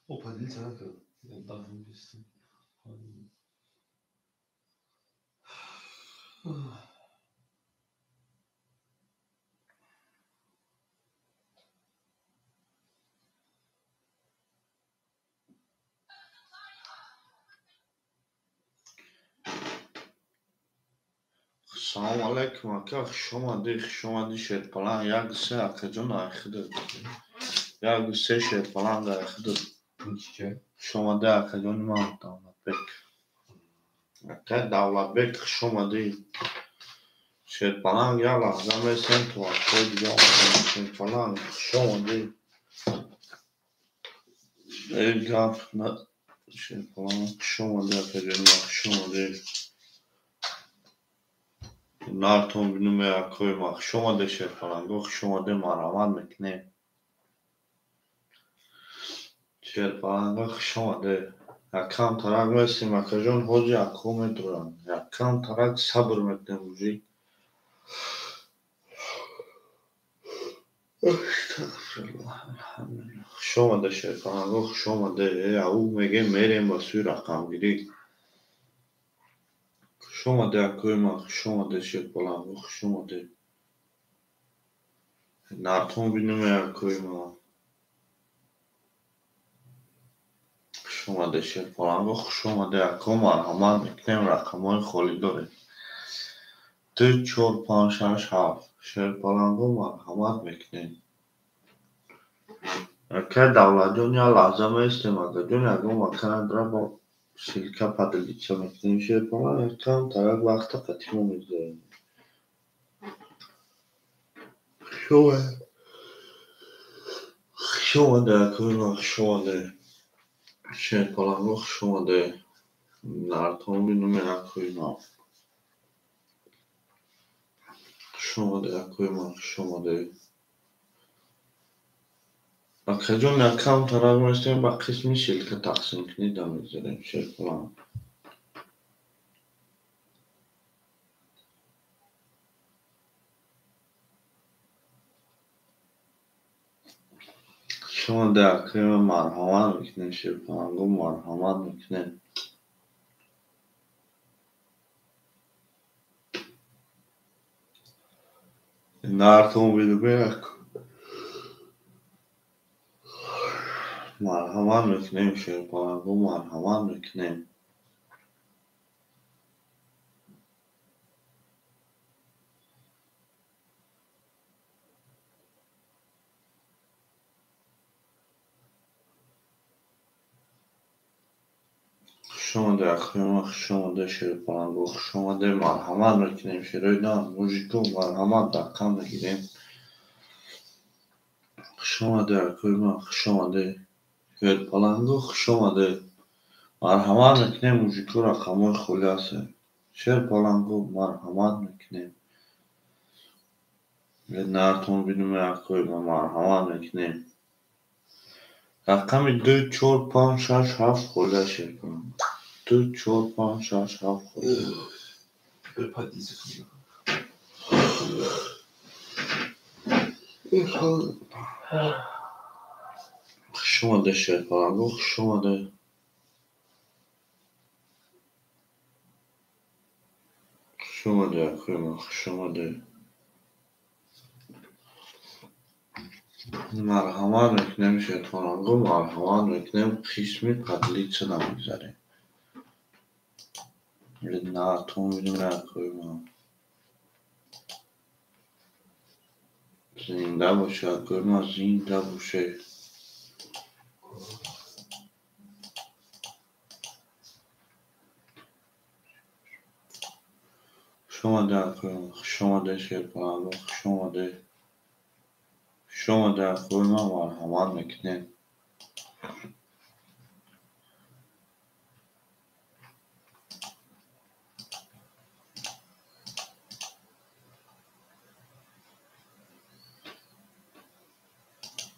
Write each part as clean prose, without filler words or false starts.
О, поделиться надо. Да, Салом алейкум, ака, хуш омадӣ, хуш омадӣ, Шерпаланг. Як се, акаҷон, айхидат. Як се, Шерпаланг, айхидат. Хуш омадӣ, акаҷони ман, Давлатбек. Ака Давлатбек, хуш омадӣ. Шерпаланг, як лаҳза месем, то акои дига омадем. Шерпаланг, хуш омадӣ. Э, гап на, Шерпаланг, хуш омадӣ, акаҷони ман, хуш омадӣ. Нартон бинуме, акои ман, хуш омадӣ, Шерпаланго, хуш омадӣ, марҳамат мекунем. Шерпаланго, хуш омадӣ. Якам тарак местем, акаҷон, ҳоҷи ако медоранд. Якам тарак сабр мекунем, мужик. Хуш омадӣ, Шерпаланго, хуш омадӣ. Э, ау мегем, мерем ба сӯи рақамгирӣ. Хуш омадӣ, акои ман, хуш омадӣ, Шерпаланго, хуш омадӣ. Нартон бинуме, акои ман. Хуш омадӣ, Шерпаланго, хуш омадӣ, ако, марҳамат мекунем, рақамҳои холӣ дорем. Ду, чор, панҷ, шаш, ҳафт. Шерпаланго, марҳамат мекунем. Ака Давлатҷон, як лаҳза местем, акаҷон, ягон вака надора, бо ссылка поделиться мекунем. Шерпаланг, якам тарак вақта қатъи мо мегузарем. Хуш омадӣ. Хуш омадӣ, акои ман, хуш омадӣ. Шерпаланго, хуш омадӣ. Нартон бинуме, акои ман. Хуш омадӣ, акои ман, хуш омадӣ. Акаҷон, якам тарак местем, ба қисми ссылка тақсим кунӣ да мегузарем, Шерпаланг. Хуш омадӣ, акои ман, марҳамат мекунем, Шерпаланго, марҳамат мекунем. Нартон бинуме, ако. Марҳамат мекунем, Шерпаланго, марҳамат мекунем. Хуш омадӣ, акои ман, хуш омадӣ, Шерпаланго, хуш омадӣ, марҳамат мекунем, шерои нав, мужико, марҳамат, рақам мегирем. Хуш омадӣ, акои ман, хуш омадӣ. Шерпаланго, хуш омадӣ. Марҳамат мекунем, мужико, рақамҳои холӣ ҳастанд. Шерпаланго, марҳамат мекунем. Нартон бинуме, акои ман, марҳамат мекунем. Рақами ду, чор, панҷ, шаш, ҳафт холӣ аст, Шерпаланго. Ду, чор, панҷ, шаш, ҳафт холӣ. Поделиться. Хуш омадӣ, Шерпаланго, хуш омадӣ. Хуш омадӣ, акои ман, хуш омадӣ. Марҳамат мекунем, Шерпаланго, марҳамат мекунем, қисми поделиться намегузарем. Нартон бинуме, акои ман. Зинда боше, акои ман, зинда боше. Хуш омадӣ, акои ман, хуш омадӣ, Шерпаланго, хуш омадӣ. Хуш омадӣ, акои ман, марҳамат мекунем.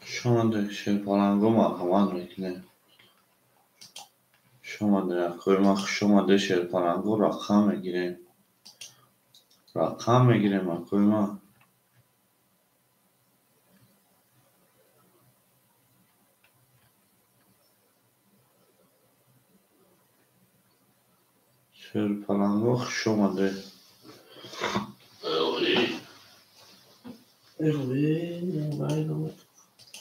Хуш омадӣ, Шерпаланго, марҳамат мекунем. Хуш омадӣ, акои ман, хуш омадӣ, Шерпаланго, рақам мегирем. Рақам мегирем, акои ман. Шерпаланго хуш омадед.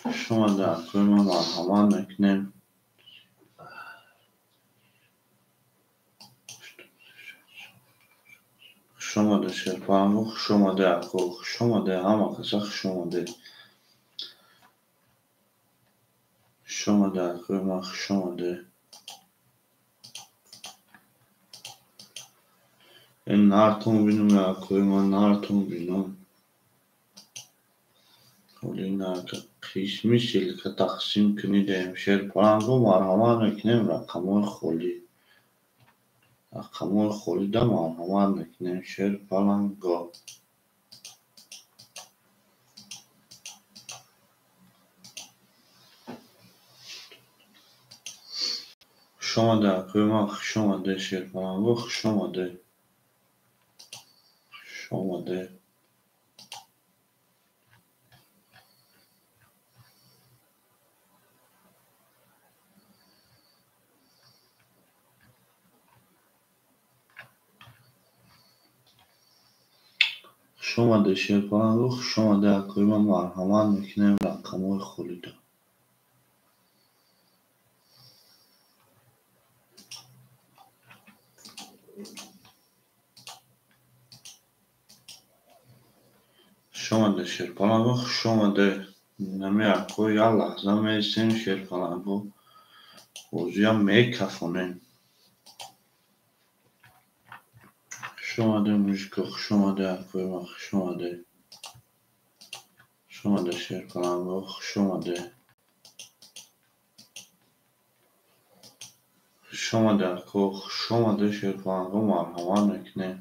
Хуш омадед, акои ман, марҳамат мекунем. Хуш омадед, Шерпаланго, хуш омадед, ако, хуш омадед, ҳама каса хуш омадед. Хуш омадед, акои ман, хуш омадед. Нартон бинум, акои ман, нартон бинум. Қисми ссылка тақсим кунидем. Шерпаланго марҳамат мекунем, рақамҳои холӣ. Рақамҳои холида марҳамат мекунем, Шерпаланго. Хуш омадед, акои ман, хуш омадед, Шерпаланго, хуш омадед. Хуш омадед. Хуш омадед, Шерпаланго, хуш омадед, акои ман, марҳамат мекунем рақамҳои холида. Хуш омадед, Шерпаланго, хуш омадед. Нами акои як лаҳза меистем, Шерпаланго, бозиам мекафонем. Хуш омадед, мужико, хуш омадед, акои ман, хуш омадед. Хуш омадед, Шерпаланго, хуш омадед. Хуш омадед, ако, хуш омадед, Шерпаланго, марҳамат мекунем.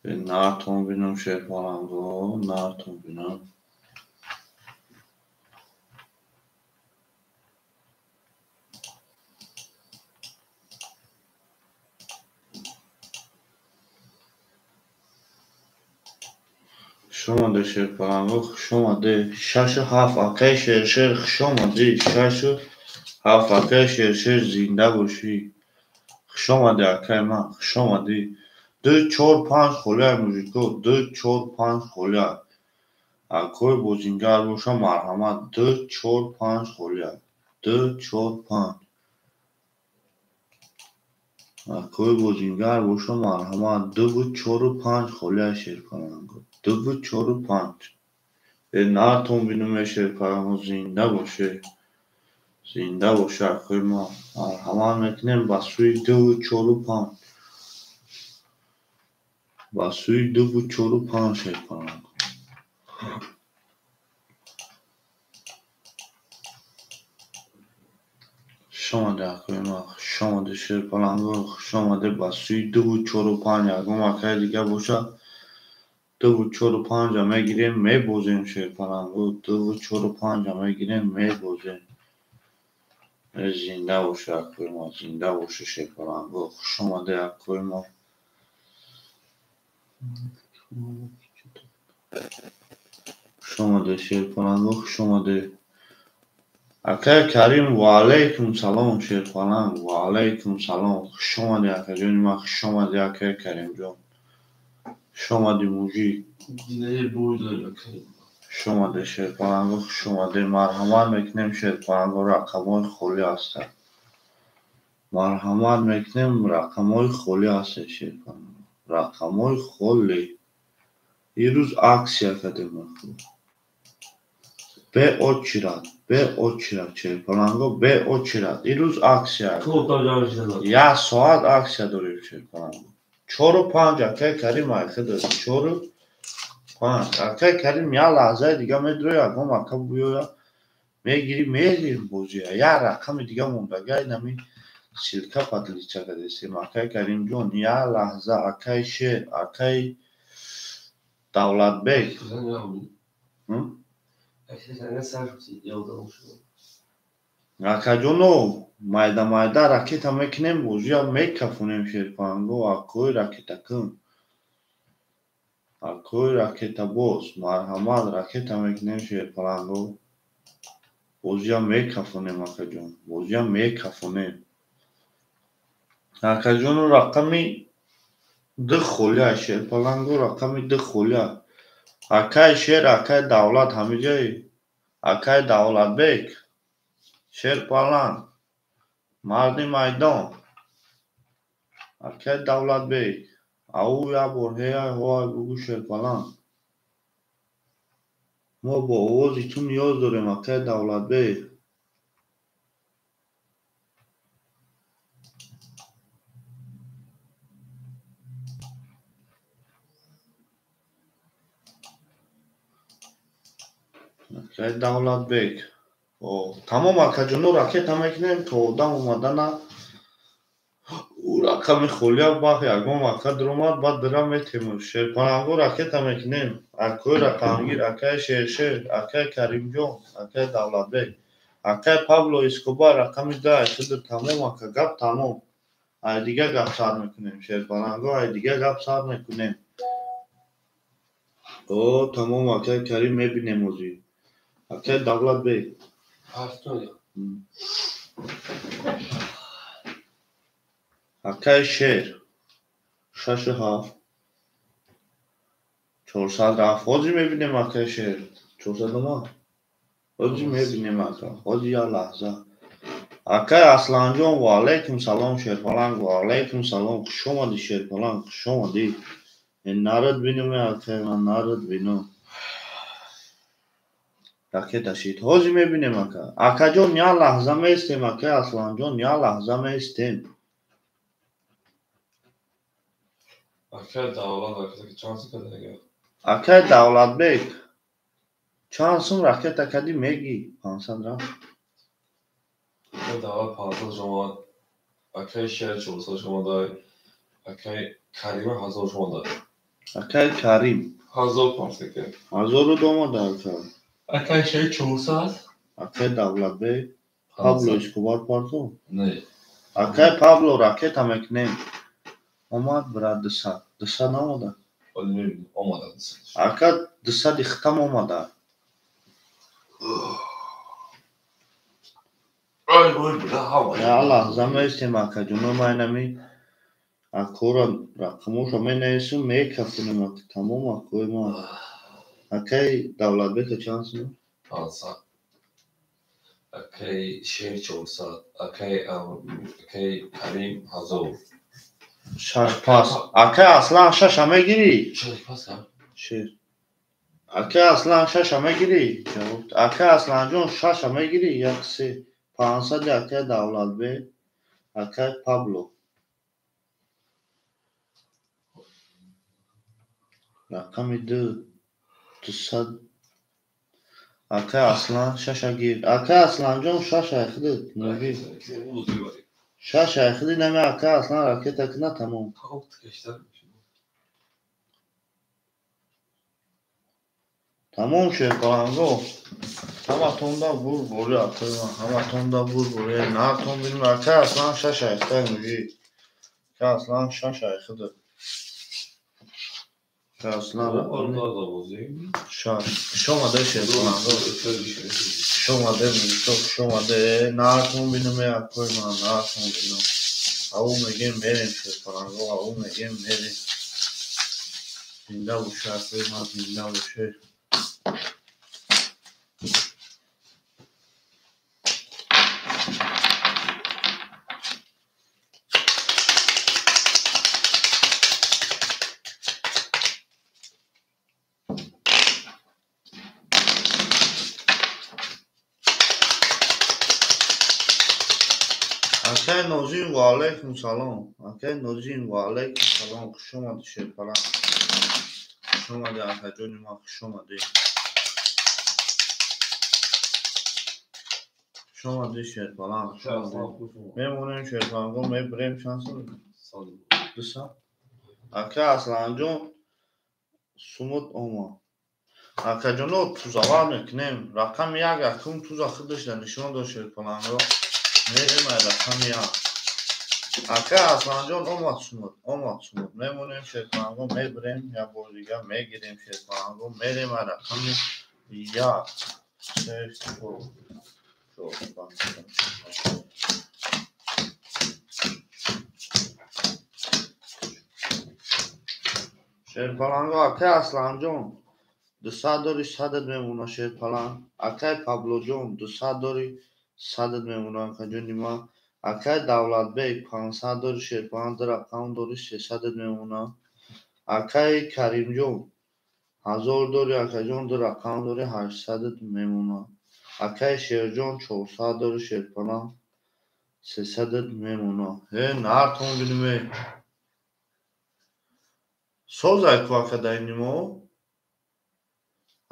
Нартон бинум, Шерпаланго, нартон бинум. Хуш омадед, Шерпаланго, хуш омадед. 6 7, акаи Шершер, хуш омадӣ. 6 7, акаи Шершер, зинда бошӣ. Хуш омадӣ, акаи ман, хуш омадӣ. 2, 4, 5 холиай, мужико, 2, 4, 5 холиай. Акои бозингар боша, марҳамат. 2, 4, 5 холиай. 2, 4, 5. Акои бозингар боша, марҳамат. 2, 4, 5 холиай, Шерпаланго. 2, 4, 5. Нартон бинуме, Шерпаланго, зинда боше. Зинда боше, акои ман. Марҳамат мекунем ба сӯи 2, 4, 5. Ба сӯи 2, 4, 5, Шерпаланго. Хуш омадед, акои ман, хуш омадед, Шерпаланго, хуш омадед ба сӯи 2, 4, 5. Ягон акаи дига боша, 2, 4, 5-а мегирем, мебозем, Шерпаланго. 2, 4, 5-а мегирем, мебозем. Зинда боше, акои ман, зинда боше, Шерпаланго. Хуш омадед, акои ман. Хуш омадед, Шерпаланго, хуш омадед. Акаи Карим, ва алайкум салом, Шерпаланг, ва алайкум салом. Хуш омадӣ, акаҷони ман, хуш омадӣ, акаи Каримҷон. Хуш омадӣ, мужик. Хуш омадед, Шерпаланго, хуш омадед. Марҳамат мекунем, Шерпаланго, рақамҳои холӣ ҳастанд. Марҳамат мекунем, рақамҳои холӣ ҳастанд, Шерпаланго. Рақамҳои холӣ. Ирӯз акция кардем. Бе очередь, бе очередь, Шерпаланго, бе очередь. Ирӯз акция. Як соат акция дорем, Шерпаланго. 4, 5, акаи Карим, айхида. 4, 5. Акаи Карим, як лаҳзаи дига медрои, ягон ака биёя, мегирӣ, мерем бозия. Як рақами дига мондага, инами ссылка поделиться кардесем. Акаи Каримҷон, як лаҳза, акаи Шер, акаи Давлатбек. Акаҷоно, майда майда ракета мекунем, бозия мекафонем, Шерпаланго, акои ракетакун. Акои ракетабоз, марҳамат, ракета мекунем, Шерпаланго. Бозия мекафонем, акаҷон, бозия мекафонем. Акаҷону рақами ду холия, Шерпаланго рақами ду холия. Акай Шер, акай Давлат ҳамиҷаи? Акай Давлатбек, Шерпаланг, марди майдон. Акай Давлатбек, ау як бор ҳеяй ҳоай бугӯ Шерпаланг. Мо бо овози ту ниёз дорем, акай Давлатбек. Акай Давлатбек. Тамом акаҷоно ракета мекунем то одам омадана. Ӯ рақами холия бах ягон ака дуромад, баъд дира метем. Шерпаланго ракета мекунем. Акои рақамгир, акай Шершер, акай Каримҷон, акай Давлатбек, акай Пабло Эскобар рақами ду айхида. Тамом ака, гап тамом. Ай дига гап сар мекунем. Шерпаланго ай дига гап сар мекунем. О, тамом акай Карим мебинем озӣ. Акай Давлатбек. Акай Шер шашу ҳафт чорсад рафт. Ҳозир мебинем акай Шер. Чорсад омад? Ҳозир мебинем ака. Ҳозир як лаҳза. Акай Асланҷон, ва алайкум салом, Шерпаланг, ва алайкум салом. Хуш омадӣ, Шерпаланг, хуш омадӣ. Нарад бинум акай ман, нарад бинум. Ракета шид. Ҳозир мебинем ака. Акаҷон, як лаҳза меистем, акай Асланҷон, як лаҳза меистем. Акай Давлат, ракета чанд сум када ага? Акай Давлатбек, чанд сум ракета кади меги? 500 рафт. Акай Давлат 500 шомад, акай Шер 400 шомадай, акай Карима 1000 шомадай. Акай Карим 1000 парс ака. 1000 омада ака. Акай Шер 400. Акай Давлатбек, Пабло Эскобар парто? Не. Акай Пабло ракета мекунем. Омад брат 200. 200 наомада? Омада 200. Ака 200 ихтам омада. Ай вой бра ҳама. Я лаҳза меистем акаҷоно, ман инами акора рақамоша менависем, мекафонем ака. Тамом акои ман. Акай Давлатбека чанд сум? 500. Акай Шер 400, акай Карим 1000. Шаш пас. Акай Аслан шаша мегирӣ? Шаш пас, а? Шер. Акай Аслан шаша мегирӣ? Ҷавоб. Акай Асланҷон шаша мегирӣ? Як се. 500 акай Давлатбек, акай Пабло. Рақами ду. 200. Акай Аслан шаша гир. Акай Асланҷон шаша худат мегӣ. Шаша худи нами акай Аслан ракета кина тамом. Тамом Шерпаланго. Ҳаматонда бур бори акай ман, ҳаматонда бур бори. Наатон бинем акай Аслан шаша ихтай мегӣ. Акай Аслан шаша худат. Акай Аслан шаш. Хуш омаде Шерпаланго. Хуш омаде мужико, хуш омаде. Наатон бинем акой ман, наатон бинем. Ау мегем мерем Шерпаланго, ау мегем мерем. Зинда боше акой ман, зинда боше. Акай Нозим, ва алайкум салом. Акай Нозим, ва алайкум салом. Хуш омадӣ Шерпаланг. Хуш омадӣ акаҷони ман, хуш омадӣ. Хуш омадӣ Шерпаланг, хуш омадӣ. Мемонем Шерпаланго, мебирем чанд сум? 200. Акай Асланҷон сумут омад. Акаҷоно тузавар мекунем. Рақами як акум туза худашда нишон дод Шерпаланго. Мерем ай рақами як. Акай Асланҷон омад сумут, омад сумут. Мемонем Шерпаланго, мебирем як бор дига мегирем Шерпаланго, мерем ай рақами як. Се, чор, чор, панҷ, шаш. Шерпаланго акай Асланҷон 200 дори 100 мемона шерпаланг. Акай Паблоҷон 200 дори 100 мемона акаҷони ман. Акай Давлатбек 500 дори шерпаланг, ду рақам дори 300 мемона. Акай Каримҷон 1000 дори акаҷон, ду рақам дори 800 мемона. Акай Шерҷон 400 дори шерпаланг, 300 мемона. Нартон бинуме. Созай ку акадаини мо?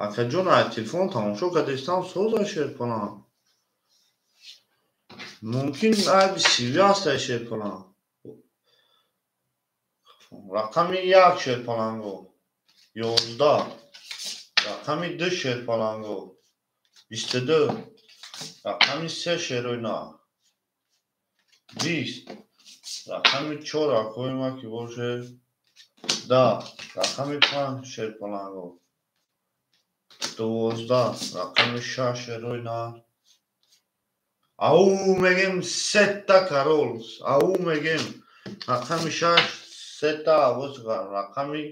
Акаҷон, ай телефон тамошо кардистам, созай шерпаланг. Мумкин айби сиви ҳастай шерпаланг. Рақами 1 шерпаланго 11, рақами 2 шерпаланго 22, рақами 3 шероина 20, рақами 4 акои ма ки боше 10, рақами 5 шерпаланго 12, рақами 6 шероина. Ау мегем сета карол, ау мегем рақами 6 сета авоз, рақами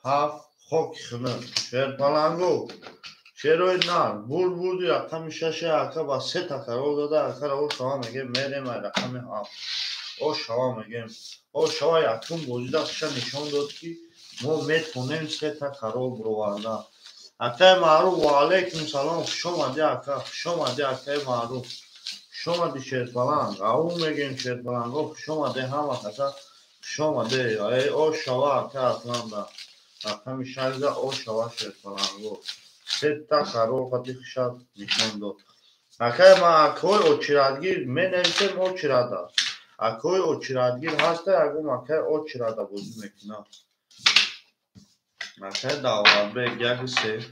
7 хоки хунук. Шерпаланго шерои нар бурд бурди рақами 6 ака ба сета карол дада акара о шава мегем мерем ай рақами 7 о шава мегем о шава якум бозида хуша нишон дод ки мо метонем сета карол бироварда. Акай Маъруф ва алайкум салом, хуш омадӣ ака, хуш омадӣ акай Маъруф, хуш омадӣ шерпаланг. Ау мегем шерпаланго, хуш омадӣ ҳама каса, хуш омадӣ. О шава ака Асланда рақами 6 о шава шерпаланго сета карол қати хуша нишон дод. Акай ма акои очирадгир менависем очирада. Акои очирадгир ҳаста, ягон акай очирада бозӣ мекунад. Акай Давлатбек 1 3.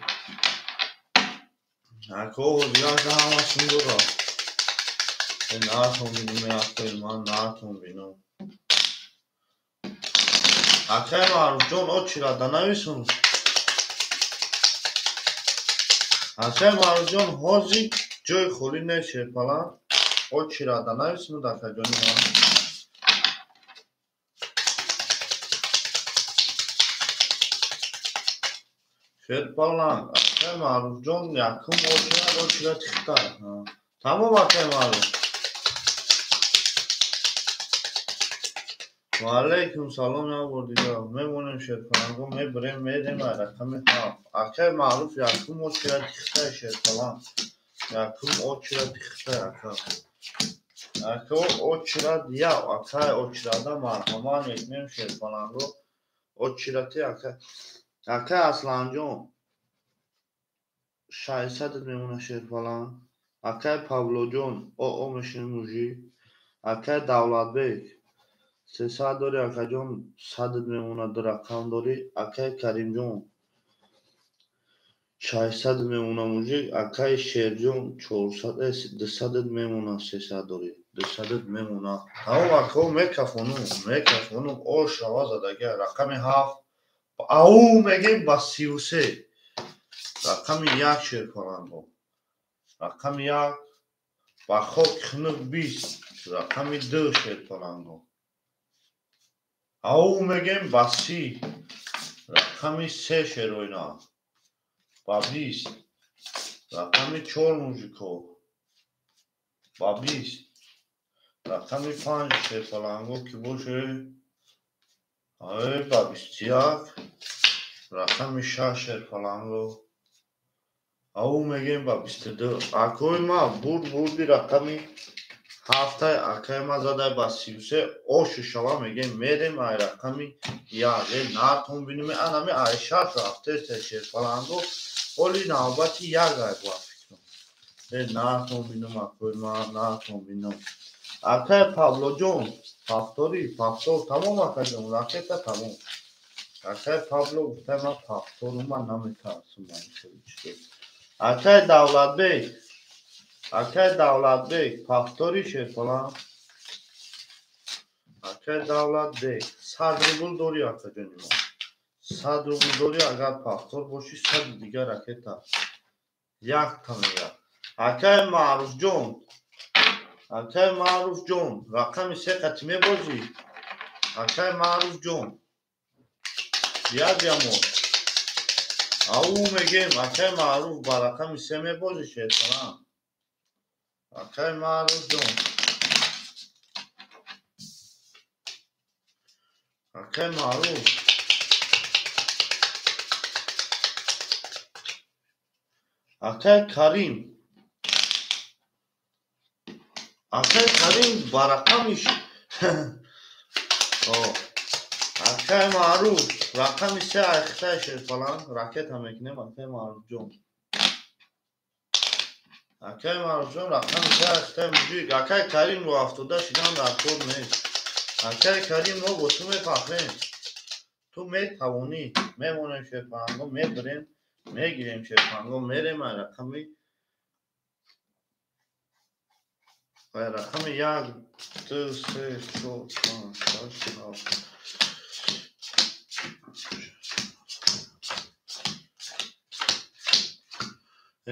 Ако ҳозираша ҳама сум дорад. Наатон бинум акои ман, наатон бинум. Акай Маъруфҷон очирада нависум. Акай Маъруфҷон ҳозир ҷои холӣ нест шерпаланг. Очирада нависумуд акаҷони ман. Шерпаланг акай Маъруфҷон якум очирад, очирад хита. Тамом акай Маъруф. Ва алайкум салом як бор дигар. Мемонем шерпаланго, мебирем, мерем ай рақами 7. Акай Маъруф якум очирад хита шерпаланг. Якум очирад хита ака. Ака очирад я, акай очирада марҳамат мекунем шерпаланго. Очирати ака. Акай Асланҷон 600 мемона шерпаланг. Акай Павлоҷон оо мешинем мужик. Акай Давлатбек 300 дори акаҷон 100 мемона, ду рақам дори. Акай Каримҷон 600 мемона мужик. Акай Шерҷон 400 200 мемона, 300 дори 200 мемона. Тамом акао мекафонум, мекафонум. О шава задагия рақами 7. Ау мегем ба 33. Рақами 1 шерпаланго. Рақами 1 ба хоки хунук 20. Рақами 2 шерпаланго. Ау мегем ба 30. Рақами 3 шероина. Ба 20. Рақами 4 мужико. Ба 20. Рақами 5 шерпаланго ки боше. Ба 21. Рақами 6 шерпаланго. Ау мегем ба 22. Акои ма бурд бурди рақами 7 акаи ма задай ба 33. Ошу шава мегем мерем ай рақами 1. Натон бинуме анами ай 6 рафтеста шерпаланго. Оли навбати 1 ай ба фикрам. Натон бинум акои ма, натон бинум. Акай Павлоҷон пафтори, пафтор тамом акаҷон, ракета тамом. Акай Павло гуфтай ман пафтору ман наметарсум ман хеле чизо. Акай Давлатбек, акай Давлатбек пафтори шерпаланг. Акай Давлатбек 100 рубл дори акаҷони ман. 100 рубл дори агар пафтор бошӣ 100 дигар ракета. Якта мега. Акай Маъруфҷон, акай Маъруфҷон рақами 3 қати мебозӣ. Акай Маъруфҷон Бия биамо. Ау мегем, акай Маъруф ба рақами се мебозӣ шерпаланг. Акай Маъруф ҷон. Акай Маъруф. Акай Карим. Акай Карим ба рақами акай Маъруф рақами се айхтай шерпаланг ракета мекунем акай Маъруфҷон. Акай Маъруфҷон рақами се айхтай мужик. Акай Карим ро афтода шидан дар кор нест. Акай Карим мо бо ту мефахрем. Ту метавонӣ. Мемонем шерпаланго, мебирем, мегирем шерпаланго, мерем ай рақами 1, 2, 3, 4, 5, 6, 7.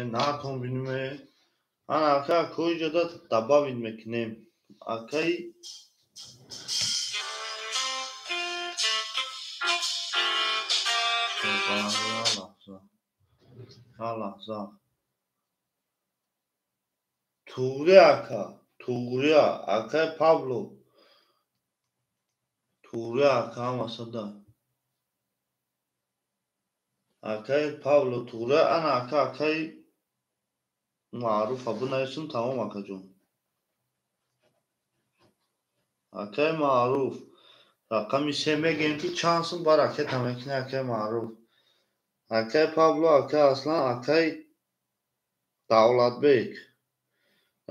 Натон бинуме. Ана ака коиҷода добавить мекунем. Акаи лаҳза. Туғри ака, Туғри акай Пабло. Туғри ака ҳамасада. Акай Пабло Туғри, ана ака акай Маъруфа бинависем тамом акаҷон. Акай Маъруф рақами се мегӯем ки чанд сум ба ракета мекунӣ акай Маъруф. Акай Пабло, акай Аслан, акай Давлатбек.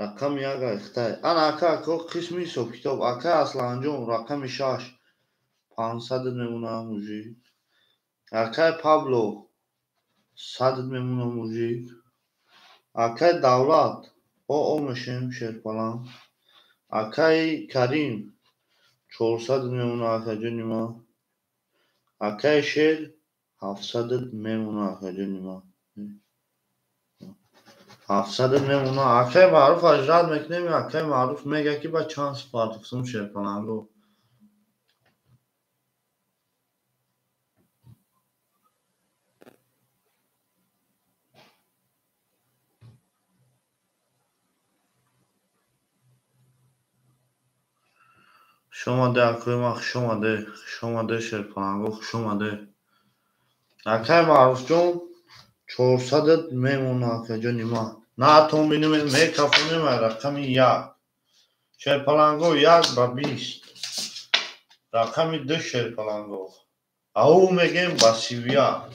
Рақами як айхтай. Ана ака ако қисми ҳисобкитоб. Акай Асланҷон рақами 6 500 мемона мужик. Акай Пабло 100 мемона мужик. Акай Давлат о мешем шерпаланг. Акай Карим 400 мемона акаҷони ма. Акай Шер 700 мемона акаҷони ма. 700 мемона. Акай Маъруф ажрат мекунем. Акай Маъруф мега ки ба чанд супартухсум шерпаланго. Хушомаде акои ман, хушомаде, хушомаде шерпаланго, хушомаде. Акай Маъруфҷон 400 мемона акаҷони ман. Натон бинем, мекафонем ай рақами 1. Шерпаланго 1 ба 20. Рақами 2 шерпаланго. Ау мегем ба 31.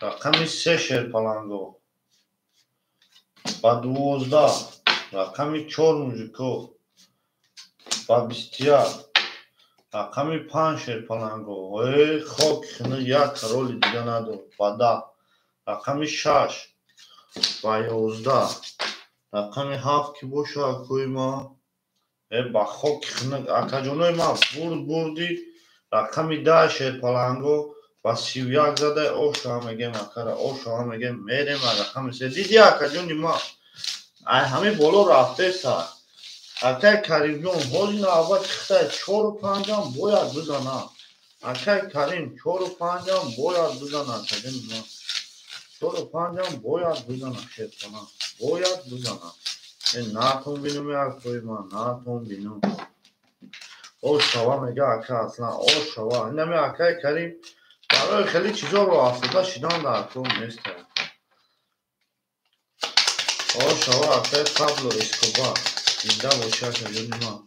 Рақами 3 шерпаланго. Ба 12. Рақами 4 мужико. Ба 21. Рақами 5 шерпаланго. Э, хок хина як роли дига надор. Ба 10. Рақами 6. Ба 11. Рақами 7 ки боша акои ма. Э, ба хоки хина акаҷонои ма бурд бурди. Рақами 10 шерпаланго ба 31 зада ошоа мегем акара, ошоа мегем мерем рақами 3. Диди акаҷони ма. Ай ҳами боло рафтеса. Акай Каримҷон ҳози навбат хитай 4 5 бояд бизана. Акай Карим 4 5 бояд бизана акаҷони ма. 4 5 бояд бизана шерпаланг. Бояд бизана. Э натон бинум акои ман, натон бинум. О шава мега ака Аслан, о шава. Инами акай Карим барои хеле чизоро афтода шидан дар кор нест. О шава акай Пабло Эскобар. Зинда боши акаҷони ман.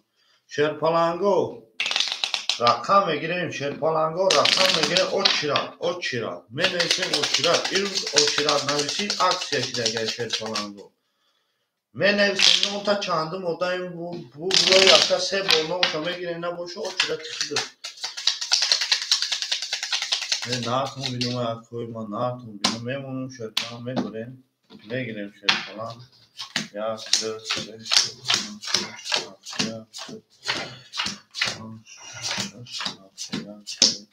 Шерпаланго рақам мегирем, шерпаланго рақам мегирем, очират, очират. Менависем очират. Ирӯз очират нависӣ аксия шидагай шерпаланго. Менависем нонта чандум одаим буброи ака се бор номша мегирем набошо очирати худо. Натон бинум акои ман, натон бинум. Мемонум шерпаланг мебарем, мегирем шерпаланг. 1, 2, 3, 4, 5, 6, 7, 8, 9, 10,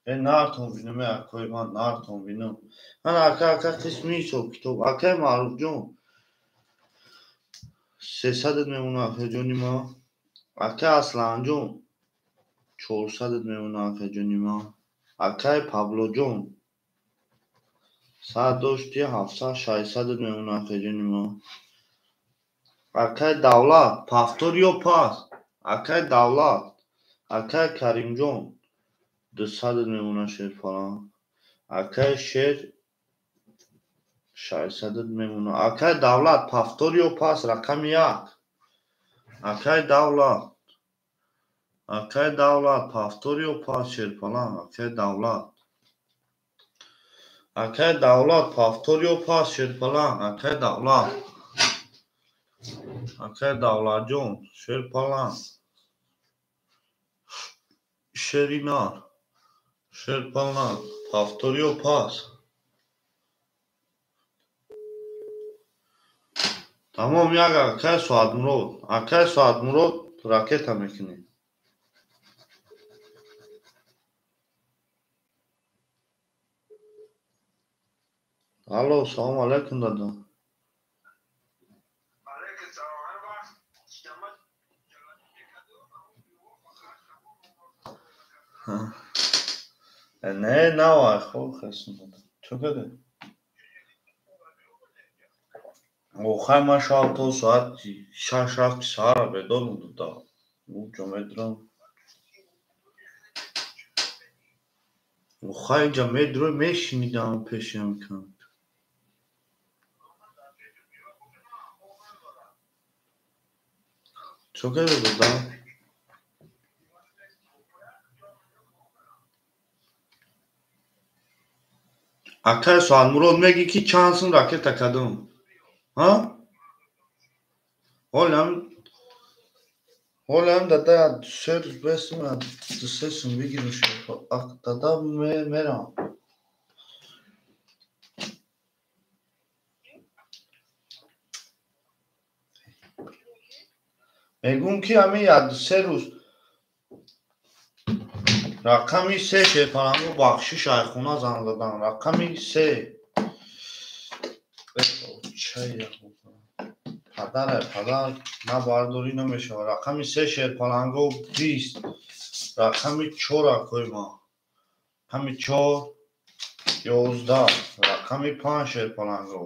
7. Нартон бинум акои ман, нартон бинум. Ана ака ака қисми ҳисобкитоб. Акаи Маъруфҷон 300 мемона акаҷони ма. Акаи Асланҷон 400 мемона акаҷони ман. Акай Павлоҷон 100 дошти 700 600 мемона акаҷони ман. Акай Давлат повтор ё пас. Акай Давлат, акай Каримҷон 200 мемона шерпаланг. Акай Шер 600 мемона. Акай Давлат повтор ё пас рақами 1. Акай Давлат, акай Давлат повтор ё пас шерпаланг. Акай Давлат, акай Давлат повтор ё пас шерпаланг. Акай Давлат, акай Давлатҷон шерпаланг. Шеринар шерпаланг повтор ё пас. Тамом, як акай Соатмурод, акай Соатмурод ракета мекунем. Алло, салом алейкум дада. Не, навай, хоб хестум дада. Чо каде? Охай ман шаб то соати 6-7 саҳара бедор будам да. Уҷо медурам. Охай инҷа медурой мешинидам пеши ҳамин компютер. Чо каде дада? Акай Соатмурод мегӣ ки чанд сум ракета кардам? Ҳа? Ҳолам дада се рӯз бесум, ду-се сум бигирам дада мерам. Мегӯм ки ҳамин як-ду-се рӯз рақами се шерпаланго бахшиш айхона занг задан. Рақами 3. Падар, падар набардорӣ намешавад. Рақами 3 шерпаланго 20. Рақами 4 акои ман. Рақами 4 11. Рақами 5 шерпаланго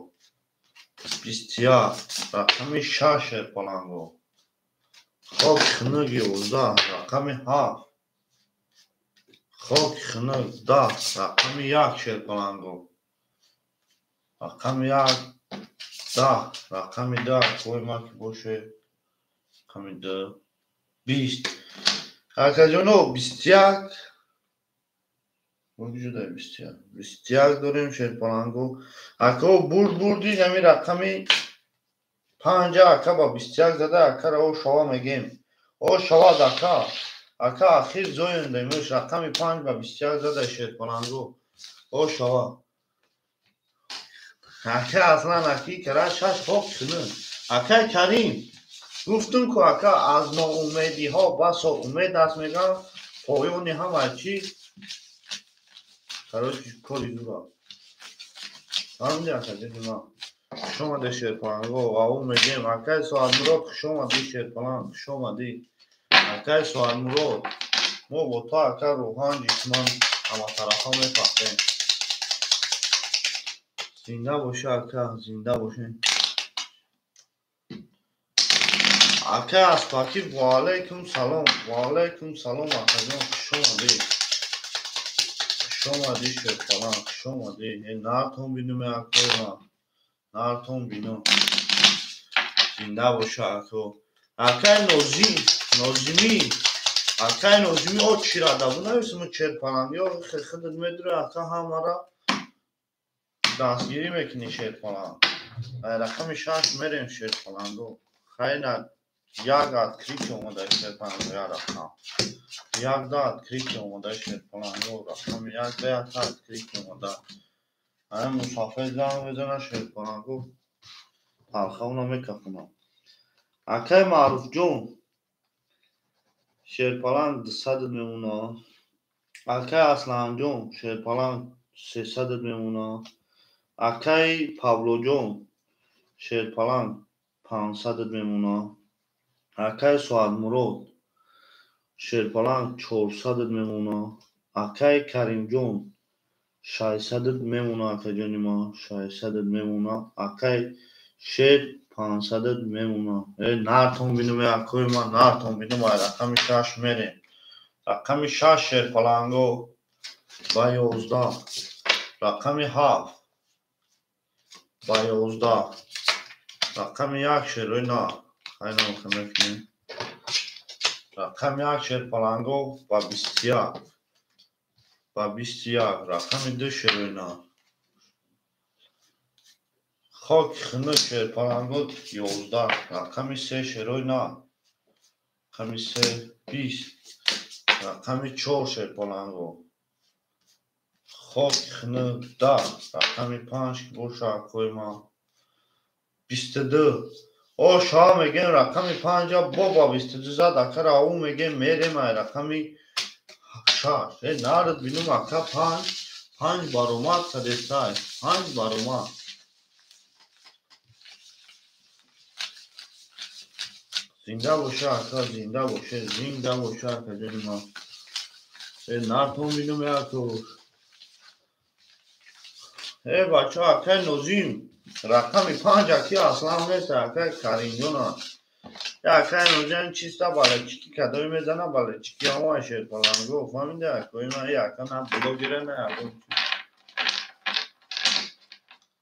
21. Рақами 6 шерпаланго хоки хунук 11. Рақами 7 хоки хунук 10. Рақами 1 шерпаланго. Рақами 1 10. Рақами 2 акои ман ки боше. Рақами 2 20. Акаҷоно 21. Куҷода 21? 21 дорем шерпаланго. Ако бурд бурди ҳамин рақами 5 ака ба 21 зада акара о шава мегем. О шавад ака. Ака ахир зоёндем. Рақами 5 ба 21 зада шерпаланго. О шава. Ака аслан аки кара шаш хок хунук. Акай Карим гуфтум ку ака аз ноумедиҳо басо умед аст мегам. Поёни ҳама чӣ короче кори дур аст. Фаҳмидӣ ака ҷони ман? Хуш омадӣ шерпаланго. Ау мегем акай Соатмурод хуш омадӣ шерпаланг, хуш омадӣ. Акай Соатмурод мо бо ту ака рӯҳан ҷисман ҳаматарафа мефахрем. Зинда боша ака, зинда бошем. Акай Аспакӣ ва алайкум салом, ва алайкум салом акаҷон, хуш омадӣ. Хуш омадӣ шерпаланг, хуш омадӣ. Нартон бинум акои ман. Нартон бинум. Зинда боша ако. Акай Нозим, Нозимӣ, акай Нозимӣ о чӣ рада бунависм шерпаланг ё худат медури ака ҳамара дастгирӣ мекунӣ шерпаланг. Рақами 6 мерем шерпаланго. Хайна як открытие омада шерпаланго як рақам. Як да открытие омада шерпаланго. Рақами як да як открытие омада. Ана мусофир занг мезана шерпаланго. Талхауна мекафунам. Акай Маъруфҷон шерпаланг 200 мемона. Акай Асланҷон шерпаланг 300 мемона. Акай Павлоҷон шерпаланг 500 мемона. Акай Соатмурод Шерпаланг 400 мемона. Акай Каримҷон 600 мемона, акаҷони ман 600 мемона. Акай Шер 500 мемона. Нартон бинум, акои ман, нартон бинум, ай рақами 6 мерем. Рақами 6 шерпаланго ба 11, рақами 7 ба 11, рақами 1 шерои на, хайнам мекунем. Рақами 1 шерпаланго ба 21, ба 21, рақами 2 шерои на. Хоки хунук шерпаланго 11, рақами 3 шерои на, рақами 3 20, рақами 4 шерпаланго. Хоки хунук 10, рақами 5 ки боша акои ман 22. О шава мегем рақами 5 бо ба 22 зад, акара ау мегем мерем ай рақами 6. Нарад бинум ака 5, 5 баромад садесай, 5 баромад. Зинда боша ака, зинда боша, зинда боша акаҷони ман. Нартон бинум ако. Бача, акай Нозим, рақами 5 аки аслан нест, акай Каримҷон аст. Акай Нозим чиста балечики кадои мезана, балечики ҳамон шерпаланго, фаҳмида акои ман, ака на блогера, на ягон.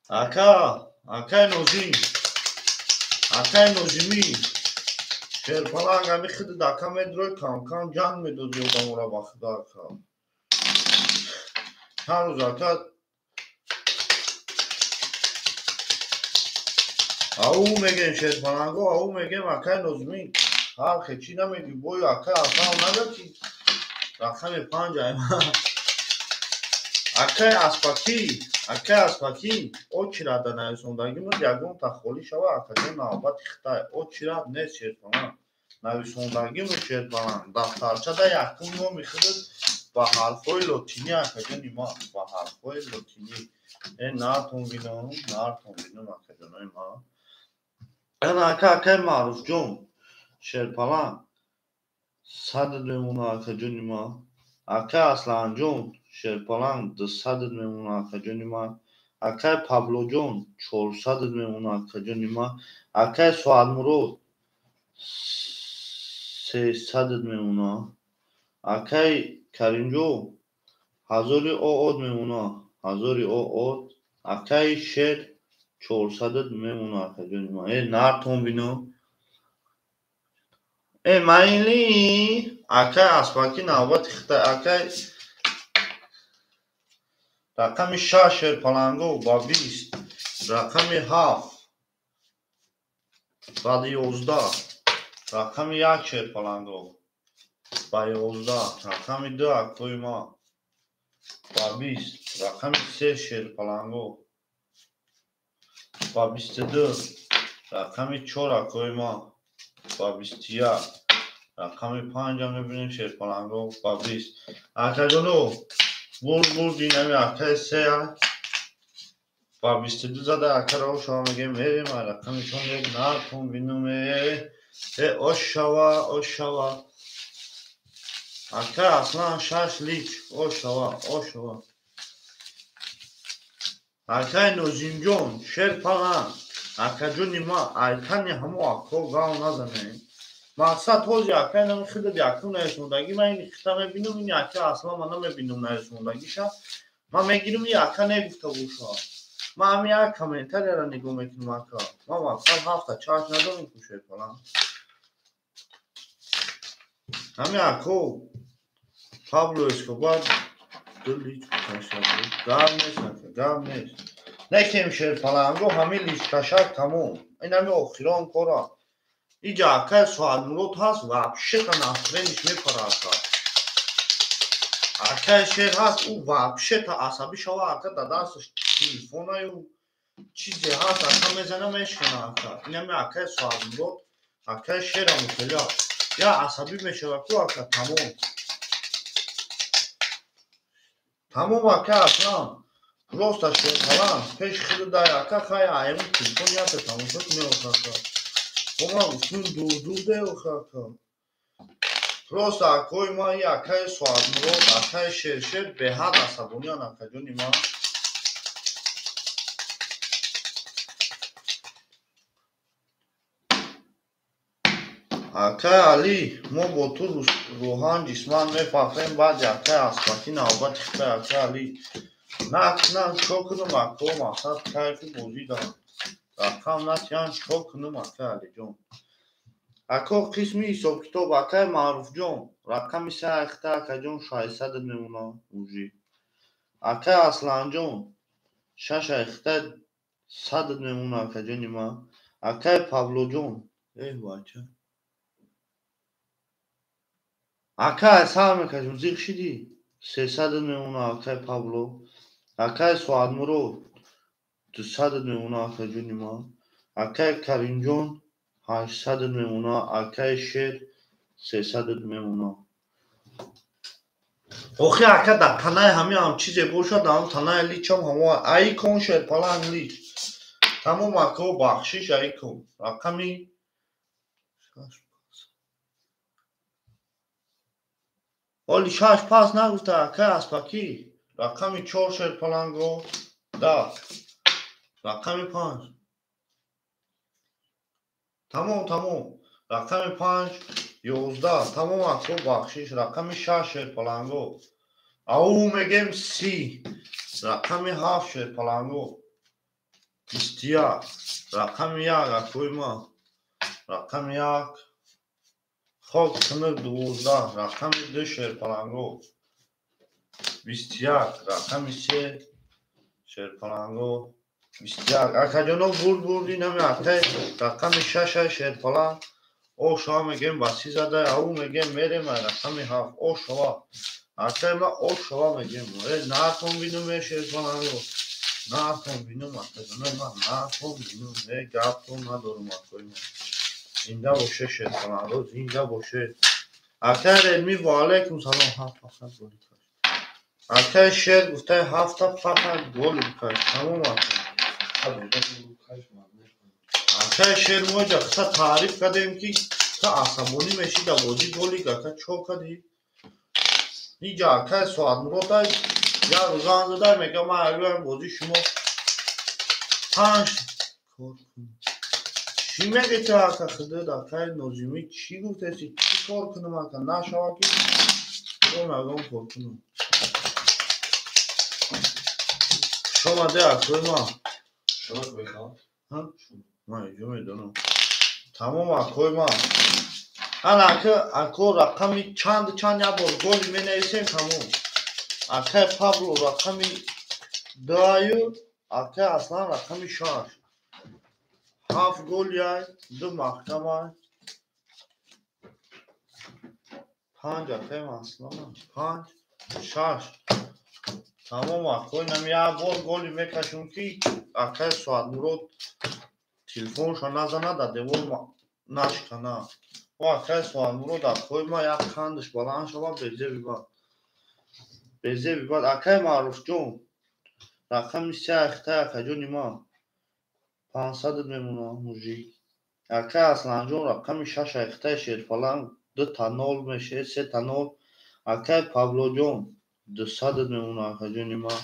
Ака, акай Нозим, акай Нозимӣ, шерпаланг ами худат ака медрой, кам-кам ҷанг медози одамора ба худо ака. Чанд рӯз ака ау мегем шерпаланго, ау мегем акай Нозимӣ, ҳархе чӣ намеги, бою акай аслан нага ки рақами 5 ай. Акай Аспакӣ, акай Аспакӣ, очирада нависондагимуд ягонта холӣ шава, акаҷон навбати хитай. Очирад нест шерпаланг. Нависондагимуд шерпаланг. Дафтарчада якум номи худат ба ҳарфҳои лотинӣ, акаҷони ман, ба ҳарфҳои лотинӣ. Нартон бинам, нартон бинам, акаҷонои ман. Ана ака, акай Маъруфҷон, шерпаланг 100 мемона, акаҷони ман. Акай Асланҷон, шерпаланг 200 мемона, акаҷони ман. Акай Паблоҷон 400 мемона, акаҷони ман. Акай Суадмурод 300 мемона. Акай Каримҷон 1000 оод мемона, 1000 оод. Акай Шер 400 мемона, акаҷони ман. Нартон бино. Майли, акай Аспакӣ навбати хитай. Акай рақами 6 шерпаланго ба 20, рақами 7 ба 11, рақами 1 шерпаланго ба 11, рақами 2 акои ман ба 20, рақами 3 шерпаланго ба 22, рақами 4 акои ман ба 21, рақами 5 мебинем шерпаланго ба 20. Акаҷоно, бурд бурд инами акаи 3 ба 22 зада, акаро шава мегем мерем ай рақами 4 нартон бинум. Ошава, ошава. Акай Аслан 6 лич, ошава, ошава. Акай Нозимҷон, шерпаланг, акаҷони ман, айтани ҳамо ако гав назанем. Мақсад ҳози акай нами худат якум нависондагӣ, ман ини хита мебинам, ини ака Аслан ман намебинам нависондагиша. Ман мегирам и ака негуфта боша. Ман ҳами як комментарияро нигоҳ мекунам ака. Ман мақсад ҳафта чашм надорам ку шерпаланг. Ҳами ако Пабло Эскобар 2 лич кашад. Гап нест ака, гап нест. Некем шерпаланго ҳами лич кашад тамом. Ин ҳами охирон кора. Иҷа акай Суадмурод ҳаст, вообще-то настроениш мепара ака. Акай Шер ҳаст, ӯ вообще-то асабӣ шава, ака дар дасташ телефонаю чизе ҳаст, ака мезана мешкана ака. Ин ҳами акай Суадмурод, акай Шерам хеле я асабӣ мешава ку ака, тамом. Тамом ака Аслан. Просто шерпаланг пеши худ дай ака, хай аями телефон ята тамошо кунӣ ака. Ома гуфтум дур-дур де ака. Просто акои ман и акаи Соатмурод, акаи Шершер беҳад асабониян, акаҷони ман. Акаи Али, мо бо ту рӯҳан ҷисман мефахрем, баъди акаи Аспакӣ навбати хитай акаи Али. Накунам, чо кунам, ако, мақсад кайфи бозӣ дорам. Рақам натиҳам, чо кунам, акаи Алиҷон. Ако қисми ҳисобкитоб, акаи Маъруфҷон, рақами се айхта, акаҷон, 600 мемона мужик. Акаи Асланҷон, шаш айхта, 100 мемона, акаҷони ман. Акаи Павлоҷон, эҳ бача. Акаи сар мекашем, зиқ шидӣ? 300 мемона, акаи Павло. Акаи Соатмурод, 200 мемона, акаҷони ман. Акаи Каримҷон, 800 мемона, акаи Шер, 300 мемона. Охи ака дар танаи ҳамин ҳам чизе бошад, дар ҳам танаи личам ҳамо аи кон шерпаланг лич. Тамом ако бахшиш аи кон. Рақами оли шаш пас нагуфта акаи Аспакӣ. Рақами чор шерпаланго 10. Рақами панҷ. Тамом, тамом. Рақами панҷ 11. Тамом ако бахшиш. Рақами шаш шерпаланго. Ау мегем 30. Рақами ҳафт шерпаланго 21. Рақами як акои ман. Рақами як хок синф 12. Рақами ду шерпаланго 21. Рақами се шерпаланго 21. Акаҷоно бурд бурд инами акай рақами шашай шерпаланг ошава мегем ба си задай, ау мегем мерем ай рақами ҳафт ошава. Акай ма ошава мегем. Э наатон бинум э шерпаланго. Наатон бинум акаҷоно ман наатон бинум. Э гаптон надорум акои ман. Зинда боше шерпаланго, зинда боше. Акай Редми ва алайкум салом, ҳафт фақат голи каш. Акай Шер гуфтай ҳафта фақат голи бикаш. Тамом акай. Акай Шер мо иҷа хиса таъриф кардем ки та асабонӣ мешӣ дар бозӣ голи ака чо кардӣ? Иҷа акай Соатмурод ай як рӯз занг задай мега ман аёям бозӣ шумо панҷ кор кун. Чӣ мегӯӣ ту ака худат акай Нозимӣ чӣ гуфтеси? Чӣ кор кунам ака? Нашава ки худо ягон кор кунам. Шомаде акои ман. Ҳа? Ман иҷо медонам. Тамом акои ман. Ана ака ако рақами чанд чанд як бор голи менависем тамом. Акаи Павло рақами дуаю, акаи Аслан рақами шаш. Ҳафт гол яй, ду маҳкамай. Панҷ акаи Аслан, панҷ, шаш. Тамом акои нам як бор голи мекашем ки акаи Соатмурод телефонша назанад, дар девор нашкана. О акаи Соатмурод акои ма як қандаш баланд шава безеби бад. Безеби бад. Акаи Маъруфҷон рақами се ахтай акаҷони ман 500 мемона мужик. Акаи Асланҷон рақами шаш ахтай шерпаланг 2 нол меше, 3 нол. Акаи Павлоҷон 200 мемона акаҷони ман.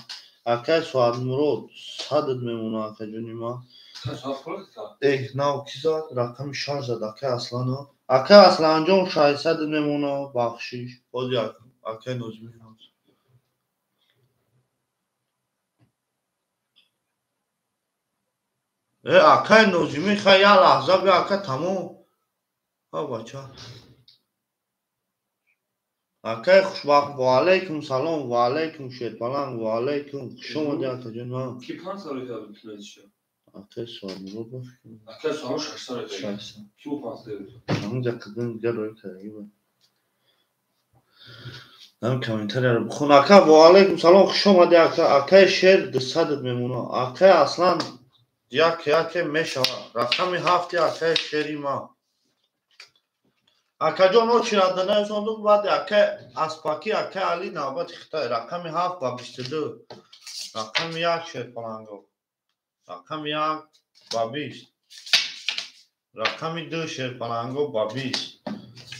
Акаи Соатмурод 100 мемона акаҷони ман. Эҳ, нав ки зад? Рақами шаш зад акаи Аслано. Акаи Асланҷон 600 мемона бахшиш. Бози акаи Нозимӣ ҳаст. Э, акаи Нозимӣ хай як лаҳза бия ака тамом. Ҳа бача. Акаи хушбахт, ва алайкум салом, ва алайкум шерпаланг, ва алайкум. Хуш омадӣ акаҷон ман. Ки 500 рӯй кард пулатиша? Акаи Соатмурод ба фикр. Акаи Соатмурод 600 рӯй кард. 600. Ки бу 500 рӯй? Ҳамун ҷа қадам дигар рӯй кард. Нам комментарияро бихон. Ака, ва алайкум салом, хуш омадӣ ака. Акаи Шер 200 мемона. Акаи Аслан як яке мешавад. Рақами ҳафти акаи Шери ман. Акаҷон очи рада нависондум, баъди акаи Аспакӣ, акаи Али навбати хитай. Рақами ҳафт ба 22. Рақами як шерпаланго. Рақами як ба 20. Рақами ду шерпаланго ба 20.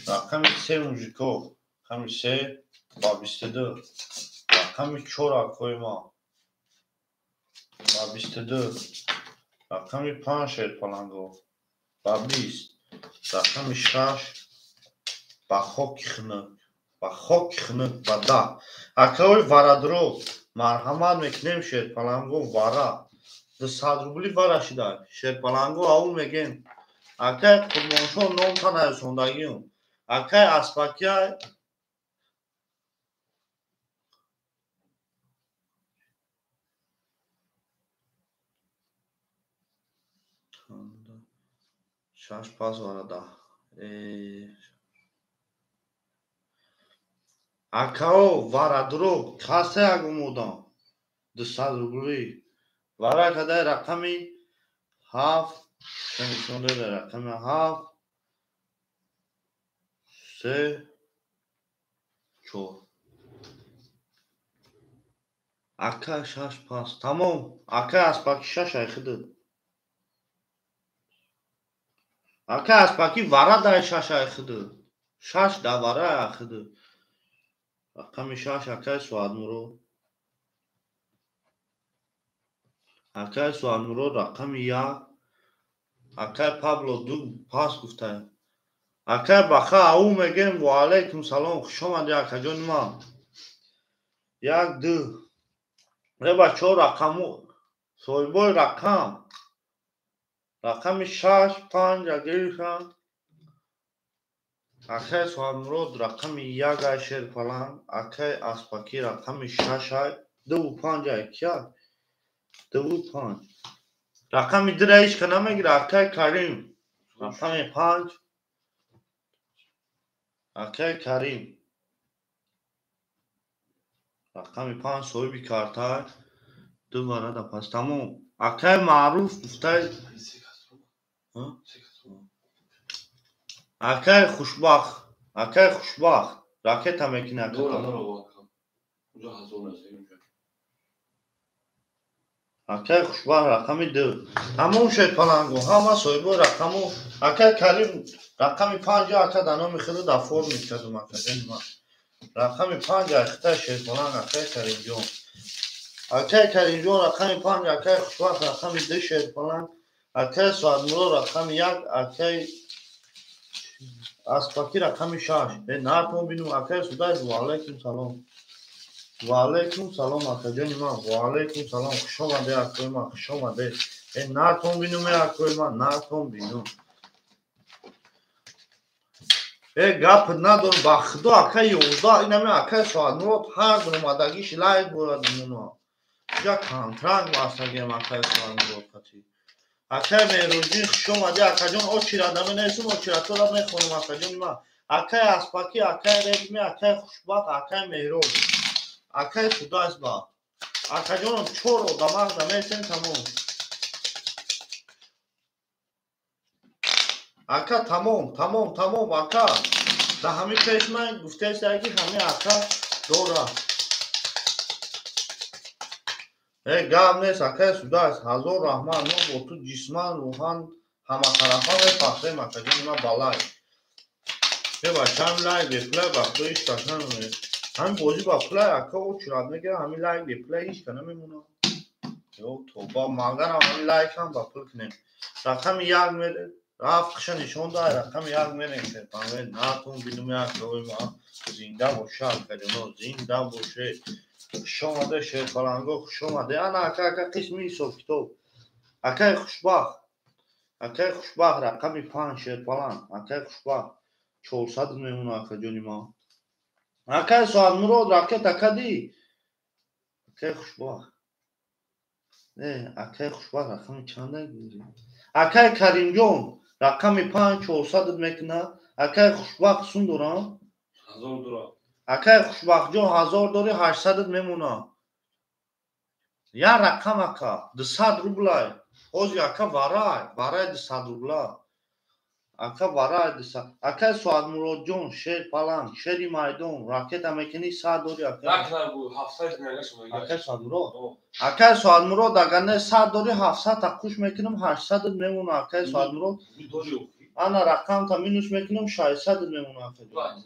Рақами се мужиков. Рақами се ба 22. Рақами чор акои ма. Ба 22. Рақами панҷ шерпаланго. Ба 20. Рақами шаш ба хоки хунук. Ба хоки хунук ба 10. Акаои варадро марҳамат мекунем шерпаланго вара. 200 рубли вара шида. Шерпаланго аул мегем. Акай Қурбоншоҳ номта нарасондагиюм. Акай Аспакия шаш пас варада. Акао варадро касе агумодам. 200 рубли. Вара кадай рақами 7 нишон дода рақами 7 3 4. Ака 6 пас. Тамом. Ака Аспаки 6 айхиди. Ака Аспаки вара дай 6 айхиди. 6 да вара айхиди. Рақами 6 акай Суадмурод. Акай Суадмурод рақами 1. Акай Пабло 2 пас гуфтай. Акай Баха ау мегем ва алайкум салом хуш омадӣ акаҷони ман. 1 2. Реба чор рақаму соҳибои рақам. Рақами 6 5 агирифтан. Акай Суадмурод рақами 1 ай шерпаланг. Акай Аспаки рақами 6 ай. 2 5 ай кия? 2 5. Рақами 2 ра ҳеч ка намегира. Акай Карим рақами 5. Акай Карим рақами 5 соҳиби картай. 2 варада пас. Тамом. Акай Маъруф гуфтай. Акай Хушбахт. Акай Хушбахт ракета мекунӣ ака. Акай Хушбахт рақами 2. Тамом шерпаланго ҳама соҳибои рақаму. Акай Карим рақами 5 ака дар номи худ дар форми кардум акаҷони ман. Рақами 5 айхитай шерпаланг акай Каримҷон. Акай Каримҷон рақами 5, акай Хушбахт рақами 2 шерпаланг, акай Суадмурод рақами 1, акай Аспаки рақами 6. Нартон бинум акай Судайс ва алайкум салом. Ва алайкум салом акаҷони ман. Ва алайкум салом. Хуш омадӣ акои ман, хуш омадӣ. Нартон бинум акои ман, нартон бинум. Гап надорам ба худо акай 11 инами акай Суадмурод ҳар омадагиш лайк борад муно. Ҷа контракт бастагиам акай Суадмурод қати. Акай Меҳрӯҷин хуш омадӣ акаҷон. Очирада менависум, очиратора мехонам акаҷони ман. Акай Аспаки, акай Регми, акай Хушбахт, акай Меҳроб, акай Судайсба. Акаҷоном чор одамак намесем тамом. Ака тамом, тамом, тамом ака. Да ҳами пеш ман гуфтаеста ки ҳами ака дора. Гап нест акай Судайс, ҳазор раҳмат. Мо бо ту ҷисман, рӯҳан ҳаматарафа мепахрем акаҷони ман ба лайк. Бачаам лайк бепулай ба худо ҳеч кас намемонад. Ҳамин бозӣ ба пулай ака очират мегирад, ҳамин лайк бепулай ҳеч ка намемонад. Ё тоба, магарам ҳамин лайкам ба пул кунем. Рақами 1 мере, рафт қиша нишон дай, рақами 1 мерем шерпаланг. Натон бинум акои ман. Зинда боша акаҷоно, зинда боше. Хуш омаде шерпаланго, хуш омаде. Ана ака, ака қисми ҳисоб китоб. Акай Хушбахт. Акай Хушбахт рақами 5 шерпаланг. Акай Хушбахт 400 мемона акаҷони ман. Акай Суадмурод ракета кадӣ. Акай Хушбахт. Акай Хушбахт рақами чанда гирӣ? Акай Каримҷон рақами 5 400 мекунад. Акай Хушбахт сум дорам? 1000 дорам. Акай Хушбахтҷон 1000 дорӣ, 800 мемонад. Я рақам ака 200 рублай. Ҳозир ака варай, варай 200 рубла. Ака варай 200. Акай Суадмуродҷон шерпаланг, шери майдон, ракета мекунӣ 100 дорӣ ака. Акай Суадмурод. Акай Суадмурод агар не 100 дорӣ 700 та қуш мекунам, 800 мемонад акай Суадмурод. Ана рақамта минус мекунам 600 мемона акаҷон.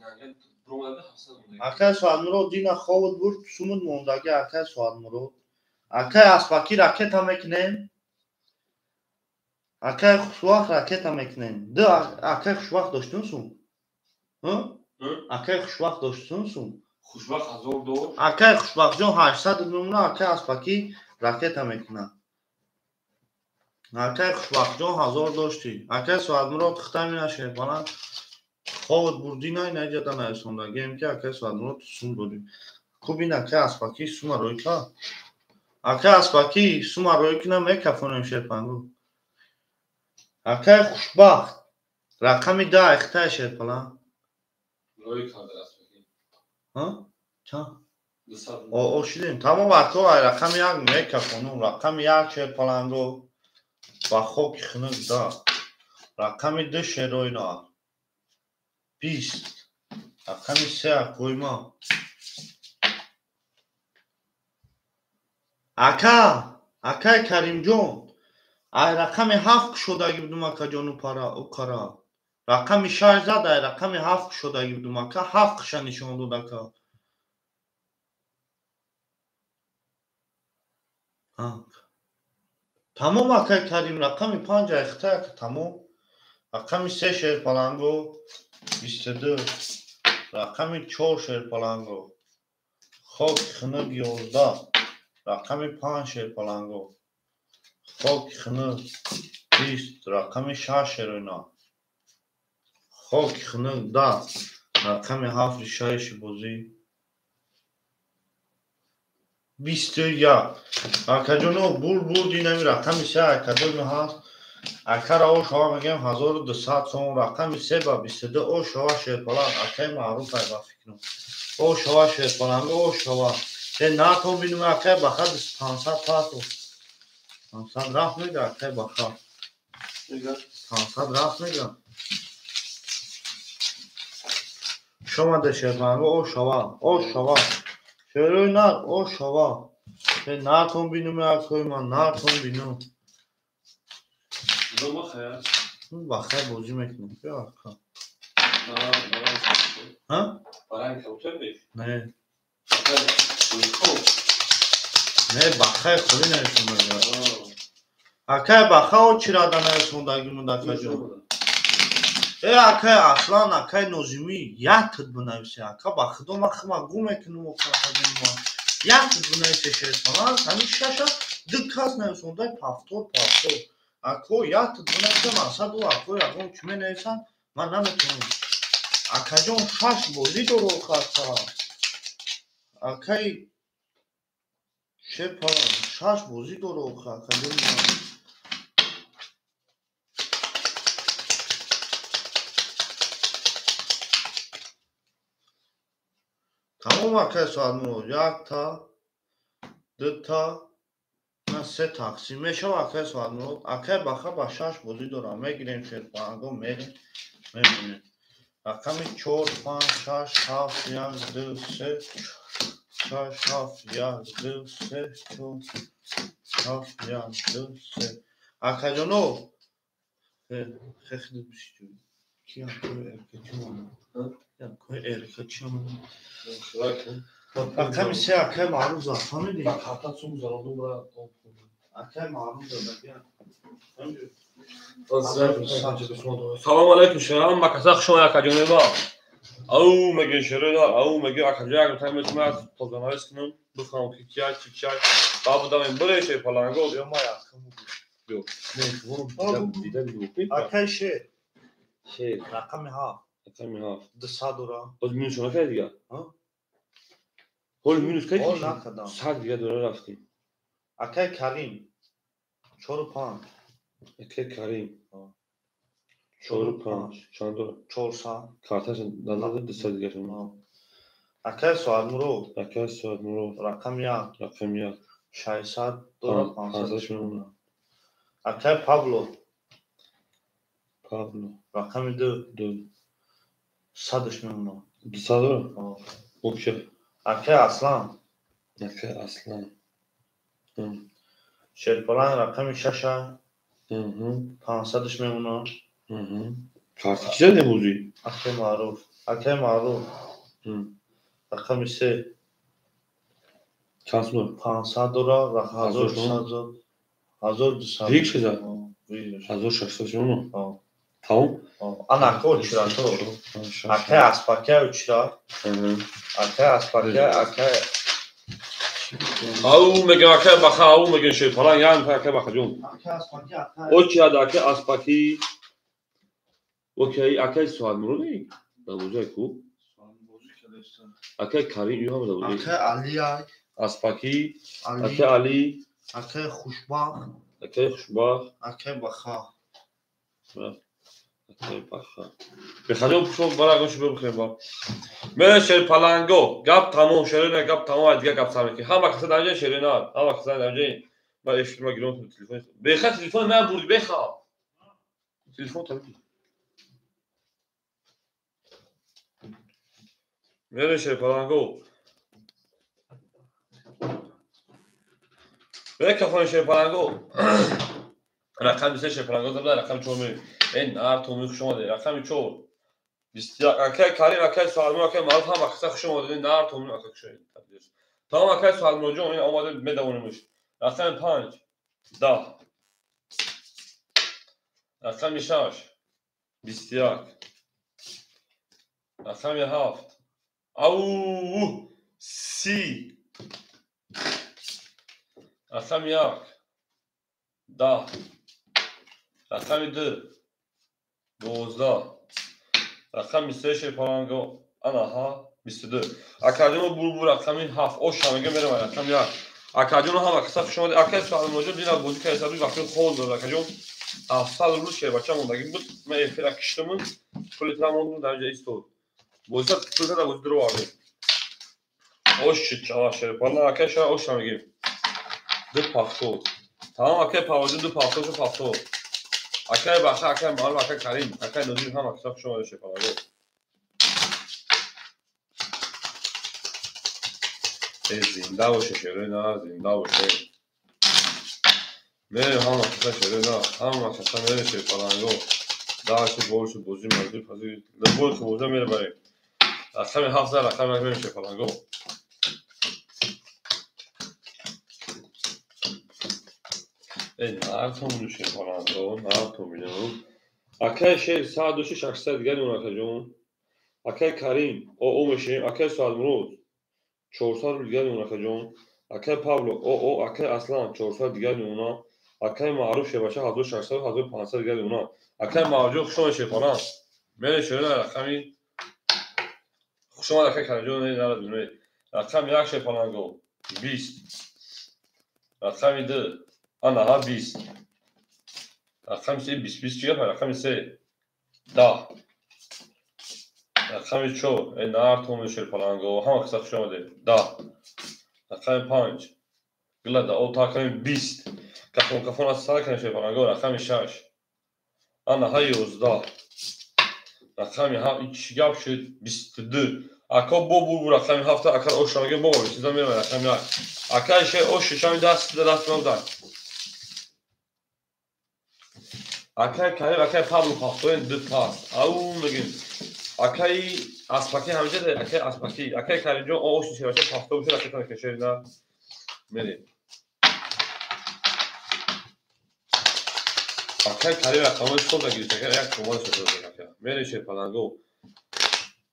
Акай Соатмурод дина ховуд бурд, сумуд мондаги акай Соатмурод. Акай Аспакӣ ракета мекунем. Акай Хушвақт ракета мекунем. Ду акай Хушвақт доштун сум? Акай Хушвақт доштун сум? Хушвақт 1000 дошт. Акай Хушвақтҷон 800 мемона, акай Аспакӣ ракета мекунад. Акай Хушвақтҷон 1000 доштӣ. Акай Соатмурод хитамина шерпалан ховуд бурдина инаҷата нависондагием ки акай Соатмурод сум додем. Кубин акай Аспакӣ сума рӯй кард. Акай Аспакӣ сума рӯй кунам мекафонем шерпангу. Акай Хушбахт рақами 10 ихтай шерпалан. Рӯй кард Аспакӣ. Ҳа? Чанд? О, шидем. Тамом ако ай рақами 1 мекафонум. Рақами 1 шерпаланго ба хоки хунук да. Рақами 2 шероина. 20. Рақами 3 акойма. Ака, акай Каримҷон, ай рақами 7 кушодаги будум акаҷону пара укара. Рақами 6 зад, ай рақами 7 кушодаги будум ака, 7 киша нишон дод ака. Тамом акай Карим, рақами 5 ай хитай ака, тамом. Рақами 3 шерпаланго 22. Рақами 4 шерпаланго. Хоки хунук 11. Рақами 5 шерпаланго. Хоки хунук 20. Рақами 6 шероина. Хоки хунук 10. Рақами 7 решаиши бозӣ. 21. Акаҷоно бур бурд инами рақами 3 акадоми ҳаст. Акара о шава мегӯям 1200 сом. Рақами 3 ба 22 о шава шерпаланг. Акаи маъруф ай ба фикрам. О шава шерпаланг, о шава. Е натон бинум акай баха 500 пасо. 500 рафт мега акай баха. 500 рафт мега. Шомаде шерпаланг, о шава, о шава. Шерои нар, о шава. Е натон бинум акой ман, натон бинум. Бахай бозӣ мекунем. Биё ака. Ҳа? Не. Не, бахай хули нависондаги. Акай баха о чӣ рада нависондаги муд акаҷон? Э акай Аслан, акай Нозимӣ яктид бинависе. Ака ба худо ман хима гум мекунам акаҷони ман. Яктид бинависе шерпаланг, ҳамин шаша ду кас нависондай пафтор пафтор. Ако яктид бинависам, асаду ако ягон чӣ менависанд, ман наметавонам. Акаҷон шаш бозӣ доро хаста. Акай шерпаланг шаш бозӣ доро акаҷони ман. Тамом акай Соатмурод, якта, дута, на се тақсим мешава акай Соатмурод. Акай баха ба шаш бозӣ дорам. Мегирем шерпаланго, мерем, мемонем. Рақами 4, 5, 6, 7, 1, 2, 3, 6, 7, 1, 2, 3, 4, 7, 1, 2, 3. Акаҷоно, хехди бишчу. Ки акои эрка чӣ монад? Акои эрка чӣ монад? Рақами 3 акай маъруф зад, фаҳмидӣ? Акай маъруф зад, Салом алейкум, шерам, макаса хуш омадед акаҷонева. Ау меги шерои, ау меги акаҷо як тайм метумад позанавис кунам, бихам ки кия чи чай. Бабу дамем бире шерпаланго. Биё ма якам. Биё. Не, шумо дида дида. Акай шер. Шер. Рақами 7. Рақами 7. 200 дора. Боз минус накард дига? Ҳа? Ҳол минус кард? Ҳол накардам. 100 дига дора рафтем. Акай Карим 4 5. Акай Карим 4 5. Чанд дора? 400. Карташ назар 200 дига шумо. Акай Соатмурод. Акай Соатмурод. Рақами 1. Рақами 1. 600 дора 500 шумо. Акай Пабло. Пабло. Рақами 2. 2. 100 мемонад. 200 дора? Окей. Акай Аслан. Акай Аслан. Шерпаланг рақами 6. 500 мемонад. Карти ки задем бозӣ? Акай Маъруф. Акай Маъруф. Рақами 3. Чанд сум? 500 дора, 1200. 1200. Вик шуда? 1600 сум. Тамом? Ана ака очира то. Акай Аспакай очира. Акай Аспакай, акай Ау мегем акай баха, ау мегем шерпаланг, ян акай баха ҷон. Акай Аспаки, акай. Очирад акай Аспаки. Окей, акай Суадмурод да бозӣ ку? Акай Карим ю ҳам да бозӣ. Акай Алия, Аспаки, акай Али, акай Хушбахт, акай Хушбахт, акай Баха. Акай Баха. Бехаҷон пушо бара гӯш бихӯрем ба. Мена шерпаланго, гап тамом, шерина гап тамом, ай дигар гап сар мекунем. Ҳама каса дар ҷои шерина, ҳама каса дар ҷои ба эфир ма гиром телефон. Беха телефон на бурд, беха. Телефон табиди. Мена шерпаланго. Бека шерпаланго. Рақами 3 шерпаланго забда, рақами 4 мерем. Эй нар то хуш омадед. Рақами 4. 21 акай Карим, акай Суалмур, акай Маъруф ҳама каса хуш омадед. Нар то ака хуш омадед. Тамом акай Суалмурҷон, ин омадед медавонимш. Рақами 5 10. Рақами 6 21. Рақами 7 ау 30. Рақами 1 10. Рақами 2 12. Рақами 3 шерпаланго анаҳа 22. Акаҷоно бурбур рақами 7 оша мега мерам рақами 1. Акаҷоно ҳама каса хуш омадед. Акай Суалмурҷон дина бозӣ карда сабри вақти хол дод акаҷон. 700 рубл шербача мондагӣ буд. Ман эфира киштамун, пули тра мондум дар ҷа истод. Бозиса пул када бозӣ дуро вардем. Ош шид чава шерпаланг акай ша оша мегем. 2 пафтод. Тамом акай Павоҷон 2 пафтод шуд пафтод. Акай Баха, акай Маъруф, акай Карим, акай Нозир ҳама каса хуш омадед шерпаланго. Э зинда боше шерина, зинда боше. Мерем ҳама каса шерина, ҳама каса мерем шерпаланго. Даши больше бозӣ мазӣ пазӣ. Любой ки бозӣ мерем барем. Рақами 7 за рақами 1 мерем шерпаланго. Эй нартон шерпаланго, нартон бинам. Акай шер 106 дигар мон акаҷон. Акай Карим, о мешем, акай Суалмурод 400 рубл дигар мон акаҷон. Акай Павло, о акай Аслан 400 дигар мона. Акай Маъруф шербача 1600 1500 дигар мона. Акай Маъруф хуш омадед шерпаланг. Мерем шерина рақами хуш омад акай Каримҷон, не нарад бинед. Рақами 1 шерпаланго 20. Рақами 2 анаҳа 20. Рақами 3 20 20 чӣ гап? Рақами 3 10. Рақами 4 эй нартон шерпаланго, ҳама каса хуш омадед. 10. Рақами 5 гилада о рақами 20. Кафон кафон аз сар кунем шерпаланго. Рақами 6 анаҳа 11. Рақами 7 чӣ гап шуд? 22. Ака бо бур рақами 7 ака оша мегем бо чиза мерам рақами 1. Акай шер ош шами даст даст ман. Акай Карим, акай Павло пафтоен 2 пас. Ау мегем. Акай Аспаки ҳамҷа да акай Аспаки, акай Каримҷон ош шербача пафто бошад акай тана шерина мерем. Акай Карим рақамои хуб нагирифт, акай як сомон шуд акай. Мерем шерпаланго.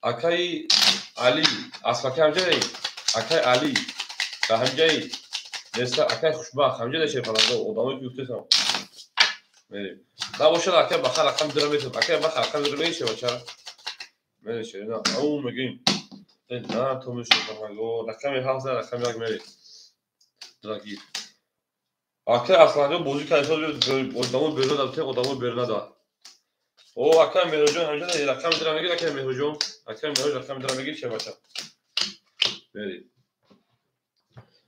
Акай Али, Аспаки ҳамҷа да акай Али да ҳамҷаи неста акай Хушбахт ҳамҷа да шерпаланго одамое ки гуфтесам. Мерем. Набошад акай Баха рақами 2 метавад. Акай Баха рақами 2 мегирӣ шербача? Мерем шерина. Ау мегем. Э на то шерпаланго. Рақами 7 за рақами 1 мерем. Драги. Акай Асланҷон бозӣ карда одамо берун дад, одамо берун дад. О акай Меҳроҷон ҳамҷа да рақами 2 мегирӣ акай Меҳроҷон. Акай Меҳроҷ рақами 2 мегирӣ шербача. Мерем.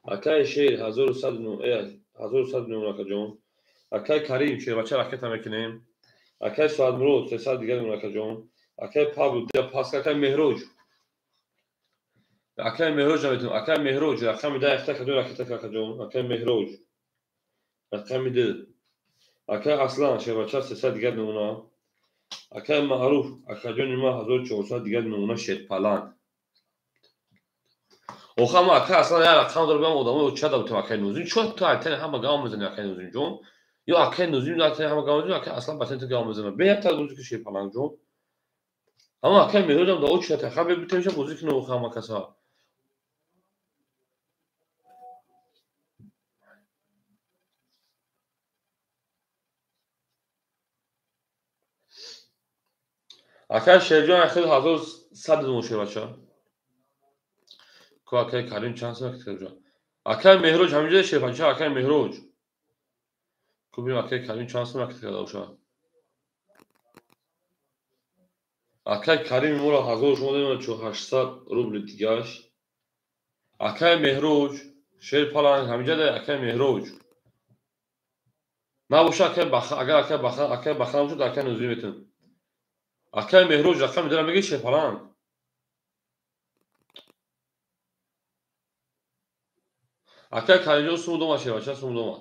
Акай шер 1109 1109 акаҷон. Акай Карим шербача ракета мекунем. Акай Суадмурод 300 дигар мон акаҷон. Акай Павло дия пас акай Меҳроҷ. Акай Меҳроҷ наметунам. Акай Меҳроҷ рақами 10 якта кадом ракета акаҷон. Акай Меҳроҷ рақами 2. Акай Аслан шербача 300 дигар мемона. Акай Маъруф, акаҷони ман 1400 дигар мемона Шерпаланг. Оха ма акай Аслан як рақам дорам, биям одамо чада бутам акай Нозим. Чо ту айтани ҳама гап мезани акай Нозимҷон? Ё акай Нозим айтани ҳама гап мезани, акай Аслан батани ту гап мезана. Бе як та бозӣ ки Шерпалангҷон. Ама акай Меҳроҷам да очата ха бе бутемша бозӣ кунам оха ҳама каса. Акай Шерҷон ахир 1100 дон шербача. Ко акай Карим чанд сом акай? Акай Меҳроҷ ҳаминҷо шербача, акай Меҳроҷ. Ко бинем акай Карим чанд сом акай карда. Акай Карим моро 1000 шумо додем 800 рубли дигаш. Акай Меҳроҷ Шерпаланг ҳаминҷо акай Меҳроҷ. Набоша акай Баха, агар акай Баха, акай Баха набошад акай Нозим метун. Акай Меҳроҷ рақами дора меги Шерпаланг. Акай Каримҷон сум дома шербача, сум дома.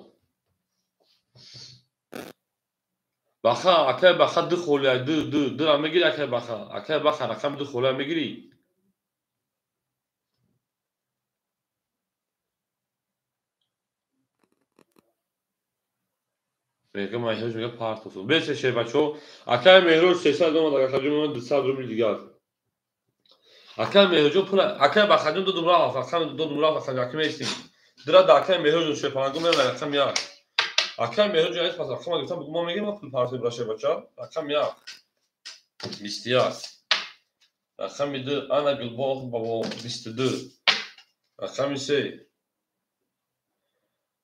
Баха, акай Баха ду холия, ду, ду, дура мегири акай Баха. Акай Баха рақами ду холия мегири. Мега Меҳроҷ мега партоф. Бесе шербачо, акай Меҳроҷ 300 дома дар акаҷон мемонад 200 рубли дигар. Акай Меҳроҷон пула, акай Бахаҷон додум рафт, акай додум рафт, акай акай меистим. Дира да акай Меҳроҷон Шерпалангу мемонад рақам як. Акай Меҳроҷон айс пас рақама гирифтам, бугу мо мегирем ма пул партоф бира шербача. Рақам як. 21. Рақами ду, ана Гулбоғ бабо 22. Рақами се.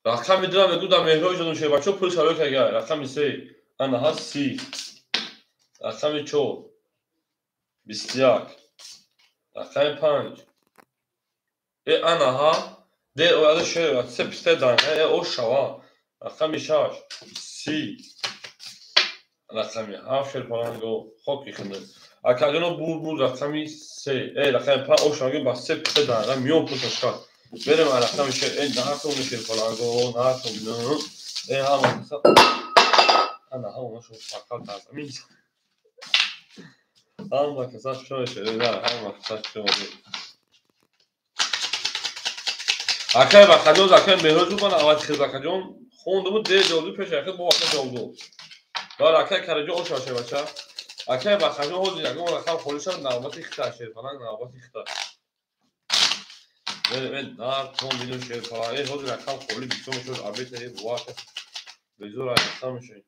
Рақами дура мегӯ дар Меҳроҷ додум шербачо пул шарои кагай. Рақами се. Ана ҳаст 30. Рақами чор. 21. Рақами панҷ. Э ана ҳа де ояда шер се писта данга э ош шава. Рақами шаш. 30. Рақами ҳафт Шерпаланго хоки хинда. Акаҷоно бур бур рақами се. Э рақами панҷ ош шава ба се писта данга миён пул ташкал. Берем рақами шер, э наҳатон Шерпаланго, наҳатон. Э ҳама каса. Ана ҳама шо фақат дар замин. Ҳама каса шо шер, ҳама каса шо. Акай Бахаҷон, акай Меҳроҷ ман аввал хез акаҷон хондуму де ҷавоб пеш ахир бо акай ҷавоб дод. Баъд акай Караҷон оша шербача. Акай Бахаҷон ҳозир ягон рақам холӣ шавад, навбати хита Шерпаланг, навбати хита. Мен нар тон бидун Шерпаланг. Э ҳозир рақам холӣ бисёр мешавад, абета э бувака. Безор рақам мешавад.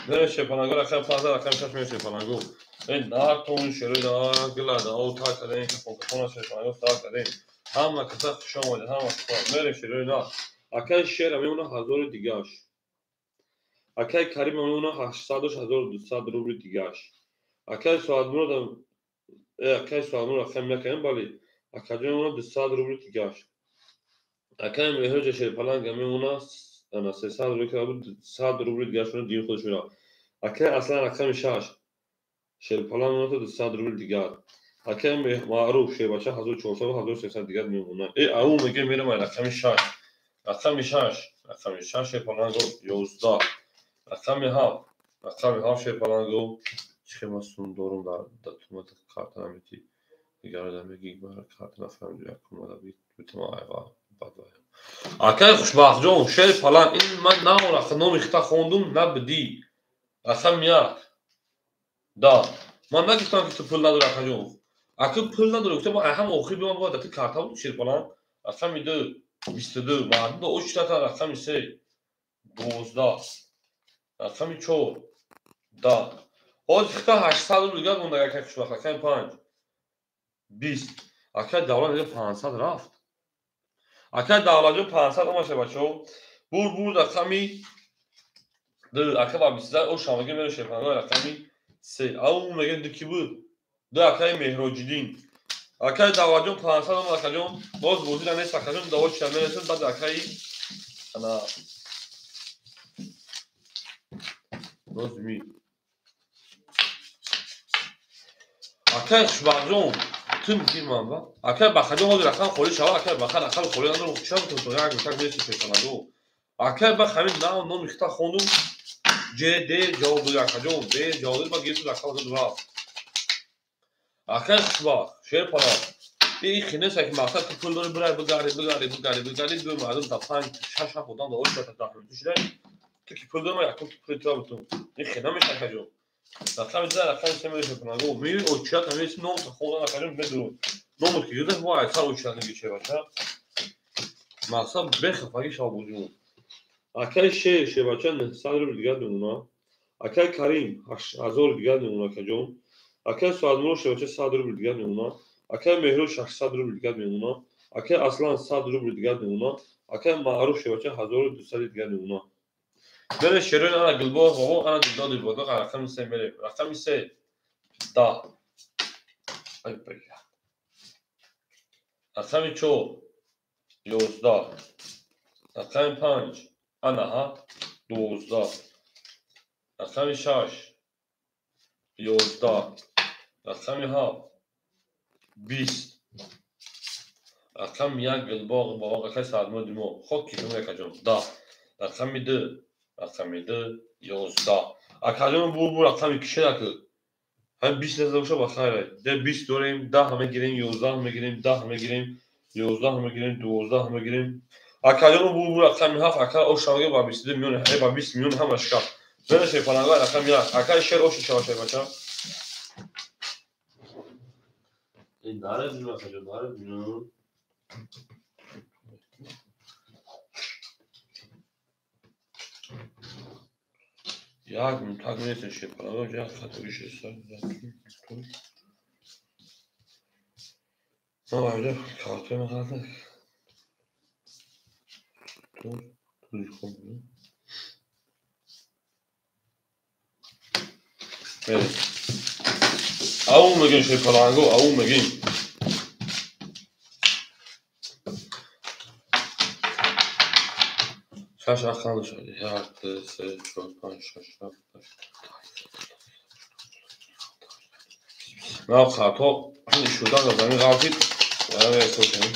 Мере Шерпаланго рақам 15, рақам 6 мере Шерпаланго. Э нар тон шерои да гила да о та кардем, кафон кафона Шерпаланго сар кардем. Ҳама каса хуш омадед, ҳама каса. Мере шерои на. Акай Шера мемона 1000 дигаш. Акай Карим мемона 800 1200 рубли дигаш. Акай Соатмурод акай Соатмурод рақам якам бале. Акаҷон мемона 200 рубли дигаш. Акай Меҳроҷ Шерпаланг мемона ана 300 рубли карда 200 рубли дигаш дин худаш мера. Акай Аслан рақами 6. Шерпаланг мемона 200 рубли дигар. Акай Маъруф шербача 1400 1300 дигар мемона. Э ау меге мерам рақами 6. Рақами 6, рақами 6 Шерпаланго 11. Рақами 7, рақами 7 Шерпаланго. Чӣ ма сум дорум дар тумата карта намети. Дигар да меги бар карта нафаҳмиду якум да битма айва бадвай. Акай Хушбахтҷон Шерпаланг ин ман на рақам номи хита хондум на бидӣ. Рақами як. Да. Ман нагуфтам ки ту пул надори акаҷон. Ака пул надори гуфтам ҳам охир биман бояд ту карта буд Шерпаланг. Рақами ду 22 мардум да очтата рақами се 12 рақами чор да. Ҳозир хита 800 рубл дигар монда акай Хушбахт. Рақами панҷ 20. Акай Давлат мега 500 рафт. Акай Давлатҷон 500 омаша бачаҳо. Бур бур рақами ду ака ба 22 о шамаги меро Шерпаланг рақами се. Ау мега ду ки буд? Ду акай Меҳроҷиддин. Акай Давлатҷон 500 омад акаҷон. Боз бозира нест акаҷон, даво чита мерасад баъд акай ана Нозми. Акай Хушбахтҷон ту мегӣ ман ба? Акай Бахаҷон ҳозир рақам холӣ шава, акай Баха рақами холӣ надорам, ча бутун то як мешак мераси Шерпаланго. Акай Бах ҳамин нав номи хита хондум, Ҷ дер ҷавоб дод акаҷон, дер ҷавоб дод, ба гирифту рақам зад рафт. Акай хушбахт, шер паланг. Ин хинеса ки мақсад ки пул дори бирай бигарди, бигарди, бигарди, бигарди, биёй мардум та панҷ, шаш, ҳафт одам да ош даҳ шудай. Ту ки пул дори, ман якум ту пули тура бутум. Ин хина меша акаҷон. Рақами зад, рақами се мереши паланг. Меёй очият ҳамеси ном хондан акаҷон медуру. Номут ки гирда, мо айсар очият мегиче бача. Мақсад бехафагӣ шав бозимон. Акай шер, шербача 900 рубл дигар мемона. Акай Карим 1000 дигар мемона акаҷон. Акай Суадмурод шербача 100 рубл дигар мемона. Акай Меҳрӯз 600 рубл дигар мемона. Акай Аслан 100 рубл дигар мемона. Акай Маъруф шербача 1200 дигар мемона. Бере шерои ана Гулбоғ бобо, ана Дилдод Дилбодо, рақами се мерем. Рақами се 10. Ай бля. Рақами 4 11. Рақами 5 анаҳа 12. Рақами 6 11. Рақами 7 20. Рақами 1 Гулбоғ бобо, акай Саадмурод мо. Хок ки кунем акаҷон 10. Рақами 2, рақами 2 11. Акаҷон бу рақами кишера ки ҳам 20 назар боша ба хайр. Де 20 дорем, 10 мегирем, 11 мегирем, 10 мегирем, 11 мегирем, 12 мегирем. Акаҷон бу рақами 7, ака ош шавга ба 22 миллион, ба 20 миллион ҳама шикафт. Бере шерпаланга рақами 1. Акай шер ош шава шербача. Ин даре миллион акаҷон, даре миллион. Як минут мересем шерпаланга, як хатои шеста. Ма карта мехоҳад. Ау мегин шерпаланго, ау мегин. Шаш рақам шуд. Як, ду, се, чор, панҷ, шаш, ҳафт, ҳашт. Ман хато шудан дар замин ғалтид. Ҳисоб кунем.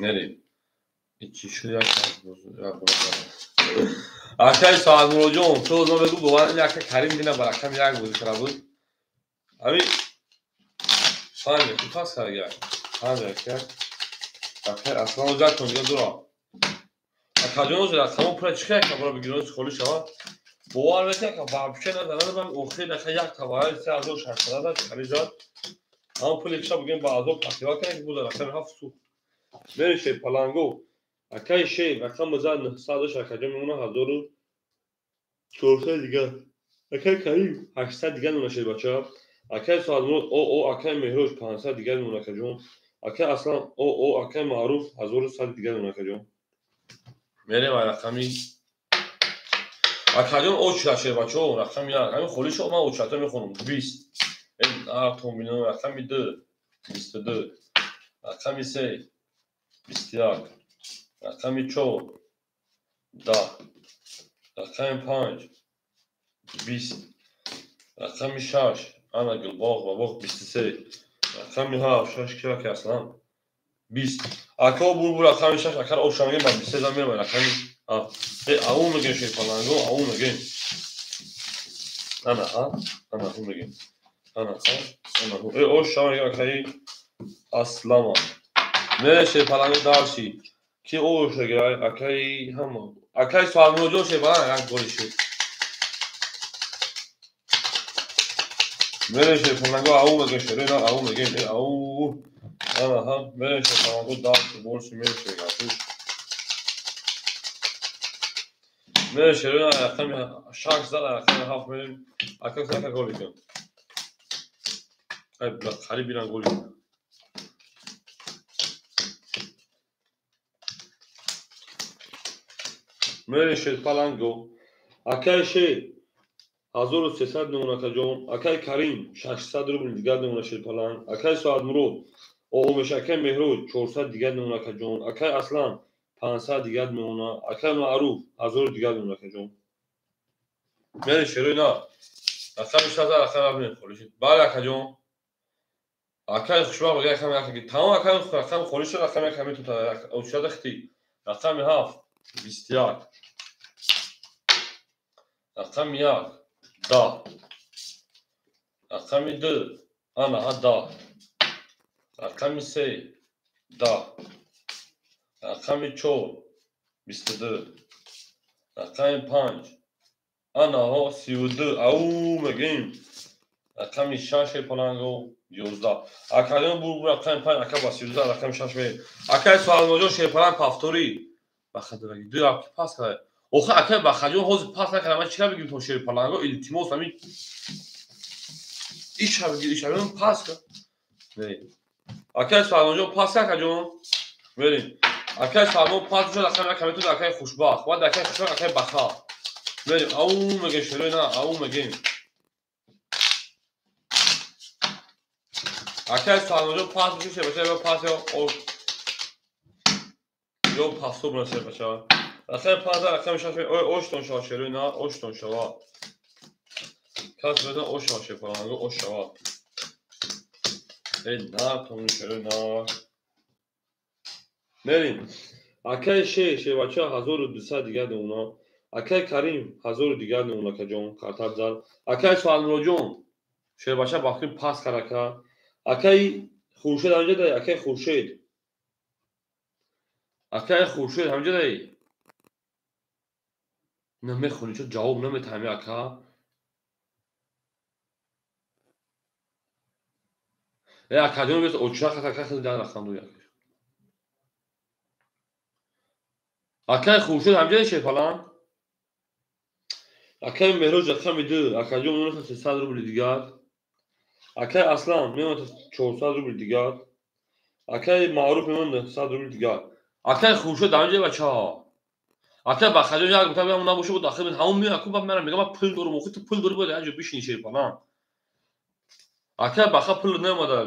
Нерем. Ичи шуд як як Акай Саадмуродҷон, ту озма бегу бовар ин ака Карим дина ба рақами як бозӣ карда буд. Ҳами панҷ ку пас кард як. Панҷ як. Акай Аслан оҷак кун дига дура. Акаҷон озир рақамо пура чӣ як бара бигирон холӣ шавад. Бовар мекунӣ ака вообще назанад ман охир ака як тавари 3600 зад харид зад. Ҳамон пули киша бигем ба азоб тақрибан кунем ки буд рақами 7 су. Мерешe паланго. Акай шер рақами зад 900 акаҷон мемона 1400 дигар. Акай Карим 800 дигар мемона шербача. Акай Суадмурод о акай Меҳрӯз 500 дигар мемона акаҷон. Акай Аслан о акай Маъруф 1100 дигар мемона акаҷон. Мерем рақами акаҷон оча шербачо рақами 1. Ҳамин холӣ шо ман очата мехонам 20. Ин автомобилон рақами 2 22. Рақами 3 21. Рақами 4 10. Рақами 5 20. Рақами 6 ана Гулбоғ бобоғ 23. Рақами 7 6 ки ака Аслан 20. Ака бу рақами 6 ака оша мегем ба 23 зан мерам рақами 7. Ау мегем шерпаланго, ау мегем. Ана а, ана ху мегем. Ана а, ана ху. Оша мегем акаи Аслама. Мере шерпаланго дарши. Ки оша гирай акаи ҳама. Акаи Суадмуродҷон шерпаланг як голи шуд. Мере шерпаланго ау мегем шеро, ау мегем, ау. Ана ҳа, мере шерпаланго дарши борши мере шерпаланго. Мере шеро рақами 6 зад рақами 7 мерем. Ака ака голи кун. Ай қариб биран голи кун. Мере шерпаланго. Акай шер 1300 мемона акаҷон. Акай Карим 600 рубл дигар мемона шерпаланг. Акай Суадмурод омеша акай Меҳрӯз 400 дигар мемона акаҷон. Акай Аслан 500 дигар мемона. Акай Маъруф 1000 дигар мемона акаҷон. Мере шерои на. Рақами 6 рақами 7 мемона холӣ шуд. Бале акаҷон. Акай хушбахт бага рақами 1. Тамом акай рақами холӣ шуд рақами 1 метавонад очада хти. Рақами 7 21. Рақами як 10. Рақами ду анаҳа 10. Рақами се 10. Рақами чор 22. Рақами панҷ анаҳо 32. Ау мегӯем. Рақами шаш шерпаланго 11. Акаҷон бур рақами панҷ ака ба 32 рақами шаш мегӯем. Акаи Суалмоҷон шерпаланг пафторӣ. Бахадраги ду ки пас кард. Охи акаи Бахаҷон ҳозир пас накард. Ман чира бигирем то шерпаланго? Илтимос ҳамин иша бигир, иша пас кард. Не. Акаи Суалмоҷон пас кард, акаҷон. Мерем. Акаи Салмон пас шуд, рақами як метод акаи Хушбахт. Баъд акаи Хушбахт акаи Баха. Мерем. Ау мегӯем шерои на, ау мегӯем. Акаи Салмонҷон пас бишед, шербача ё пас ё пасто бира шербача. Рақами панҷ рақами шаш оштон шава шерои на, оштон шава. Кас бедан ош шава шерпаланго, ош шава. Эй на, томни шерои на. Мерем. Акаи шербача 1200 дигар мемона. Акаи Карим 1000 дигар мемона, акаҷон, картак зад. Акаи Суалмуроҷон шербача бахти пас кард ака. Акаи Хуршед ҳамҷа дай, акаи Хуршед. Акаи Хуршед ҳамҷа дай. Намехонӣ, чо ҷавоб наметаҳами ака? Э акаҷон бес очақ ака хеле дар рақам ду як. Акаи Хуршед ҳамҷа дай шерпаланг? Акаи Меҳроҷ рақами ду, акаҷон мемонад 300 рубли дигар. Акаи Аслан мемонад 400 рубли дигар. Акаи Маъруф мемонад 100 рубли дигар. Акаи Хуршед ҳамҷа бачаҳо. Акаи Бахаҷон як гуфта ҳамон набоша буд ахир ҳамон меояд ку баъд мера мегӯям ман пул дорам, охи ту пул дорӣ бояд як ҷо бишинӣ шерпаланг. Акаи Баха пул наомада.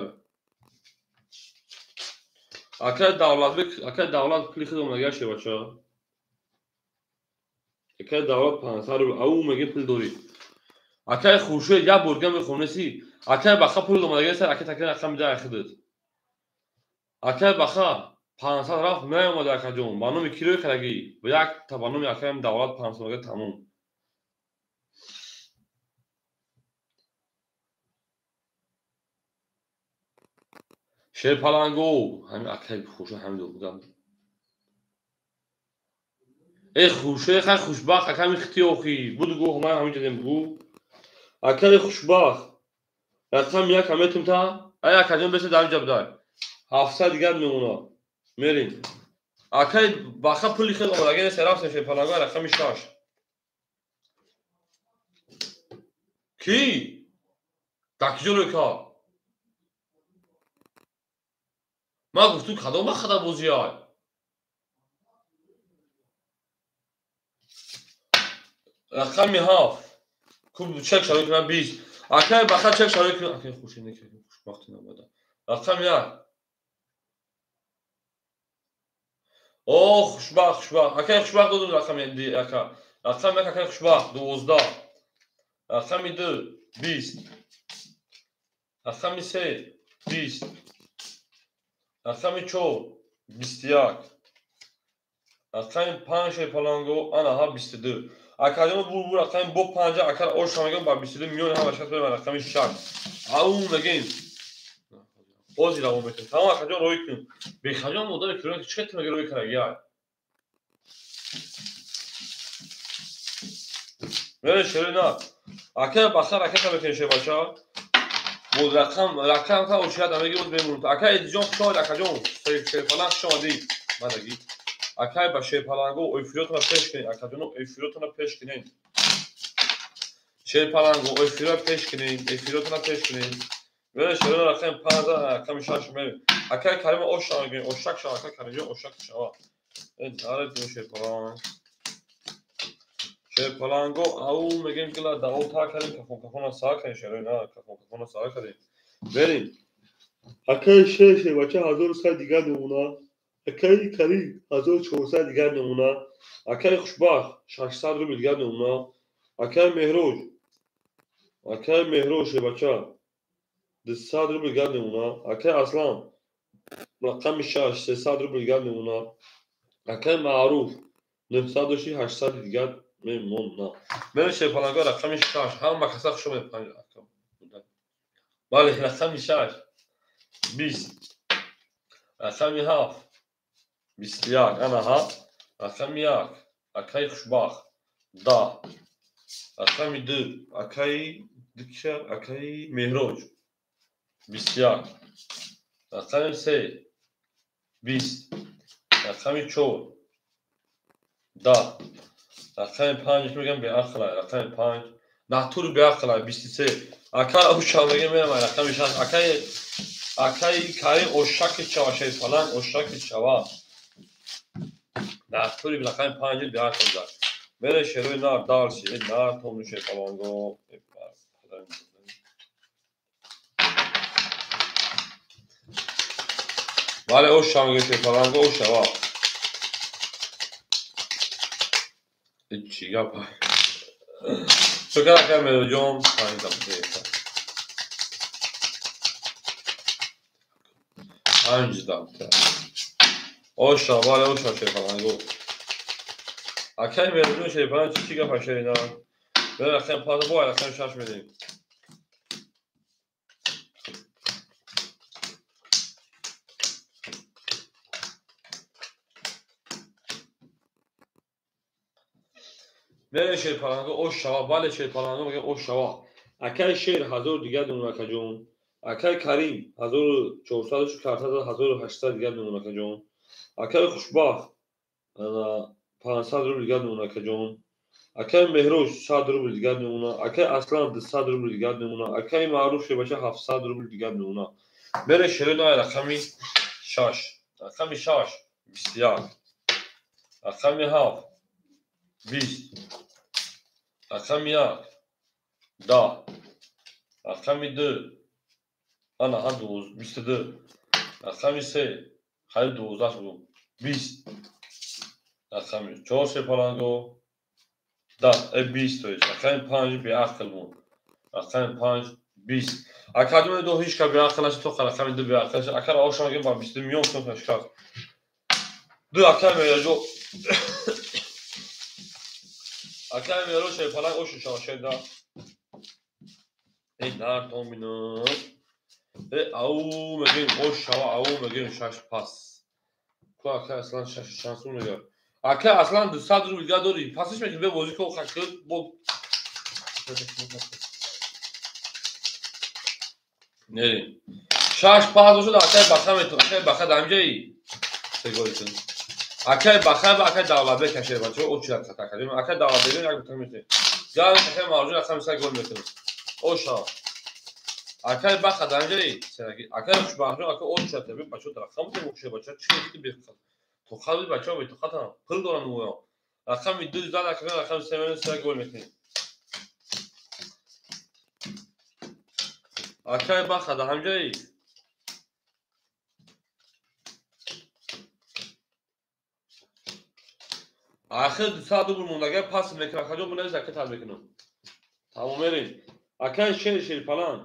Акаи Давлатбек, акаи Давлат пули худ омадагиаш шербача. Акаи Давлат 500 рубл, ау мегӯем пул дорӣ. Акаи Хуршед як бор дигар мехонеси. Акаи Баха пул омадагиаш, акаи такри рақами даҳ худат. Акаи Баха 500 рафт наомада акаҷон. Ба номи ки рӯй кардагӣ? Ба як та ба номи акаям Давлат 500 омада тамом. Шерпаланго, ҳамин акаи Хуршед ҳамин дод. Э Хуршед хай Хушбахт аками хити охи. Буд гӯ ман ҳамин ҷо дем гӯ. Акаи Хушбахт рақами як ҳаметум та? Ай акаҷон бесе дар ҷа будай. 700 дигар мемона. Мерем. Акаи Баха пули хел омадагӣ нест, рафтем шерпаланго рақами шаш. Ки? Дар куҷо рӯй кард? Ман гуфтум кадом вақт хада бозиай? Рақами ҳафт. Ку чек шарои кунам 20. Акаи Баха чек шарои кунам. Акаи Хуршед не хушбахти набода. Рақами як. О, Хушбахт, Хушбахт. Акаи Хушбахт додум рақами ака. Рақами як акаи Хушбахт 12. Рақами ду 20. Рақами се 20. Рақами чор 21. Рақами панҷ шерпаланго анаҳа 22. Акаҷон бур бур рақами бо панҷа акар оша мегӯям ба 22 миёни ҳама шахс мебарам рақами шаш. Ау мегӯем. Ҳозир равон мекунем. Тамом акаҷон рӯй кун. Бехаҷон модаме ки рӯй чӣ мега рӯй кард яй. Мере шерои на. Акаи Баха ракета мекунем шербача. Буд рақам рақам та очият меги буд бемонум. Акаи Эдиҷон хуш омадӣ акаҷон. Шерпаланг хуш омадӣ. Мадагӣ. Акаи ба шерпаланго эфиротона пеш кунед. Акаҷоно эфиротона пеш кунед. Шерпаланго эфиро пеш кунед, эфиротона пеш кунед. Мере шерои рақами панҷ рақами шаш мерем. Акаи Карим ош шава мегӯем. Ошак шава акаи Каримҷон ошак шава. Э даре ту шерпаланг. Шерпаланго ау мегӯем ки ла дао та кардем, кафон кафона сар кардем шерои на, кафон кафона сар кардем. Берем. Акаи шер шербача 1100 дигар мемона. Акаи Карим 1400 дигар мемона. Акаи Хушбахт 600 рубл дигар мемона. Акаи Меҳроҷ, акаи Меҳроҷ шербача 200 рубл дигар мемона. Акаи Аслан рақами шаш 300 рубл дигар мемона. Акаи Маъруф 900 дошти 800 дигар Мемонам. Мерем шерпаланго рақами 6. Ҳама каса хуш омадед. 5. Бале, рақами 6. 20. Рақами 7. 21. Ана ҳа. Рақами 1. Акаи Хушбахт. 10. Рақами 2. Акаи Дикша, акаи Меҳроҷ. 21. Рақами 3. 20. Рақами 4. 10. Рақами 5 мегам беақла. Рақами 5. Натур беақла 23. Ака ӯша мегам мерам рақами 6. Акаи Карим ошаки чава шерпаланг ошаки чава. Натури рақами 5 беақл. Мере шерои нар дарси, нар тому шерпаланго. Бале, оша мегам шерпаланго ошава. Чӣ гап? Шукр акай Меҳроҷон, 5 дамта. Оша, бале, оша шерпаланго. Акай Меҳроҷон шерпаланг чӣ гап ашерина? Мере рақами 5 бо рақами 6 мерем. Мере шерпаланго ош шава, бале шерпаланго мегӯям ош шава. Акай Шер 1000 дигар мемон акаҷон. Акай Карим 1400 карта 1800 дигар мемон акаҷон. Акай Хушбахт 500 рубл дигар мемон акаҷон. Акай Меҳроҷ 100 рубл дигар мемона. Акай Аслан 200 рубл дигар мемона. Акай Маъруф шебача 700 рубл дигар мемона. Мере шерои на рақами 6. Рақами 6 21. Рақами 7 20. Рақами 1 10. Рақами 2 ана ҳа 22. Рақами 3 хайр 12 буд 20. Рақами 4 шерпаланго 10 20 то есть. Рақами 5 беақл буд. Рақами 5 20. Академия ду ҳеҷ ка беақл нашид, то рақами 2 беақл нашид. Акара оша мегӯям ба 22 миён сом шикаст. Ду акай Меҳроҷо. Акай Меҳроҷ шерпаланг ошу шава шеда. Эй нар томина. Э ау мегӯем ош шава, ау мегӯем 6 пас. Ку акай Аслан 6 шансу мегӯяд. Акай Аслан 200 рубл дигар дорӣ. Пасиш мекунӣ бе бозӣ ко хакр бо. Не. 6 пас бошад акай Баха метавонад. Акай Баха дар ҳамҷаи сегоритон. Акай Баха ва акай Давлатбек кашед бачаҳо очи як хата кардем. Акай Давлатбек як бутак метавонад. Гар акай Мавҷуд рақами 3 гол мекунад. Оша. Акай Баха дар ҳамҷаи сераги. Акай Хушбахтҷон акай очи атаби бачаҳо рақам мекушед бачаҳо чӣ ки бехат. Тоқат бачаҳо бетоқатан пул доранд ӯ. Рақами 2 зад акай рақами 3 мекунад 3 гол мекунад. Акай Баха дар ҳамҷаи Ахир 200 рубл мондага пас мекунам. Акаҷон бинавис ака тал мекунам. Тамом мерем. Акай Шер шерпаланг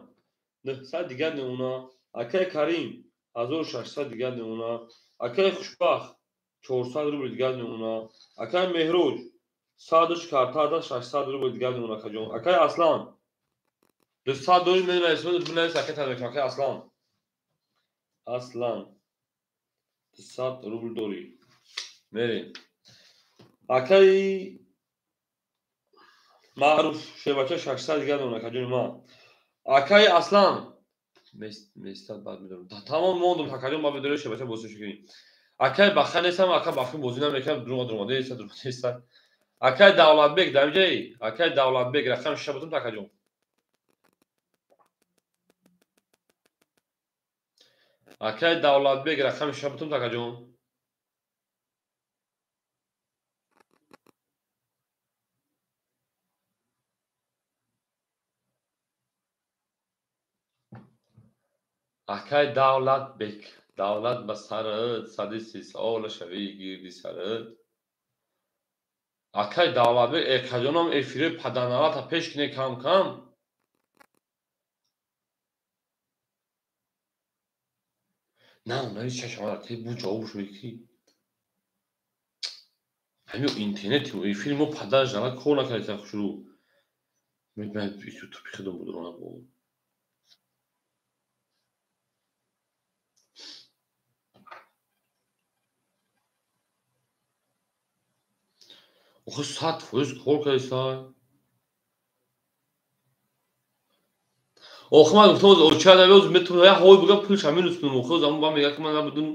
900 дигар мемона. Акай Карим 1600 дигар мемона. Акай Хушбахт 400 рубл дигар мемона. Акай Меҳроҷ 100 карта 600 рубл дигар мемона акаҷон. Акай Аслан 200 дорӣ бинавис ака тал мекунам. Акай Аслан. Аслан 200 рубл дорӣ. Мерем. Акаи Маъруф шебача 600 дигар мемона акаҷони ман. Акаи Аслан местад баъд медорам. Тамом мондум акаҷон ба медорем шебача бозӣ шукунем. Акаи Баха нестам, ака Баха бозӣ намекунам, дурӯға дуромада еста дуромада еста. Акаи Давлатбек дар ҳамҷаи? Акаи Давлатбек рақами 6 бутум акаҷон. Акаи Давлатбек рақами 6 бутум акаҷон. Акай Давлатбек, давлат ба сарат, сади 30 сола шавӣ гирди сарат. Акай Давлатбек, экаҷонам эфири паданалата пеш кине кам-кам. На, унаи чашамада те бу ҷавоб шуд ки. Ҳамин интернет эфири мо падар жана кор накард хушрӯ. Мен ютуби худам будрона бо. Охи 100% кор кардисай. Охи ман гуфтам оча навёз метавонам як ҳой буга пулша минус кунам. Охи замон ба мега ки ман набудум.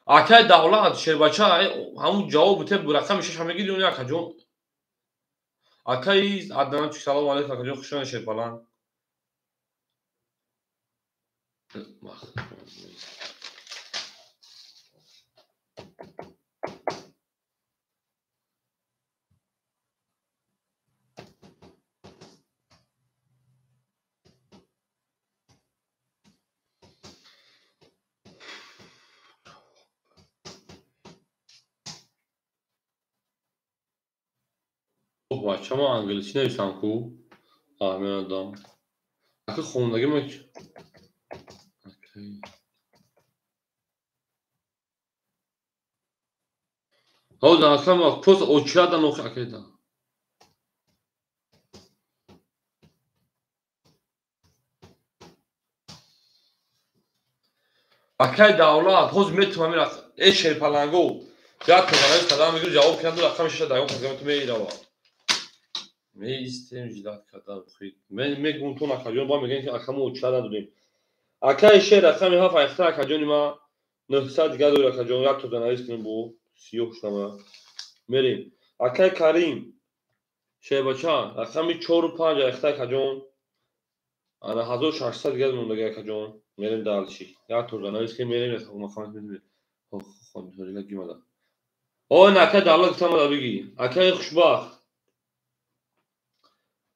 Акай давлат шербача ҳамун ҷавоб бите рақами шаша мегири он акаҷон. Акай Аднан салом алейкум акаҷон, хуш омадед шерпаланг. Бача ман англисӣ нависам ку? Аҳмедам. Ака хондагӣ ма ҳозир ака просто очирадан охи акайда. Акай давлат ҳозир метавонам э шерпаланго як тоғанаи қадам мегиру ҷавоб кунам, ду рақами шаша дагон қадам ту мерава. Меистем ждать кардан. Мегум тон акаҷон ба мегӯем ки ака мо очира надодем. Акаи шер рақами ҳафт айхта акаҷони ма 900 дига дори акаҷон, як то занавис кунем бо сиёҳ шудама. Мерем. Акаи Карим шербача рақами 4 5 айхта акаҷон. Ана 1600 дига мондаги акаҷон. Мерем дальше. Як то занавис кунем мерем мақомат. Хон гимада. О, акаи давлат гуфтам ада биги. Акаи хушбахт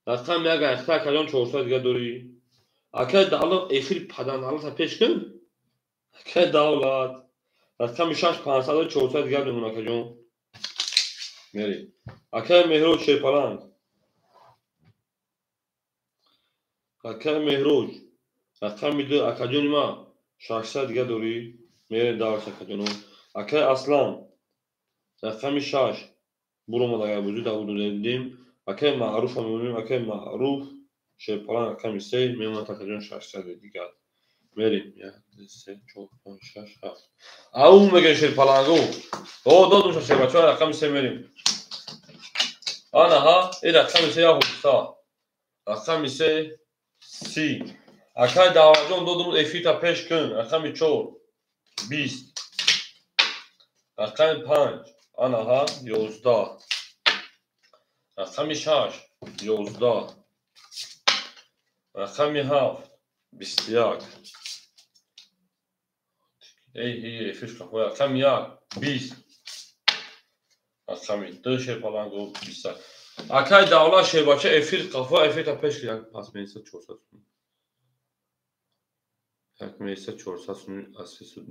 рақам як айхта акаҷон 400 дига дорӣ. Акаи давлат эфири падан давлата пеш кун. Акаи давлат рақами 6 500 400 дига мемон акаҷон. Мерем. Акаи Меҳроҷ шерпаланг. Акаи Меҳроҷ рақами 2 акаҷони ма 600 дига дорӣ. Мерем давлат акаҷоно. Акаи Аслан рақами 6 буромад агар бузӣ дидем. Акаи Маъруфа мемонем, акаи Маъруф шерпаланг рақами 3 мемонад акаҷон 600 дигар. Мерем. 1 2 3 4 5 6 7. Ау мегӯем шерпалангу. О, додум ша шербача рақами 3 мерем. Ана ҳа, ин рақами 3 як ҳодиса. Рақами 3 30. Акаи Давлатҷон додум эфирта пеш кун. Рақами 4 20. Рақами 5 ана ҳа 11. Рақами 6 11. Рақами 7 21. Эй, эй, эфир қафо. Рақами 1 20. Рақами 2 шерпаланго 20. Акаи давлат шербача эфир қафо эфирта пеш кун. Пас меиста 400 сум. Як меиста 400 сум аз 300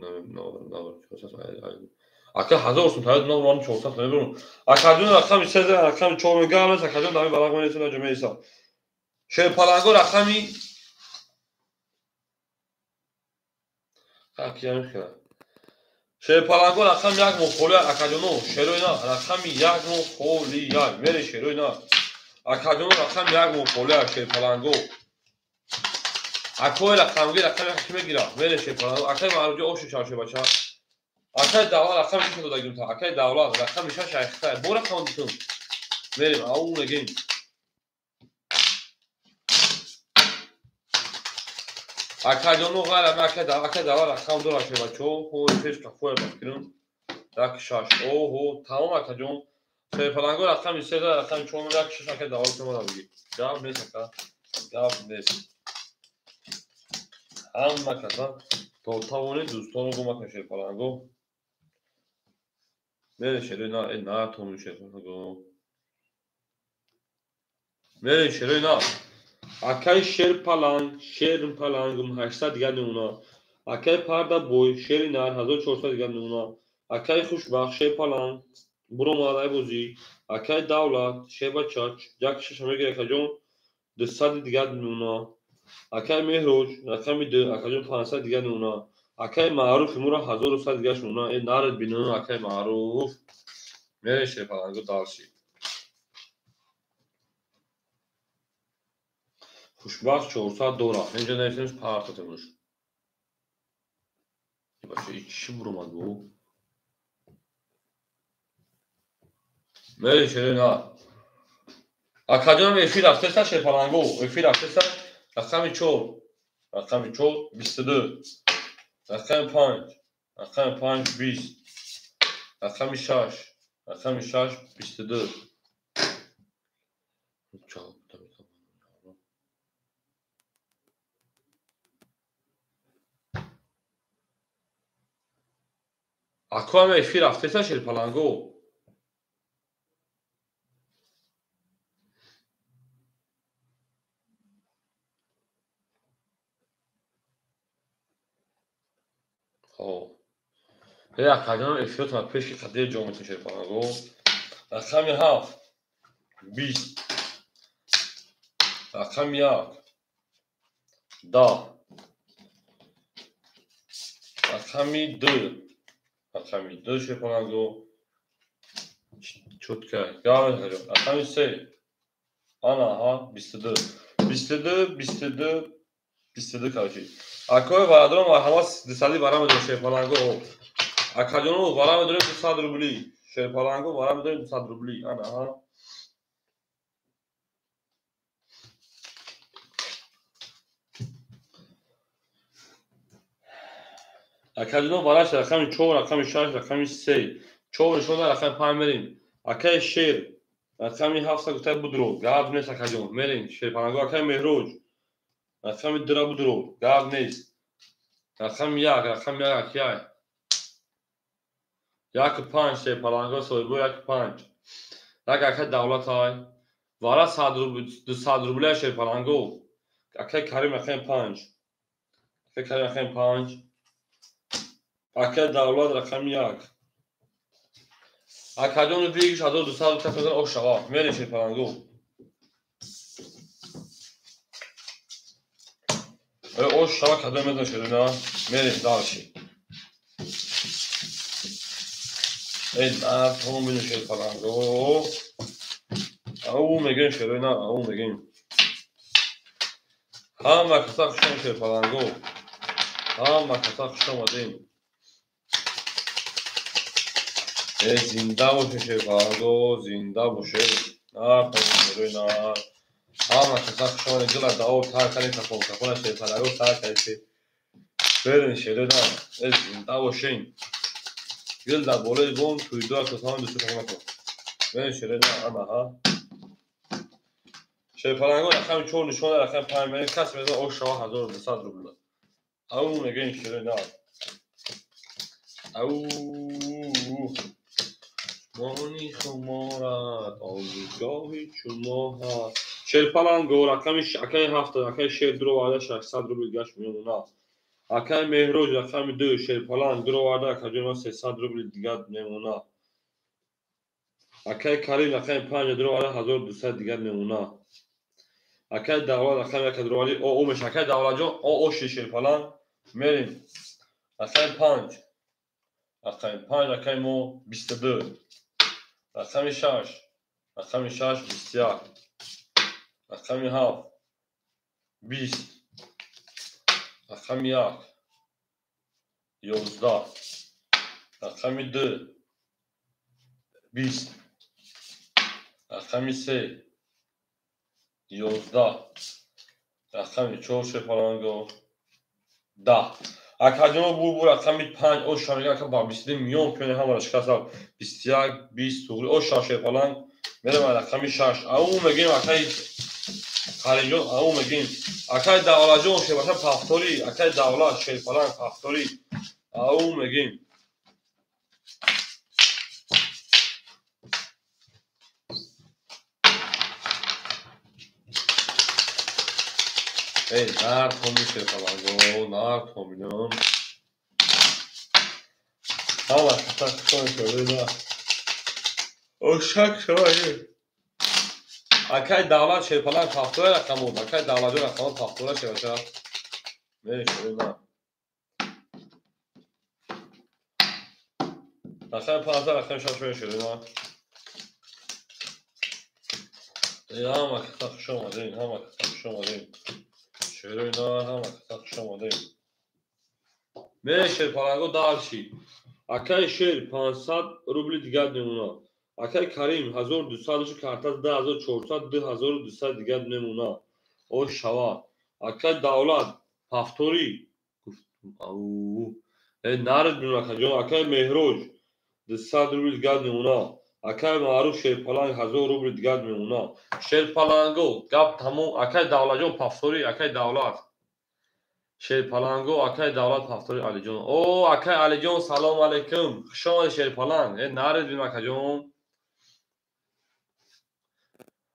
навар 400 ай. Ака 1000 сум таёд нам 400 сум мебурам. Акаҷон рақами 3 рақами 4 мегам акаҷон дами варақ менесона ҷо меиста. Шерпаланго рақами акиям хела. Шерпаланго рақами 1 мухоли акаҷоно шерои на рақами 1 мухоли 1 мере шерои на акаҷоно рақами 1 мухоли шерпаланго. Акои рақамги рақами 1 мегира мере шерпаланго. Акаи Маъруф оши шаршебача. Акаи давлат рақами 6 додагим та. Акаи давлат рақами 6 айхта. Бо рақам дутум. Мерем ау мегем. Акаҷоно ғайр акаи давлат рақам 2 шебачо. Ҳо пеш қафоя бафкирам. 1 6. Оҳо, тамом акаҷон. Шерпаланго рақами 3 рақами 4 1 6 акаи давлат омада биги. Гап нест ака. Гап нест. Ҳама каса то тавони дӯстонро гум макун шерпаланго. Мере шерои на, э на тону шерпаланго. Мере шерои на. Акаи шерпаланг, шерпаланг 800 дигар мемона. Акаи парда бой, шери нар 1400 дигар мемона. Акаи хушбахт, шерпаланг буромад ай бозӣ. Акаи давлат, шербачач, як шаша мегирад акаҷон 200 дигар мемона. Акаи Меҳроҷ рақами 2 акаҷон 500 дигар мемона. Акаи Маъруф имура 1100 дигар мемона. Э наред бинон акаи Маъруф. Мерем шерпаланго дальше. Хушбахт 400 дора. Инҷа нависемш партатемуш. Бача, чӣ буромад бу? Мерем шерена. Акаҷонам эфир рафтеса шерпаланго, эфир рафтеса рақами 4, рақами 4 22, рақами 5, рақами 5 20, рақами 6, рақами 6 22. Акоам эфир рафтеса шерпаланго. Акаҷонам эфиротона пеши қадри ҷо метон шерпаланго. Рақами 7 20, рақами 1 10, рақами 2, рақами 2 шерпаланго. Чётко. Рақами 3 ана ҳа 22, 22, 22, 22 короче. Акои бародарон марҳамат 200 вара медорем шерпаланго. Акаҷону вара медорем 200 рубли. Шерпаланго вара медорем 200 рубли. Ана ҳа. Акаҷону вараш рақами 4, рақами 6, рақами 3. 4 нишон рақами 5 мерем. Акаи шер рақами 7 гуфта будро. Гап нест акаҷон. Мерем шерпаланго. Акаи Меҳроҷ рақами 2 будро. Гап нест. Рақами 1, рақами 1 акай. 1 5 шерпаланго соҳибо 1 5. Як акаи Давлатай. Вара 200 рубля шерпаланго. Акаи Карим рақами 5. Акаи Карим рақами 5. Акаи Давлат рақами 1. Акаҷону бигиш 1200 рубля мезан ош шава. Мерем шерпаланго. Ош шава кадом мезан шерина. Мерем дальше. Эй, нартон бинем шерпаланго. Ау мегем шерина, ау мегем. Ҳама каса хуш омад шерпаланго. Ҳама каса хуш омадем. Эй, зинда бошед шерпаланго, зинда бошед. Нартон шерина. Ҳама каса хуш омадем. Дила дао тар кардем кафон, кафона шерпаланго сар кардем. Берин шерина. Эй, зинда бошед. Гил дар болои бом тӯйдор касони дӯсту кунакон. Берин шерина, ана ҳа. Шерпаланго рақами 4 нишон рақами 5 мерем. Кас мезан ош шава 1200 рубл. Ау мегем шерина. Ау мони хуморат олгоҳи чумоҳа. Шерпаланго рақами акаи 7 акаи шер дуроварда 600 рубл гашт мемонад. Акаи Меҳроҷ рақами 2 шерпаланг дуроварда акаҷон 300 рубл дигар мемонад. Акаи Карим рақами 5 дуроварда 1200 дигар мемонад. Акаи Давлат рақами 1 дуроварди о меша. Акаи Давлатҷон о ши шерпаланг мерем. Рақами 5, рақами 5 акаи мо 22, рақами 6, рақами 6 21, рақами 7 20, рақами 1 11, рақами 2 20, рақами 3 11, рақами 4 шерпаланго 10. Акаҷоно бу рақами 5 оша мега ака ба 22 миён пёне ҳамаро шикастам. 21 20 туғри оша шерпаланг мерем рақами 6. Ау мегем акаи Каримҷон, ау мегем. Акаи Давлатҷон шербаша пафтори, акаи Давлат шерпаланг пафтори. Ау мегем. Эй, нартон шерпаланго, нартон бинам. Ҳама каса хуш шуда. Ошак шава. Акаи Давлат шерпаланг пафтора рақамуд. Акаи Давлатҷон рақамуд пафтора шербаша. Мерем шерина. Рақами 5 рақами 6 мерем шерина. Ҳама каса хуш омадем, ҳама каса хуш омадем. Шерои нар, ҳама каса хуш омадем. Мере шерпаланго дальше. Акаи шер 500 рубли дигар мемонад. Акаи Карим 1200 карта 2400 2200 дигар мемонад. Ош шавад. Акаи Давлат повтори. Нарид бинон акаҷон. Акаи Меҳроҷ 200 рубли дигар мемонад. Акаи Маъруф шерпаланг 1000 рубли дигар мемонад. Шерпаланго гап тамом. Акаи Давлатҷон повтори. Акаи Давлат шерпаланго, акаи Давлат повтори. Алиҷон. О, акаи Алиҷон, салом алейкум. Хуш омадед шерпаланг. Нарид бинон акаҷон.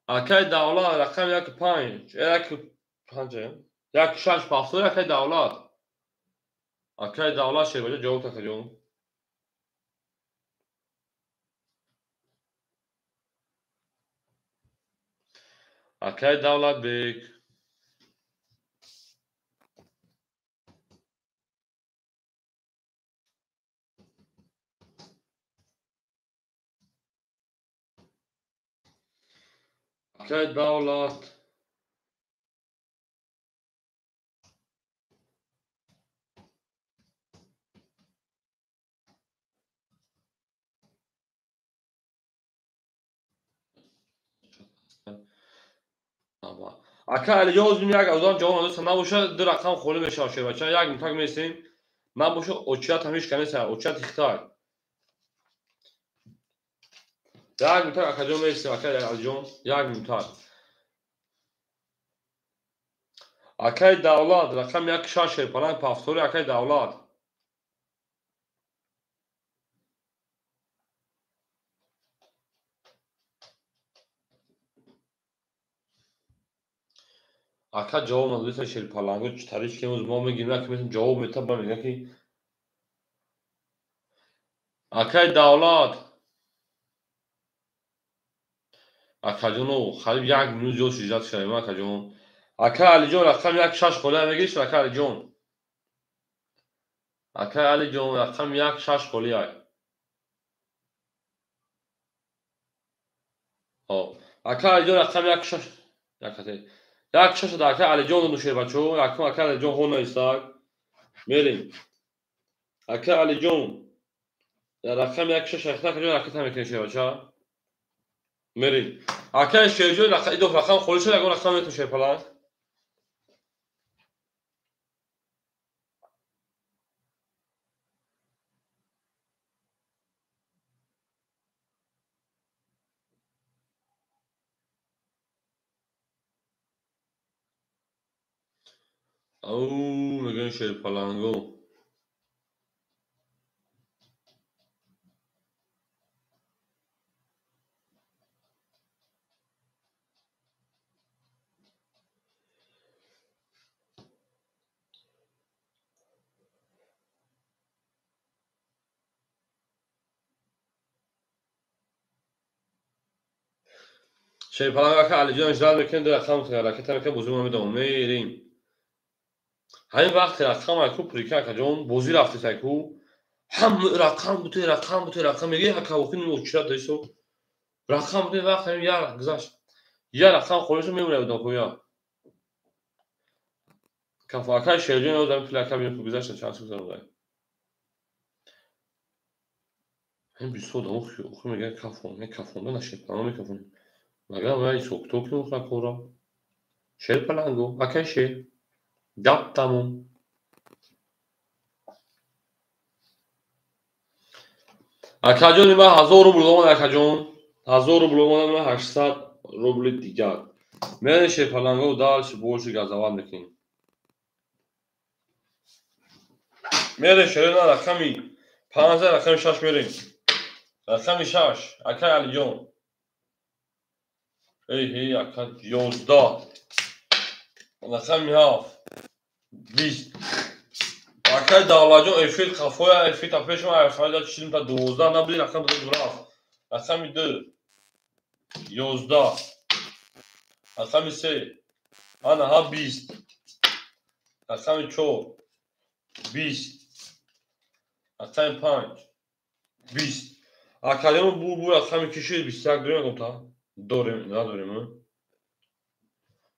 Акаи Давлат рақами 1 5 1 5 1 6 повтори. Акаи Давлат, акаи Давлат шербача ҷавоб акаҷон. Акаи Давлатбек. Акаи Давлат. Ака Алиҷон, озим як одам ҷавоб надоста набошад, ду рақам холӣ мешавад шербача. Як мутак месем. Набошад, очият ҳамиш канеса, очият ихтар. Як мутак акаҷон месем, ака Алиҷон, як мутак. Акаи Давлат, рақами 1 6 шерпаланг повтори. Акаи Давлат. Ака ҷавоб надодиста шерпаланго, тариш ки имрӯз мо мегирем, як метавонем ҷавоб мета, ба мегӯяд ки акаи Давлат. Акаҷоно, қариб як минут зиёд шиҷат шавем, акаҷон. Акаи Алиҷон, рақами 1 6 холия мегириш, акаи Алиҷон. Акаи Алиҷон, рақами 1 6 холия. Акаи Алиҷон, рақами 1 6 якате. 1 6 да акаи Алиҷон доду шербачо. Якум акаи Алиҷон ҳо наистак. Мерем. Акаи Алиҷон рақами 1 6 акаи Алиҷон ракета мекунем шербача. Мерем. Акаи Шерҷон идоф рақам холӣ шуд, ягон рақам метавон шерпаланг. Ау, мегӯем шерпаланго. Шерпаланг ака Алиҷон ижрат мекунем, ду рақам ракета мекунем, бозӣ мо медавом. Мерем. Ҳамин вақте рақам айку прика акаҷон, бозӣ рафтес айку. Ҳам рақам буту, рақам буту, рақам мегӯи, ака охир очират дорисо. Рақам буту, вақт ҳамин як гузашт. Як рақам холӣ шуд, мемонад одам ку я. Кафа акаи Шерҷон ёдам пул ака бинем ку гузашта чанд сум гузаронда. Ҳамин бисёр одам охир мегӯяд кафон, не кафонда на шерпаланго мекафонем. Магар вай сокток мехӯрад кора. Шерпаланго, акаи шер. Гап тамом. Акаҷони ман 1000 рубл омад, акаҷон. 1000 рубл омад, ман 800 рубли дигар. Мерем шерпаланго, дальше больше газоват мекунем. Мерем шерена рақами 5, рақами 6 мерем. Рақами 6, акаи Алиҷон. Эй, эй, ака 11. Рақами 7. 20. Акаи Давлатҷон эфир қафоя, эфир та пешма, айфайда чилим та 12 набуди, рақам ду рафт. Рақами 2. 11. Рақами 3. Ана ҳа 20. Рақами 4. 20. Рақами 5. 20. Акаҷон бу рақами киши 21 дорем, гуфта? Дорем, надорем.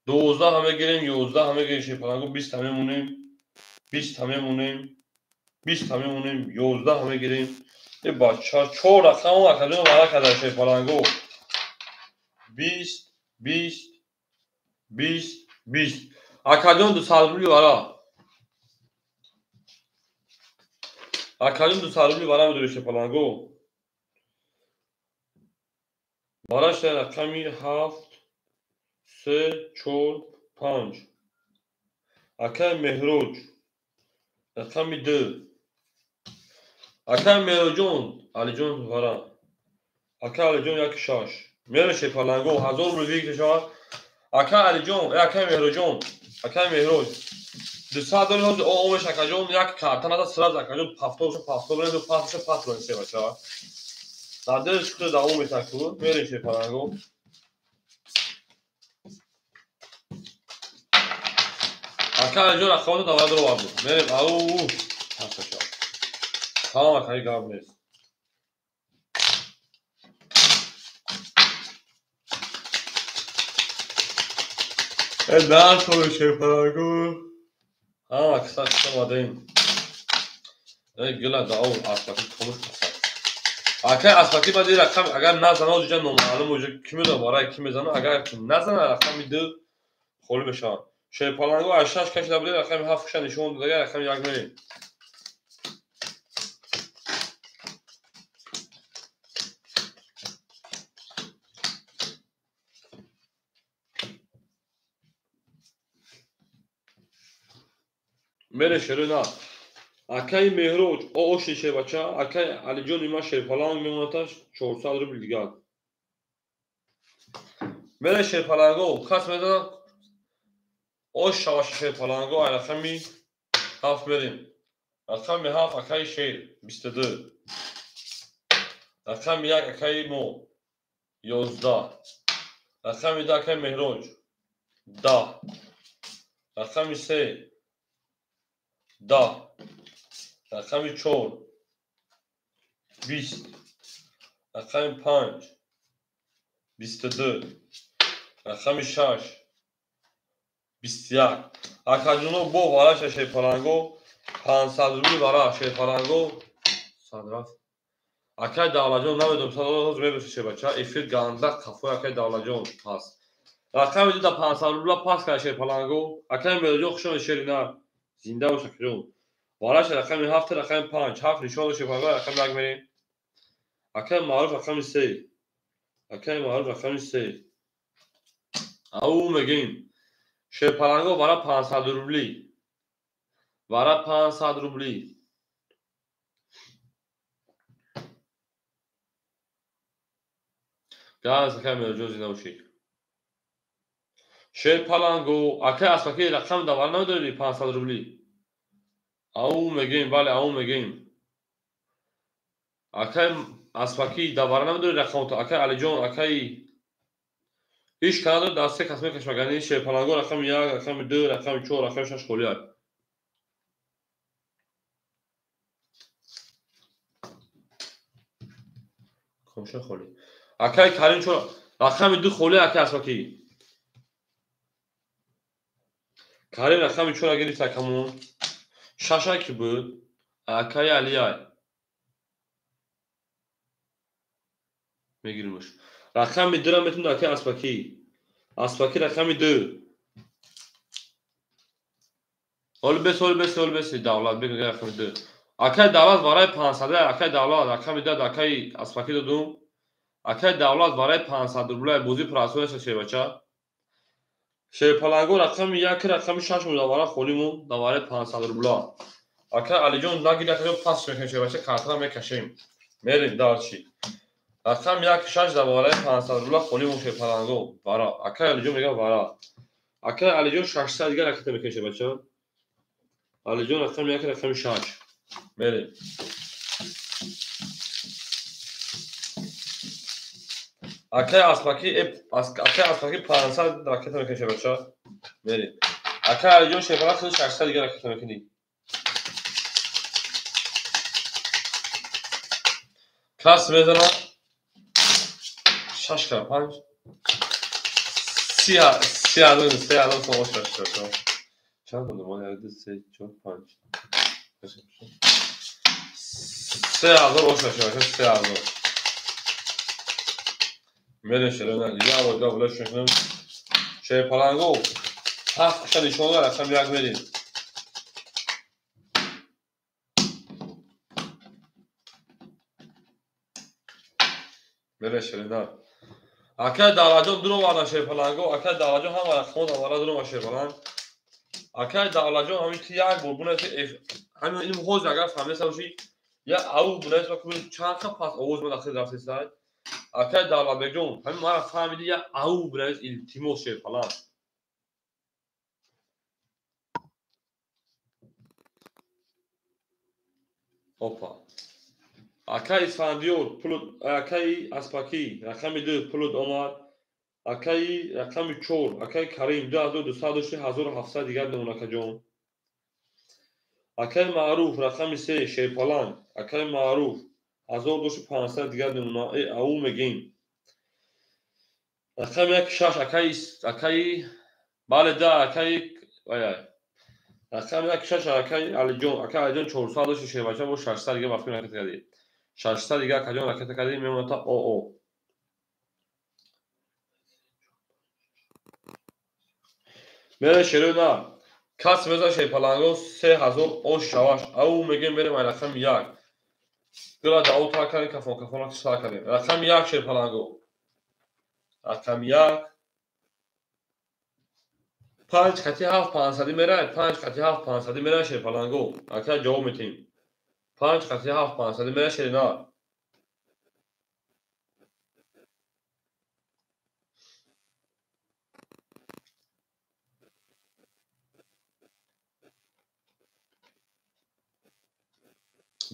12 мегирем, 11 мегирем шерпаланго, 20 мемонем, 20 мемонем, 20 мемонем, 11 мегирем. Э бача, 4 рақам акаҷон вара карда шерпаланго. 20, 20, 20, 20. Акаҷон 200 рубли вара. Акаҷон 200 рубли вара медори шерпаланго. Вараш дар рақами 7, 3, 4, 5. Акаи Меҳроҷ рақами 2. Акаи Меҳроҷон, Алиҷон вара. Акаи Алиҷон 1 6. Мере шерпаланго, 1000 рубли выигрыш мешавад. Акаи Алиҷон, акаи Меҳроҷон, акаи Меҳроҷ 200 доллар ҳозир омеш акаҷон, як карта нада сразу акаҷон пафтор пафтор ду пафтор пафтор сева шавад. Дар дилш худ давом метаку, мере шерпаланго. Акаи Алиҷон рақамото давра даровард. Мерем, ау, пафта шавад. Тамом акаи, гап нест. Э, дарсоли шерпаланго. Ҳама киса хуш омадем. Э, гила дао аспаки хомӯш пасад. Акай аспаки баъди рақам агар назана оҷа номаълум оҷа ки медонам барои ки мезана, агар назана рақами 2 холӣ мешавад. Шерпаланго аз 6 кашида будем, рақами 7 каша нишон додага, рақами 1 мерем. Мере шерои на. Акаи Меҳроҷ, оши шербача, акаи Алиҷони ман шерпаланг мемонаташ 400 рубл дигар. Мере шерпаланго, кас мезанад ош шаваша шерпаланго, ай рақами 7 мерем. Рақами 7 акаи Шер 22. Рақами 1 акаи мо 11. Рақами 2 акаи Меҳроҷ 10. Рақами 3 10. Рақами 4 20. Рақами 5 22. Рақами 6 21. Акаҷоно бо вараша шерпаланго 500 рубли вара шерпаланго сад рафт. Акаи Давлатҷон намедонам, сад ҳозир мебошад шербача, эфир ганда қафои акаи Давлатҷон ҳаст. Рақами 2 да 500 рубла пас кард шерпаланго. Акаи Меҳроҷон хуш омадед шери нар. Зинда бош акаҷон. Вараша рақами 7, рақами 5, 7 нишон дошт шерпаланго, рақами 1 мерем. Акаи Маъруф рақами 3. Акаи Маъруф рақами 3. Ау мегӯем. Шерпаланго вара 500 рубли. Вара 500 рубли. Газ акаи Меҳроҷон зинда бошед. Шерпаланго, акаи Аспаки рақам давара намедонед 500 рубли. Ау мегӯем, бале, ау мегӯем. Акаи Аспаки давара намедонед рақамото, акаи Алиҷон, акаи ҳеҷ ка надорад, дар се кас мекашам агар шерпаланго рақами 1, рақами 2, рақами 4, рақами 6 холӣ аст. Комша холӣ. Акаи Карим 4, рақами 2 холӣ акаи Аспаки. Карим рақами 4 гирифт акамон. 6 ки буд? Акаи Алияй. Мегиримш. Рақами 2-ра метавонад акаи Аспаки. Аспаки рақами 2. Ҳоли бес, ҳоли бес, ҳоли бес, Давлат бег рақами 2. Акаи Давлат барои 500, акаи Давлат рақами 2 акаи Аспаки додум. Акаи Давлат барои 500 рубла бозӣ прасояша шербача. Шерпаланго рақами 1, рақами 6 муда вара холӣ мон, давараи 500 рубла. Акаи Алиҷон нагир акаҷон пас мекунем шербача, картара мекашем. Мерем дарчи. Рақами 1 6 давараи 500 рубла холӣ мон шерпаланго. Вара. Акаи Алиҷон мегӯяд вара. Акаи Алиҷон 600 дигар ракета мекунем шербача. Алиҷон рақами 1, рақами 6. Мерем. Акаи Аспаки, акаи Аспаки 500 ракета мекунем шербача. Мерем. Акаи Алиҷон шерпаланг 600 дигар ракета мекунӣ. Кас мезанад 6 кара 5 30 3000 сом ош шуд. Чанд номер? 1 2 3 4 5. 3000 ош шуд, 3000. Мере шерена, я бор дигар блаш мекунем. Шерпаланго ҳафт куша нишон дорад, рақами як мерем. Мере шерена. Акай Давлатҷон дуроварда Шерпаланго, акай Давлатҷон ҳама рақамот аввала дуровар Шерпаланг. Акай Давлатҷон ҳамин ки як бор бунест, ҳамин ин ҳозир агар фаҳмида бошӣ, як ау бунест ва кунед чанд қа пас овоз ма дахил рафтесай. Акай Давлатбекҷон, ҳамин мара фаҳмиди як ау бунест, илтимос Шерпаланг. Опа. Акай Исфандиёр пулут, акай Аспакӣ рақами 2 пулут омад. Акай рақами 4, акай Карим 2200 дошти 1700 дигар мемон акаҷон. Акай Маъруф рақами 3 Шерпаланг, акай Маъруф 1000 дошти 500 дигар мемона. Э ау мегем. Рақами 1 6 акай бале да акай ай рақами 1 6 акай Алиҷон, акай Алиҷон 400 дошти Шербача бо 600 дигар вақти ракета кардӣ. 600 дигар акаҷон ракета кардӣ мемонад та ОО. Мере шерои на. Кас меза Шерпаланго 3000 ош шаваш. Ау мегем мерем ай рақами 1. Дила дао та кардем, кафон кафон сар кардем. Рақами 1 Шерпаланго. Рақами 1 5 қати 7 500 мерай, 5 қати 7 500 мерай Шерпаланго. Ака ҷавоб метем. 5 қати 7 500 мерай Шерина.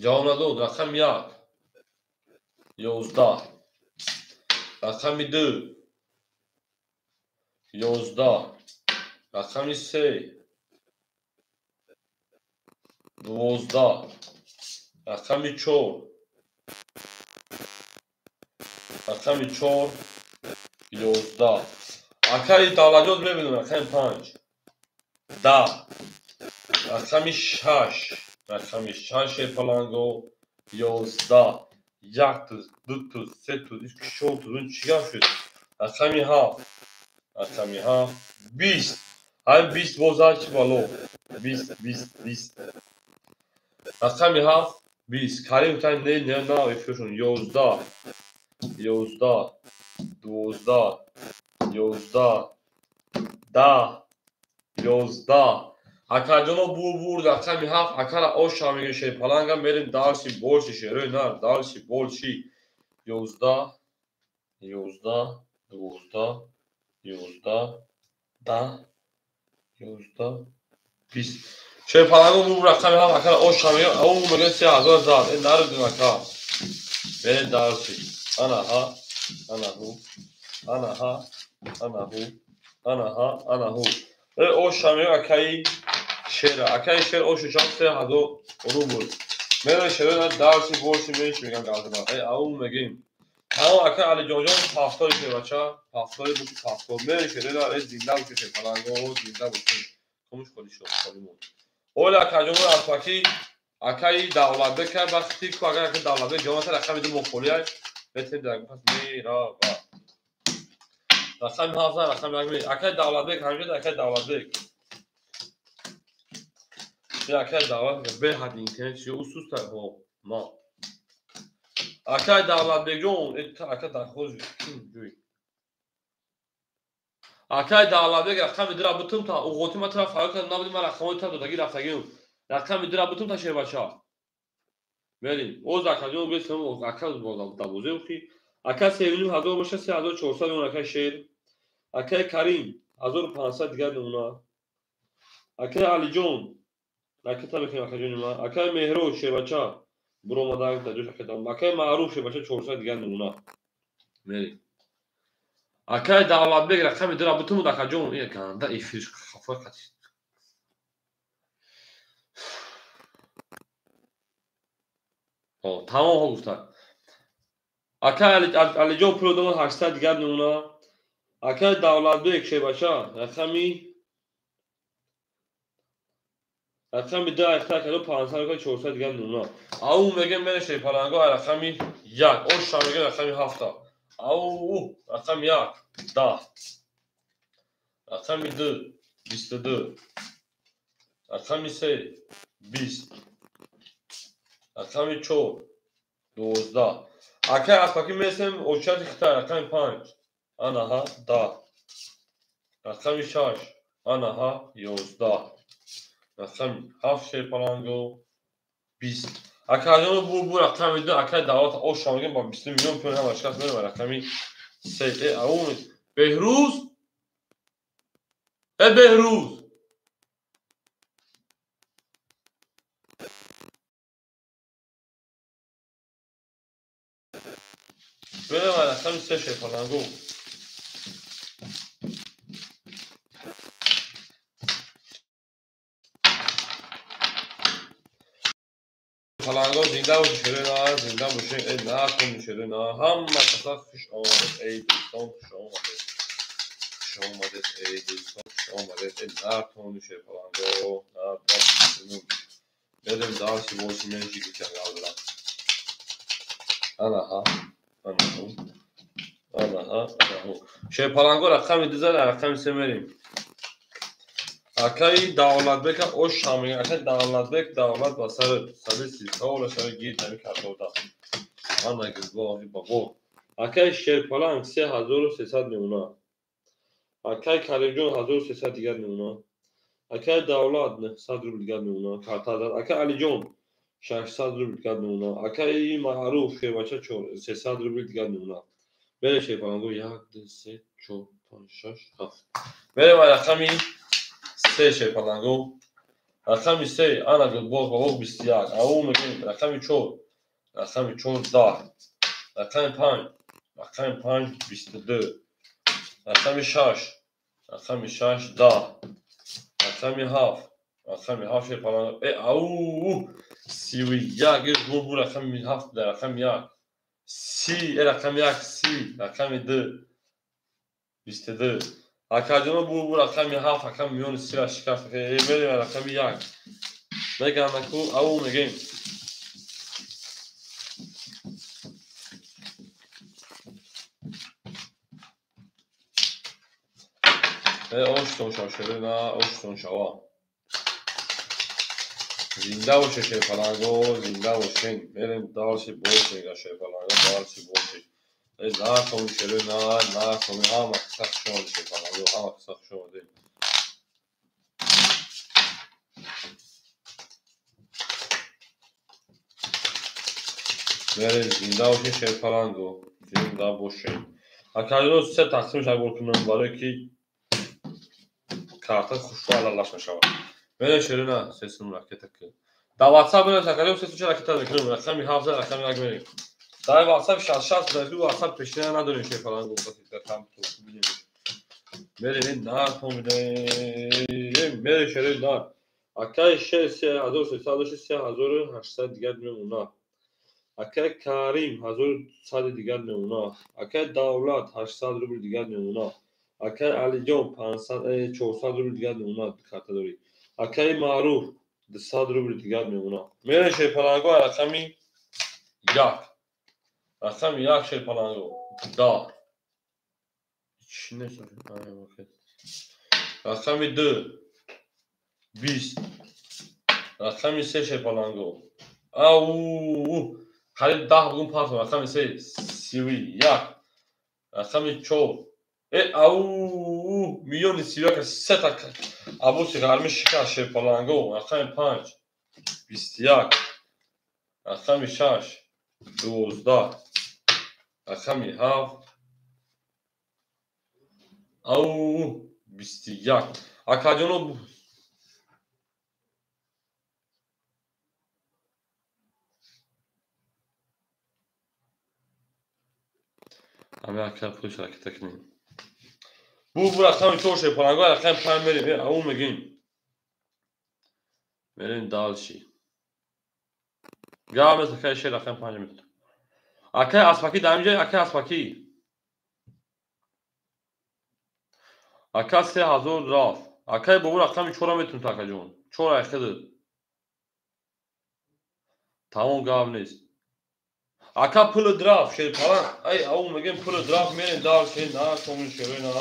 Ҷавоб надод. Рақами 1 11, рақами 2 11, рақами 3 12, рақами 4, рақами 4 11. Акаи Давлатҷон мебинем рақами 5 10, рақами 6, рақами 6 Шерпаланго 11, 1 туз, 2 туз, 3 туз, 4 туз, чӣ гап шуд? Рақами 7, рақами 7 20. Ҳамин 20 боз зад чӣ бало? 20 20 20. Рақами 7 20. Карим гуфтан не, не, на, эфиршон 11, 11, 12, 11, 10, 11. Акаҷоно бурд рақами 7 акара оша мегӯем Шерпаланга мерем дарси больше шерои нар дарси больше 11, 11, 12, 11, 10, 11, 20. Шерпаланго бурд рақами 7 акара оша мегӯем ау мегӯем 3000 зад. Э нарудем ака. Мерем дарси. Ана ҳа, ана ҳу, ана ҳа, ана ҳу, ана ҳа, ана ҳу. Э оша мегӯем акаи Шера, акаи Шер ошу шаб 3000 рубл. Мере шера дарси больше меньше мегам газма. Э ау мегем. Тамом акаи Алиҷонҷон пафтори шербача, пафтори буки пафтор. Мере шера э зинда бошед Шерпаланго, зинда бошед. Комуш холи шуд, холи монд. Ола акаҷон Аспакӣ, акаи Давлатбек вақти ку агар акаи Давлатбек ҷавоб надад рақами 2 мохолӣ ай, метем дар пас мерава. Рақами 7 рақами 1 мерем. Акаи Давлатбек ҳаминҷо акаи Давлатбек. Акай Давлатбек беҳад интернет чӣ усуста ҳо ма. Акай Давлатбекҷон, ака дархоз ҷӯй. Акай Давлатбек рақами 2 бутум та уғоти ма тараф фарқ кардам набуди ман рақамҳои та додагӣ рафтагиам. Рақами 2 бутум та Шербача. Мерем. Оз акаҷон бесам ака дабозе ухи. Ака 3500 боша 3400 мемон акай Шер. Акай Карим 1500 дигар мемона. Акай Алиҷон ракета мекунем акаҷони ман. Акай Меҳрод Шербача буромада дар ҷош акай. Акай Маъруф Шербача 400 дигар мемона. Мерем. Акай Давлатбек рақами 2 бутум буд акаҷон. Э ганда эфир хафа қатӣ. Тамом ҳо гуфтанд. Акай Алиҷон пул дод 800 дигар мемона. Акай Давлатбек шебача рақами 10 акаҷон 500 рубл 400 дигар мемона. Ау мегем мере шерпаланго рақами 1. Оша мегем рақами 7. Ау рақами 1 10. Рақами 2 22. Рақами 3 20. Рақами 4 12. Акай аспаки месем очати хитай рақами 5. Анаҳа 10. Рақами 6. Анаҳа 11. Рақами 7 шерпаланго 20. Акаҷоно бу рақами 2 акай Давлат оша мегем ба 20 миллион пул ҳама шикаст мерем рақами 3. Ау Беҳрӯз. Беҳрӯз. Мерем рақами 3 шерпаланго. Паланго зинда бошед шерена, зинда бошед, эй накун шерена, ҳама каса хуш омадед, эй дӯстон, хуш омадед. Хуш омадед, эй дӯстон, хуш омадед, эй накун шерпаланго, накун. Мерем дарси боши менши гичангалла. Анаҳа, анаҳу. Анаҳа, анаҳу. Шерпаланго рақами 2 зад, рақами 3 мерем. Акаи Давлатбека оша мегӯяд. Акаи Давлатбек давлат ба сари 130 сола шава гирд ҳами картода. Ана гизбоғи бабо. Акаи Шерпаланг 3300 мемона. Акаи Каримҷон 1300 дигар мемона. Акаи Давлат 900 рубл дигар мемона. Карта зад. Акаи Алиҷон 600 рубл дигар мемона. Акаи Маъруф шербача 300 рубл дигар мемона. Бере Шерпаланго 1 2 3 4 5 6 7. Берем рақами 3 шерпаланго. Рақами 3 ана гулбоғ бабоғ 21. Ау мегӯем рақами 4. Рақами 4 10. Рақами 5. Рақами 5 22. Рақами 6. Рақами 6 10. Рақами 7. Рақами 7 шерпаланго. Ау 31 гир бу рақами 7 дар рақами 1. 30 рақами 1 30. Рақами 2 22. Акаҷоно бу рақами 7 рақами миёни сира шикаст. Мерем рақами 1. Меганаку ау мегем. Оштон шава шерена, оштон шава. Зинда боше шерпаланго, зинда бошен. Мерем дарси боше шерпаланго, дарси боше. Накун шерена, накун ҳама каса хуш омадед шерпаланго, ҳама каса хуш омадед. Мерем зинда бошед шерпаланго, зинда бошед. Акаҷоно се тақсим шабор кунам барое ки карта хушрӯ алалаш мешавад. Мерем шерена се сум ракета ки. Дар WhatsApp бинавис акаҷон се сум ракета мекунем. Рақами 7 рақами 1 мерем. Дар WhatsApp 66 дар WhatsApp пешина надорем шерпаланго там ту бинем. Мерем накун мерем шерена. Акаи шер 3300 3800 дигар мемона. Акаи Карим 1100 дигар мемона. Акаи Давлат 800 рубл дигар мемона. Акаи Алиҷон 500 400 рубл дигар мемона карта дорӣ. Акаи Маъруф 200 рубл дигар мемона. Мерем шерпаланго рақами 1. Рақами 1 шерпаланго 10. Чӣ нест? Рақами 2 20. Рақами 3 шерпаланго. Ау қариб 10 бугун пас. Рақами 3 31. Рақами 4 ау миёни 31 сета абуси гарми шикаст шерпаланго. Рақами 5 21. Рақами 6 12. Рақами 7 ау 21. Акаҷоно ҳами ака пулш ракета кунем. Бу рақами 4 шерпаланго, рақами 5 мерем. Ау мегӯем. Мерем дальше. Гап нест акаи шер рақами 5 метавонад. Акаи Аспакӣ дар ҳамин ҷой, акаи Аспакӣ. Ака 3000 рафт. Акай бобо рақами 4 метунад акаҷон. 4 айхидад. Тамом гап нест. Ака пули драфт шерпалан. Ай ау мегем пули драфт мерем дальше на комун шерои на.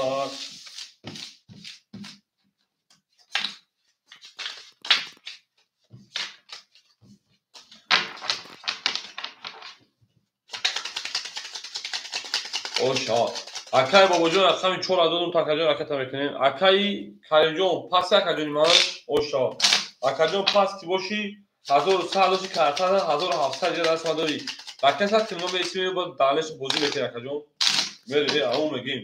Оша. Акай бобоҷон рақами 4 додум такаҷон ракета мекунем. Акаи Каримҷон пас акаҷони ман оша. Акаҷон пас ки бошӣ 1100 доши карта 1700 ҷа даст мадорӣ. Ракета кило меисми бо далеш бозӣ мекунем акаҷон. Мере ау мегим.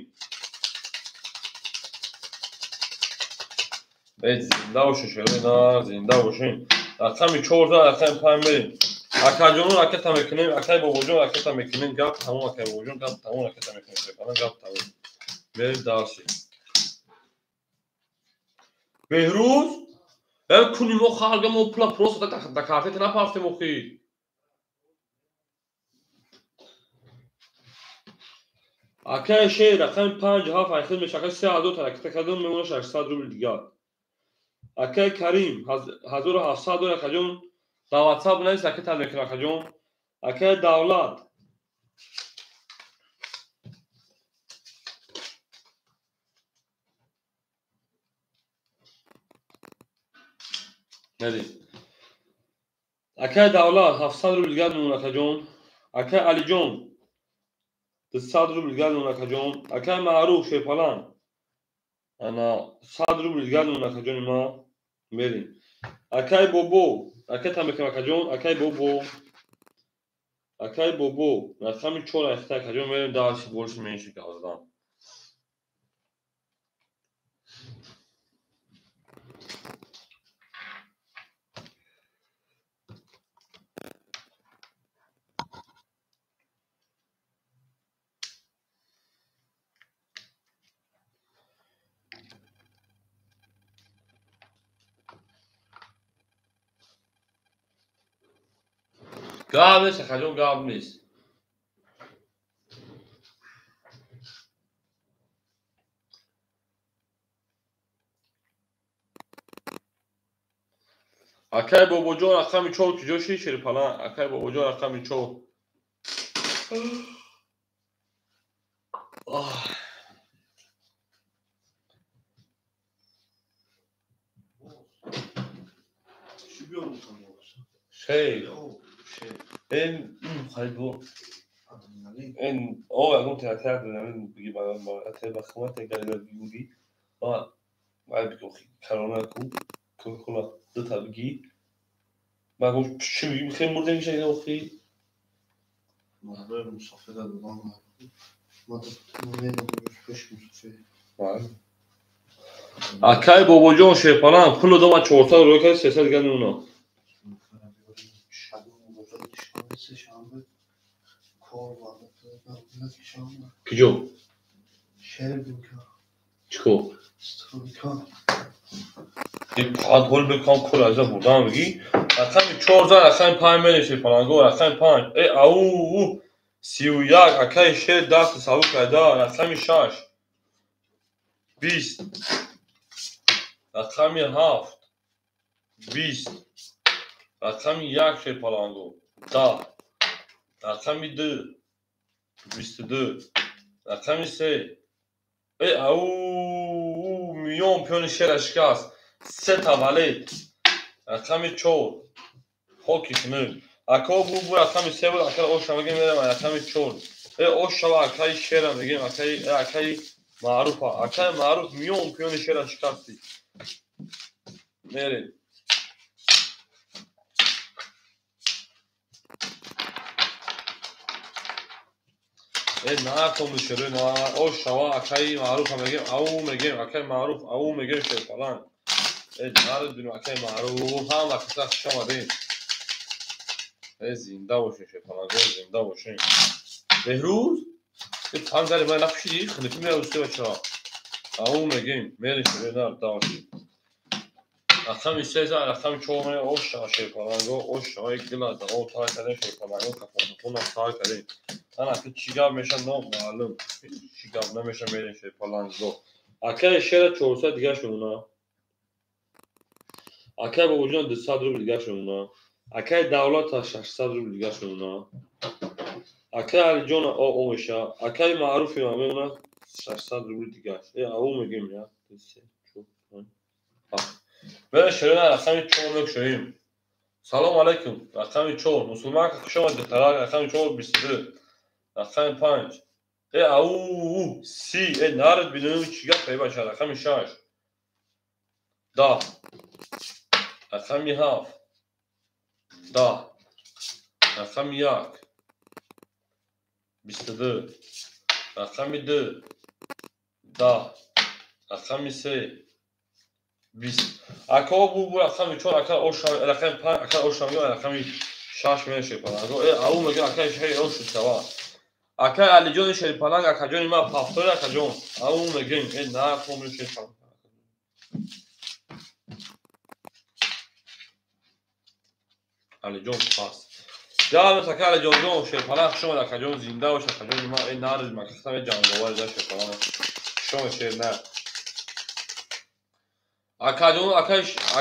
Зинда бошин шерои на, зинда бошин. Рақами 4 рақами 5 мерем. Акаҷону ракета мекунем, акай бобоҷон ракета мекунем, гап тамом, акай бобоҷон гап тамом, ракета мекунем, гап тамом. Мерем дальше. Беҳрӯз, куни мо халга мо пула просто да картета напафтем охи. Акай шер рақами 5 7 айхид мешака 3000 та ракета кардам, мемона 600 рубл дигар. Акай Карим 1700 дора акаҷон. Дар WhatsApp навис ракета мекунам акаҷон. Акай Давлат Нади. Акай Давлат 700 рубл дигар мемона акаҷон. Акай Алиҷон 200 рубл дигар мемона акаҷон. Акай Маъруф Шерпалан ана 100 рубл дигар мемона акаҷони ма. Мерем. Акай Бобо ракета мекунам акаҷон. Акай Бобо. Акай Бобо рақами 4 айхта акаҷон мерем дальше больше меньше гавздан. Гап нест акаҷон, гап нест. Акай бобоҷон рақами 4 куҷо шид шерпалан? Акай бобоҷон рақами 4. Шер. Ин хайбо. Ин о ягон театр адреналин биги ба ба хумат ягон биги. Ма ай биго корона ку Кока-кола дута биги. Ма гуфт чӣ биги хеле мурда меша ин охи. Мардои мусофира додам. Ма пеш мусофир. Акай бобоҷон шерпалан пуло дома 400 рӯй кард 300 дигар мемона. Куҷо? Чӣ кор? Фақат ҳол бикам кул аза бурдам бигӣ. Рақами 4 зан рақами 5 мерем шерпаланго рақами 5. Э ау 31 акай шер даст сабук карда рақами 6 20 рақами 7 20 рақами 1 шерпаланго 10 рақами 2 22 рақами 3 э ау миён пиёни шера шикаст се таваллуд рақами 4 хоки хунук Ако бу рақами 3 буд, ака оша мегем мерем рақами 4. Э ошава акаи шера мегем, акаи Маъруфа. Акаи Маъруф миён пиёни шера шикастӣ. Мерем. Э на кому шерои на ошава акаи Маъруфа мегем, ау мегем, акаи Маъруф, ау мегем шерпалан. Э нарадунем акаи Маъруф, ҳама каса хуш омадем. Э зинда бошем шерпалангон, зинда бошем. Беҳрӯз, э панҷари ман напӯшидӣ, хунукӣ меяд бачаҳо. Ау мегем, мерем шерои на давошем. Рақами 3 зан, рақами 4 мерем, ошава шерпаланго, ошава як дила дағо тар кардем шерпаланго, кафонтафона тар кардем. Ана ки чӣ гап меша номаълум. Чӣ гап намеша мерем шерпаланго. Акаи Шера 400 дигаш мемона. Акаи Бобоҷон 200 рубл дигаш мемона. Акаи Давлата 600 рубл дигаш мемона. Акаи Алиҷона о меша. Акаи Маъруфи ман мемона 600 рубл дигаш. Ау мегем я. 2 3 4 5 7. Бера шерина рақами 4 мекушоем. Салом алейкум. Рақами 4. Мусулман хуш омадед. Рақами 4 22. Рақами 5. Ау си. Наред бидонем чӣ гап бача. Рақами 6. 10. Рақами 7. 10. Рақами 1. 22. Рақами 2. 10. Рақами 3. 20. Ака бу рақами 4, ака оша, рақами 5, ака оша мегӯям, рақами 6 мешепаланг. Ау мегӯям, ака шай ошу шава. Ака Алиҷони Шерпаланг, акаҷони ман ҳафтои акаҷон. Ау мегӯем, на помню Шерпаланг. Алиҷон пас. Ҷалб ака Алиҷонҷон, Шерпаланг хуш омад, акаҷон зинда бош, акаҷони ман, нарид макахтам, ҷанговар за Шерпаланг. Хуш омад шер на. Акаҷон,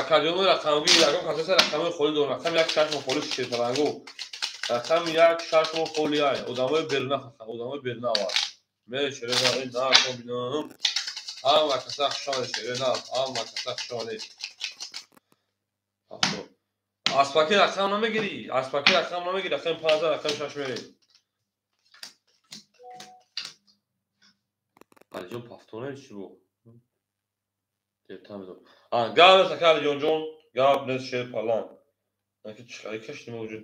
акаҷон рақамги, ягон касасе рақами холи дорам. Рақами 1 6 мо холи Шерпалангу. Рақами 1 6 мо холи ай. Одамои берна, одамои берна авар. Ме шерена, на комбинам. Ама каса хуш омад шерена, ама каса хуш омад. Аспаки рақам намегирӣ, аспаки рақам намегирӣ, рақами 5, рақами 6 мерӣ. Алиҷон пафтона чӣ бу? Гап нест ака Алиҷонҷон, гап нест Шерпаланг. Аки чӣ кашти мавҷуд?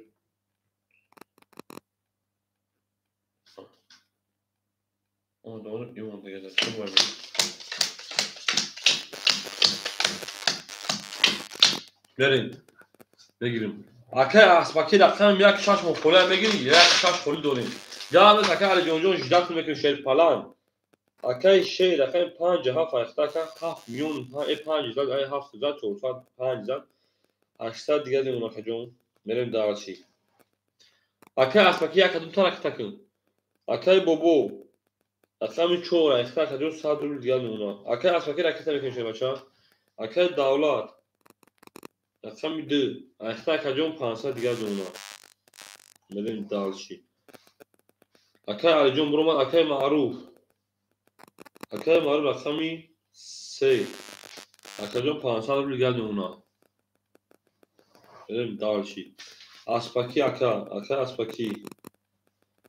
Берем. Мегирим. Ака аспаки рақам 1 6 мо холи мегирӣ, 1 6 холи дорем. Гап нест ака Алиҷонҷон, ждат мекунем Шерпаланг. Акаи Шер рақами 5 7 айхта ака 7 миллион 5 зад, 7 зад, 400 5 зад, 800 дигар мемон акаҷон. Мерем дальше. Акаи Аспаки 1 2 та ракета кун. Акаи Бобо рақами 4 айхта акаҷон 100 рубл дигар мемонад. Акаи Аспаки ракета мекунем шербача. Акаи Давлат рақами 2 айхта акаҷон 500 дигар мемонад. Мерем дальше. Акаи Алиҷон буромад, акаи Маъруф. Акаи Маъруф рақами 3. Акаҷон 500 рубл дигар мемонад. Берем дальше. Аспаки ака, акаи Аспаки.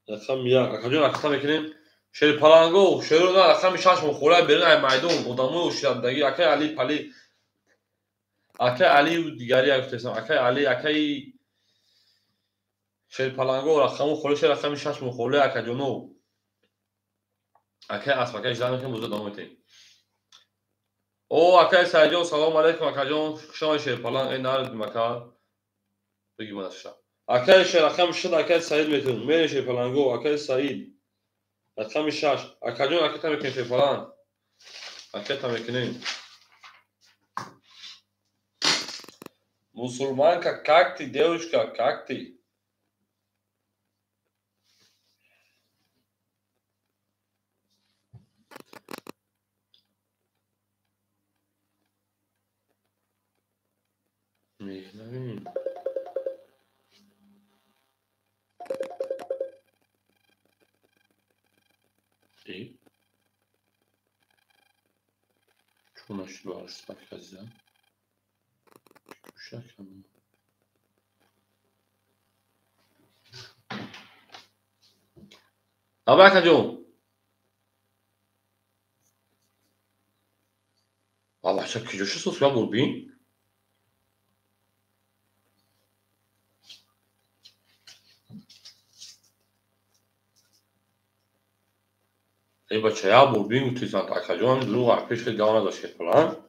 Рақами 1. Акаҷон ракета мекунем. Шерпаланго, шеро на рақами 6 мо хӯра берун ай майдон, одамои оширадагӣ, акаи Али Пали. Акаи Алию дигари як гуфтесам, акаи Али, акаи Шерпаланго рақаму холи шер рақами 6 мо холи акаҷоно. Акаи Аспака ждан мекунем, боза давом метем. О, акаи Саидҷон, салом алейкум, акаҷон, хуш омадед Шерпаланг, нарид мака. Бигӣ мадаша. Акаи Шер рақами 6, акаи Саид метун. Мерем Шерпаланго, акаи Саид. Рақами 6. Акаҷон ракета мекунем Шерпаланг. Ракета мекунем. Мусульманка, как ты, девушка, как ты? Давай, акаҷон. Бача куҷо шуд я бурбин? Эй бача, я бурбин гуфтисан акаҷон, дурӯғ пеш хел гап надошт Шерпаланг.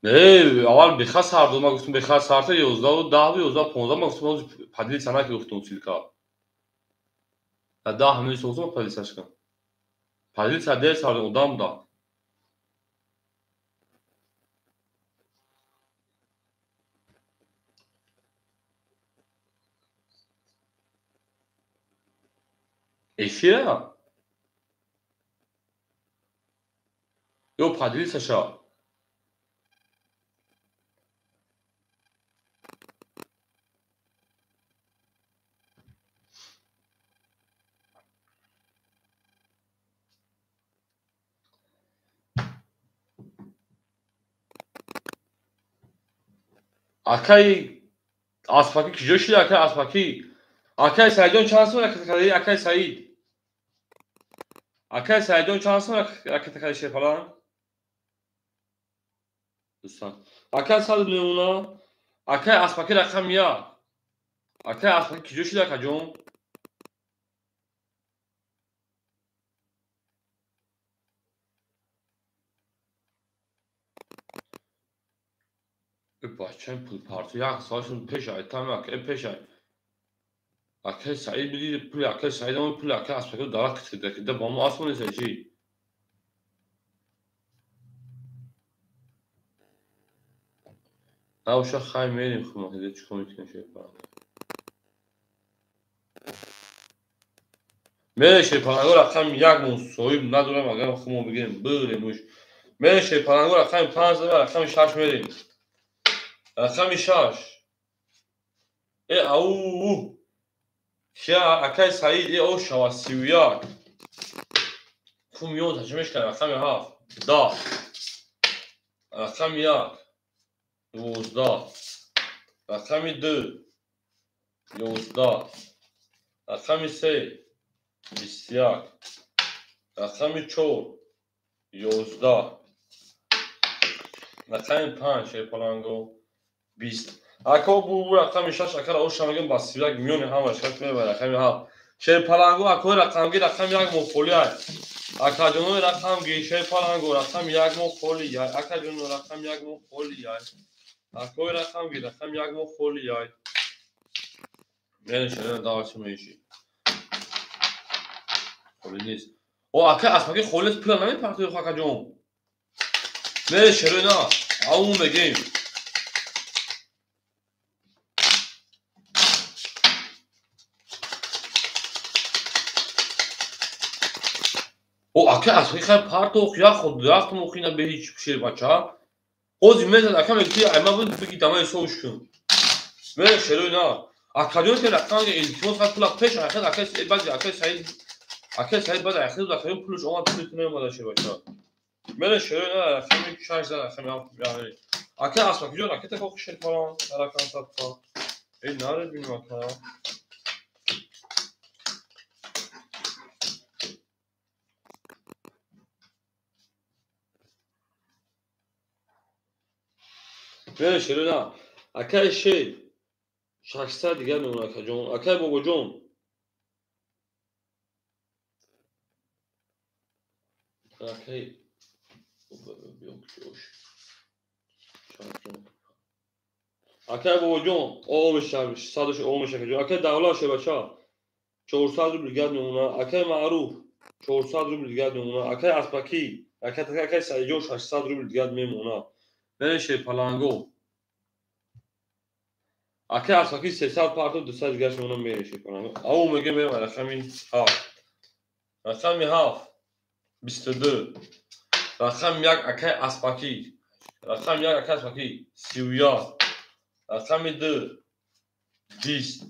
Не, аввал беха сар дод, ман гуфтам беха сарта 11 10 11 15, ман гуфтам ҳозир падили санаки гуфтам силка. Да ҳамин созо позитсияш кун. Позитсия дер сар одам да. Эфира? Ё поделиться ша. Акаи Аспакӣ киҷо шуд? Акаи Аспакӣ, акаи Саидҷон чанд сом ракета кардӣ? Акаи Саид, акаи Саидҷон чанд сом ракета кардӣ? Шерпаланг дӯстан, акаи саду мемона. Акаи Аспакӣ рақам як. Акаи Аспакӣ киҷо шуд, акаҷон? Бачаи пулпарту як соатшон пеш айтам, акаи пеш акаи Саид бидиди пули акаи Саид ама пули акаи Аспакиро дарак кида ба мо асло нест чӣ? Набоша, хай мерем хумакида чӣ кор мекунем шерпаланг? Мере шерпаланго рақами як мон соҳиб надорам, агар хумо бигирем бирем уш. Мере шерпаланго рақами панҷ ва рақами шаш мерем. Рақами шаш. Э ау кия акаи Саид э о шава 31. Ку миён тачи мешкан рақами ҳафт 10. Рақами як 12. Рақами ду 11. Рақами се 21. Рақами чор 11. Рақами панҷ шерпаланго 20. Ако бу рақами шаш акара оша мегем ба 31 миёни ҳама шаш мебарад рақами ҳафт. Шерпаланго акои рақамги рақами як мо холӣ ай. Акаҷонои рақамги шерпаланго рақами як мо холӣ ай. Акаҷоно рақами як мо холӣ ай. Акои рақамги рақами як мо холӣ ай. Мере шерена давачи меши. Холӣ нест. О ака Аспаки холӣ нест, пула намепартои акаҷон. Мере шерена ау мегем. О ака Аспаки хай партох як худ як мухина бе ҳеч шербача. Ози мезад ака мегӯти ай ма буд биги дамаи соуш кун. Мере шерена акаҷон ки рақамги илтимос хай пула пеш ахир акаи баъзи акаи Саид акаи Саид баъд ахир акаи пулаш омад пули ту наомада шербача. Мере шерена рақами шаш зад рақами ҳафт акаи Аспакиҷон ракета кохи шерпалан рақам садқа. Эй наре бинем ака. Мере шерена акаи шер 600 дигар мемонад акаҷон. Акаи бобоҷон акаи акаи бобоҷон о мешавад садаш о мешавад акаҷон. Акаи Давлат шербача 400 рубл дигар мемонад. Акаи Маъруф 400 рубл дигар мемонад. Акаи Аспакӣ акаи Саидҷон 600 рубл дигар мемонад. Мере шерпаланго акаи Аспакӣ 300 парто 200 дигараш мемонад. Мере шерпаланго ау мегем мерем рақами ҳафт. Рақами ҳафт 22. Рақами як акаи Аспакӣ. Рақами як акаи Аспакӣ 31. Рақами ду 20.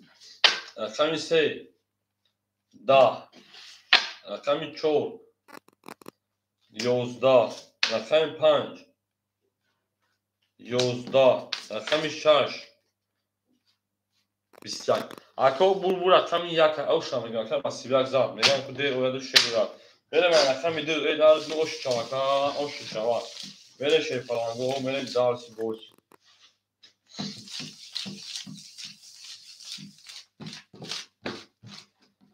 Рақами се 10. Рақами чор 11. Рақами панҷ 11. Рақами шаш 21. Ако булбул рақами як оша мегӯям ака ба 31 зад мегӯям ку дер ояду шер рад. Мере ман рақами ду э дар ош шавака ош шавад. Мере шерпаланго мере дарси боз.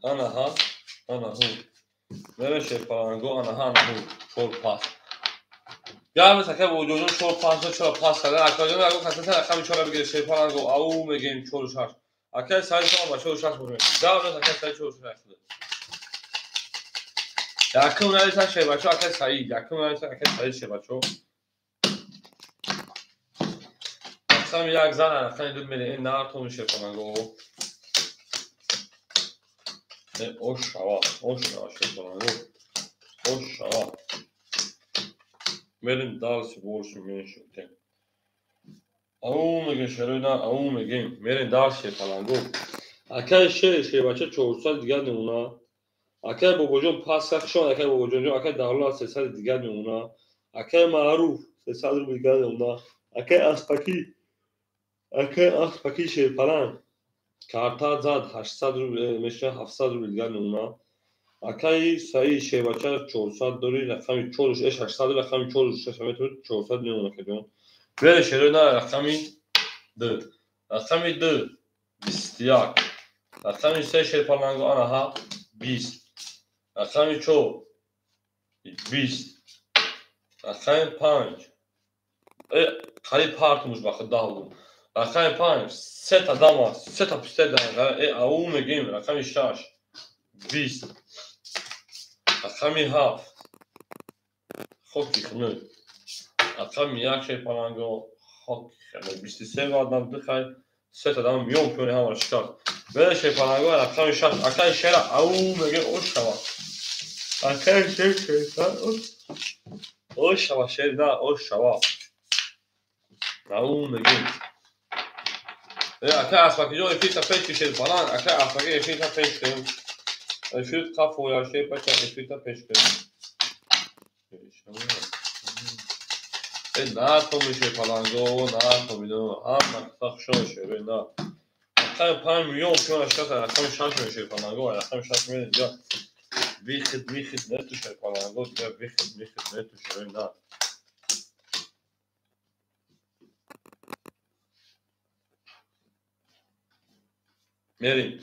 Ана ҳа ана ҳу. Мере шерпаланго ана ҳа ана ҳу. Чор пас. Гап ака бобоҷон чор панҷ чора пас кардан. Акаҷон аго каса рақами чора бигир шерпаланго ау мегем чору шаш. Акаи Саид шумо ба чору шаш бошед. Гап ака Саид чору шаш шуда. Якум нависа шербачо акай Саид, якум нависа акай Саид шербачо. Рақами як зан, рақами ду мере, ин нартон шерпаланго. Ош шава, ош шава шерпаланго. Ош шава. Мерим дальше больше меньше. Ау мегем шероина, ау мегем. Мерим дальше шерпаланго. Акай шер шербача 400 дигар намуна. Акай Бобоҷон пас шон, акай Бобоҷон ҷон, акай Давлат 300 дигар мемона. Акай Маъруф 300 рубл дигар мемона. Акай Аспакӣ, акай Аспакӣ шерпаланг карта зад 800 рубл меша 700 рубл дигар мемона. Акай Саид шербача 400 дори рақами 4 600 рақами 4 6 метавонад 400 мемона акаҷон. Бере шероина рақами 2. Рақами 2 21. Рақами 3 шерпаланго анаҳа 20. Рақами 4 20. Рақами 5 қариб партумуш ба худ 10 буд. Рақами 5 сета дама, сета пистер дама. Ау мегем рақами 6 20. Рақами 7 хоки хунук. Рақами 1 шерпаланго хоки хунук. 23 вадам дихай сета дама миён пиёни ҳамаро шикаст. Бере шерпаланго рақами 6 акай шера ау мегем ош шава. Акай шер шерпаланго ош шава шер на ош шава. Ау мегем. Акай Аспакиҷон эфирта пеш ки шерпаланг, акай Аспаки эфирта пеш кун. Эфир қафоя шерпача эфирта пеш кун. На томи шерпаланго, на томидо, ҳама хушон шерои на. Рақами 5 миллион пиёна шикаста, рақами 6 шерпаланго, рақами 6 миллион дигар вихид михид нету шерпаланго, дигар вихид михид нету шерои на. Мерим.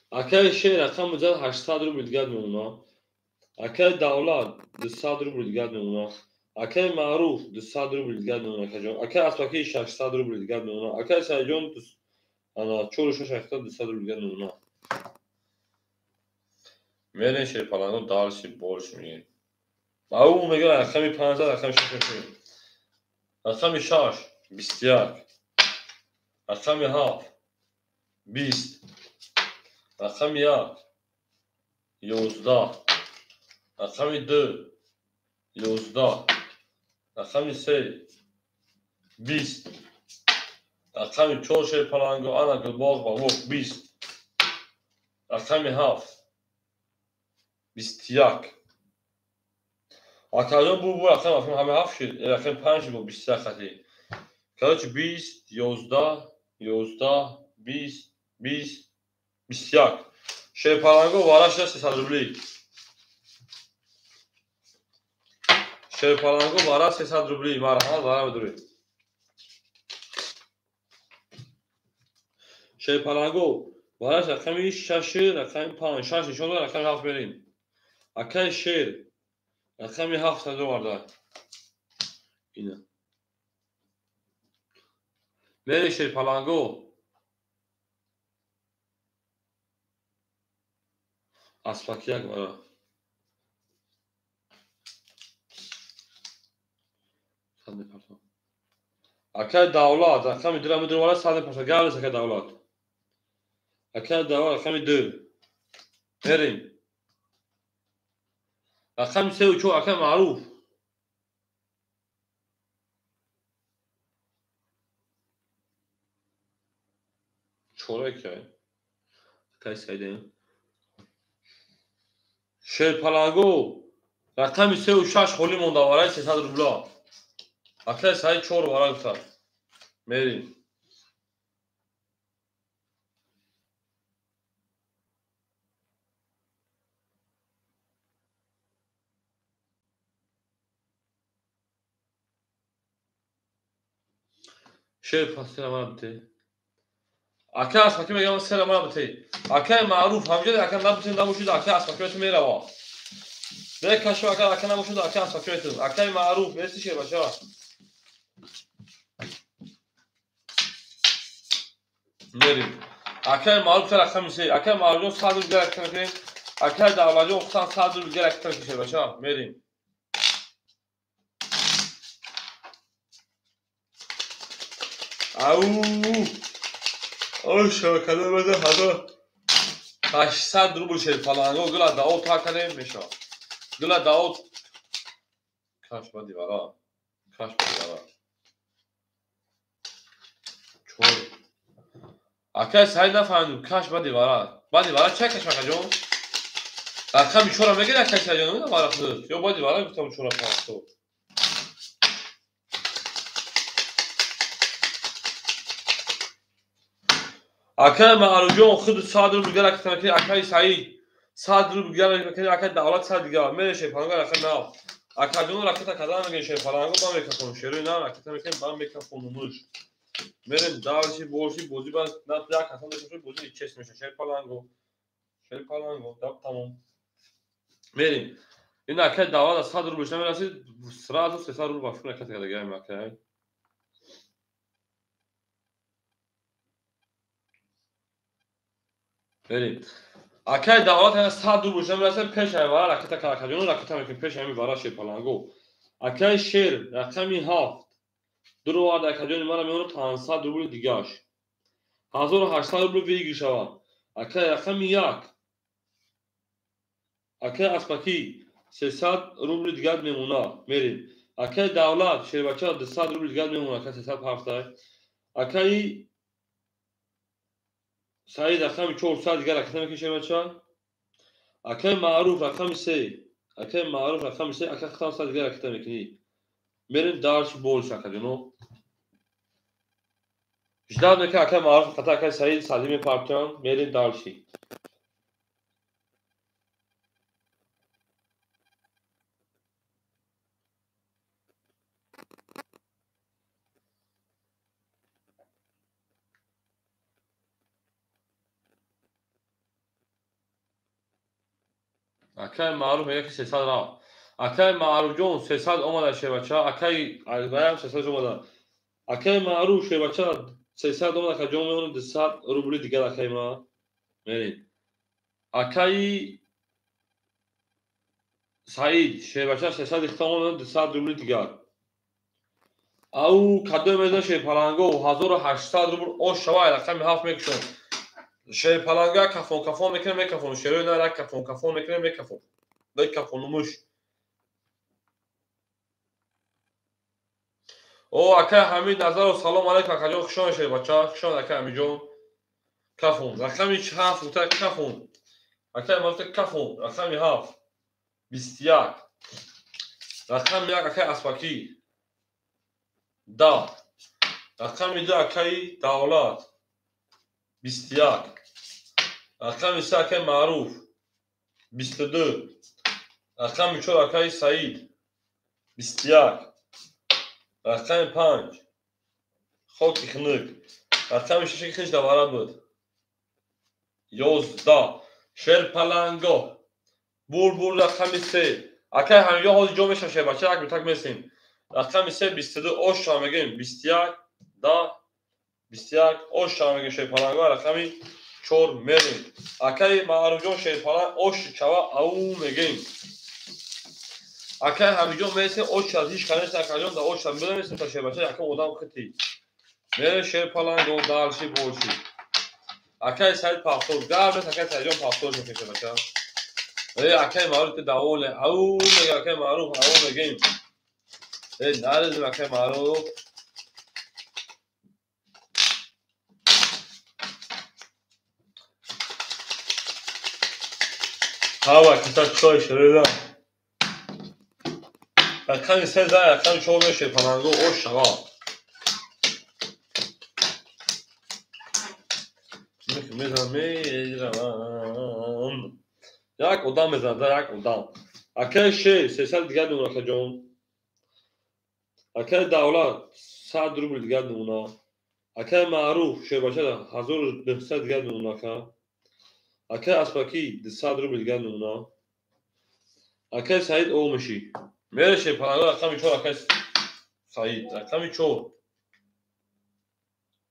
Акай шер рақами 800 рубл дигар мемона. Акай Давлат 200 рубл дигар мемона. Акай Маъруф 200 рубл дигар мемона акаҷон. Акай Аспакӣ 600 рубл дигар мемона. Акай Саидҷон ана 4 6 8 200 рубл дигар мемона. Мерем шерпаланго дальше больше мегем. Ау мегем рақами 5 рақами 6 мешавем. Рақами 6 21. Рақами 7 20. Рақами 1 11. Рақами 2 11. Рақами 3 20. Рақами 4 шерпаланго ана гулбоғ ба муқ 20. Рақами 7 21. Акаҷон бу рақам ҳама 7 шид, рақами 5 бу 21 хати. Короче 20 11 11 20 20 21. Шерпаланго вара шуда 300 рубли. Шерпаланго вара 300 рубли. Марҳамат вара бидуред. Шерпаланго вараш рақами 6 рақами 5 6 нишон дод, рақами 7 мерем. Акай шер рақами 7 садо оварда. Ина. Мере шерпаланго Аспакияк вара. Акай Давлат рақами 2 мидур вара сад паса гавлес акай Давлат. Акай Давлат рақами 2. Мерем. Рақами 3 4 акай Маъруф. Чора акай. Акай Саидем. Шерпаланго рақами 3 6 холӣ монда вараи 300 рубла. Акай Саид 4 вара гуфтад. Мерем. Шер пасира мана бите. Акай Аспакӣ мегам сера мана бите. Акай Маъруф ҳамҷода ака набутем набошид, акай Аспакӣ мету мерава. Бекашо акай ака набошид, акай Аспакӣ мету. Акай Маъруф мерси шербача. Мерим. Акай Маъруф рақами 3. Акай Маъруф 100 рубл рақами. Акай Давлатҷон хусам 100 рубл дига ракета мекунем шербача. Мерем. Ау! Ой, шабакада бада 1800 рубл шерпаланго гула дао та кардем мешавад. Гула дао каш ба дивара. Каш ба дивара. Чор. Акай Саид нафаҳмидум каш ба дивара. Ба дивара чай каш акаҷон? Рақами чора мегирӣ акай Саидҷон намедонам вара худат. Ё ба дивара гуфтам чора паҳто. Акай Маъруфҷон худ 100 рубл дига ракета мекунӣ, акай Саид 100 рубл дига ракета мекунӣ, акай Давлат 100 дига. Мере шерпаланго рақами нав. Акаҷон ракета кардан мегирем шерпаланго ба мекафонум. Шерои нав ракета мекунем ба мекафонумуш. Мерем дальше больше бозӣ ба на як ҳасан дошта бошад бозӣ чест мешавад. Шерпаланго. Шерпаланго даб тамом. Мерем. Ин акай Давлат аз 100 рубл намерасид, сразу 300 рубл ба фикр ракета кардагаем акай. Мерем. Акай Давлат ана 100 рубл намерасид, пеш ами вара ракета акаҷону ракета мекунем пеш ами вара шерпаланго. Акай Шер рақами 7 дуровард акаҷони мана меонад 500 рубли дигаш. 1800 рубл выигрыш шавад. Акай рақами 1. Акай Аспакӣ 300 рубли дигар мемонад. Мерем. Акай Давлат шербача 200 рубли дигар мемонад. Акай 307. Акай Саид рақами 400 дигар ракета мекунем шербача. Акай Маъруф рақами 3. Акай Маъруф рақами 3. Акай 700 дигар ракета мекунӣ. Мерем дальше больше акаҷоно. Ждать мекунем акай Маъруф қата акай Саид садӣ мепартоям. Мерем дальше. Акай Маъруф мегӯяд ки 300 рафт. Акай Маъруфҷон 300 омада шербача. Акай Албаям 300 омада. Акай Маъруф шербача 300 омада акаҷон меонад 200 рубли дигар акай ма. Мерем. Акай Саид шербача 300 ихта омада 200 рубли дигар. Ау кадом мезан шерпаланго 1800 рубл ош шава рақами 7 мекушон. Шерпаланга кафон кафон мекунем мекафон. Шерои на рак кафон кафон мекунем мекафон. Мекафонумуш. О акай Ҳамид Назаров салом алейкум акаҷон хуш омадед шербача. Хуш омад акай Ҳамидҷон. Кафон. Рақами 7 гуфта кафон. Акай ма гуфта кафон. Рақами 7. 21. Рақами 1 акай Аспакӣ. 10. Рақами 2 акай Давлат. 21. Рақами 3 акай Маъруф. 22. Рақами 4 акай Саид. 21. Рақами 5 хоки хунук. Рақами 6 ки хеш давара буд. 11. Шерпаланго. Бур рақами 3. Акай ҳамиҷо ҳозир ҷо мешавад шербача, як битак месем. Рақами 3 22 ош шава мегӯем 21 10 21 ош шава мегӯем шерпаланго рақами 4 мерем. Акай Маъруфҷон шерпаланг ош чава ау мегӯем. Акай ҳамиҷон мересем ош аз ҳеҷ канест акаҷон да ош мемесем та шербача якум одам хити. Мерем шерпаланго дальше больше. Акай Саид пахтор гап нест акай Саидҷон пахтор мекунем шербача. Акай Маъруф ки даволе ау мега акай Маъруф ау мегӯем. Нарезем акай Маъруф. Ҳава киса чой ширида. Рақами 3 зай рақами 4 мешавад паланго ош шава. Мезанам. Як одам мезанад, як одам. Акай Шер 300 дигар мемонад акаҷон. Акай Давлат 100 рубл дигар мемонад. Акай Маъруф шербача 1900 дигар мемонад ака. Акай Аспакӣ 200 рубл дигар мемонад. Акай Саид омешӣ. Мере шерпаланго рақами 4 акай Саид. Рақами 4.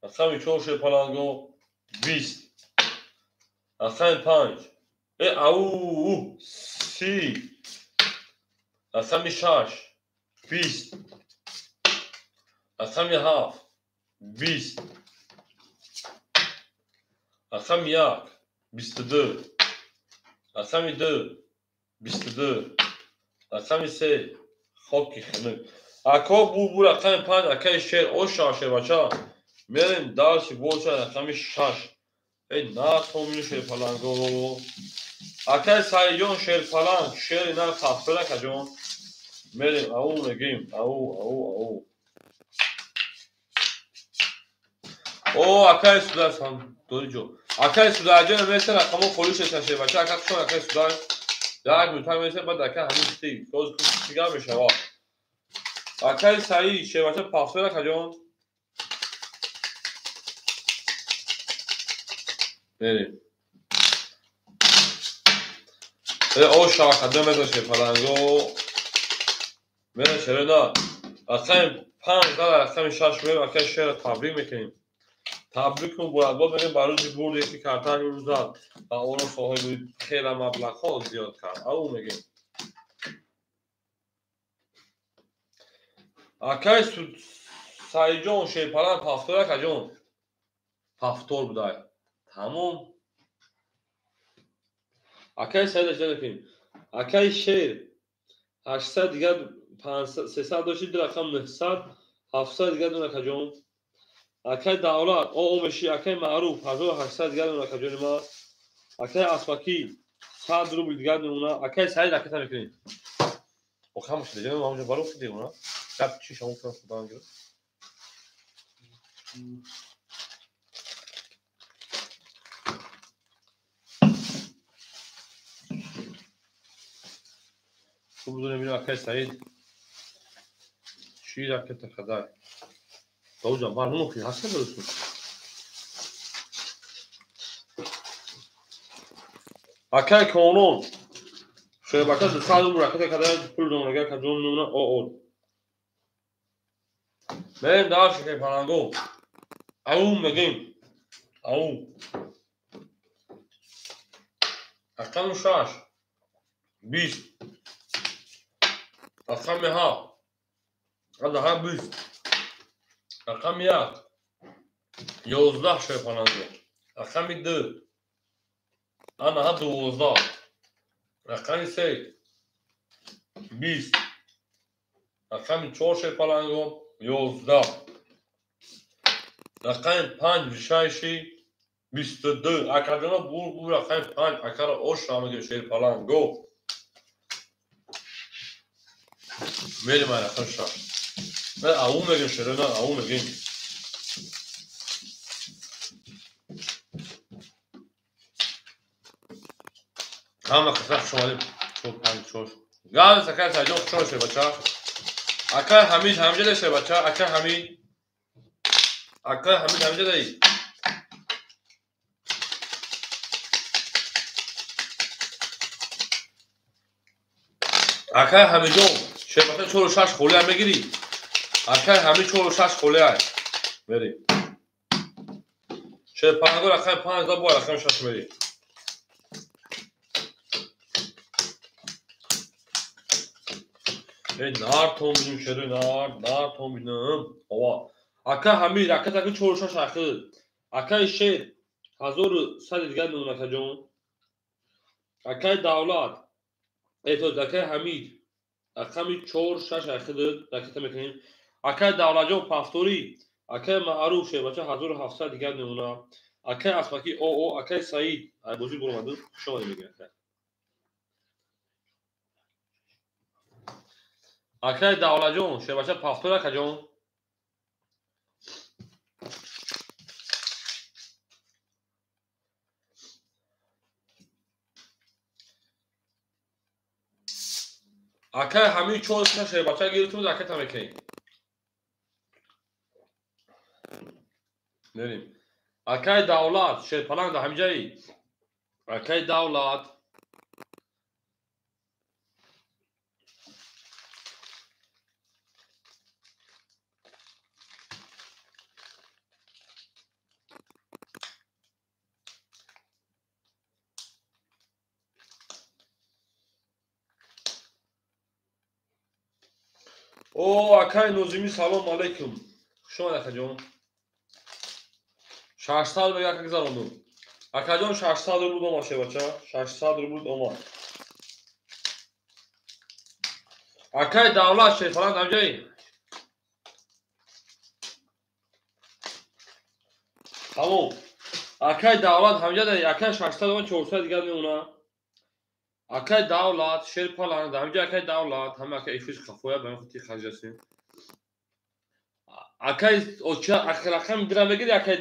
Рақами 4 шерпаланго 20. Рақами 5. Ау, 30. Рақами 6, 20. Рақами 7, 20. Рақами 1, 22. Рақами 2, 22. Рақами 3, хоки хунук. Ако бу рақами 5, акаи шер, оша шербача. Мерем дарси боша рақами 6. Эй, натомину шерпаланго. Акаи Саидҷон шерпаланг, шери нар хафтор акаҷон. Мерем, ау мегим, ау, ау, ау. О, акаи Судай сан дориҷо. Акаи Судаҷон меса рақамо холӣ шеша шербача, ака хушон акаи Судай. Як минута меса, баъд ака ҳамин ти, боз чига мешава. Акаи Саид шербача пафтор акаҷон. Мерем. О, шака, меза шерпаланго. Меза шерена. Рақами 5, рақами 6 мерем, акаи шера табрик мекунем. Табрик кун, бояд мегем ба рӯзи бурде ки картаи рӯз зад ва онро соҳиби хела маблағҳо зиёд кард. Ау мегем. Акаи Саидҷон шерпаланг пафтор акаҷон. Пафтор будай. Тамом. Акаи Саид аҷда мекунем. Акаи Шер 800 дигар 300 дошти, ду рақам 900, 700 дигар дон акаҷон. Акаи Давлат, о меши, акаи Маъруф 1800 дигар дон акаҷони ма. Акаи Асфакӣ 100 рубл дигар мемона. Акаи Саид аката мекунем. Охам шуда, ҷаноб, ҳамонҷо баро кидем, она. Гап чи шамо кунам худам гирам. Хуб будем бинем акаи Саид чӣ ракета хадай. Довҷон, бар мумкин ҳаст барои Акаи Комрон шербака 200 рубл ракета хадай, пул донага каҷон мемона о о. Мерем дар шакаи паланго. Ау мегем. Ау. Рақами 6, 20. Рақами 7, 20. Рақами 1, 11 шерпаланго. Рақами 2, 12. Рақами 3, 20. Рақами 4 шерпаланго, 11. Рақами 5 вишайши 22. Акаҷоно бу рақами 5 акара оша мегем шерпаланго. Мерем ай рақами 6. Ау мегем шерена, ау мегем. Ҳама каса хуш омадем. 4, 5, 6. Галс акаи Саидҷон хуш омадед шербача. Акаи Ҳамид ҳамҷа шербача, акаи Ҳамид. Акаи Ҳамид ҳамҷа даи. Акаи Ҳамидҷон шербача 4 6 холия мегирӣ. Акаи Ҳамид 4 6 холия. Мерем. Шерпаланго рақами 5 да бо рақами 6 мерем. Эй, нар томбинем шерои нар, нар томбинем. Ова. Ака Ҳамид, ака таки 4 6 ахир. Акаи Шер 1100 дигар мемон акаҷон. Акаи Давлат, акаи Ҳамид рақами 4 6 ахир ракета мекунем. Акаи Давлатҷон пафторӣ, акаи Маъруф шербача 1700 дигар мемона. Акаи Асфакӣ о, акаи Саид айбозӣ буромаду хуш омадед мегӯям ака. Акаи Давлатҷон шербача пафтор акаҷон. Акаи Ҳамид 4 6 шербача гирифтум, ракета мекунем. Мерем. Акаи Давлат шерпаланг дар ҳамҷаи. Акаи Давлат О, акай Нозимӣ, салом алейкум. Хуш омад, акаҷон. 600 рубл яка гузарондум. Акаҷон, 600 рубл омад, шебача. 600 рубл омад. Акай Давлат, шерпаланг ҳамҷаи? Тамом. Акай Давлат ҳамҷа, акай 600 омад, 400 дигар мемона. Акай Давлат, шерпаланг ҳамҷа, акай Давлат, ҳама акай эфир хафоя, ба хотир хаҷасем. Акай оча, рақами дира мегири, акай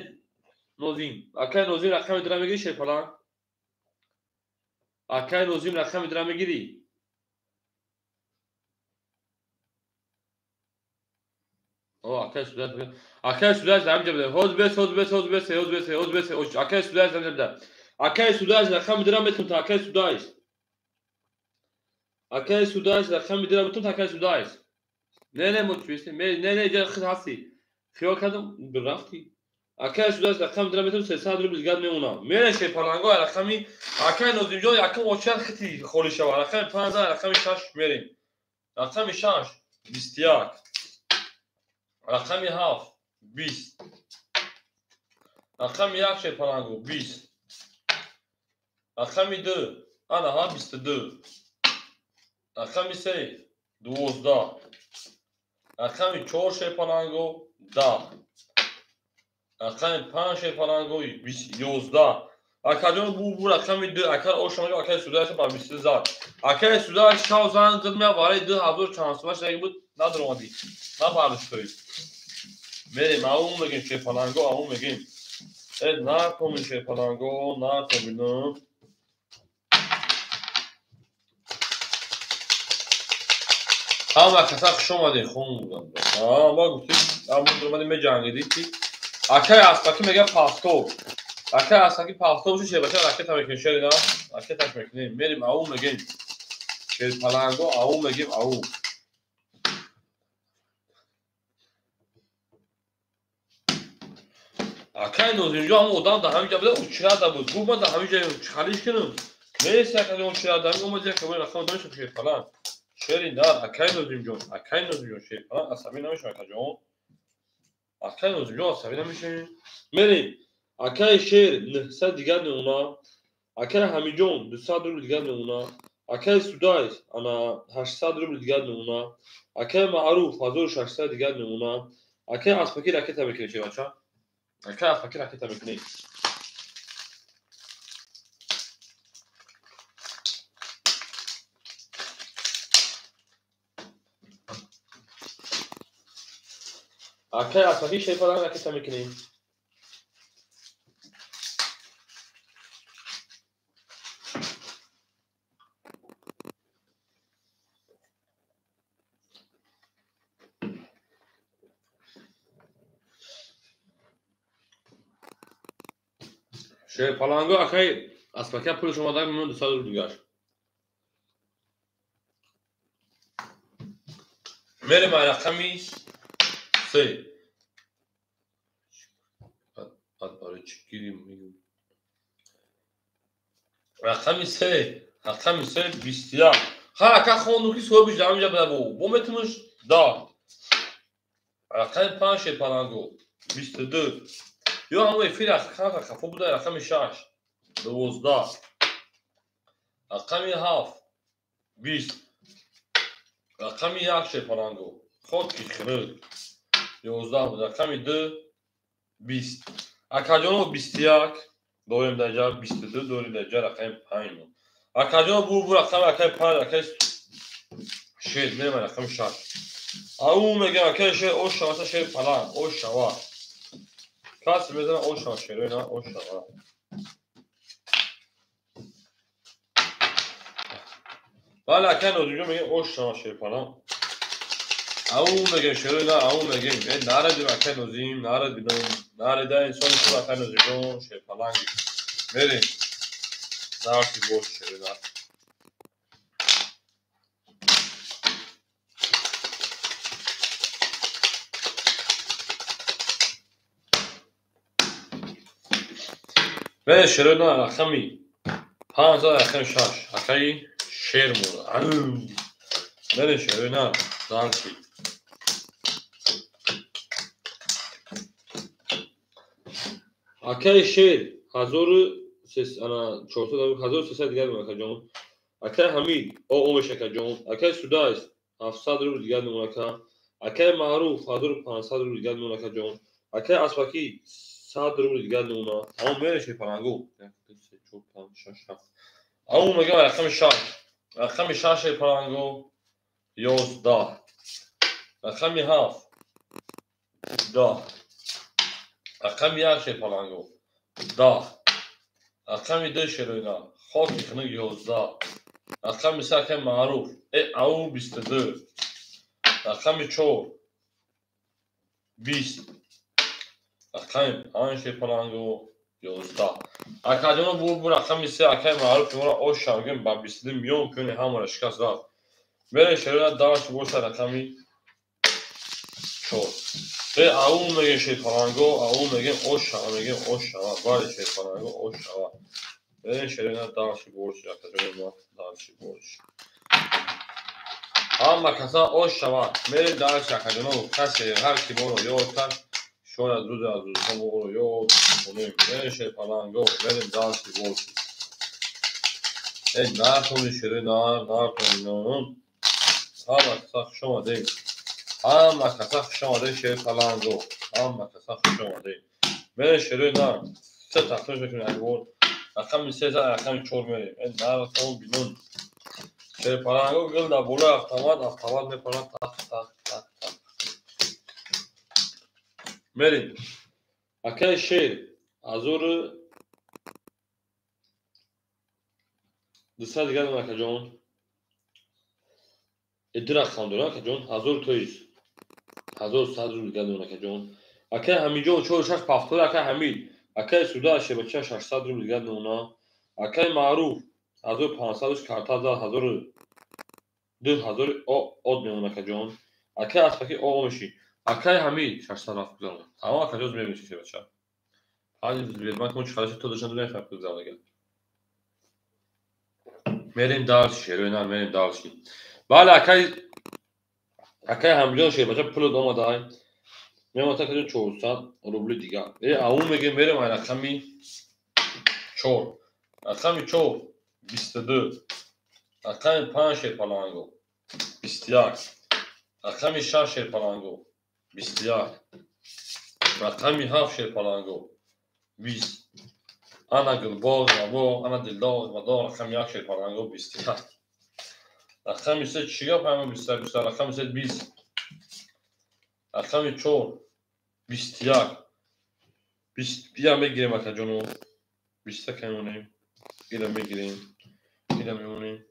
Нозим. Акай Нозим рақами дира мегири, шерпаланг? Акай Нозим рақами дира мегири? О, акай Судаш, акай Судаш ҳамҷа буда. Ҳоз бес, ҳоз бес, ҳоз бес, ҳоз бес, ҳоз бес. Акай Судаш ҳамҷа буда. Акай Судаш рақами дира метун, акай Судаш. Акай Судаш рақами дира метун, акай Судаш. Не, не, мо чӣ не, не, ҷа хид ҳасти. Хиёл кардам, рафти. Акай Судаш рақами дира метун, 300 рубл дигар мемонам. Мере шерпаланго рақами акай Нозимҷон якум очар хити холӣ шава. Рақами 5, рақами 6 мерем. Рақами 6 21. Рақами 7 20. Рақами 1 шерпаланго 20. Рақами 2 ана ҳа 22. Рақами 3 12. Рақами 4 шерпаланго 10. Рақами 5 шерпаланго 11. Акаҷон бу рақами 2 акар ошамаҷо акай Судаш ба 22 зад. Акай Судаш шав занг зад, меа барои 2000 чанд сомаш шаги буд, надромадӣ. Набардоштои. Мерем, аум мегем шерпаланго, аум мегем. Э, накомин шерпаланго, накомин. Ҳама каса хуш омадем, хун будам. Ма гуфтем, ама омадем меҷангидӣ ки акай Аспакӣ мега пафтоб. Акай Аспакӣ пафтоб ши шербача ракета мекунем, шерина, ракеташ мекунем. Мерем аум мегем. Шерпаланго аум мегем, аум. Акай Нозимҷон ҳамон одам дар ҳамин ҷа буда, учрада буд. Гуфт ман дар ҳамин ҷа халиш кунам. Нест акаҷон учрада, ҳамин омад як кабои рақам одам шуд шерпаланг. Шери нар, акай Нозимҷон, акай Нозимҷон шерпаланг асабӣ намешавад, акаҷон. Акай Нозимҷон асабӣ намешавад. Мерем. Акай Шер 900 дигар мемона. Акай Ҳамиҷон 200 рубл дигар мемона. Акай Судайс ана 800 рубл дигар мемона. Акай Маъруф 1600 дигар мемона. Акай Аспакӣ ракета мекунем, шербача. Акай Аспакӣ ракета мекунем. Акай Аспакӣ шерпаланг ракета мекунем. Шерпаланго акай Аспакӣ пулш омада мемон 200 рубл дигар. Мерем ай рақами 3. Барои чӣ гирим мегӯм? Рақами 3, рақами 3 21. Ха, ака хонду ки соҳибиш дар ҳамин ҷа буда бу. Бо метунаш 10. Рақами 5 шерпаланго 22. Ё ҳамон эфир рақам хафо буда, рақами 6 12. Рақами 7 20. Рақами 1 шерпаланго ход ки хирд 11 буд. Рақами 2 20. Акаҷоно 21 дорем дар ҷа, 22 дорем дар ҷа, рақами 5 буд. Акаҷоно бу рақами акай 5, акай Шер, мерем рақами 6. Ау мегем акай Шер, ош шава, шер паланг, ош шава. Касе мезана ош шава, шерои на ош шава. Бале, акай Нозимҷон мегем ош шава, шер паланг. Ау мегем шерои на, ау мегем. Э, нарадим акай Нозим, нарадим. Нареда инсони хуб акай Нозимҷон, шерпаланги. Мерем. Нарси бош шерои на. Мерем шерои на рақами 5, рақами 6. Акаи Шер мурд. Мерем шерои на, нарси. Акаи Шер 1400 дигар мемонад акаҷон. Акаи Ҳамид омеш акаҷон. Акаи Судайс 700 рубл дигар мемонад ака. Акаи Маъруф 1500 рубл дигар мемонад акаҷон. Акаи Аспакӣ 100 рубл дигар мемонад. Тамом мерем шерпалангу. 1 2 3 4 5 6 7. Ау мегам рақами 6. Рақами 6 шерпалангу 11. Рақами 7 10. Рақами 1 шерпалангу 10. Рақами 2 шероина хоки хунук 11. Рақами 3 акаи Маъруф ау 22. Рақами 4 20. Рақами 5 шерпалангу 11. Акаҷоно бур рақами 3 акаи Маъруф моро оша мегӯем ба 22 миён куни ҳамаро шикаст рафт. Мерем шероина дальше боша рақами 4. Ау мегем шерпаланго, ау мегем ошава, мегем ошава, бале шерпаланго ошава. Мерем шероина дальше больше, акаҷони ма дальше больше. Ҳама каса ошава, мерем дальше акаҷоно, касе ҳар ки моро ёд кард, шояд рӯзе аз рӯзҳо моро ёд кунем. Мерем шерпаланго, мерем дальше больше. Нархони шероина, нархони. Ҳама каса хуш омадем. Ҳама каса хуш омадем шерпаланго. Ҳама каса хуш омадем. Мерем шероина, се тақсим мекунем як бор. Рақами 3 зад, рақами 4 мерем. Нархон бинун. Шерпаланго гул дар болои автомат, автомат мепарад тақ тақ тақ тақ. Мерем. Акаи Шер 1200 дигар акаҷон. Ду рақам дорад акаҷон, 1000 тоист. 1100 рубл дигар дорад акаҷон. Акаи Ҳамидҷон 4670 акаи Ҳамид. Акаи Суда шебача 600 рубл дигар мемонад. Акаи Маъруф 1500 карта зад, 2000 од мемонад акаҷон. Акаи Аспакӣ омеши. Акаи Ҳамид 600 рафт гузаронад. Тамом акаҷон мебинед шебача. Панҷ Сбербанк мо чӣ қадар шуд то дошта дунё рафт гузаронад. Мерем дальше, шероина мерем дальше. Бале акаи Ҳамидҷон шебача пулот омадай. Мемонад акаҷон 400 рубли дигар. Ау мегем мерем ай рақами 4. Рақами 4 22. Рақами 5 шерпаланго 21. Рақами 6 шерпаланго 21. Рақами 7 шерпаланго 20. Ана гулбоғ мабоғ, ана дилдоғ мадоғ, рақами 1 шерпаланго 21. Рақами 3 чӣ гап ҳама 21 21. Рақами 3 20. Рақами 4 21. 20 бия мегирем акаҷоно. 20 мемонем. Ира мегирем. Ира мемонем.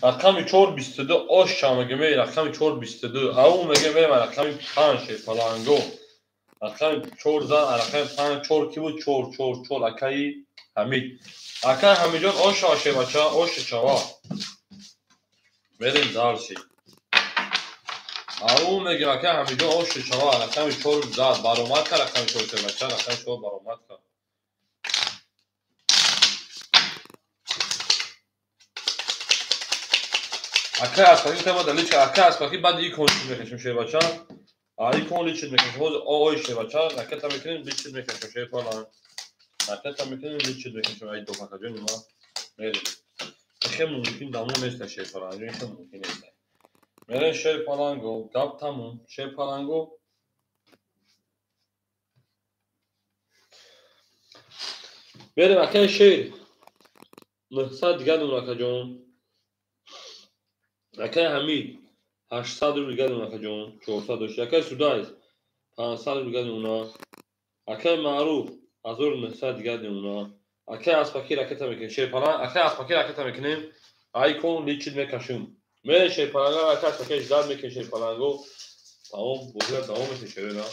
Рақами 4 22 оша мегем, рақами 4 22. Ау мегем мерем рақами 5 шерпаланго. Рақами 4 зан, рақами 5 4 ки буд? 4 4 4 акаи Ҳамид. Акаи Ҳамидҷон оша шебача, оша чава. Мерем дальше. Ау мегем акаи Ҳамидҷон оша чава, рақами 4 зад, баромад кард рақами 4 шебача, рақами 4 баромад кард. Акаи Аспакӣ тема дар личка, акаи Аспакӣ баъди икон чиз мекашем шебача. Икон личид мекашем. Ҳозир ой шебача, ракета мекунем, личид мекашем шерпаланг. Ракета мекунем, личид мекашем. Ай док акаҷони ма. Мерем. Хеле мумкин дамо нест шерпаланг, хеле мумкин нест. Мерем шерпаланго, гап тамом, шерпаланго. Мерем акаи Шер. 900 дигар мемонад акаҷон. Акаи Ҳамид 800 рубл дигар мемонад акаҷон, 400 дошт. Акаи Судайс 500 рубл дигар мемонад. Акаи Маъруф 1900 дигар мемонад. Акаи Аспакӣ ракета мекунем. Шерпаланг, акаи Аспакӣ ракета мекунем. Айкон личид мекашем. Мерем шерпаланга, акаи Аспакӣ ждат мекунем шерпаланго. Тамом, бозиро давом мекунем шероина.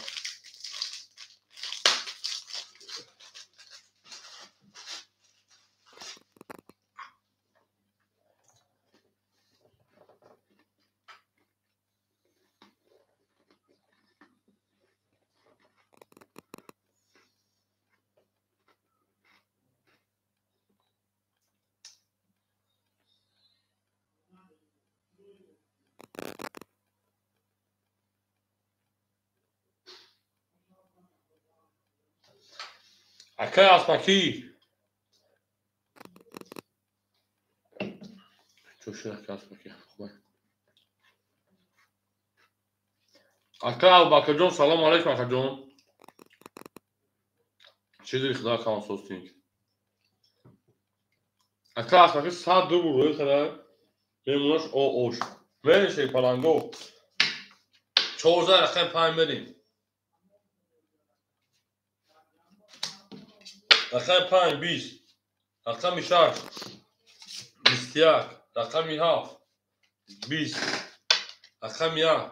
Акай Аспакӣ. Чӯши акай Аспакӣ. Акай Абубакрҷон, салому алайкум акаҷон. Чизи худо кам состин. Акай Аспакӣ 100 рубл рӯй кара. Мемонаш о ош. Мерем шерпаланго. 14 рақами 5 мерем. Рақами 5 20, рақами 6 21, рақами 7 20, рақами 1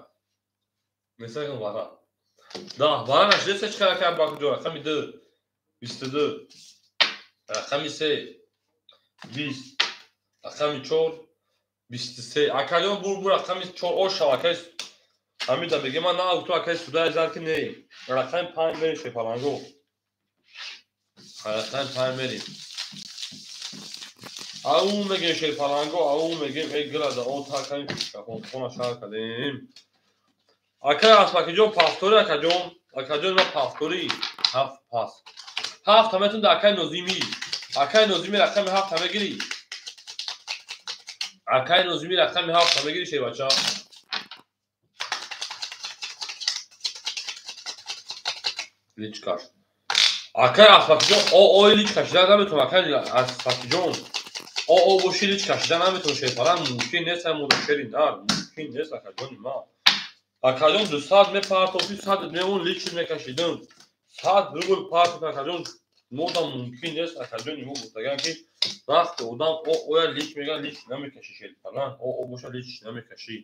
месакам вара. Да, вара нашида чӣ кара акай Абубакрҷон? Рақами 2 22, рақами 3 20, рақами 4 23. Акаҷон бур рақами 4 ош шав акай Ҳамида меге ман на гуфтам акай судаи зад ки не. Рақами 5 мерем шерпаланго. Рақами 5 мерем. Ау мегем шерпаланго, ау мегем эй гилада о таками хона шар кардем. Акай Аспакиҷон пафтори акаҷон, акаҷон ма пафтори 7 пас. 7 метун да акай Нозимӣ. Акай Нозимӣ рақами 7 мегири. Акай Нозимӣ рақами 7 мегири шербача. Личкаш. Акай Аспакиҷон о ой лич кашида наметавонам. Акай Аспакиҷон о о боши лич кашида наметавонам шерпалан. Мумкин нест ай шери нар. Мумкин нест акаҷони ман. Акаҷон 200 мепартофи 100 мемон лич мекашидам. 100 рубл партоф акаҷон модам мумкин нест акаҷони мо гуфтаган ки вақте одам о оя лич меган лич намекаши шерпалан. О о боша лич намекаши.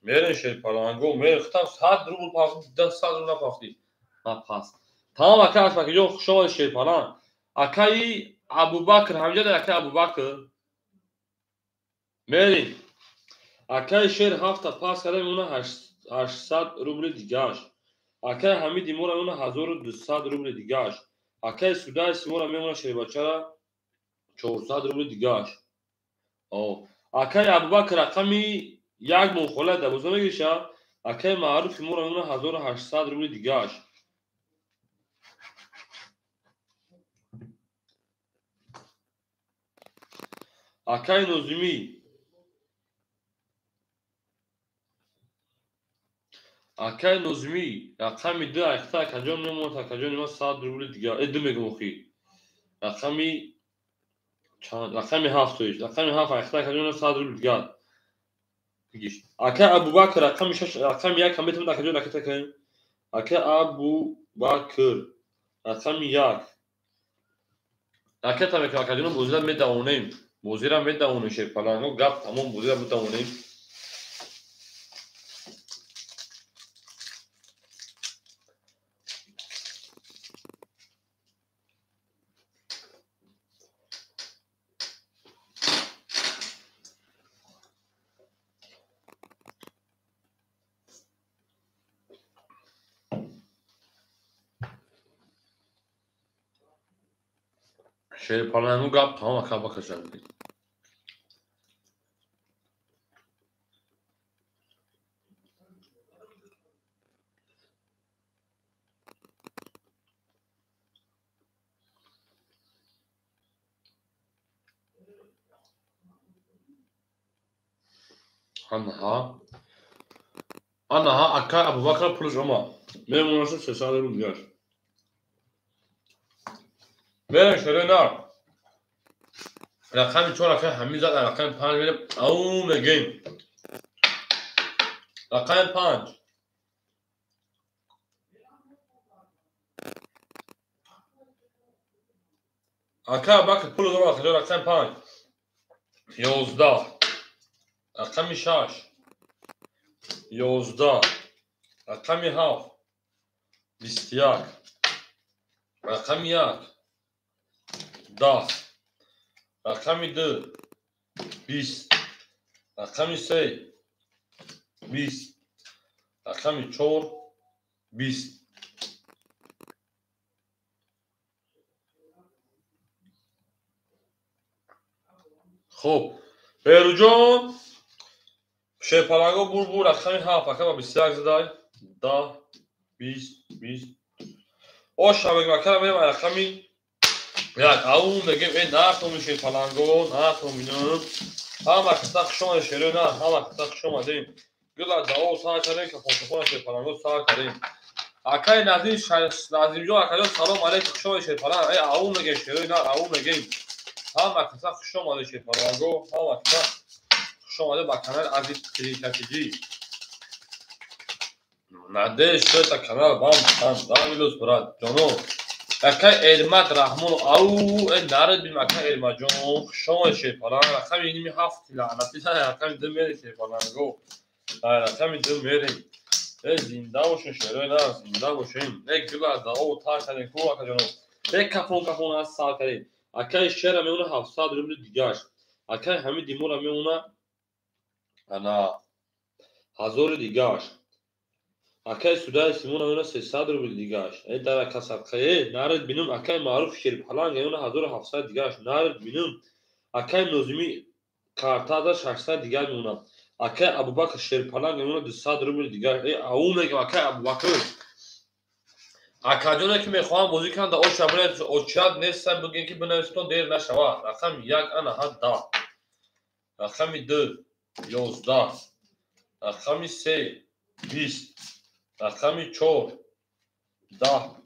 Мерем шерпаланго мерехтам 100 рубл партоф 100 рубл напартофи. Пас. Тамом акай Аспакиҷон хуш омадед шерпалан. Акаи Абубакр ҳамҷа дар акаи Абубакр. Мерем. Акаи шер 7 пас карда мемона 800 рубли дигаш. Акаи Ҳамиди мора мемона 1200 рубли дигаш. Акаи Судаи Симора мемона шербачара 400 рубли дигаш. Акаи Абубакр рақами 1 монхола дабоза мегириша. Акаи Маъруфи мора мемона 1800 рубли дигаш. Акай Нозимӣ. Акай Нозимӣ рақами 2 айхта акаҷон мемонад акаҷони ман 100 рубли дигар. 2 мегум охи. Рақами чанд? Рақами 7 тоиш. Рақами 7 айхта акаҷон 100 рубли дигар. Гиш. Акай Абубакр рақами 6 рақами 1 ҳам метавонад акаҷон ракета кунем. Акай Абубакр рақами 1. Ракета мекунем акаҷон бозира медавонем. Бозира медавонем шерпаланго гап тамом бозира медавонем. Шерпаланго гап тамом ака бакашад. Анаҳа. Анаҳа акай Абубакр пулаш омад. Мемонаша 300 рубл дигаш. Мерем шерои нар. Рақами 4 акай Ҳамид зад, рақами 5 мерем. Ау мегем. Рақами 5. Акай Абубакр пул дорад, рақами 5. 11. Рақами 6 11, рақами 7 21, рақами 1 10, рақами 2 20, рақами 3 20, рақами 4 20. Хуб, Беруҷон шерпаланго бур рақами 7 ака ба 21 задай 10 20 20. Ош шабек макара мерем рақами Як ау мегем э нахтоми шерпаланго, нахтоминам. Ҳама каса хуш омадед шерои на, ҳама каса хуш омадем. Гила дао сар кардем, кафонтофона шерпаланго сар кардем. Акай Назим Назимҷон акаҷон салом алейкум, хуш омадед шерпаланг. Э ау мегем шерои на, ау мегем. Ҳама каса хуш омадед шерпаланго, ҳама каса хуш омадед ба канали Азиз Трикатиҷӣ. Надеюсь, что это канал вам понравилось, брат. Ҷоно. Акай Эрмат Раҳмонов, ау, э наред бим акай Эрматҷон, хуш омадед шерпаланг. Рақами ними ҳафт лаънатӣ, рақами ду мерем шерпаланго. Рақами ду мерем. Э зинда бошем шерои на, зинда бошем. Э гила дао тар кардем ку акаҷоно. Э кафон кафон аз сар кардем. Акай шера меона 700 рубли дигаш. Акай Ҳамид Димора меона ана 1000 дигаш. Акай Судаи Симона меона 300 рубли дигаш. Э дара касабқа э наред бинум акай Маъруф Шерпаланг меона 1700 дигаш. Наред бинум акай Нозимӣ картада 600 дигар меона. Акай Абубакр Шерпаланг меона 200 рубли дигар. Э ау мегам акай Абубакр. Акаҷоне ки мехоҳам бозӣ кунанд да оша бинависед, очад нестан бигӯем ки бинависетон дер нашавад. Рақами як ана ҳа 10. Рақами 2 11. Рақами 3 20. Рақами 4 10.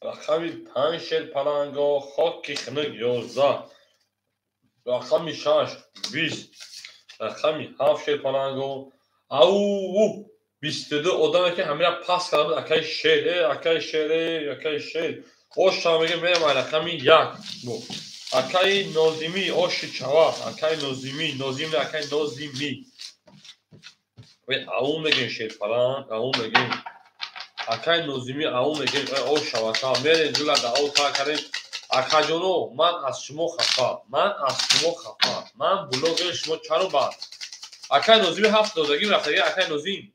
Рақами 5 шерпаланго хоки хунук 11. Рақами 6 20. Рақами 7 шерпаланго ау 22 одаме ки ҳамира пас карда буд акаи шер, э акаи шер, э акаи шер. Оша мегем мерем ай рақами 1. Акаи Нозимӣ оши чава, акаи Нозимӣ, Нозим акаи Нозимӣ. Ау мегем шерпаланг, ау мегем. Акаи Нозимӣ ау мегем, ош шавака. Мерем гула да ау тар кардем. Акаҷоно, ман аз шумо хафа, ман аз шумо хафа. Ман блогери шумо чаро бад? Акаи Нозимӣ 7 додагим рафтаги акаи Нозим.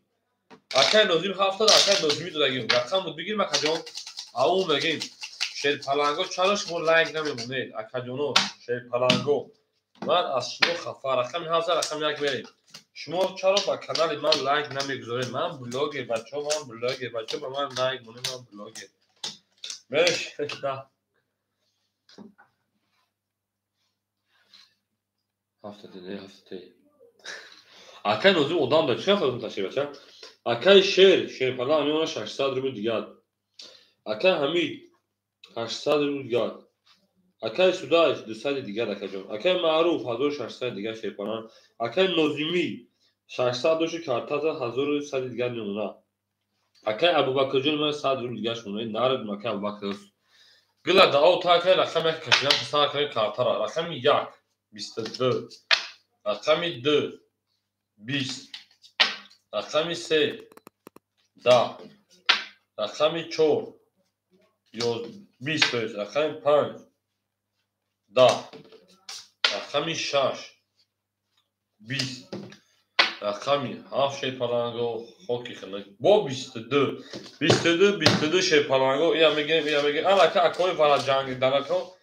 Акаи Нозим 7 дод, акаи Нозимӣ додагим. Рақам буд бигирем акаҷон. Ау мегем. Шерпаланго чаро шумо лайк намемонед? Акаҷоно, шерпаланго. Ман аз шумо хафа. Рақами 7, рақами 1 мерем. Шумо чаро ба канали ман лайк намегузоред? Ман блогер, бачаҳо, ман блогер, бачаҳо ба ман лайк монед, ман блогер. Мерем. Ҳафтате, не ҳафтате. Акай Нозим одам да чӣ ҳафта ташриф бача? Акай Шер, Шерпаланг меона 600 рубл дигар. Акай Ҳамид 800 рубл дигар. Акай Судай 200 дигар акаҷон. Акай Маъруф 1600 дигар Шерпаланг. Акай Нозимӣ 600 доши картаза 1100 дигар меона. Акай Абубакрҷон ман 100 рубл дигар шумо. Наред акай Абубакр. Гила дао та акай рақами 1 кашидан сар кардем картара. Рақами 1 22. Рақами 2 20. Рақами 3 10. Рақами 4 20. Рақами 5 10. Рақами 6 20. Рақами 7 шерпаланго хоки хунук бо 22. 22 22 шерпаланго ия мегирем, ия мегирем. Ана акои вара ҷанги данако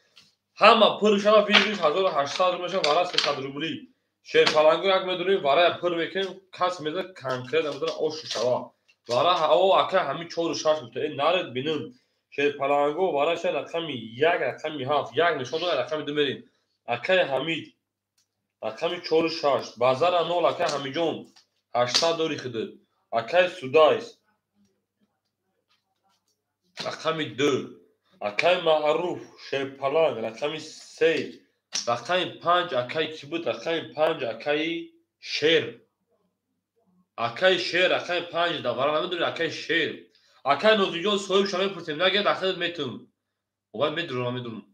ҳама пур шава вижиш 1800 рубл мешава вара 300 рубли. Шерпаланго як медурем вара пур мекунем, кас меза конкретно медона ошу шава. Вара о ака ҳами 4 6 гуфта. Э наред бинум. Шерпаланго вара ша рақами 1 рақами 7 як нишон дод рақами 2 мерем. Акаи Ҳамид рақами 4 6 базара 0 акаи Ҳамиҷон 800 дори худат. Акаи Судайс рақами 2. Акаи Маъруф Шерпаланг рақами 3. Рақами 5 акаи кӣ буд? Рақами 5 акаи Шер. Акаи Шер рақами 5 да вара намедонӣ акаи Шер. Акаи Нозимҷон соҳиб шава мепурсем, нагирд ахират метум. Овай медурам, медурам.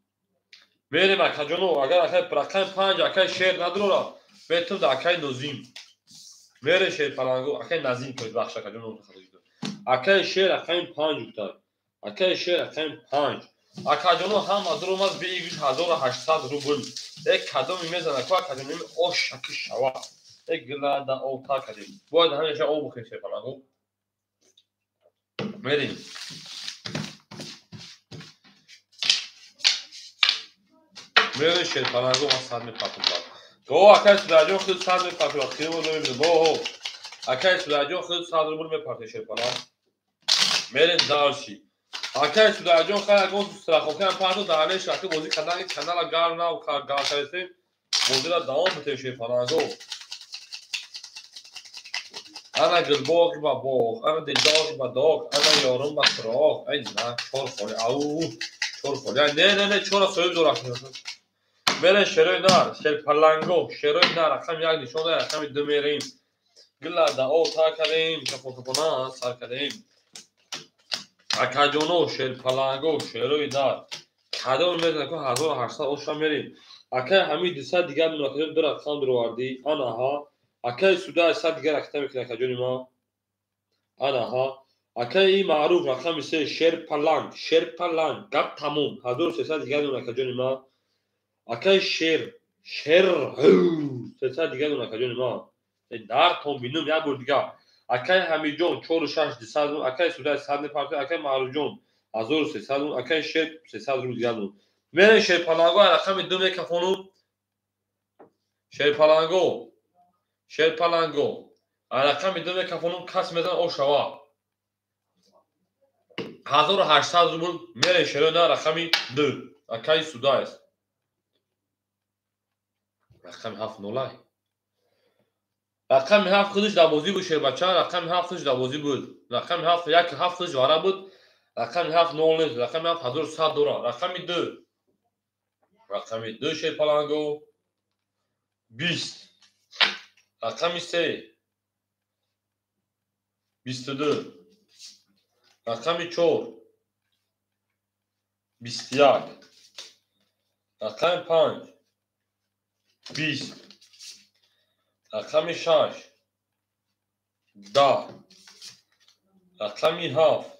Мерем акаҷоно, агар акаи рақами 5 акаи Шер надурора, метум да акаи Нозим. Мерем Шерпаланго, акаи Назим кунед, бахш акаҷоно. Акаи Шер рақами 5 гуфта. Акаи Шер рақами 5. Акаҷоно ҳама дуромад бигиш 1800 рубл. Э кадоми мезана ку акаҷоно ошаки шава. Э гила да об та кардем. Бояд ҳамеша об бихӯрем Шерпаланго. Мерем. Мерем Шерпаланго ман сад мепартам. О акаи Судаҷон худ 100 мепартад. Хиёбон намебинам. О акаи Судаҷон худ 100 рубл мепартад Шерпаланг. Мерем дальше. Акай Судаҷон хай ягон страховкаам пардо дар алеш раки бозӣ кардан канала гарм нав гарм кардем бозиро давом битем шерпаланго. Ана гулбоғи ба боғ, ана дилдоғи ба доғ, ана ёрум ба суроғ. Ай на, чор холи, ау, чор холи. Ай не, не, не, чора соҳиб дорад. Мерен шерои нар, шерпаланго, шерои нар, рақами як нишон дай, рақами ду мерем. Гила дао та кардем, капон капона сар кардем. Акаҷоно, шерпаланго, шерои нар. Кадом мезанад ку 1800 оша мерем. Акай ҳамин 200 дигар мунакаҷон ду рақам дуровардӣ. Анаҳа. Акай суда 100 дигар ракета мекунад акаҷони ма. Анаҳа. Акай маъруф рақами се шерпаланг, шерпаланг, гап тамом. 1300 дигар мунакаҷони ма. Акай шер, шер, 300 дигар мунакаҷони ма. Нартон бинум як бор дигар. Акай Ҳамидҷон 4 6 200 рубл, акай Суда 100 мепартояд, акай Маъруфҷон 1300 рубл, акай Шер 300 рубл дигар рубл. Мерем шерпаланго рақами ду мекафону. Шерпаланго, шерпаланго рақами ду мекафону, кас мезан ошава. 1800 рубл мерем шерои на рақами ду. Акай Судаест. Рақами ҳафт нолай. Рақами ҳафт худаш дар бозӣ буд шербача, рақами ҳафт худаш дар бозӣ буд. Рақами ҳафт як ҳафт худаш вара буд. Рақами ҳафт нол нест, рақами ҳафт 1100 дорад. Рақами ду. Рақами ду шерпаланго 20. Рақами се 22. Рақами чор 21. Рақами панҷ 20. Рақами шаш 10. Рақами ҳафт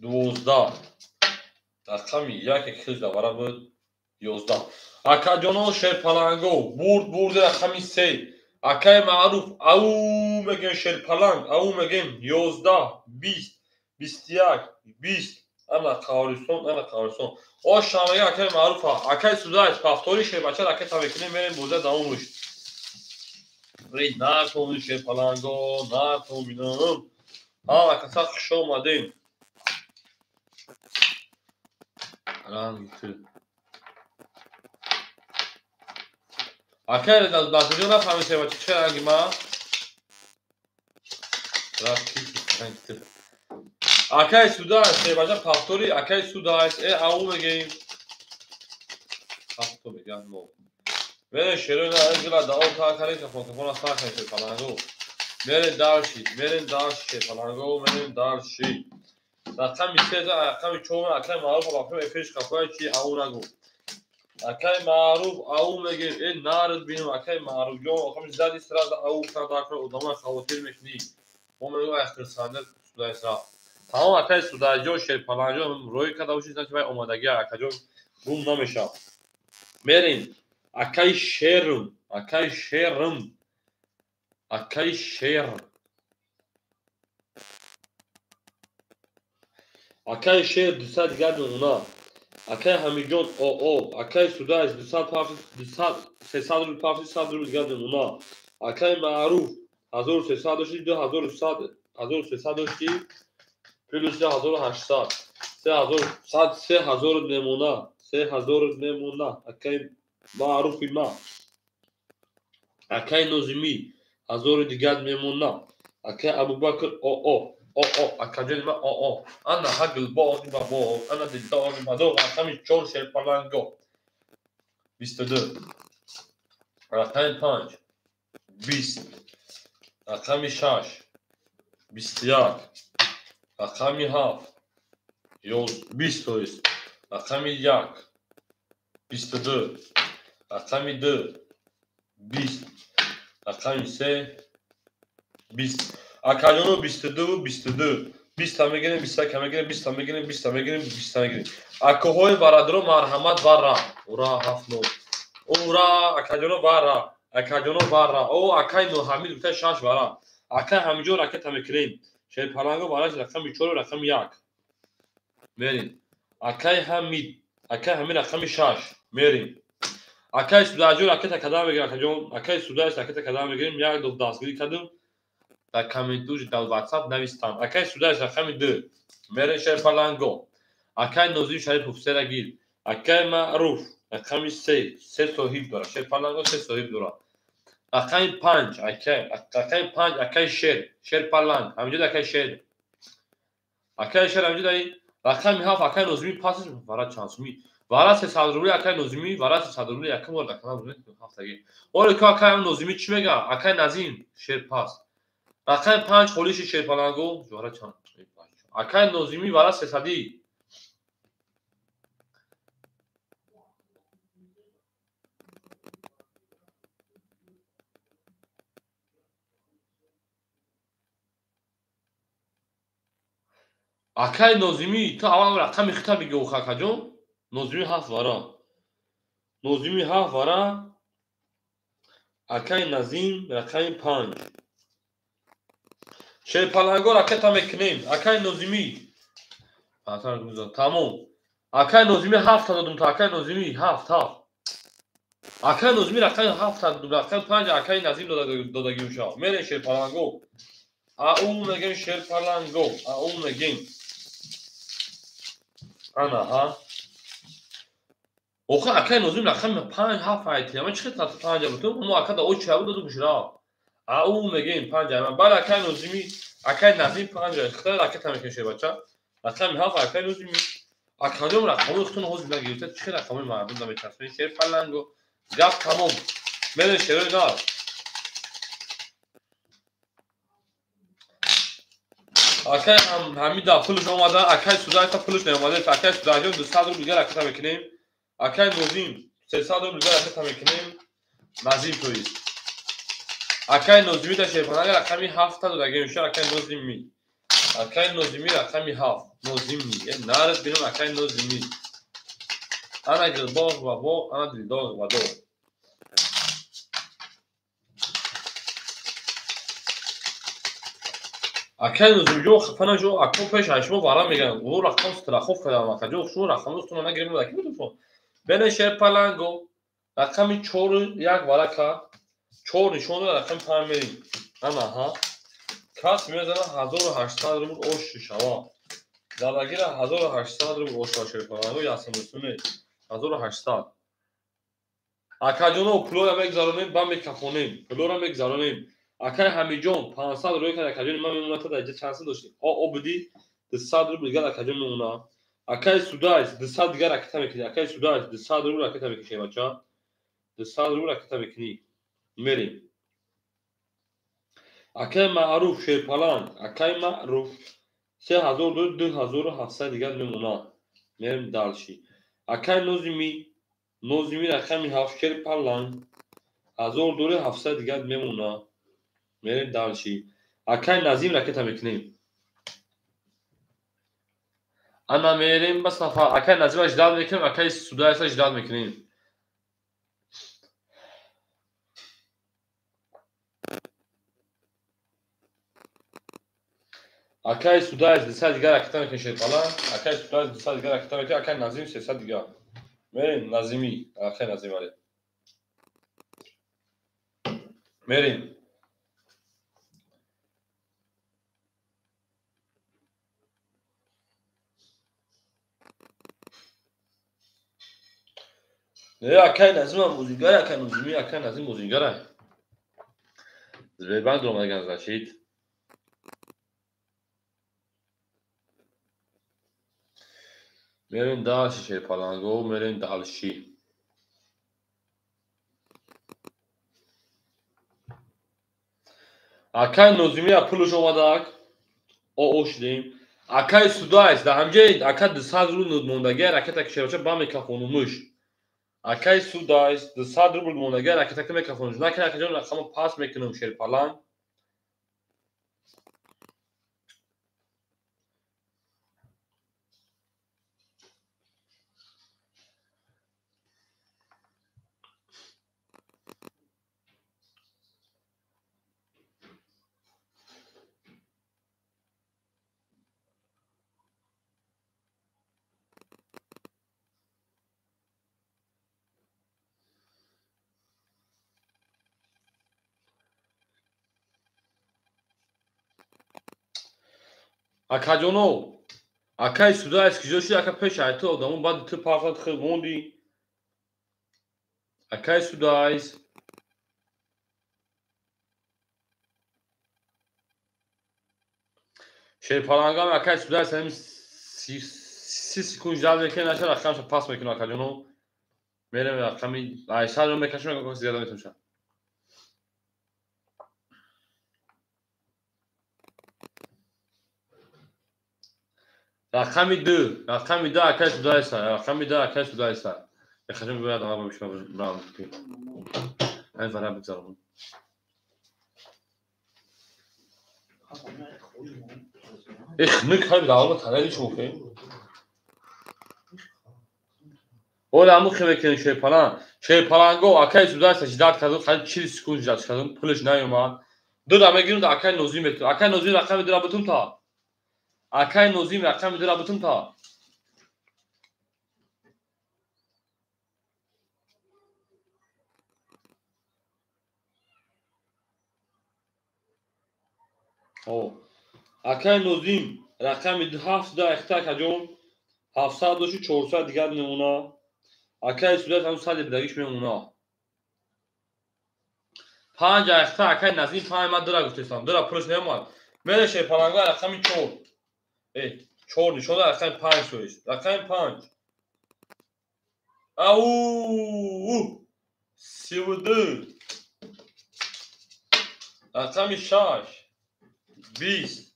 12. Рақами яке ки хеле давара буд 11. Акаҷоно шерпаланго бурд, бурди рақами се. Акай маъруф ау мегем шерпаланг, ау мегем 11, 20, 21, 20. Ана Қаҳористон, ана Қаҳористон. О шамага акай маъруфа. Акай Судаев повтори шербача ракета мекунем, мерем бозия давом муш. Эй нартон шерпаланго, нартон бинам. Ҳа, акаса хуш омадем. Ранги ту. Акай Насирҷон нафаҳмид шербача чӣ ранги ма? Ранги ту. Акай Судаев шербача повтори, акай Судаев, э ау мегем. Ҳафто мегам нол. Мере шерои на гила дао та кари кафон кафона сар кани шерпаланго. Мерем дальше, мерем дальше шерпаланго, мерем дальше. Рақами се рақами чор акай маъруф ба эфирш қафоя чи ау нагу. Акай маъруф ау мегем, э нард бинам акай Маъруфҷон, охами зади сразу ау када одама хавотир мекунӣ. Мо мегӯем ай хирсанда Судаев. Тамом акай Судаевҷон шерпаланҷон рӯй карда бошед, значит вай омадагӣ акаҷон гум намешавад. Мерем акай Шерм, акай Шерм, акай Шер. Акай Шер 200 дигар мемона. Акай Ҳамидҷон оо, акай Судаев 200 пафти, 200 300 рубл пафти, 100 рубл дигар мемона. Акай Маъруф 1300 дошти, 2100 1300 дошти, плюс 1800. 3100 3000 мемона. 3000 мемона. Акай Маъруфи ма. Акай Нозимӣ 1000 дигар мемона. Акай Абубакр оо, оо, акаҷони ма оо. Ана ҳа гулбоғи ба боғ, ана дилдоғи ба доғ, рақами чор шерпаланго. 22. Рақами панҷ 20. Рақами шаш 21. Рақами ҳафт 20 то есть. Рақами як 22. Рақами ду 20. Рақами се 20. Акаҷоно 22 22. 20 мегирем, 21 мегирем, 20 мегирем, 20 мегирем, 20 мегирем. Акоҳои бародаро марҳамат барра. Ура, ҳафт нол. Ура, акаҷоно барра. Акаҷоно барра. О, акай Ҳамид гуфта шаш бара. Акай Ҳамидҷон ракета мекунем. Шерпаланго бараш рақами чору рақами як. Мерем. Акай Ҳамид, акай Ҳамид рақами шаш. Мерем. Акай Судаҷон ракета кадам мегирем, акаҷон. Акай Судаҷ ракета кадам мегирем. Як ду дастгирӣ кардем. Дар комментуш дар WhatsApp навистам. Акай Судаҷ рақами ду. Мерен Шерпаланго. Акай Нозим Шарипов сера гир. Акай Маъруф рақами 3, се соҳиб дора. Шерпаланго се соҳиб дора. Рақами 5, акай, рақами 5 акай Шер, Шерпаланг. Ҳаминҷо акай Шер. Акай Шер ҳаминҷо рақами 7 акай Нозими пасш вара чанд суми. Вара 300 рубли акай Нозими, вара 300 рубли якум бор дар канал бубинед ҳафтаги. Оре ко акай Нозими чӣ мега? Акай Назим Шер пас. Рақами 5 холиши Шерпаланго вара чанд? Акай Нозими вара 300. Акай Нозими ту аввал рақами хита бигӯ акаҷон. Нозими 7 вара. Нозими 7 вара. Акай Назим рақами 5. Шерпаланго ракета мекунем. Акай Нозими. Тамом. Акай Нозими 7 додум то акай Нозими 7 7. Акай Нозими рақами 7 додум, рақами 5 акай Назим додагим шав. Мерем Шерпаланго. Ау мегем Шерпаланго. Ау мегем. Ана ҳа. Охир акай Нозим рақами 5 7 айти. Ама чӣ хел 5 бутум? Мо ака да оча буд додум шира. Ау мегем 5. Бал акай Нозими, акай Назим 5. Хитар ракета мекунем бача. Рақами 7 акай Нозими. Акаҷон рақамои худтон ҳозир нагирифта. Чӣ хел рақамои мардум намечаспед? Шерпаланго. Гап тамом. Мерем шерои нар. Акай Ҳамида пулш омада, акай Судайта пулш наомада. Акай Судайҷон 200 рубл дигар ракета мекунем. Акай Нозим 300 рубл дигар ракета мекунем. Назим то есть. Акай Нозими да Шерпаланга рақами 7 додагем ша акай Нозими. Акай Нозими рақами 7. Нозими. Нарад бинам акай Нозими. Ана гилбоғ ва боғ, ана дилдоғ ва доғ. Акай Нозимҷон хафа нашо, акон пеш аз шумо вара мегӯянд. Ӯ рақам страхов кардам акаҷон, шумо рақамҳоятонро нагирем аки бутун. Бене Шерпаланго рақами 4 як вара кард. 4 нишон дод, рақами 5 мерем. Ана ҳа. Кас мезана 1800 рубл ош шава. Задагира 1800 рубл ош шава Шерпаланго ясамусуне 1800. Акаҷоно пулоро мегзаронем, ба мекафонем. Пулоро мегзаронем. Акай Ҳамиҷон 500 рӯй кард акаҷони ман мемонад дар инҷа чанд сум дошти? Обуди 200 рубл дигар акаҷон мемонад. Акай Судайс 200 дигар ракета мекунӣ. Акай Судайс 200 рубл ракета мекунӣ бача. 200 рубл ракета мекунӣ. Мерем. Акай Маъруф Шерпаланг, акай Маъруф 3000 2700 дигар мемонад. Мерем дальше. Акай Нозими, Нозими рақами 7 Шерпаланг 1700 дигар мемонад. Мерем дальше. Акай Назим ракета мекунем. Ана мерем ба сафар. Акай Назима ждал мекунем, акай Судайса ждал мекунем. Акай Судайс 200 дигар ракета мекунем Шерпаланг. Акай Судайс 200 дигар ракета мекунем, акай Назим 300 дигар. Мерем Назими, акай Назим али. Мерем. Не, акай Назим бозингар, акай Нозими, акай Назим бозингар. Сбербанк омадаган значит. Мерем дальше Шерпаланго, мерем дальше. Акай Нозими пулш омадак. О шудем. Акай Судайс дар ҳамҷои ака 200 рубл мондагӣ ракета кишерача ба мекафонумуш. Акай Судайс 200 рубл мондагӣ ракета мекафонумуш. Накун акаҷон рақамо пас мекунам Шерпаланг. Акаҷоно, Акай Судаис киҷо шуд, ака пеш ай ту одамо баъд ту парфат хел монди. Акай Судаис. Шерпалангам акай Судаис ҳамин 30 секунд ждал мекунем, наша рақамша пас мекунем акаҷоно. Мерем рақами айсаро мекашем, ака зиёда метавонша. Рақами 2, рақами 2 акай Судаиса, рақами 2 акай Судаиса. Яхажам бояд ама бишма брам. Ай вара бигзарам. Эх, ник ҳай давла танали шуфе. Ола аму хевекен шерпалан. Шерпаланго акай Судаиса ждат кард, хали 40 секунд ждат кард, пулаш наёмад. Ду да мегирам да акай Нозим мету. Акай Нозим рақами 2 ра бутум та. Акай Нозим рақами 2 ра бутум та. О. Акай Нозим рақами 7 да ихта акаҷон. 700 доши 400 дигар мемона. Акай Судаис ҳам 100 бидагиш мемона. 5 ихта акай Назим 5 ма 2 ра гуфтесам. 2 ра пулаш намемонад. Мере шерпаланга рақами 4. 4 нишон дод, рақами 5 соист. Рақами 5. Ау! 32. Рақами 6. 20.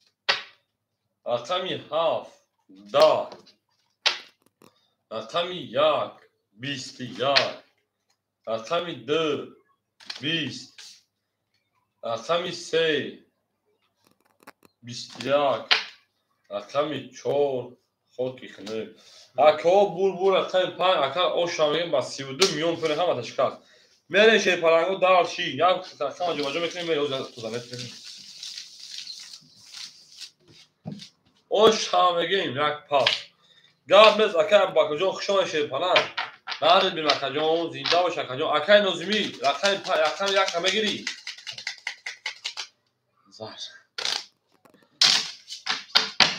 Рақами 7. 10. Рақами 1. 21. Рақами 2. 20. Рақами 3. 21. Рақами 4. Хоки хунук. Акао бур рақами 5, ака оша мегем ба 32 миллион пули ҳама ташкаст. Мерем шерпаланго дарши, як рақама ҷобаҷо мекунем, мерем оза тоза мекунем. Оша мегем як пас. Гап нест ака Абубакрҷон, хуш омадед шерпаланг. Наред бим акаҷон, зинда бош акаҷон. Акаи Нозимӣ, рақами 5, рақами 1 мегирӣ. Зар.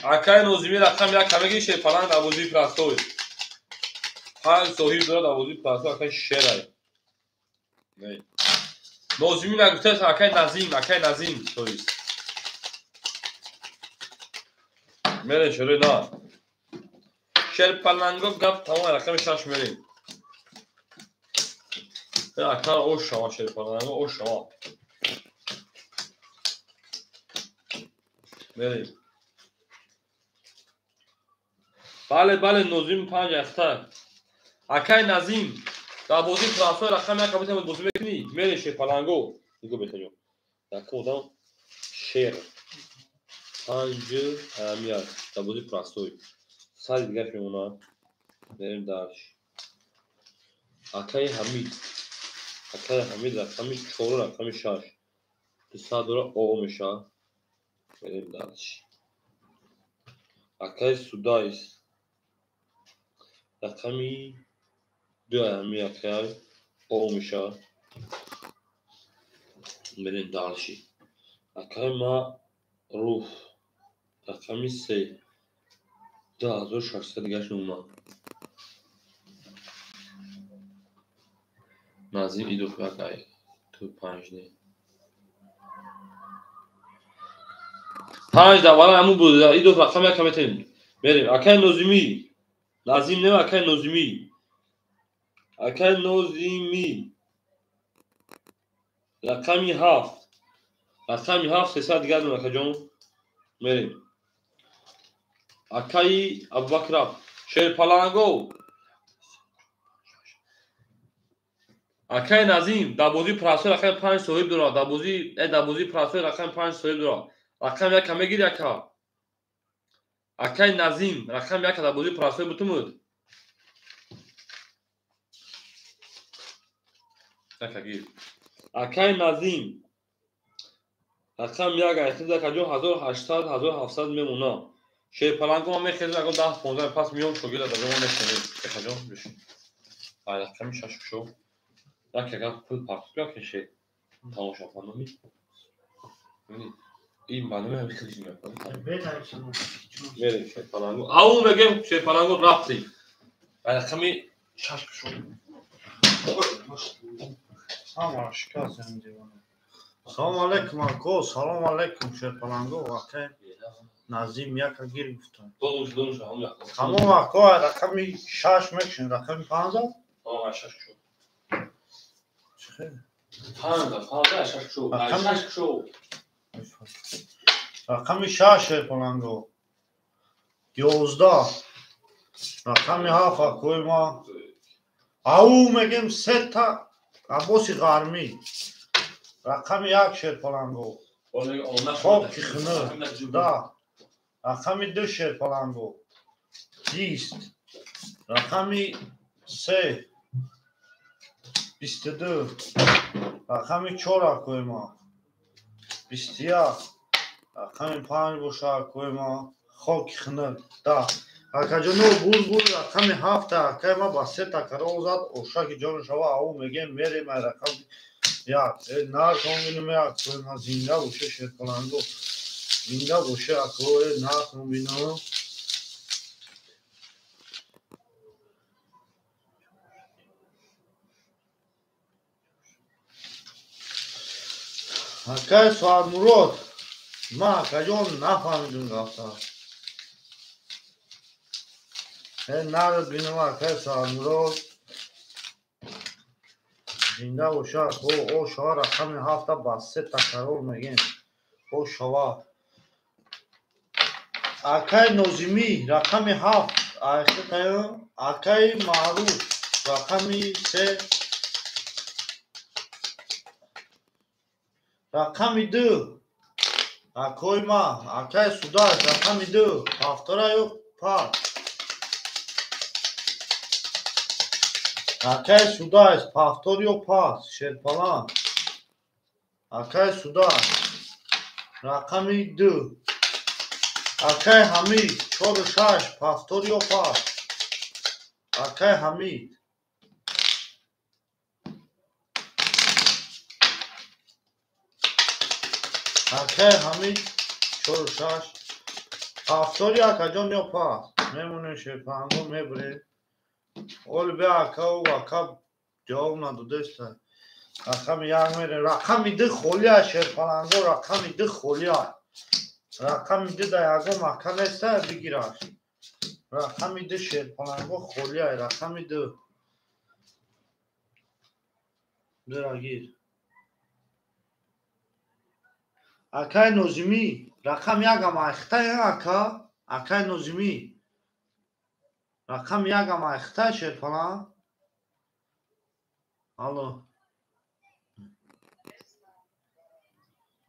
Акай Нозимӣ рақами 1 мегирӣ, шерпаланг дар бозии простой. 5 соҳиб дорад дар бозии простой, акай шерай. Не. Нозимӣ нагуфтааст, акай Назим, акай Назим, то есть. Мерем шерои на. Шерпаланго гап тамом, рақами 6 мерем. Ака ош шава шерпаланго, ош шава. Мерем. Бале, бале, Нозим 5 ахта. Акай Назим, дар бозии простой рақами 1 кабитам бозӣ мекунӣ? Мерем шерпаланго. Нигоҳ бехаҷон. Дар одам шер. 5 аҳамият дар бозии простой. Сари дигарш мемонад. Мерем дарш. Акаи Ҳамид. Акаи Ҳамид рақами 4, рақами 6. 200 дора о мешавад. Мерем дарш. Акаи Судаис. Рақами 2 ҳами акай о мешавад. Мерем дарши. Акаи Маъруф. Рақами 3. 2600 дигарш мемонад. Назим Идов як ай ту 5 не. 5 да вала ҳамун буд. Идов рақами 1 метем. Мерем. Акаи Нозимӣ. Назим не, акаи Нозимӣ. Акаи Нозимӣ. Рақами 7. Рақами 7 300 дигар мемонад акаҷон. Мерем. Акаи Абубакр шерпаланго. Акаи Назим дар бозии простой рақами 5 соҳиб дорад. Дар бозии простой рақами 5 соҳиб дорад. Рақами 1 мегирӣ ака. Акаи Назим рақами 1 дар бозии простой бутумуд. Ака гир. Акаи Назим рақами 1 айхиз акаҷон 1800 1700 мемонад. Шерпаланго ман мехезам, агар 10-15 пас миём шогирд дар ҷо мешавем. Акаҷон биш. Ай рақами 6 шо. Як агар пул партоф як шер. Тамошо фаҳмид. Ин барнома ҳам хеле мекунад. Мерем шерпалангу. Ау мегем шерпалангу рафтем. Рақами 6 шуд. Ҳама шикастем девона. Салом алейкум ако, салом алейкум шерпалангу. Акай Назим яка гир гуфтам. Тамом ако, рақами 6 мекшин, рақами 5? А 6 шуд. Чӣ хел? 5 6 шуд. 6 шуд. Рақами 6 шерпалангу. 11. Рақами 7 акои ма. Ау мегем сета Аббоси Ғармӣ. Рақами 1 шерпалангу. Хоки хунук. Да. Рақами 2 шерпалангу. 20. Рақами 3 22. Рақами 4 акои ма. 21. Рақами 5 боша акои ма. Хоки хунук. Да. Акаҷоно бур рақами 7 акай ма ба се такрор зад ошаки ҷону шава ау мегем мерем ай рақами 1 нархон бинем акои ма зинда боше шерпалангу зинда боше акои нархон бинам. Акай Суадмурод ма акаҷон нафаҳмидум гафта. Народ бинам акай Суадмурод зинда боша о шава рақами 7 ба се такрор мегем о шава. Акай Нозимӣ рақами 7 айхитаю акай Маъруф рақами 3 рақами 2 акои ма акай Судаш рақами 2 ҳафтора ё пас. Акай Судаш повтор ё пас шерпалан. Акай Судаш рақами 2. Акай Ҳамид 4 6 повтор ё пас. Акай Ҳамид. Акай Ҳамид 4 6 повтор акаҷон ё пас. Мемонем шерпалангу мебарем. Оли бе акау ака ҷавоб надодеста. Рақами 1 мерем. Рақами 2 холия шерпаланго, рақами 2 холия. Рақами 2 да ягон ака неста бигираш. Рақами 2 шерпаланго холия, рақами 2. Дра гир. Акай Нозимӣ, рақами 1 ам айхта ака, акай Нозимӣ. Рақами 1 ам айхта шерпалан. Алло.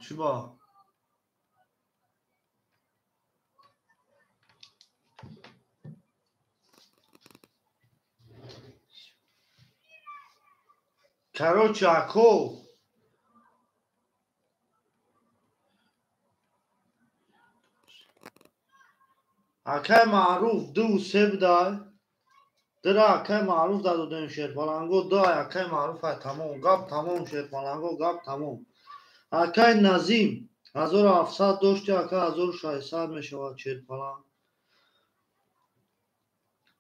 Чӣ ба? Короче, ако акай Маъруф 2 3 будай. Дира акай Маъруф дадодем шерпаланго, 2 акай Маъруф ай тамом, гап тамом шерпаланго, гап тамом. Акай Назим 1700 дошти, ака 1600 мешавад шерпаланг.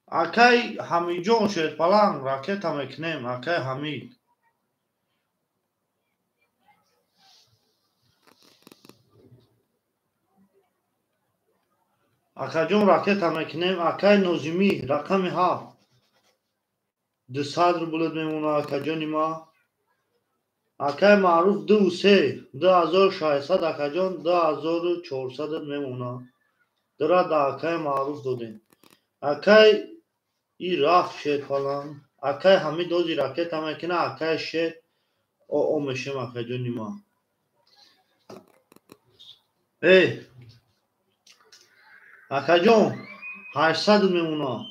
Акай Ҳамидҷон шерпаланг ракета мекунем, акай Ҳамид. Акаҷон ракета мекунем, акай Нозимӣ рақами 7 200 рублет мемонад акаҷони ма. Акай Маъруф 2 3 2600 акаҷон 2400 мемонад. Дира да акай Маъруф додем. Акай и рафт шерпаланг. Акай Ҳамид ози ракета мекунад, акай шер о мешем акаҷони ма. Эй акаҷон 800 мемонад.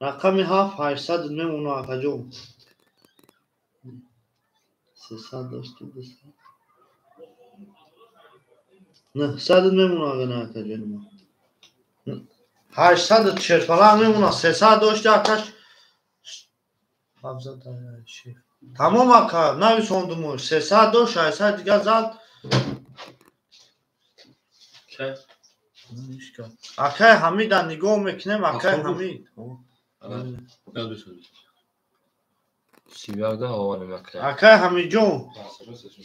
Рақами 7 800 мемонад акаҷон. 300 дошти 200. 900 мемонад агана акаҷони ма. 800 шерпаланг мемонад. 300 дошти акаш 700 тамом ака нависондумуш. 300 дошт 600 дигар зад. Акай Ҳамида нигоҳ мекунем, акай Ҳамид. Акай Ҳамидҷон,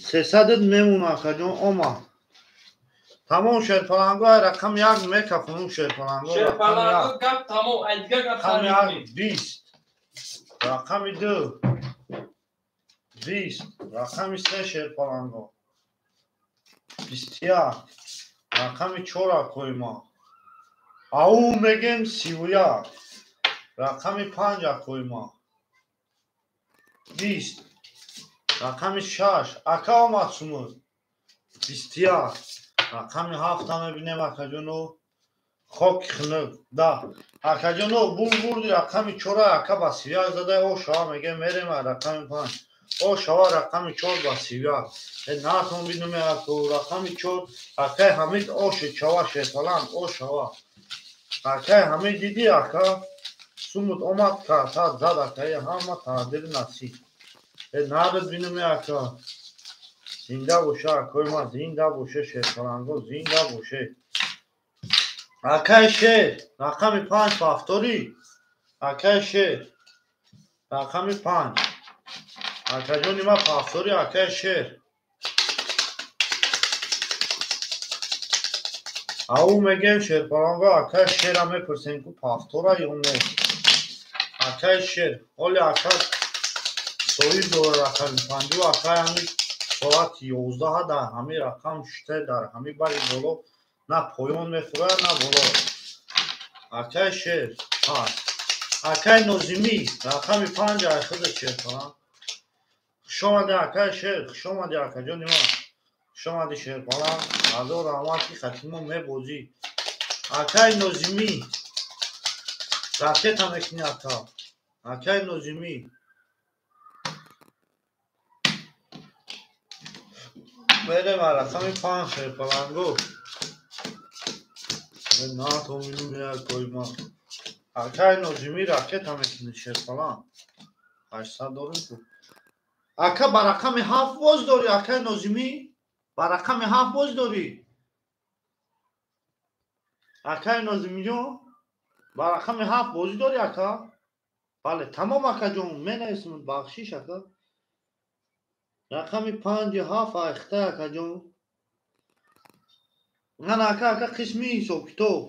300 мемона, акаҷон, омад. Тамом шерпаланго, рақами як мекафонум шерпаланго. Шерпаланго гап тамом, ай дигар гап сар мекунем. 20, рақами 2, 20, рақами 3 шерпаланго. 21, рақами 4 акои ма. Ау мегем 31, рақами 5 акои ма. 20, рақами 6, ака омад сумуд. 21, рақами 7 мебинем акаҷоно. Хоки хунук 10. Акаҷоно бурди рақами 4 ака ба 31 зада, о шава мегем мерем рақами 5. О шава рақами 4 ба 31. Натон бинуме аку рақами 4 акай Ҳамид оши чава шерпаланг о шава. Акай Ҳамид диди ака сумуд омад карта зад акай ҳама тақдири насиб. Нард бинуме ака. Зинда боша акои ма, зинда боше шерпаланго, зинда боше. Акай шер, рақами 5 повтори. Акай шер, рақами 5. Акаҷони ма повтори, акай шер. Ау мегем шерпаланго, акай шера мепурсем ку повтора ё не. Акай шер, оли ака соҳиб дора рақами 5, акай ҳами соати 11 дар ҳами рақам шута дар ҳами бари боло на поён мехӯрад, на боло. Акай шер ҳаст. Акай Нозимӣ рақами 5 ай худа шерпаланг. Хуш омадӣ акай шер, хуш омадӣ акаҷони ман. Хуш омадӣ шерпаланг. Ҳазор раҳмат ки хатимо мебозӣ. Акай Нозимӣ ракета мекунӣ ака. Акай Нозимӣ. Мерем рақами 5 шерпаланго. Натомину акои ма. Акай Нозимӣ ракета мекунӣ шерпаланг. 800 дорем ку. Ака ба рақами 7 боз дорӣ, акай Нозимӣ? Ба рақами 7 боз дорӣ? Акай Нозимиҷон, ба рақами 7 бозӣ дорӣ, ака? Бале, тамом акаҷон, менависам, бахшиш ака. Рақами 5 7 айхта акаҷон. Ана ака, ака қисми ҳисобкитоб.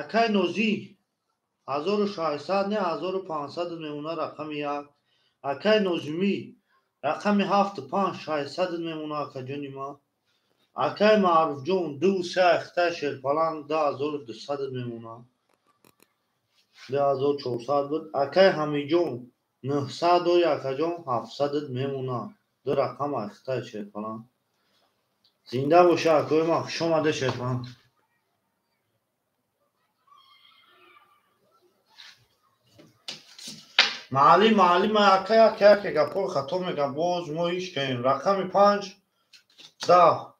Акай Нозӣ 1600 не 1500 мемона рақами 1. Акай Нозимӣ рақами 7 5 600 мемона акаҷони ма. Акай Маъруфҷон 2 3 айхта шерпаланг 2200 мемона. 2400 буд. Акай Ҳамиҷон 900 дори акаҷон 700 мемона. Ду рақам айхта шерпаланг. Зинда боша акои ма, хуш омада шерпаланг. Маълим, маълим, ака як як гапҳои хато мегам, боз мо ҳеч кунем. Рақами 5 10,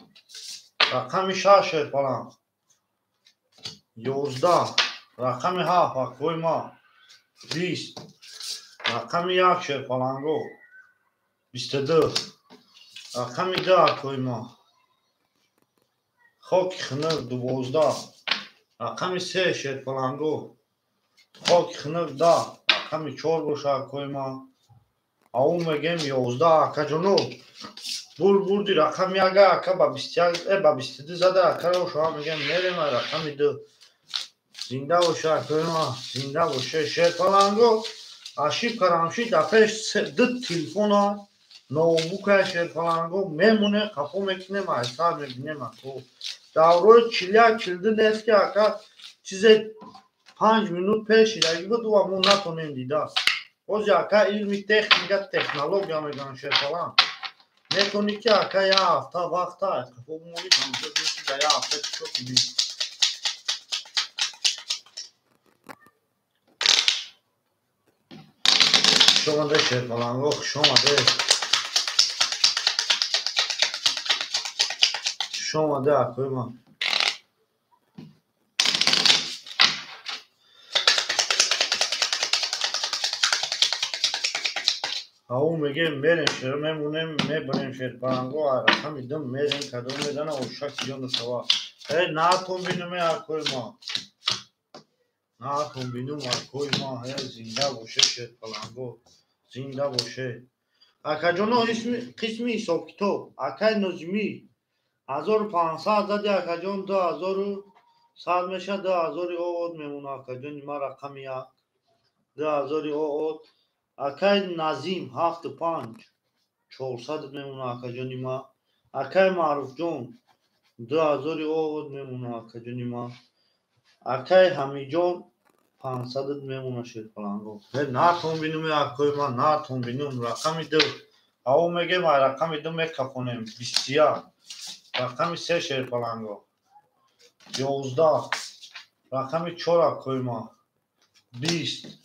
рақами 6 шерпаланг 11, рақами 7 акои ма 20, рақами 1 шерпаланго 22, рақами 2 акои ма хоки хунук 12, рақами 3 шерпаланго хоки хунук 10, рақами 4 боша акои ма. Ау мегем 11 акаҷоно. Бурди рақами 1 ака ба 21 ба 22 зада акаро шума мегем мерем рақами 2. Зинда боша акои ма, зинда боша шерпаланго. Ошибка рамши дафъаш ду телефона ноутбука шерпаланго мемоне қафо мекунем, айсар мебинем ако. Даврои 41 42 нест ки ака чизе 5 минут пеш идаги буд ва мо натонем дида. Боз ака илми техника, технология меган шерпаланг. Метони ки ака як ҳафта вақта қафо бимонӣ, тамошо кунӣ ки дар як ҳафта чӣ кор кунӣ. Хуш омада шерпаланго, хуш омада. Хуш омада акои ман. Ау мегем мерем шер мемонем, мебарем шерпаланго, рақами 2 мерем, кадом мезана ошак ҷону шава. Натон бинуме акои ма. Натон бинум акои ма. Зинда боше шерпаланго. Зинда боше. Акаҷоно қисми ҳисобкитоб. Акай Нозимӣ 1500 зади акаҷон 2100 меша 2000 оод мемона акаҷони ма рақами 1. 2000 оод. Акай Назим 75 400 мемона акаҷони ма. Акай Маъруфҷон 2000 оод мемона акаҷони ма. Акай Ҳамиҷон 500 мемона шерпаланго. Натон бинуме акои ма, натон бинум рақами 2. Аво мегем ай рақами 2 мекафонем 21. Рақами 3 шерпаланго. 11. Рақами 4 акои ма. 20.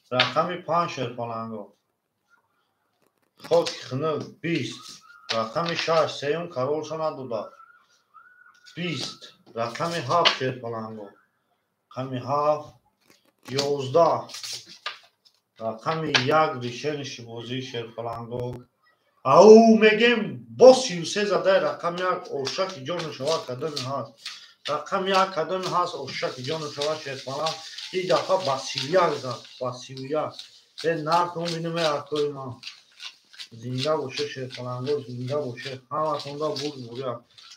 Рақами 5 шерпаланго. Хоки хунук 20. Рақами 6 сеюм каролша надода. 20. Рақами 7 шерпаланго. Рақами 7 11. Рақами 1 решениши бозии шерпаланго. Ау мегем бо 33 задай рақами 1 ошаки ҷону шава кадоми ҳаст. Рақами 1 кадоми ҳаст ошаки ҷону шава шерпаланг. Ин дафъа ба 31 зад, ба 31. Нартон бинуме акои ман. Зинда боше шерпаланго, зинда боше. Ҳаматонда бурд буря.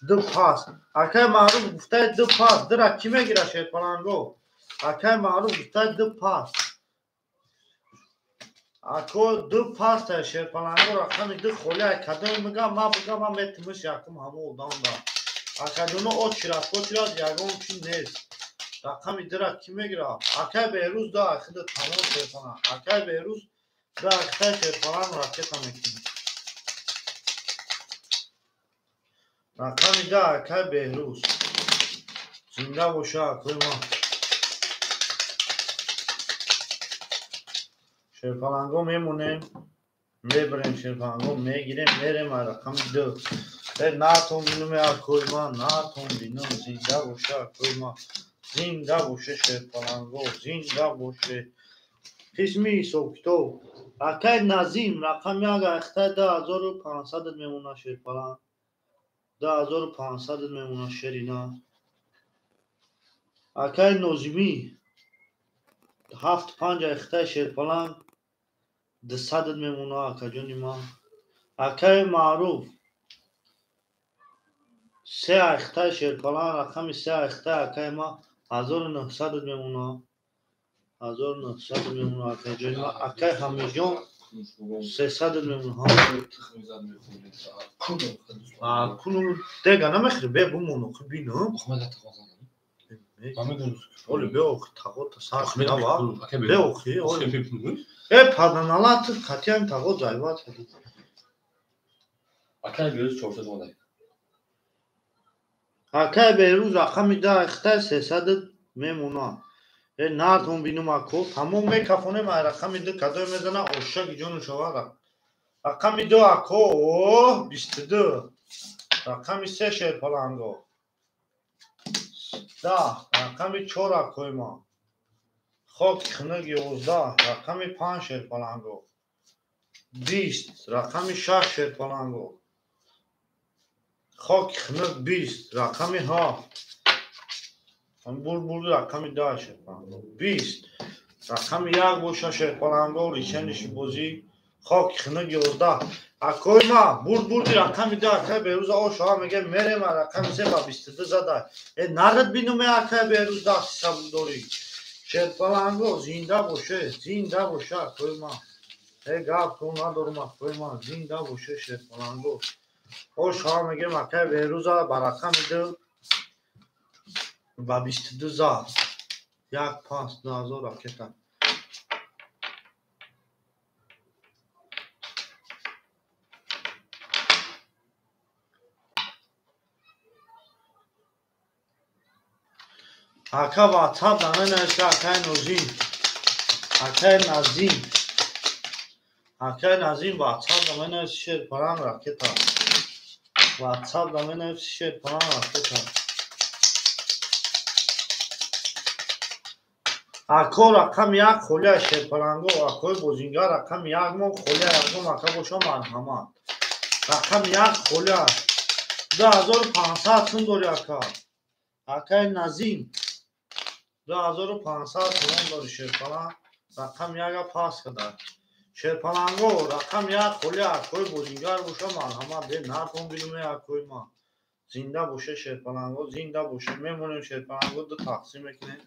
Ду пас. Акай Маъруф гуфтай ду пас. Дира кӣ мегира шерпаланго? Акай Маъруф гуфтай ду пас. Ако ду пас та шерпаланго рақами 2 холӣ ай кадоми мегам ма бигам ма метимиш якум ҳамо одамда. Акаҷоно очират, очират ягон чи нест. Рақами 2-ра кӣ мегира? Акай Беҳрӯз да ахида тамом шерпаланг. Акай Беҳрӯз да ахида шерпаланг ракета мекунад. Рақами 2 акай Беҳрӯз. Зинда боша акои ма. Шерпаланго мемонем, мебарем шерпаланго, мегирем, мерем ай рақами 2. Натон бинуме акои ма, натон бинум, зинда боша акои ма. Зинда боше шерпаланго, зинда боше. Қисми ҳисобкитоб. Акай Назим рақами 1 ахтай 2500 мемона шерпаланг. 2500 мемона шерина. Акай Нозимӣ 75 ахтай шерпаланг 200 мемона акаҷони ма. Акай Маъруф 3 ахтай шерпаланг рақами 3 ахтай акай ма 1900 мемона. 1900 мемона акаҷони ма. Акай Ҳамиҷон 300 мемона. Кунум дега намехӯри бе бумон охи бинам. Оли бе охи тағота сар шудава. Бе охи оли. Паданалат қатъиян тағо зайват. Акай Беҳрӯз 400 монда. Акай Беҳрӯз рақами 10 ахтай 300 мемона. Нартон бинум ако тамом мекафонем ай рақами 2 кадое мезана ошаки ҷону шавара. Рақами 2 ако 22. Рақами 3 шерпаланго. 10. Рақами 4 акои ма. Хоки хунук 11. Рақами 5 шерпаланго. 20. Рақами 6 шерпаланго. Хоки хунук 20. Рақами 7. Бурд рақами 10 шерпаланго. 20. Рақами 1 боша шерпаланго решениши бозӣ. Хоки хунук 11. Акои ма бурд рақами 2 акай Беҳрӯз ошава мегем мерем рақами 3 ба 22 зада. Нарад бинуме акай Беҳрӯз дасти сабр дорӣ. Шерпаланго зинда боше, зинда боше акои ма. Гап ту надорум акои ма, зинда боше шерпаланго. Ошава мегем акай Беҳрӯза ба рақами 2 ба 22 зад. 1 пас 2000 ракета. Ака WhatsApp да менависа акай Нозим. Акай Назим. Акай Назим WhatsApp да менависи шерпаланг ракета. WhatsApp да менависи шерпаланг ракета. Ако рақами 1 холия шерпаланго, акои бозингар рақами 1 мон холия ягон ака боша марҳамат. Рақами 1 холия. 2500 сум дори ака. Акай Назим 2500 сомон дори шерпаланг. Рақами яка пас када. Шерпаланго рақами як холи акои бозингар боша марҳамат де нартон билуме акои ма. Зинда боше шерпаланго, зинда боше. Мемонем шерпаланго ду тақсим мекунем.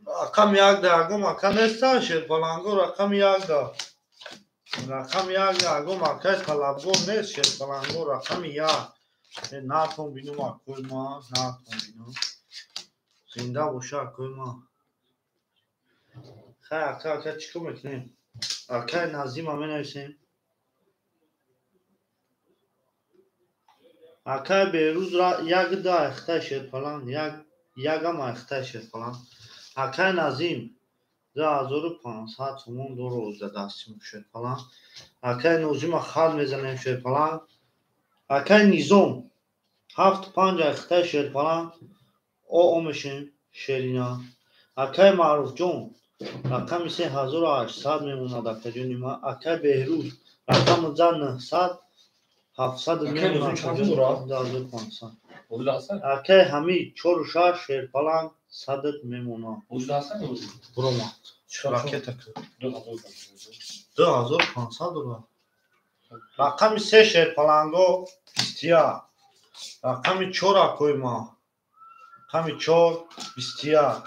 Рақами як да ягон ака неста шерпаланго рақами як да. Рақами як да ягон акаи талабгор нест шерпаланго рақами як. Нартон бинум акои ма, нартон бинум. Зинда боша акои ма. Хай ака, ака чӣ кор мекунем? Акаи Назима менависем. Акаи Берӯз як да айхтай шерпаланг, ягам айхтай шерпаланг. Акаи Назим 2500 сомон дору за дастим шерпаланг. Акаи Нозима хал мезанем шерпаланг. Акаи Низом 7-5 айхтай шерпаланг. О мешем шерина. Акаи Маъруфҷон рақами 3800 мемонад акаҷони ман. Акаи Беҳрӯз рақами 900 700 мемонад 2500. Акаи Ҳамид 4-6 шерпаланг 100 мемонад. Буромад. Ракета 2500 дора. Рақами 3 шерпаланго 21. Рақами 4 акои ма. Рақами 4 21.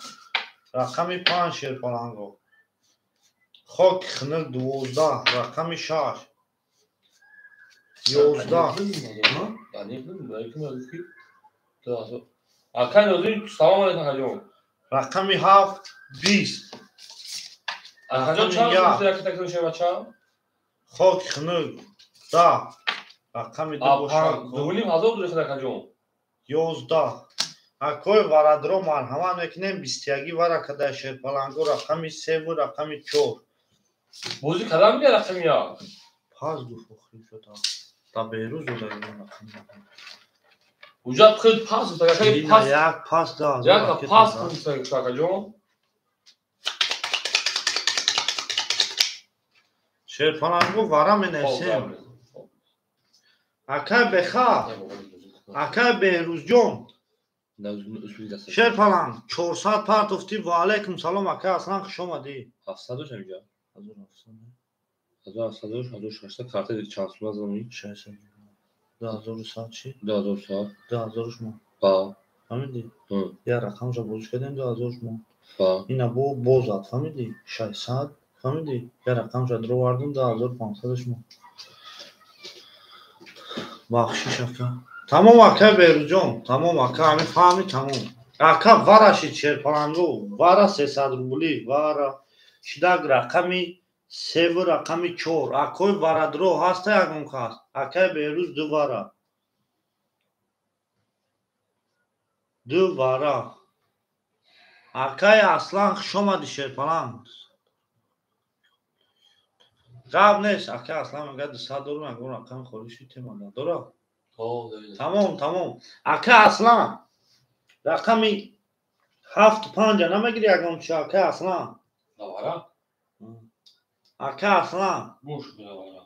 Рақами 5 шерпаланго. Хоки хунук 12. Рақами 6 11. Акаи Нозим салом алейкум акаҷон. Рақами 7 20. Акаҷон чанд рӯз ракета кунем бача? Хоки хунук 10. Рақами 2 бошад. 2500 доред акаҷон. 11. Акои варадро марҳамат мекунем 21 вара кадай шерпаланго рақами 3 ва рақами 4. Бозӣ кадам мега рақами 1? Пас гуфт охир шуда. Да Берӯз дода рақами. Уҷа худ пас гуфт акаи пас. Як пас да. Як пас гуфт акаҷон. Шерпаланго вара менависем. Акаи Беха, акаи Беҳрӯзҷон. Шерпаланг 400 партофтӣ. Ва алайкум салом акаи Аслан, хуш омадӣ. 700 дош ҳамиҷа. 1700 1600 карта чанд сум задам? 600. 2100 чӣ? 2100. 2000 мо. Ба. Фаҳмидӣ? Я рақамша бозӣ кардем 2000 мо. Ба. Ина бо бозад, фаҳмидӣ? 600, фаҳмидӣ? Я рақамша дровардем 2500 мо. Бахшиш ака. Тамом ака Берӯзҷон, тамом ака, ҳамин фаҳми тамом. Ака вара шид шерпаланго, вара 300 рубли, вара шидаг рақами 3 ва рақами 4. Акои варадро ҳаста ягон кас? Акаи Берӯз 2 вара. 2 вара. Акаи Аслан хуш омадӣ шерпаланг. Гап нест, акаи Аслан мегӯяд 200 дорум, ягон рақами холӣ шид тема надора. Тамом, тамом. Ака Аслан рақами 7-5 намегири ягон чи ака Аслан? Навара? Ака Аслан. Буш навара.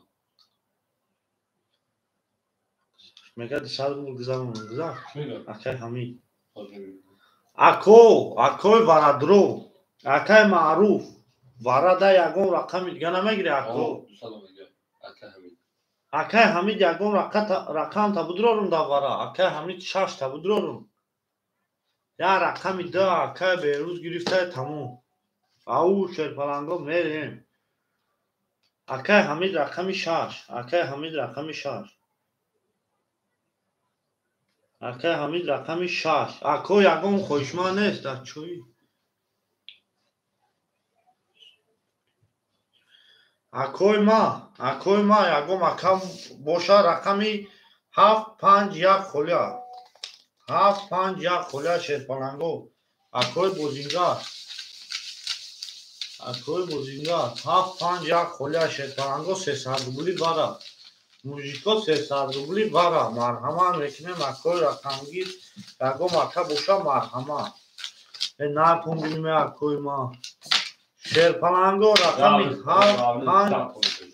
Мегӯяд 200 рубл гузарон, гузар. Акаи Ҳамид. Ако, акои варадро, акаи Маъруф, варада ягон рақами дига намегири ако? Акаи Ҳамид ягон рақам та будурорум да вара. Акаи Ҳамид 6 та будурорум. Я рақами 2 акаи Беҳрӯз гирифтае тамом. Ау шерпаланго мерем. Акаи Ҳамид рақами 6. Акаи Ҳамид рақами 6. Акаи Ҳамид рақами 6. Ако ягон хоҳишманд нест дар чӯй. Акои ма ягон ака боша рақами 7-5-1 холия. 7-5-1 холия шерпаланго. Акои бозингар. Акои бозингар. 7-5-1 холия шерпаланго 300 рубли вара. Мужико 300 рубли вара. Марҳамат мекунем акои рақамгир. Ягон ака боша марҳамат. Нартон бинем акои ма. Шерпаланго рақами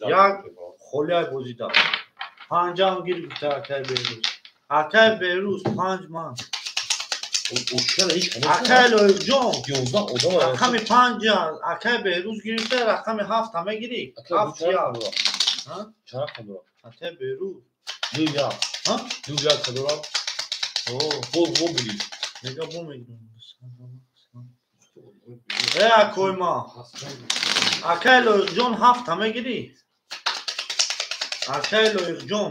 7-5-1 холия бозида. 5 гир гуфта акаи Беҳрӯз. Акаи Беҳрӯз 5 ман. Акай Лоиқҷон, рақами 5 акай Беҳрӯз гирифта, рақами 7 мегирӣ? 7 як. Чанд рақам дорам? Акай Беҳрӯз. 2 1. Ҳа? 2 1 дорам. О, бо бигир. Мега бо мегирам. Э, акой ма. Акай Лоиқҷон 7 мегирӣ? Акай Лоиқҷон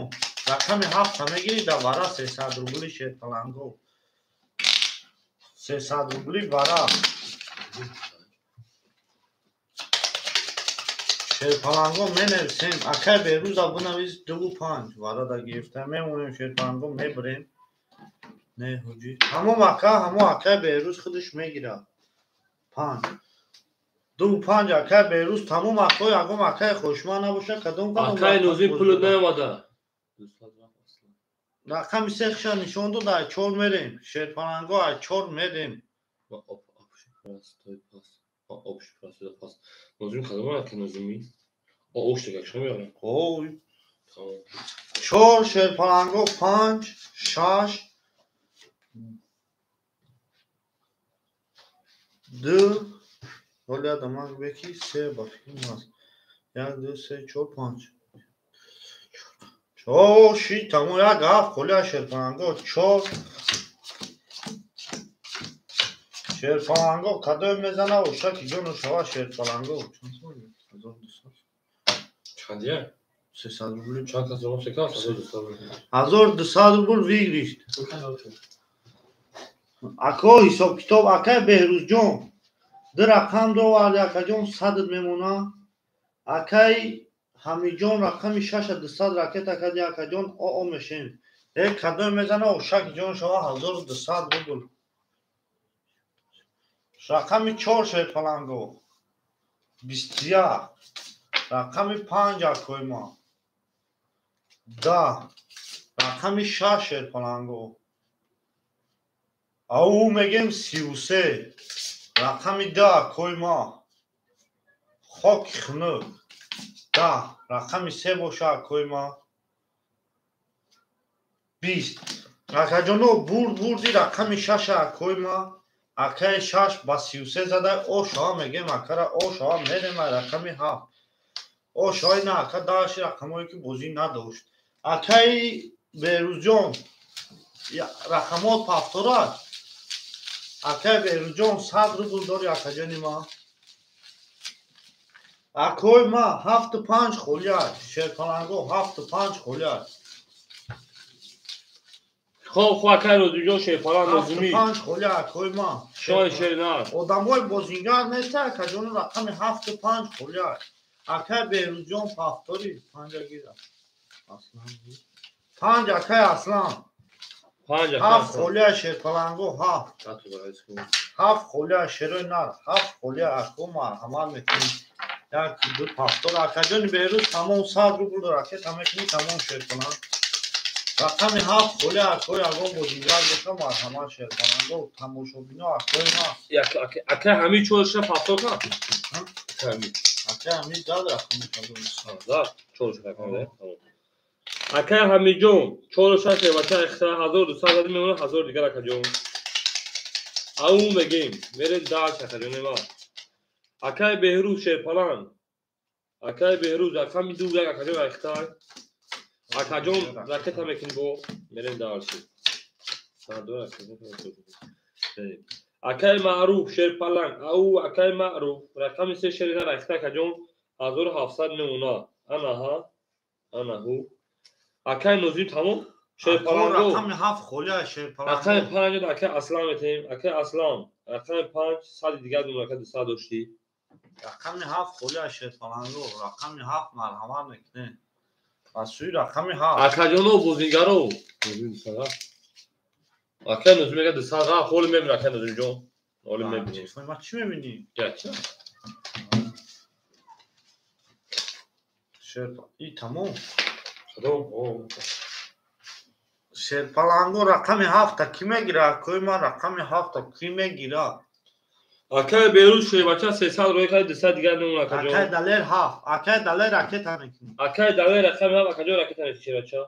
рақами 7 мегирӣ, дар вара 300 рубли шерпаланго. 300 рубли вара. Шерпаланго менависем. Акай Беҳрӯза бинавис 2 5 вара да гирифта. Мемонем шерпаланго мебарем. Не, ҳоҷӣ. Ҳамон ака, ҳамон акай Беҳрӯз худаш мегирад. 5. 2 5 акай Беҳрӯз тамом акой, ягон акай хушман набоша, кадом кадом. Акай Нозим пулат наомада. Рақами 3 ша нишон дод, ай 4 мерем. Шерпаланго ай 4 мерем. Нозим кадом ака Нозими? О, ош дигар шо меорам. Ой. 4 шерпаланго 5 6 2 ҳоли адамак беки 3 ба фикрам аст. 1 2 3 4 5. 4 ши тамом як ҳафт холия шерпаланго 4 шерпаланго кадом мезана оша ки ҷону шава шерпаланго. Чандия? 300 рубли. Чанд кас дорам? 1200 рубли. 1200 рубл выигрышт. Ако ҳисоб китоб акай Беҳрӯзҷон ду рақам доварди акаҷон 100 мемона. Акай Ҳамиҷон рақами 6 200 ракета кади акаҷон оо мешем. Э кадом мезана ошак ҷон шава 1200 рубл. Рақами 4 шерпаланго 21. Рақами 5 акойма 10. Рақами 6 шерпаланго. Ау мегем 33. Рақами 10 акойма хоки хунук 10. Рақами 3 боша акойма 20. Акаҷоно бурди рақами 6 акойма. Акаи 6 ба 33 зада о шава мегем акара о шава мерем рақами 7. О шава на ака даши рақамое ки бозӣ надошт. Акаи Беҳрӯзҷон рақамот пафторад. Акаи Беҳрӯзҷон 100 рубл дори акаҷони ма. Акои ма 7 5 холия. Шерпаланго 7 5 холия. Хоб, хоб акай Нозимҷон шерпаланг Нозими. 7 5 холия акои ма. Шои шернар. Одамои бозингар неста акаҷони рақами 7 5 холия. Акай Беҳрӯзҷон пафтори 5 гира. Аслан. 5 акай Аслан. 5 7 холия шерпаланго 7. 7 холия шерои нар. 7 холия ако марҳамат мекунем. 1 2 пафтор акаҷони Беҳрӯз тамом 100 рубл ракета мекунӣ тамом шерпаланг. Рақами 7 холия акои ягон бозингар боша марҳамат шерпаланго тамошобино акои ма. Акай ҳамин 4 пафтор кан? Акай ҳамин. Акай ҳамин зад рақами кадом? Зад 4 рақам. Акай Ҳамиҷон 4 6 шербача ихтира 1200 зади мемона 1000 дигар акаҷон. Ау мегем мерем 10 акаҷони ма. Акай Беҳрӯз шерпаланг. Акай Беҳрӯз рақами 2 1 акаҷон ихтира. Акаҷон ракета мекунӣ бо мерем 10. Акай Маъруф шерпаланг. Ау акай Маъруф рақами 3 шерина ихтира акаҷон 1700 мемона. Анаҳа анаҳу. Акай Нозим тамом шерпаланго. Рақами 7 холия шерпаланго. Рақами 5 акай Аслан метем. Акай Аслан рақами 5 100 дигар мемона ака 200 доштӣ. Рақами 7 холия шерпаланго. Рақами 7 марҳамат мекунем. Аз сӯи рақами 7. Акаҷоно бозингаро. Акай Нозим мега 200 рафт. Ҳоли мебинӣ акай Нозимҷон. Ҳоли мебинӣ. Ма чӣ мебинӣ? Яча. Шерп и тамом. Кадом? Шерпаланго рақами 7 кӣ мегира? Акои ман рақами 7 кӣ мегира? Акай Беҳрӯз шербача 300 рӯй кард 200 дигар мемона акаҷон. Акай Далер 7. Акай Далер ракета мекунӣ. Акай Далер рақами 7 акаҷон ракета мекунӣ шербача.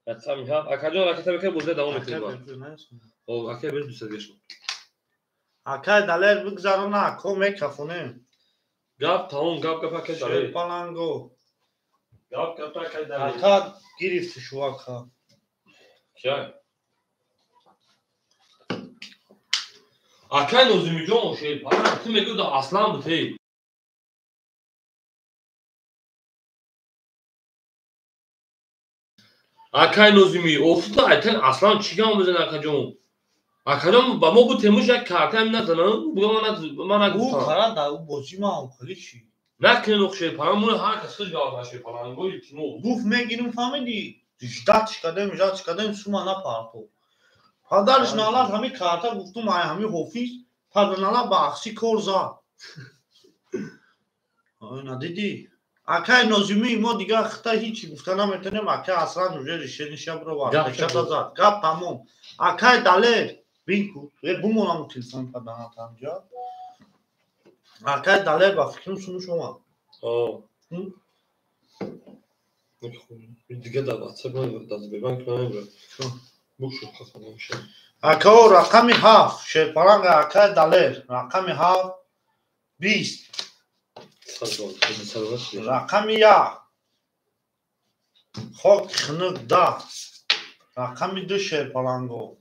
Рақами 7. Акаҷон ракета бикар бозия давом мекунем. О, акай бер 200 гашон. Акай Далер бигзарона, ако мекафонем. Гап тамом, гап гап акай Далер. Шерпаланго. Гап гап акай Далер. Ака гирифти шу ака. Кай? Акай Нозимиҷон Шерпаланг, ту мегӯ да Аслан буд ҳей. Акай Нозимӣ, офта айтан Аслан чӣ гап мезанад акаҷон? Акаҷон ба мо буд темуш як картаам назанам, бугам ман нагуфтам. Ӯ кара дар ӯ бозӣ ман хеле чӣ. Накунед ох Шерпаланг, муна ҳар кас худ гап зад Шерпаланго илтимос. Гуфт мегирим фаҳмидӣ? Ждатш кардем, ждатш кардем, сума напартов. Падарш налат ҳами карта гуфтум ай ҳами ҳофиз, падар налат ба ахси кор зад. Ина дидӣ? Акай Нозимӣ мо дигар хита ҳичи гуфта наметонем, акай Аслан уже решениша бировард. Решата зад. Гап тамом. Акай Далер бин ку, бумонам телефон паданата ҳамҷа. Акай Далер ба фикрам сумуш омад. О. Дига дар WhatsApp ман дар Сбербанк намебарам. Бушу хасанамша. Акао рақами 7 Шерпаланг акай Далер рақами 7 20. Рақами 1 хок хунук 10. Рақами 2 Шерпаланго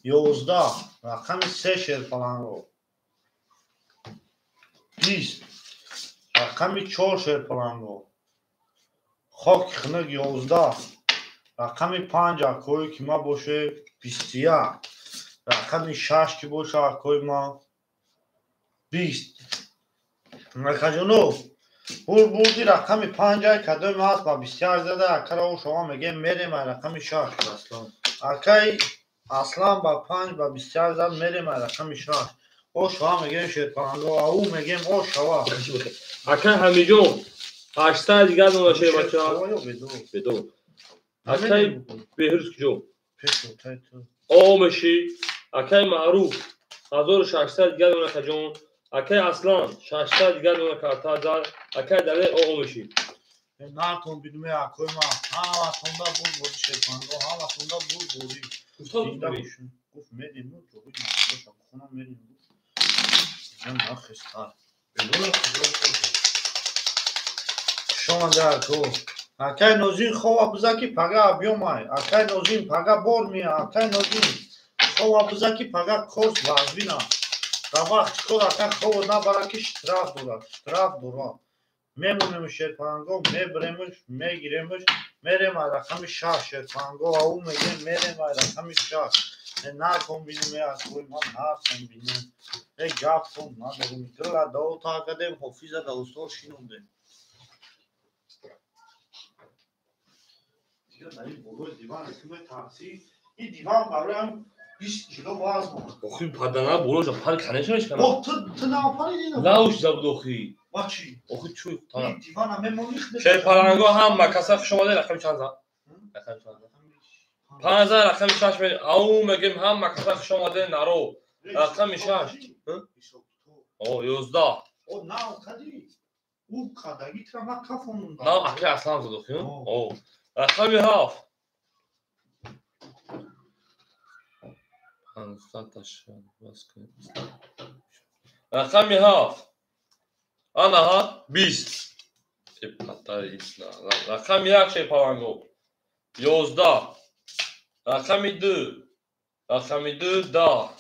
11. Рақами 3 Шерпаланго 20. Рақами 4 Шерпаланго хок хунук 11. Рақами 5 акое ки ма боше 21. Рақами 6 ки боша акои ма 20. Акаҷоно, бурди рақами 5 ай кадоми ҳаст ба 21 зада, акара о шома мегем мерем ай рақами 6. Акай Аслан ба 5 ба 21 зад мерем ай рақами 6. О шома мегем Шерпаланго, ау мегем о шава. Акай Ҳамиҷон, 800 дигар дона шербача. Бедо. Акай Беҳрӯз куҷо? О меши. Акай Маъруф 1600 дигар дона акаҷон. Акай Аслан 600 дигар дона карта зад. Акай Далер о меши. Нартон бидуме акои ма. Ҳаматонда буд бози Шерпаланго, ҳаматонда буд бозӣ. Гуфт мерем, мо ҷои набоша, хона мерем. Нахестар. Шомада ако. Акай Нозим хова биза ки пага биёмай. Акай Нозим пага бор мия. Акай Нозим хова биза ки пага корс вазвина. Дар вақт чикор ака хова набара ки штраф дорад. Штраф дорад. Мемонем Шерпаланго, мебаремш, мегиремш, мерем ай рақами 6 Шерпаланго, ау мегем мерем ай рақами 6. Наркон бинем, акои ман наркон бинем. Гапсон надорем. Гила дао та кардем, ҳофиза да устод шинондем. Дигар дар ин болои диван ту метарсӣ. Ин диван бароям 20 кило вазн омад. Охи падана болоша пар канеша мешкана. О, ту напариди на. Лауш забуд охи. Ва чӣ? Охи чӯ Ин дивана мемонӣ худат. Шерпаланго ҳама каса хуш омадед, рақами чанд зад? Рақами чанд зад? 5 зад, рақами 6 ме. Ау мегем ҳама каса хуш омадед наро. Рақами 6. О, 11. О, нав кади. Ӯ кадаги тра ма кафонум. Нав акай Аслан зад охи. О. Рақами 7. 500 бас кунем. Рақами 7. Анаҳа 20. Рақами 1 Шерпаланго 11. Рақами 2. Рақами 2 10.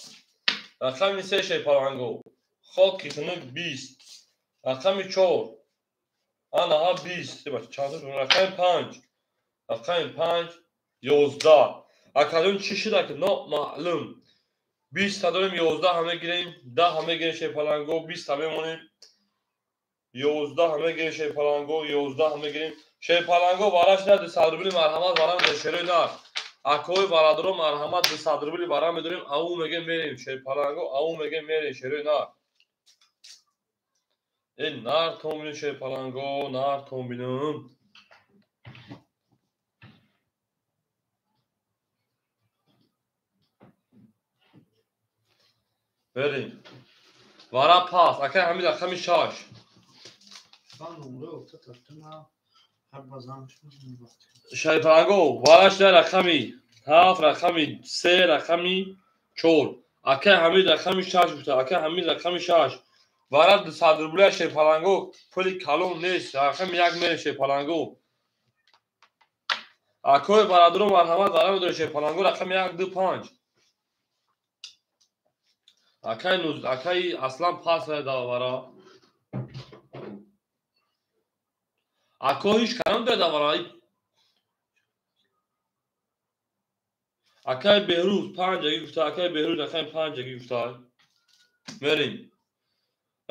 Рақами 3 Шерпаланго хоки хунук 20. Рақами 4. Анаҳа 20. Чанд? Рақами 5. Рақами 5 11. Акаҷон чӣ шуда ки номаълум. 20 та дорем, 11 ҳам мегирем, 10 ҳам мегирем Шерпаланго, 20 та мемонем. 11 ҳам мегирем Шерпаланго, 11 ҳам мегирем. Шерпаланго вараш на 200 рубли марҳамат варам шерои нар. Акои бародаро марҳамат 200 рубли варам медорем, ау мегем мерем Шерпаланго, ау мегем мерем шерои нар. Ин нар тон бинем Шерпаланго, нар тон бинем. Берем. Вара пас, акай ҳамид рақами 6. Ман номраи офта тафтима. Шерпаланго варашда рақами 7, рақами 3, рақами 4. Акай Ҳамид рақами 6 гуфта, акай Ҳамид рақами 6. Вара 200 рубля шерпаланго, пули калон нест, рақами 1 мере шерпаланго. Акои бародаро марҳамат, вара медоред шерпаланго рақами 1, 2, 5. Акай нуз, акай Аслан пас вара. Ако ҳеч калон доред вара. Акай Беҳрӯз 5 аги гуфта, акай Беҳрӯз рақами 5 аги гуфта. Мерем.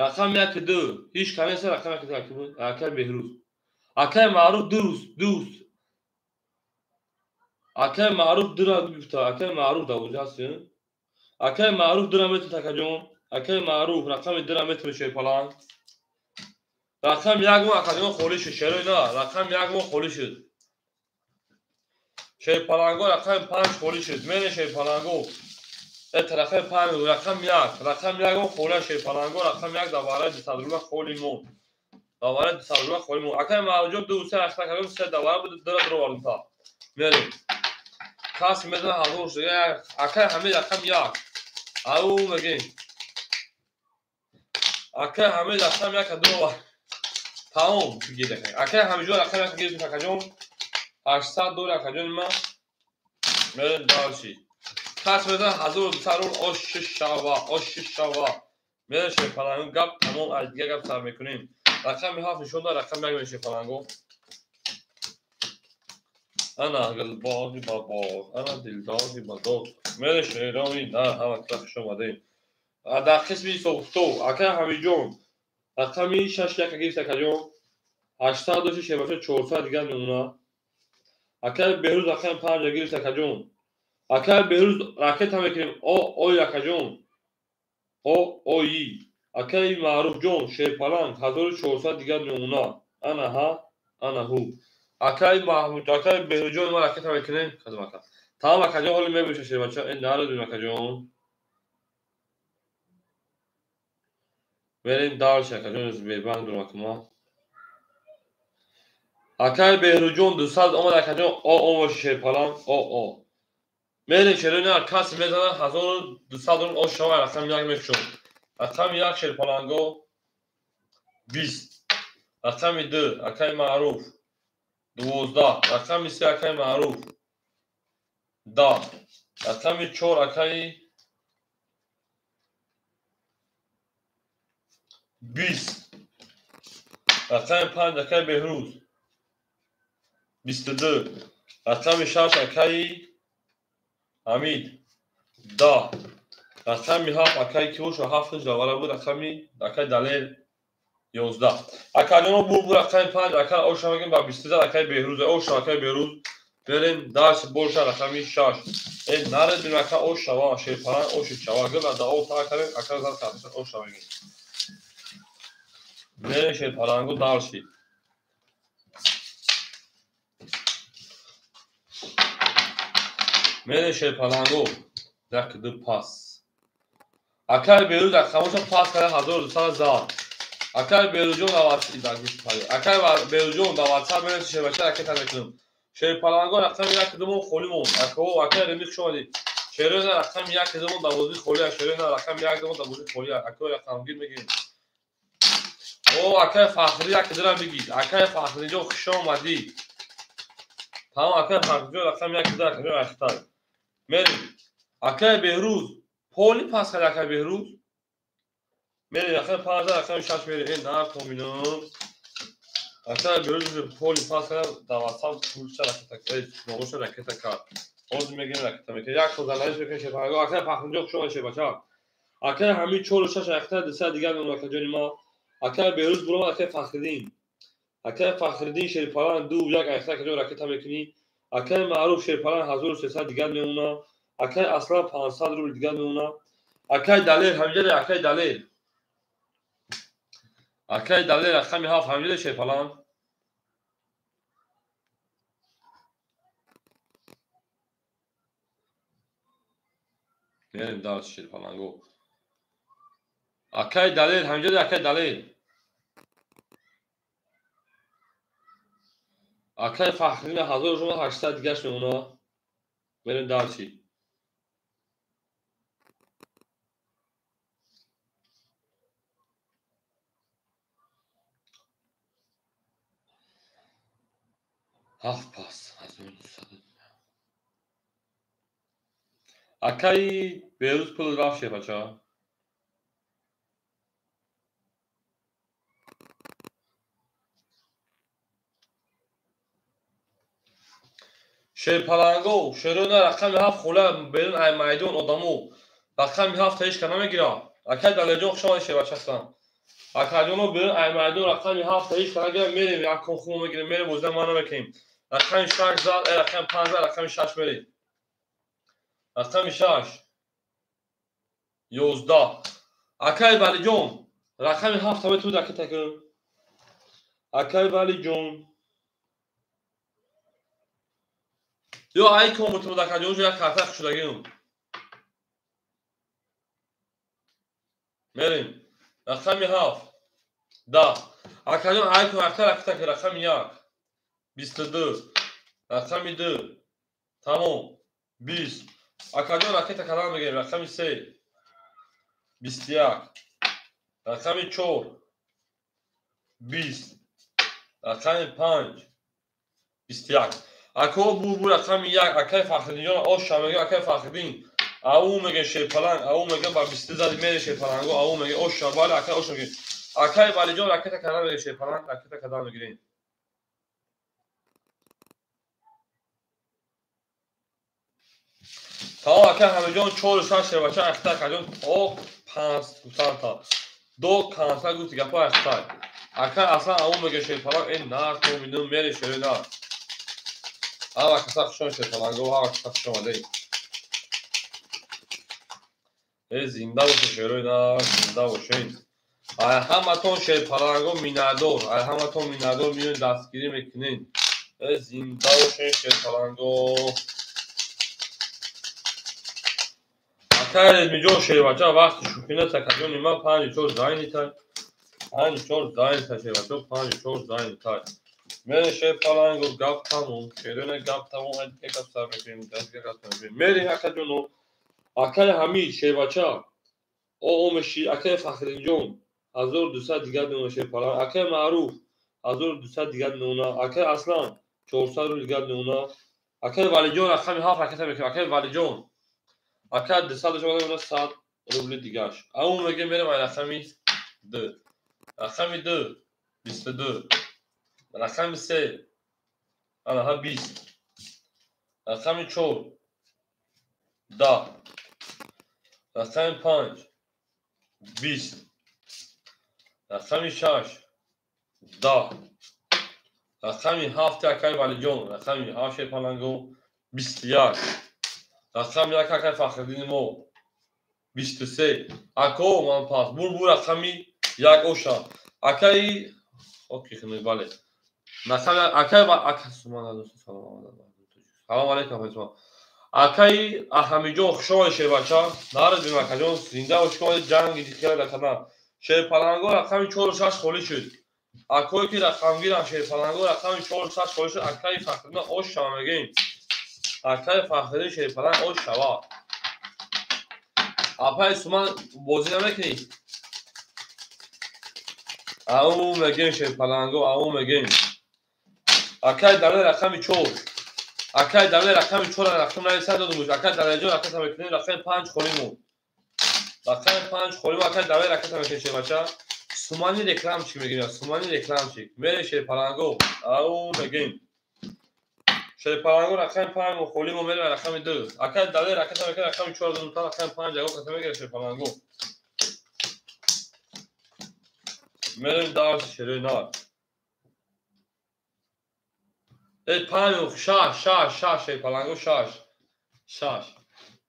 Рақам 1 2. Ҳеч кам нест, рақам 1 2 акай Беҳрӯз. Акай Маъруф 2. Акай Маъруф 2 гуфта, акай Маъруф давози ҳаст. Акай Маъруф 2 метр такаҷон. Акай Маъруф рақами 2 метр шерпаланг. Рақам 1 мо акаҷон холӣ шуд, шерои на, рақам 1 мо холӣ шуд. Шерпаланго рақами 5 холӣ шуд. Мене шерпаланго. Это рақами 5, рақам 1, рақам 1 мо холӣ шерпаланго, рақам 1 дар вараи 200 рубля холӣ монд. Дар вараи 200 рубля холӣ монд. Акай Маъруфҷон 2 3 8 кардем, 3 дар вара буд, 2 дро та. Мерем. Кас мезана 1000 шуд. Акай Ҳамид рақам 1. Ау мегем. Акай Ҳамид рақам 1 дро. Тамом гир акай. Акай Ҳамидҷон рақам 1 гирифт акаҷон. 800 доллар акаҷон ма. Мерем дальше. Кас мезана 1200 рубл ош шава, ош шава. Мерем шерпаланго гап тамом, аз дигар гап сар мекунем. Рақами 7 нишон дод, рақами 1 мерем шерпаланго. Ана гулбоғи ба боғ, ана дилдоғи ба доғ. Мерем шерони на ҳама кара хуш омадем. Дар қисми ҳисобкитоб акай Ҳамидҷон рақами 6 1 гирифт акаҷон. 800 дошти шербача 400 дигар мемонад. Акай Беҳрӯз рақами 5 гирифт акаҷон. Акай Беҳрӯз ракета мекунем. О ой акаҷон. О ои. Акай Маъруфҷон шерпаланг 1400 дигар мемонад. Ана ҳа, ана ҳу. Акай Маҳмуд, акай Беҳрӯзҷон ма ракета мекунем. Хазм ака. Тамом акаҷон, ҳоли мебошад шербача. Ин нарадем акаҷон. Мерем дальше акаҷон, бебанд дурам акама. Акай Беҳрӯзҷон 200 омад акаҷон. О о боши шерпаланг, о о. Мерем шерои на кас мезанад 1200 рубл ош шава, рақами 1 мекушом. Рақами 1 шерпаланго 20. Рақами 2 акай Маъруф 12. Рақами 3 акай Маъруф 10. Рақами 4 акай 20. Рақами 5 акай Беҳрӯз 22. Рақами 6 акай Ҳамид 10. Рақами 7 акай ки бошад 7 давара буд, рақами акай Далер 11. Акаҷоно бур рақами 5 акай оша мегем ба 22 акай Беҳрӯз. Оша акай Беҳрӯз. Берем дальше боша рақами 6. Э наредим ака оша ва шерпаланг оши чава гила да о та кардем ака зад кардем оша мегем. Мерем шерпалангу дальше. Мерем шерпалангу 1 2 пас. Акай Беҳрӯз рақамоша пас карда 1200 зад. Акай Беҳрӯзҷон акай Беҳрӯзҷон дар WhatsApp мерем шербача ракета мекунем. Шерпаланго рақами 1 2 мон холӣ монд. Акао акай Ремӣ хуш омадед. Шерона рақами 1 2 мон дар бозӣ холӣ аст. Шерона рақами 1 2 мон дар бозӣ холӣ аст. Акао рақамгир мегирем. О акай Фахрӣ 1 2 бигир. Акай Фахриҷон хуш омадӣ. Тамом акай Фахриҷон рақами 1 2 акаҷон ахтар. Мерем. Акай Беҳрӯз поли пас кард акай Беҳрӯз. Мерем рақами 5 рақами 6 мерем. Э нар коминам. Акай Беҳрӯз поли пас кард дар WhatsApp пулша ракета, номоша ракета кард. Ҳозир мегирем ракета мекунем. Як созаналиш мекунем шерпаланго. Акай Фахриҷон хуш омадед шербача. Акай Ҳамид 4 6 ракета 200 дигар мемонад акаҷони ма. Акай Беҳрӯз буромад акай Фахриддин. Акай Фахриддин шерпаланг 2 1 ахта акаҷон ракета мекунӣ. Акай Маъруф шерпаланг 1300 дигар мемонад. Акай Аслан 500 рубл дигар мемонад. Акай Далер ҳамиҷаде акай Далер. Акай Далер рақами 7 ҳамиҷаде шерпаланг. Мерем дальше шерпаланго. Акай Далер ҳамиҷаде акай Далер. Акай Фахриддин 1800 дигаш мемона. Мерем дарчи. Ҳафт пас. Акаи Берӯз пул рафт шербача. Шерпаланго, шерона рақами 7 хула берун ай майдон одамо. Рақами 7 ҳеч ка намегира. Акай Далерҷон хуш омадед шербача. Акаҷоно берун ай майдон рақами 7 ҳеч ка намегира. Мерем як кон хум мегирем, мерем бозида ма намекунем. Рақами 6 зад, рақами 5 зад, рақами 6 мерем. Рақами 6 11. Акай Валиҷон, рақами 7 метавонед ракета кунем. Акай Валиҷон ё ай кон бутум дакаҷон як карта шудагим. Мерем. Рақами 7 10. Акаҷон ай кон ракета ракета кун. Рақами 1 22. Рақами 2 тамом 20. Акаҷон ракета кадан мегирем. Рақами 3 21. Рақами 4 20. Рақами 5 21. Ако бу рақами 1 акай Фахриддинҷон оша мега. Акай Фахриддин ау мега шерпаланг, ау мега ба 22 зади мере шерпаланго, ау мега оша бале акай оша мега. Акай Валиҷон ракета кадан мега шерпаланг, ракета кадан мегирем. Тамом акай Ҳамиҷон 4 6 шербача ахта акаҷон то 5 гуфтан та. До канса гуфти гапа ахта. Акай аслан ау мега шерпаланг эн нар то минум мере шерена. Ҳама каса хуш омадед шерпаланго, ҳама каса хуш омадед. Э зинда бошед шерои нар, зинда бошед. Ай ҳаматон шерпаланго миннатдор, ай ҳаматон миннатдор миён дастгирӣ мекунед. Э зинда бошед шерпаланго. Акай Резмиҷон шербача вақти шӯхӣ нест акаҷони ман 5 4 зайнитай. 5 4 зайнитай шербача, 5 4 зайнитай. Мере шерпаланго гап тамом, шерона гап тамом, ай гап сар мекунем, дастга гап сар мекунем. Мере акаҷоно, акай Ҳамид шербача, о омеши, акай Фахриддинҷон 1200 дигар мемона шерпаланг, акай Маъруф 1200 дигар мемона, акай Аслан 400 рубл дигар мемона, акай Валиҷон рақами 7 ракета мекунем, акай Валиҷон акай 200 мемона 100 рубли дигаш. Ау мегем мерем ай рақами 2. Рақами 2 22. Рақами 3 анаҳа 20. Рақами 4 10. Рақами 5 20. Рақами 6 10. Рақами 7 акай Валиҷон, рақами 7 шерпаланго 21. Рақами 1 акай Фахриддини мо 23. Ако ман пас бур рақами 1 оша. Акай окей хинай бале. Рақами акай ва ака сумана дӯст салом. Салом алейкум афайсуман. Акай Аҳамиҷон хуш омадед шербача. Наред бим акаҷон зинда бош омадед ҷанги дихела дакана. Шерпаланго рақами 4 6 холӣ шуд. Акое ки рақамгирам шерпаланго рақами 4 6 холӣ шуд. Акай Фахриддин ош шава мегем. Акай Фахриддин шерпаланг ош шава. Апай суман бозӣ намекунӣ? Ау мегем шерпаланго, ау мегем. Акай Далер рақами 4. Акай Далер рақами 4 рақам нависад додум. Акай Далерҷон ракета мекунем, рақами 5 холӣ мон. Рақами 5 холӣ мон. Акай Далер ракета мекунем шербача. Сумани рекламчик мегирем, сумани рекламчик. Мере шерпаланго, ау мегем. Шерпаланго рақами 5 холӣ мон, мерем рақами 2. Акай Далер ракета мекунем, рақами 4 додум, та рақами 5 ягон каса мегирем шерпаланго. Мерем дарс шерои нар. Эй 5 6 6 6 шерпаланго 6 6.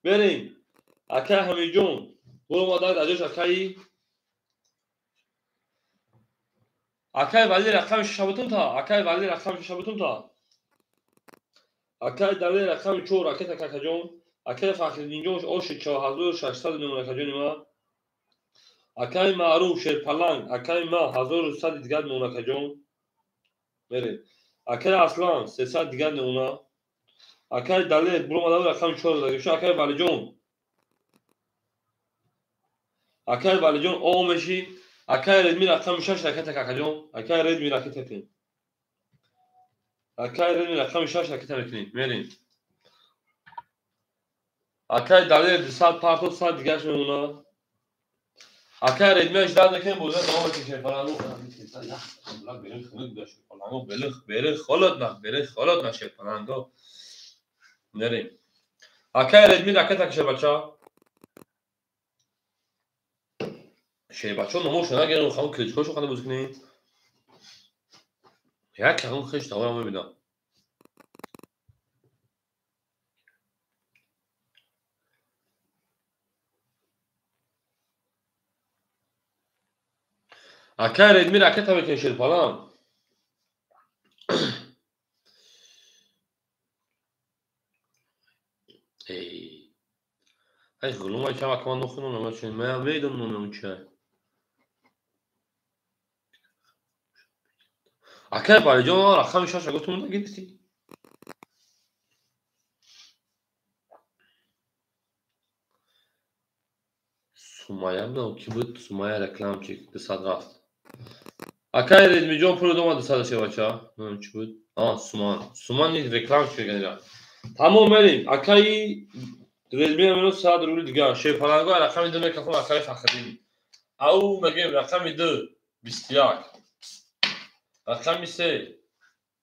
Берем. Акай Ҳамиҷон, буро мадар аҷош акаи Акай Вали рақами 6 бутум та. Акай Вали рақами 6 бутум та. Акай Далер рақами 4 ракета какаҷон. Акай Фахриддинҷон оши 4600 мемона акаҷони ма. Акай Маъруф шерпаланг, акай ма 1100 дигар мемона акаҷон. Мерем. Акай Аслан 300 дигар мемона. Акай Далер буромада рақами 4 дагиша. Акай Валиҷон. Акай Валиҷон о меши. Акай Редми рақами 6 ракета какаҷон. Акай Редми ракета кун. Акай Редми рақами 6 ракета мекунем. Мерем. Акай Далер 200 парто 100 дигарш мемона. Акай Редми ждать мекунем, боза давом мекунем шерпаланго. Берих холодно, берих холодно шерпаланго. Мерем. Акай Редми ракета кше бача. Шербачо номошо нагирем, хамон кличкошо ханда бозӣ кунем. Як ҳамон хеш таварам мебинам. Акай Редми ракета мекунем шерпалан. Эй. Ай ғулумай чам акман нохунам намачун. Ман медонам номи чай. Акай Валиҷон рақами 6 гуфтум нагирифтӣ. Сумая будам ки буд Сумая рекламчик 200 рафт. Акай Редмиҷон пул дома 200 шевача. Номи чӣ буд? А, Суман. Суман низ рекламчик меган. Тамом мерем. Акай Редми минус 100 рубли дигар. Шерпаланго рақами 2 мекафам акай Фахриддин. Ау мегем рақами 2 21. Рақами 3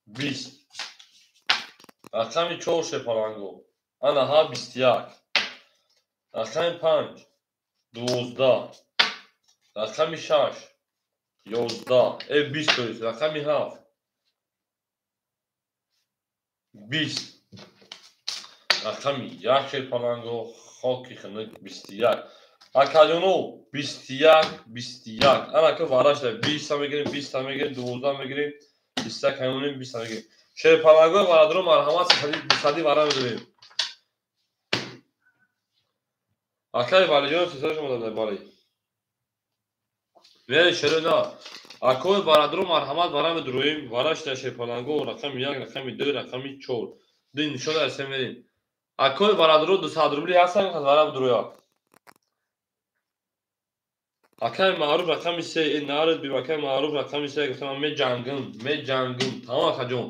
20. Рақами 4 шерпаланго. Ана ҳа 21. Рақами 5 12. Рақами 6 11. 20 то есть. Рақами 7 20. Рақами 1 шерпаланго хоки хунук 21. Акаҷоно 21 21. Ана ки варашда 20 мегирем, 20 мегирем, 12 мегирем, 21 ҳамонем 20 мегирем. Шерпаланго бародаро марҳамат 100 вара медорем. Акай Валиҷон 300 шумо додад бале. Мере шеро на. Акой бародаро марҳамат вара медроем. Варашда шерпаланго рақами 1, рақами 2, рақами 4. Ду нишон арсе мерем. Акой бародаро 200 рубли ҳастан вара медроя. Акай Маъруф рақами 3, нард бим акай Маъруф рақами 3 гуфтам меҷангам, меҷангам. Тамом акаҷон.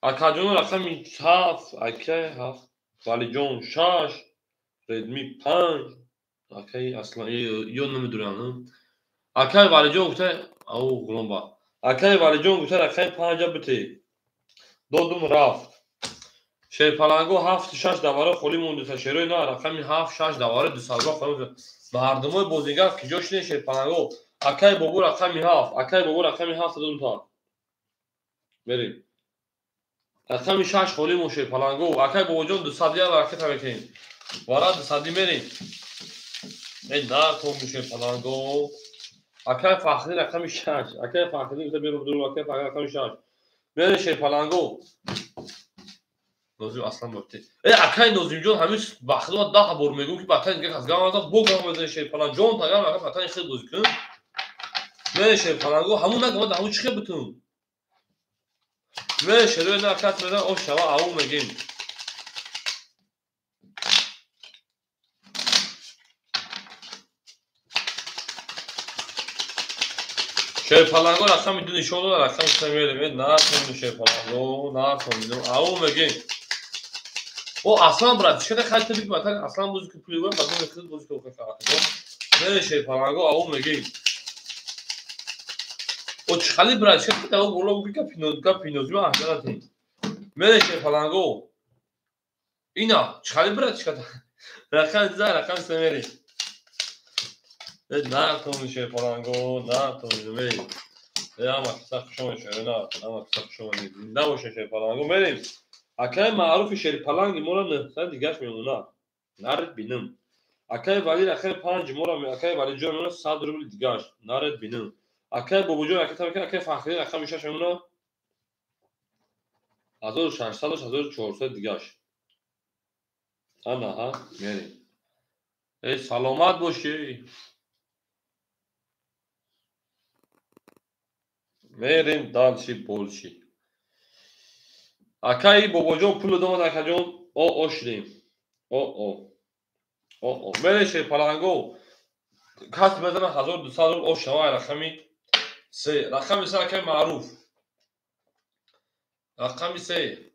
Акаҷон рақами 7, акай 7, Валиҷон 6, Редми 5, акай Аслан ё намедонам. Акай Валиҷон гуфта, ау ғулом ба. Акай Валиҷон гуфта рақами 5 бите. Додум рафт. Шерпаланго 7 6 давара холӣ монда, шерои на рақами 7 6 давара 200 холӣ монда. Мардумои бозигар киҷо шудем шерпаланго? Акай Бобу рақами 7, акай Бобу рақами 7 додум та. Мерем. Рақами 6 холӣ мон шерпаланго. Акай Бобоҷон 200 ракета мекунем. Вара 200 мерем. Эй на то шерпаланго. Акай Фахри рақами 6, акай Фахри гуфта беру дуру акай Фахри рақами 6. Мерем шерпаланго. Нозим Аслан бофти. Эй акай Нозимҷон ҳамин ба худо 10 бор мегӯм ки батан дигар кас гам назад, бо гам мезанӣ шерпаланг. Ҷон тагам ака батан хел бозӣ кун. Мере шерпаланго ҳамун нагам ҳамун чӣ хел битун. Мере шерои на кас мезан о шава ау мегем. Шерпаланго рақами 2 нишон дод, рақами 3 мерем. Э на тон шерпаланго, на тон ау мегем. О Аслан брат, чӣ қадар хайт биг батан Аслан бозӣ ки пули гӯям, батан хел бозӣ ки охир. Мере шерпаланго ау мегем. О чӣ брат, чӣ қадар ау боло гӯ гапино гапино зима ахирати. Мере шерпаланго. Ина, чӣ брат, чӣ қадар. Рақами 2, рақами 3 мерем. На тон шерпаланго, на тон мерем. Ама киса хушон шеро на, ама киса хушон зинда боша шерпаланго мерем. Акай Маъруфи шерпаланги мора 900 дигаш мемона. Наред бинам. Акай Вали рақами 5 мора, акай Валиҷон мемона 100 рубли дигаш. Наред бинам. Акай Бобоҷон ракета мекунад, акай Фахриддин рақами 6 мемона 1600 1400 дигаш. Ана ҳа мерем. Эй саломат бошӣ. Мерем дальше больше. Акаи бобоҷон пул домад акаҷон о шудем. О. О. Мере шерпаланго. Кас мезана 1200 рубл о шава рақами 3. Рақами 3 акаи маъруф. Рақами 3.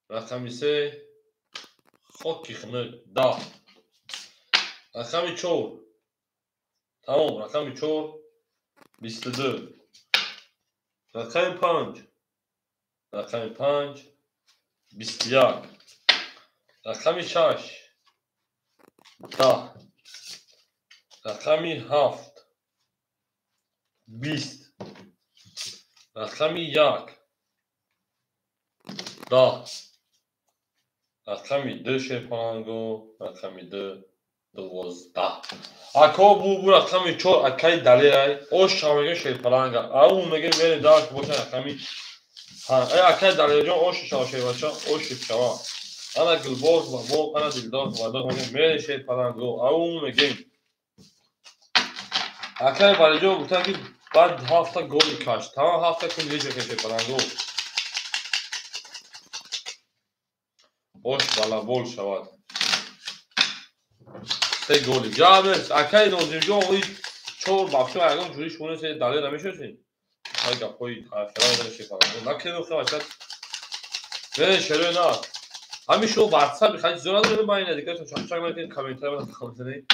Рақами 3 хоки хунук 10. Рақами 4. Тамом, рақами 4 22. Рақами 5. Рақами 5 21. Рақами 6 10. Рақами 7 20. Рақами 1 10. Рақами 2 шерпаланго, рақами 2 12. Ако бу рақами 4 акаи далерай, ош шава мегем шерпаланга. Ау мегем мере даш боша рақами 5. Ай акаи далерҷон ош шава шербача, ош шава. Ана гулбоз ва боғ, ана дилдор ва доғ мегем мере шерпаланго. Ау мегем. Акаи валиҷон гуфтанд ки баъд ҳафта голи каш. Тамом ҳафта кун лиҷа шерпаланго. Ош балабол шавад. 3 голи. Ҷабес, акаи Нозимҷон, ои 4 бахшо ягон ҷури шумо нест, далер намешиносед? Ай гапҳои тарафдора мезанед шерпаланго. Накунед охир бача. Не, шерои на. Ҳамин шумо WhatsApp хали чизо надоред, ман ина дигар чақчақ мекунед, комментария мекунед.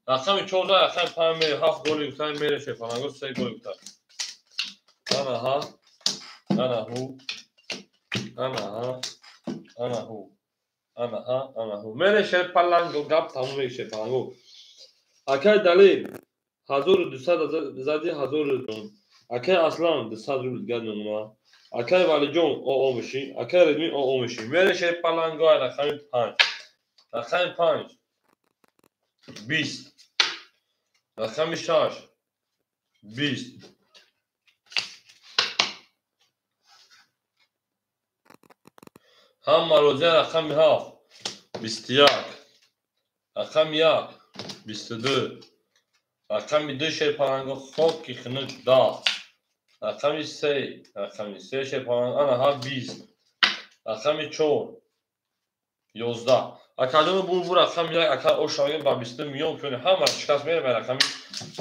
Рақами 4 рақами 5 мере, 7 голи гуфтан мере шерпаланго, 3 голи гуфтан. Ана ҳа, ана ҳу, ана ҳа, ана ҳу. Ана ҳа, ана ҳу. Мере шерпаланго, гап тамом меги шерпаланго. Акаи Далер 1200 зади 1000. Акаи Аслан 200 рубл дигар мемона. Акаи Валиҷон о меши, акаи Редми о меши. Мере шерпаланго рақами 5. Рақами 5 20. Рақами 6 20. Ҳама розия рақами 7 21. Рақами 1 22. Рақами 2 шерпаланго хоки хунук 10. Рақами 3, рақами 3 шерпаланго ана ҳа 20. Рақами 4 11. Акаҷон бу рақами 1 ака оша мегем ба 22 миён кунем. Ҳама шикаст мерем ба рақами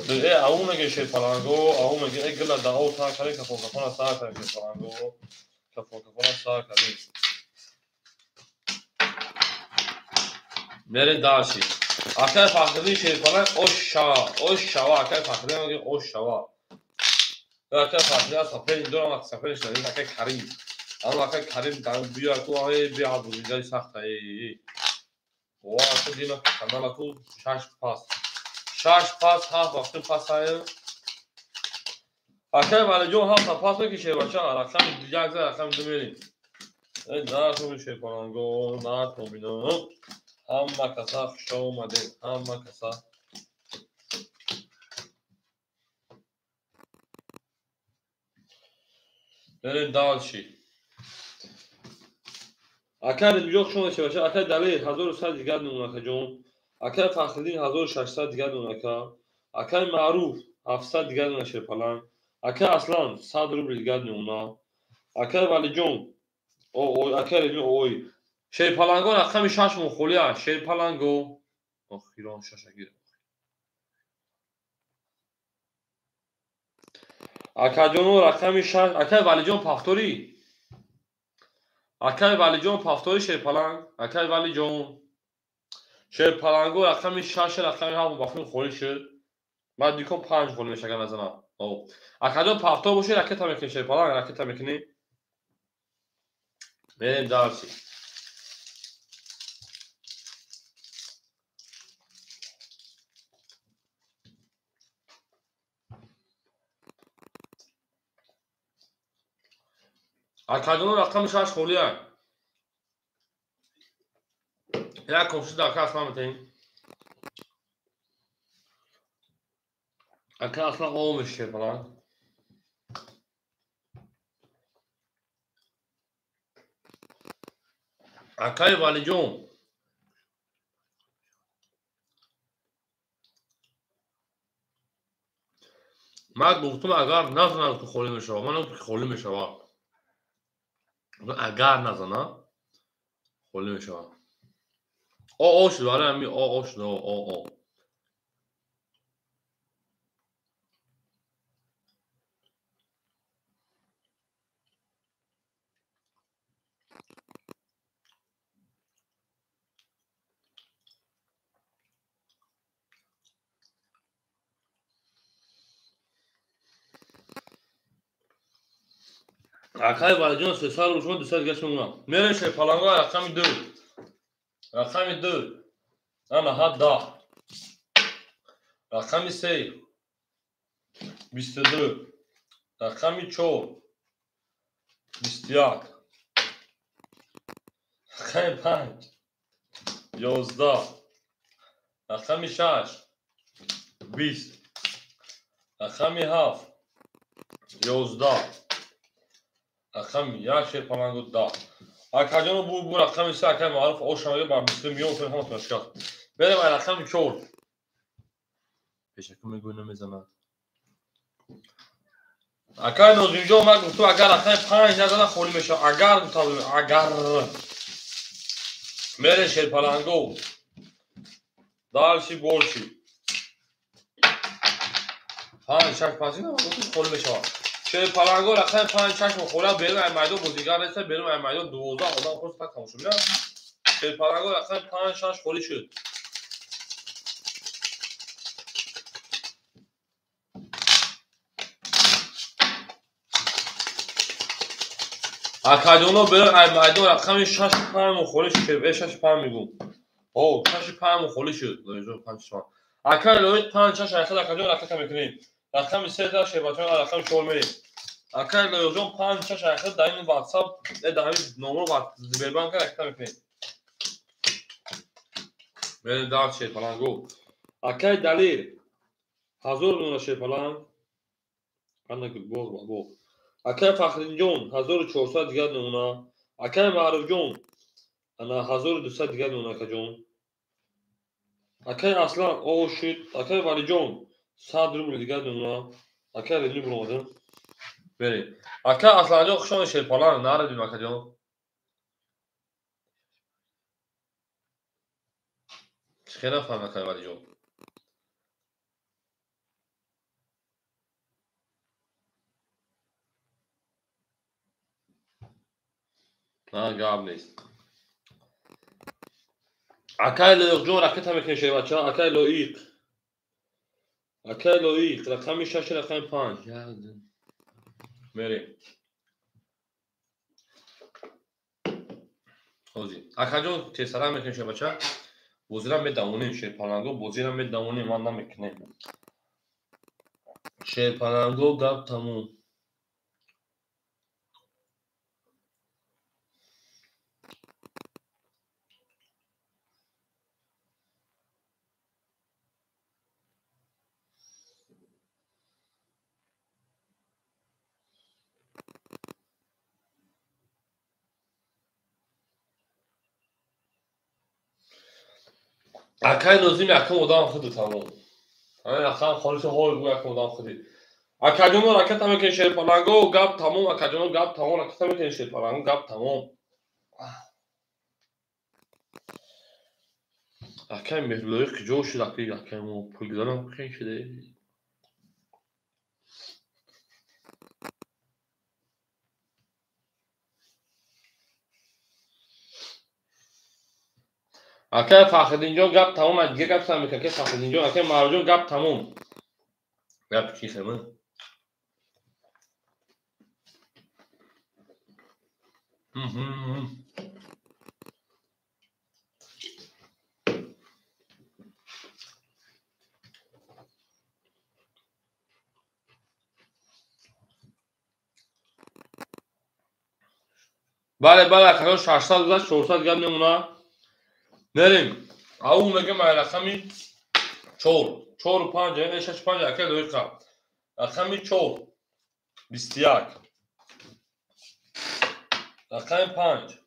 2. Ау меге шерпаланго, ау меге гила дао та кардем, кафон кафона сар кардем шерпаланго. Кафон кафона сар кардем. Мере дальше. Акаи Фахриддин шерпаланг ош шава, ош шава, акаи Фахриддин мегем ош шава. Акаи Фахриддин сафери дорам, сафери шадид, акаи Карим. Ама акаи Карим дар биё ку ай биё бузингари сахта эй. Ва аку дина канала ку 6 пас. 6 пас 7 вақти пас ай. Акаи Валиҷон 7 пас мекиши шербача, рақами 1 за рақами 2 мерем. Эй на ту шерпаланго, на ту бино. Ҳама каса хуш омадед, ҳама каса. Мерем дальше. Акаи Редмиҷон хуш омадед шербача, акаи Далер 1100 дигар мемонад акаҷон. Акаи Фахриддин 1600 дигар мемонад ака. Акаи Маъруф 700 дигар мемонад шерпаланг. Акаи Аслан 100 рубл дигар мемонад. Акаи Валиҷон, акаи Редми ой. Шерпаланго рақами 6 мухолия. Шерпаланго. Охирон шашагир. Акаҷоно рақами 6, акаи Валиҷон пафтори. Акаи Валиҷон пафтори шерпаланг. Акаи Валиҷон. Шерпаланго рақами 6, рақами 7 бахти холӣ шуд. Ман дикон 5 холӣ мешагам назанам. Акаҷон пафтор бошед, ракета мекунем шерпаланг, ракета мекунем. Мерем дальше. Акаҷон рақами 6 холия. Як комшида ака Аслан метаҳем. Ака Аслан о меши шерпаланг. Акаи Валиҷон. Ман гуфтам агар назанад ки холӣ мешавад. Ман гуфтам ки холӣ мешавад. Агар назана холӣ мешавад. О шуд, барои ҳамин о шуд, о. Акай Валиҷон 300 рубл, шумо 200 дига шумонам. Мерем шерпаланго рақами 2. Рақами 2. Ана ҳа 10. Рақами 3. 22. Рақами 4. 21. Рақами 5. 11. Рақами 6. 20. Рақами 7. 11. Рақами 1 шерпаланго 10. Акаҷоно бу рақами 3 акай маъруф ошамага ба 20 миён кунем ҳаматон шикаст. Берем ай рақами 4. Пешаку мегӯй намезанад. Акай Нозимҷон ман гуфтам агар рақами 5 назанад холӣ мешавад. Агар гуфтам агар. Мерем шерпаланго. Дальше больше. 5 6 5 на холӣ мешавад. Шерпаланго рақами 5 6 мухола берун ай майдон бозигар неста, берун ай майдон 12 одам хост так тамошо бинад. Шерпаланго рақами 5 6 холӣ шуд. Акаҷоно берун ай майдон рақами 6 5 мухоли шуд. 6 5 мегӯм. О, 6 5 мухоли шуд. Лоиҷон 5 6. Акай Лоид 5 6 айхад акаҷон рақам мекунем. Рақами 3 да шербачон рақами 4 мерем. Акай Лоиҷон 5 6 айхад дар ин WhatsApp, дар ҳамин номер Сбербанк рақам мекунем. Мерем дар шерпаланго. Акай Далер 1000 нуна шерпаланг. Ана гулбоғ ба боғ. Акай Фахриддинҷон 1400 дигар нуна. Акай Маъруфҷон ана 1200 дигар нуна акаҷон. Акай Аслан о шуд. Акай Валиҷон 100 рубл дигар нуна. Акай Релӣ буромадем. Берем. Акай Асланҷон хуш омадед шерпаланг нарадим акаҷон. Чӣ хел нафаҳмид акай Валиҷон? На гап нест. Акай Лоиқҷон ракета мекунем шербача. Акай Лоиқ. Акай Лоиқ рақами 6 рақами 5. Мерем. Ҳозир. Акаҷон тезтара мекунем шербача. Бозира медавонем шерпаланго, бозира медавонем, ман намекунем. Шерпаланго гап тамом. Акай Нозим якум одам худи тамом. Ҳамин рақам холиси ҳол гӯ якум одам худи. Акаҷоно ракета мекунем шерпаланго гап тамом. Акаҷоно гап тамом ракета мекунем шерпаланго гап тамом. Акай Меҳруллои куҷо шуд? Акай акай мо пул гузарам хел шуде. Акай Фахриддинҷон гап тамом, дигар гап сар мекунад. Акай Фахриддинҷон, акай Маъруфҷон гап тамом. Гап чӣ хема? Бале, бале, акаҷон 600 гузашт, 400 гап мемонад. Мерем. Ау мегӯям ай рақами 4, 4 5, яъне 6 5 акай Лоиқа. Рақами 4 21. Рақами 5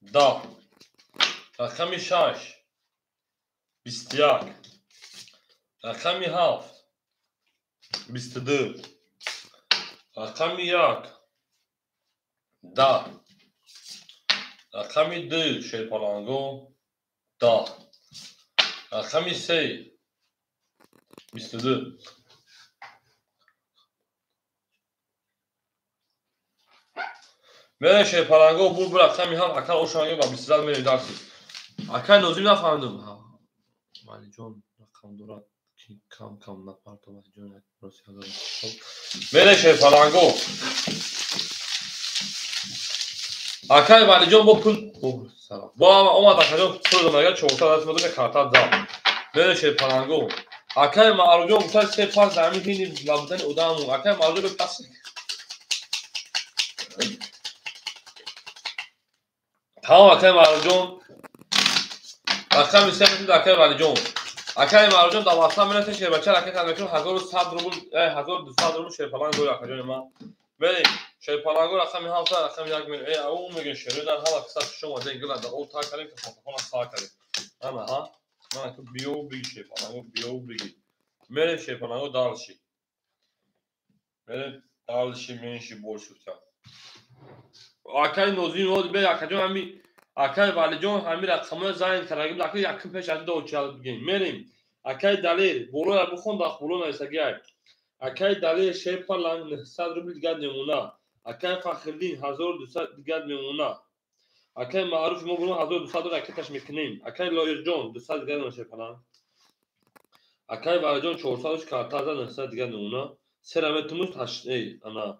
10. Рақами 6 21. Рақами 7 22. Рақами 1 10. Рақами 2 шерпаланго 10. Рақами 3 22. Мере шерпаланго бур рақами 7 ака ошанге ба 22 мере дарси. Акай Нозим нафаҳмидум. Валиҷон рақам дорад ки кам кам напартовад ҷон як роси ҳазор. Мере шерпаланго. Акай Валиҷон бо пул салом. Бо омад акаҷон пул додам, 400 даст модум карта зад. Мере шерпаланго. Акай Маъруфҷон гуфтад се пас дар ҳамин ҳини набудани одаму. Акай Маъруфҷон пас тамом акай Маъруфҷон. Рақами 3 метавонад акай Валиҷон. Акай Маъруфҷон дар ватсап менависад шербача ракета мекунам 1100 рубл, 1200 рубл шерпаланг дорӣ акаҷони ман. Мерем шерпаланго рақами 7 рақами 1 мерем. Ӯ мегӯяд шерои дар ҳама қисса хуш омадед гила дар об тар кардем ки хонтахона сар кардем. Ана ҳа мана ку биё биги шерпаланго биё биги. Мерем шерпаланго дальше. Мерем дальше меньше больше всё. Акай Нозим ҳози бе акаҷон ҳами акай Валиҷон ҳами рақамҳоя занг карда гим акай якум пеш аз доча бигем. Мерем акай Далер болоя бихон дар боло нависагиай. Акай Далер шерпаланг 900 рубл дигар мемона. Акай Фахриддин 1200 дигар мемона. Акай Маъруф мо бурун 1200 ракеташ мекунем. Акай Лоиқҷон 200 дигар мемона шерпаланг. Акай Валиҷон 400 карта 900 дигар мемона. Сера метумуш ана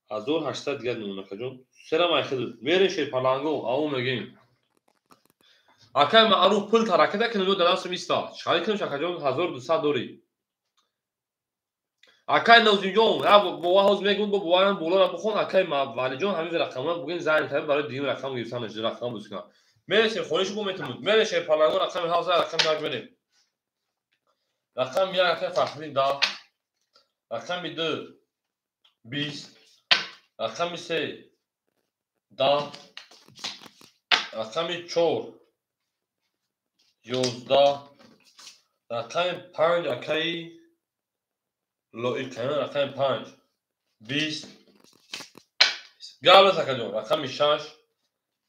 1800 дигар мемона акаҷон. Сера майхид. Мерем шерпаланго аву мегем. Акай Маъруф пул таракета кунем дар дастам иста. Чӣ кунем акаҷон 1200 дорӣ. Акай Нозимҷон, бова ҳоз мегӯм бо боваям болоро бихон. Акай Валиҷон ҳамин рақамҳо бугин занг кардем барои дуюм рақам гирифтанаш рақам бузкунам. Мересем хониши бо метавонед. Мерем шерпаланго рақами 7 рақами 1 мерем. Рақами 1 акай Фахриддин 10. Рақами 2 20. Рақами 3 10. Рақами 4 11. Рақами 5 акай Лоиқ, рақами 5 20. Гап акаҷон рақами 6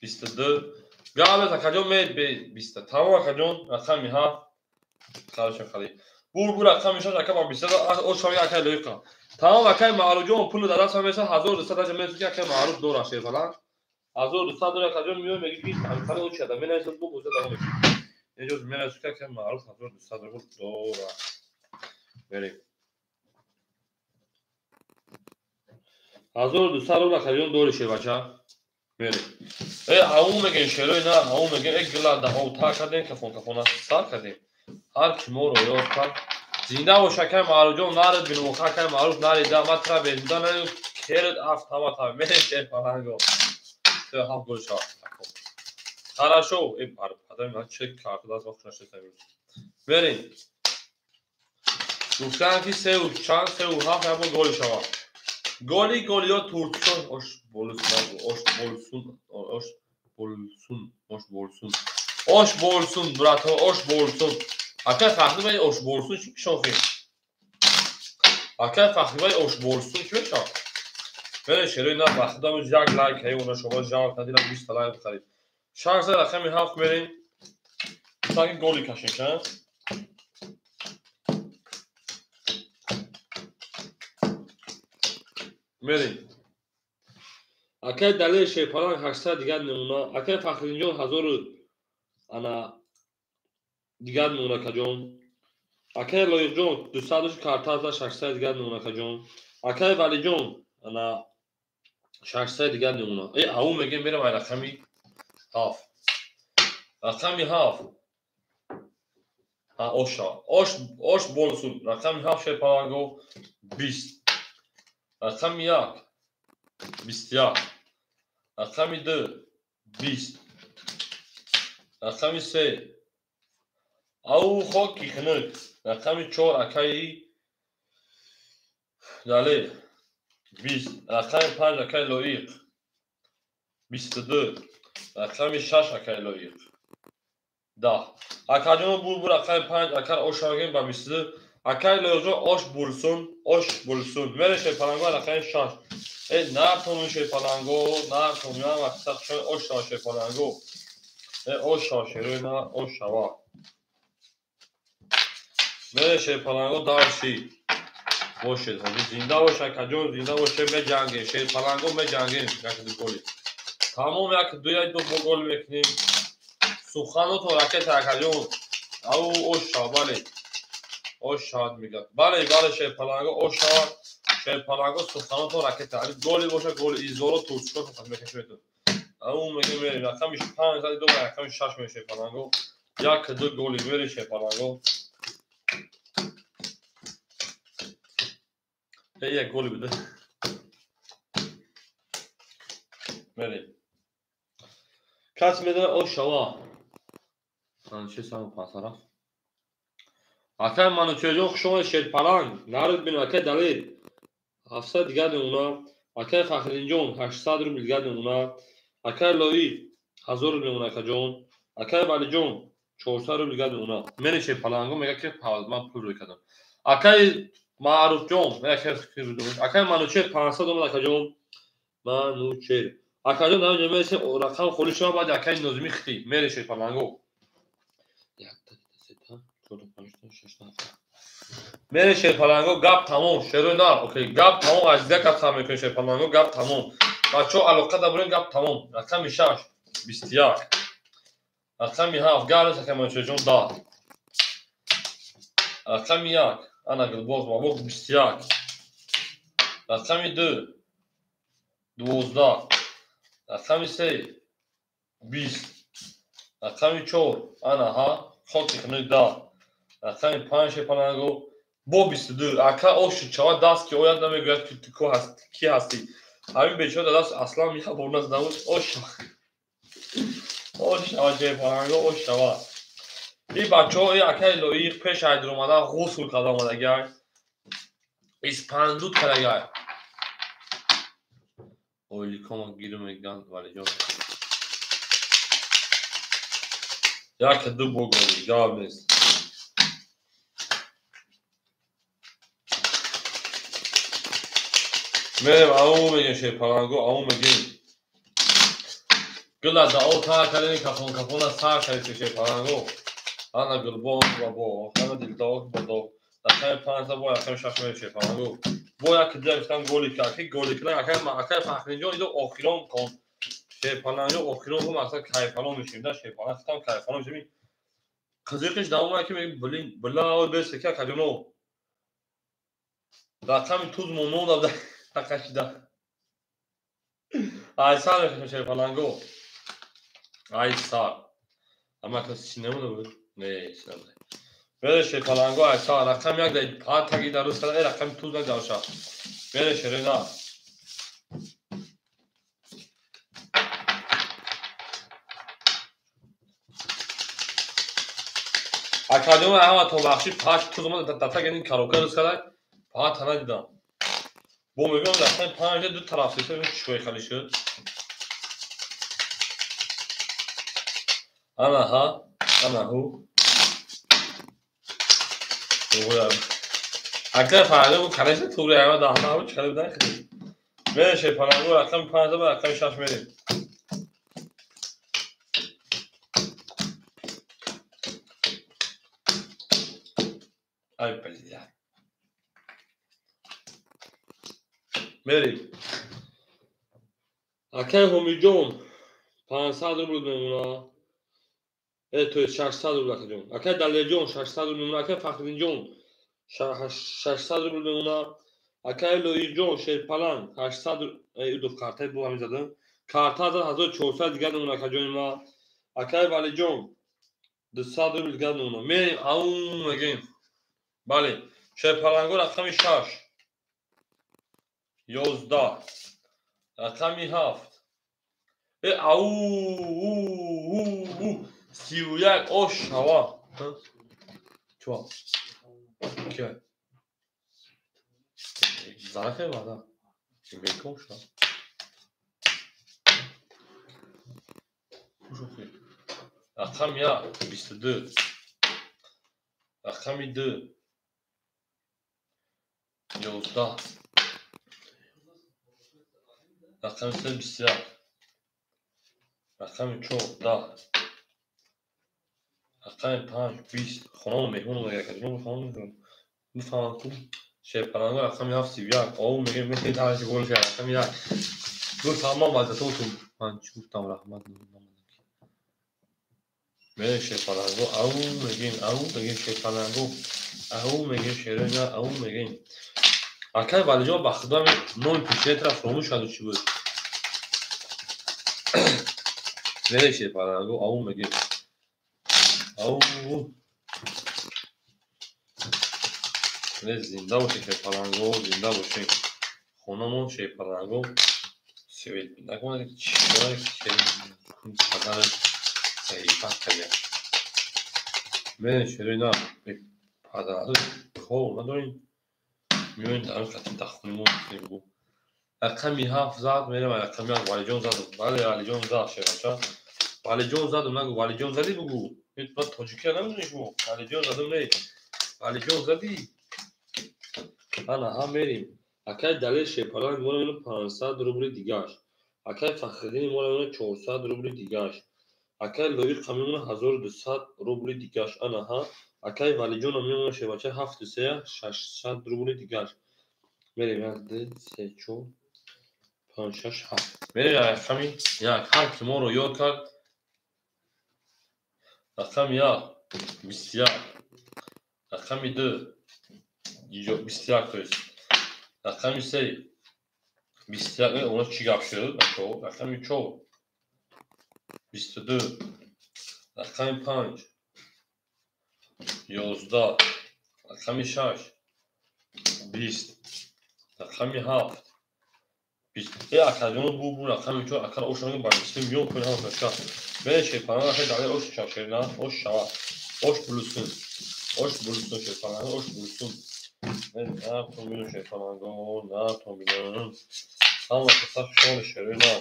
22. Гап акаҷон ме 20. Тамом акаҷон рақами 7 хорошо хари. Бур рақами 6 ака ба 22 ошави акай Лоиқа. Тамом акай Маъруфҷон пул дар дастам меса 1200 даҷа меса ки акай Маъруф дора шерпаланг. 1200 дора акаҷон меояд мегӯяд ки ҳамсари ӯ чида менависад бо боза давом мекунад. Инҷо менависад ки акай Маъруф 1200 рубл дора. Мерем. 1200 рубл акаҷон дори шербача. Мерем. Аву мегӯем шерои на, аву мегӯем гила да об тар кардем, кафон кафона сар кардем. Ҳар ки моро ёд кард зинда бош акай Маъруфҷон нарид бинмоха акай Маъруф нарида ма тра безуда наю керд афт ҳама та мерем шерпаланго. Се ҳафт гол шавад. Хорошо, падари ман че карта даст вақт нашиста имрӯз. Мерем. Гуфтанд ки сеу чанд сеу ҳафт як бор голи шавад. Голи голиё туркчон ош болсун ош болсун ош болсун ош болсун ош болсун братҳо ош болсун. Акай Фахрибай ош болсун чӣ мешохӣ? Акай Фахрибай ош болсун чӣ мешавад? Мере шерои на бахтам як лайк ҳай она шумо жал кардина 20 лайк харид. 6 рақами 7 мерем. Санги голи кашем, ша? Мерем. Акай Далер шерпаланг 800 дигар мемона. Акай Фахриддинҷон 1000 ана дигар мемона акаҷон. Акай Лоиқҷон 200 карта за 600 дигар мемона акаҷон. Акай Валиҷон ана 600 дигар мемона. Аву мегӯем мерем ай рақами 7. Рақами 7. Оша. Ош болсун. Рақами 7 шерпаланго 20. Рақами 1 21. Рақами 2 20. Рақами 3 ау хоки хунук. Рақами 4 акаи Далер 20. Рақами 5 акаи Лоиқ 22. Рақами 6 акаи Лоиқ 10. Акаҷон бур рақами 5 акар ош мегӯем ба 22. Акаи Лоиқҷон ош бурсун, ош бурсун. Мерем шерпаланго рақами 6. Нар шерпаланго, нар томиам мақсад шои ош шава шерпаланго. Ош шава шерои на ош шава. Мере шерпаланго дарши. Бошед, ҳозир зинда бош акаҷон, зинда боше, меҷангем, шерпаланго меҷангем, як ду голи. Тамом як ду як ду бо гол мекунем. Суханотон ракета акаҷон. Ау ош шава, бале. Ош шавад мегӯяд. Бале, бале шерпаланго ош шава. Шерпаланго суханотон ракета. Ами голи боша, голи изоро турчико мекашед. Ау мегӯем мерем, рақами 5 зади ду, рақами 6 мешавад шерпаланго. Як ду голи мерем шерпаланго. Як голи биде. Мерем. Кас медона ош шава. Чӣ сам пасара? Акай Манучерҷон хуш омадед шерпаланг. Нарид бинем акай Далер. 700 дигар мемона. Акай Фахриддинҷон 800 рубл дигар мемона. Акай Лоӣ 1000 рубл мемона акаҷон. Акай Валиҷон 400 рубл дигар мемона. Мерем шерпаланго мегӯяд ки ман пул рӯй кардам. Акай Маъруфҷон, акай Манучер 500 омад акаҷон. Манучер. Акаҷон дар инҷо мересем рақам холӣ шава баъд акай Нозимӣ хитӣ. Мерем шерпаланго. Мере шерпаланго гап тамом, шерои нар, окей, гап тамом, аз дигар гап сар мекунем шерпаланго гап тамом. Бачаҳо алоқа дабурем гап тамом. Рақами 6 21. Рақами 7 гап нест акай Манучерҷон 10. Рақами 1 ана гулбоз мабоқ 21. Рақами 2 12. Рақами 3 20. Рақами 4 ана ҳа хоки хунук 10. Рақами 5 шерпаланго бо 22. Ака ош чава даст ки ояд намегӯяд ки ту ки ҳастӣ. Ҳамин бечора дар даст аслан як бор назада буд. Ош шава. Ош шава шерпаланго ош шава. И бачаҳо и акаи Лоиқ пеш айдир омада ғусл карда омадагай. Испандуд кардагай. Ойликома гиру мегӯянд Валиҷон. Як ду бо голи гап нест. Мерем ау мегем шерпаланго ау мегем. Гула дао тар кардем кафон кафона сар кардем шерпаланго. Ана гулбон ва бо, ана дилдор ба дог. Рақами 5 бо рақами 6 мерем шерпаланго. Бо як дигар гуфтам голи ки голи кунад акай акай Фахриддинҷон идо охирон кон. Шерпаланго охирон кон мақсад кайфалон мешавем да шерпаланг хитам кайфалон мешавем. Қизиқиш давом ки мегӯем блин била бес ки акаҷоно. Рақами туз монон да тақашида. Ай сар мекашем шерпаланго. Ай сар. Ама кас чӣ намуда буд? Не, чӣ намуда. Бере шерпаланго ай сар рақами 1 дар патаги дар рӯз карда рақами туз наҷавша. Бере шерина. Акаҷон ҳама то бахши паш туз омада датагани коробка рӯз карда пата надидам. Бо мегӯям рақами 5 ду тараф сиса чӣ хали шуд. Ана ҳа, ана ҳу. Акай Фарҳад бу конечно туғри ҳама даҳна ҳа чӣ будан хеле. Мерем шерпаланго рақами 5 ба рақами 6 мерем. Ай блядь. Мерем. Акай Ҳомиҷон 500 рубл мемона. То есть 600 рубл акаҷон. Акай Далерҷон 600 рубл мемона. Акай Фахриддинҷон 600 рубл мемона. Акай Лоиқҷон шерпаланг 800 удов картаи бо ҳамин задам. Карта зад 1400 дигар мемона акаҷони ма. Акай Валиҷон 200 рубл дигар мемона. Мерем ау мегӯем. Бале, шерпаланго рақами 6 11 рақами 7 ау 31 ош шава. Чува? Ки? Занак мебада. Беком шуда. Рақами 1 22 рақами 2 11. Рақами се 21. Рақами чор 10. Рақами панҷ 20. Хонамон меҳмон омада, акаҷон, хонамон бифаҳманд ку. Шерпаланго рақами ҳафт 31. Ов мегем метарси гол шуд рақами як. Бифаҳмам вазиятотун. Ман чӣ гуфтам, раҳмат. Мерем шерпаланго, ау мегем, ау мегем шерпаланго, ау мегем шероина, ау мегем. Акай Валиҷон, ба худо номи пешинетро фаромӯш карду, чӣ буд? Мерем шерпаланго, ау мегем. Ау. Зинда бошед шерпаланго, зинда бошед. Хонамон шерпаланго. Свет накунад, чӣ падар саҳифа кардем. Мерем шероина, падар кор надорем. Меоем дар хати дахонимон бигӯ. Рақами ҳафт зад, мерем рақами як Валиҷон задум. Бале, Валиҷон зад шербача. Валиҷон задум, нагӯ Валиҷон задӣ бугӯ. Ман тоҷикиро намедонӣ шумо. Валиҷон задум не. Валиҷон задӣ. Ана ҳа мерем. Акай Далер шерпаланг моро меона 500 рубли дигаш. Акай Фахриддини моро меона 400 рубли дигаш. Акай Лоиқа мемона 1200 рубли дигаш. Ана ҳа. Акай Валиҷонам мемона шербача ҳафту сея 600 рубли дигаш. Мерем як, ду, се, чор, панҷ, шаш, ҳафт. Мерем рақами як. Ҳар ки моро ёд кард, рақами як 21. Рақами ду 21, то есть. Рақами се 21. Она чӣ гап шуд, бачаҳо? Рақами чор 22. Рақами панҷ 11. Рақами шаш 20. Рақами ҳафт 20. Э, акаҷоно бу бу рақами чор акара ош ба мисли миён кунед ҳама шаш. Мере шерпаланг, акай Далер ош шав шерина, ош шава. Ош булусун. Ош булусун шерпаланг, ош булусун. Натон бину шерпаланго, натон бину. Ҳама каса хушомад шерина.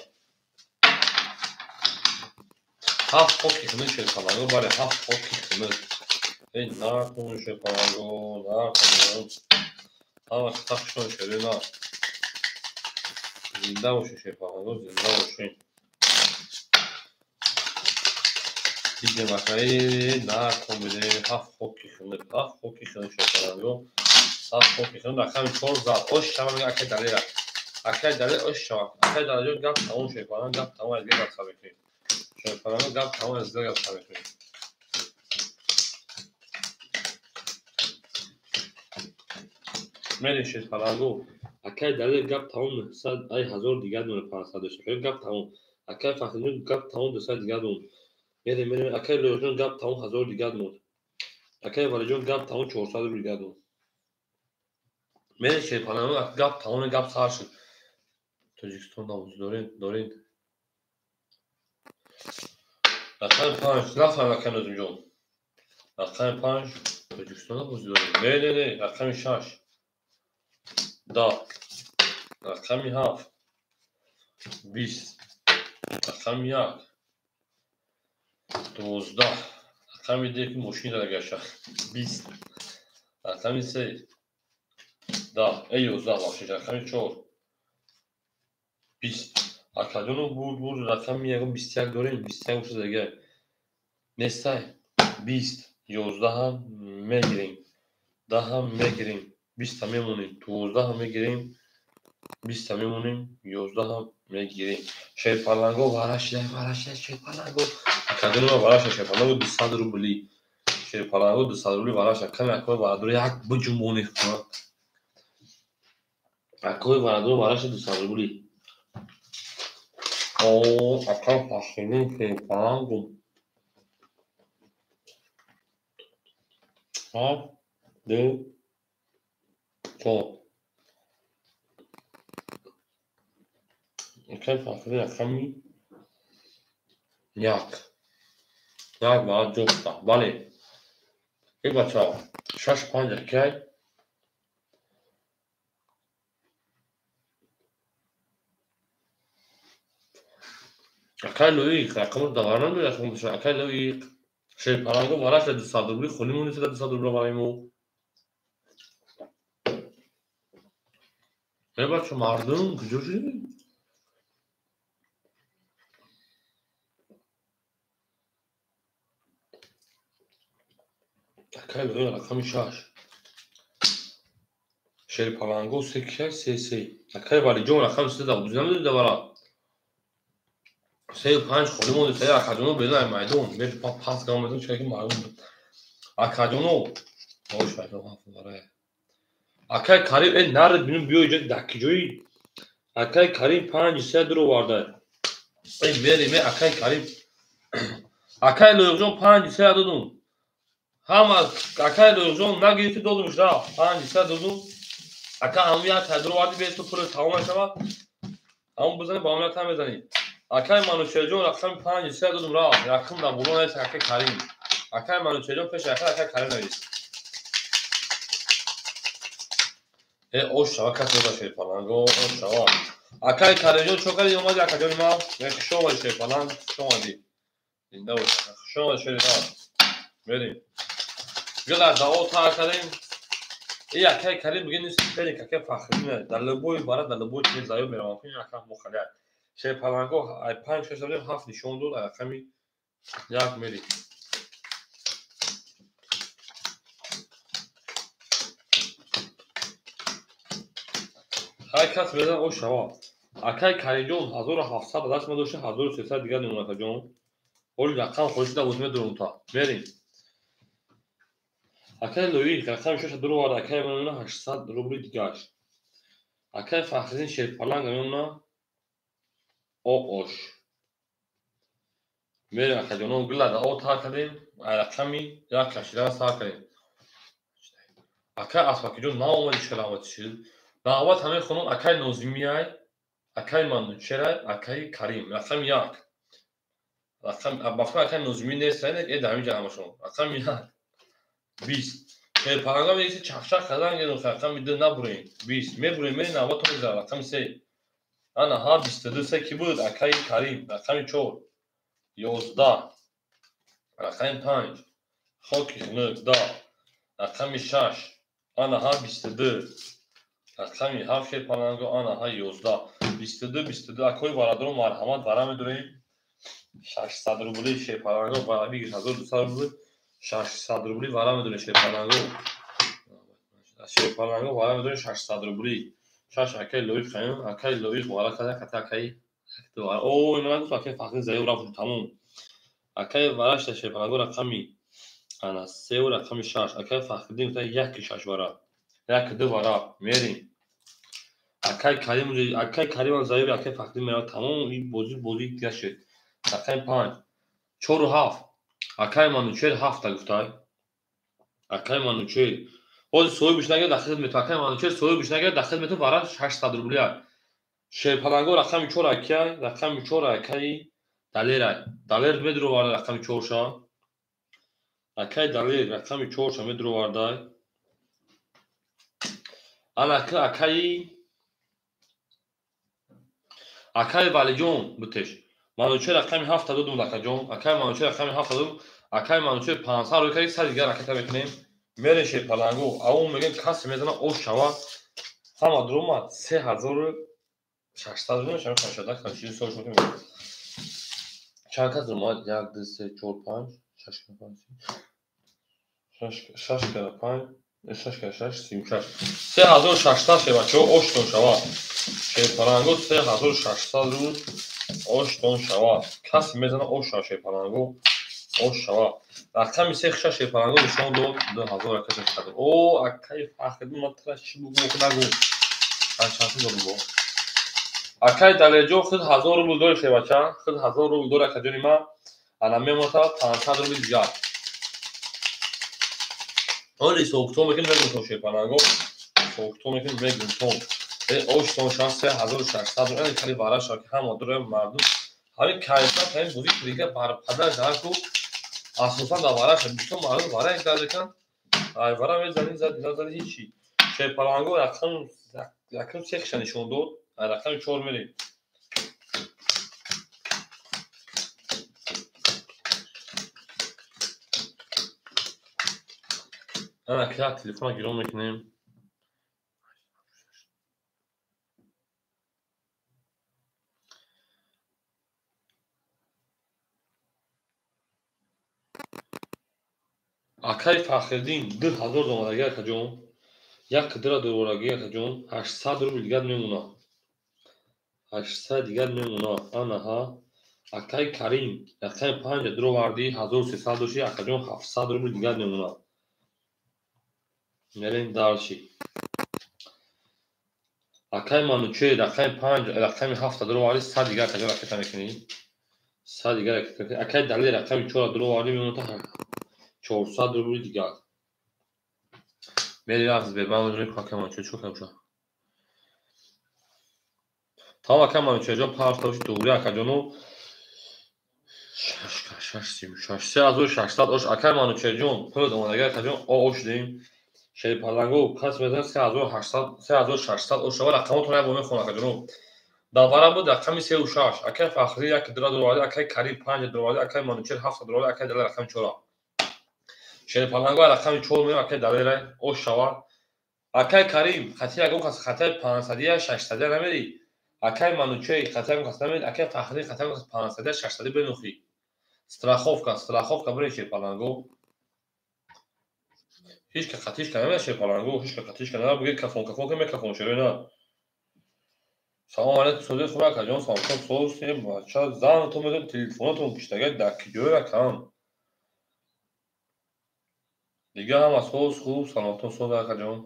Ҳафт хоки хунук шерпаланго, бале, ҳафт хоки хунук. Эй, натон шерпаланго, натон бину. Ҳама каса хушомад шерина. Зинда бошед шерпаланго, зинда бошед. Дидем акай, натон бине, ҳафт хоки хунук, ҳафт хоки хунук шерпаланго. Ҳафт хоки хунук, рақами чор зад. Ош шава мега акай Далера. Акай Далер ош шава. Акай Далерҷон гап тамом шерпаланг, гап тамом аз дигар гап сар мекунем. Шерпаланг гап тамом аз дигар гап сар мекунем. Мерем шерпаланго. Акай Далер гап тамом 900 ай 1000 дигар дона 500 дошт. Гап тамом. Акай Фахриддин гап тамом 200 дигар дон. Мерем, мерем. Акай Лоиқҷон гап тамом 1000 дигар монд. Акай Валиҷон гап тамом 400 рубл дигар монд. Мерем шерпаланго, гап тамом, гап сар шуд. Тоҷикистон навоз дорем, дорем. Рақами панҷ, нафаҳм акай Нозимҷон. Рақами панҷ, Тоҷикистон навоз дорем. Не, не, не, рақами шаш. 10. Рақами ҳафт 20. Рақами як 12. Рақами ду ки мошин зада гаша 20. Рақами се 10. Э, 11, бахшиш. Рақами чор 20. Акаҷоно бурд, бурд, рақами ягон 21 дорем, 21 бошад дигар. Нестай. 20. 11 ҳам мегирем. 10 ҳам мегирем. 20-та мемонем. 12 ҳам мегирем. 20-та мемонем. 11 ҳам мегирем. Шерпаланго варашидай, варашидай, шерпаланго. Акаҷоно вараша шерпаланго 200 рубли. Шерпаланго 200 рубли вараша. Каме акои варадор як биҷумбонӣ кунад. Акои варадор вараша 200 рубли. О, акай Фахриддин шерпаланго. Ҳафт, ду, чор. Акай Фахриддин рақами як. Як баъд ҷофта. Бале. Э, бачаҳо, шаш панҷ акай. Акай Лоиқ, рақамро давар надорӣ, рақамро. Акай Лоиқ. Шерпаланго вараша 200 рубли, холӣ монеста 200 рубла барои мо. Э, бача, мардум, куҷо шудед? Акай Лоиқ рақами 6. Шерпаланго 3 6 3 3. Акай Валиҷон рақами 3 да бузина медоди вара. 3 5 холӣ монди саи акаҷоно берун ай майдон. Мер пас гам медон чаки маълум. Акаҷоно ош пайдо ҳафт вара. Акай Карим э нарид бинум биё иҷа даки ҷои. Акай Карим 5 3 дуроварда. Э мери ме акай Карим. Акай Лоиқҷон 5 3 додум. Ҳама акай Лоиқҷон нагирифти додумш рафт. 5 3 додум. Ака ҳамун як тай дуроварди бес ту пули тамом мешавад. Ҳамун бизани ба ҳамун як тай мезанӣ. Акай Манучерҷон рақами 5 3 додум рафт. Рақам дар боло навист акай Карим. Акай Манучерҷон пеши акай Карим навист. Э ош шава кас дода Шерпаланго, ош шава. Акай Каримҷон чо кардӣ омадӣ акаҷони ман? Хуш омадӣ Шерпаланг, хуш омадӣ. Зинда бош. Хуш омадӣ Шерипаланг. Мерим. Гила дао тар кардем. И акай Карим мегӯяд нест фелик акай Фахриддин дар любой бара дар любой чиз заёб меравам. Ин ака мухалият. Шерпаланго ай 5 6 додем 7 нишон дод, ай рақами 1 мерим. Ҳар кас мезанад ош шава. Акай Каримҷон 1700 ба даст ма дошта 1300 дигар мемонад акаҷон. Ҳоли рақам хоҳиш шуда боз медорам та. Мерим. Акай Лоиқ рақами 6 дуровард, акай мемона 800 рубли дигаш. Акай Фахриддин Шерпаланг мемона ош. Мерим акаҷонон гила да о тар кардем, ай рақами 1 кашидан сар кардем. Акай Асфакиҷон наомади чӣ шуд? Даъват ҳамаи хонум акай Нозимияй, акай Манучерай, акай Карим. Рақами 1. Рақам бафра акай Нозимӣ нест, э дар ҳамин ҷа ҳамашон. Рақами 1. 20. Шерпаланга мегӯяд чахчах кардан гирем, рақами 2 набурем. 20. Мебурем, мерем навбат мегузарад. Рақами 3. Ана ҳа 22 се ки буд? Акай Карим. Рақами 4. 11. Рақами 5. Хоки хунук 10. Рақами 6. Ана ҳа 22. Рақами 7 Шерпаланго ана ҳа 11. 22 22 акои бародарон марҳамат вара медорем. 600 рубли Шерпаланго вара бигир 1200 рубли 600 рубли вара медорем Шерпаланго. Шерпаланго вара медорем 600 рубли. 6 акай Лоиқ хаем, акай Лоиқ вара карда ката акай о ман гуфт акай Фахриддин заёб рафт тамом. Акай вара шуда Шерпаланго рақами ана 3 ва рақами 6. Акай Фахриддин гуфта 1 6 вара. 1 2 вара мерим. Акай Карим, акай Карим заёб акай Фахриддин меравад тамом ин бозӣ дигар шуд. Рақами 5 4 7. Акай Манучер 7 та гуфтай. Акай Манучер ҳозир соҳибш нагирад дар хидмат метавон. Акай Манучер соҳибш нагирад дар хидмат метавон вара 600 рубли. Шерпаланго рақами 4 акай, рақами 4 акай Далерай. Далер медуроварда рақами 4 ша. Акай Далер рақами 4 ша медуроварда. Ана акай Валиҷон бутеш. Манучер рақами 7 додум акаҷон. Акай Манучер рақами 7 додум. Акай Манучер 500 рӯй кард, сар дигар ракета мекунем. Мерем Шерпаланго. Авон мегӯем касе мезана ош шава. Ҳама дуромад 3600 рубл мешавад, 56 40 сол шуд. Чанд кас дуромад? 1 2 3 4 5 6 5 6 6 5 6 6 36 3600 шевачо оштон шава. Шерпаланго 3600 рубл оштон шава. Касе мезана ош шава Шерпаланго. Ош шава. Рақами 3 6 Шерпаланго нишон дод 2000 ракета шуд. О, акай Фахриддин ман тра чӣ бугум нагу. Чанд додум бо. Акай Далерҷон худ 1000 рубл дори шевача, худ 1000 рубл дори акаҷони ман. Ана мемота 500 рубли дигар. Ҳоли ҳисобкитоб мекунем мегум Шерпаланго. Ҳисобкитоб мекунем мегум том. Э оштон 3600 рубл кали вара шава ки ҳама дурем мардум. Ҳамин кайфият ҳамин бозӣ крига бар падар жарку асосан дар вара шава бисёр мардум вара як мекунанд. Ай вара мезанӣ зад назанӣ ҳечи. Шерпаланго рақам сехша нишон дод. Ай рақами 4 мерем. Ана як телефона гирон мекунем. Акаи Фахриддин 2000 домадаги акаҷон, як дира дувораги акаҷон, 800 рубл дигар мемона. 800 дигар мемона. Анаҳа. Акаи Карим рақами 5 дуровардӣ, 1300 дошти, акаҷон 700 рубл дигар мемона. Мерем дальше. Акаи Манучер рақами 5, рақами 7 дуровардӣ, 100 дигар акаҷон ракета мекунӣ. 100 дигар ракета мекунӣ. Акаи Далер рақами 4 дуровардӣ, мемона 400 рубл дигар. Мери рафт Сбербанк мезанем, акаи Манучер чӣ кар боша? Тамом акаи Манучерҷон 5 та боши туғри акаҷону 6 36 3600 ош акаи Манучерҷон пул омадаги акаҷон ош дем. Шерипаланго кас мезанад 3800 3600 ош шава. Рақамотон як бор мехонам акаҷону. Давара буд рақами 36, акаи Фахрӣ 1 дира дуровардӣ, акаи Карим 5 дуровардӣ, акаи Манучер 7 дуровардӣ, акаи Далер рақами 4. Шерипаланго рақами 4 меем, акаи Далера ош шава. Акаи Карим хати ягон кас хатаи 500 600 намери. Акаи Манучер хати ягон кас намери, акаи Фахрӣ хати ягон кас 500 600 бенухӣ. Страховка, страховка биред Шерипаланго. Ҳеч ка хатиш ка намеяд Шерипаланго, ҳеч ка хатиш ка намеяд, бугед кафон кафон ка мекафон шерои на. Салом алейкум, сози хуб акаҷон, салом соз, бача занатон медод, телефонатон киштага дар киҷое акам. Дига ҳама соз хуб, саломатон соз акаҷон.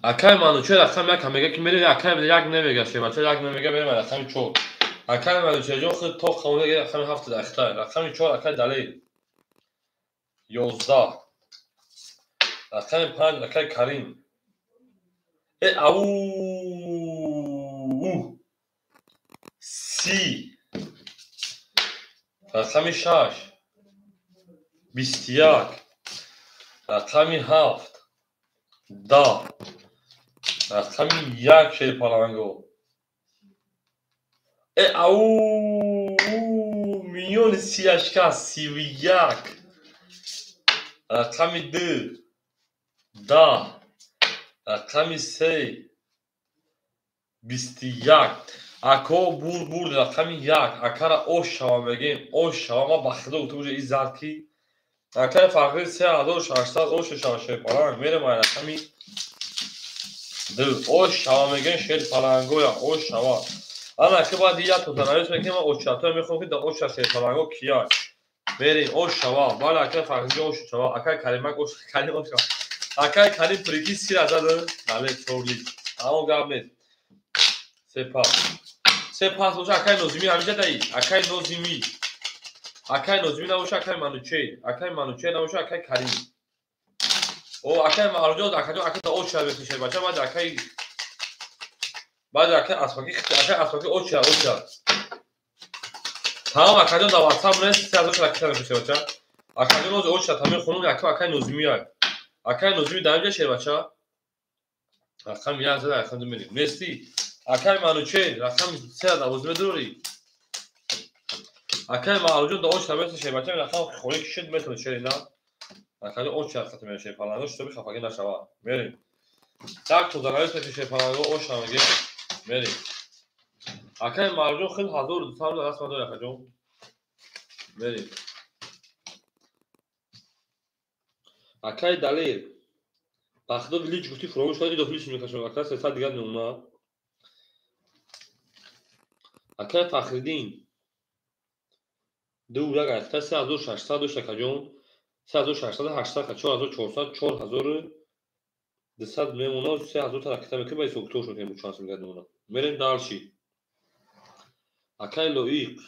Акаи Манучер рақами 1 мега ки мерем, акаи 1 намега шебача 1 намега, мерем рақами 4. Акаи Манучерҷон худ то хонда рақами 7 дахта, рақами 4 акаи Далер 11, рақами 5 акаи Карим. Ау 30, рақами 6 21, рақами 7 10, рақами 1 Шерипаланго. Ау миёни сияшка 31, рақами 2 10, рақами 3 21. Ако бур бурд рақами 1, акара ош шава мегем, ош шава. Ма ба худо гуфта бошам, ин зад ки акаи Фахрӣ 3600 ош шава Шерипаланг. Мерем ай рақами 2 ош шава мегем Шерипалангоя, ош шава. Ана ки баъд як тозанавис мекунем, ман очатоя мехоҳам ки дар оша Шерипаланго кия. Мерем ош шава. Бале акаи Фахрӣ ош шава, акаи Каримак ош, Карим ош шава. Акаи Карим прики сира зад, бале чорли. Аммо гап нест. Сепас. Сепас боша акаи Нозимӣ ҳамиҷа даи. Акаи Нозимӣ. Акаи Нозимӣ набоша акаи Манучер. Акаи Манучер набоша акаи Карим. О акаи Маҳруҷон, акаҷон, акаи ош шава бехишед бача, баъд акаи баъд акаи Аспаки, акаи Аспаки ош шава, ош шава. Тамом акаҷон дар WhatsApp нест, 3000 ракета мефиристед бача. Акаҷон оз ош шава тамом хонум, акаи Нозимӣ ай. Акаи Нозимӣ дар инҷа шер бача. Рақами 1 зада рақами 2 мерем. Нести. Акаи Манучер рақами 3 12 медорӣ. Акаи Маҳруҷон дар ош шава шер бача, рақам холӣ кишед метавонед шери на. Акаҷон ош шава хатм мешавад Шерипаланго, шутоби хафагӣ нашава. Мерем. Так тозанавис мешавад Шерипаланго, ош шава мегем. Мерем. Акаи Маҳруҷон хел 1200 рубл даст мадорӣ акаҷон. Мерем. Акаи Далер ба худо лич гуфти фуромӯш кардӣ, дохили чӣ мекашам? Ака 300 дигар мемона. Акаи Фахриддин 2 як ахта 3600 дошт акаҷон, 3600 800 4400 4200 мемона, 3000 та ракета мекунем, ба ҳисоб китоб шуд, чанд сум дигар мемона. Мерем дальше. Акаи Лоиқ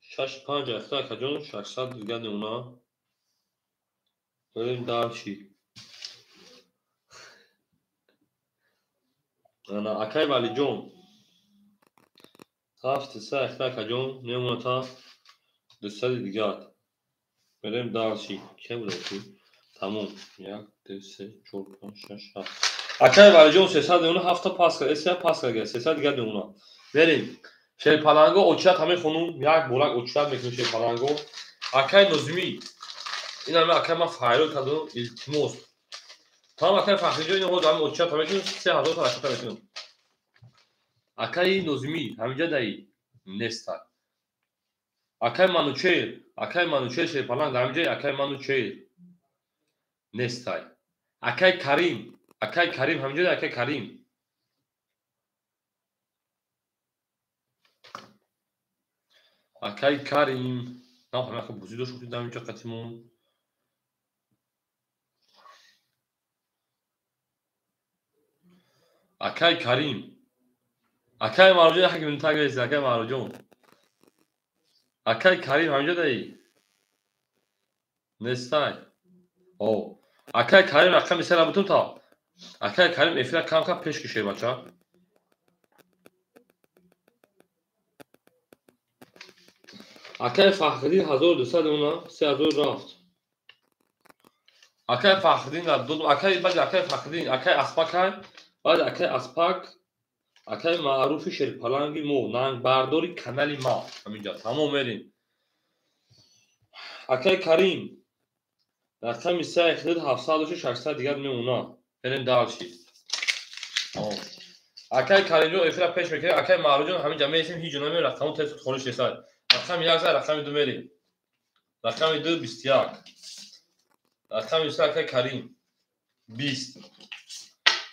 6 5 ахта акаҷон, 600 дигар мемона. Мерем дальше. Ана акаи Валиҷон 7 3 ахта акаҷон мемона та 200 дигар. Мерем дальше. Ки буда ки? Тамом. 1 2 3 4 5 6 7. Акаи Валиҷон 300 мемона, 7 та пас кард, 3 пас кард, 300 дигар мемона. Мерем. Шерипаланго очат ҳамин хонум, як борак очат мекунем Шерипаланго. Акаи Нозимӣ ин ҳама акаи ман файрод кардам, илтимос. Тамом акаи Фахриҷон ин ҳоз ҳамин очат мекунем, 3000 та ракета мекунем. Акаи Нозимӣ ҳаминҷа даи неста. Акай Манучер, акай Манучер шерпаланг дар ҳаминҷаи, акай Манучер нестай. Акай Карим, акай Карим ҳаминҷои, акай Карим. Акай Карим. На ҳама хуб бозӣ дошт дар ҳаминҷо қатимон. Акай Карим. Акай Маруҷон як минута гирифт, акай Маруҷон. Акай Карим ҳаминҷо даи? Нестай. О, акай Карим рақами сера бутун та. Акай Карим эфира кам-кам пеш кишед, бача. Акай Фахриддин 1200 мона, 3000 рафт. Акай Фахриддин дод, акай баъд акай Фахриддин, акай Аспакай, баъд акай Аспак, акай маъруфи шерпаланги мо, нангбардори канали ма. Ҳаминҷа тамом мерем. Акай Карим рақами се хидд 700 600 дигар мемона. Мерем дальше. Акай Каримҷон эфира пеш мекунем, акай Маъруфҷон ҳаминҷа меистем, ҳеҷ ҷо намерем, рақамон тез холиш нестад. Рақами як зад, рақами ду мерем. Рақами ду 21. Рақами се акай Карим 20.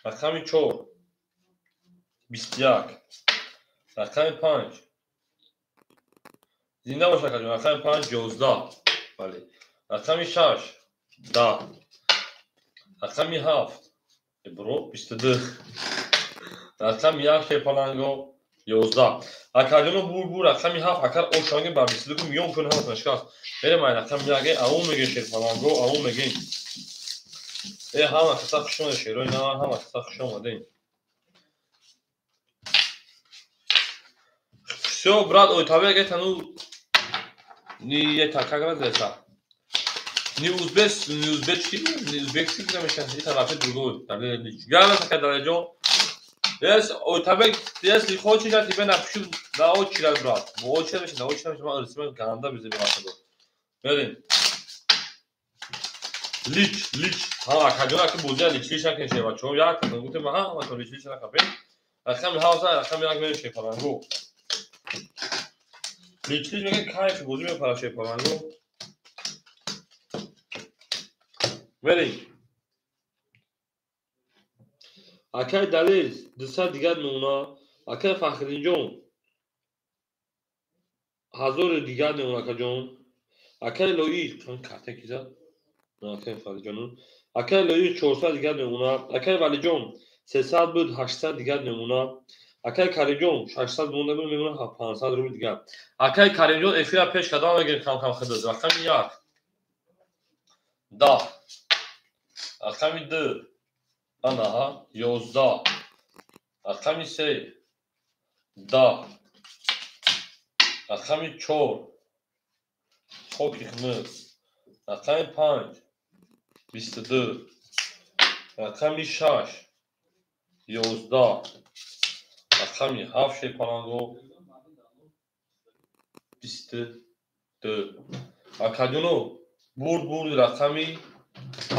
Рақами чор 21. Рақами панҷ. Зинда бош, акаҷон. Рақами панҷ 11. Бале. Рақами шаш 10. Рақами ҳафт бро 22. Рақами як шерпаланго 11. Акаҷоно бур рақами ҳафт акар ошанги ба 22 ку миён кун ҳаматон шикаст. Мерем ай рақами як, ау мегем шерпаланго, ау мегем. Э ҳама каса хуш омадед, шерои нав, ҳама каса хуш омадед. Всё, брат, Ойтабек, это ну не это как раз это. Не узбек, не узбечский, не узбекский, это вообще другой. Я такая далеко. Если Ойтабек, если хочешь, я тебе напишу на очередь, брат. На очередь, на очередь, мы ганда без этого. Мерем. Лич, лич. Ҳа, акаҷон, аки бозия лич лич накунед, бачаҳо. Як гуфтем, ҳа, ҳаматон лич лич накапед. Рақами ҳафт, рақами як мерем шерпаланго. Лич лич мегӯяд, кайф бозӣ мепарад шерпаланго. Мерем. Акай Далел 200 дигар мемона. Акай Фахриддинҷон 1000 дигар мемона, акаҷон. Акай Лоиқ карта ки зад? Акай Фахридҷон. Акай Лоиқ 400 дигар мемона. Акай Валиҷон 300 буд, 800 дигар мемона. Акай Каримҷон 600 монда буд, мемона 500 рубл дигар. Акай Каримҷон эфира пеш кардам, мегирем кам-кам хидд. Рақами як 10. Рақами ду анаҳа 11. Рақами се 10. Рақами чор хоки хунук. Рақами панҷ 22. Рақами шаш 11. Рақами ҳафт шерпаланго 22. Акаҷоно бурд бурд рақами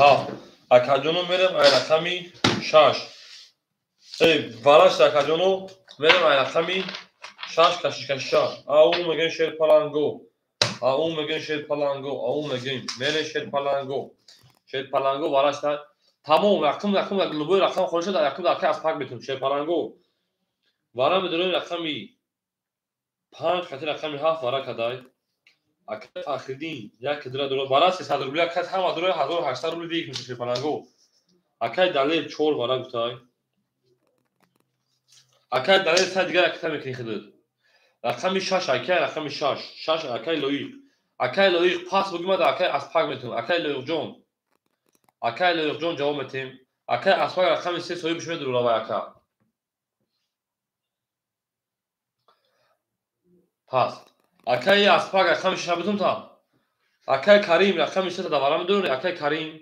ҳафт. Акаҷоно мерем ай рақами шаш. Эй, вараш акаҷоно мерем ай рақами шаш кашиш кашиша. Ау мегем шерпаланго. Ау мегем шерпаланго. Ау мегем. Мерем шерпаланго. Шерпаланго вараш тамом рақам рақам любой рақам холиш дар рақам дар аз пак метунем шерпаланго. Вара медорем рақами панҷ хати рақами ҳафт вара кадай. Акай Фахриддин як дира дора. Вара 300 рубл як ҳама дора 1800 рубл дик мешад шерпаланго. Акай Далел чор вара гуфтай. Акай Далел сай дигар акита мекунӣ хидд. Рақами шаш акай рақами шаш. Шаш акай Лоиқ. Акай Лоиқ пас буги мада акай Аспак метунем. Акай Лоиқҷон. Акай Лоиқҷон ҷавоб метем. Акай Аспак рақами се соҳибш медура вай ака. Пас. Акай Аспак рақами шаш бутун та. Акай Карим рақами се та вара медури. Акай Карим.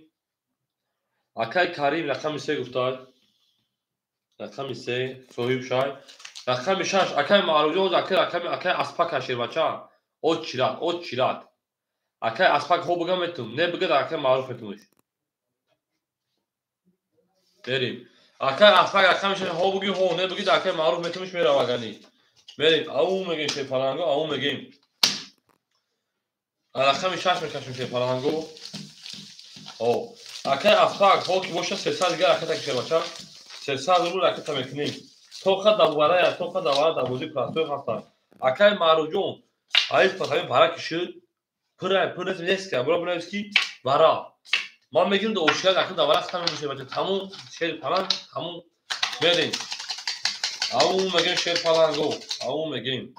Акай Карим рақами се гуфтай. Рақами се соҳиб шай. Рақами шаш акай Маъруфҷон акай рақами акай Аспак шербача. Очират, очират. Акай Аспак хо бигам метум, не бига дар акай Маъруф метумш. Берим. Акай Аспак рақами шаш хо буги хо, не биги дар акай Маъруф метумш меравагани. Берим. Ау мегем шерпаланго, ау мегем. Рақами 6 мекашем шерпаланго. О, акай Аспак, ҳо ки боша 300 дигар ракета кишер бача. 300 рубл ракета мекунем. Тоқа даварая, тоқа давара давози простой ҳастанд. Акай Маъруфҷон, аиз пасами вара кишид. Пурай, пур нест, нест ки, бура бунавис ки вара. Ман мегирам да ошкар акн давара хатам мешавад бача. Тамом шерпаланг, тамом мерем. Ау мегем шерпаланго, ау мегем.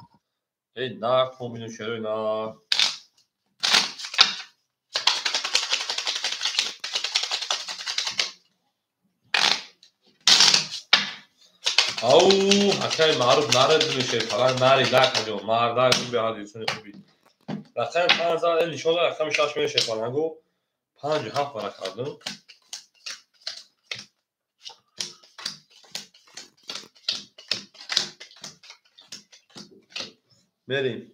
Эй, на комбину шерои на. Ау, акай Маъруф наред шерпаланг, нари дакаҷо, мардак беҳад инсони хуби. Рақами 5 зад, нишон дод, рақами 6 меша шерпаланго. 5 7 вара кардам. Мерем.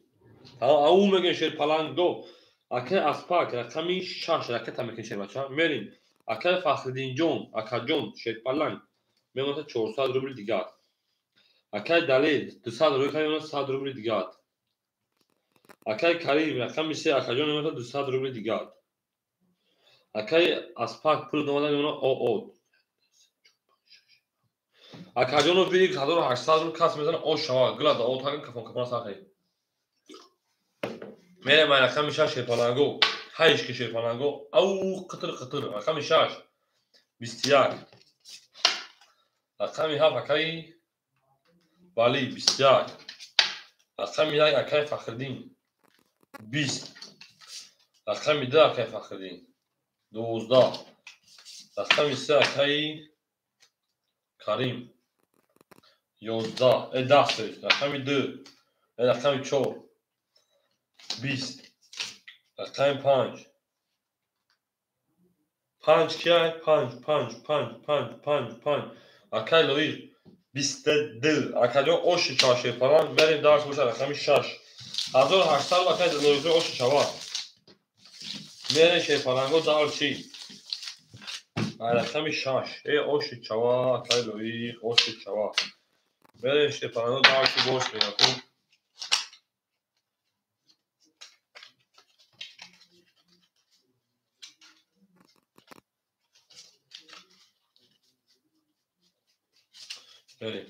Ау мегем шерпаланго. Акай Аспак, рақами 6 ракета мекунем шербача. Мерем. Акай Фахриддинҷон, акаҷон, шерпаланг. Мемонад 400 рубл дигар. Акай Далел, 200 рубл мемонад 100 рубл дигар. Акай Карим, рақами 3, акаҷон мемонад 200 рубл дигар. Акай Аспак пул домада мемонад ОО. Акаҷоно бири 1800 рубл кас мезанад о шава. Гила да о тагин кафон кафон сахи. Мерем ай рақами 6 шерпаланго. Ҳайш ки шерпаланго. Ау қитир қитир. Рақами 6 21. Рақами 7 акай Вали 21. Рақами 1 акай Фахриддин 20. Рақами 2 акай Фахриддин 12. Рақами 3 акай Карим 11. 10. Рақами 2. Рақами 4 20. Рақами 5. 5 кияй? 5 5 5 5 5 5. Акай Лоиқ 22. Акаҷон оши чава шерпаланг. Мерем дарс боша рақами 6. 1800 акай Лоиқҷон оши чава. Мерем шерпаланго дар чи? Рақами 6. Оши чава акай Лоиқ, оши чава. Мерем шерпаланго дар чи бош мегам. Мерем.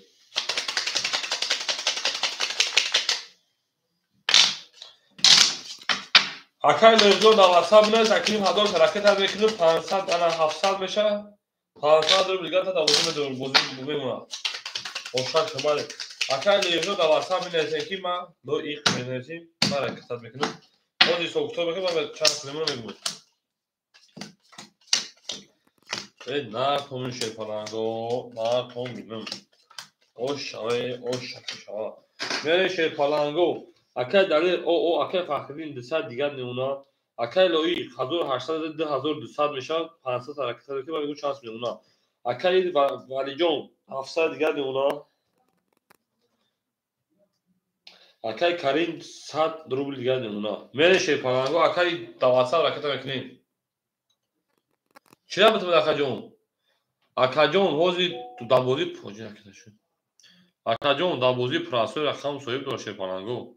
Акай Лоиқҷон дар WhatsApp бинавис, акним 1000 ракета мекунем, 500 ана 700 мешавад. 500 рубл дигар та бозӣ медорем, бозӣ мемонад. Ошак шумаре. Акай Лоиқҷон дар WhatsApp бинависем ки ман Лоиқ менависем, ман ракета мекунам. Боз ҳисоб китоб мекунем, ман чанд мемонам мегӯям. Эй, на комин шерпаланго, на коминам. Ош шаве, ош шава. Мерем шерпаланго. Акай Далел ОО, акай Фахриддин 200 дигар мемонад. Акай Лоиқ 1800 2200 мешавад, 500 ракета мекунем, мегӯям чанд мемонад. Акай Валиҷон 700 дигар мемонад. Акай Карим 100 рубл дигар мемонад. Мерем шерпаланго, акай 900 ракета мекунем. Чира битавад акаҷон? Акаҷон ҳозир дар бозӣ поҷи ракета шуд. Акаҷон дар бозӣ простой рақам соҳиб дорад шерпаланго.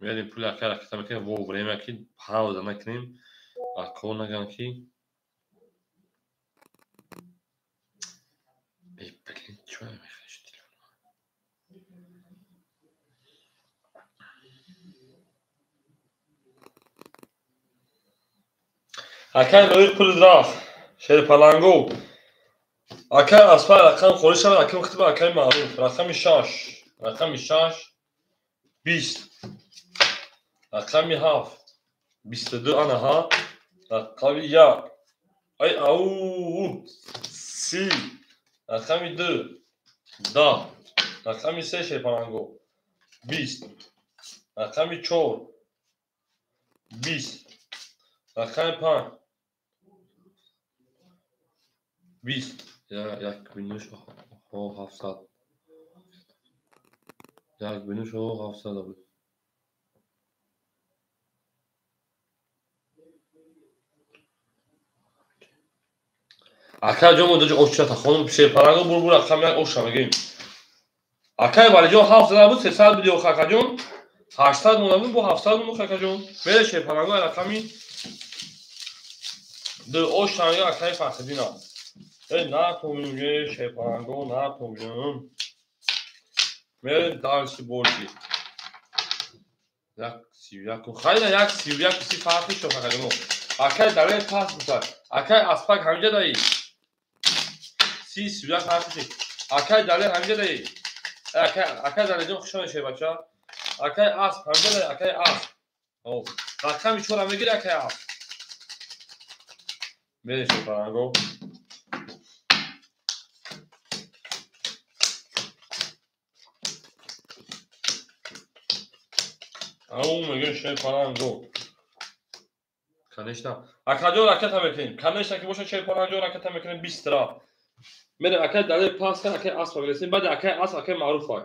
Мерем пули акай ракета мекунем, во время ки пауза накунем, ако нагам ки эй блин, чӣ мехоҳиш телефон? Акай Лоиқ пули рафт. Шерпаланго. Акай Аспар рақам холӣ шавад, акай хитба акай Маъруф. Рақами 6. Рақами 6 20. Рақами 7 22 ана ҳа. Рақами 1 ай ау 30. Рақами 2 10. Рақами 3 шерпаланго 20. Рақами 4 20. Рақами 5 20. Як бинуш 700. Як бинуш 700 буд. Акай ҷон мо даҷа ошчата хонум шерпаланго бур бур рақами як оша мегӯем. Акай Валиҷон 700 буд, 300 буд ё акаҷон. 800 монда буд, бо 700 монд акаҷон. Мере шерпаланго рақами 2 ош танга акаи Фахриддина. Э натомим шерпаланго натомим. Мере дальше больше. Як 31 хайна як 31 си фарқи шо акаҷон. Акай дале пас бутар. Акай аспак ҳамҷа даи. 31 фарқи ши. Акай дале ҳамҷа даи. Акай далеҷон хуш омадед шербача. Акай асп ҳамҷа даи, акай асп. О, рақами 4 мегири акай асп. Мере шерпаланго. Ау мегӯем шерпаланго. Конечно. Акаҷон ракета мекунем. Конечно ки бошад шерпаланго ракета мекунем 20 ра. Мерем акай дале пас кар акай асп мегирем. Баъд акай асп акай маъруф ай.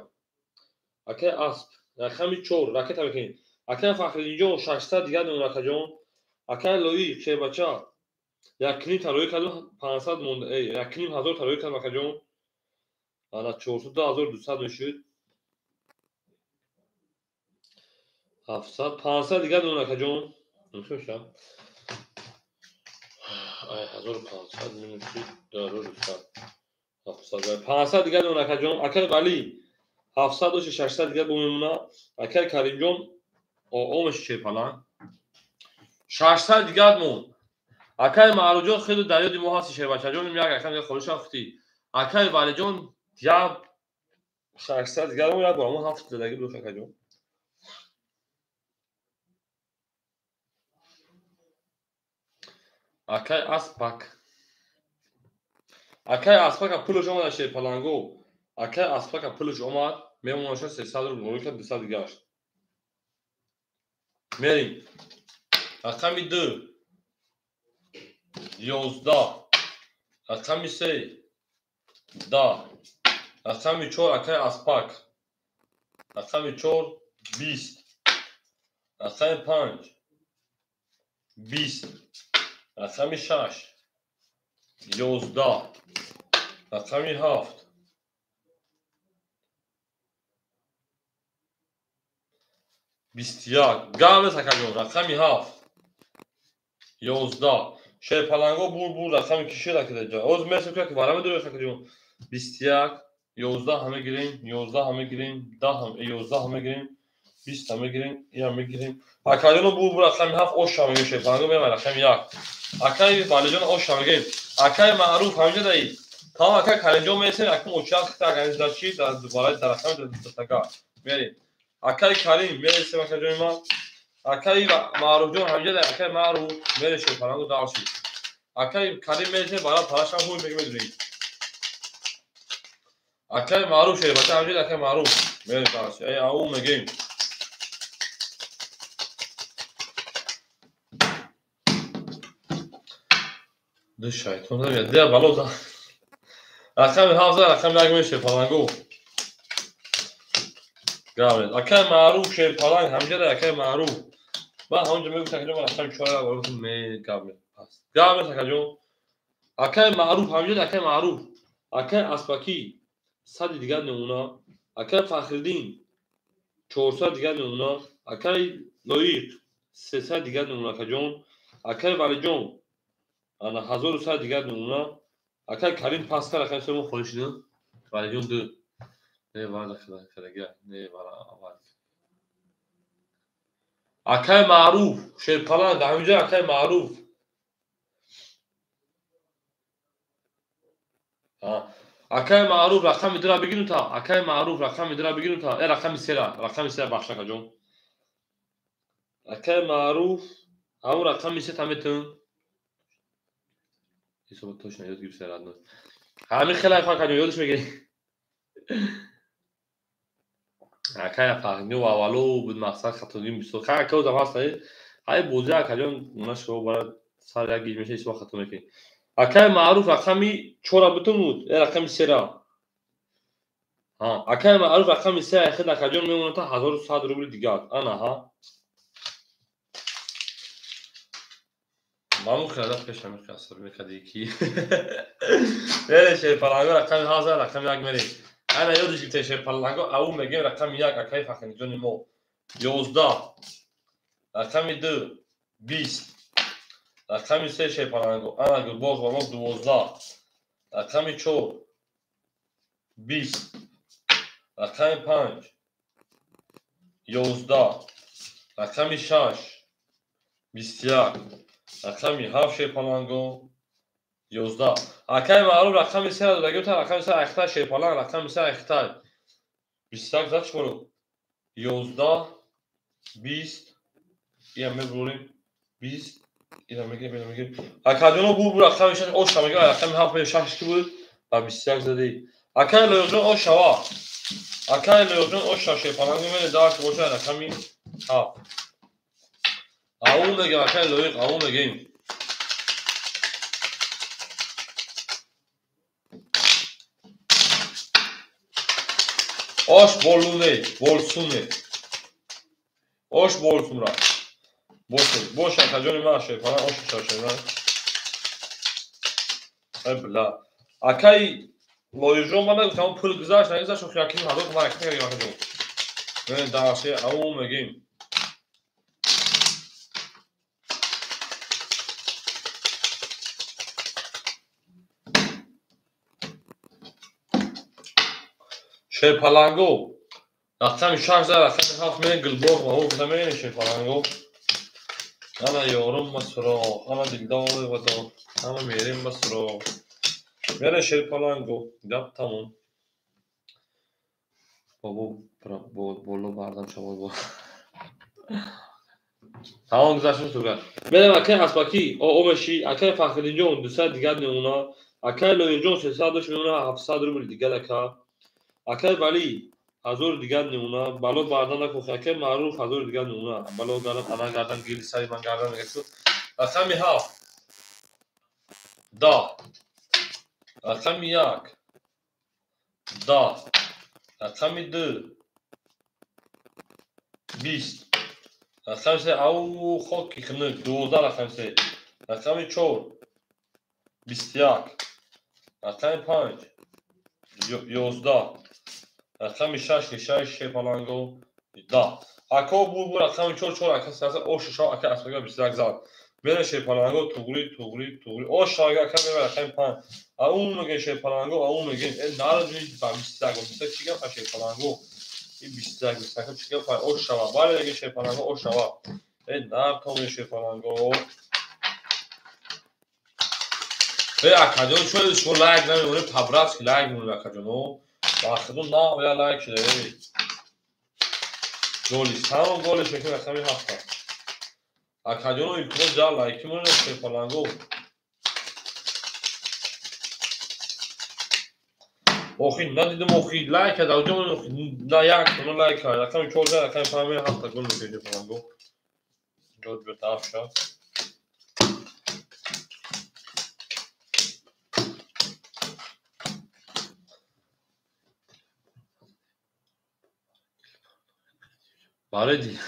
Акай асп рақами 4 ракета мекунем. Акай Фахриддинҷон 600 дигар мемонад акаҷон. Акай Лоиқ шербача 1.5 та рӯй кардем 500 монда. 1.5 ҳазор та рӯй кардем акаҷон. Ана 402 200 мешуд. 700 500 дигар мемонад акаҷон. Мехӯшам. Ай 1500 минус 2200. 700 500 дигар мемонад акаҷон. Акай Вали 700 дошт 600 дигар мемонад. Акай Каримҷон омеш чепалан 600 дигар монд. Акай Маъруфҷон хеле дар ёди мо ҳасти шербачаҷон, як акай холишам хути. Акай Валиҷон як 600 дигар монд, як бор мо 7 задаги буд акаҷон. Акай Аспак. Акай Аспака пулаш омад шерпаланго. Акай Аспака пулаш омад, мемонаша 300 рубл, рӯй 200 дигашт. Мерим. Рақами 2 11, рақами 3 10, рақами 4 акай Аспак, рақами 4 20, рақами 5 20, рақами 6 11, рақами 7 21. Гавес акаҷон, рақами 7 11. Шерпаланго бур рақами киши ракеда. Оз мерсем ки вара медорем акаҷон. 21 11 ҳама гирем, 11 ҳама гирем, 10 ҳам 11 ҳама гирем, 20 ҳама гирем, ия мегирем. Акаҷон бур рақами 7 ош ҳама гирем, шерпаланго мемай рақами 1. Акай Валиҷон ош ҳама гирем. Акай Маъруф ҳамҷа даи. Тамом акай Каримҷон мерсем, акум очақ организатсия дар барои дар рақами дастага. Мерем. Акай Карим мерсем акаҷони ман. Акай Маъруфҷон ҳамҷа даи, акай Маъруф мере шерпаланго дарши. Акай Карим мерсем барои парашам ҳуй меги медунӣ. Акай Маъруф шербача ҳамҷа даи, акай Маъруф мере дарши. Эй ау мегем. Ду шайтон дорад, дия бало за. Рақами 7 рақами 1 меше паланго. Гавед. Акай Маъруф шерпаланг ҳамҷа даи, акай Маъруф. Ман ҳамҷа мегуфтам акаҷон, ман рақами 4 ро ме гавед. Пас. Гавед акаҷон. Акай Маъруф ҳамҷа даи, акай Маъруф. Акай Аспакӣ 100 дигар намуна. Акай Фахриддин 400 дигар намуна. Акай Лоиқ 300 дигар намуна акаҷон. Акай Валиҷон ана 1100 дигар намуна. Акай Карим пас кар акай семо холиш шуд. Валиҷон 2. Не вала хадага, не вала аввал. Акай Маъруф шерпаланг ҳамҷа акай Маъруф. Акай Маъруф рақами 2 ра бигирем та. Акай Маъруф рақами 2 ра бигирем та. Рақами 3 ра, рақами 3 ра бахш акаҷон. Акай Маъруф ҳамон рақами 3 та метун. Ҳисоба точно ёд гирифта радно. Ҳамин хеле акаҷон ёдаш мегирӣ. Акай Фахриддин аввало буд мақсад хатогим бисёр. Ха акао зам ҳаст, ҳай бозӣ акаҷон нашо барад сар як гиҷ меша ҳисоба хато мекунӣ. Акай Маъруф рақами 4 ра бутун буд, рақами 3 ра. Ҳа, акай Маъруф рақами 3 ахир акаҷон мемонад та 1100 рубли дигар. Ана ҳа. Мамун хеле пеш ҳамин хасар мекади ки. Мере шерпаланго рақами 1000 рақами 1 мере. Ана ёдиш гирифта шерпаланго ау мегем рақами 1 акай Фахриддинҷони мо. 11, рақами 2 20, рақами 3 шерпаланго ана Гулбоғ ба мо 12, рақами 4 20, рақами 5 11, рақами 6 21, рақами 7 шерпаланго 11. Акаи Маъруф рақами 3 додагӣ, рақами 3 айхтай шерпаланг, рақами 3 айхтай 21 зад шуморо 11 20 ия мебурем 20 ира мегирем, ира мегирем. Акаҷоно бу рақами 6 оша мегирем, рақами 7 6 ки буд ба 21 задӣ. Акаи Лоиқҷон ошава, акаи Лоиқҷон оша шерпаланг мене дар боша рақами 7. Аун мегем акаи Лоиқ, аун мегем. Ош болуне, болсуне. Ош болсумра. Бош, бош акаҷони ман шерпаланг ош шашена. Ай бла. Акаи Лоиқҷон ман нагуфтам пул гузашт, нагузашт, охи аким ҳазор ман акта кардем акаҷон. Мен дарсе аун мегем. Шерпаланго рақами 6 за рақами 7 мен Гулбоғ ва ӯ мен шерпаланго. Ана ёрум ба суроғ, ана дилдори вадо, ана мерим ба суроғ. Мере шерпаланго, гап тамом. Бобо боло бардам шавод бо. Тамом гузаштем сугар. Мерем акаи Аспакӣ, о меши, акаи Фахриддинҷон 200 дигар мемона, акаи Лоиқҷон 300 дош мемона, 700 рубл дигар ака. Акаи Валӣ 1000 дигар мемона, бало бардан накохи, акаи Маъруф 1000 дигар мемона, бало гардан, ана гардан, гили сари ман гардан мегӯяд. Рақами 7 10, рақами 1 10, рақами 2 20, рақами 3 ау хоки хунук 12, рақами 3, рақами 4 21, рақами 5 11, рақами 6 6 шерпаланго 10. Ако бу рақами 4 4 ака саса ош шо ака аспага 21 зад. Мере шерпаланго туғри туғри туғри ош шага ака мере рақами 5. Аун меге шерпаланго, аун меге э нарад ба 21 21 чӣ гап шерпаланго? И 21 21 чӣ гап ош шава. Бале меге шерпаланго ош шава. Э нар то меге шерпаланго. Э акаҷон чӯ шумо лайк намемонед, по-братски лайк мемонед акаҷоно. Бахтун на оя лайк шуда. Голи, тамом голи шекли рақами 7. Акаҷоно илтимос ҷа лайки монед шерпаланго. Охи надидам охи лайк кард, аҷо охи на як на лайк кард. Рақами 4 рақами 5 7 гол мекунед шерпаланго. Ҷод биё тараф шав. Бареди.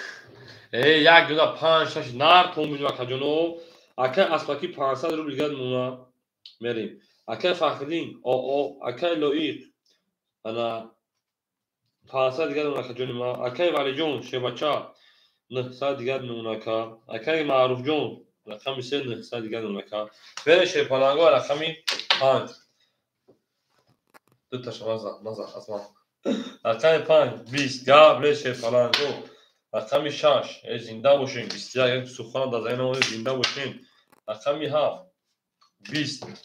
Э, як ду панҷ шаш нар том миҷ акаҷоно. Акаи Аспакӣ 500 рубл дигар мемона. Мерем. Акаи Фахриддин оо, акаи Лоиқ ана 500 дигар мемона акаҷони ман. Акаи Валиҷон шебача 900 дигар мемона ака. Акаи Маъруфҷон рақами 3 900 дигар мемона ака. Мерем шерпаланго рақами 5. Дуташа наза, наза аз ман. Рақами 5 20 гап ле шерпаланго. Рақами 6 э зинда бошем 21 сухана дар замин омода зинда бошем. Рақами 7 20,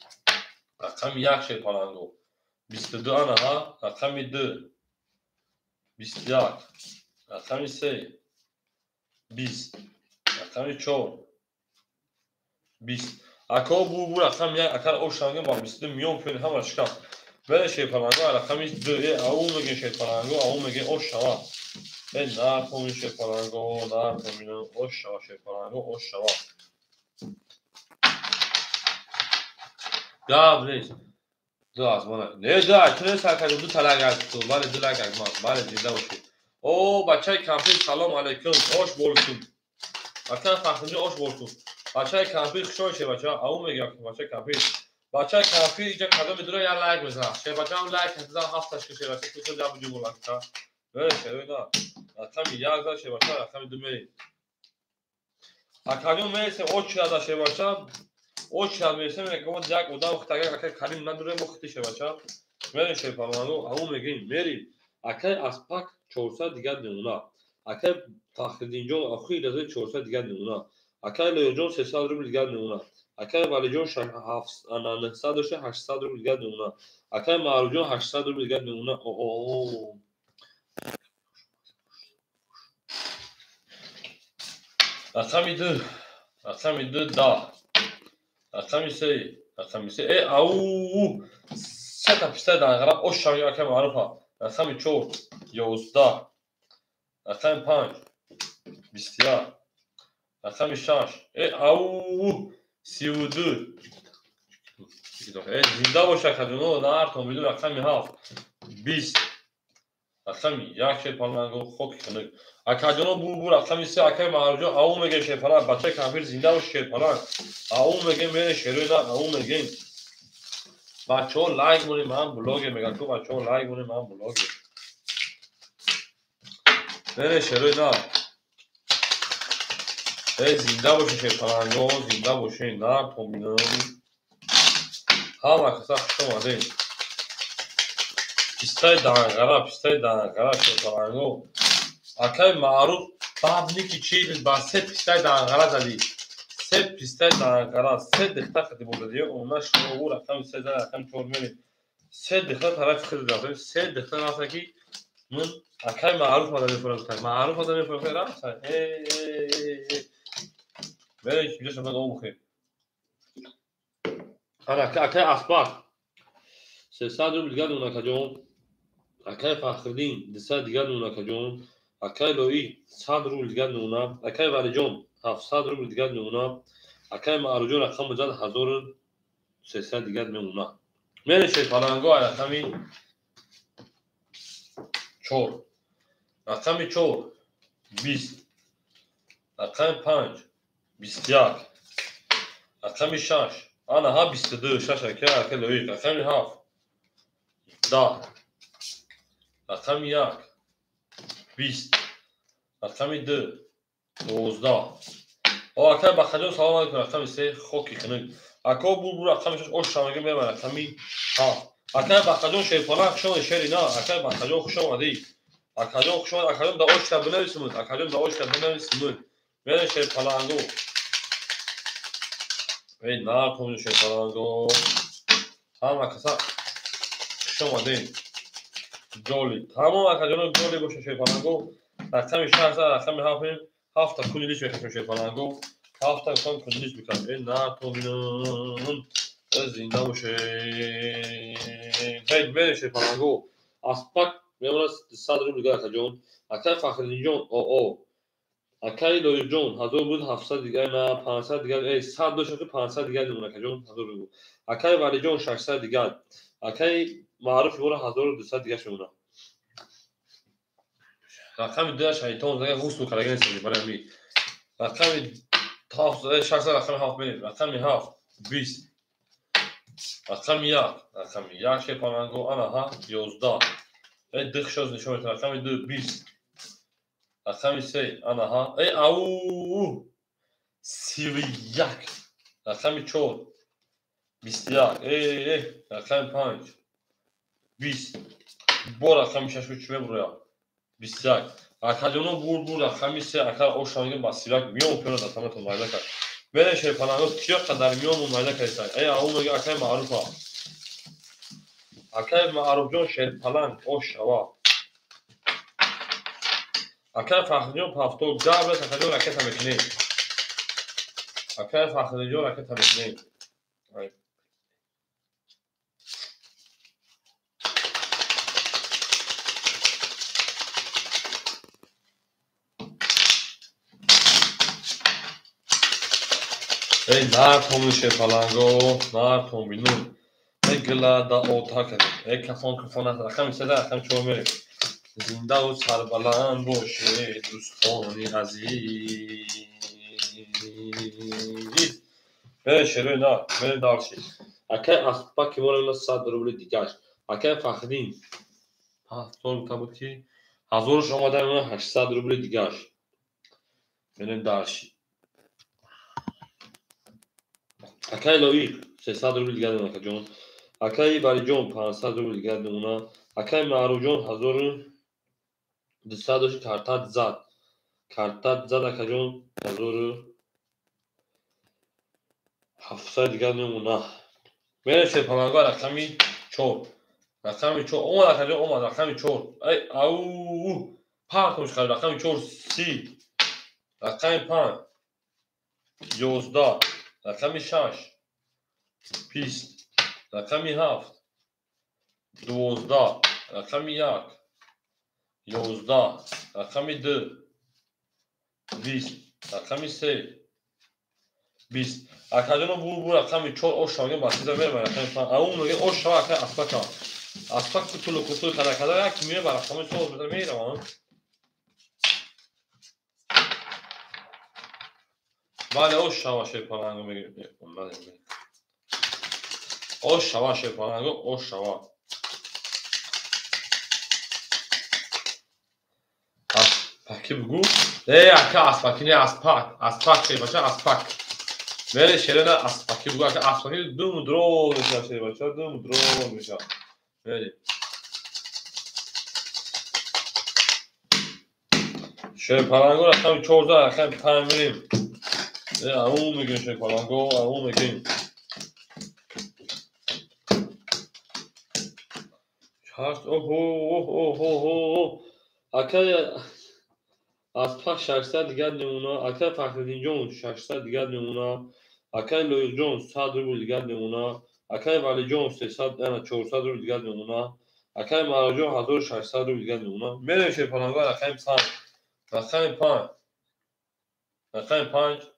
рақами 1 шерпаланго 22 ана ҳа, рақами 2 21, рақами 3 20, рақами 4 20. Ако бу рақами 1 акар ошанга ба 22 миён пӯни ҳама шикаст. Бере шерпаланго рақами 2 э аун мегем шерпаланго, аун мегем ош шава. Э нар томин шерпаланго, нар томин ош шава шерпаланго, ош шава. Гап нест. Ду аз мана. Не ду аз ту сар кардем, ду талак аз ту. Бале ду лак аз ман. Бале зинда бошӣ. О бачаи кампир салом алейкум. Ош болсун. Бачаи Фахриддин ош болсун. Бачаи кампир хушҳол шебача. Ау мегӯям бачаи кампир. Бачаи кампир иҷа кадом медура я лайк мезанад. Шебачаам лайк мезанад, ҳафташ ки шебача ту ҷаб ҷуб лайк. Э шерои на. Рақами як зад шербача, рақами ду мерем. Акаҷон мересем, очирада шербача, очирад мересем, як одам хитага акай Карим надорем, мо хити шербача. Мерем шерпаланго, ау мегем, мерем. Акай Аспак 400 дигар мемона. Акай Фахриддинҷон охири дазаи 400 дигар мемона. Акай Лоиқҷон 300 рубл дигар мемона. Акай Валиҷон 900 дошта 800 рубл дигар мемона. Акай Маъруфҷон 800 рубл дигар мемона. О. Рақами ду, рақами ду 10. Рақами се, рақами се. Э, ау! Сета писта данғара ош шавӣ акай Маъруфа. Рақами чор 11. Рақами панҷ 21. Рақами шаш. Э, ау! 32. Э, зинда бош акаҷоно, наартон бидун. Рақами ҳафт 20. Рақами як шерпаланго хоки хунук. Акаҷоно бу рақами се акай Маъруфҷон ау мегем шерпаланг, бачаи кампир зинда бош шерпаланг. Ау мегем мерем шерои на, ау мегем. Бачаҳо лайк монем, ман блогер мегам ку бачаҳо лайк монем, ман блогер. Мерем шерои на. Э, зинда бошед шерпаланго, зинда бошед, наартон бинон. Ҳама каса хуш омадед. Пистаи данғара, пистаи данғара шерпаланго. Акай Маъруф бабники чи ба се пистаи данғара задӣ. Се пистаи данғара, се дихта хати бозадӣ. Она шумо рақами се зад, рақами чор мерем. Се дихта тарафи хид рафтем, се дихта рафта ки ман акай Маъруф мада мефурӯхтам. Маъруф мада мефурӯхтам рафта. Э, э, э. Мерем инҷо шумо об бихӯрем. Ана акай Аспак 300 рубл дигар мемонад акаҷон. Акай Фахриддин 200 дигар мемонад акаҷон. Акай Лоӣ 100 рубл дигар мемонад. Акай Валиҷон 700 рубл дигар мемонад. Акай Маъруфҷон рақами зад 1300 дигар мемонад. Мерем шерпаланго рақами чор. Рақами чор 20. Рақами панҷ 21. Рақами шаш ана ҳа 22 шаш акай акай Лоиқ. Рақами ҳафт 10. Рақами як 20. Рақами ду 12. О, акай Бахаҷон салом алейкум. Рақами се хоки хунук. Ако бу рақами шаш ош шамага мерам рақами ҳафт. Акай Бахаҷон шерпаланг хуш омадӣ шери на. Акай Бахаҷон хуш омадӣ. Акаҷон хуш омадӣ. Акаҷон да ошта бинависимуд. Акаҷон да ошта бинависимуд. Мерем шерпаланго. Эй, накун шерпаланго. Ҳама каса хуш омадем. Ҷоли. Тамом акаҷоно ҷоли боша шерпаланго. Рақами шаш рақами ҳафт мерем. Ҳафта кунилиш мекашем шерпаланго. Ҳафта кун кунилиш мекашем. Эй, натонинон. Зинда бошед. Ҳей, мерем шерпаланго. Аспак мемонад 100 рубл дигар акаҷон. Акай Фахриддинҷон оо. Акай Лоиқҷон 1000 буд 700 дигар на 500 дигар. Эй, 100 дошт ки 500 дигар мемонад акаҷон 1000 рубл. Акай Валиҷон 600 дигар. Акай Маъруф мемонад 1200 дигар мемонад. Рақами ду шайтон зага ғусл карда нест барои ми. Рақами ҳафт шаш рақами ҳафт мерем. Рақами ҳафт 20. Рақами як, рақами як шерпаланго ана ҳа 11. Эй, дих шоз нишон метавад. Рақами ду 20. Рақами се ана ҳа. Эй, ау! 31. Рақами чор 21. Эй, эй, рақами панҷ 20. Бо рақами шаш чӣ мебурояд? 21. Акаҷоно бур рақами се ака ошамига ба 31 миён пёна дастаматон майда кард. Мерем шерпаланго киё қадар миён майда кардисай. Эй, ау мега акай Маъруфа. Акай Маъруфҷон шерпаланг ош шава. Акай Фахриддинҷон пафто габрас акаҷон ракета мекунем. Акай Фахриддинҷон ракета мекунем. Эй, нартон шерпаланго, нартон бинун. Эй, гила да ота кардем. Эй, кафон кафон аст. Рақами се рақами чор мерем. Зиндаву сарбаланд бошед, дӯстони азиз. Мерем шерои на, мерем дальше. Акай Аспаки мора 100 рубли дигаш. Акай Фахриддин 7 буд ки Ҳазорш омада мемона 800 рубли дигаш. Мерем дальше. Акаи Лоиқ 300 рубли дигар мемона акаҷон. Акаи Валиҷон 500 рубли дигар мемона. Акаи Маъруфҷон 1200 дошт, картат зад. Картат зад акаҷон 1700 дигар мемона. Мерем шерпаланго рақами 4. Рақами 4 омад акаҷон, омад рақами 4. Ай ау пахш кард рақами 4 30. Рақами 5 11. Рақами 6 20. Рақами 7 12. Рақами 1 11. Рақами 2 20. Рақами 3 20. Акаҷоно бу рақами 4 ош шава басиза мерава рақами 5. Ау мега ош шава акай аспака. Аспак кутулу кутул када када як мева ба рақами 4 мерава. Бале ош шава шерпаланго мега. Ош шава шерпаланго ош шава. Аспаки бугу. Ака аспаки не аспак. Аспак шербача аспак. Мере шерена аспаки бугу. Ака аспаки дум дро меша шербача дум дро меша. Мере. Шерпаланго рақами 14 рақами 5 мерем. Ау мегем шерпаланго, ау мегем. Чашт, оҳо, оҳо, оҳо. Акай Аспак 600 дигар мемона, акай Фахриддинҷон 600 дигар мемона, акай Лоиқҷон 100 рубл дигар мемона, акай Валиҷон 300, 400 рубл дигар мемона, акай Маъруфҷон 1600 рубл дигар мемона. Мерем шерпаланго рақами 5. Рақами 5. Рақами 5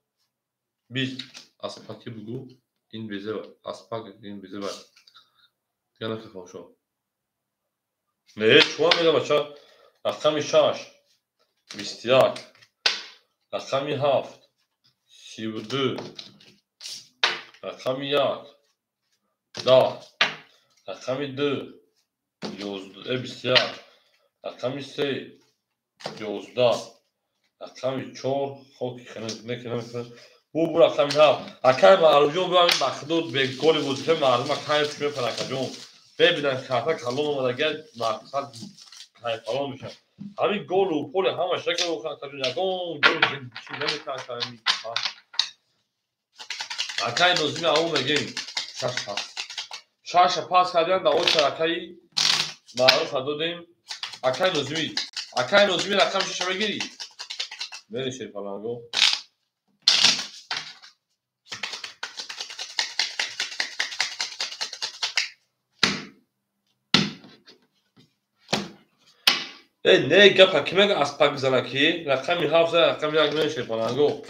20. Аспаки бугу. Ин безева. Аспак ин безева. Дигар накахом. Не, чуа мега бача. Рақами 6 21. Рақами 7 32. Рақами 1 10. Рақами 2 11 21. Рақами 3 11. Рақами 4 хоки ханак накунам. Бу рақами 7. Акай Маъруфҷон бу бахдод беголи вазифа мардум кайф мекунад акаҷон. Бебинан карта калон омадагар мақсад кайфалон мешавад. Ҳамин голу поле ҳамаш акаҷон ягон гол чи намекунад. Акай Нозими ау мегем 6 пас. 6 пас кардем да оча акаи Маъруф додем. Акай Нозими, акай Нозими рақами 6 мегири. Мери шерпаланго. Не гапа ки мега аспак бизана ки рақами 7 рақами 1 мери шерпаланго.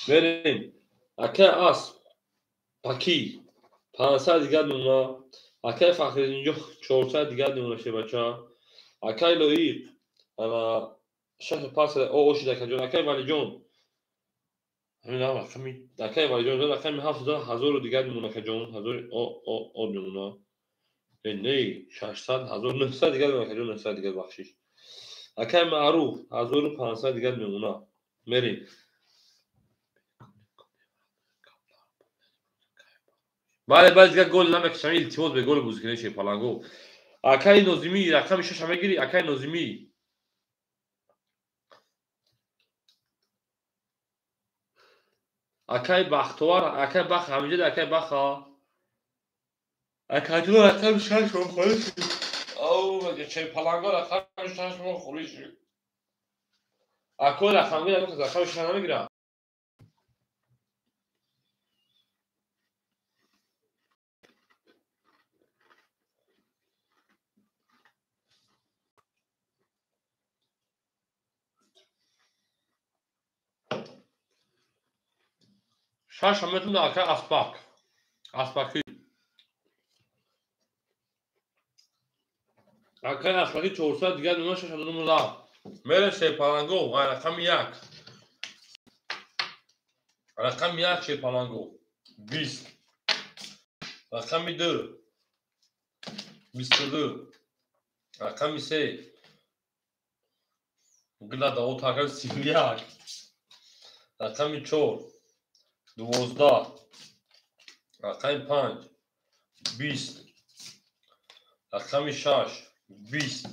Мерем. Акай асп паки 500 дигар мемона. Акай Фахриддинҷон 400 дигар мемона шербача. Акай Лоиқ ана 6 пас ошид акаҷон. Акай Валиҷон ҳамин рақами акай Валиҷон рақами 7 1000 дигар мемона акаҷон. 1000 о мемона. Не 600 1900 дигар мемона акаҷон 900 дигар бахшиш. Акай Маъруф 1500 дигар мемона. Мерем. Бале, бале, дигар гол намекашам, илтимос бе гол бозӣ кунед шерпаланго. Акаи Нозимӣ рақами 6 мегири, акаи Нозимӣ. Акаи Бахтовар, акаи Бах ҳамиҷа, акаи Баха. Акаҷон рақами 6 хӯриш. Ау, шерпаланго рақами 6 хӯриш. Акои рақами 6 намегира. Шаш метавонад акай аспак. Аспаки. Акай аспаки 400 дигар мемона 609. Мерем шерпаланго, рақами 1. Рақами 1 шерпаланго. 20. Рақами 2 22. Рақами 3 гила дао така 31. Рақами 4 12. Рақами 5 20. Рақами 6 20.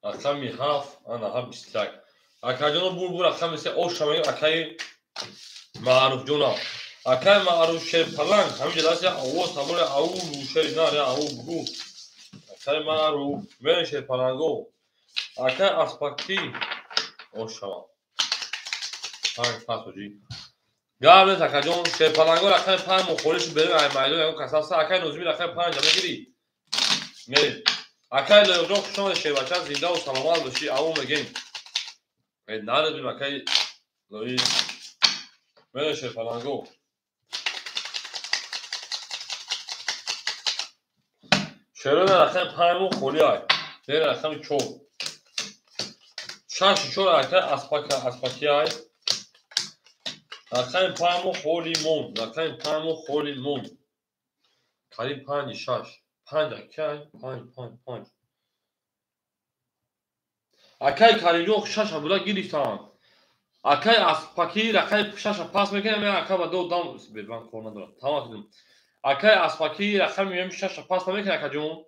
Рақами 7 ана 21. Акаҷоно бур рақами 3 оша мегӯям акаи Маъруфҷона. Акаи Маъруф Шерпаланг ҳаминҷа даст як овоз ҳамоли ау шер на я ау бугу. Акаи Маъруф мерен Шерпаланго. Акаи Аспакӣ ошава. 5 пас оҷи. Гап нест акаҷон, Шерпаланго рақами 5 мухолиф берем ай майдон ягон кас ҳаста. Акаи Нозими рақами 5 мегирӣ? Мерем. Акаи Лоиқҷон хуш омадед шербача, зиндаву саломат бошӣ, ау мегем. Наредим акаи Лоиқ. Мерем Шерпаланго. Шерона рақами 5 мухоли ай. Мерем рақами 4. 6 4 акаи Аспака Аспаки ай. Рақами 5 мухоли мон. Рақами 5 мухоли мон. Қариб 5 6. 5 акай 5 5 5. Акай Каримҷон 6 буда гирифтанд. Акай Аспаки рақами 6 пас мекунам, мен ака ба ду дам бебан кор надорам. Тамом кардем. Акай Аспаки рақами 6 пас намекунад акаҷон.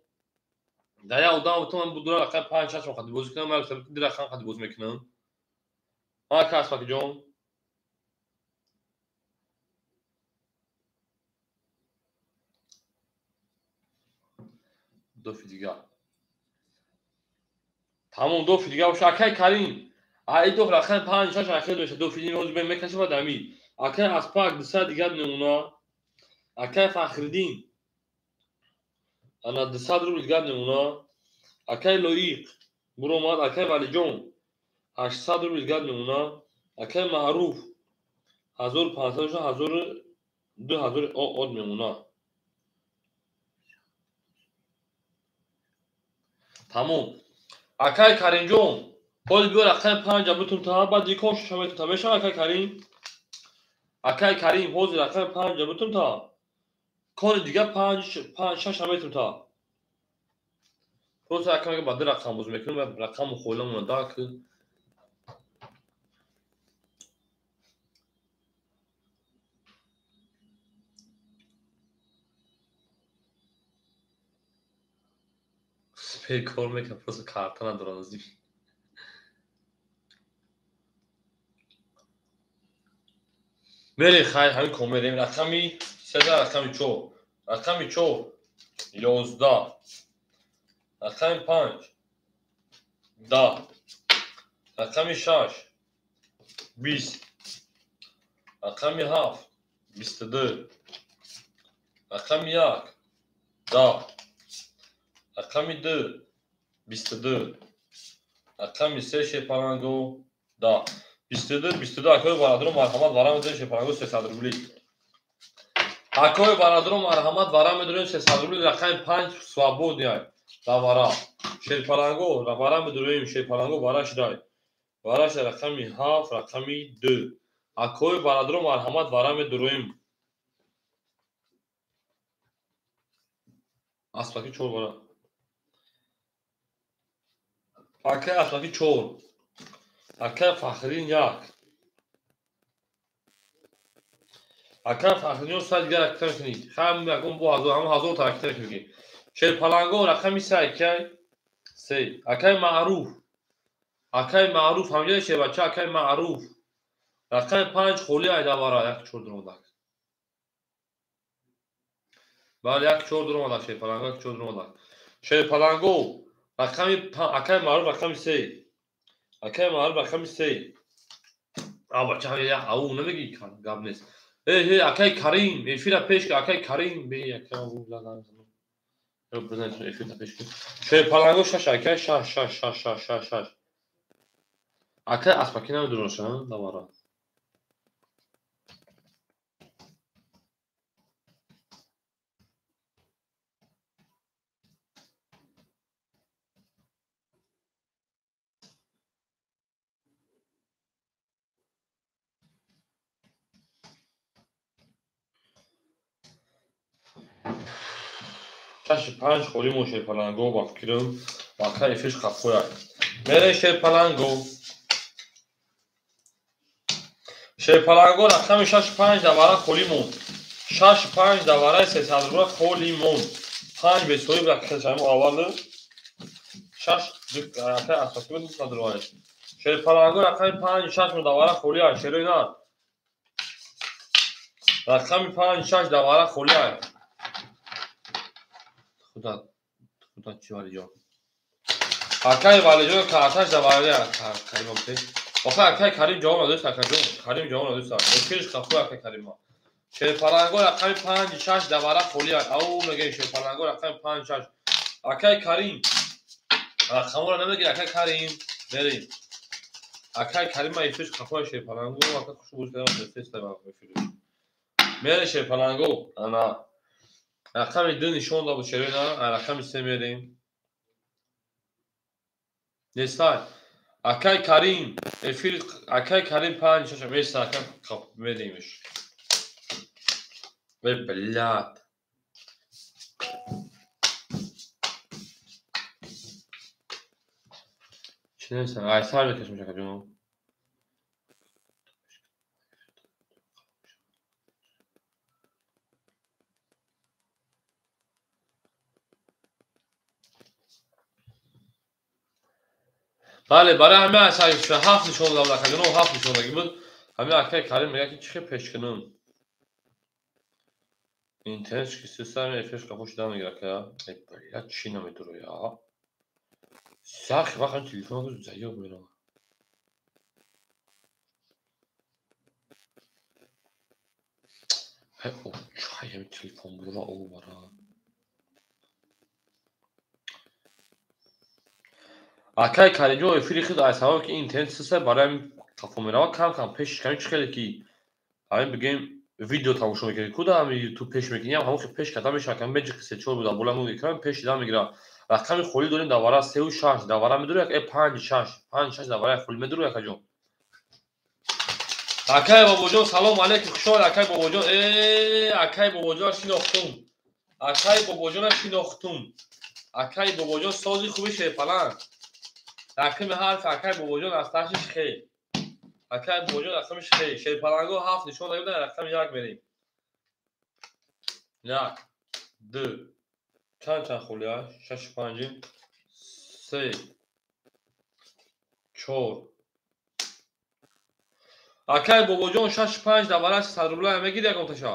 Дар як одам бутун ман будура рақами 5 6 қади бозӣ кунам, ман ду рақам қади бозӣ мекунам. Ака Аспакиҷон. Дофи дигар. Тамом дофи дигар боша. Акай Карим. Ай доф рақами 5 6 ахир меша. Дофи дигар ҳозир бен мекаши ва дами. Акай Аспак 200 дигар намуна. Акай Фахриддин. Ана 200 рубл дигар намуна. Акай Лоиқ буромад. Акай Валиҷон 800 рубл дигар намуна. Акай Маъруф 1500 1000 2000 од мемуна. Тамом. Акай Каримҷон, ҳозир биё рақами 5 бутун та, баъд дикон шаша метун та. Мешава акай Карим? Акай Карим, ҳозир рақами 5 бутун та. Кони дигар 5 5 6 метун та. Просто акай мега ба ду рақам боз мекунем, рақаму холамона дак. Кор мекунам, просто карта надорам аз ин. Мерем хайр, ҳамин кор мерем. Рақами 3, рақами 4. Рақами 4 11. Рақами 5 10. Рақами 6 20. Рақами 7 22. Рақами 1 10. Рақами 2 22. Рақами 3 Шерпаланго 10. 22 22. Акои бародарон марҳамат вара медорем Шерпаланго 300 рубли. Акои бародарон марҳамат вара медорем 300 рубли. Рақами 5 свободный да вара. Шерпаланго вара медорем Шерпаланго вара шидай. Вара шидай рақами 7 рақами 2. Акои бародарон марҳамат вара медорем. Аспаки 4 вара. Акай Аспаки 4. Акай Фахриддин 1. Акай Фахриддин 100 дигар ракта мекунед. Ҳам ягон бо ҳазор, ҳам ҳазор та ракта мекунед. Шерпаланго рақами 3 акай 3. Акай Маъруф. Акай Маъруф ҳамҷоя шербача акай Маъруф. Рақами 5 холи айдавара 1 4 дуромадак. Бале 1 4 дуромадак Шерпаланго 1 4 дуромадак. Шерпаланго рақами акай Маъруф рақами 3. Акай Маъруф рақами 3. А бача ҳам як ау намегӣ гап нест. Э акай Карим эфира пеш акай Карим бе акай ау ладан. Бизан эфира пеш. Шерпаланго 6 акай 6 6 6 6 6 6. Акай Аспаки намедонаша давара. 6-5 холӣ мо шерпаланго ба фикрам вақта эфирш қафояд. Мере шерпаланго. Шерпаланго рақами 6-5 давара холӣ монд. 6-5 давараи 300 рубла холӣ монд. 5 бесоиб рақами аввал 6 рақами асосӣ буд надурванеш. Шерпаланго рақами 5-6 давара холӣ аст. Шерои на. Рақами 5-6 давара холӣ аст. Худа худа чӣ валиҷон? Акай валиҷон карташ давара Карим бте. Охе акай Карим ҷавоб надост акаҷон. Карим ҷавоб надост. Эфирш қафои акай Карима. Шерпаланго рақами 5-6 давара холӣ аст. Ау мегӯем шерпаланго рақами 5-6. Акай Карим рақаморо намегирӣ акай Карим. Мерем. Акай Карима эфирш қафои шерпаланго ака хушбӯз кардам тест эфирш. Мере шерпаланго ана рақами 2 нишон дод шерои на рақами 3 мерем. Нестай. Акай Карим эфир акай Карим 5-6 места акай қап меремш. Эй, блядь. Чӣ нестам? Ай сар мекашам шакаҷон. Бале, барои ҳама ай сар ҳафт нишон додам акаҷон, ҳафт нишон додагӣ буд. Ҳамин акай Карим мегӯяд ки чӣ хел пеш кунам. Интернет ки система эфирш қафо шуда мегирад ка. Эй, блядь, чӣ намедуроя? Сахи вақт ҳам телефон заёб меравад. Эй, чай ҳами телефон бура овара. Акай Каримҷон эфири худ аз сабабе ки интернет система барои ҳамин қафо меравад, кам-кам пеш ками чӣ хеле ки ҳамин бигӯем видео тамошо мекунӣ, куда ҳамин ютуб пеш мекунӣ, ҳам ҳамон хел пеш карда мешавад, ками меҷиқи 3-4 буда, болои ҳамон экран пеш дида мегирад. Рақами холӣ дорем давара 3-6, давара медурӣ, 5-6, 5-6 давара холӣ медурӣ акаҷон. Акай бобоҷон, салом алейкум, хуш омадед акай бобоҷон. Акай бобоҷонро шинохтум. Акай бобоҷонро шинохтум. Акай бобоҷон сози хуби шерпаланг. Рақами ҳарф акай бобоҷон аз ташиш хе. Акай бобоҷон рақами хе. Шерпаланго 7 нишон додем, рақами 1 мерем. 1 2 чанд холӣ аст? 6 5 3 4. Акай бобоҷон 6-5 давара 300 рубла мегирӣ ягон таша.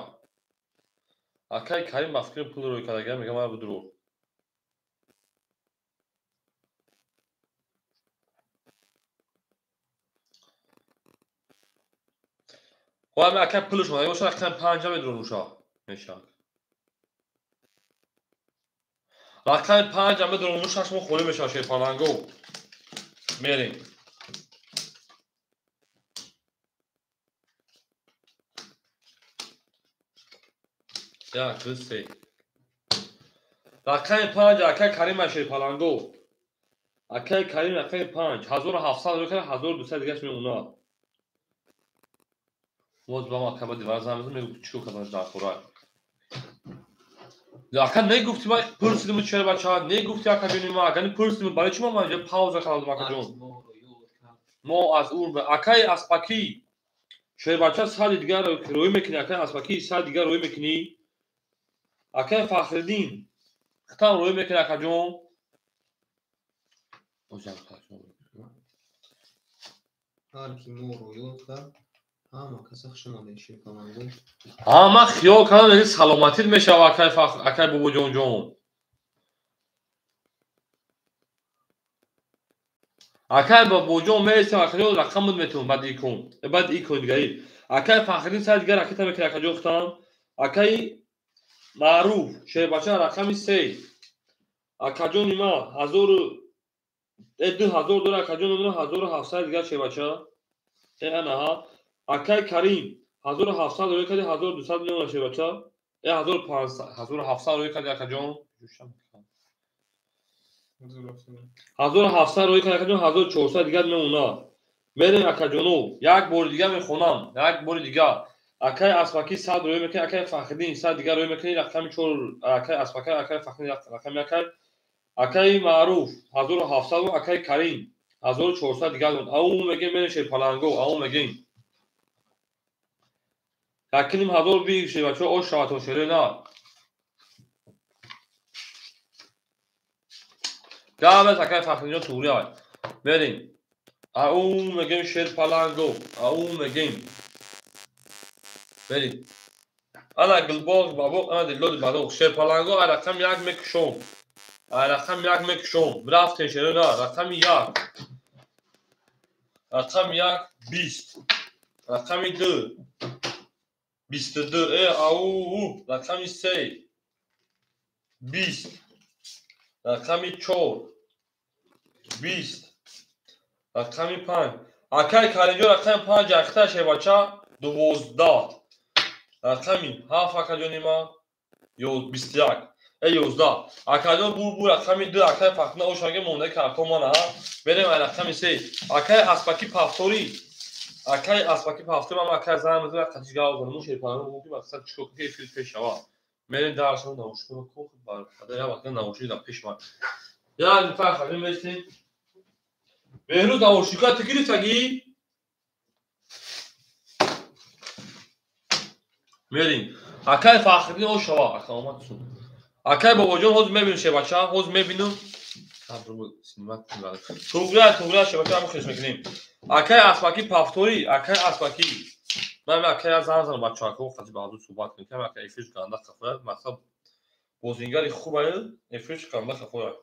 Акай Карим ба фикри пул рӯй кардагӣ мегӯяд мара бидурӯ. Ҳама акай пулш омада бошад, рақами 5 медурӯ нуша. Мешавад. Рақами 5 медурӯ нуша шумо холӣ мешавад шерпаланго. Мерем. 1 2 3. Рақами 5 акай Карим шерпаланго. Акай Карим рақами 5 1700 рӯй кард, 1200 дигаш мемонад. Боз ба ма акай дивар занг мезанам, мегӯ чӣ кардаш дар хӯрак. Ака негуфти ма пурсидим чера бача, негуфти ака ҷони ма, ака пурсидим барои чӣ ма инҷо пауза кардам акаҷон. Мо аз ур акай аспакӣ шербача сади дигар рӯй мекунӣ, акай аспакӣ сади дигар рӯй мекунӣ. Акай Фахриддин хитам рӯй мекунӣ акаҷон. Ҳар ки мо рӯёд кард, ҳама каса хуш омадед шерпаланго. Ҳама хиёл кардам, яъне саломатит мешавад акай Фахр, акай бобоҷонҷон. Акай бобоҷон мересем, акаҷон рақамат метавон баъд икон, баъд икон дигари. Акай Фахриддин сади дигар ракета мекунӣ акаҷон хитам. Акай Маъруф шербача рақами 3. Акаҷони ма 2000 дора акаҷони ма 1700 дигар шербача. Анаҳа. Акай Карим 1700 рӯй карди, 1200 миллион шербача. 1500 1700 рӯй карди акаҷон. 1700 рӯй карди акаҷон, 1400 дигар мемонад. Мерем акаҷоно, як бори дигар мехонам, як бори дигар. Акай Аспакӣ 100 рӯй мекунӣ, акай Фахриддин 100 дигар рӯй мекунӣ, рақами 4 акай Аспака, акай Фахриддин рақами акай. Акай Маъруф 1700, акай Карим 1400 дигар. Ау мегем мерем шерпаланго, ау мегем. 1500 биг шербачо ош шавад шерои на. Гавес акай Фахриддинҷон туғри ай. Мерем. Ау мегем шерпаланго, ау мегем. Мерем. Ана гулбоғ бабоқ, ана диллоди бадоқ. Шерпаланго ай рақами 1 мекушом. Ай рақами 1 мекушом. Рафтем шерои на, рақами 1. Рақами 1 20. Рақами 2 22. Ау, рақами 3 20. Рақами 4 20. Рақами 5. Акай Каримҷон рақами 5 ахта шербача 12. Рақами 7 акаҷони ма 21. 11. Акаҷон бу рақами 2 акай Фахриддин ошаге мондаи картон мана. Берем ай рақами 3. Акай Аспаки Пафторӣ. Акай Аспаки Пафторӣ ман акай занг мезанам қатиш гап занам. Мо шерпаланго мумкин мақсад чикор ки эфир пеш шава. Мерем дарсо наушникро ко бар хада я вақт наушник дар пеш ман. Я нифар хабим местим. Беҳрӯз наушника ту гирифтагӣ? Мерем. Акай Фахриддин ошава, ака омад сун. Акай Бобоҷон ҳозир мебинам шербача, ҳозир мебинам. Туғра, туғра шербача ҳам хеш мекунем. Акай Аспаки Пафторӣ, акай Аспаки. Ман акай занг занам бачаҳо, қати баъду суҳбат кунем. Акай эфирш ганда хафояд, мақсад бозингари хуб эфирш ганда хафояд.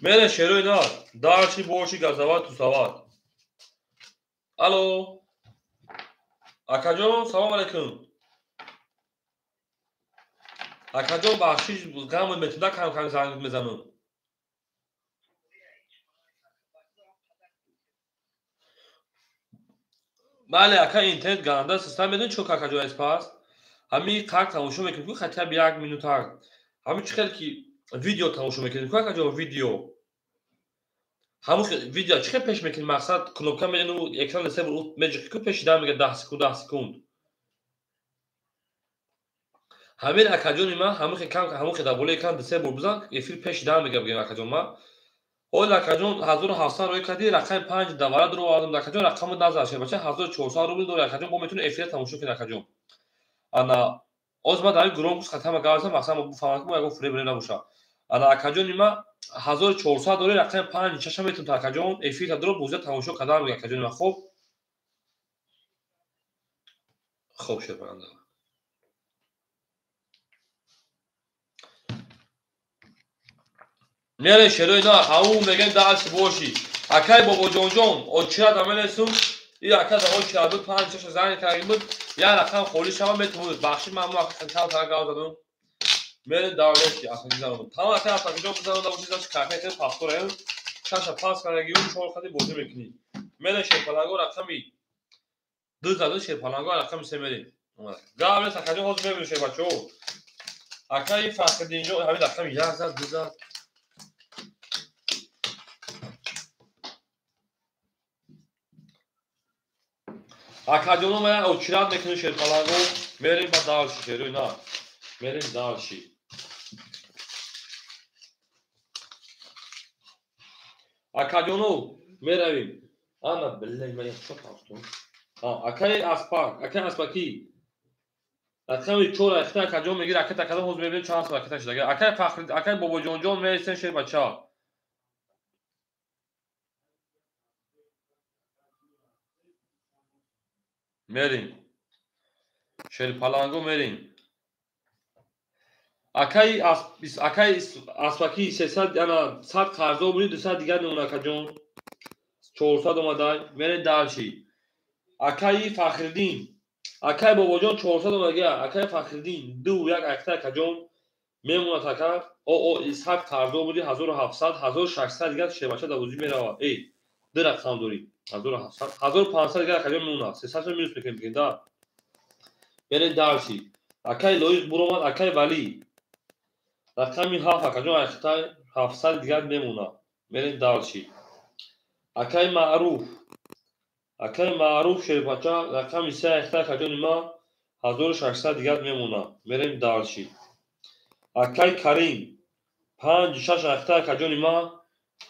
Мере шерои на, дарчи боши газават тусават. Алло. Акаҷон, салом алейкум. Акаҷон, бахшиш ғам метуда кам кам занг мезанам. Бале, ака интернет ганда система медонӣ чӣ акаҷон аз пас? Ҳами қак тамошо мекунем ку хотя бы 1 минута. Ҳами чӣ хел ки видео тамошо мекунем ку акаҷон видео. Ҳамун видео чӣ хел пеш мекунем мақсад кнопка медону экран се меҷиқи ку пеш дар мега 10 секунд 10 секунд. Ҳамин акаҷони ман ҳамун хел кам ҳамун хел дар болои экран се бор бизан эфир пеш дар мега бигем акаҷон ман. Ҳол акаҷон 1700 рӯй кардӣ рақами 5 давара дуро овардам акаҷон рақамро назар шербача 1400 рубл дори акаҷон бо метавонӣ эфир тамошо кунӣ акаҷон. Ана оз ман дар громкус хатама гап зам мақсад мо бифаҳмам ки мо ягон фиреб набошад. Ана акаҷони ман 1400 дори рақами 5 чаша метавонӣ акаҷон эфирта дуро бозия тамошо кардан мега акаҷони ман. Хоб хоб шербанда. Мере шерои на, ау мегем дарси боши. Акай Бобоҷонҷон, очират аменесум, и ака да очират буд, 5-6 занг карда буд, я рақам холӣ шава метавонад. Бахши ман мо ака кам тара гап задам. Мере давлати ака занам. Тамом ака ака ҷо бизанам да боши заш кафе хел пафтораем. Шаша пас кардаги 4 хати бозӣ мекунӣ. Мере шерпаланго рақами 2 зада шерпаланго рақами 3 мерем. Гап нест ака ҷон ҳозир мебинем шербачо. Акаи Фахриддинҷон ҳамин рақами 1 зад 2 зад. Акаҷоно ман очират мекунем шерпаланго, мерем ба дальше шерои на. Мерем дальше. Акаҷоно меравем. Ана билла ман яхшо пафтум. Акаи Аспак, акаи Аспаки. Рақами 4 ахта акаҷон мегир, ака такадам ҳозир мебинем чанд сол аката шуда. Акаи Фахри, акаи Бобоҷонҷон мересем шербача. Мерим. Шерпаланго мерим. Акаи Аспаки 300 ана 100 қарзо буди 200 дигар мемона акаҷон. 400 омадай. Мерем дальше. Акаи Фахриддин. Акаи Бобоҷон 400 омадага. Акаи Фахриддин 2 1 акта акаҷон мемонад ака. О 100 қарзо буди 1700 1600 дигар шербача дар бозӣ меравад. Эй, ду рақам дорӣ. 1700 1500 дигар акаҷон мемонад. 300 минус мекунем бигем да. Мерем дальше. Акаи Лоиқ буромад, акаи Валӣ. Рақами 7 акаҷон ахтай 700 дигар мемонад. Мерем дальше. Акаи Маъруф. Акаи Маъруф шербача рақами се айхта акаҷони ман 1600 дигар мемона. Мерем дальше. Акаи Карим 5-6 айхта акаҷони ман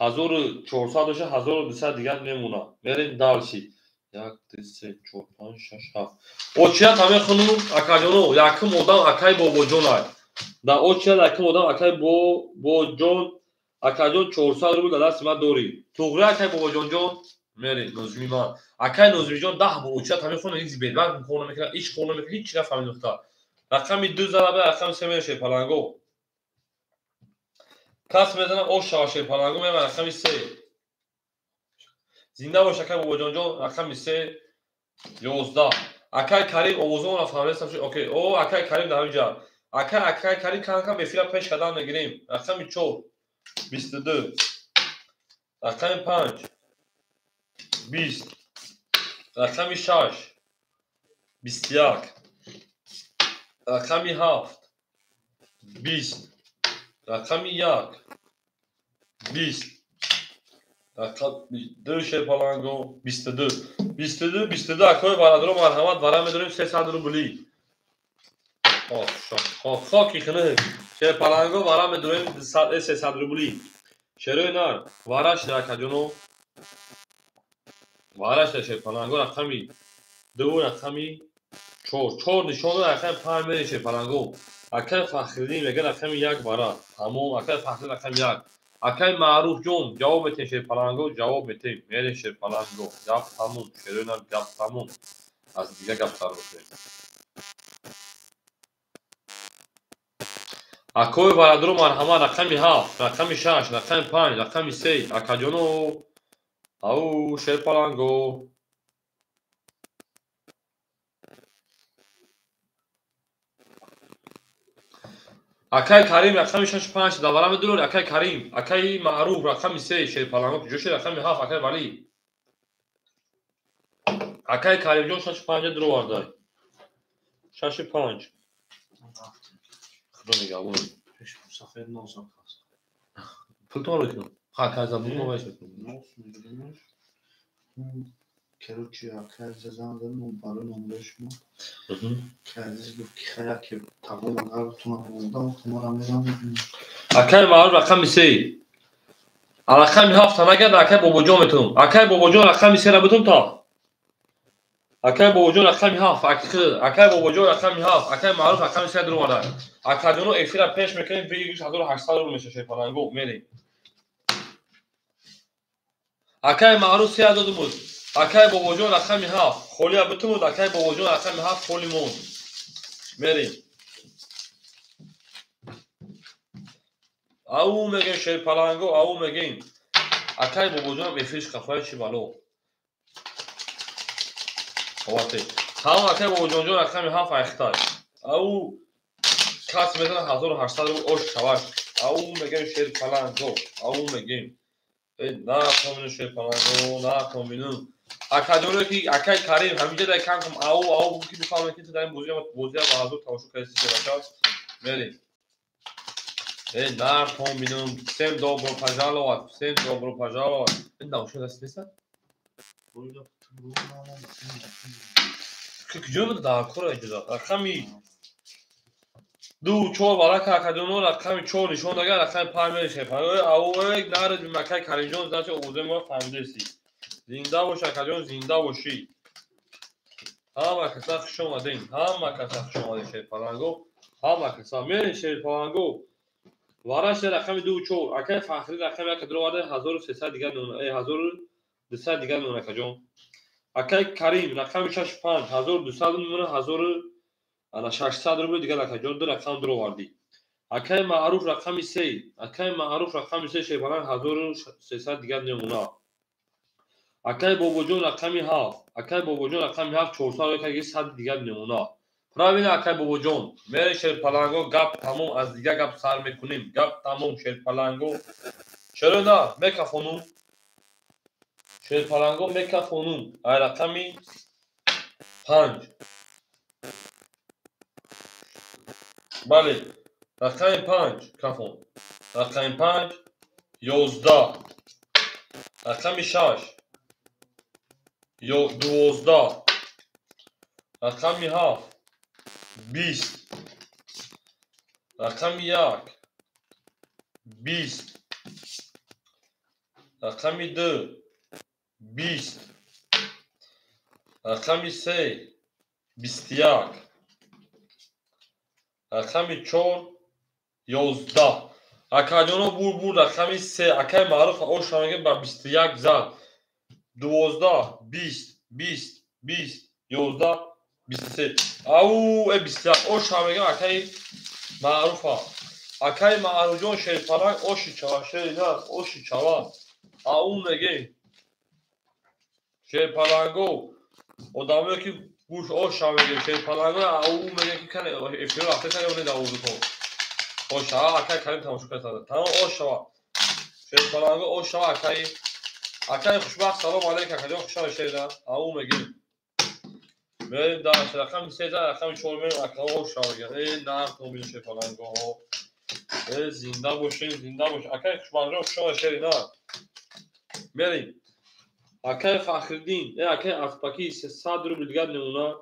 1400 боша 1200 дигар мемона. Мерем дальше. 1 2 3 4 5 6 7. Очият ҳаме хунум акаҷоно, якум одам акаи Бобоҷон ай. Дар очият якум одам акаи Бобоҷон, акаҷон 400 рубл дар дасти ман дорӣ. Туғри акаи Бобоҷонҷон мерем Нозими ман. Акаи Нозимиҷон 10 бор очият ҳаме хунум, ҳеҷ бедбанк кор намекунад, ҳеҷ кор намекунад, ҳеҷ чи нафаҳмид нуқта. Рақами 2 зада рақами 3 мерем шерпаланго. Кас мезана ош шава шерпаланго мерем рақами 3. Зинда бош акай Бобоҷонҷон, рақами 3 11. Акай Карим овозонро фаҳмидастам. Окей, о акай Карим дар ҳамин ҷа. Акай Карим кам-кам эфира пеш кардан мегирем. Рақами 4 22. Рақами 5 20. Рақами 6 21. Рақами 7 20. Рақами 1 20. Рақами 2 шерпаланго 22. 22 22 акои бародаро марҳамат вара медорем 300 рубли. Хоки хинӣ шерпаланго вара медорем 300 рубли. Шерои нар вара шуда акаҷоно. Вара шуда шерпаланго рақами 2 рақами 4. 4 нишон рақами 5 мерем шерпаланго. Акаи Фахриддин мегӯяд рақами 1 вара. Тамом акаи Фахриддин рақами 1. Акаи Маъруфҷон ҷавоб метем шерпаланго, ҷавоб метем. Мерем шерпаланго. Гап тамом, шерои нар гап тамом. Аз дигар гап сар мекунем. Акои бародаро марҳамат рақами 7, рақами 6, рақами 5, рақами 3. Акаҷоно ау шерпаланго. Акаи Карим рақами 6 5 давара медурор. Акаи Карим, акаи Маъруф рақами 3 шерпаланго куҷо шуд? Рақами 7 акаи Валӣ. Акаи Каримҷон 6 5 дуровардай. 6 5. Худо нигаҳбон. Сафед носам аст. Пултон рӯ кунам. Ха, каза буд мо вайш мекунам. Нос мегирем. Короче, акаи зан задам барои номраи шумо. Ки азиз гуфт ки хай яке тағом агар бутунам омодам, тумора мерам. Акаи Маъруф рақами 3. Рақами 7 нагард акаи Бобоҷон метунам. Акаи Бобоҷон рақами 3-ра бутун то. Акаи Бобоҷон рақами 7, акаи Бобоҷон рақами 7, акаи Маъруф рақами 3 дуромада. Акаҷоно эфира пеш мекунем, выигрыш 1800 рубл меша шерпаланго, мерем. Акаи Маъруф 3 додумуд. Акаи Бобоҷон рақами 7, холия бутумуд, акаи Бобоҷон рақами 7 холи монд. Мерем. Ау мегем шерпаланго, ау мегем. Акаи Бобоҷонам эфириш қафоя чи бало. Овате. Тамом акаи Бобоҷонҷон рақами 7 айхтай. Ау кас мезана 1800 рубл ош шаваш. Ау мегем шерпаланго, ау мегем. На томину шерпаланго, на томину. Акаҷоно ки акаи Карим ҳаминҷа дар кам кам ау ау ки бифаҳмед ки ту дар ин бозия ба ҳазор тамошо кардӣ шербача. Мерем. Нар томинум, всем добро пожаловать, всем добро пожаловать. Ин наушник даст нест? Куҷо буд дар кора иҷозат? Рақами 2 4 барака акаҷоно рақами 4 нишон дагар рақами 5 мерешем. Ау наред акаи Каримҷон значит овозаи моро фаҳмидасӣ. Зинда бош акаҷон, зинда бошӣ. Ҳама каса хуш омадем, ҳама каса хуш омадем шерпаланго, ҳама каса мерем шерпаланго. Вараш рақами 2 4 акаи Фахрӣ рақами 1 дуроварда 1300 дигар мемонад, 1200 дигар мемонад акаҷон. Акаи Карим рақами 6 5 1200 мемонад, 1600 рубл дигар акаҷон, ду рақам дуровардӣ. Акаи Маъруф рақами 3, акаи Маъруф рақами 3 шерпаланг 1300 дигар мемонад. Акаи Бобоҷон рақами 7, акаи Бобоҷон рақами 7 400 акаи 100 дигар мемонад. Правильно акаи Бобоҷон. Мерем шерпаланго, гап тамом, аз дигар гап сар мекунем. Гап тамом шерпаланго. Чаро на, мекафонум. Шерпаланго мекафонум. Ай рақами 5. Бале, рақами 5 кафон. Рақами 5 11. Рақами 6 12, рақами 7, 20, рақами 1, 20, рақами 2, 20, рақами 3, 21, рақами 4, 11. Акаҷоно бур рақами 3, акай Маъруф оша мегем ба 21 зад. 12, 20, 20, 20, 11, 23. Ау, 21. Оша мегем акай Маъруфа. Акай Маъруфҷон Шерпаланг оши чава, шерина оши чава. Ау мегем. Шерпаланго одамое ки гӯш оша мегем, Шерпаланго ау мегем ки кане эфир рафта кане оне давозутон. Ошава акай Карим тамошо карда. Тамом ошава. Шерпаланго ошава акай. Акай Хушбахт салом алейк акаҷон хушҳол шерина. Ау мегем. Мерем дар рақами 3, рақами 4 мерем ака ошава мегем. Э нархо бин Шерпаланго. Э зинда бошин, зинда бош. Акай Хушбахтҷон хушҳол шерина. Мерем. Акай Фахриддин, акай Аспаки 300 рубл дигар мемона.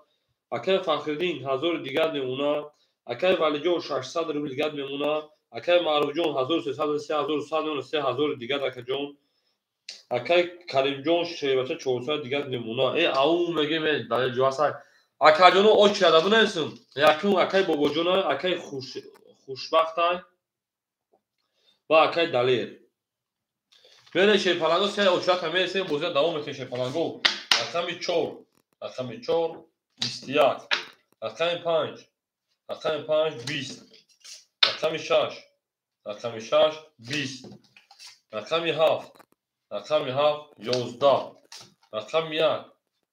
Акай Фахриддин 1000 дигар мемона. Акай Валиҷон 600 рубл дигар мемона. Акай Маъруфҷон 1300, 3100 мемона, 3000 дигар акаҷон. Акай Каримҷон шербача 400 дигар мемона. Ау мегем, далелҷо ҳаст. Акаҷоно очи ададу нестум. Якум акай Бобоҷона, акай Хушбахтай ва акай Далер. Мере Шерпаланго се очрата мересем, бозия давом метем Шерпаланго. Рақами 4, рақами 4, 21, рақами 5, рақами 5, 20, рақами 6, рақами 6, 20, рақами 7, рақами 7, 11, рақами 1,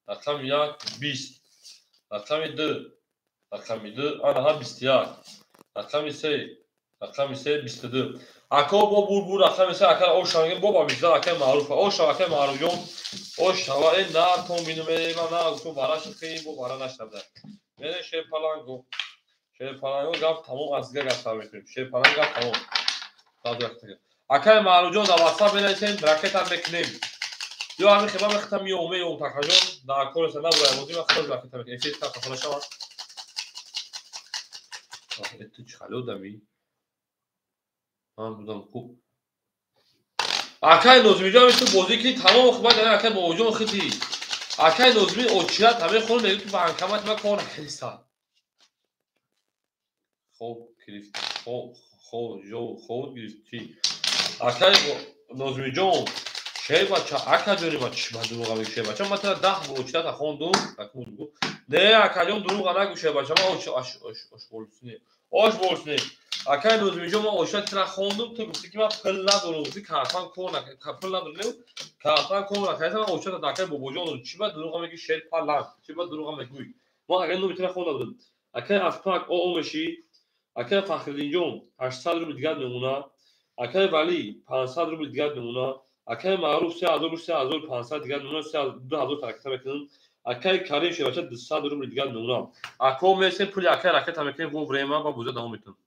рақами 1, 20, рақами 2, рақами 2, анаҳа 21, рақами 3, рақами 3, 22. Ако бо бур рақами 3 ака оша мегем, бо ба 22 акай Маъруф. Оша акай Маъруфҷон, ошава нартон бинум, ман на гуфтум бара шихи, бо бара нашнавда. Мере Шерпаланго. Шерпаланго гап тамом, аз дигар гап сар мекунем. Шерпаланго гап тамом. Акай Маъруфҷон дар WhatsApp менависем, ракета мекунем. Ё ҳамин хеба мехтам ё меём такаҷон, дар кореса набурай бозӣ, ман худаш ракета мекунем. Эфир та хафа нашавад. Ту чӣ хали одамӣ? Ман будам хуб. Акай Нозимиҷон ту бозӣ ки тамом хуб, баъд акай Бобоҷон хити. Акай Нозими очират ҳамаи хона мегӯяд ки банкомат ма кор накардиста. Хоб гирифт, хоб гирифт чӣ? Акай Нозимиҷон, шербача, акаҷони ма чӣ ба дурӯға мегӯ шербача? Ман тара 10 бор очирата хондум, не акаҷон дурӯға нагӯ шербача, ман ош болсине. Акай Нозимиҷон, ман очират тара хондум, ту гуфтӣ ки ман пул надорам, гуфтӣ картам кор накард, пул надорам, картам кор накард, ман очирата акай Бобоҷон додам. Чӣ ба дурӯға мегӯӣ Шерпаланг? Чӣ ба дурӯға мегӯӣ? Ман агар номи тара хонда будам. Акай Аспак оо мешӣ, акай Фахриддинҷон 800 рубл дигар мемона, акай Валӣ 500 рубл дигар мемона, акай Маъруф 3000, 3500 дигар мемона, 2000 ракета мекунам. Акай Карим шербача 200 рубл дигар мемона. Ако мересем пули акай ракета мекунем, во время ва бозия давом метунем.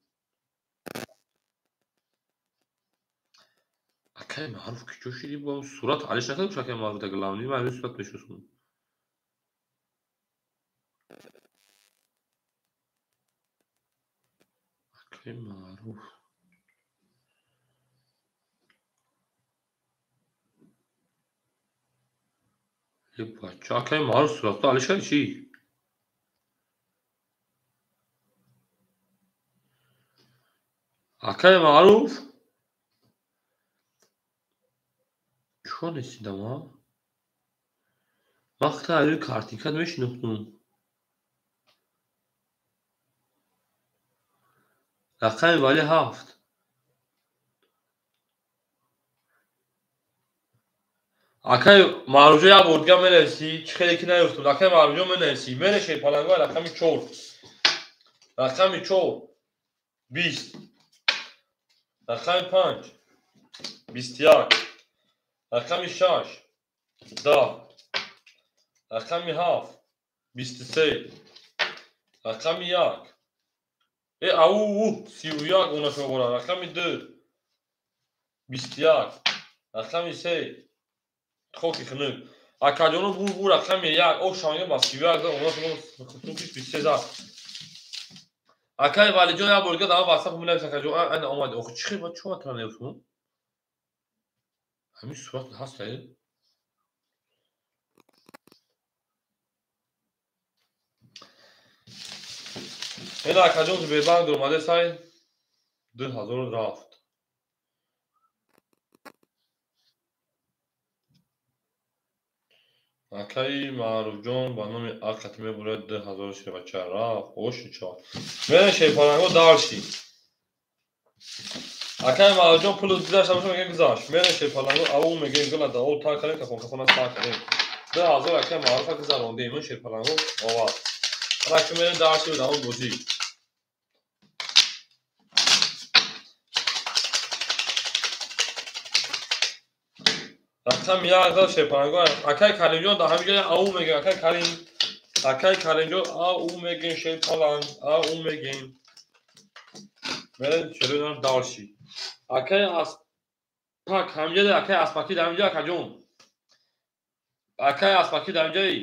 Акай Маъруф ки ҷо шиди бо сурат алиш накард, акай Маъруф да главни, ман ҳамин сурат мешиносам. Акай Маъруф бача, акай Маъруф суратро алиш карди чӣ? Акай Маъруф чӣ нестидам, а? Ман хата рӯи картинкат мешинохтум. Рақами Валӣ 7. Акай Маъруфҷон як бор дигар менависӣ, чӣ хеле ки наёфтум. Акай Маъруфҷон менависӣ. Мере Шерпаланго рақами 4. Рақами 4, 20. Рақами 5, 21. Рақами 6, 10. Рақами 7, 23. Рақами 1. Ау, 31 онашо бора. Рақами 2, 21. Рақами 3, хоки хунук. Акаҷоно бу рақами як, о шанга ба 31 зад, она 23 зад. Акай Валиҷон як бор дига дар WhatsApp менавис акаҷон, ана омад. Охи чӣ хел чӣ тра нависум? Ҳамин сурат ҳаст ай? Ина акаҷон Сбербанк омадесай 2000 рафт. Акаи Маъруфҷон ба номи Ақат мебурад 2000 шербача рафт. Оши чо. Мерем шерпаланго дарши. Акаи Маъруфҷон пулу гузашта боша мегем гузашт. Мерем шерпаланго ау мегем гила да о тар кардем кафон кафона сар кардем. 2000 акаи Маъруфа гузарондем ин шерпаланго овард. Ана мерем дарши давом бозӣ. Рақами як зад шерпаланго. Акаи Каримҷон дар ҳамин ҷо ау мегем. Акаи Карим, акаи Каримҷон ау мегем шерпаланг, ау мегем. Мерем шерӯнам дарши. Акаи Аспак ҳамин ҷо, акаи Аспакӣ дар ҳамин ҷо акаҷон. Акаи Аспакӣ дар ҳамин ҷои.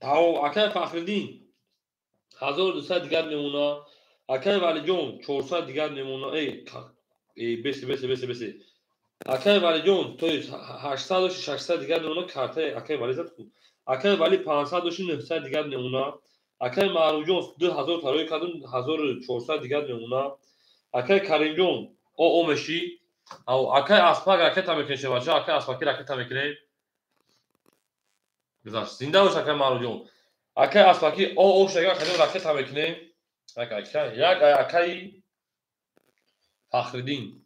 Тао акаи Фахриддин 1200 дигар мемона. Акаи Валиҷон 400 дигар мемона. Эй, бесе бесе бесе бесе. Акаи Валиҷон, то есть 800 дошти 600 дигар мемона, картаи акаи Вали зад ку. Акаи Вали 500 дошти 900 дигар мемона. Акаи Маъруфҷон 2000 тарои кардум 1400 дигар мемона. Акаи Каримҷон о мешӣ. Акаи Аспак ракета мекунем шебача, акаи Аспаки ракета мекунем. Гузашт. Зинда бош акаи Маъруфҷон. Акаи Аспаки о шага акаҷон ракета мекунем. Як акаи Фахриддин.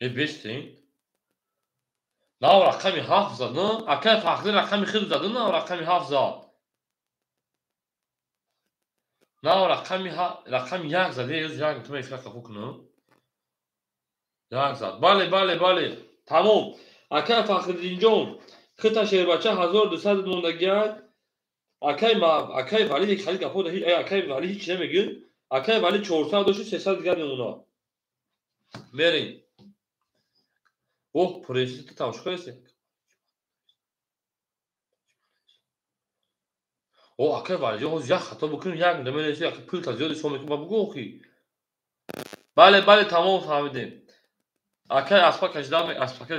Бестин. Нав рақами 7 зад, на? Акаи Фахриддин рақами хел зад, на рақами 7 зад. Нав рақами 1 зад, ёз як ту мефира қафу кунам. 1 зад. Бале, бале, бале. Тамом. Акаи Фахриддинҷон, хита шербача 1200 мондагиай. Акаи акаи Вали хали гапо да ҳеҷ, акаи Вали ҳеҷ намегӯ. Акаи Вали 400 дошти 300 дигар мемона. Мерем. Оҳ, президент тамошо кардеси? О, акаи Валиҷон, ҳозир як хато бикунем, як намереси, як пул та зиёд ҳисоб мекунем, ба бугӯ охи. Бале, бале, тамом фаҳмидем. Акаи Аспак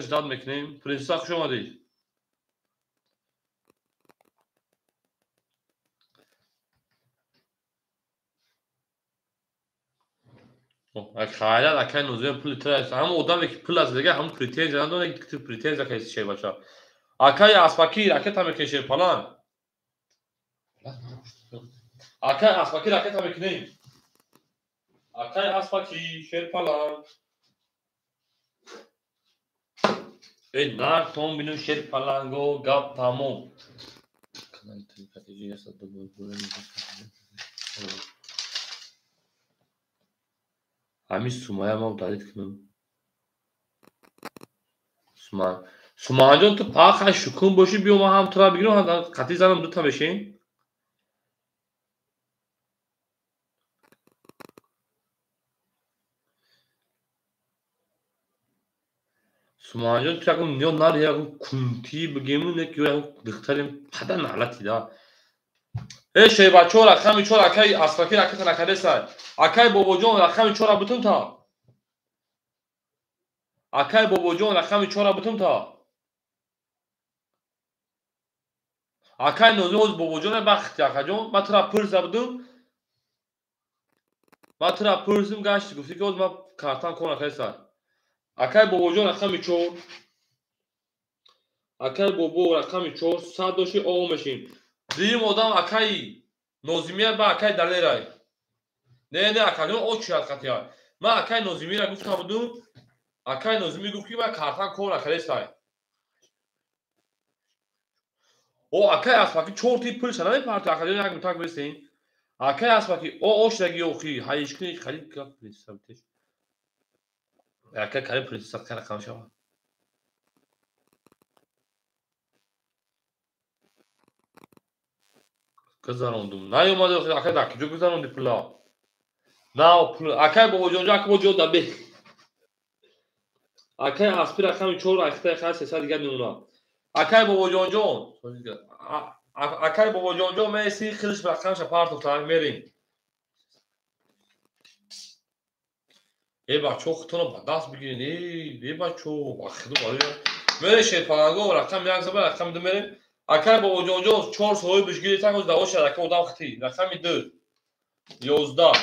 ждат мекунем. Принсесса хуш омадед. Хайрат, акаи Нозиён пули тра аст. Ҳамон одаме ки пул аст дига, ҳамон претензия надорад, ки ту претензия кардӣ шербача. Акаи Аспакӣ ракета мекунем шерпаланг. Акаи Аспакӣ ракета мекунем. Акаи Аспакӣ шерпаланг. Эй, нартон бину шерпаланго, гап тамом. Ҳамин Сумая ма удалить кунам. Сумаяҷон, ту паха шукун бошӣ, биё ман ҳам тура бигирам, ҳам қатъи занам дута мешем. Сумаяҷон, ту ягон ё нари ягон кунтӣ бигему, не ки ягон духтарем пада налати да. Эй шербачо, рақами 4 акаи Аспакӣ ракета накардесай. Акаи Бобоҷон рақами 4 бутум та. Акаи Бобоҷон рақами 4 бутум та. Акаи Нозим ҳозир Бобоҷон бахти акаҷон, ман тура пурса будум. Ман тура пурсим гашти гуфти ки ҳозир ман картам кор накардесай. Акаи Бобоҷон рақами 4. Акаи Бобо рақами 4 100 дошти о мешим. Дуюм одам акаи Нозимия ба акаи Далерай. Не, не, акаҷон о чи ҳаракатия. Ман акаи Нозимиро гуфта будум. Акаи Нозимӣ гуфт ки ман картам кор накардесай. О, акаи Аспакӣ 4 тип пулша намепарти, акаҷон як мутак бесен. Акаи Аспакӣ о ошдаги охи, ҳайишкини халид гап присабтеш. Акаи Карим принсесса кара рақам шава. Гузарондум. Наёмади охи, акаи дар куҷо гузаронди пула? Нав пул акай бобоҷонҷо ака бо ҷо дабе. Акай аспи рақами 4 айхтаи хай 300 дигар мемона. Акай бобоҷонҷон, акай бобоҷонҷон меси хилиш рақамша партофта мерем. Э бачо худтонро ба даст бигиред. Э бачо, ба худо барои мерем шерпаланго рақами 1 заба рақами 2 мерем. Акай бобоҷонҷон 4 соҳибиш гирифтан ҳоз давоша рака одам хити. Рақами 2 11,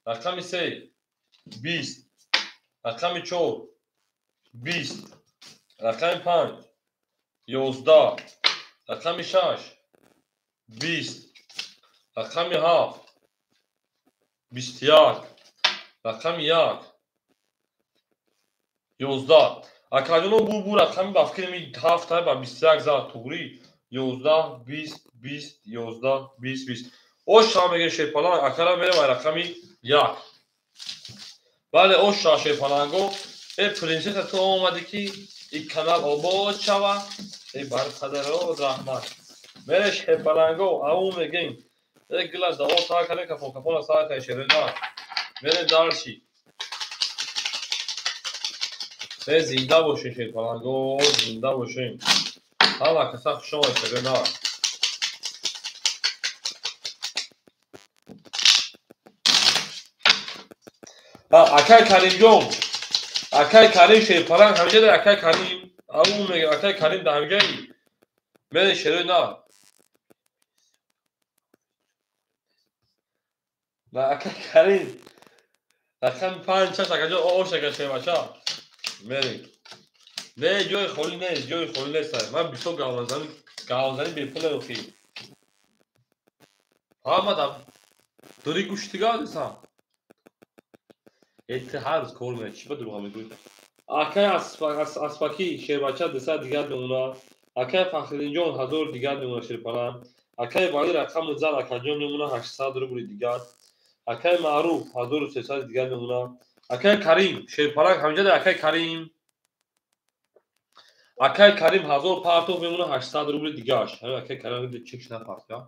рақами 3 20, рақами 4 20, рақами 5 11, рақами 6 20, рақами 7 21, рақами 1 11. Акаҷоно бу рақами ба фикри ми 7 ба 21 зад туғри 11 20 20 11 20 20. Ош ша меге шерпаланг акара мерем ай рақами 1. Бале ош ша шерпаланго. Э принсесса ту омадӣ ки ин канал обод шава. Э бар падаро раҳмат. Мере шерпаланго ау мегем. Э гила даво сар кардем кафон кафона сар кардем шерена. Мере дарши. Э зинда бошем шерпаланго, зинда бошем. Ҳама каса хуш омад шерена. Акай Каримҷон, акай Карим шерпаланг ҳамҷа да акай Карим, ау мега акай Карим да ҳамҷаи. Мере шерена. На акай Карим. Рақами 5 6 акаҷон ош ака шербача. Мерем. Не ҷои холӣ нест, ҷои холӣ нест. Ман бисёр гавзанӣ бепул охи. Ҳама да дори гӯшти гавзисам. Эти ҳар рӯз кор мекунад, чӣ ба дурӯға мегӯӣ? Акай аспакӣ шербача 200 дигар мемона. Акай Фахриддинҷон 1000 дигар мемона шерпаланг. Акай Валӣ рақами зад акаҷон мемона 800 рубли дигар. Акай Маъруф 1300 дигар мемона. Акай Карим шерпаланг ҳамҷа да акай Карим. Акай Карим 1000 партоф мемона 800 рубли дигаш. Ҳамин акай Карим чек напартя.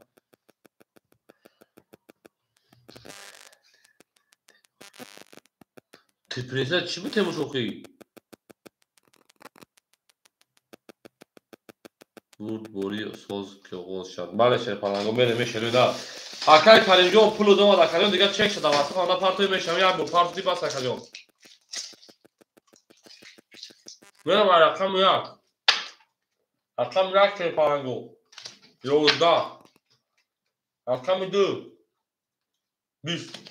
Ты принесла чӣ бу темушохӣ? Бурдборӣ соз ки оғоз шавад. Бале шерпаланго мерем мешерена. Акай Каримҷон пулу домад акаҷон дигар чек шудам. Аслан ана партои мешавам як бор партои бас акаҷон. Мерам ай рақами 1. Рақами 1 шерпаланго. 11. Рақами 2 20.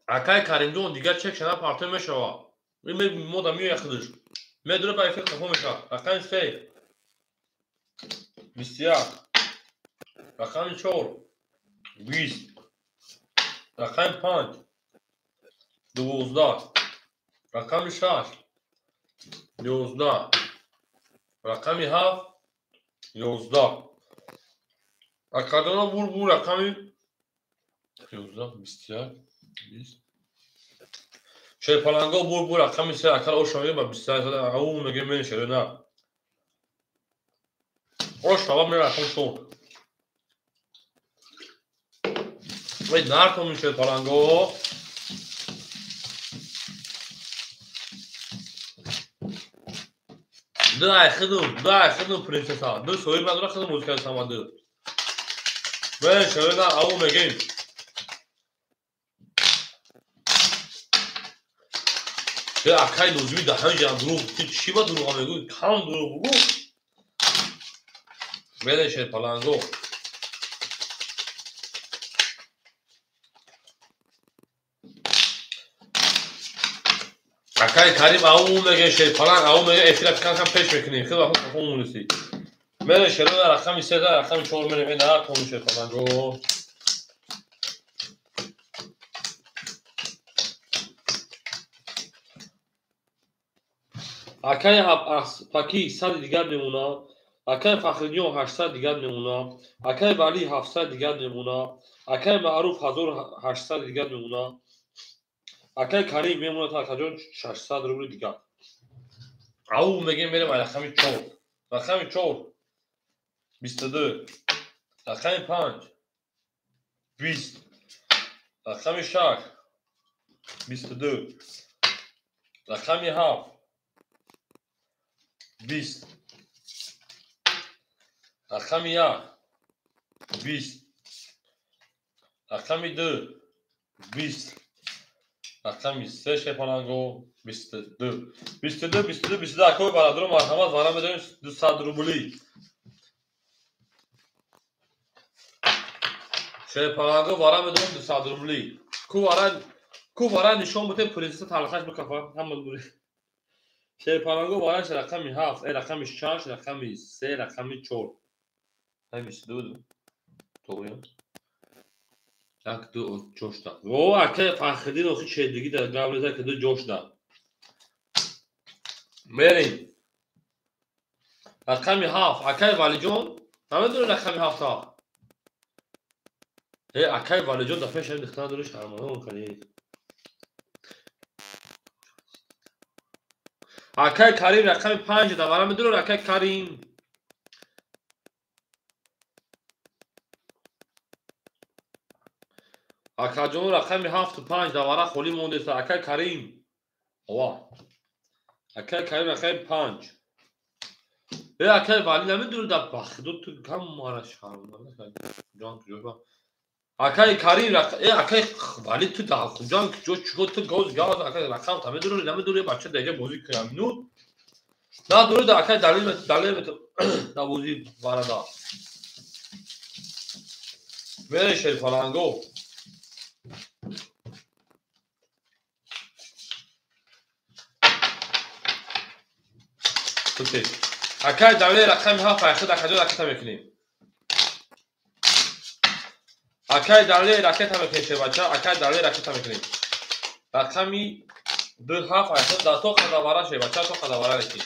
Акай Каримҷон дигар чек шана партои мешава. Мо да меояд худаш. Медура ба эфир қафо мешавад. Рақами 3 21, рақами 4 20, рақами 5 12, рақами 6 11, рақами 7 11. Акаҷоно бур рақами 11 21 20. Шерпаланго бур рақами 3 акал ош мегем ба 21 ау мегем мен шерена. Ош шава мере рақами 4. Вай нартон шерпаланго. Дай хидум принсесса. Ду соҳиб надора хидум музыка самаду. Мен шерена ау мегем. Акай нозими да ҳамҷа дурӯғ чӣ ба дурӯға мегӯӣ? Кам дурӯғ бугӯ. Мере шерпаланго. Акай Карим ау меге шерпаланг ау меге эфира кам пеш мекунем. Хеле вақт қафо мунисӣ. Мере шерона рақами 3 рақами 4 мерем. На тон шерпаланго. Акай Аспакӣ 100 дигар мемона. Акай Фахриддинҷон 800 дигар мемона. Акай Валӣ 700 дигар мемона. Акай Маъруф 1800 дигар мемона. Акай Карим мемонад акаҷон 600 рубли дигар. Ау мегем мерем ай рақами 4. Рақами 4 22, рақами 5 20, Рақами 6 22. Рақами 7 20. Рақами 1 20. Рақами 2 20. Рақами 3 шепаланго 22. 22 22 22 акои бародаро марҳамат вара медорем 200 рубли. Шепаланго вара медорем 200 рубли. Ку вара нишон бите принцесса талхаш бикафа ҳама бури. Шепаланго вараш рақами 7, рақами 6, рақами 3, рақами 4. Ҳай 22 буд. Тоғри? 1 2 4 та. О, ака Фахриддин охи чедиги дар гавреза ки ду ҷошда. Мерем. Рақами 7, акай Валиҷон, намедонӣ рақами 7 та? Акай Валиҷон дафъа шами дихта надори шарманда кани. Акай Карим рақами 5 да вара медонӣ акай Карим. Акаҷон рақами 7 5 да вара холӣ мондеста. Акай Карим. Ова. Акай Карим рақами 5. Акай Вали намедонӣ да бахидо ту кам мара шарманда кани. Ҷон куҷо? Акай Карим акай Вали ту да хуҷан куҷо чико ту гоз газ акай рақам та медонӣ намедонӣ бача дега бозӣ кунам ну. Надорӣ да акай далел далел да бозӣ варада. Мере шерфаланго. Акай далел рақами 7 айхид акаҷон ракета мекунем. Акай далел ракета мекунем шербача, акай далел ракета мекунем. Рақами 2 7 айхид да то қадавара шербача, то қадавара лекин.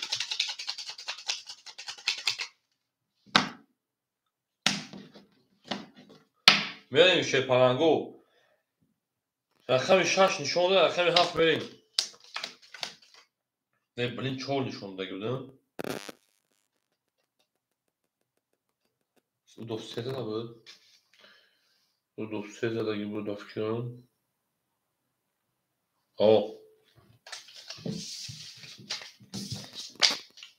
Мерем шерпаланго. Рақами 6 нишон дод, рақами 7 мерем. Не, блин, 4 нишон додаги будам. Удо 3 набуд. Удо 3 задаги буд, ба фикрам. О.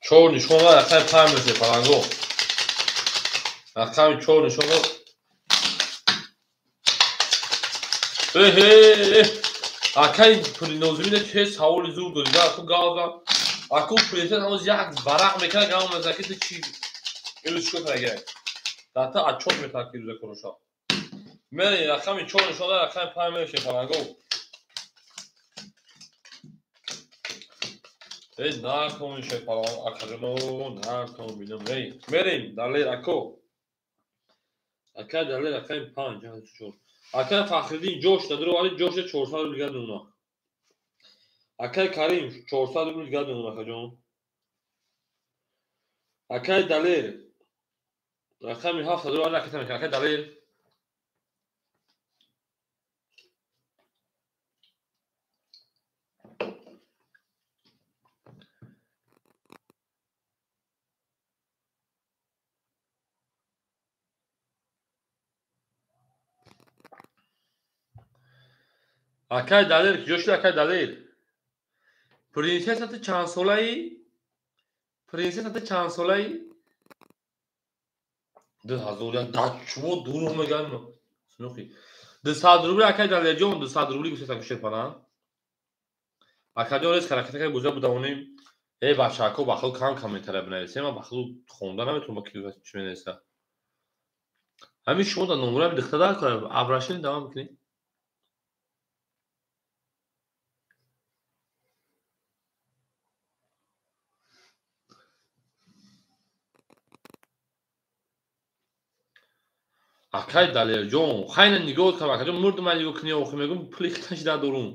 4 нишон дод, рақами 5 мешавад паланго. Рақами 4 нишон дод. Акай Пуринозимида че саволи зур додида, аку гавза. Аку президент ҳамоз як варақ мекунад, гав мезанад ки ту чи ирӯз чикор карда? Дата отчёт метавад ки ирӯза короша. Мерем рақами 4 нишон дод, рақами 5 мешавад паланго. Накун шерпаланго, акаҷоно, накун бинам. Мерем далер ако. Ака далер рақами 5, 4. Акай Фахриддин ҷош надора, вале ҷош 400 рубл дигар мемонад. Акай Карим 400 рубл дигар мемонад, акаҷон. Акай Далер рақами 7 надора, вале ракета мекунад. Акай Далер акай Далер куҷо шуд? Акай Далер. Принсесса ту чанд солаӣ? Принсесса ту чанд солаӣ? 2001 да чумо дурӯғ мегӯям. Сунухи. 200 рубли акай Далерҷон, 200 рубли гуфтеста шерпалан. Акаҷон рез ҳаракат кард буза будавонем. Бачаҳако бахлу кам комментария бинависем, ман бахлу хонда наметавонам ки чӣ менависа. Ҳамин шумо дар номера дихта дар кор абрашин давом мекунед. Акай Далерҷон, хайна нигоҳ кардам, акаҷон мурдум ман нигоҳ кунӣ охи мегӯм пули хиташ надорум.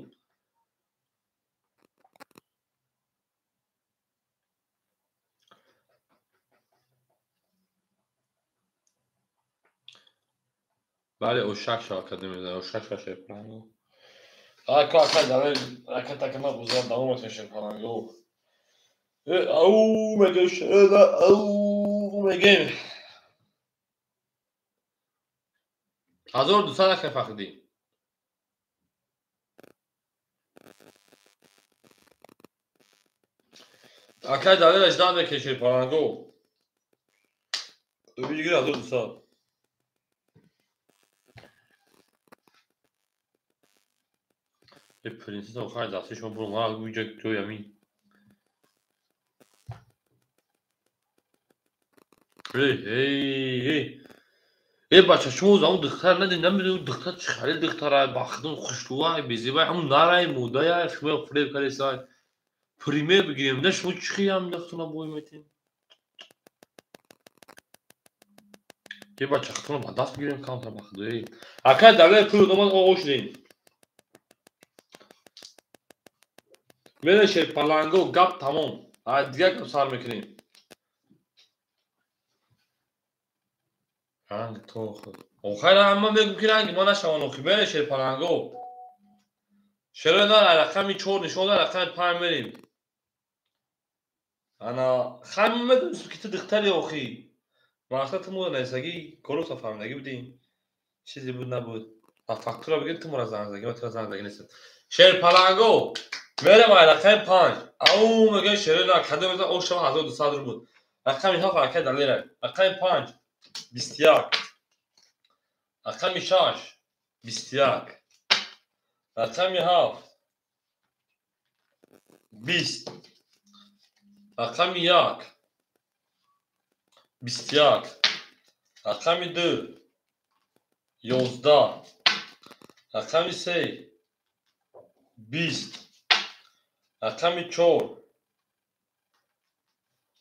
Бале, ошак шава кардем, ошак шава шерпаланго. Ака, акай Далер, ракета кана буза давом мекунем шерпаланго. Ау, мегӯм, ау, мегӯм. 1200 акай Фахриддин. Акай Далера ждать мекунем шерпаланго. Рубли 1200. Э принцесса охай дасти шумо буру ма уҷа ҷои ҳамин. Эй эй эй. Э бача шумо замон духтар надид, намедонед духтар чӣ хеле духтарай, бахтун хушрӯай, безебай, ҳамун нарай, модая, шумо фиреб кардесай. Пример бигирем, на шумо чӣ ҳам духтуна бой метин? Э бача хатуна ба даст бигирем камтар бахту. Эй. Акай Далер пул домад оғоз шудем. Мере шерпаланго гап тамом. А дигар гап сар мекунем. Ранг то худ. Охир ман мегӯм ки ранги ма нашаванд охи. Мере шерпаланго. Шерои на рақами 4 нишон да рақами 5 мерем. Ана хай ман медонистам ки ту духтари охи. Мақсад ту моро нависагӣ корро фаҳмидагӣ будӣ. Чизе буд набуд. А фактура бигир ту моро занг задагӣ, ман туро занг задагӣ нестам. Шерпаланго. Мерем ай рақами 5. Ау мегӯям шерои на кадом мезан ош шава 1200 рубл буд. Рақами 7 акай Далера. Рақами 5 21. Рақами 6 21. Рақами 7 20. Рақами 1 21. Рақами 2 11. Рақами 3 20. Рақами 4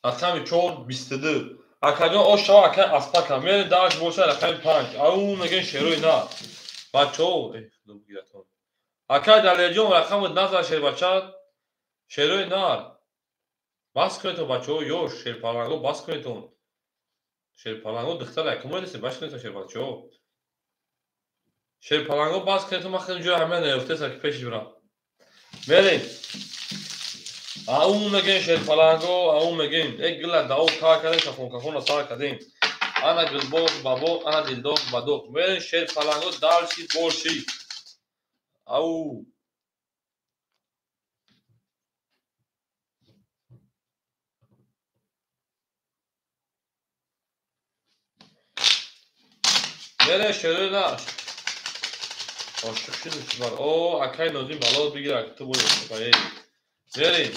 рақами 4 22. Акаҷон ош шава акай аспака. Мерем дарш боша рақами 5. Ау мегӯем шерои на. Бачаҳо, э худо бигиратон. Акай Далерҷон рақамот назар шербача. Шерои нар. Бас кунедтон бачаҳо, ёш шерпаланго бас кунедтон. Шерпаланго духтар якумро нестем, бас кунедтон шербачаҳо. Шерпаланго бас кунедтон, ман хеле ҷои ҳама наёфтаам ки пешиш бирам. Мерем. Ау мегӯем шерпаланго, ау мегӯем. Э гила дао кар кардем, шафонкафона сар кардем. Ана гулбоғ ба боғ, ана дилдоғ ба доғ. Мерем шерпаланго дарши борши. Ау. Мерем шерои наш. Ошиқ шудем чӣ бар. О, акай Нозим балот бигир, ту бои. Мерем.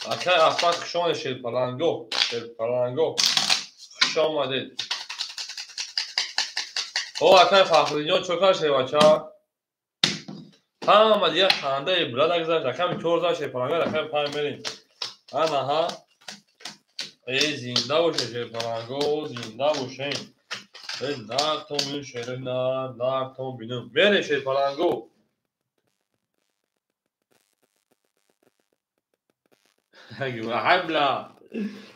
Акай Аспак хуш омадед шерпаланго, шерпаланго. Хуш омадед. О, акай Фахриддинҷон чӣ кар шербача? Ҳама дигар хандаи буланд гузашт. Рақами 4 зад шерпаланго, рақами 5 мерем. Анаҳа. Э зинда бошед шерпаланго, зинда бошем. Э нартон бинум шерои нар, нартон бинум. Мерем шерпаланго. Ҳабла.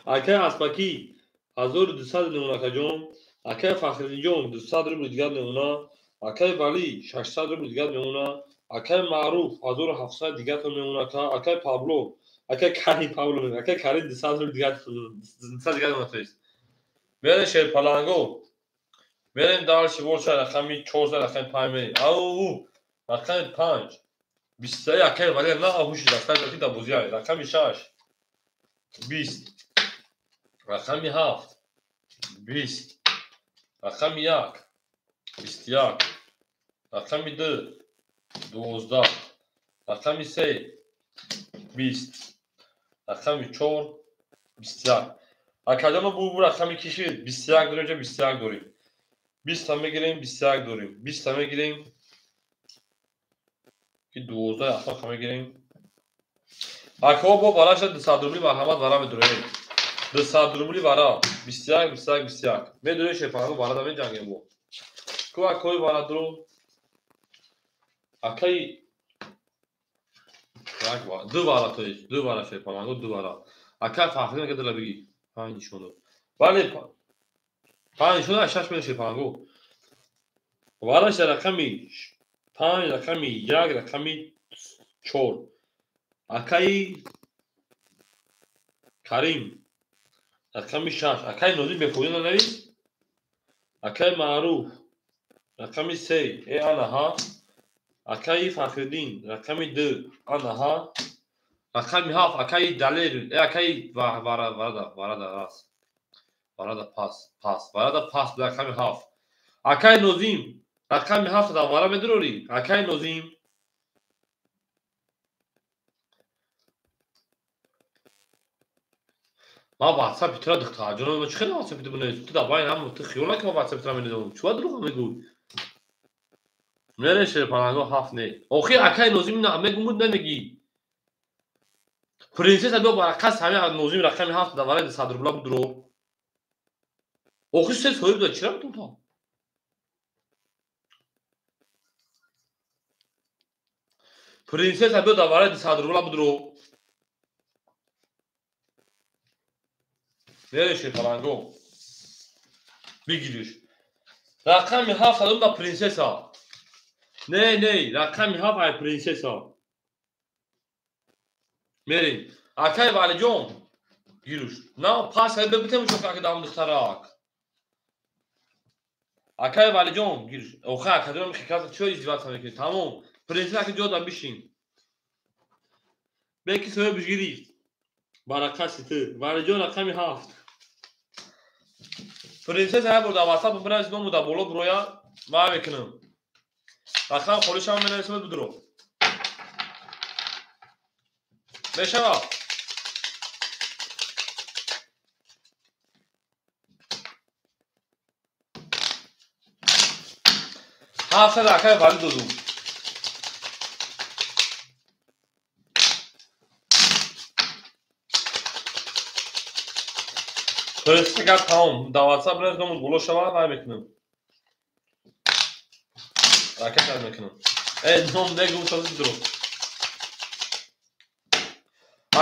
Акай Аспакӣ 1200 мемона акаҷон. Акай Фахриддинҷон 200 рубл дигар мемона. Акай Валӣ 600 рубл дигар мемона. Акай Маъруф 1700 дигартон мемона. Акай Павло, акай Карим Павло мемона. Акай Карим 200 рубл дигар, 200 дигар мемона. То есть. Мерем шерпаланго. Мерем дарши борша рақами 4 рақами 5 мерем. Ау, рақами 5 21 акай Валӣ на ҳуши дастаи ки дар бозӣ ай. Рақами 6 20. Рақами 7 20. Рақами 1 21. Рақами 2 12. Рақами 3 20. Рақами 4 21. Акаҷон бу рақами кишид 21 дорем, 21 дорем. 20 мегирем, 21 дорем. 20 мегирем. Ки 12 ахлоқ мегирем. Акаҳо бо бараша 200 рубли марҳамат вара медурем. 200 рубли вара 21 21 21. Медурем шерпаланго вара да меҷангем бо. Ку акаҳои варадуру акаи як вара, ду вара то есть, ду вара шерпаланго, ду вара. Акаи Фахриддин ака дила бигӣ. 5 нишон дод. Бале 5 нишон дод, 6 меша шерпаланго. Вараш рақами 5, рақами 1, рақами 4. Акаи Карим рақами 6. Акаи Нозим бефоида нанавис. Акаи Маъруф рақами 3. Э анаҳа. Акаи Фахриддин рақами 2. Анаҳа. Рақами 7 акаи Далер, акаи варада, варада раст. Варада пас, пас, варада пас, рақами 7. Акаи Нозим, рақами 7 дар вара медурорӣ? Акаи Нозим. Ман WhatsApp тура духтарҷонам, чӣ хеле WhatsApp ту бинависам? Ту дар байн ҳам ту хиёл накун, ман WhatsApp тура менависам. Чӣ дурӯғ мегӯй? Мере шерпаланго 7 не. Охир акаи Нозим на мегумуд намегӣ. Принсесса биё барақас ҳамин Нозим рақами 7 дар вараи 100 рубла будро. Охир се соҳиб дод, чира бутун то? Принсесса биё дар вараи 100 рубла будро. Мере шерпаланго. Бигириш. Рақами 7 додум ба принсесса. Не, не, рақами 7 ай принсесса. Мерем. Акай Валиҷон, гируш. На, пас ай бибитем шо ка дам духтарак. Акай Валиҷон, гируш. Оха, акаҷон михикаса чо издеваться мекунӣ? Тамом. Принсесса ки ҷода бишин. Беки соҳибш гирифт. Баракаси ту. Валиҷон рақами 7. Принсесса як бор дар WhatsApp бинавис, ному дар боло буроя, ман мекунам. Рақам холишам менависам, будро. Мешавад. 700 акаи Вали додум. Принсесса гап тамом. Дар WhatsApp бинавис, ному боло шава, ман мекунам. Ракета мекунам. Ном негум, созӣ будро.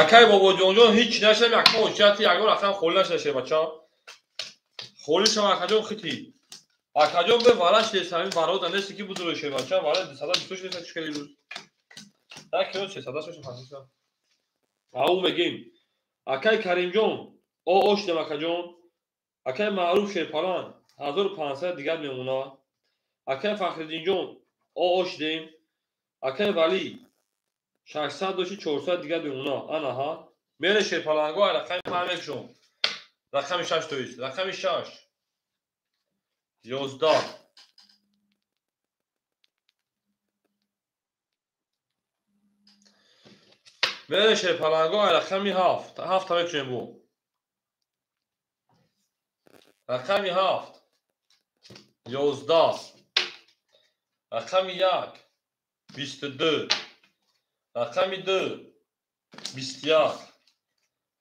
Акай бобоҷонҷон ҳеҷ нашудам, якма ҳуҷҷати ягон рақам холӣ нашуда шербача. Холӣ шава акаҷон хити. Акаҷон бе вара шудест, ҳамин варода нести ки будро шербача, вара 226 нест, чӣ хеле рӯз. Як кило 306 пасиса. Ау мегем. Акай Каримҷон, о шудем акаҷон. Акай Маъруф шерпалан 1500 дигар мемона. Акай Фахриддинҷон, о шудем. Акай Валӣ 600 дошти 400 дигар мемона. Ана ҳа. Мере шерпаланго ай рақами 5 мекушом. Рақами 6 тоист. Рақами 6. 11. Мере шерпаланго ай рақами 7. 7 мекушем бу. Рақами 7. 11. Рақами 1. 22. Рақами 2. 21.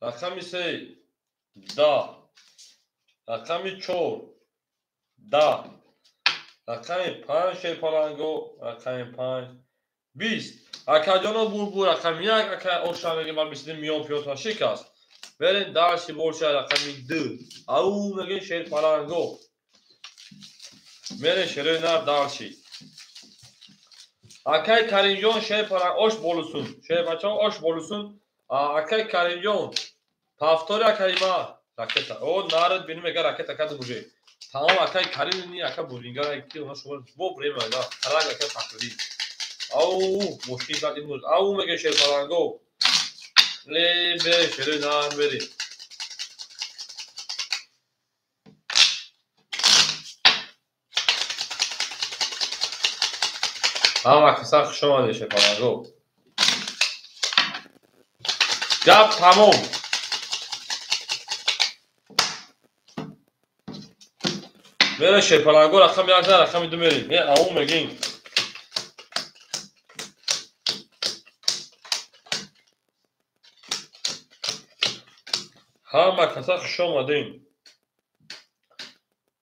Рақами 3. 10. Рақами 4. 10. Рақами 5 шерпаланго. Рақами 5. 20. Акаҷоно бурбур рақами 1. Ака оша мегем ман 22 миён пиётон шикаст. Берем дарси больше рақами 2. Ау мегем шерпаланго. Мерем шерои нар дарси. Акай Каримҷон шерпаланг ош болусун. Шербачаҳо ош болусун. Акай Каримҷон повтори акаима ракета. О нарад бинем мега ракета кад буже. Тамом акай Карим ни ака буринга ки она шумо бо время да. Хараг акай Фахриддин. Ау мошин зад имрӯз. Ау мега шерпаланго. Ле бе шерои нар бери. Ҳама каса хуш омадед шерпаланго. Гап тамом. Мере шерпаланго рақами 1 на рақами 2 мерем. Е ау мегем. Ҳама каса хуш омадем.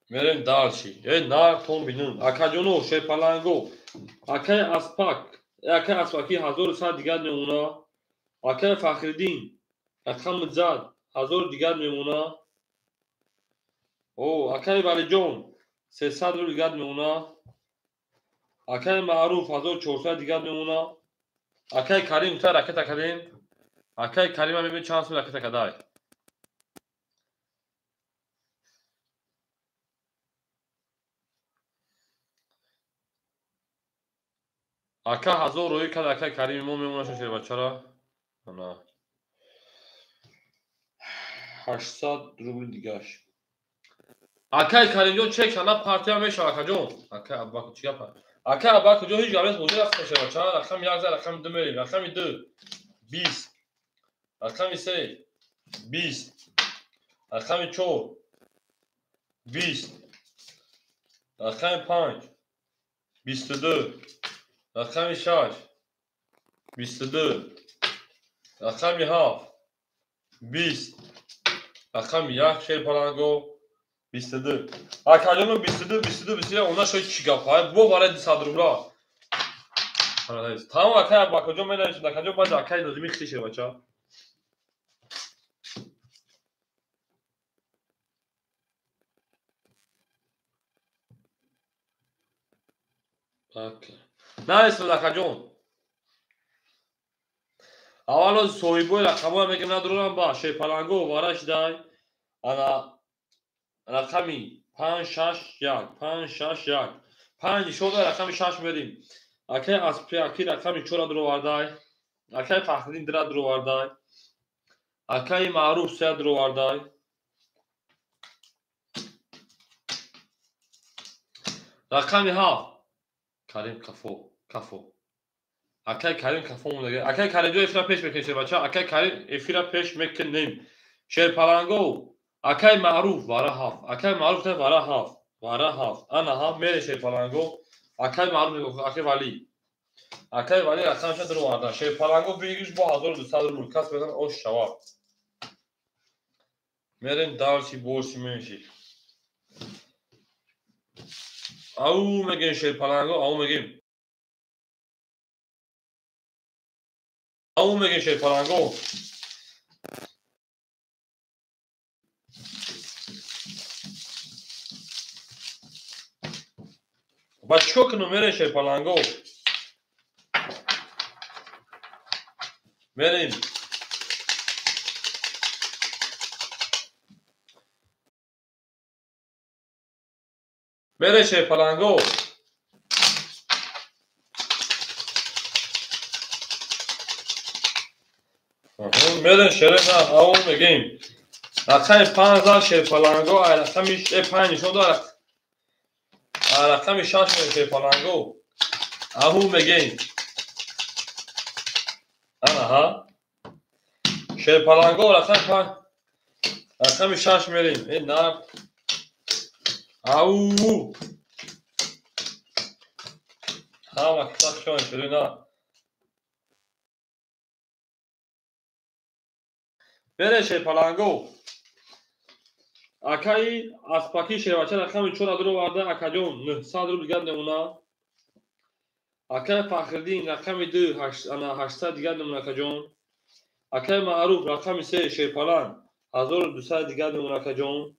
Мерем дальше. Нар тон бинун. Акаҷоно шерпаланго. Акай Аспак, акай Аспаки 1100 дигар мемона. Акай Фахриддин рақами зад 1000 дигар мемона. О, акай Валиҷон 300 рубл дигар мемона. Акай Маъруф 1400 дигар мемона. Акай Карим та ракета кардем. Акай Карим ҳам мебинем чанд сум ракета кадай. Ака 1000 рӯй кард, акай Карими мо мемона шербачара. Ана 800 рубли дигаш. Акай Каримҷон чек ана партия мешава, акаҷон. Акай Аббаку чӣ гап? Акай Аббаку ҷон ҳеҷ гап нест, бозӣ рафт мешава. Чанд рақами 1 за рақами 2 мерем. Рақами 2 20, рақами 3 20, рақами 4 20, рақами 5 22, рақами 6 22, рақами 7 20, рақами 1 шерпаланго 22. Акаҷоно 22 22 21 она шои чӣ гап? Бо барои 200 рубла. Тамом акай Аббакаҷон менависад, акаҷон баъд акай Нозими хишер бача. Нависад акаҷон. Аввало соҳибои рақамҳоя мегӯям надорам ба шерпаланго вара шидай. Ана рақами 5 6 1 5 6 1 5 нишон рақами 6 мерим. Акай Аспи рақами 4 дуровардай. Акай Фахриддин 2 дуровардай. Акай Маъруф 3 дуровардай. Рақами 7 Карим Кафо, Кафо. Акай Карим Кафо мондаги. Акай Каримҷон эфира пеш мекунем шербача. Акай Карим эфира пеш мекунем. Шерпаланго акай Маъруф вара 7. Акай Маъруф вара 7. Вара 7. Ана 7 мере шерпаланго. Акай Маъруф, акай Вали. Акай Вали рақамша дуроварда. Шерпаланго бигиш бо 1200 рубл. Кас бедан ош шавад. Мерем дарси борси менши. Ау мегем шерпаланго, ау мегем. Ау мегем шерпаланго. Ба чӣ кор кунам мерем шерпаланго? Мерем. Мерем шерпаланго. Мерем шерена, ау мегем. Рақами 5 за шерпаланго, ай рақами 5 нишон дорад. Рақами 6 мерем шерпаланго. Ау мегем. Ана ҳа. Шерпаланго рақами 5 рақами 6 мерем. Э на. Ау. Ҳама киса шон шерена. Бере шерпаланго. Акаи Аспаки шербача рақами 4 дуроварда, акаҷон 900 рубл дигар намуна. Акаи Фахриддин рақами 2 800 дигар намуна акаҷон. Акаи Маъруф рақами 3 шерпаланг 1200 дигар намуна акаҷон.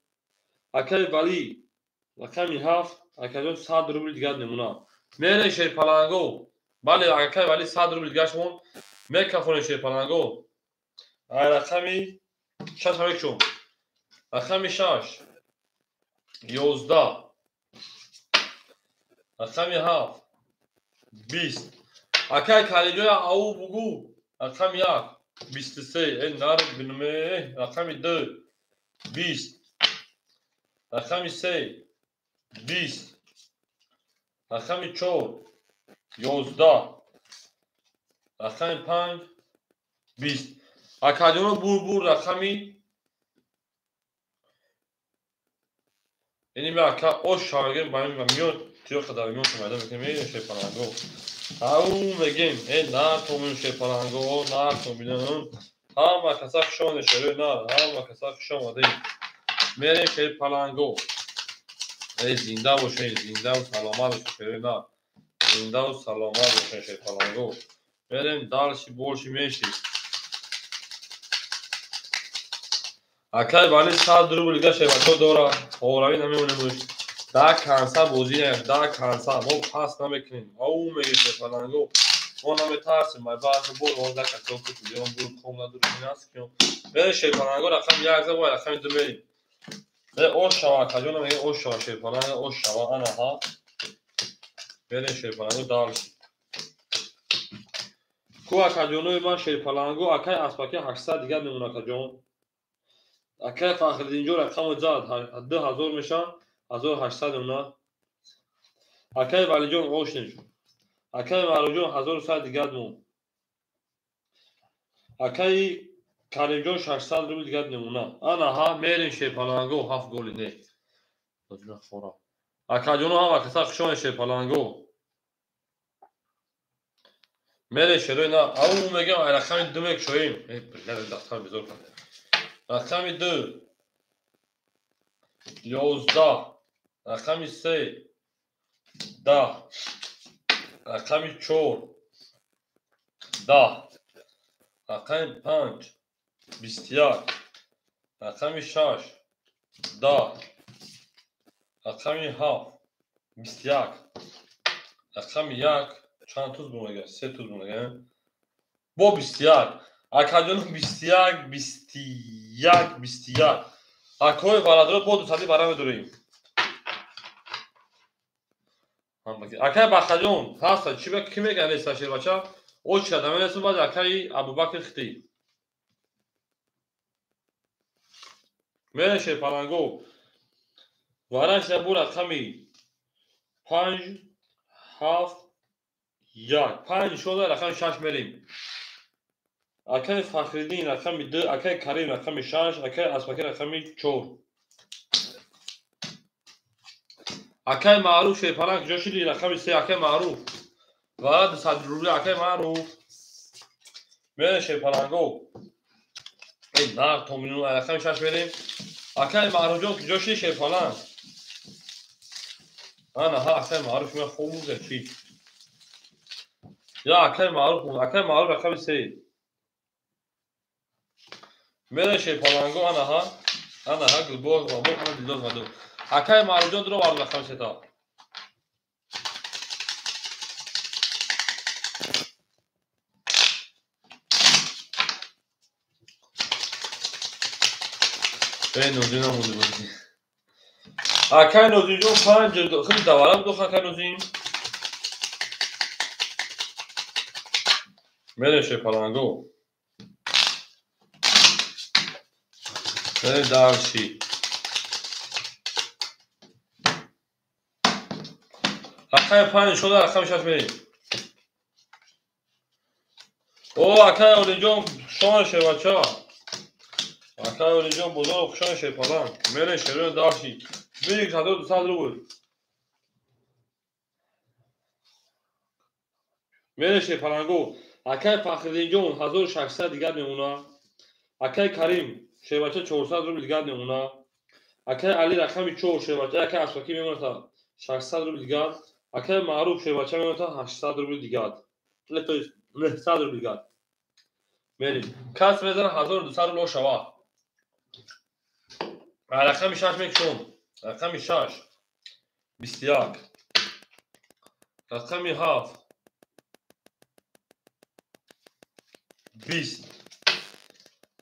Акаи Вали рақами 7 акаҷон 100 рубл дигар намуна. Мере шерпаланго. Бале акаи Вали 100 рубл дигар шумон мекафонем шерпаланго. Ай рақами 6 мекшум. Рақами 6 11, рақами 7 20. Акай Каримҷон ау бугу. Рақами 1 23. Э нар бинме. Рақами 2 20, рақами 3 20, рақами 4 11, рақами 5 20. Акаҷоно бур рақами Ини ме ака ош шавагем ба ин миён тиёқа дар миён майда мекунем. Э шерпаланго. Ау мегем. Э на томин шерпаланго, на томин. Ҳама каса хуш омадед шерои нар, ҳама каса хуш омадед. Мерем шерпаланго. Э зинда бошед, зиндаву саломат бошед шерои нар. Зиндаву саломат бошед шерпаланго. Мерем дарши борши меши. Акай Вали 100 рубл дига шербачо дора. Хоравӣ намемонем. Да канса бозӣ, да канса. Мо пас намекунем. Ау мегем шерпаланго. Мо наметарсем. Ай баъзе бор 11 касо кутиён бур ком надорем наст киён. Мерем шерпаланго рақами 1 за бо рақами 2 мерем. Э ош шава акаҷон мегем ош шава шерпаланго ош шава ана ҳа. Мерем шерпаланго дарши. Ку акаҷонои ман шерпалангу акай аспаки 800 дигар мемон акаҷон. Акай Фахриддинҷон рақамро зад 2000 меша 1800 мемона. Акай Валиҷон ошнеш. Акай Маъруфҷон 1100 дигар мон. Акай Каримҷон 600 рубл дигар мемона. Ана ҳа мерим шерпалангу 7 голи не. Акаҷоно ҳама каса хушон шерпалангу. Мере шерои на ау мегам ай рақами 2 мекушоем. Э бля дастар безор кард. Рақами 2 11, рақами 3 10, рақами 4 10, рақами 5 21, рақами 6 10, рақами 7 21, рақами 1 чанд туз бумага? 3 туз бумага. Бо 21. Акаҷоно 21 21 21. Акои бародаро бо 200 бара медорем. Акай Бахаҷон ҳаста чӣ ба ки мега неста шербача? Оч кардам нестум баъд акаи Абубакр хити. Мере шерпаланго. Вараш бу рақами 5 7 1 5 нишон дод рақами 6 мерем. Акай Фахриддин рақами 2, акай Карим рақами 6, акай Аспаки рақами 4. Акай Маъруф шерпаланг ҷо шуди рақами 3, акай Маъруф. Ва 200 рубли акай Маъруф. Мере шерпаланго. Эй нар то миллион рақами 6 мерем. Акай Маъруфҷон ҷо шуди шерпаланг. Ана ҳа акай Маъруф ма хуб муза чӣ? Я акай Маъруф, акай Маъруф рақами 3. Мере шерпаланго ана ҳа, ана ҳа гулбоғ ва мо ана дилдоз ваду. Акай Маъруфҷон дуро вард рақами 3 та. Эй Нозин намонди бозӣ. Акай Нозинҷон 5 хеле давара буд акай Нозин. Мере шерпаланго. Мере дарши. Акай 5 нишон дод рақами 6 мерем. О акай Олиҷон хушон шербача. Акай Олиҷон бозор хушон шерпаланг. Мере шерои дарши. 1200 рубл. Мере шерпаланго. Акай Фахриддинҷон 1600 дигар мемона. Акай Карим шербача 400 рубл дигар мемона. Акай Али рақами 4 шербача, акай Аспаки мемона 600 рубл дигар. Акай Маъруф шербача мемона 800 рубл дигар. То есть 900 рубл дигар. Мерим. Кас мезана 1200 рубл ошава. Рақами 6 мекушом. Рақами 6 21, рақами 7 20,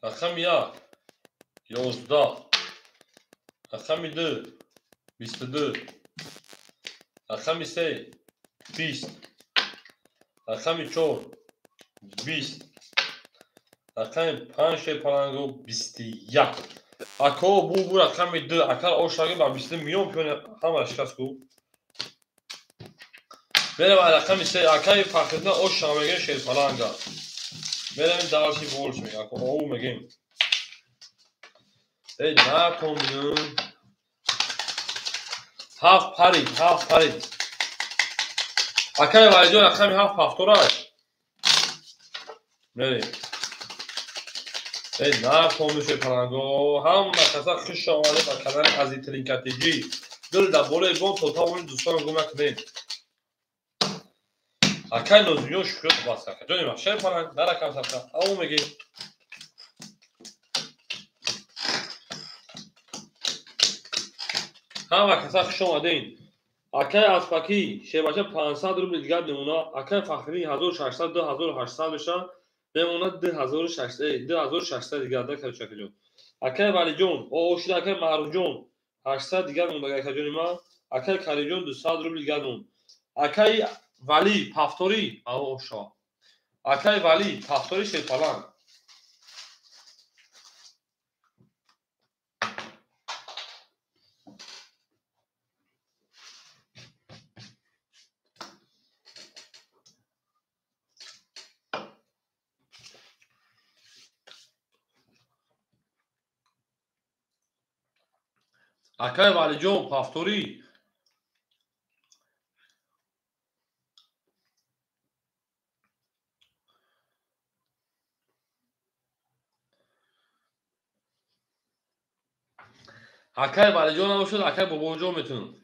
рақами 1 11, рақами 2 22, рақами 3 20, рақами 4 20, рақами 5 шерпаланго 21. Ако бу рақами 2 акар ошаги ба 20 миён пёна ҳама шикаст ку. Мерем рақами 3 акаи Фахриддин оша мегем шерпаланга. Мерем дарси болш мегем ако оу мегем. Эй на томин. 7 парид, 7 парид. Акаи Валиҷон рақами 7 ҳафтораш. Мерем. Эй на томин шерпаланго. Ҳама каса хуш омадед ба канали Азизтарин ТЖ. Дил дар болои бом то тавонед дӯстонам гум накунед. Акай Нозимҷон шукрот бас ака. Ҷони ман шерпаланг дар рақам сабта. Ау мегем. Ҳама каса хуш омадед. Акай Аспакӣ шербача 500 рубл дигар мемона. Акай Фахриддин 1600 2800 меша. Мемона 2600 2600 дигар да короче акаҷон. Акай Валиҷон, ошида акай Маъруфҷон 800 дигар монда акаҷони ман. Акай Каримҷон 200 рубл дигар монд. Акай Вали пафторӣ ау оша. Акай Валӣ, пафтори Шерпаланг. Акай Валиҷон, пафторӣ. Акай Валиҷон набошад, акай Бобоҷон метавонад.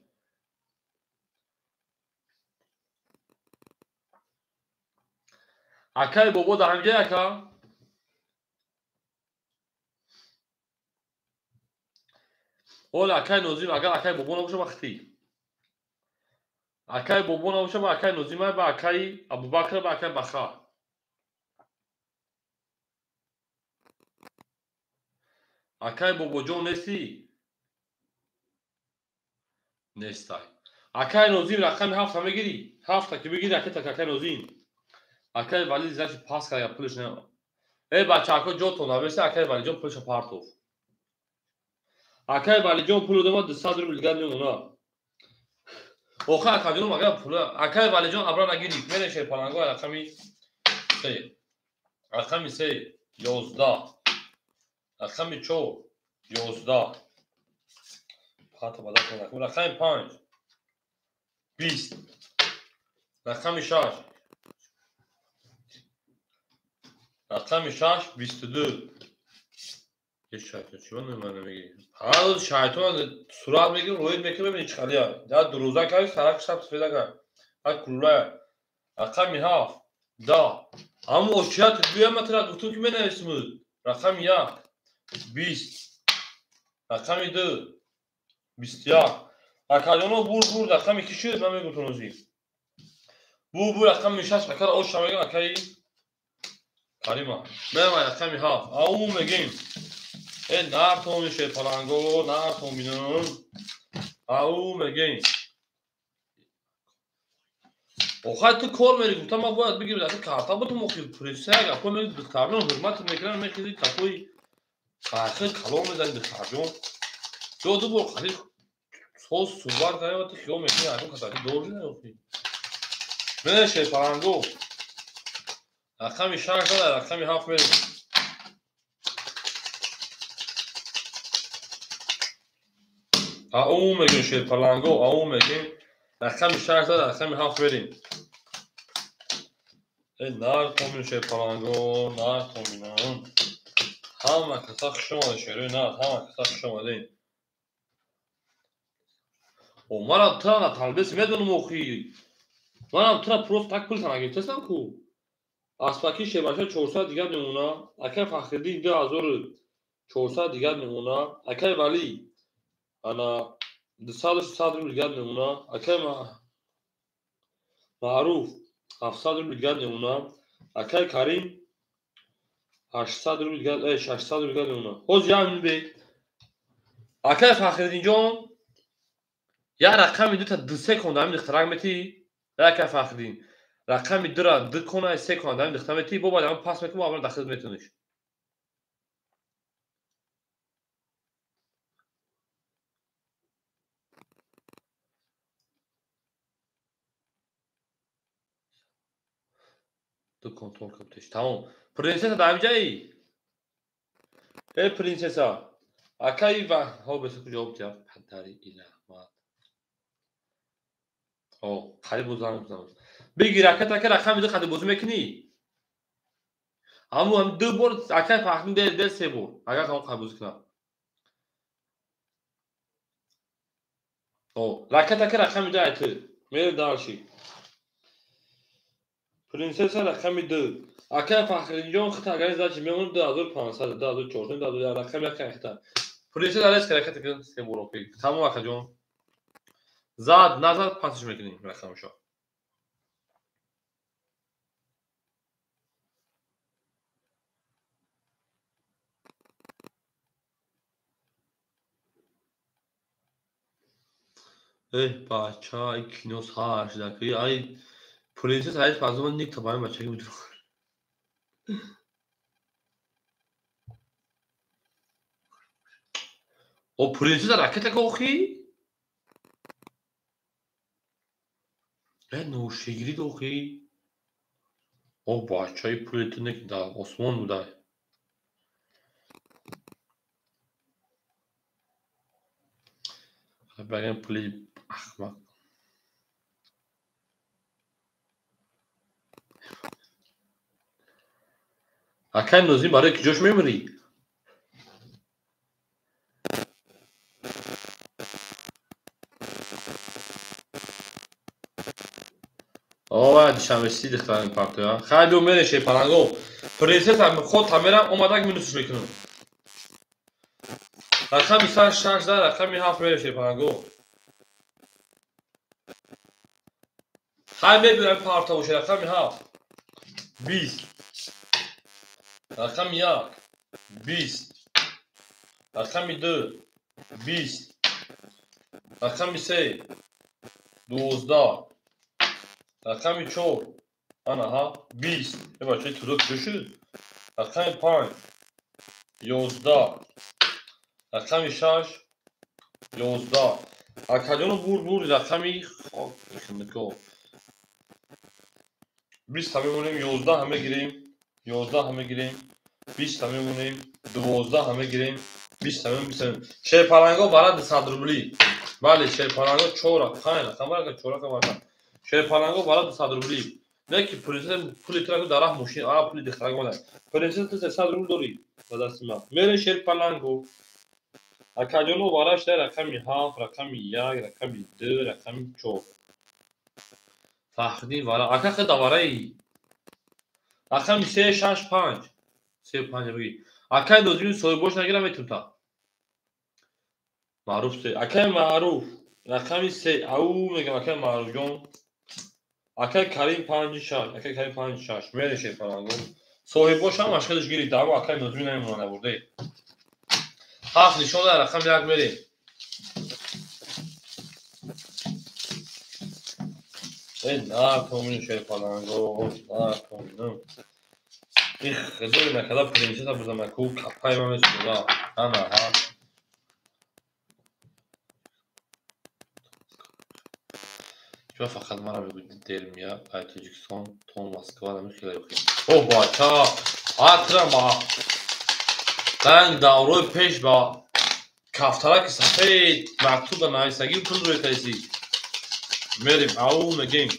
Акай Бобо дар ҳамҷай, ака? Ҳоло акай Нозим, агар акай Бобо набошад, ба хити. Акай Бобо набошад, ба акай Нозима, ба акай Абубакр, ба акай Баха. Акай Бобоҷон нестӣ? Нестай. Акай Нозим рақами ҳафта мегирӣ? Ҳафта ки бигирӣ, акай акай Нозим. Акай Вали значит пас карда, пулаш не. Эй бачаҳо, ҷотон набеста, акай Валиҷон пулаша партов. Акай Валиҷон пул дома 200 рубл дигар мемона. Охир акаҷон агар пул акай Валиҷон абра нагирӣ. Мерем Шерпаланго рақами 3. Рақами 3 11. Рақами 4 11. Хата ба даст накун. Рақами 5 20. Рақами 6. Рақами 6 22. Шайтон чӣ ман намегирӣ? Ҳар рӯз шайтон сурат мегирӣ, рӯид мекунӣ, мебинӣ чӣ халия. Я дурӯза кардӣ, сарак шаб сафеда кард. Ҳа кулла. Рақами 7 10. Ҳамон очият гӯя ман тура гуфтум ки менависим. Рақами 1 20. Рақами 2 21. Акаҷоно бур бур рақами ки шуд, ман мегӯм тунозӣ. Бур бур рақами 6 акара оша мегӯм акаи Карима. Мемай рақами 7. Ау мегӯем. Э нартон Шерпаланго, нартон бинам. Ау мегӯем. Охай ту кор мери, гуфтам ман бояд бигирам, ака карта бутум охи принсеса гапо мери духтарҷон ҳурмат мекунам, мехези гапои хайхи калом мезани духтарҷон. Ё ду бор қариб соз суҳбат кардем ва ту хиёл мекунӣ акун касаки дорӣ охи. Мене Шерпаланго. Рақами 6 зада, рақами 7 мерем. Ау мегӯем Шерпаланго, ау мегӯем. Рақами 6 зада, рақами 7 мерем. Э нар томин Шерпаланго, нар томинам. Ҳама каса хуш омадед, шерои нар, ҳама каса хуш омадед. О, манам тура на талбес медонам охи. Манам тура просто так пул нагирифтастам ку. Аспаки Шербача 400 дигар мемона, акай Фахриддин 2400 дигар мемона, акай Валӣ ана 200 рубл дигар мемона, акай Маъруф 700 рубл дигар мемона, акай Карим 800 рубл дигар, 600 рубл дигар мемона. Ҳозир як минут бед. Акай Фахриддинҷон, як рақами дута ду се кон дар ҳамин духтарак метӣ? Акай Фахриддин, рақами дура ду кона се кон дар ҳамин духтар метӣ, бо баъд ҳамон пас мекунӣ, аввал дахил метониш. Ду контрол кабтеш. Тамом. Принсеса дар ҳамин ҷаи? Э принсеса. Акай ва ҳо бесу ҷавоб диҳам. Падари илаҳмат. О, қариб буд занг бизанам. Бигир ака така рақами ду қади бозӣ мекунӣ? Ҳамун ҳам ду бор акай Фахриддин дел дел се бор. Агар ҳамон қади бозӣ кунам. О, рака така рақами ду ай ту. Мерем дальше. Принсеса рақами 2. Акай Фахриддинҷон хит агар значит мемонад 2500, 2400, 2000 рақами акай хита. Принсеса рес ҳаракат кунад се бор окей. Тамом акаҷон. Зад, назад пасш мекунем рақамшо. Эй бача, ай кино сар шуда ки ай принсесса ай фазо ник табай бачаги буд. О, принцесса ракета охи? Э, ношигирид охи? О, бачаи пули ту не ки дар осмон будай. Багам пули ахмақ. Акай Нозим, барои куҷош мемирӣ? Ова, душанбе си духтарани партоя. Хай биё мере шерпаланго. Принцесса худ та мерам, омадак минусш мекунам. Рақами сар шаш да, рақами ҳафт мере шерпаланго. Хай мебиём парто боше, рақами ҳафт. 20. Рақами як. 20. Рақами ду. 20. Рақами се. 12. Рақами чор. Ана ҳа. 20. Э, бачаи тузо куҷо шуд? Рақами панҷ. 11. Рақами шаш. 11. Акаҷону бур бур рақами хок хинко. 20 ҳа мемонем, 11 ҳа мегирем, 11 ҳа мегирем, 20 ҳа мемонем, 12 ҳа мегирем, 20 ҳа мемонем, 20 ҳа мемонем. Шерпаланго бара 200 рубли. Бале, шерпаланго чор панҷ рақам барака, чор рақам барака. Шерпаланго бара 200 рубли. Не ки принцесса пули тура дар раҳ мошин, а пули духтарак омада. Принцесса ту 300 рубл дорӣ ба дасти ман. Мере шерпаланго. Акаҷоно вараш дар рақами ҳафт, рақами як, рақами ду, рақами чор. Фахриддин вара, ака хеда вараи. Рақами се, шаш, панҷ. Се, панҷ бигӣ. Акай Нозими соҳибош нагирам метунта. Маъруф се. Акай Маъруф. Рақами се. Ау мегам акай Маъруфҷон. Акай Карим панҷи шаш. Акай Карим панҷи шаш. Мере шерпаланго. Соҳибош ҳам ашхедаш гирифт. Дамо акай Нозими намемона набурде. Ҳафт нишон дар рақами як мерем. Э, на томин шерпаланго, на томинам. Их, хизои накарда принцесса бизанаку, капай ма месӯза. Ана, ҳа. Чуа фақат мара мегӯӣ дер мия, ай Тоҷикистон то Москва намехеле охи. О, бача, атра ма. Данг даврои пеш ба кафтараки сафед мактуб ба нависагӣ пул рӯй кардӣ. Мерем, ау мегем.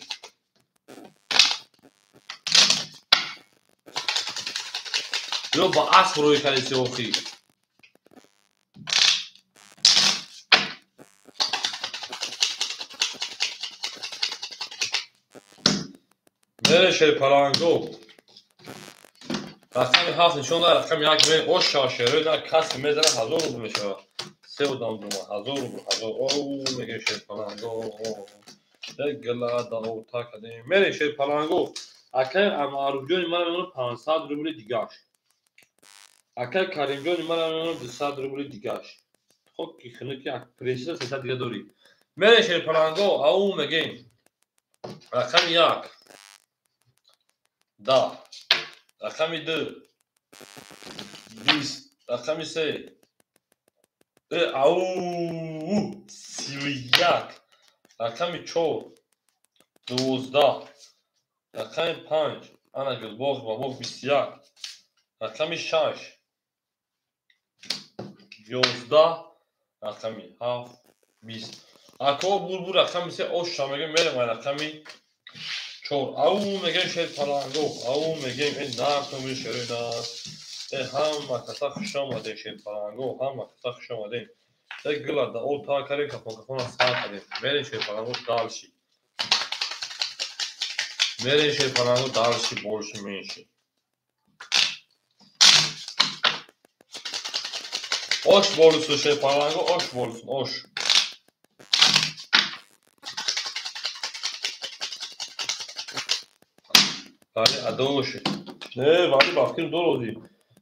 Ё ба асп рӯй кардӣ охи. Мере шерпаланго. Рақами ҳафт нишон дар рақами як мерем. Ош шава шерои дар касе мезана 1000 рубл мешавад. Се одам дума 1000 рубл, ҳазор. Оу мегем шерпаланго. Гла даота кардем. Мерем шерпаланго. Акай Маъруфҷони ман мемонад 500 рубли дигаш. Акай Каримҷони ман мемонад 200 рубли дигаш. Хоб ки хинуки принцесса 300 дига дорӣ. Мерем шерпаланго, ау мегем. Рақами як. 10. Рақами ду. 20. Рақами се. Э, ау 31. Рақами чор. 12. Рақами панҷ. Ана гулбоғ ба боғ 21. Рақами шаш. 11. Рақами ҳафт. 20. Ако бур бур рақами се оша мегем мерем ай рақами чор. Ау мегем шерпаланго. Ау мегем э нартоми шерои нас. Э ҳама каса хуш омадем шерпаланго, ҳама каса хуш омадем. Э гила да о та кардем, кафон кафона сар кардем. Мерем шерпаланго дальше. Мерем шерпаланго дальше, больше, меньше. Ош болсун шерпаланго, ош болсун, ош. Вале адоши. Не, вале бафкир дорози.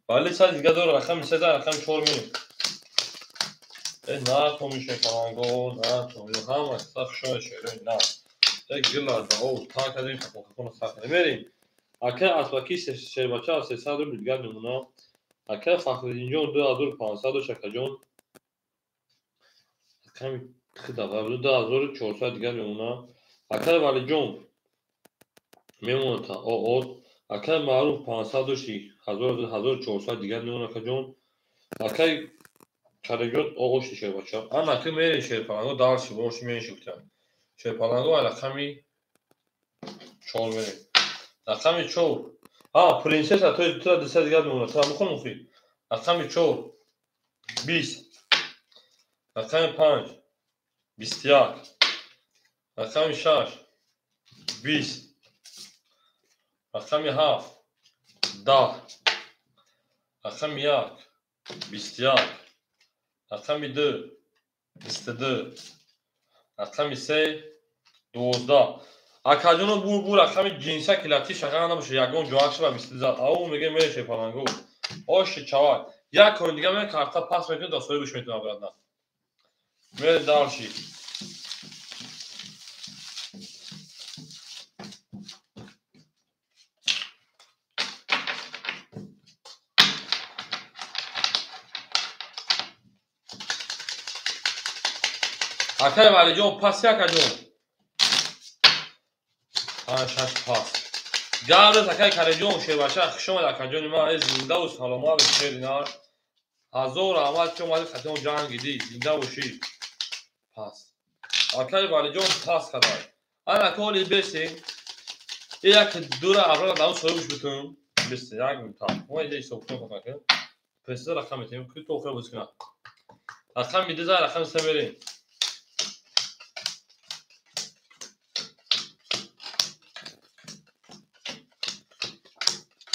Вале са дига дора, рақами се да, рақами чор мерем. Э, на томи шерпаланго, на томи, ҳама каса хушоя шерои на. Э, гила да о та кардем, кафон кафона сар кардем. Мерем. Акай Аспаки шербача 300 рубл дигар мемона. Акай Фахриддинҷон 2500 дош акаҷон. Рақами 2400 дигар мемона. Акай Валиҷон мемона та ОО. Акай Маъруф 500 доши 1400 дигар мемона акаҷон. Акай Караҷон ОО ши шербача. Ана ки мерем шерпаланго дарши боши менши гуфтам. Шерпаланго ай рақами 4 мерем. Рақами 4. А, принсесса то тура 200 дигар мемона. Тура мухом мухи. Рақами 4 20. Рақами 5 21. Рақами 6 20. Рақами 7 10. Рақами 1 21. Рақами 2 22. Рақами 3 12. Акаҷоно бур рақами ҷинса ки латиф шақа набоша, ягон ҷоак шава 22 зад. Ау меге мере шерпаланго. Оши чавак. Як кон дига ме карта пас мекунад, да соҳибаш метавонад обратно. Мере дарши. Акай Валиҷон пас акаҷон. 5-6 пас. Гаврез акай Кариҷон шербача хуш омад акаҷони ман, э зиндаву саломат шери нар. Ҳазор раҳмат ки омади қатион ҷанг дидӣ, зинда бошӣ. Пас. Акай Валиҷон пас кадай. Ана коли бесин. Э як дура аврала даву соҳибш бутун. Бесин як минута. Мо иҷа ҳисоб кунем фақат. Пресса рақам метем, ки то охир бозӣ кунад. Рақами 2 рақами 3 мерем.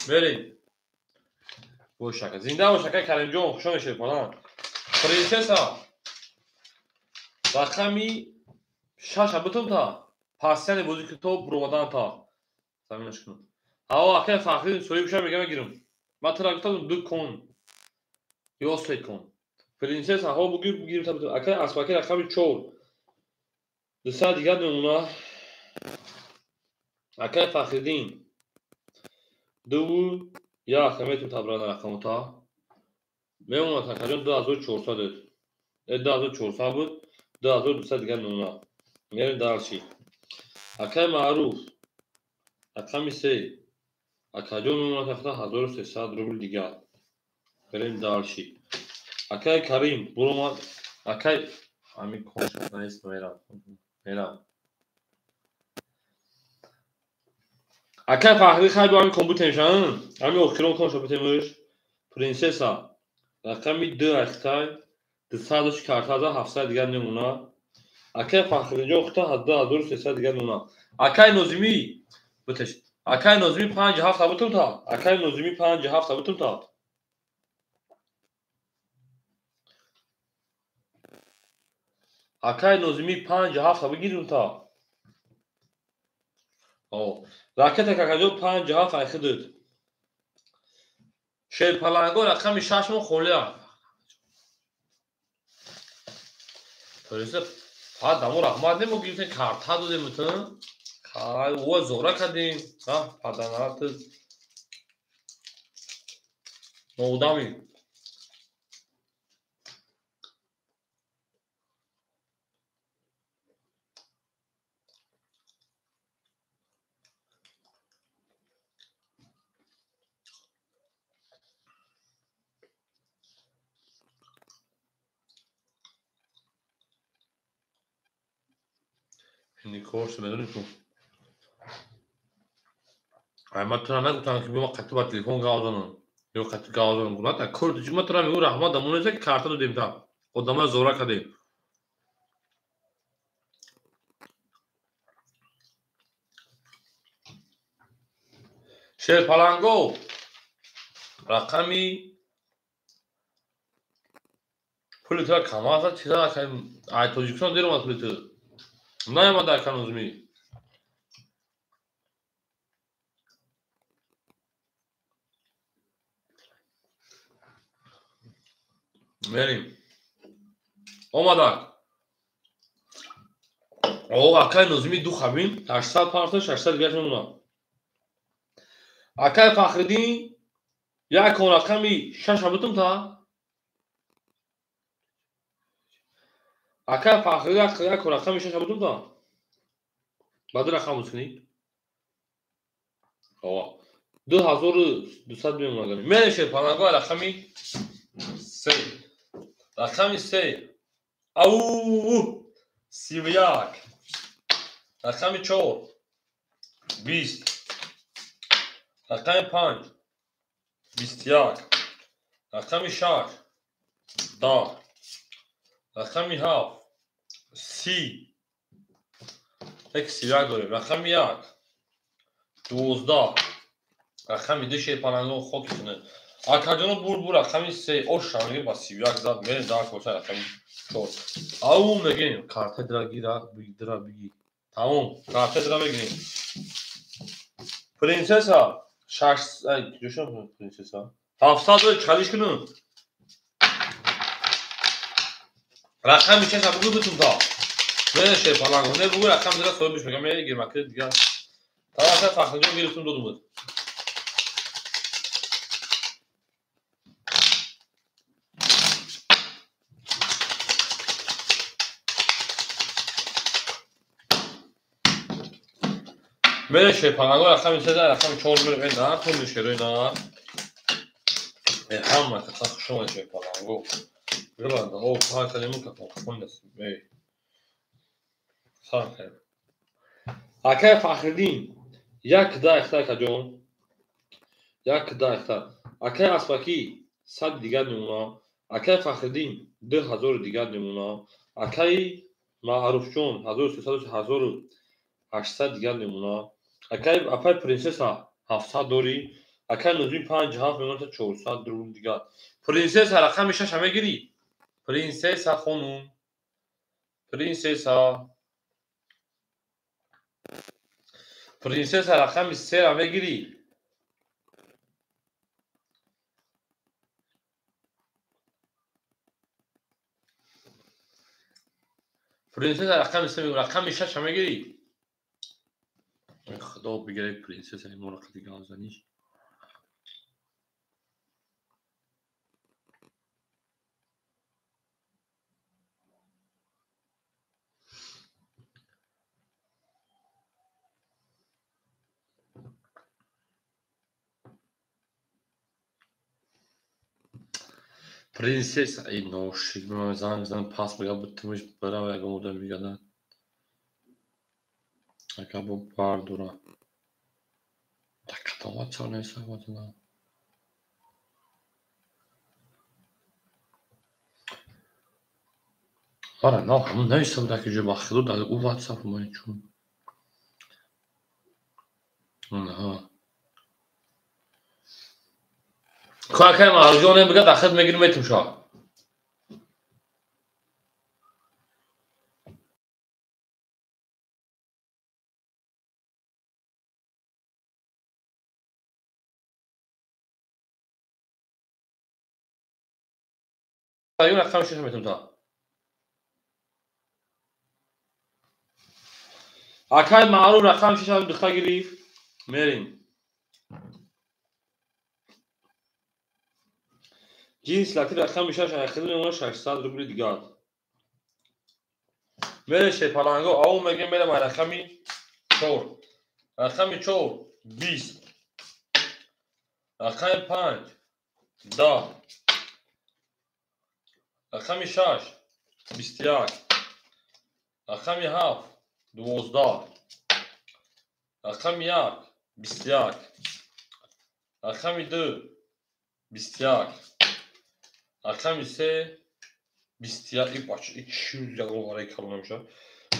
Мерем. Бош ака. Зинда бош акай Каримҷон, хуш омадед шерпаланг. Принсесса. Рақами 6 бутун та. Пасяни бозӣ ки то буромадан та. Заминаш кунам. Ҳаво акай Фахриддин соҳибша мегам мегирам. Ман тура гуфтам 2 кон ё 3 кон. Принсесса ҳаво бугир бигирим та бутун. Акай Аспаки рақами 4. 200 дигар мемона. Акай Фахриддин 2 1 метр табрана рақамота. Мемонад акаҷон 2400. 2400 буд, 2200 дигар мемонад. Мерем дарши. Акай Маъруф рақами 3. Акаҷон мемонад ахта 1300 рубл дигар. Мерем дарши. Акай Карим буромад. Акай ами конш мерам. Мерам. Акай Фахри хай бо ами компютер мешан. Ами охирон конша бутемуш. Принсесса рақами 2 ахтай 200 карта 700 дигар мемона. Акай Фахриддинҷон худта 2300 дигар мемона. Акай Нозимӣ бутеш. Акай Нозимӣ 5 7 бутум та. Акай Нозимӣ 5 7 бутум та. Акай Нозимӣ 5 7 бигирум та. О, ракета какаҷон 5 7 айхидуд. Шерпаланго рақами 6 мо холия. Ториса па дамо раҳмат немо гирифтем, карта додем бутун. Хай, ва зора кардем. Ҳа, паданат ноодами. Никорс медонӣ ку. Ай ман тура нагуфтам ки биё ман қатъи ба телефон гап занам. Ё қатъи гап занам. Гуфт, кор ман тура мегӯ раҳмат дамонеса ки карта додем та. Одамоя зора кардем. Шерпаланго рақами пули тура кам аст, чиза ай Тоҷикистон дер омад пули ту. Наомад ака Нозимӣ. Мерем. Омадак. О, акай Нозимӣ ду хабин, 800 парта, 600 дигар мемонад. Акай Фахриддин як рақами шаша бутум та? Акай Фахриддин як рақами шаша бутум та? Ба ду рақам буз кунӣ? Ова. 2200 мемонад. Мерем шерпаланго рақами се. Рақами се. Ау! 31. Рақами 4. 20. Рақами 5. 21. Рақами 6. 10. Рақами 7. 30. Як 31 дорем. Рақами 1. 12. Рақами 2 шерпаланго хок кунад. Акаҷоно бур рақами 3 ош шамеги ба 31 зад. Мерем дар коса рақами 4. Ау мегирем. Карта дра гира, дра биги. Тамом. Карта дра мегирем. Принсесса 6 ай куҷошам принсесса? 700 чалиш кунун. Рақами 6 бугу бутум та. Мерем шерпаланго. Не бугу рақами дра соҳибиш мегам. Мегирем ака дигар. Тарафа Фахриҷон гирифтум додумуд. Мерем шерпаланго рақами 3 рақами 4 мерем. На тун шерои на. Ҳама каса хуш омад шерпаланго. Гиланда о пар калиму кафон хондас. Сар кардем. Акай Фахриддин як да ихта акаҷон. Як да ихта. Акай Аспакӣ 100 дигар мемона. Акай Фахриддин 2000 дигар мемона. Акай Маъруфҷон 1300 1800 дигар мемона. Акай апай принсесса 700 дорӣ. Акай Нузмин 5 7 мемона та 400 рубл дигар. Принсесса рақами 6 мегирӣ? Принсесса хонум. Принсесса. Принсесса рақами 3 мегирӣ? Принсесса рақами 3 мегирӣ? Рақами 6 мегирӣ? Худо бигирад принсесса ин рақами гавзаниш. Принсесса ай ношик ман занг мезанам пас мегӯяд бутумиш барав ягон одам мегӯяд. Ака бо бардора. Дар кадом ватсап нависам ватана? Мара нав ҳамон нависта буда ки ҷо ба худо дар ӯ ватсап ман чун. Аҳа. Акай Маъруфҷон мегӯяд ахир мегирим метумша. Рақами 6 метум та. Акай Маъруф рақами 6 духта гирифт. Мерем. Ҷинс латиф рақами 6 ахир мемона 600 рубли дигар. Мерем шерпаланго ау мегем мерем рақами 4. Рақами 4 20. Рақами 5 10. Рақами 6 21. Рақами 7 12. Рақами 1 21. Рақами 2 21. Рақами 3 21. И бача и чӣ ягон вараи калон мешавад.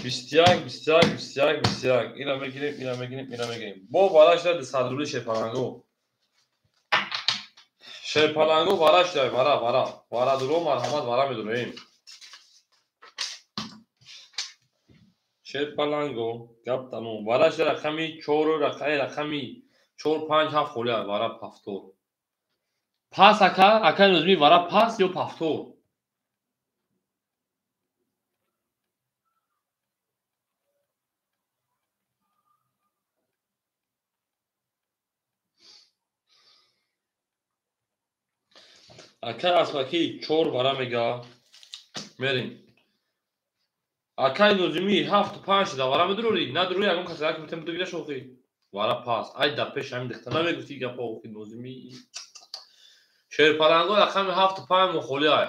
21 21 21 21. Ина мегирем, ина мегирем, ина мегирем. Бо вара шуда 200 рубли шерпаланго. Шерпаланго вара шуда, вара, вара. Вара дуро марҳамат вара медуроем. Шерпаланго гап тамом. Вара шуда рақами 4 рақами 4 5 7 холия вара пафтор. Пас ака, ака Нузми вара пас ё пафтор? Акай Аспакӣ 4 вара мега. Мерем. Акай Нозимӣ 7-5 да вара медурорӣ? Надурорӣ, ягон кас як метем буду гира шохӣ. Вара пас. Ай да пеш ҳамин дихта намегуфтӣ гапо охи Нозимӣ. Шерпаланго рақами 7-5 мухоли ай.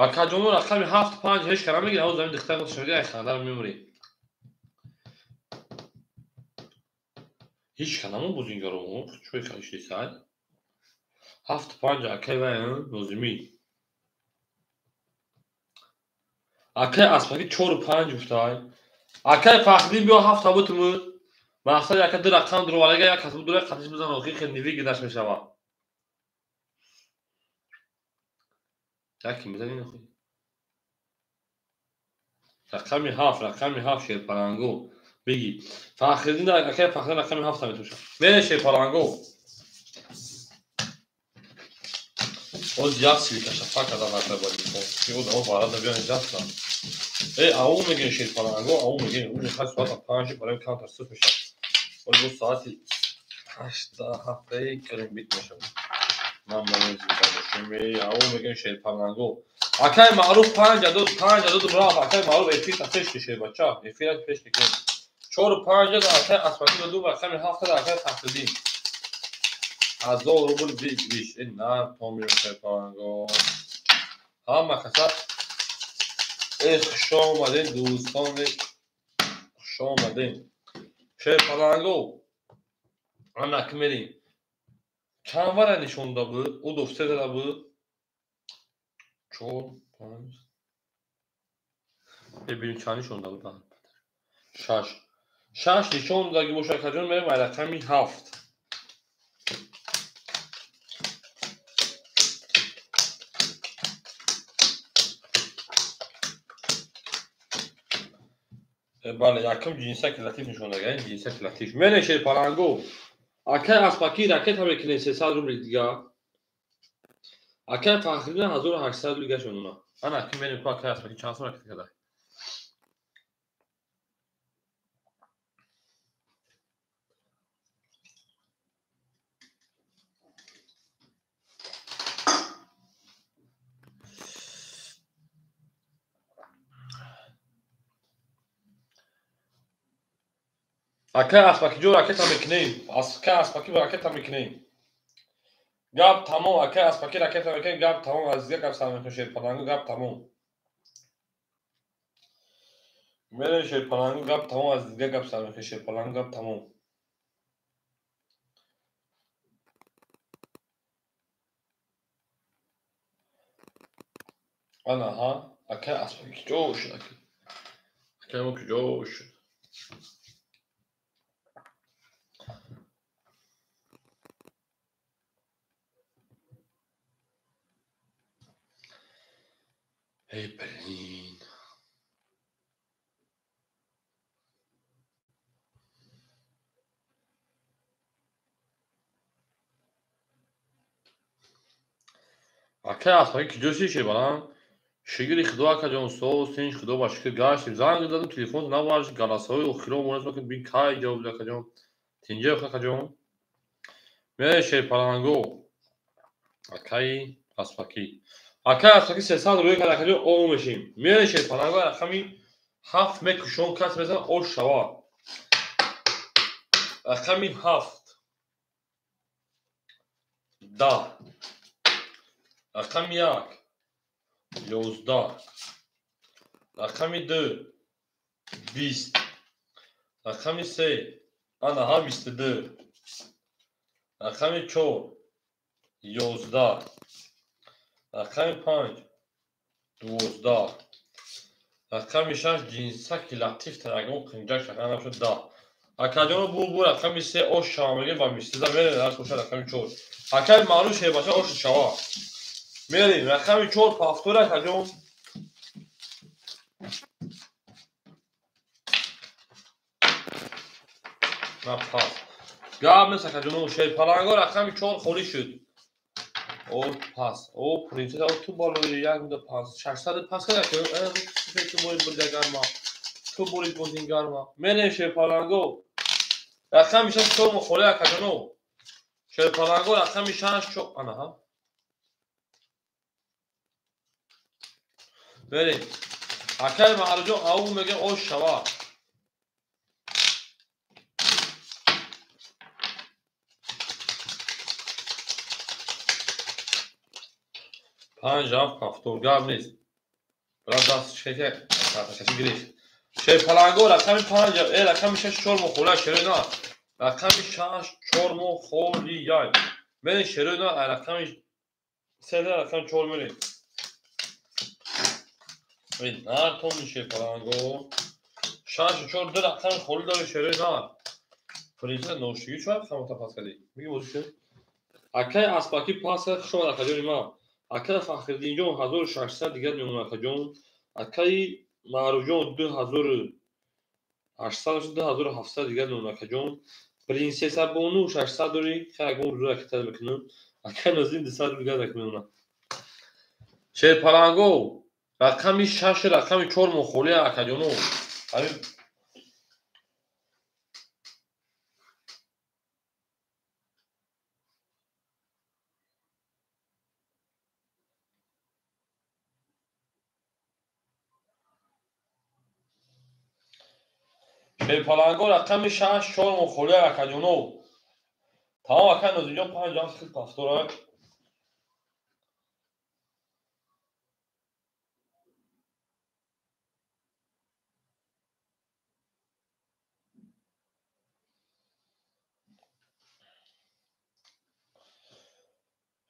Акаҷоно рақами 7-5 ҳеч кара мегирад, ҳоз ҳамин дихта шоги ай хандар мемурӣ. Ҳеч кара намон бозингаро, чӯй хашисай. 7-5 акай вай Нозимӣ. Акай Аспакӣ 4-5 гуфтай. Акай Фахриддин биё 7 бутумуд. Мақсад яка ду рақам дуроварага як кас будура қатиш бизан охир хел нивигидаш мешавад. Яки мизанӣ охир. Рақами 7, рақами 7 Шерпаланго. Бигӣ. Фахриддин акай Фахриддин рақами 7 метошад. Мере Шерпаланго. Оз як силикаша фак карда варда бояд. Ки одамо варада биён ҷаста. Э, ау мегирем Шерпаланго, ау мегирем. Уҷи ҳашт соата 5 барои камтар сус мешавад. Оли бо соати 8 ҳафтаи кирим бит мешавад. Ман барои ау мегирем Шерпаланго. Акай Маъруф 5 адод, 5 адод рафт. Акай Маъруф эфир та пеш кишед бача. Эфир пеш кишед. 4-5 да акай Аспакӣ доду рақами 7 да акай Фахриддин. 1000 рубл биш. Э, на томирем Шерпаланго. Ҳама каса э хуш омадем дӯстони, хуш омадем. Шерпаланго. Анак мерем. Чанд вара нишонда буд? Удов се зада буд. 4, 5. Бибинем чанд нишонда буд. 6. 6 нишондаги бошад акаҷон, мерем ай рақами 7. Бале, якум ҷинсаки латиф нишондага, ҷинсаки латиф. Мерем Шерпаланго. Акай Аспакӣ ракета мекунем 300 рубли дига. Акай Фахриддин 1800 рубли гашт мемонад. Ана аки мерем ку акай Аспакӣ чанд сом ракета карда. Акай Аспакиҷо ракета мекунем. Акай Аспакӣ ракета мекунем. Гап тамом, акай Аспакӣ ракета мекунем, гап тамом, аз дига гап сар мекунем Шерпаланго, гап тамом. Мерем Шерпаланго, гап тамом, аз дига гап сар мекунем Шерпаланго, гап тамом. Ана ҳа, акай Аспакӣ куҷо шуд аки? Акай мо куҷо шуд? Эй, блин. Акай Аспакӣ куҷо шид Шербаланд? Шукри Худо акаҷон, соз тинч, Худо ба шукр гаштем. Занг задам, телефон набардошт, галасҳои охиро монест макун, бин кай ҷавоб диҳад акаҷон. Тинҷа акаҷон. Мере Шерпаланго. Акаи Аспакӣ. Акай Аспакӣ 300 рӯй кард акаҷон, о мешем. Мере Шерпаланго рақами 7 мекушон, кас мезанад ош шава. Рақами 7. 10. Рақами 1. 11. Рақами 2. 20. Рақами 3. Ана ҳа 22. Рақами 4. 11. Рақами 5. 12. Рақами 6 ҷинсаки латиф ягон қинҷак шакар нашуд 10. Акаҷоно бу рақами 3 ош шава мегирем ва мистиза мерем рас бошад рақами 4. Акаи Маъруф шербача ош шава. Мерем рақами 4 повтор акаҷон. На пас. Гап нест акаҷоно, Шерпаланго рақами 4 холӣ шуд. О пас. О принцесса, о ту балои 1 5 600 пас кард. Чӣ ту бори бурда гарма? Ту бори бозин гарма. Мерем шерпаланго. Рақами 6 4 мухоли акаҷоно. Шерпаланго рақами 6 4 ана ҳа. Мерем. Акай Маҳруҷон ау мегӯяд ош шава. Панҷ ҳафт ҳафтор гап нест. Брат даст шеке карташаши гирифт. Шерпаланго рақами 5 рақами 6 4 мухолия шерои на. Рақами 6 4 мухолияй. Мерем шерои на рақами 3 рақами 4 мерем. Нар тон шерпаланго. 6 4 ду рақами холи дори шерои нар. Принцесса ношигӣ чӣ рақамата пас кардӣ? Миги бозӣ шуд? Акай аспакӣ пас кард, хуш омад акаҷони ман. Акай Фахриддинҷон 1600 дигар мемонад акаҷон. Акаи Маъруфҷон 2800 2700 дигар мемонад акаҷон. Принсесса Бону 600 дорӣ, хай ягон рӯзо акитар мекунам. Акай Нозим 200 дигар мемонад. Шерпаланго рақами 6 рақами 4 мухолия акаҷоно. Ҳамин Шерпаланго рақами 6 4 мухолия акаҷоно. Тамом акай Нозимҷон 5 ҳафт хел пафторак.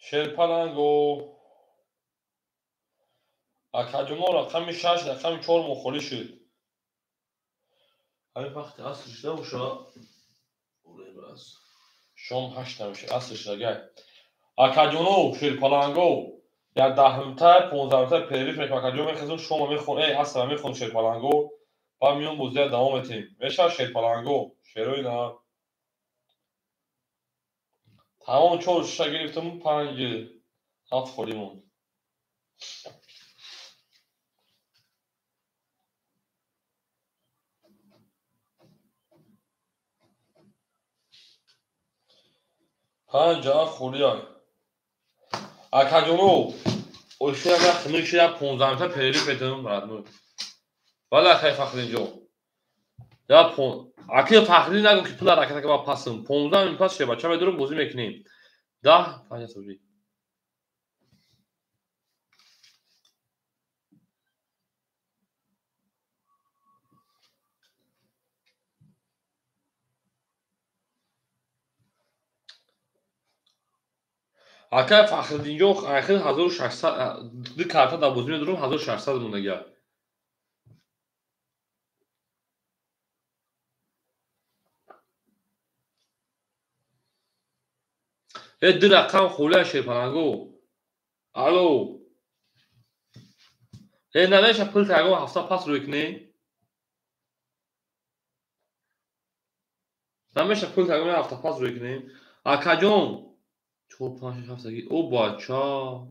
Шерпаланго акаҷоно рақами 6 рақами 4 мухоли шуд. Ҳамин вақти аср шуда боша, шом 8 мешавад, аср шуда гай. Акаҷоно шерпаланго як даҳумта 15-та перерыв мекунам акаҷон, мехезам шома мехон, асра мехон шерпаланго, баъд миём бозия давом метем. Мешавад шерпаланго, шерои нар. Тамом 4 шиша гирифтам, 5 7 холӣ монд. Панҷ ҳафт холия. Акаҷоно, ошиям як хунук шуда 15-та перерыв метавам родной. Вале акай Фахриддинҷон. Я акай Фахриддин нагӯ ки пула раката ка ба пасм. 15 мин пас шеба ча медорам бозӣ мекунем. 10 5 сожи. Акай Фахриддинҷон ахир 1600 ду карта дар бозӣ медорам 1600 мондагиа. Ду рақам холия шерпаланго. Алло. Намеша пул ягон ҳафта пас рӯй кунӣ? Намеша пул ягон ҳафта пас рӯй кунӣ? Акаҷон 4 5 6 7 8 о бача.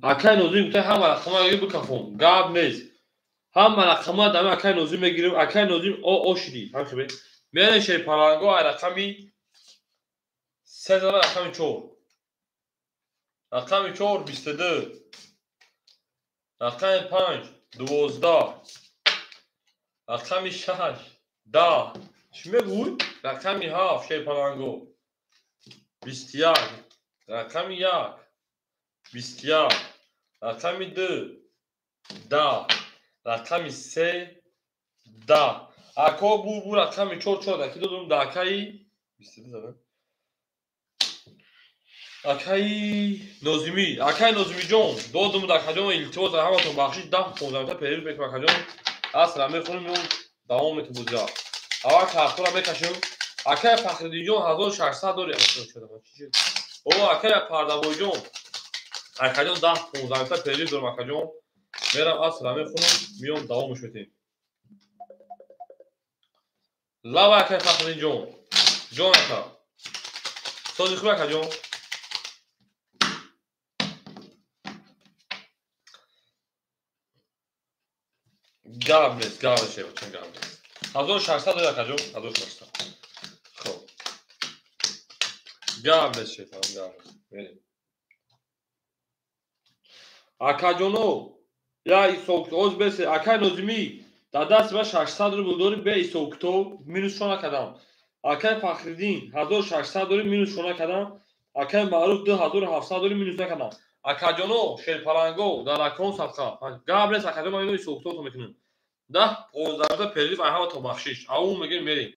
Акай Нозим гуфта ҳама рақамҳоро гир бикафон. Гап нест. Ҳама рақамҳоро дами акай Нозим мегирем. Акай Нозим о ошиди. Ҳамхебе. Мерем шерпаланго ай рақами 3 рақами 4. Рақами 4 22. Рақами 5 12. Рақами 6 10. Чӣ мегӯй? Рақами 7 шерпаланго 21. Рақами 1 21. Рақами 2 10. Рақами 3 10. Ако бу рақами 4 4 даки додум да акаи 22 задам. Акаи Нозимӣ, акаи Нозимиҷон додум да акаҷон, илтимос ҳаматон бахшиш 10 15-та перерыв мекунам акаҷон. Асра мехонем меом давом метем бозиа. Аввал картора мекашем. Акаи Фахриддинҷон 1600 дори. О акаи Пардавойҷон, акаҷон 10 15-та перерыв дорам акаҷон. Мерам асра мехонам, меом давомш метем. Лава акаи Фахриддинҷон. Ҷон ака. Сози хуб акаҷон. Гап нест, гап нест, шербача, гап нест. 1600 дори, акаҷон, 1600. Хоб. Гап нест, шерпаланг, гап нест. Мерем. Акаҷоно, я ҳисобкитоб бесе, акай Нозимӣ, дар дасти ман 600 рубл дори, бе ҳисобкитоб минусшо накардам. Акай Фахриддин, 1600 дори, минусшо накардам. Акай Маъруф, 2700 дори, минус накардам. Акаҷоно, шерпаланго, дар акон садқа. Гап нест, акаҷон, ман ино ҳисобкитобто мекунем. 10-15 минута перерыв, ай ҳама то бахшиш. Аун мегирем, мерем.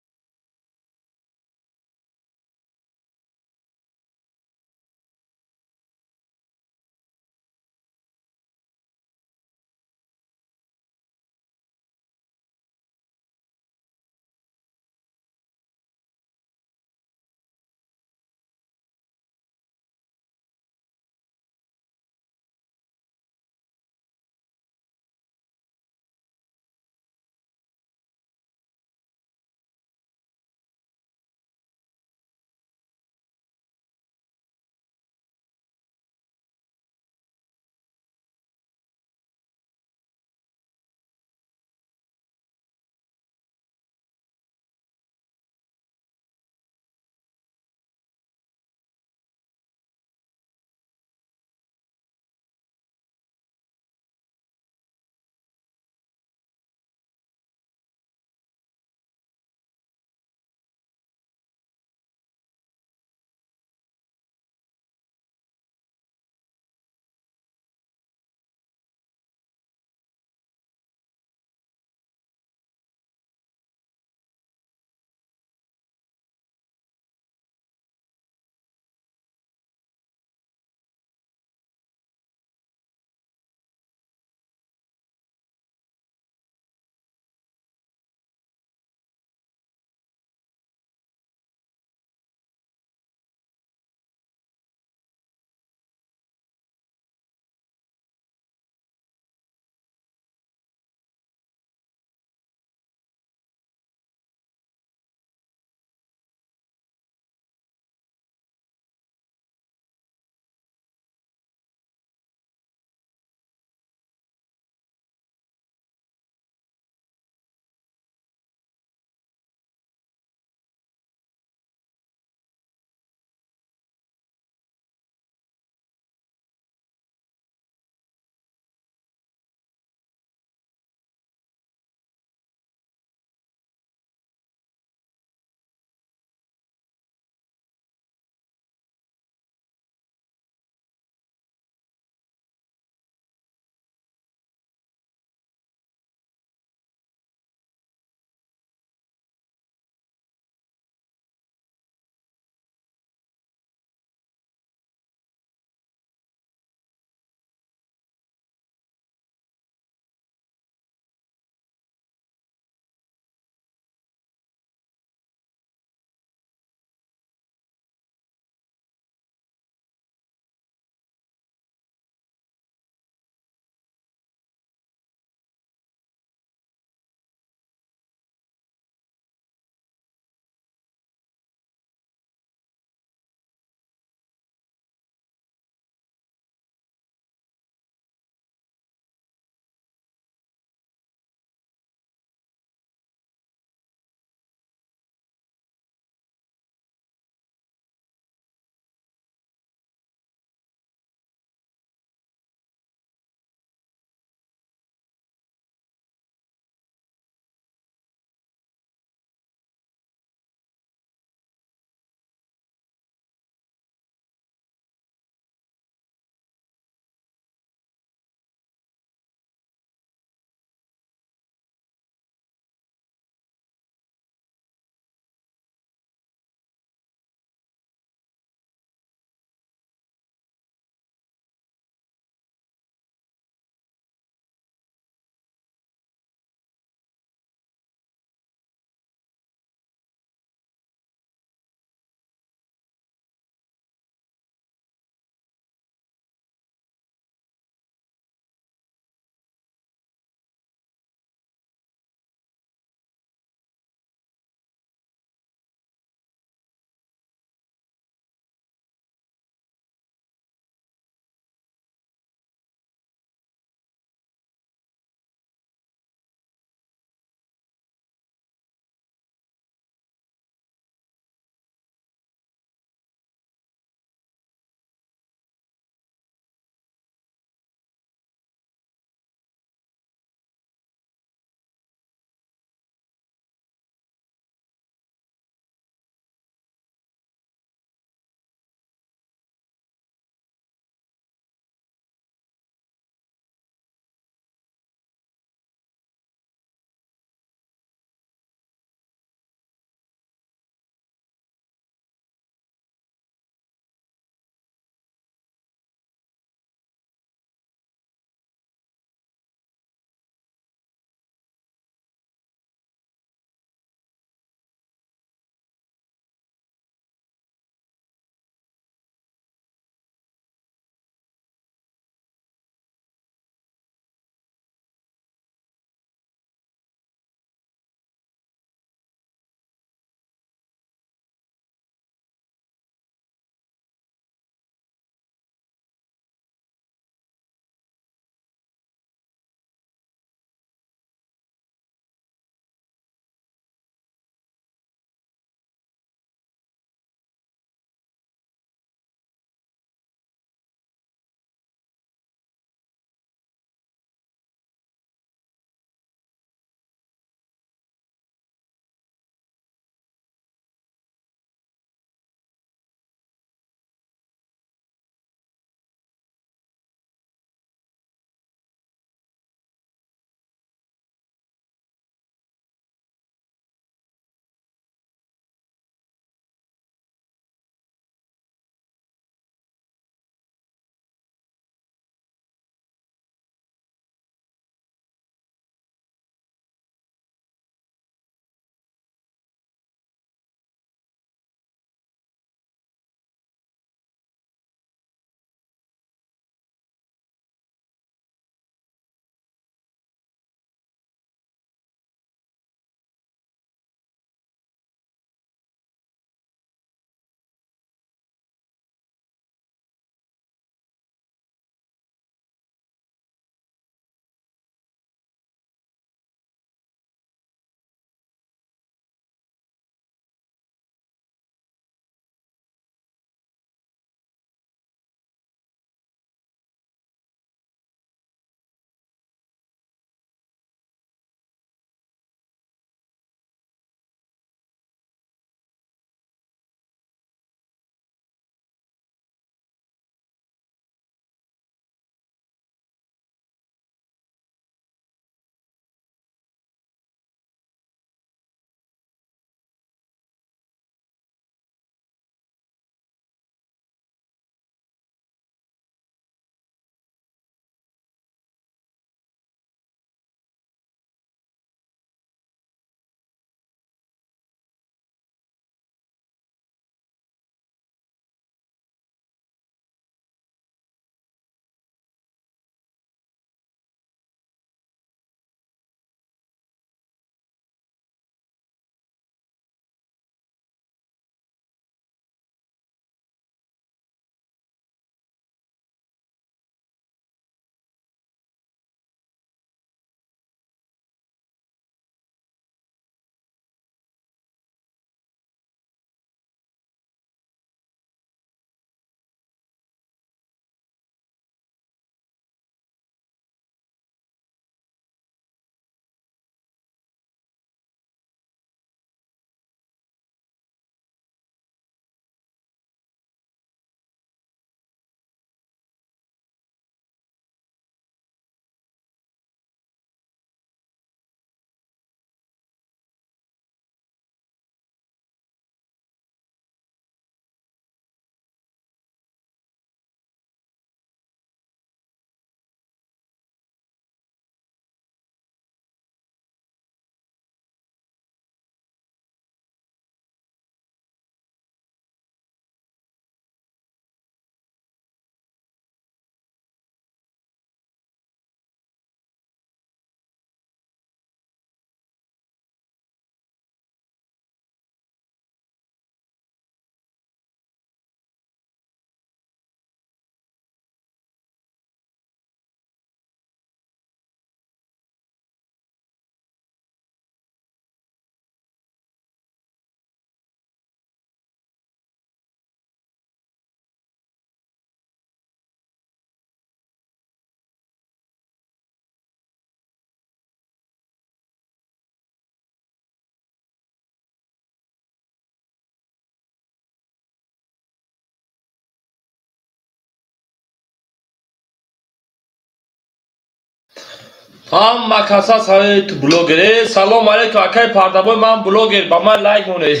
Ҳама каса сари ту блогер. Салом алейкум, акай Пардабой, ман блогер, ба ман лайк монед.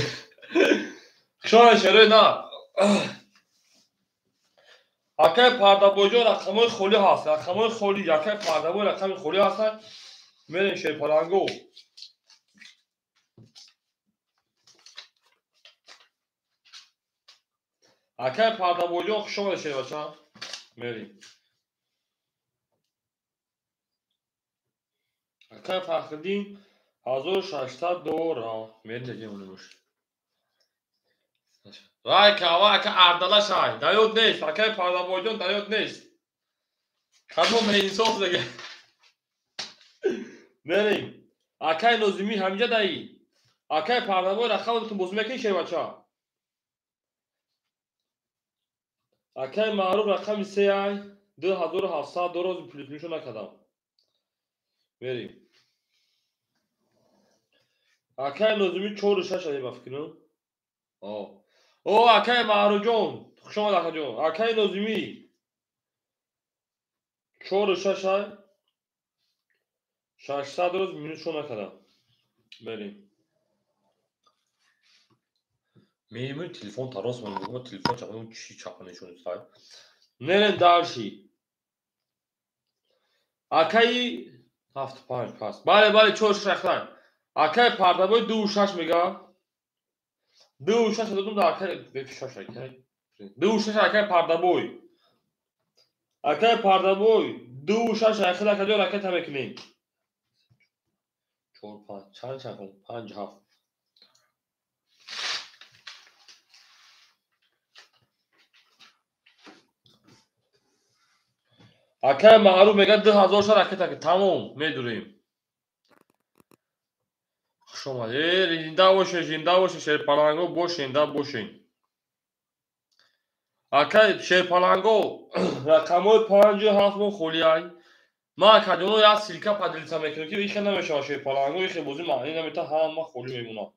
Хушомадед, шерои на. Акай Пардабойҷон, рақамҳои холӣ ҳаст, рақамҳои холӣ. Акай Пардабой рақами холӣ ҳастанд. Мерем шерпаланго. Акай Пардабойҷон, хушомадед, шербача. Мерем. Акай Фахриддин 1600 дора. Мерем дагем. Вай кава, ака ардалашай. Даёд нест. Акай Пардабойҷон даёд нест. Кадом беинсоф дега. Мерем. Акай Нозимӣ ҳаминҷа даӣ. Акай Пардабой рақаматон бозӣ мекунӣ, шербача? Акай Маъруф рақами сеай 2700 дора, плюс-минусшо накардам. Мерем. Акай Нозимӣ 4-6 ай ба фикрам. О, акай Маъруфҷон, хуш омад, акаҷон. Акай Нозимӣ 4-6 ай 600 рӯз минусшо накардам. Мерем. Мемун телефон тарос ман телефон чапа чи чапа нишон сай. Мерем дальше. Акаи 7-5 пас. Бале, бале, 4-6 рахтай. Акай Пардабой 2-6 мега. 2-6 додум да акай 6 акай. 2-6 акай Пардабой. Акай Пардабой 2-6 акай акаҷон ракета мекунем. 4 5 чанд чанд 5 7. Акай Маъруф мега 2000 ша ракета ки тамом медурем. Хуш омадед. Зинда бошед, зинда бошед, шерпаланго бошед, зинда бошед. Акай шерпаланго рақамҳои 5 7 мо холиай. Ман акаҷоно як ссылка поделиться мекунам, ки ихе намешавад шерпаланго, ихе бозӣ маънӣ намета, ҳама холӣ мемонад.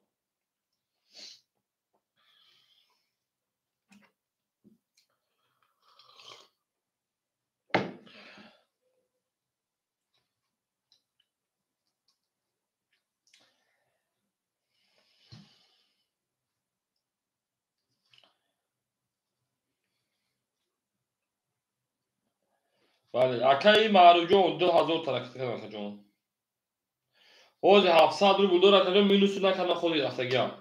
Бале, акаи Маъруфҷон 2000 та ракета кардам, акаҷон. Ҳозир 700 рубл дора, акаҷон, минусу накардам, ходи рафтагиам.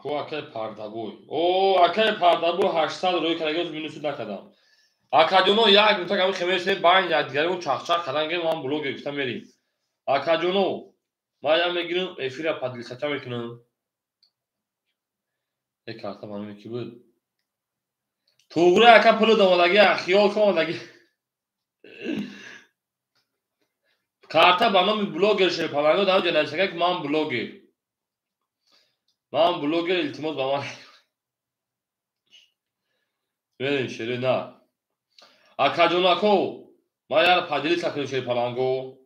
Ко акаи Пардабой. О, акаи Пардабой 800 рӯй кардаги, минусу накардам. Акаҷоно як минута гами хемесем, байн якдигаримон чахчах кардан гирем, ман блогер гуфта мерем. Акаҷоно, ман я мегирам, эфира поделиться мекунам. Э карта ба номи ки буд? Туғри ака пулу домадаги, хиёл кун омадаги. Карта ба номи блогер шерпаланго дар ҷо нависага, ки ман блогер. Ман блогер, илтимос ба ман. Мерем шере на. Акаҷонако, ман яра поделиться кунем шерпаланго.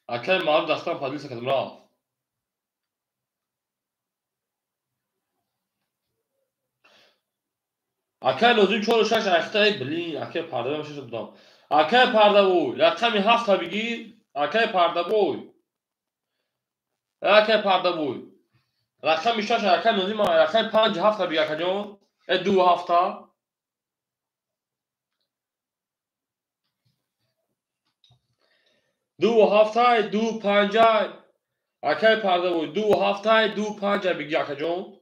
Акай Маъруф дастам поделиться кардам, рафт. Акай Нозим 4-6 ахта, блин, акай Пардабой шаш додам. Акай Пардабой, рақами 7 бигир, акай Пардабой. Акай Пардабой. Рақами 6 акай Нозим, рақами 5 7 бигир, акаҷон. Э 2 7. 2 7 2 5. Акай Пардабой 2 7 2 5 бигир, акаҷон.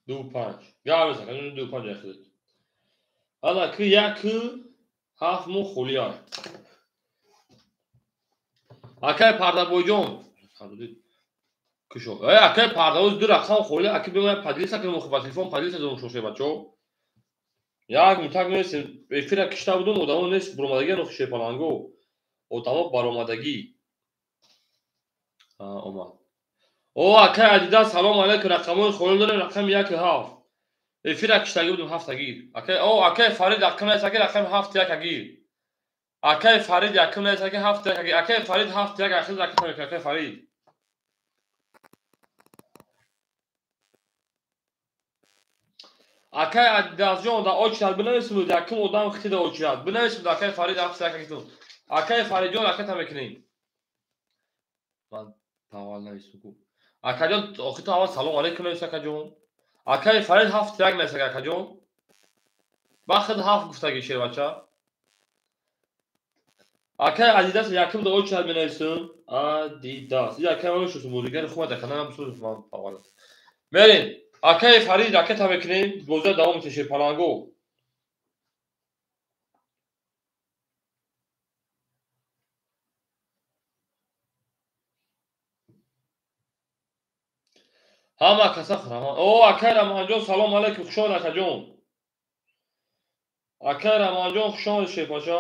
2 5. Гап акаҷон, 2 5 ахидат. Ана ки 1 7 мо холиай. Акай Пардабойҷон, кушо. Э, акай Пардабой ду рақам холӣ, аки бимай поделиться кунем, ба телефон поделиться дорум шоше бачо. Як мутак нест, эфира кишта будум, одамо нест, баромадагӣ нохи шерпаланго. Одамо баромадагӣ. Омад. О, акай Адида, салом алейкум, рақамҳои холӣ дорем, рақами 1 7. Эфира киштагӣ будем ҳафта гир. Акай, о, акай Фарид якум нависаки рақами ҳафт як гир. Акай Фарид якум нависаки ҳафт як гир. Акай Фарид ҳафт як ахир ракета мекунад. Акай Фарид. Акай Адидасҷон да очрат бинависмуд, якум одам хити да очрат. Бинависмуд акай Фарид ҳафт як гир. Акай Фаридҷон ракета мекунем. Ман тавал нависму. Акаҷон, охи ту аввал салом алейкум навис акаҷон. Акай Фарид ҳафт як нависак акаҷон. Бахт ҳафт гуфтаги шербача. Акай Адидас якум да очрат менависум. Адидас. И акай ман мешносум, бозигари хуб аст, акана ман ман аввал. Мерем. Акай Фарид ракета мекунем, бозиро давом метем шерпаланго. Ҳама каса Раман. О, акай Раманҷон, салом алейкум, хуш омад акаҷон. Акай Раманҷон, хуш омад шерпача.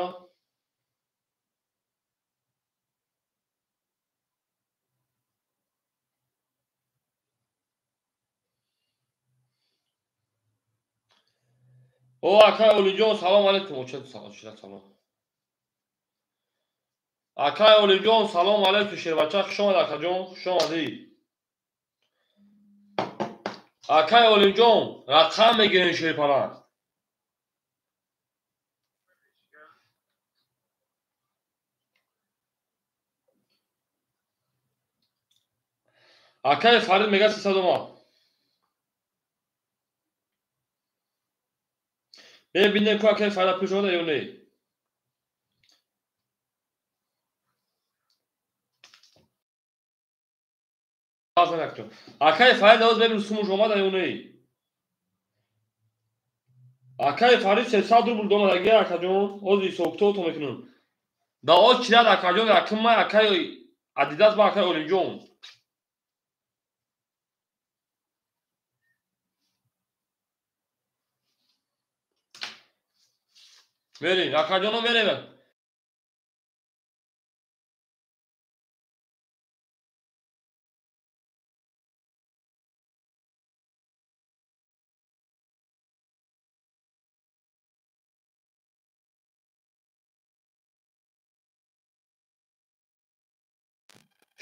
О, акай Олиҷон, салом алейкум. Оча, салом. Акай Олиҷон, салом алейкум шербача, хуш омад акаҷон, хуш омадӣ. Акай Олимҷон, рақам мегирем шерпаланг. Акай Фарид мегӯяд 300 омад. Мебинем ку акай Фарид пуш омада ё не. Акай Фарид оз мебинем сумуш омада ё не. Акай Фарид 300 рубл домадаги акаҷон, оз ҳисобкитобто мекунем. Да оз чирад акаҷон, якум май акай Адидас ба акай Олимҷон. Мерем, акаҷоно мерем.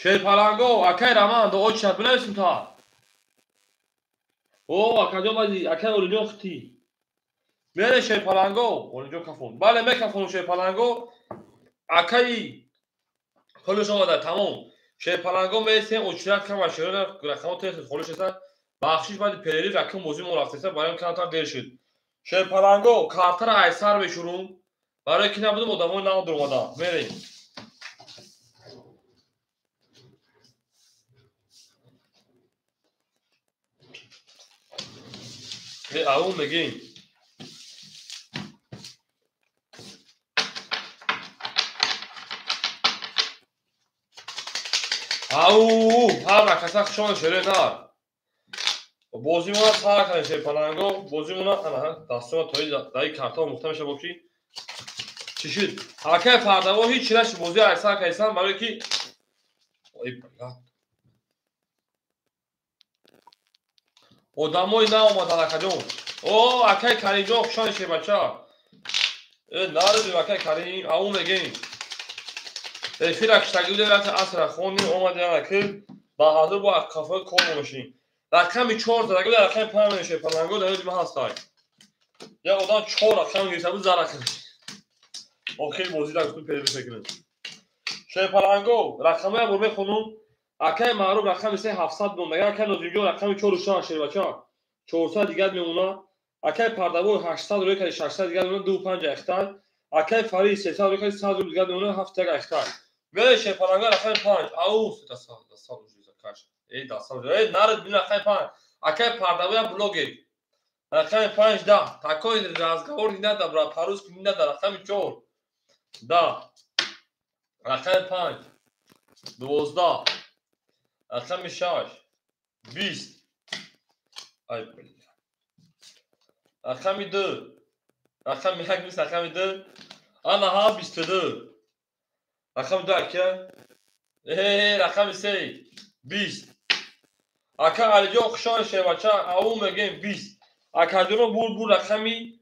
Шерпаланго, акай Раман, до очрат бинависем та. О, акаҷон бази, акай Олиҷон хити. Мере шерпаланго, Олиҷон кафон. Бале, мекафонам шерпаланго. Акай пулш омада, тамом. Шерпаланго мересем, очрат кам шерона рақамо тез холиш аст. Бахшиш баъди перерыв якум бозӣ мо рафтеса, барои камтар дер шуд. Шерпаланго, картара айсар мешурум. Барои ки набудум одамои нав дуромада. Мерем. Ау мегем. Ау, ҳама каса хуш омад шерои нар. Бозимона сар кардем шерпаланго, бозимона ана дастома тои даи карта омӯхта меша боши. Чӣ шуд? Акай Фардаво ҳеҷ чи нашуд, бозӣ айсар кардисан барои ки ой бля. Одамои наомадан акаҷон. О, акай Каримҷон, хуш омадед шербача. Нарудем акай Карим, ау мегем. Эфира киштагӣ будем, рафтем асра хонем, омадем аки баҳадур бо қафои кор мешем. Рақами 4 задаги буд, рақами 5 мешем, паланго дар ёди ман ҳастай. Як одам 4 рақам гирифта буд, зара кард. Охири бозиро гуфтем перерыв мекунем. Шерпаланго, рақамоя бор мехонум. Акай Маъруф рақами 3 700 монда, акай Нозимҷон рақами 4 6 шербача. 400 дигар мемона. Акай Пардавой 800 рӯй карди 600 дигар мемона, 2 5 ахтар. Акай Фарид 300 рӯй карди 100 рубл дигар мемона, 7 як ахтар. Мере шерпаланго рақами 5. Ау, даса уже закаш. Эй, даса уже. Эй, наред бин рақами 5. Акай Пардавой блогер. Рақами 5 да. Такой разговор не надо, брат. По-русски не надо. Рақами 4. Да. Рақами 5. 12. Рақами 6. 20. Ай, блин. Рақами 2. Рақами 1 нест, рақами 2. Ана ҳа 22. Рақами 2 ака. Рақами 3. 20. Ака Алиҷон, хуш омадед шербача. Ау мегем 20. Акаҷоно бур рақами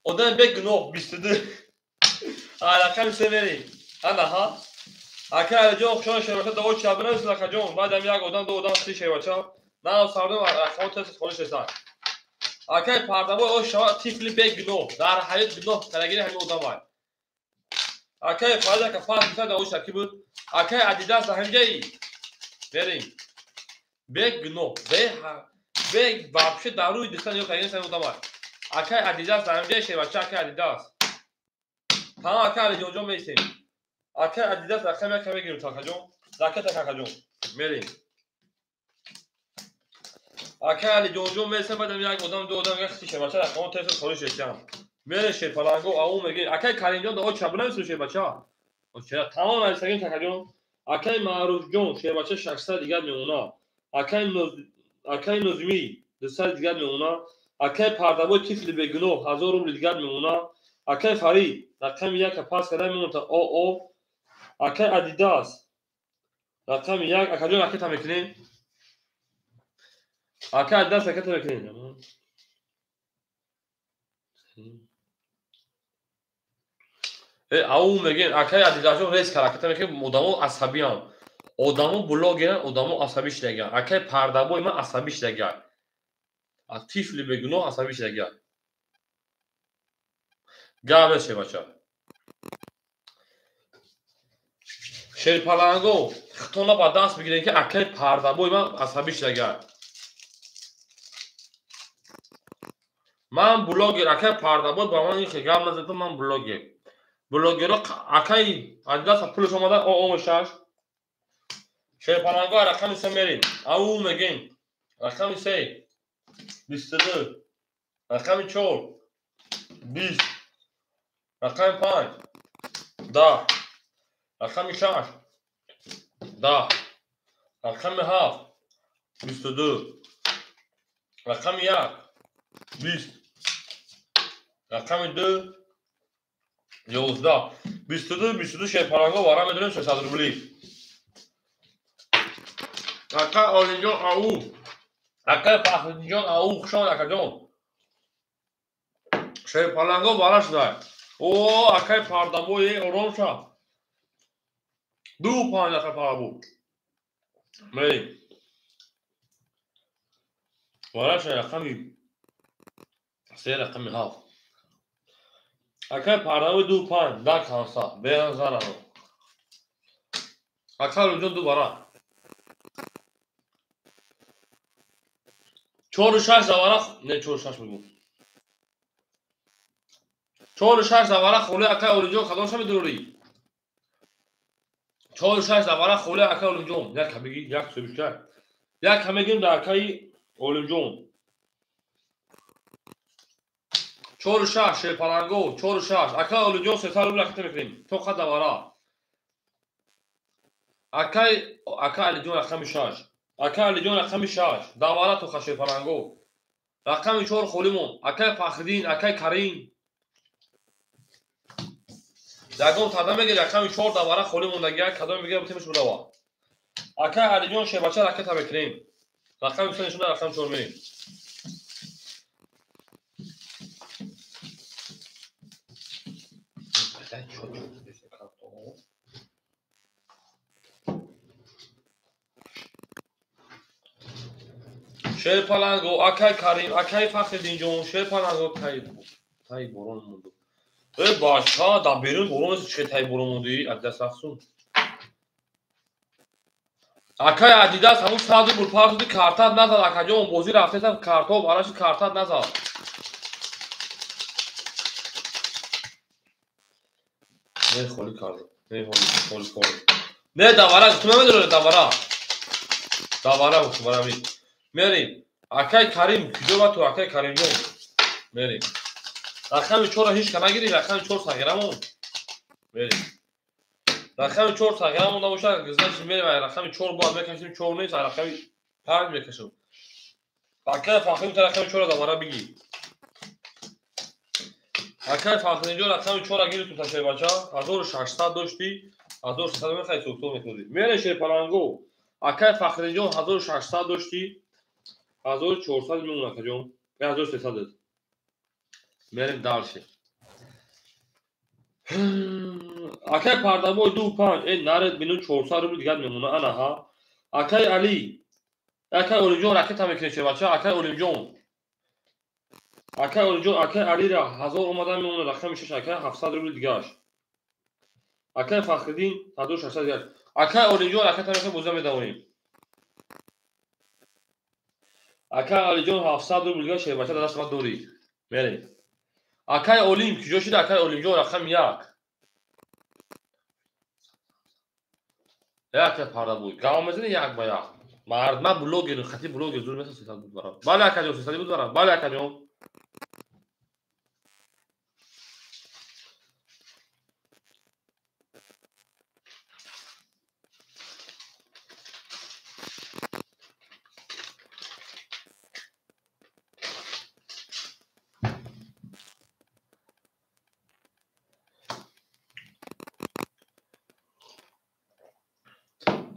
одами бегуноҳ 22. Рақами се мерем. Ана ҳа. Акай Алиҷон хушон шербача даво чабинависед акаҷон. Баъдам як одам ду одам си шербача. На сардум рақамо тез холиш ресад. Акай Пардабой о шава тифли бегуноҳ. Дар ҳаёт гуноҳ карагири ҳамин одам ай. Акай Фарид ака фас бисад даво шаки буд. Акай Адидас ҳамҷаи. Мерем. Бегуноҳ. Бе вообще дар рӯи дистан ё карагири ҳамин одам ай. Акай Адидас ҳамҷаи шербача акай Адидас. Тамом акай Алиҷонҷон меистем. Акай Адидас рақам яка мегирем такаҷон. Ракета какаҷон. Мерем. Акай Алиҷонҷон меистем баъдам як одам ду одам як хити шербача рақамо тез холиш ресиям. Мере шерпаланго ау мегирем. Акай Каримҷон да о чаб нависем шербача. Чера тамом нависагим такаҷон. Акай Маъруфҷон шербача 600 дигар мемона. Акай Нозимӣ 200 дигар мемона. Акай Пардабой тифли бегуноҳ 1000 рубли дигар мемона. Акай Фарид рақами яка пас карда мемонта о. Акай Адидас рақами як акаҷон ракета мекунем. Акай Адидас ракета мекунем. Ау мегем акай Адидасҷон резка ракета мекунем. Одамо асабиам. Одамо блогеран, одамо асабӣ шудагиан. Акай Пардабой ман асабӣ шудагиан. Тифли бегуноҳ асабӣ шудагиан. Гап нест шербача. Шерпаланго хитона ба даст бигирем ки акай Пардабой ман асабӣ шудагиан. Ман блогер, акай Пардабой ба ман ин гап назад, ман блогер. Блогерро акай Адидас пулаш омада о мешаш. Шерпаланго рақами се мерем. Ау мегем. Рақами се 22. Рақами 4 20. Рақами 5 10. Рақами 6 10. Рақами 7 22. Рақами 1 20. Рақами 2 11. 22 22 шерпаланго вара медонем 600 рубли. Акай Олиҷон ау. Акай Фахриддинҷон ау хушомад акаҷон. Шерпаланго вара шудай. О, акай Пардабой ором ша. 2 5 акай Пардабой. Мерем. Вара шудай рақами 3 рақами 7. Акай Пардабой 2 5 да канса. Беан зараро. Акай Олиҷон ду вара. 4 6 завара не 4 6 мегӯм. 4 6 завара холе акай Олиҷон кадомша медурӣ? 4 6 завара холе акай Олиҷон. Як ҳамеги як собишка. Як ҳамегим дар акай Олиҷон. 4 6 шерпаланго 4 6 акай Олиҷон 300 рубл ракета мекунем. То қад завара. Акай Алиҷон рақами 6. Акай Алиҷон рақами 6. Давара то шерпаланго. Рақами 4 холимон. Акай Фахриддин, акай Карим. Ягон тада мегир рақами 4 давара холӣ мондагия, кадом мегир бутемиш бурава. Акай Алиҷон шербача ракета мекунем. Рақами 3 нишонда рақами 4 мерем. Шерпаланго, акай Карим, акай Фахриддинҷон, шерпаланго тай борон монду. Бача, дар берун борон нест, чӣ тай борон монди? Адидас афсун. Акай Адидас ҳамун 100 рубл партоди картат назад, акаҷон, бозӣ рафтесам картоб, араши картат назад. Не холӣ кардам. Не холӣ кардам. Не давара, ту намедонӣ давара. Давара гуфтам барами. Мерем. Акай Карим, куҷо ба ту акай Каримҷон? Мерем. Рақами 4-ро ҳеҷ ка нагирӣ, рақами 4 сағирамон. Мерем. Рақами 4 сағирамон набошад, значит мерем, рақами 4 бояд мекашем, 4 нест, рақами 5 мекашем. Акай Фахриддин рақами 4-ро давара бигӣ. Акай Фахриддинҷон рақами 4-ро гирифту ташербача, 1600 доштӣ, 1600 мехоҳӣ соктор мекунӣ. Мере шерпаланго. Акай Фахриддинҷон 1600 доштӣ, 1400 мемон акаҷон. 1300. Мерем дальше. Акай Пардабой 2-5, наред минут 400 рубл дигар мемона, ана ҳа. Акай Али, акай Олимҷон ракета мекунед шербача, акай Олимҷон. Акай Олимҷон, акай Алира 1000 омадан мемона, рақами 6, акай 700 рубл дигаш. Акай Фахриддин 1600 дигаш. Акай Олимҷон ракета мекунед, боза медавонем. Акай Алиҷон 700 рубл дигаш шербача дар даст ман дорӣ. Мерем. Акай Олим куҷо шуда? Акай Олимҷон рақами 1. Як Пардабой. Гав мезани як ба як. Мард ман блогер, хати блогер зур меса 300 буд барам. Бале акаҷон 300 буд барам. Бале акаҷон.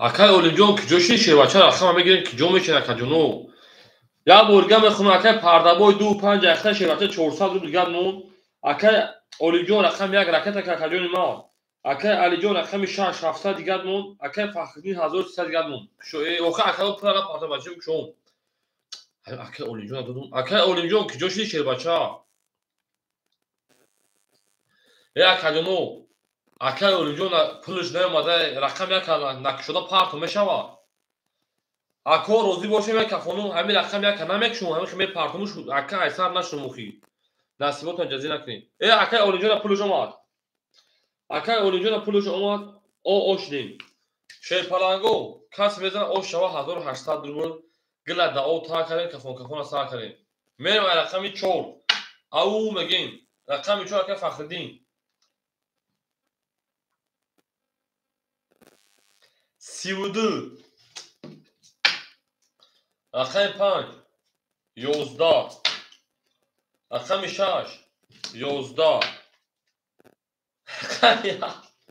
Акай Олимҷон куҷо шид шербача рақама мегирем куҷо мешин акаҷоно. Як борга мехонам акай Пардабой 2-5 ахта шербача 400 рубл дигар мон. Акай Олимҷон рақами 1 ракета акаҷони ман. Акай Алиҷон рақами 6 700 дигар мон. Акай Фахриддин 1300 дигар мон. Охир акаё пула Пардабача кушом. Акай Олимҷон додум. Акай Олимҷон куҷо шид шербача? Акаҷоно акай Олимҷон пулш наомада рақам як накушода парту мешавад. Ако розӣ бошем як кафону ҳамин рақам як намекушум, ҳамин хе мепартумуш ака айсар нашумухи. Насиботон ҷазӣ накунем. Акай Олимҷон пулш омад. Акай Олимҷон пулш омад, о шудем. Шерпаланго кас мезана о шава 1800 рубл гила дао та кардем, кафон кафона сар кардем. Мерем ай рақами 4. Ау мегем. Рақами 4 акай Фахриддин. 32. Рақами 5 11. Рақами 6 11. Рақами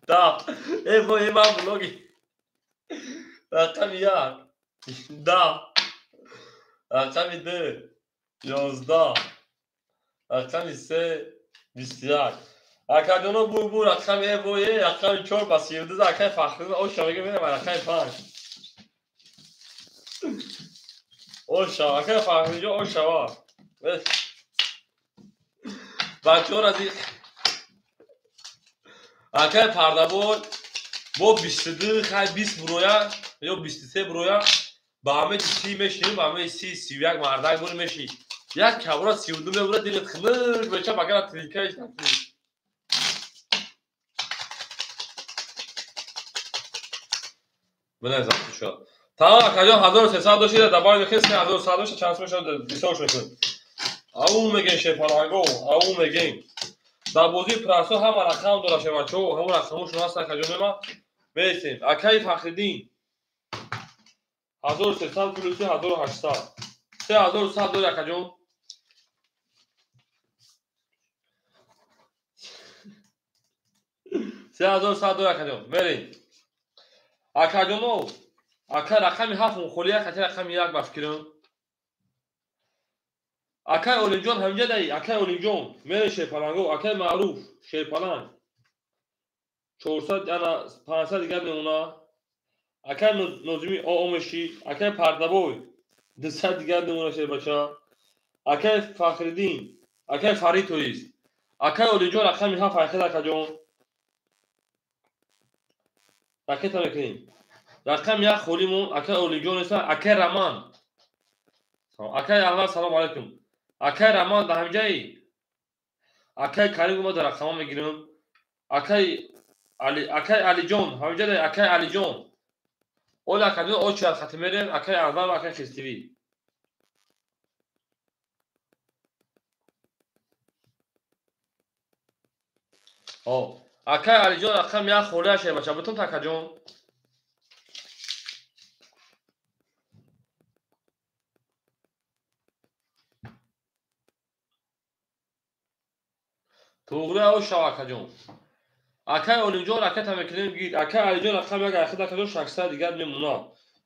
10. Вой, ман блоги. Рақами 1 10. Рақами 2 11. Рақами 3 21. Акаҷоно бу рақами вой, рақами 4 ба 32 акай Фахриддин оша мега мерам рақами 5. Оша, акай Фахриддин оша ва. Бачаҳо рази акай Пардабой бо 22 хай 20 буроя ё 23 буроя ба ҳамаи 30 мешинем, ба ҳамаи 30 31 мардак бур меши. Як кабра 32 мебура дилат хунук меша багара тринкаиш накунӣ. Бинависам шуд. Тамом акаҷон 1300 дошт, добавить мекунем 3100 дошт, чанд сум шуд ҳисоб мекунем. Ау мегем шерпаланго, ау мегем. Дар бозии прасо ҳама рақам дора шербачаҳо, ҳамон рақамошон ҳаст акаҷон мема. Мересем. Акаи Фахриддин 1300 плюс 1800. 3100 дори акаҷон. 3100 дори акаҷон. Мерем. Акаҷоно, ака рақами 7 холия, хати рақами 1 ба фикрам. Акай Олимҷон ҳаминҷа даи, акай Олимҷон, мере шерпаланго, акай Маъруф, шерпаланг. 400 ана 500 дигар мемона. Акай Нозими омеши, акай Пардабой 200 дигар мемона шербача. Акай Фахриддин, акай Фарид тоист. Акай Олимҷон рақами 7 айхел акаҷон. Ракета мекунем. Рақами 1 холимон, акай Олимҷон неста, акай Раман. Акай Анвар салом алайкум. Акай Раман дар ҳамҷаи? Акай Карим ма дар рақама мегирам. Акай Али, акай Алиҷон ҳамҷа дай, акай Алиҷон. Ола акаҷон очи аз хати мерем, акай Анвар ва акай Хистивӣ. Акай Алиҷон рақам 1 холия шербача, бутун такаҷон. Туғри ав шав акаҷон. Акай Олимҷон ракета мекунем гир. Акай Алиҷон рақам 1 айхел акаҷон 600 дигар мемона.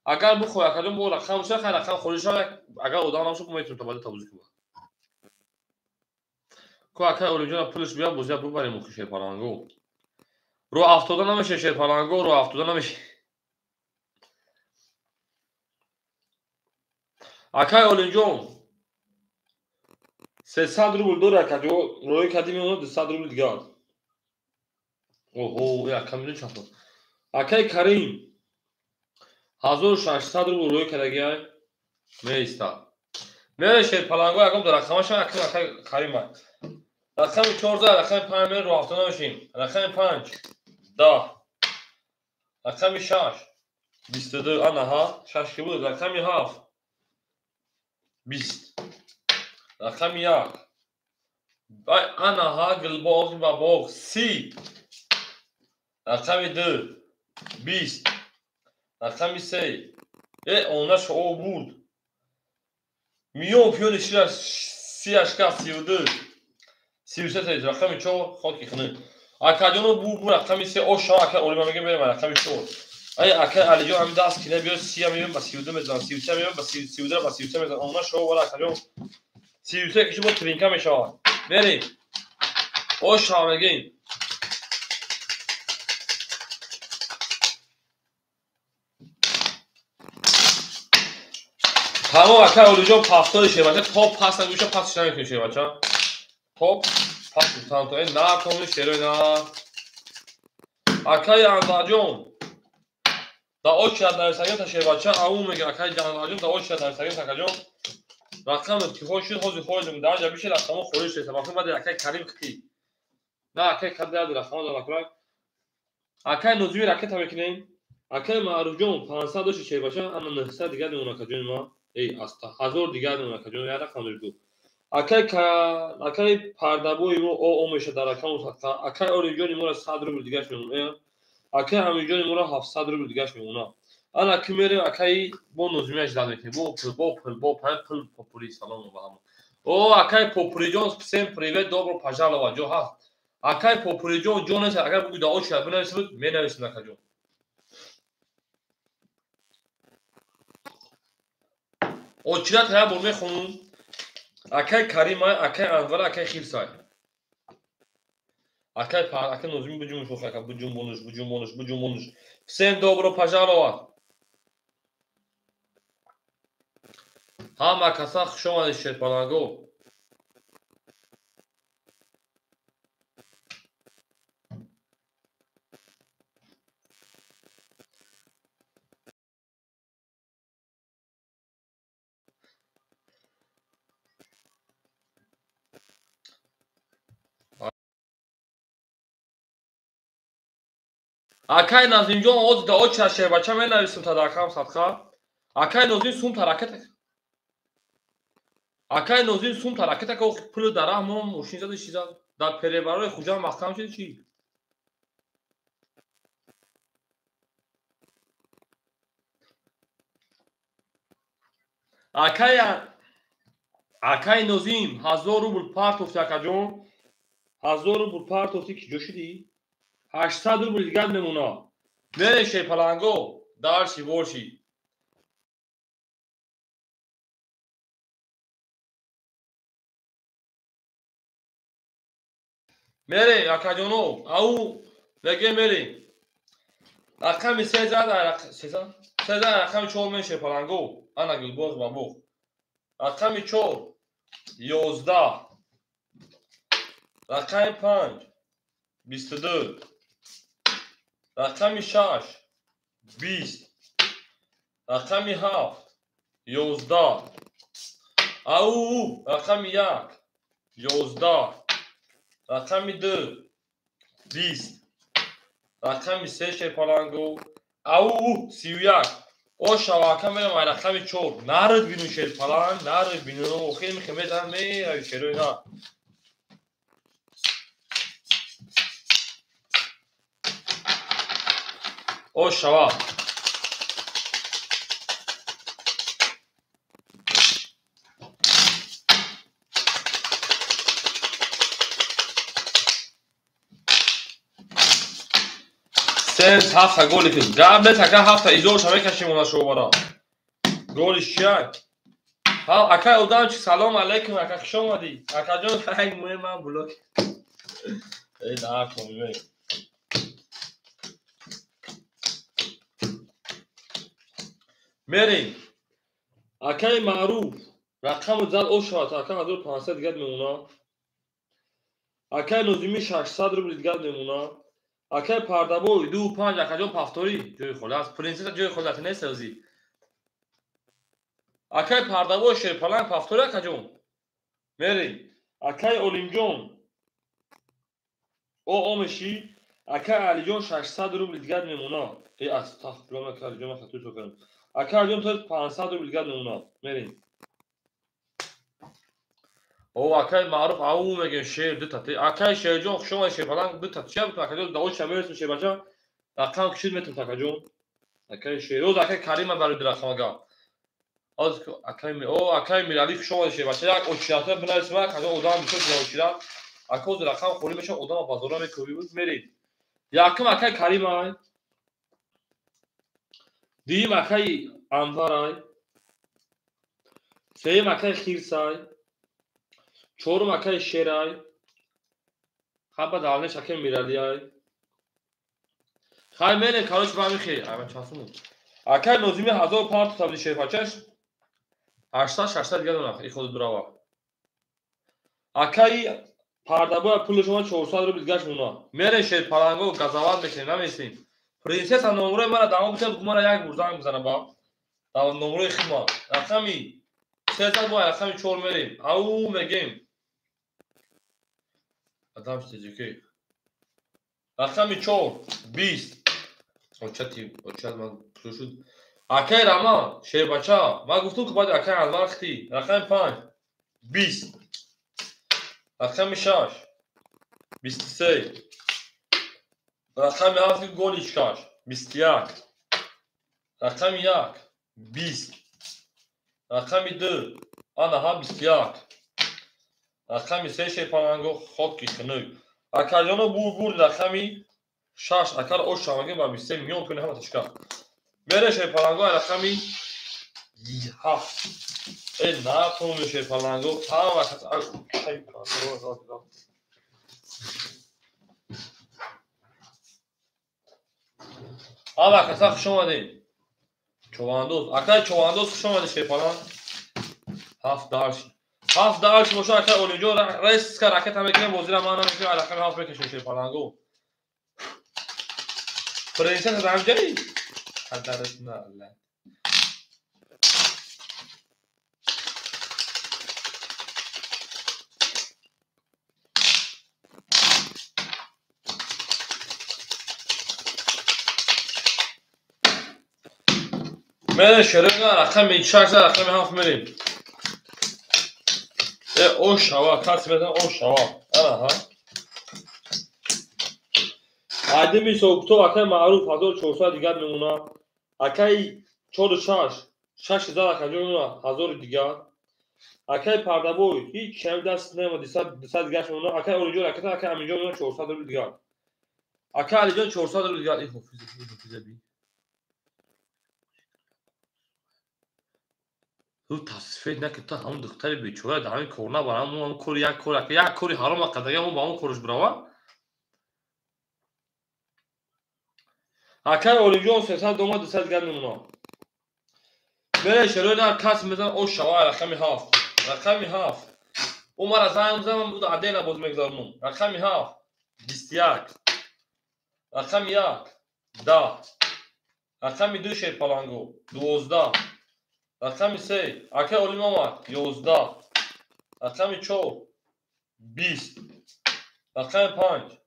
Агар бихоҳ акаҷон бо рақам шава, хай рақам холӣ шава, агар одам нашуд, метавонем табадил табозӣ кунем. Ку акай Олимҷона пулш бия бозия бубарем охи шерпаланго. Ро афтода намеша шерпаланго, ро афтода намеша. Акай Олимҷон 300 рубл дори акаҷо, рои кади мемонад 200 рубл дигар. Оҳо, ака милион чанд. Акай Карим 1600 рубл рои кардагиай меистад. Мере шерпаланго ягон рақамаша акай Карим. Рақами 14, рақами 5 мере ро афтода намешем. Рақами 5 10, рақами 6 22, анаҳа 6 ки буд, рақами 7 20, рақами 1 анаҳа гулбоғ ба боғ 30, рақами 2 20, рақами 3 она шоо бурд. Миён пиёни шира 38 ка 32 33, рақами 4 хоки хунук. Акаҷоно бу рақами 3 оша ака Олима мегем берем рақами 4. Ай акай Алиҷон ҳамин даст кина биё 30 меём ба 32 мезанам, 33 меём ба 32 ба 33 мезанам. Она шоо вара акаҷон 33 ки шумо тринка мешавад. Мерем. Оша мегем. Тамом акай Олиҷон пафтори шербача то пас нагӯша пасш намекунем шербача. Топ пас тамом то на комни шерои на. Акай Анварҷон да очад нависагим та шербача ау мегӯям акай Анварҷон да очад нависагим такаҷон. Рақами ки хош шуд ҳозир хоҳем дар ҷа бишед рақамо холӣ шуд. Вақти баъд акай Карим хти. На акай Карим рақамо да накунак. Акай Нозими ракета мекунем. Акай Маъруфҷон 500 дошти шербача ана 900 дигар мемонад акаҷони ма. Эй аста 1000 дигар мемонад акаҷон я рақам дошт. Акай Пардабои мо о меша дар рақаму садқа. Акай Олимҷони моро 100 рубл дигаш мемонад. Акай Амирҷони моро 700 рубл дигаш мемонад. Ана ки мерем акай бо Нозимияш зад мекунем. Бо пул, бо пул, бо пул, попури салом ба ҳама. О, акай Попуриҷон, всем привет, добро пожаловать, ҷо ҳаст. Акай Попуриҷон ҷо нест, агар бугӯй да оча бинависед, менависем акаҷон. Очират як бор мехонум. Акай Каримай, акай Анвар, акай Хирсай. Акай акай Нозими буҷумуш, ака буҷумбонуш, буҷумбонуш, буҷумбонуш. Всем добро пожаловать. Ҳама каса хуш омадед шерпаланго. Акай Назимҷон оз да оча шербача менависем та дар кам садқа. Акай Нозим сум таракета. Акай Нозим сум таракета ки пул дар раҳ мо мошин зади чӣ зад? Дар перебарои Хуҷанд маҳкам шуди чӣ? Акай Нозим 1000 рубл партофти акаҷон. 1000 рубл партофти ки ҷо шудӣ? 800 рубл дигар мемонад. Мерем шерпаланго, дарши борши. Мерем акаҷоно, ау мегем мерем. Рақами 3 зад, рақами 4 мен шерпаланго. Ана гулбоғ ба боғ. Рақами 4 11, рақами 5 22, рақами 6 20, рақами 7 11, ау рақами 1 11, рақами 2 20, рақами 3 шерпаланго, ау 31. О шавака мерам ай рақами 4. Нарид бину шерпаланг, нарид бину. Охир михе мезанам мерави шерои на. О шава. Сенс ҳафта голи кид. Гап не така ҳафта изорша мекашем она шовара. Голи чиай? Ҳа, акай одамчи, салом алейкум, ака, хуш омадӣ. Акаҷон, ай муҳим ман блок. Эй, накун, эй. Мерем. Акаи Маъруф рақаму зад о шавад, ака 1500 дигар мемона. Акаи Нозимӣ 600 рубли дигар мемона. Акаи Пардабой 2,5, акаҷон пафторӣ ҷои холӣ аст. Принсесса ҷои холӣ аст, нест ӯзи. Акаи Пардабой Шерпаланг пафторӣ акаҷон. Мерем. Акаи Олимҷон о омешӣ. Акаи Алиҷон 600 рубли дигар мемона. Э, астағфируллоҳ, ака Алиҷон, ман хато кардам. Ака Алиҷон то 500 рубли дигар мемона. Мерем. О, акаи Маъруф ау мегем шер дута. Акаи Шерҷон хуш омадӣ, Шерпаланг дута. Чия бутун акаҷон, дао ча мересем шербача. Рақам кишид метун акаҷон. Акаи Шероз, акаи Карима барои ду рақам ага. Оз акаи о, акаи Миралӣ хуш омадӣ шербача. Як очирата бинависем, акаҷон одам бисёр шуда очират. Ака оз рақам холӣ мешавад, одама базора мекӯбӣ буд, мерем. Якум акаи Каримай. Дуюм акаи Анварай. Сеюм акаи Хирсай. Чорум акаи Шерай. Хаба давлеш акаи Миралиай. Хай мерем, короче, ба михе. Ай ман чанд сум. Акаи Нозими 1500 табли шерпачаш. 800 600 дигар донах, и худ брава. Акаи Пардабой пули шумо 400 рубл дигаш мона. Мерем Шерпаланго газават мекунем, намесем. Принсесса номрои мара дамо битад, мара як бур занг бизана ба. Да номрои хима. Рақами 300 бо рақами 4 мерем. Ау мегем. Адам чизе Рақами 4 20. Очати, очат ман шуд. Акаи Раман, шербача, ман гуфтум ки баъд акаи Анвар хти. Рақами 5 20. Рақами 6 23. Рақами 7 голи 6 21. Рақами 1 20. Рақами 2 ана ҳа 21. Рақами 3 Шерпаланго хоки хунук. Акаҷоно бур рақами 6 акар ош шаваги ба 23 миён куни ҳама ташка. Мере Шерпаланго рақами 7. Э, натон Шерпаланго ҳама кас. Ҳама каса хуш омадед. Човандоз, акаи Човандоз хуш омадед Шерпаланг. 7 дарш. 7 дарш боша акаи Олимҷон реска ракета мекунем, бозира ман намекунем, рақами 7 мекашем Шерпаланго. Принсесса рамҷаи? Қадарат на Аллоҳ. Мерем Шерона рақами 6 рақами 7 мерем. Э, о шава, кас мезан о шава. Ана ҳа. Айдими Сокто акаи Маъруф 1400 дигар мемона. Акаи 4 6 6 зад акаҷон мемона 1000 дигар. Акаи Пардабой ҳеҷ ками даст нема 200 дигар мемона. Акаи Олиҷон ракета, акаи Аминҷон мемона 400 рубл дигар. Акаи Алиҷон 400 рубл дигар. Эй ҳофиз, эй ҳофиз би. Ту тасфед накард, ту ҳамон духтари бечора дар ҳамин кор набар, ҳамон кори як кор, як кори ҳаром қадага мо ба ҳамон корш бирава. Акаи Олимҷон 300 дома 200 дигар мемона. Мере шерои нар кас мезан о шава рақами 7. Рақами 7. Ӯ мара занг мезанам, буд адена боз мегзаронам. Рақами 7 21. Рақами 1 10. Рақами 2 Шерпаланго 12. Рақами 3 акаи Олим омад 11. Рақами 4 20. Рақами 5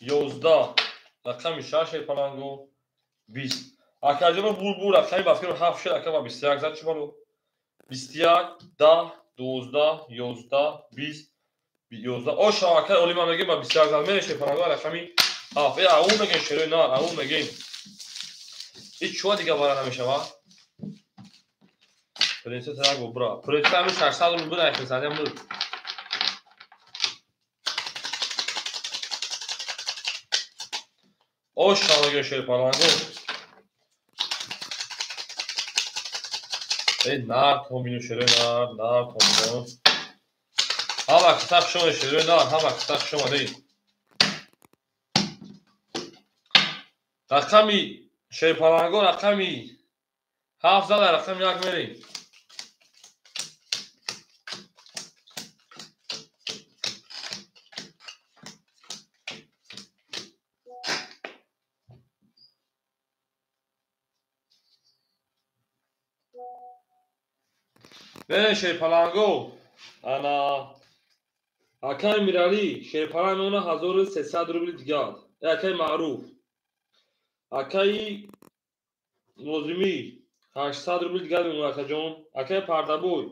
11. Рақами 6 Шерпаланго 20. Акаҷоно бур рақами ба фикрм 7 шуд, ака ба 21 зад чӣ 21 10 12 11 20 11. О шава акаи Олима мегем ба 21 зад мерем Шерпаланго рақами 7. Э, ау мегем шерои нар, ау мегем. Ҳеҷ чува дига бара намешава. Принсесса як бубра. Принсесса ҳамин 600 рубл буд, айхисадиам буд. Ош шаваги Шерпаланго. Эй нар томину шерои нар, нар томину. Ҳама киса хуш омадед шерои нар, ҳама киса хуш омадед. Рақами шерпаланго рақами 7 зада рақами 1 мерем. Мерем шерпаланго. Ана акаи Миралӣ шерпаланг мемонад 1300 рубли дигар. Акаи Маъруф. Акаи Нозимӣ 800 рубли дигар мемонад акаҷон. Акаи Пардабой.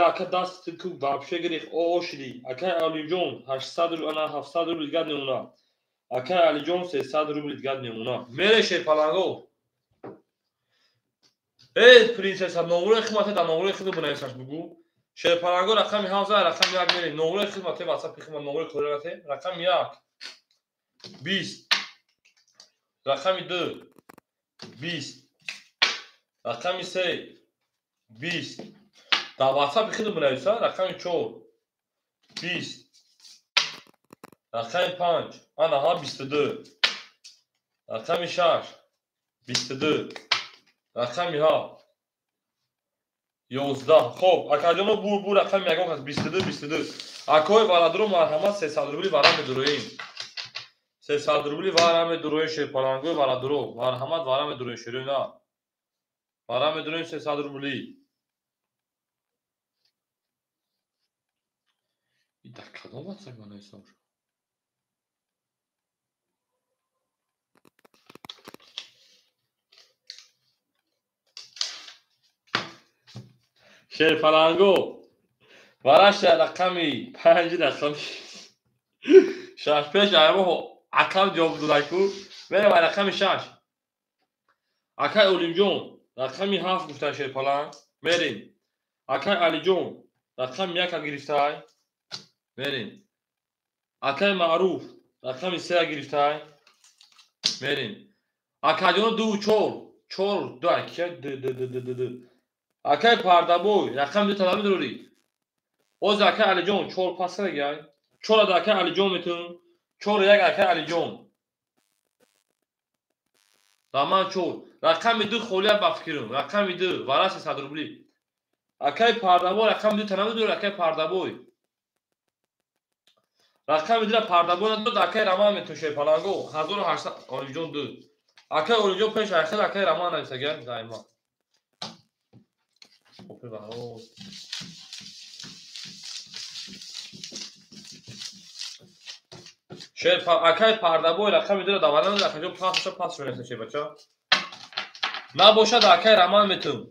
Ака даст ку вообще гирифт ошидӣ. Акаи Алиҷон 800 рубл, ана 700 рубли дигар мемонад. Акаи Алиҷон 300 рубли дигар мемонад. Мерем шерпаланго. Эй принсесса, номрои хидмате дар номрои хидмат бинависаш бугӯ. Шерпаланго рақами 7 зада рақами 1 мерем. Номрои хидмате WhatsApp хидмат номрои корате рақами 1 20 рақами 2 20 рақами 3 20 дар WhatsApp хидмат бинависа рақами 4 20 рақами 5 ана ҳа 22 рақами 6 22 рақами 7 11. Хоб акаҷоно бур рақами ягон кас 22 22. Акои варадро марҳамат 300 рубли вара медуроем. 300 рубли вара медуроем шерпалангои варадро. Марҳамат вара медуроем шерои на. Вара медуроем 300 рубли. И дар кадом WhatsApp ман нависам? Шерпаланго вараша рақами 5 рақами 6 пеш аймо акам ҷавоб додаку. Мерем рақами 6. Акай Олимҷон рақами 7 гуфтан шерпаланг. Мерем. Акай Алиҷон рақами 1 гирифтай. Мерем. Акай Маъруф рақами 3 гирифтай. Мерем. Акаҷон 2 4 4 2 ака 2 2 2 2 2. Акай Пардабой рақами 2 талаб медорӣ. Оз акай Алиҷон 4 пас карда. 4 да акай Алиҷон метун. 4 1 акай Алиҷон. Раман 4. Рақами 2 холия ба фикрим. Рақами 2 вара 300 рубли. Акай Пардабой рақами 2 талаб медорӣ акай Пардабой. Рақами 2 Пардабой надод акай Раман метун шерпаланго 1800 Олимҷон 2. Акай Олимҷон пеш айхел акай Раман нависага займа. Акай Пардабой рақами 2 даваран акаҷон пас пас шунеса шербача. Набошад акай Раман метум.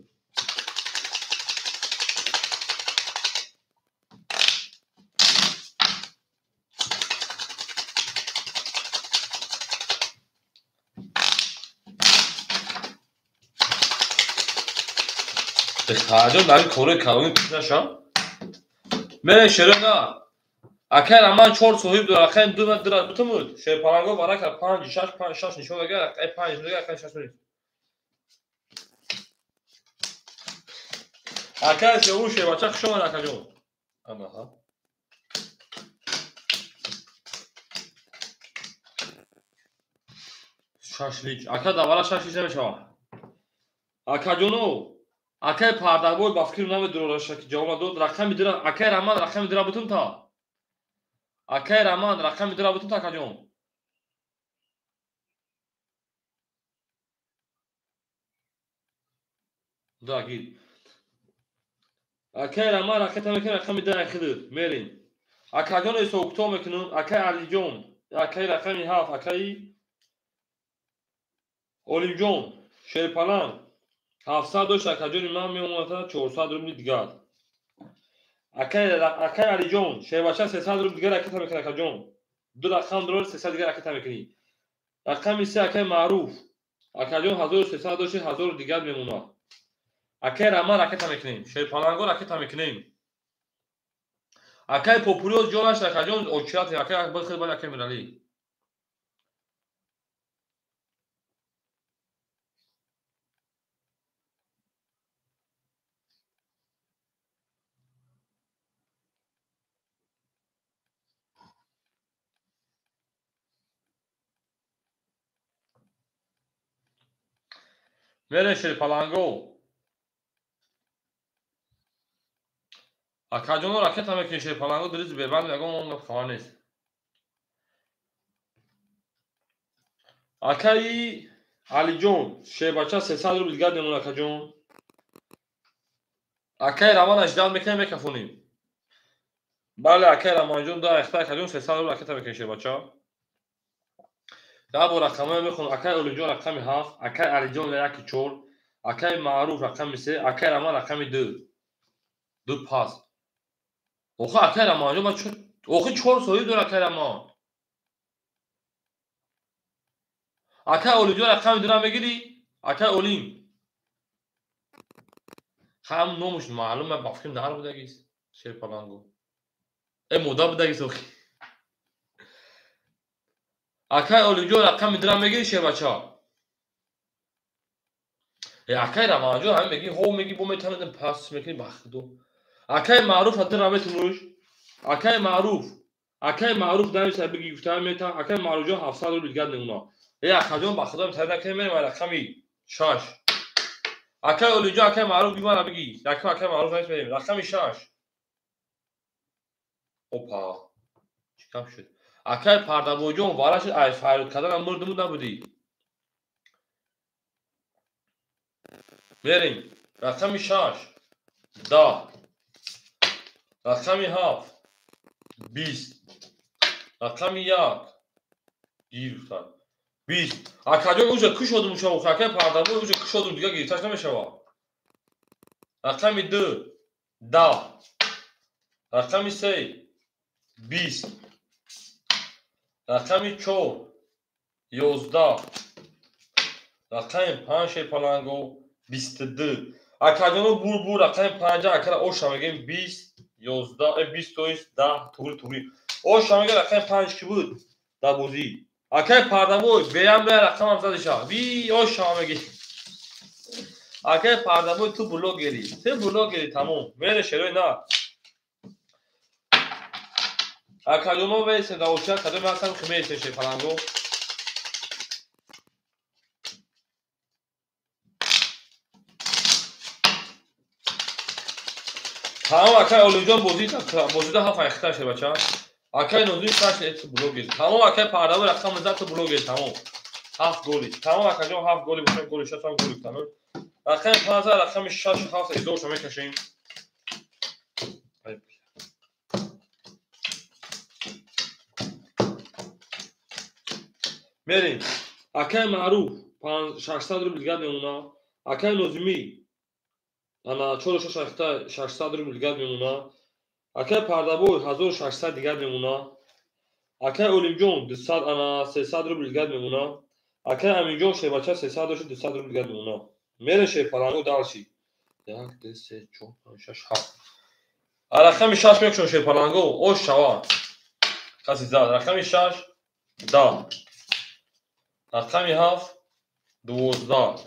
Хаҷон дар кори калони нашам. Мерем шерои на. Акай Раман 4 соҳиб дорад. Акай 2 2 бутумуд. Шерпаланго варака 5 6 5 6 нишон дага, акай 5 нишон дага, акай 6 нишон. Акай сеу шербача хуш омад акаҷон. Анаҳа. Шашлик. Ака давара шашлик намешавад. Акаҷоно акай Пардабой ба фикр намедурораша ки ҷавоб надод. Рақами 2 акай Раман рақами 2 бутун та. Акай Раман рақами 2 бутун та акаҷон. Да гир. Акай Раман ракета мекунад рақами 2 ахир. Мерем. Акаҷон ҳисоб-китоб мекунам. Акай Алиҷон, акай рақами 7, акай Олимҷон, шерпаланг 700 дошт акаҷони ман меомадад 400 рубли дигар. Акай Алиҷон, шербача 300 рубли дигар ракета мекунад акаҷон. 2 рақам дорад 300 дигар ракета мекунӣ. Рақами 3 акай Маъруф. Акаҷон 1300 дошт 1000 дигар мемонад. Акай Раман ракета мекунем. Шерпаланго ракета мекунем. Акай Популиоз ҷонаш акаҷон очират акай Акбар хел бали акай Миралӣ. Мерем шерпаланго. Акаҷоно ракета мекунӣ шерпаланго дриз бебанд ягон он хабар нест. Акаи Алиҷон, шербача 300 рубл дигар мемон акаҷон. Акаи Раман аждал мекунем мекафонем. Бале акаи Раманҷон да ахта акаҷон 300 рубл ракета мекунем шербача. Да бо рақамҳоя мехонам. Акаи Олимҷон рақами 7, акаи Алиҷон 1-4, акаи Маъруф рақами 3, акаи Раман рақами 2. 2 пас. Охи акаи Раманҷон ба охи 4 соҳиб дора акаи Раман. Акаи Олимҷон рақами 2-ра мегирӣ? Акаи Олим. Ҳам номуш маълум ба фикрам нар будагист. Шерпаланго. Э мода будагист охи. Акаи Олимҷон рақами 2-ра мегирӣ шербача? Э акаи Раманҷон ҳам мегӣ ҳо мегӣ бо метавонем пас мекунӣ ба худо. Акаи Маъруф 2-ра метунуш? Акаи Маъруф. Акаи Маъруф нависа бигӣ гуфта мета. Акаи Маъруфҷон 700 рубл дигар мемона. Э акаҷон ба худо метавонем накунем мерем рақами 6. Акаи Олимҷон акаи Маъруф бигӣ мара бигӣ. Якум акаи Маъруф навис мерем. Рақами 6. Опа. Чӣ кам шуд? Акаи Пардабойҷон вара шуд ай файрод карданам мурдимуд набудӣ. Мерем. Рақами 6. 10. Рақами 7. 20. Рақами 1. Гирифтан. 20. Акаҷон уже кушодум шава, акаи Пардабой уже кушодум, дигар гирифташ намешава. Рақами 2. 10. Рақами 3. 20. Рақами 4. 11. Рақами 5 шерпаланго 22. Акаҷоно бур рақами 5 акара оша мегем 20 11 20 то есть 10 туғри туғри. Оша мега рақами 5 ки буд дар бозӣ. Акаи Пардабой беям бе рақамам задиша. Ви оша меги. Акаи Пардабой ту блогери. Ту блогери тамом. Мере шерои на. Акаҷоно весе да оча кадом ҳастам ки месе шерпаланго. Тамом акаи Олимҷон бозида ҳафт айхта шербача. Акаи Нозим шаш эт блогер. Тамом акаи Пардабой рақам зад ту блогер тамом. 7 голи. Тамом акаҷон 7 голи бошад голи 6 ҳам голи тамом. Рақами 5 рақами 6 7 изорша мекашем. Мерем. Акаи Маъруф 600 рубл дигар мемона. Акаи Нозимӣ ана 4 6 600 рубл дигар мемона. Акаи Пардабой 1600 дигар мемона. Акаи Олимҷон 200 ана 300 рубл дигар мемона. Акаи Аминҷон шербача 300 дошт 200 рубл дигар мемона. Мерем шерпаланго далши. 1 2 3 4 5 6 7. Рақами 6 мекушон шерпаланго. Ош шава. Каси зад. Рақами 6 10. Рақами 7 12.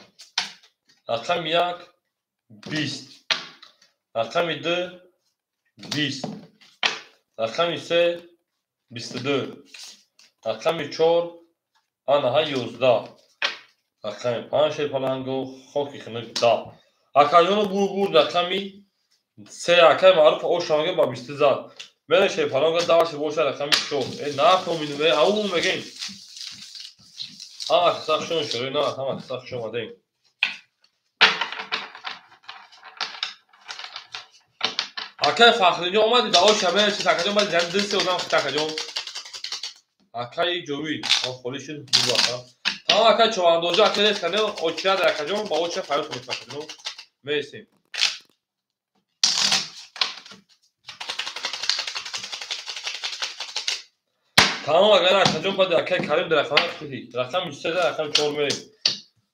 Рақами 1 20. Рақами 2 20. Рақами 3 22. Рақами 4 анаҳа 11. Рақами 5 шерпаланго хоки хунук 10. Акаҷоно бур рақами 3 акаи Маъруф ошамага ба 20 зад. Мере шерпаланго даваши боша рақами 4. Э нафаҳмидум, э ау мегем. Ҳама каса хушон шуд, на ҳама каса хуш омадем. Акаи Фахриҷон омади да оша мерасид акаҷон баъд ҷам 2-3 одам хит акаҷон. Акаи Ҷовид, он холӣ шуд ду ака. Тамом акаи Човандозӣ акаи рес кардем, очирад акаҷон ба оча файрод кунед акаҷон. Мерасем. Тамом агар акаҷон баъд акаи Карим дар рақама хитӣ. Рақами 3 рақами 4 мерем.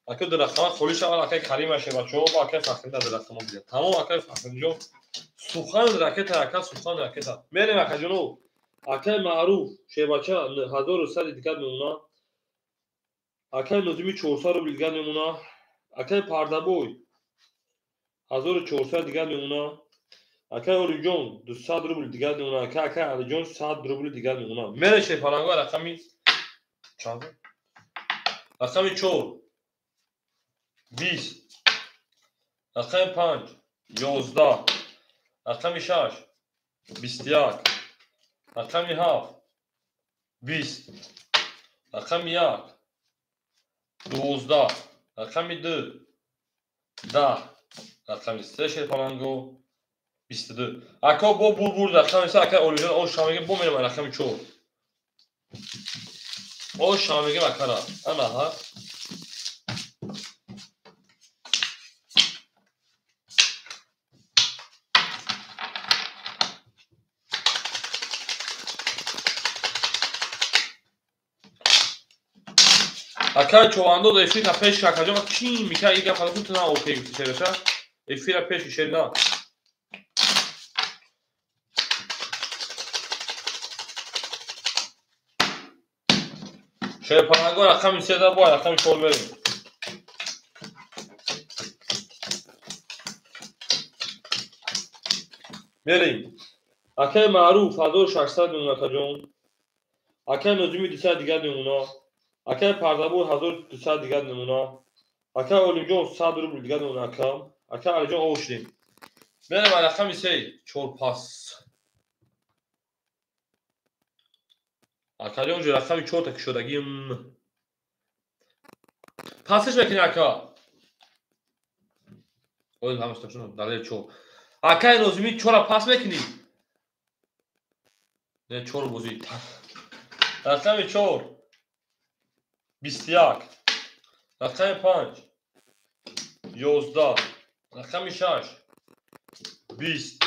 Ака дар рақама холӣ шавад акаи Карим аше бачаҳо ба акаи Фахридин дар рақама бида. Тамом акаи Фахридинҷон сухан ракета ака сухан ракета. Мерем акаҷоно. Акаи Маъруф шербача 1100 дигар мемона. Акаи Нозимӣ 400 рубл дигар мемона. Акаи Пардабой 1400 дигар мемона. Акаи Олимҷон 200 рубл дигар мемона. Акаи Алиҷон 100 рубл дигар мемона. Мере шерпаланго рақами чанд? Рақами 4. 20, рақами 5 11, рақами 6 21, рақами 7 20, рақами 1 12, рақами 2 10, рақами 3 шерпаланго 22. Ака бо бур рақами 3 ака Олимҷон ош шамеге бо мерам рақами 4. Ош шамеге акара. Ана ҳа. Акай човандоз эфира пеш акаҷон чӣ мика и гапа гуфт на окей гуфти шераша эфира пеш шер на. Шерпанаго рақами 3 да бо рақами 4 мерем. Мерем. Акай Маъруф 1600 мемона акаҷон. Акай Нозими 200 дигар мемона. Акай Пардабур 1200 дигар намуна. Акай Олимҷон 100 рубл дигар намуна акам. Акай Алиҷон ов шудем. Мерем рақами 3 4 пас. Акаҷон ҷо рақами 4 та кушодагим. Пасиш мекунӣ ака. Ой ҳамаш ташун далел 4. Акай Нозими 4-ра пас мекунӣ? Не 4 бозӣ. Рақами 4 21, рақами 5 11, рақами 6 20,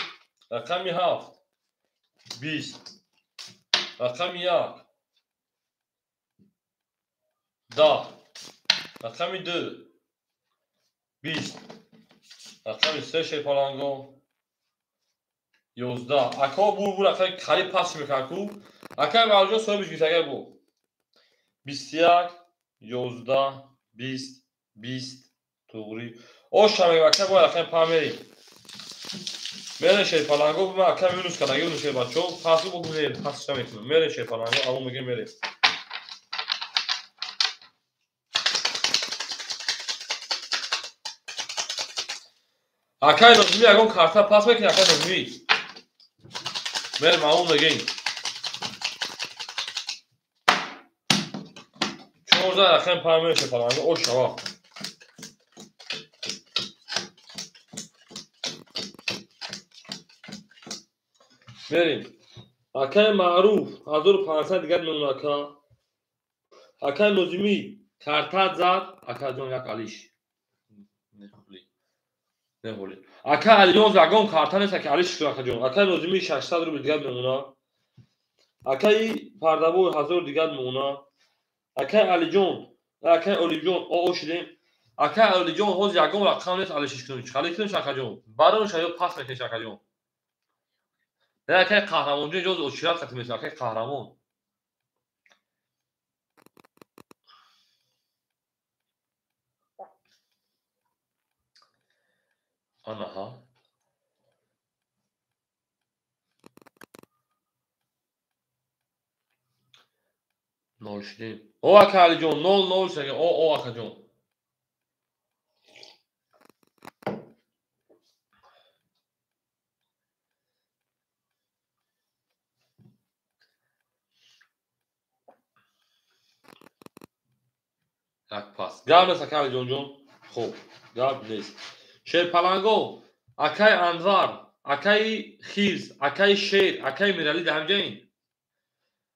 рақами 7 20, рақами 1 10, рақами 2 20, рақами 3 шерпаланго 11. Ака бур акай қариб пас мекунад ку. Акай Маъруфҷон соҳибиш гирифт агар бу. 21 11 20 20 туғри. Ош шамег ака бо рақами 5 мерем. Мерем шерпаланго ма ака минус кадаги уну шер бачо. Пас бо гуне пас шамекунам. Мерем шерпаланго алло меге мерем. Акай Нозими ягон карта пас мекунӣ акай Нозими? Мерем алло мегем. 14 рақами 5 мерем шерпаланго ош шава. Мерем. Акай Маъруф 1500 дигар мемона ака. Акай Нозими карта зад, акаҷон як алиш. Не холи. Акай Алиҷон ягон карта нест, ака алиш шуд акаҷон. Акай Нозими 600 рубл дигар мемона. Акай Пардабой 1000 дигар мемона. Акай Алиҷон, акай Олимҷон о шудем. Акай Алиҷон ҳозир ягон рақам нест алишиш кунем. Чӣ кунем акаҷон? Барои шаё пас мекунем акаҷон. Не акай Қаҳрамонҷон иҷоз очират қатӣ мешавад акай Қаҳрамон. Анаҳа. Нол шудем. О ака Алиҷон, 0 0 шудем. О о акаҷон. Як пас. Гап нест ака Алиҷонҷон. Хуб, гап нест. Шерпаланго, акай Анвар, акаи Хирс, акаи Шер, акаи Миралӣ дар ҳамҷаин?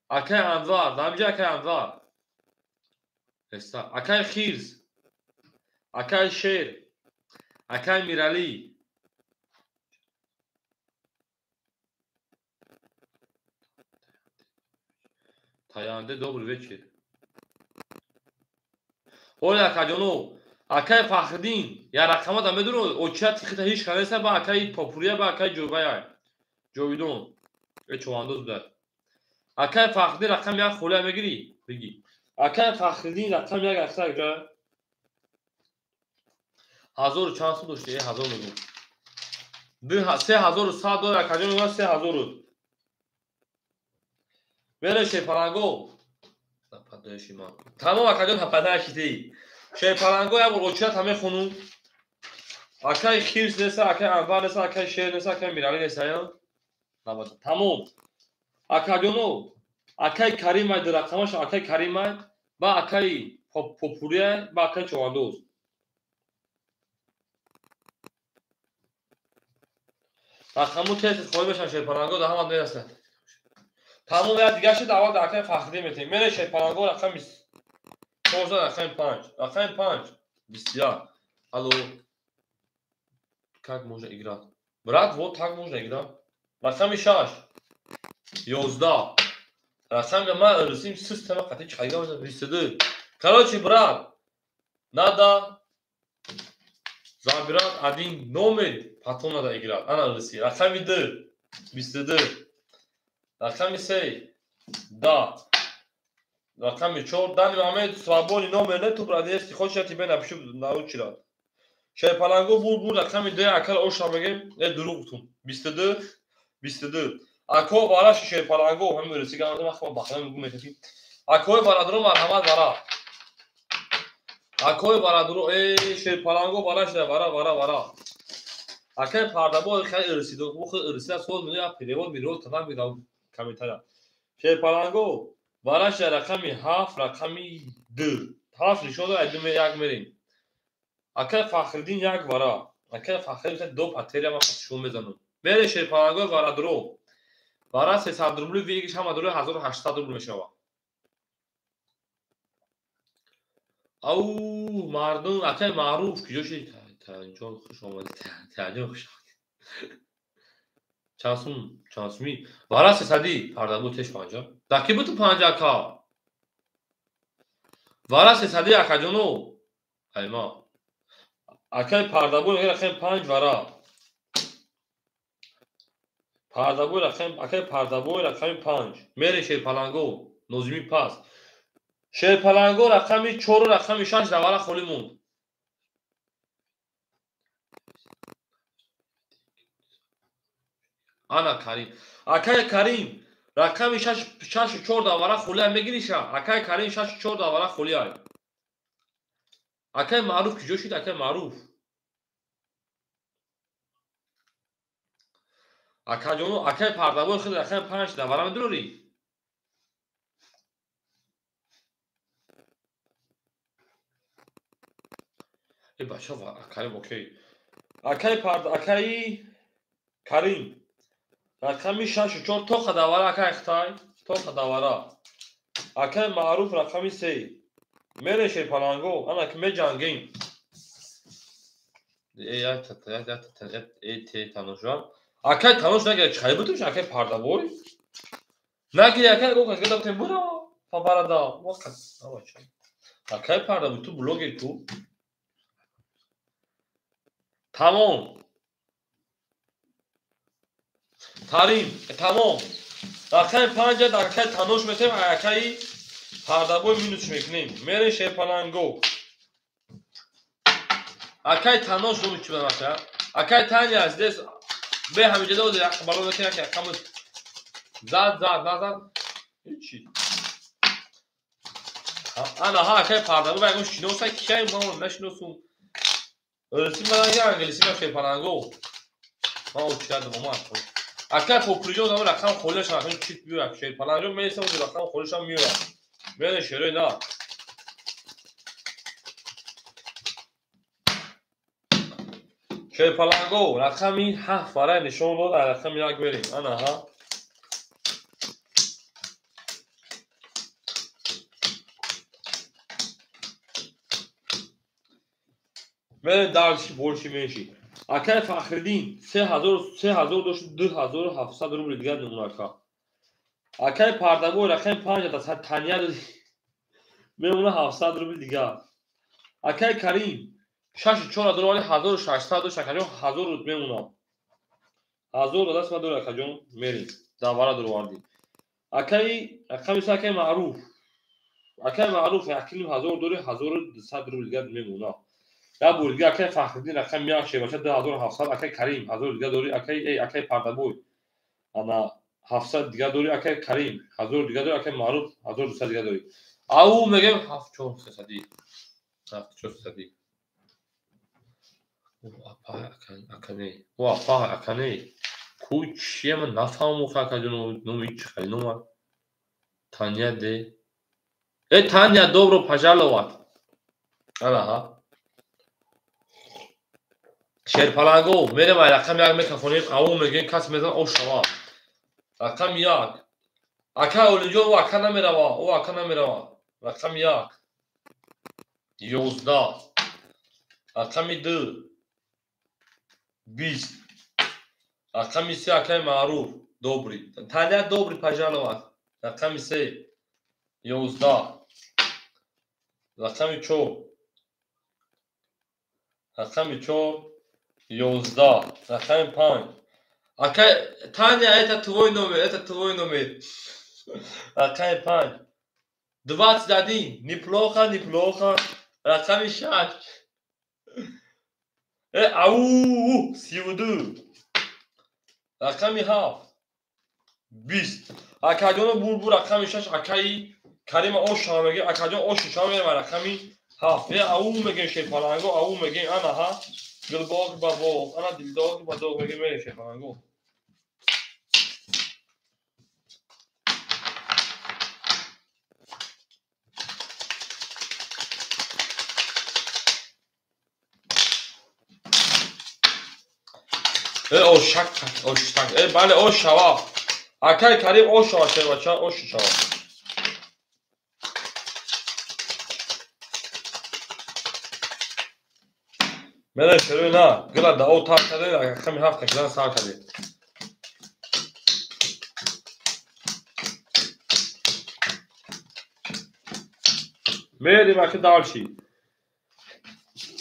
Акай Анвар, дар ҳамҷа акай Анвар. Неста. Акай Хирс, акай Шер, акай Миралӣ. Таянде, добрый вечер. Оля акаҷоно, акай Фахриддин, я рақама да медуно, оча тихита ҳеч канеса ба акай Попурия ба акай Ҷовая. Ҷовидон. Э човандоз буда. Акай Фахриддин рақам як холия мегирӣ? Бигӣ. Акай Фахриддин рақам як акса ҷа. Ҳазору чанд сум дошти? Э ҳазор мегӯм. 3100 дор акаҷон мегӯяд 3000. Мере шерпаланго. Нападаеши ман. Тамом акаҷон нападаеши ти. Шерпаланго як бор очират ҳаме хунум. Акай хирс неса, акай Анвар неса, акай шер неса, акай Мирали неса, я? Набада. Тамом. Акаҷоно, акай Каримай ду рақамаш, акай Каримай ба акай Попурия ба акай Човандоз. Рақаму тез хоҳӣ мешаванд шерпаланго, да ҳама мерасад. Тамом, як дигар шуд, аввал дар акай Фахриддин метем. Мере шерпаланго рақами 14, рақами 5, рақами 5, 21. Алло. Как можно играть? Брат, вот так можно играть. Рақами 6, 11. Рақами ман русим система қати чайга 22. Короче, брат, надо забирать один номер, потом надо играть. Ана руси. Рақами 2, 22. Рақами 3, да. Рақами 4, данный момент свободный номер нету, брат, если хочешь, я тебе напишу, научу. Шерпаланго бур рақами 2, акал оша мегем, дурӯғ гуфтум. 22, 22. Ако вараши шерпаланго, ҳамин руси гамда ман бахла мегум метаки. Акои барадро марҳамат вара. Акои барадро, шерпаланго вараш вара вара вара. Акай пардабо хай руси ду, ху руси аз худ мея перевод мирод кадам мегам комментария. Шерпаланго вараш рақами 7, рақами 2. 7 нишон дод, ду як мерем. Акай Фахриддин як вара. Акай Фахриддин ду патерия ман шум мезанам. Мере шерпаланго варадро. Вара 300 рубли вигиш ҳама дори 1800 рубл мешавад. Ау мардум, акай Маъруф куҷо шуд? Таҷон хуш омадед. Таҷон хуш омадед. Чанд сум, чанд суми? Вара 300 пардабу теш 50. Даки буту 50 ака. Вара 300 акаҷоно. Айма. Акай пардабу рақами 5 вара. Пардабу рақами акай пардабу рақами 5. Мере шерпаланго, нозими пас. Шерпаланго рақами 4 рақами 6 давара холӣ монд. Ана Карим. Акай Карим рақами 6 4 давара холӣ мегириша. Акай Карим 6 4 давара холӣ ай. Акай Маъруф куҷо шуд? Акай Маъруф. Акаҷоно, акай пардабои худ рақами 5 давара медурӣ? Бача, Карим окей. Акай пард, акай Карим. Рақами 6 4 тоха давара акай Хитай, тоха давара. Акай Маъруф рақами 3. Мере шерпаланго, ана ки меҷангем. Я та та я та та таношам. Акай танош нагир, чай бутуш акай пардабой. Нагир акай гок аз гада бутем бура, пабарада. Вақт, ава чай. Акай пардабой ту блогер ку. Тамом. Тарим, тамом. Рақами 5 акай танош метем, акай пардабой минус мекунем. Мере шерпаланго. Акай танош номи чӣ баша? Акай Таня здесь бе ҳамиҷа дод як балон мекунем, як рақам зад зад назад. Ҳеҷи. Ана ҳа акай пардабой ба ягон шиноса кияй ман нашиносум. Русӣ ман я англисӣ ман шерпаланго. Ман очкардам омад. Акай Попуриҷон ам рақам холиаш рақам чит биёяд. Шерпаланго месам рақам холиашам меояд. Мере шерои на. Шерпаланго рақами 7 вара нишон дод, рақами 1 мерем. Ана ҳа. Мерем дальше, больше меньше. Акай Фахриддин 3000 дошт 2700 рубл дигар мемонад ака. Акай пардабой рақами 5 да таня мемонад 700 рубл дигар. Акай Карим 6 4 дорад 1600 дошт акаҷон 1000 мемонад. 1000 даст ма дорад акаҷон мерем. Давара дуровардӣ. Акай рақами 3 акай Маъруф. Акай Маъруф 1500 дорад 1200 рубл дигар мемонад. Я бор дигар акай Фахриддин рақами 1 шебаша 2700 акай Карим 1000 дигар дорӣ акай акай Пардабой. Ана 700 дигар дорӣ акай Карим 1000 дигар дорӣ акай Маъруф 1200 дигар дорӣ. Ау мегем 7 4 300. 74 сади. Апа акане. О, апа акане. Ку чия, ман нафаҳмам охи, акаҷон, номи чи хали нома. Таня де. Э, Таня, добро пожаловать. Анаҳа. Шерпаланго, мерем, ай рақами як мекафонем, аву мегӯем, кас мезан, о шава. Рақами як. Ака Олиҷон, ӯ ака намерава, ӯ ака намерава. Рақами як. 11. Рақами ду. 20. Рақами се, акаи Маъруф. Добрый. Таня, добрый пожаловать. Рақами се. 11. Рақами чор. Рақами чор. 11. Рақами панҷ. Акай Таня, это твой номер, это твой номер. Рақами панҷ. 21. Неплохо, неплохо. Рақами шаш. Э, ау, 32. Рақами ҳафт. 20. Акаҷоно булбул, рақами шаш, акаи Карима ош мегем, акаҷон ош шава мерем рақами ҳафт. Э, ау мегем, шерпаланго, ау мегем, ана ҳа. Гулбоғ ба боғ, ана дилдоғ ба доғ мегем, мерем шерпаланго. Э, ошак, оштак. Э, бале, ош шава. Акай Карим, ош шава, шербача, ош шава. Мерем шерои на, гила да о тар кардем, рақами ҳафт кашидан сар кардем. Мерем аки дальше.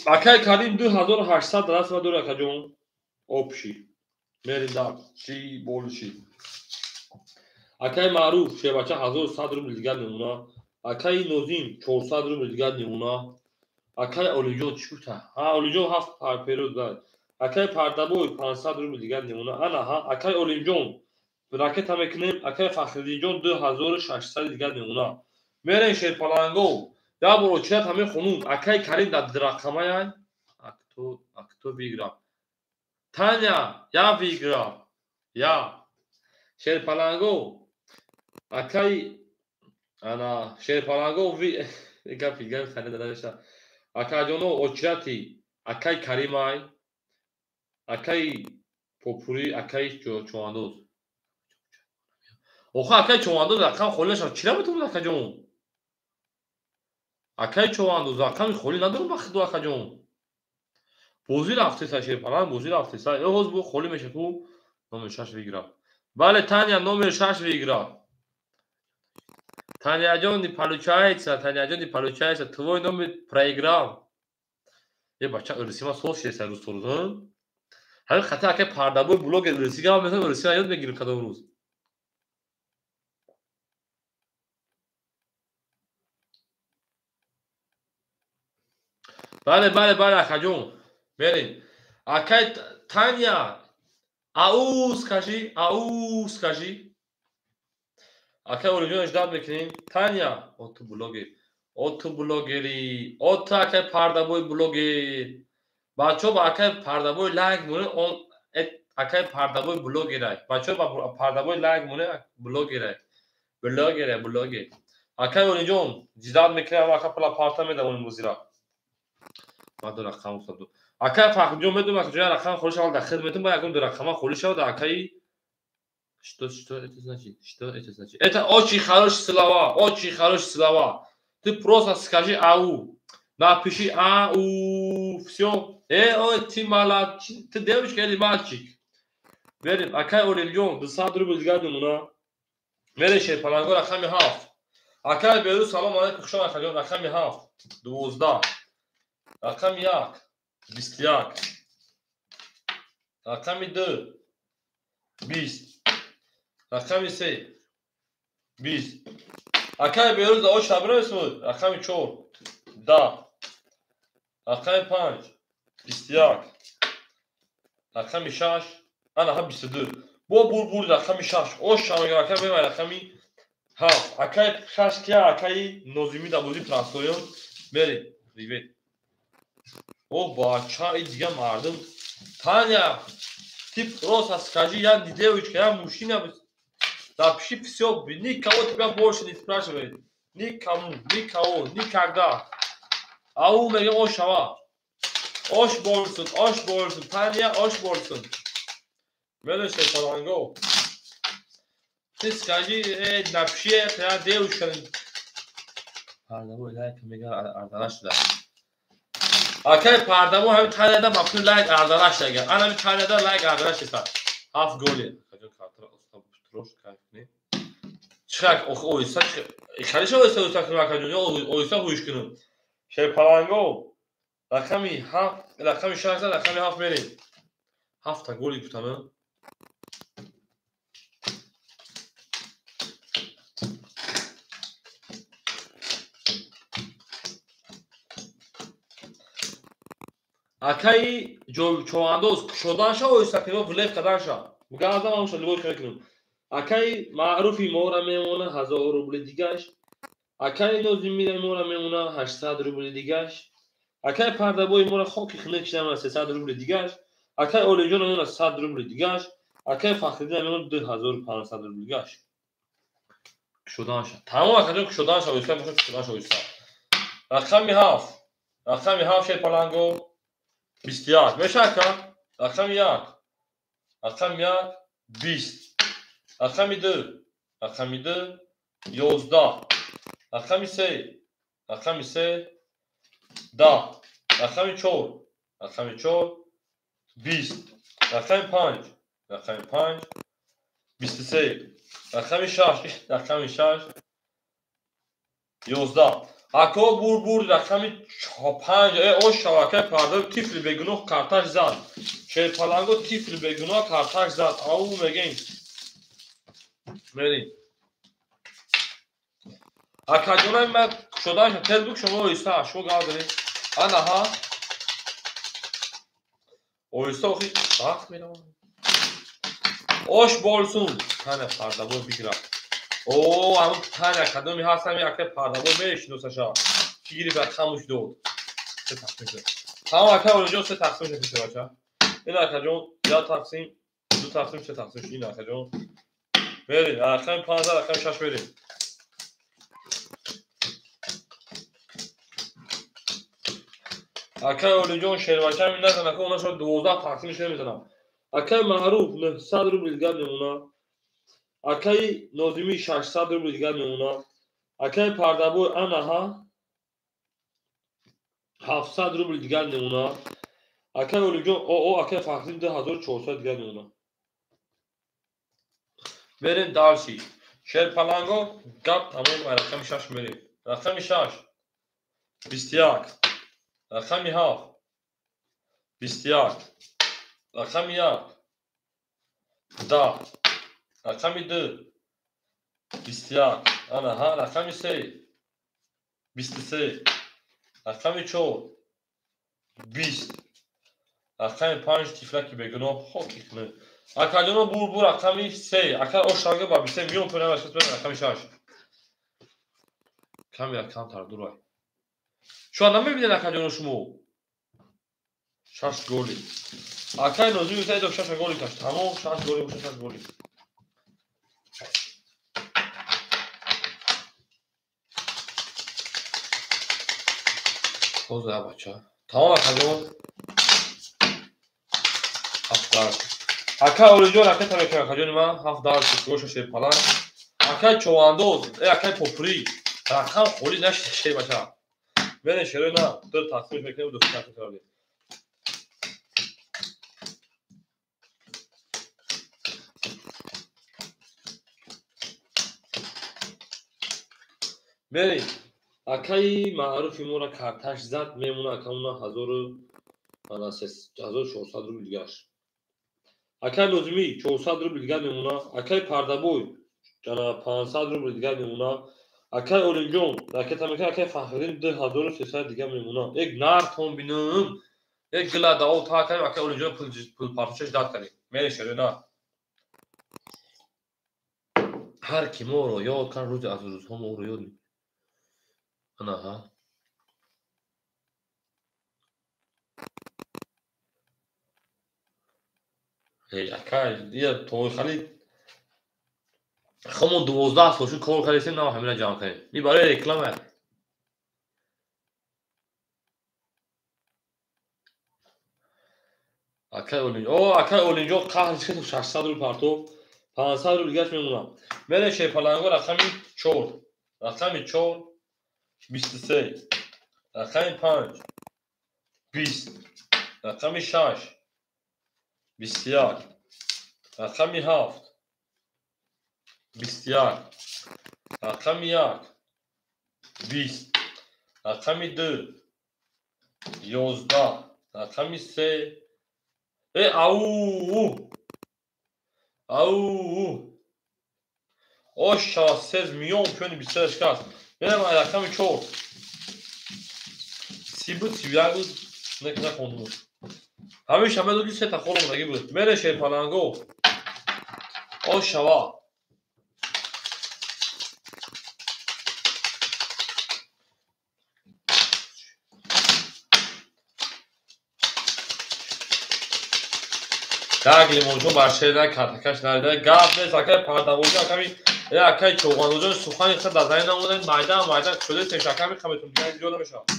Акай Карим 2800 расма дора, акаҷон. Общий. Мерем дальше, больше. Акай Маъруф, шербача, 1100 рубл дигар мемона. Акаи Нозим 400 рубл дигар мемона. Акай Олиҷон чӣ гуфта? Ҳа, Олиҷон ҳафт перо дад. Акай Пардабой 500 рубл дигар мемона. Ана ҳа, акай Олимҷон ракета мекунем, акай Фахриддинҷон 2600 дигар мемона. Мерем шерпаланго. Як бор очират ҳамин хонум. Акай Карим дар рақамая. А кто выиграл? Таня, я выиграл. Я. Шерпаланго. Акай ана шерпаланго ви гапи гап ханда дадашта. Акаҷоно, очирати акай Каримай, акай Попури, акай Чувандоз. Охо, акай Чувандоз рақам холӣ нашав. Чира метавонад, акаҷон? Акай Чувандоз рақами холӣ надорам ба худо, акаҷон. Бозӣ рафтеса, шерпаланг, бозӣ рафтеса. Э, ҳоз бо холӣ меша ку, номер шаш выиграл. Бале, Таня, номер шаш выиграл. Таняҷон, не получается, Таняҷон, не получается, твой номер проиграл. Е, бача, урусима соз шеса рӯз то рӯз, ҳамин хати акай Пардабой блогер урусӣ гап мезанам, урусима ёд мегирем кадом рӯз. Бале, бале, бале, акаҷон. Мерем. Акай Таня, ау скажи, ау скажи. Акай Олимҷон ждать мекунем. Таня, о ту блогер. О ту блогери, о ту акай Пардабой блогер. Бачаҳо ба акай Пардабой лайк монед, он акай Пардабой блогерай. Бачаҳо ба Пардабой лайк монед, блогерай. Блогерай, блогер. Акай Олимҷон, ждать мекунем, ака пала парта медавонем бозира. Ман ду рақам гуфтам. Акай Фахриҷон, медонам, акаҷон, рақам холӣ шавад, дар хид метавон, ба ягон ду рақама холӣ шавад, акаи. Что это значит? Что это значит? Это очень хорошие слова, очень хорошие слова. Ты просто скажи ау. Напиши ау, все. Э, ой, ты молодец. Ты девочка или мальчик? Верим, акай Олимҷон, 200 рубл дигар мемона. Мерем шерпаланго, рақами ҳафт. Акай Беру, салом алайкум, хуш омад, акаҷон, рақами ҳафт. 12. Рақами як. 21. Рақами ду. 20. Рақами се. 20. Акай Берӯз да ош набирасуд. Рақами чор. 10. Рақами панҷ. 21. Рақами шаш. Ана ҳа, 22. Бо булбул, рақами шаш. Ош шамегам, акай мемай рақами ҳафт. Акай шаш кия, акаи Нозимӣ дар бозии Пранстоён. Мерем. Привет. О, бача, и дига мардум. Таня, ты просто скажи, я не девочка, я мужчина. Запиши все, никого тебя больше не спрашивает. Никому, никого, никогда. Ау, мегем ош шава. Ош болсун, ош болсун, Таня, ош болсун. Медонӣ шерпаланго. Ты скажи, напиши, это я девушка. Пардабой лайк мега арзана шуда. Акай Пардабой ҳамин Таняда мафтун лайк арзана шуда. Ана ҳамин Таняда лайк арзана шуда. Ҳафт голи. Акаҷон картара уста трош кайф кунӣ. Чихак оҳиста халиша оҳиста оҳиста кунем акаҷон ё оҳиста ҳуш кунем. Шерпаланго рақами 7, рақами 6, рақами 7 мерем. Ҳафта голи гуфтам. Акаи човандоз кушоданша оҳиста кунем, влев карданша. Газам ҳамша ливой кунем. Акаи Маъруфи мора мемона 1000 рубли дигаш. Акаи Нозимира мора мемона 800 рубли дигаш. Акаи Пардабои мора хоки хунук шидам 300 рубли дигаш. Акаи Олиҷон мемона 100 рубли дигаш. Акаи Фахриддин мемона 2500 рубли дигаш. Кушоданша. Тамом акаҷон кушоданша оҳиста бошад, кушоданша оҳиста. Рақами 7. Рақами 7 шерпаланго 21. Меша ака? Рақами 1. Рақами 1 20. Рақами 2. Рақами 2 11. Рақами 3. Рақами 3 10. Рақами 4. Рақами 4 20. Рақами 5. Рақами 5 23. Рақами 6. Рақами 6 11. Ако бур рақами 5 ош шавакаи Пардабой тифли бегуноҳ карташ зад. Шерпаланго тифли бегуноҳ карташ зад. Ау мегем. Мерим. Акаҷонай ман кушодаша тез бук шумо оҳиста шумо гап доред. Анаҳа. Оҳиста охи вақт меравад. Ош болсун. Таня Пардабой бигирад. О, ҳамун Таня кадоми ҳаст ҳами акаи Пардабой мешиносаша. Ки гирифт рақамуш дод. Се тақсим шуд. Тамом акаи Олиҷон се тақсим шуд пешабача. Ин акаҷон як тақсим, ду тақсим, се тақсим шуд. Ин акаҷон. Мерим, рақами 5, рақами 6 мерим. Акаи Олиҷон шервача назан, ака она шуд 12 тақсим шуд мезанам. Акаи Маъруф 900 рубл дигар мемона. Акаи Нозимӣ 600 рубл дигар мемона. Акаи Пардабой анаҳа 700 рубл дигар мемона. Акаи Олиҷон оо акаи Фахриддин 2400 дигар мемона. Мерем дарси. Шерпаланго гап тамом рақами 6 мерем. Рақами 6 21. Рақами 7 21. Рақами 1 10. Рақами 2 21. Анаҳа. Рақами 3 23. Рақами 4 20. Рақами 5 тифлаки бегуноҳ хоки хунук. Акаҷоно бур рақами 3. Ака ошанга ба 23 миён пӯ навашт рақами 6. Камера камтар дурай. Шумо намебинед акаҷоно шумо? 6 голи. Акаи Нозими Саидов 6 голи кашт. Тамом 6 голи боша 6 голи. Тоза бача. Тамом акаҷон. 7 дарс. Акаи Олиҷон ракета мекунад акаҷони ман 7 дарс гоша шерпаланг. Акаи Човандоз, акаи Попурӣ рақам холӣ нашид шербача. Мерем шерои на, ду тақсим мекунем, ду тақсим кардем. Мерем. Акаи Маъруфи мора карташ зад мемона акамона 1400 рубл дигаш. Акаи Нозимӣ 400 рубл дигар мемона. Акаи Пардабой 500 рубл дигар мемона. Акаи Олимҷон ракета мекунад, акаи Фахриддин 2300 дигар мемона. Як нартон бинам, як гила даво та кардем, акаи Олимҷон пул партошаш дад кардем. Мерем шерои на. Ҳар ки моро ёд кард, рӯзе аз рӯзҳо мо ӯро ёд мекунем. Анаҳа. Ака, ия то хали хамон 12 сол шуд кор кардем, на ҳамина ҷамъ кардем. И барои реклама. Акай Олинҷо, о, акай Олинҷо қаҳр шуд 600 рубл партов, 500 рубл дигаш мемонам. Мерем шерпаланго рақами 4, рақами 4 23, рақами 5 20, рақами 6 21, рақами 7 21, рақами 1 20, рақами 2 11, рақами 3 ау ау оша сез миён пёни 23 шикаст. Мерем рақами 4 30 буд, 31 буд, нахондум. Ҳамеша медод ки сета хол омадагӣ буд. Мере шерпаланго ошава. Так лимончо бар шеда картакаш нарида. Гап нест, акай пардавоҷо, аками акай чоғандоҷо сухани хел дар замин намодан, майда майда шуда сешаками хаметун дигар ҷо намешавад.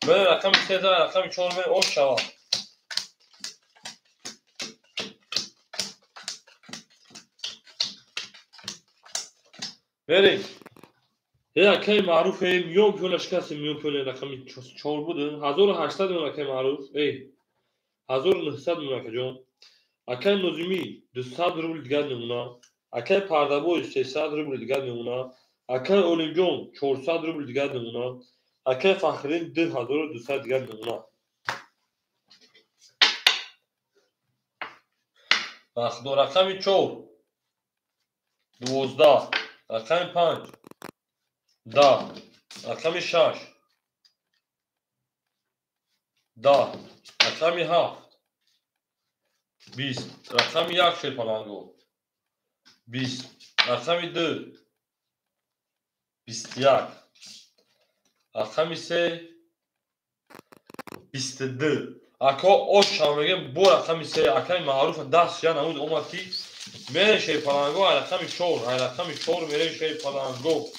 Мере рақами 3 рақами 4 мере ошава. Мерем. Акай маъруф миён пёна шикасти, миён пёна рақами 4 буд. 1800 миён акай маъруф. 1900 миён акаҷон. Акай Нозимӣ 200 рубл дигар мемона. Акай Пардабой 300 рубл дигар мемона. Акай Олимҷон 400 рубл дигар мемона. Акай Фахриддин 2200 дигар мемона. Вақто рақами 4 12, рақами 5 10, рақами 6 10, рақами 7 20, рақами 1 шерпаланго 20, рақами 2 21, рақами 3 22. Ако оша мегем бо рақами 3 акай маъруф даст я намуд омад ки мере шерпаланго рақами 4, рақами 4 мере шерпаланго.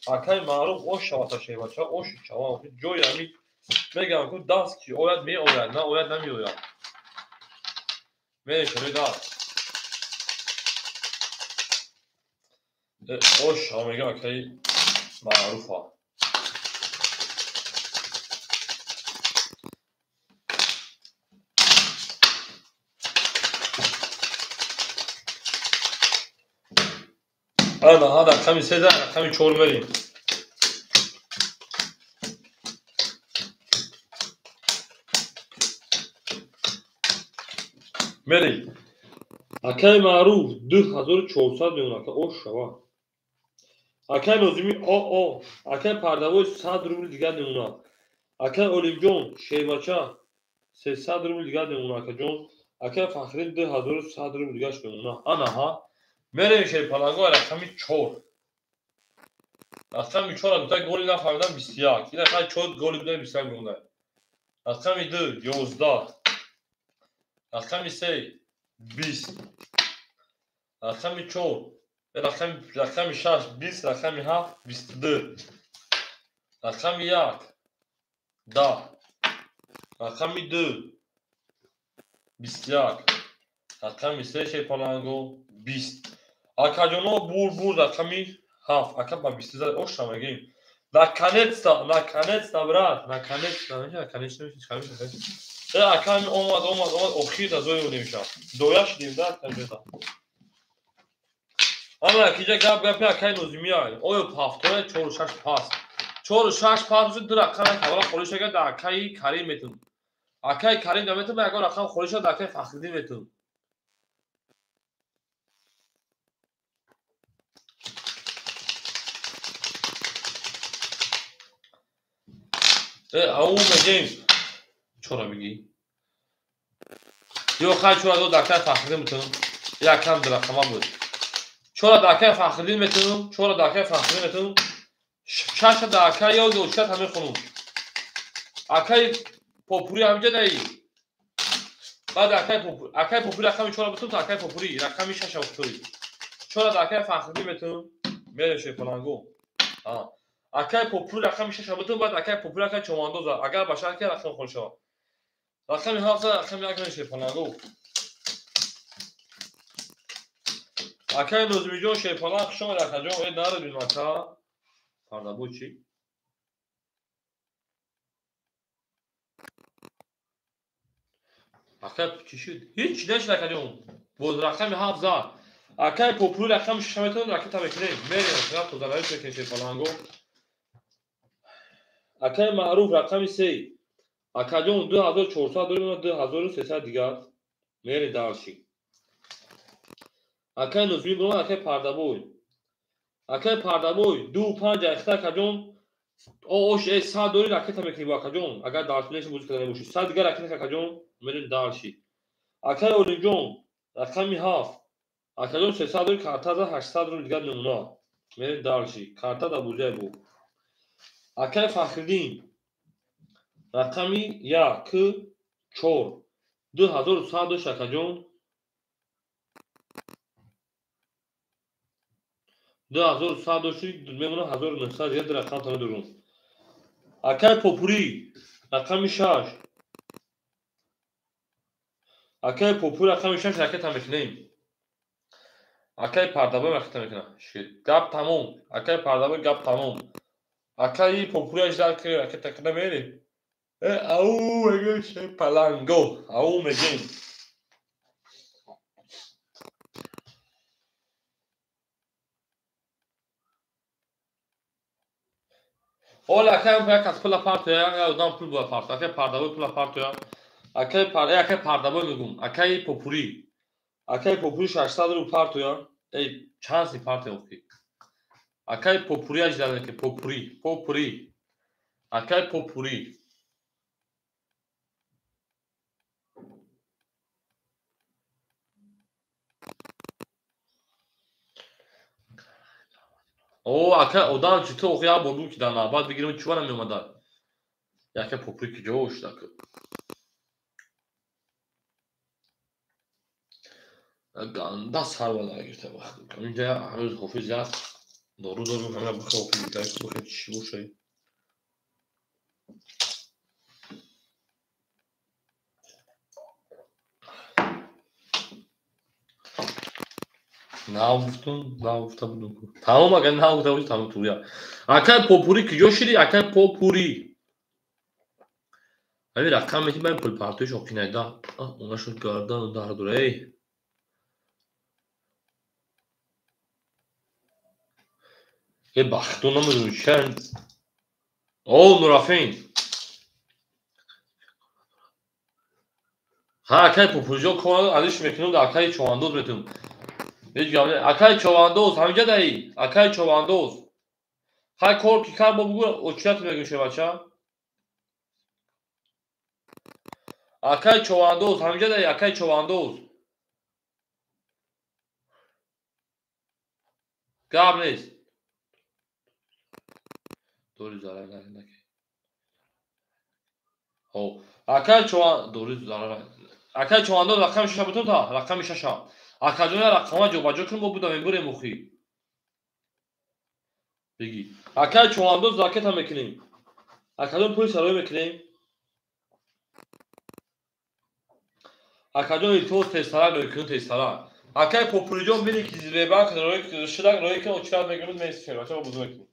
Акай маъруф оша вата шербача, ош чава ҷои ами мегам ку даст ки ояд меояд, на ояд намеояд. Мере шери даст. Оша мегам акай маъруфа. Ана ҳа рақами 3 рақами 4 мерем. Мерем. Акай маъруф 2400 миён ака ошава. Акай Нозимӣ о, акай Пардавой 100 рубл дигар мемона. Акай Олимҷон шербача 300 рубл дигар мемона акаҷон. Акай Фахриддин 2100 рубл дигар мемона. Ана ҳа мерем шерпаланго рақами 4. Рақами 4 дута голи нафаҳмидам 21. Ина хай 4 голи буда 21 мемона. Рақами 2 11, рақами 3 20, рақами 4 рақами 6 20, рақами 7 22, рақами 1 10, рақами 2 21, рақами 3 шерпаланго 20. Акаҷоно бур рақами 7. Ака ба 20 зад оша мегем. Наконец-то, наконец-то, брат, наконец-то, наконец-то, наконец-то. Ака омад, омад, омад, охир да зои намешавад. Доя шудем да, таҷриба. Ана киҷа гап гапи акай Нозимия. Оё ҳафтоя 4 6 пас. 4 6 пас ду рақам аввала холӣ шага да акаи Карим метун. Акаи Карим да метун, ягон рақам холӣ шага да акаи Фахриддин метун. Ау мегем. Чора мегӣ? Ё хай чора до дакаи Фахриддин метун. Якам рақама буд. Чора дакаи Фахриддин метун, чора дакаи Фахриддин метун. Шаша дакаи ё дочат ҳамин хонум. Акаи попури ҳамҷа даи. Баъд акай Попури рақами 4 бутун, акай Попури рақами 6 бутун. 4 акай Фахриддин метун. Мере шерпаланго. Акай Попури рақами 6 бутун, баъд акай Попури акай Чомандоз. Агар ба шарт ки рақам хол шавад. Рақами 7 рақами 1 шерпаланго. Акай Нозимиҷон шерпаланг хуш омад акаҷон. Э наробин ака. Пардабой чӣ? Акай чӣ шуд? Ҳеҷ нашуд акаҷон. Боз рақами 7 зад. Акай Попури рақами 6 метавонад ракета мекунем. Мерем, рақам тозаравӣ мекунем шерпаланго. Акай Маъруф рақами 3. Акаҷон 2400 дорем, 2300 дигар. Мерем дарши. Акай Нозими бирон, акай Пардабой. Акай Пардабой 2.5 ахта акаҷон. Ош 100 дори ракета мекунем бо акаҷон. Агар дарс бозӣ карда бошӣ. 100 дигар ракета акаҷон. Мерем дарши. Акай Олимҷон рақами 7. Акаҷон 300 дори карта за 800 рубл дигар намуна. Мерем дарши. Карта дар бозия бу. Акай Фахриддин рақами 1 4 2100 дошт акаҷон. 2100 дошт мемона 1900 дигар рақам тана дорум. Акай Попури рақами 6. Акай Попури рақами 6 ракета мекунем. Акай Пардабой ракета мекунам. Гап тамом. Акай Пардабой гап тамом. Акай Попури аждар ки ракета када мере. Ау мегем шерпаланго. Ау мегем. Ола акай як аз пула партоя, одам пул бояд парто. Акай Пардабой пула партоя. Акай Пардабой мегум. Акай Попури. Акай Попури 600 рубл партоя. Эй, чанд си партоя охи. Акай Попури аждар ки Попури, Попури. Акай Попури. О, акай одам чӣ то охи як бор буд ки дар навбат бигирем, чӣ вара меомада. Акай Попури ки ҷо шуд ака. Ганда сарвала гирифта вақт. Инҷа ҳанӯз ҳофиз аст. Дору дору ҳама бихо ҳофиз бихо чӣ бошад. Нагуфтум, нагуфта будум. Тамом агар нагуфта бошӣ тамом туя. Акай Попури куҷо шидӣ? Акай Попури. Ҳамин рақам мети ман пул партоиш оқинайда. Она шуд гардану дардура эй. Э бахту намедонам чанд. О, Нурафин. Ҳа, акай Попуриҷон кор алиш мекунам, акай Човандоз метунам. Ҳеҷ гап не. Акай Човандоз, ҳаминҷа даи. Акай Човандоз. Ҳай кор ки кар бо бугӯ, очият мегӯм шебача. Акай Човандоз, ҳаминҷа даи, акай Човандоз. Гап нест. Дори зарар накунед. Хоб, акай Чован дори зарар. Акай Човандоз рақами 6 бутун та, рақами 6. Акаҷон рақама ҷобаҷо кун, мо будам мебурем охи. Бигӣ. Акай Човандоз ракета мекунем. Акаҷон пули сароӣ мекунем. Акаҷон илтимос тезтарак мекунем, тезтарак. Акай Попуриҷон бини ки зиребанк рои шудак рои кун, очират мекунем, месишем. Бача мо бузу мекунем.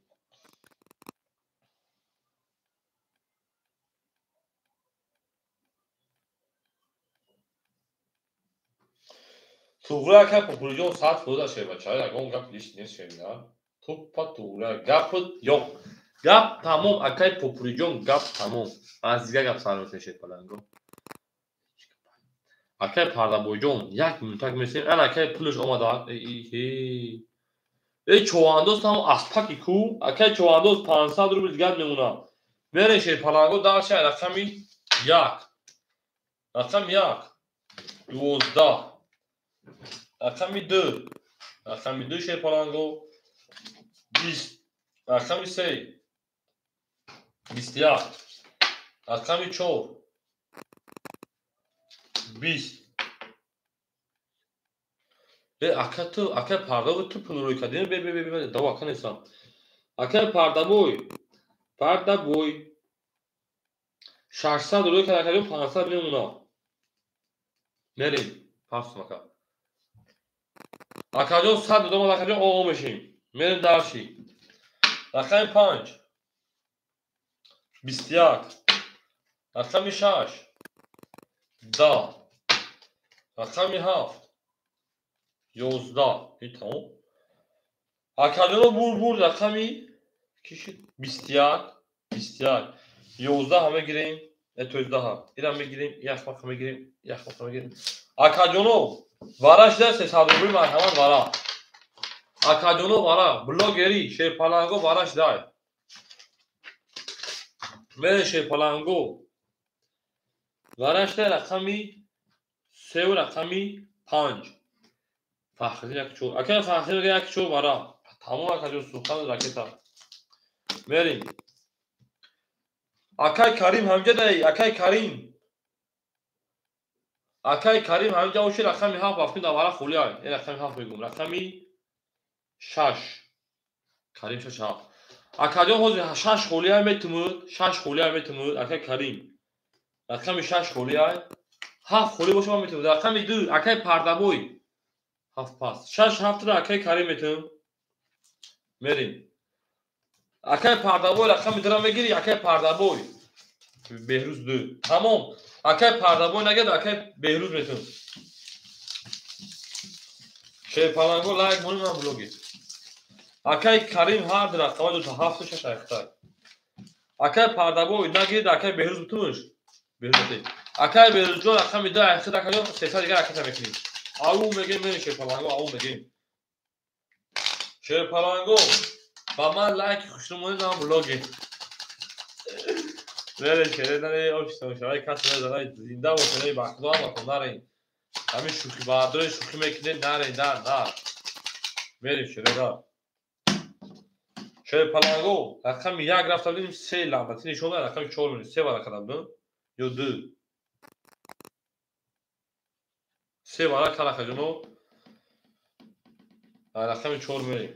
Туғра акай Попуриҷон 100% шер бача. Ягон гап лиш нест шер, на. Туппа туғра гап ёқ. Гап тамом акай Попуриҷон гап тамом. Аз дигар гап сар мекунем шерпаланго. Акай Пардабойҷон як минутак месем. Ана акай пулаш омада. Эй Човандоз там аспаки ку. Акай Човандоз 500 рубл дигар мемонад. Мерем шерпаланго дарша рақами 1. Рақами 1. 12. Рақами 2. Рақами 2 шерпаланго. 20. Рақами 3. 21. Рақами 4. 20. Бе ака ту, ака Пардабой ту пул рӯй кардӣ? Бе бе бе бе, дава ака нестам. Ака Пардабой. Пардабой. 600 рӯй кард акаҷон, 500 мемона. Мерем. Пастум ака. Акаҷон 100 додам, акаҷон о мешем. Мерем дарши. Рақами 5. 21. Рақами 6. 10. Рақами 7. 11. Ин тамом. Акаҷоно бур рақами киши 21. 21. 11 ҳама гирем. То 10. Ира мегирем, яхмақа мегирем, яхмақа мегирем. Акаҷоно вара шуда 300 рубли марҳамат вара. Акаҷоно вара, блогери Шерпаланго вара шудай. Мере Шерпаланго. Вара шудай рақами 3 ва рақами 5. Фахриддин 1 4. Ака Фахриддин 1 4 вара. Тамом акаҷон сухан ракета. Мерем. Акай Карим ҳамҷа дай, Акай Карим. Акай Карим ҳамҷа оши рақами 7 бафтим дар вара холӣ ай. Ин рақами 7 мегӯм. Рақами 6. Карим 6 7. Акаҷон ҳозир 6 холӣ ай метумуд, 6 холӣ ай метумуд, Акай Карим. Рақами 6 холӣ ай. 7 холӣ боша ман метумуд. Рақами 2 Акай Пардабой. 7 пас. 6 7 ра Акай Карим метум. Мерем. Акай Пардабой рақами 2 ра мегири, Акай Пардабой. Беҳрӯз 2. Тамом. Акай Пардабой нагирд, Акай Беҳрӯз метум. Шерпаланго лайк монӣ ман блоги. Акай Карим ҳар ду рақама ду та 7 6 айхтай. Акай Пардабой нагирд, Акай Беҳрӯз бутумуш. Беҳрӯз бутум. Акай Беҳрӯзҷон рақами 2 айхтай, акаҷон 300 дигар ракета мекунем. Ау мегем, мерем Шерпаланго, ау мегем. Шерпаланго ба ман лайки хушрӯ монед ман блоги. Мере шере наре офис шавай кас назанай зинда бошед, ба худо ҳаматон нарен. Ҳамин шӯхӣ бардори шӯхӣ мекунед, нарен, на, на. Мерем шере на. Шерпаланго рақами 1 рафта будем, 3 ламбати нишон дод, рақами 4 мемонем, 3 варақа додем ё 2. 3 варақа рақаҷоно. Рақами 4 мерем.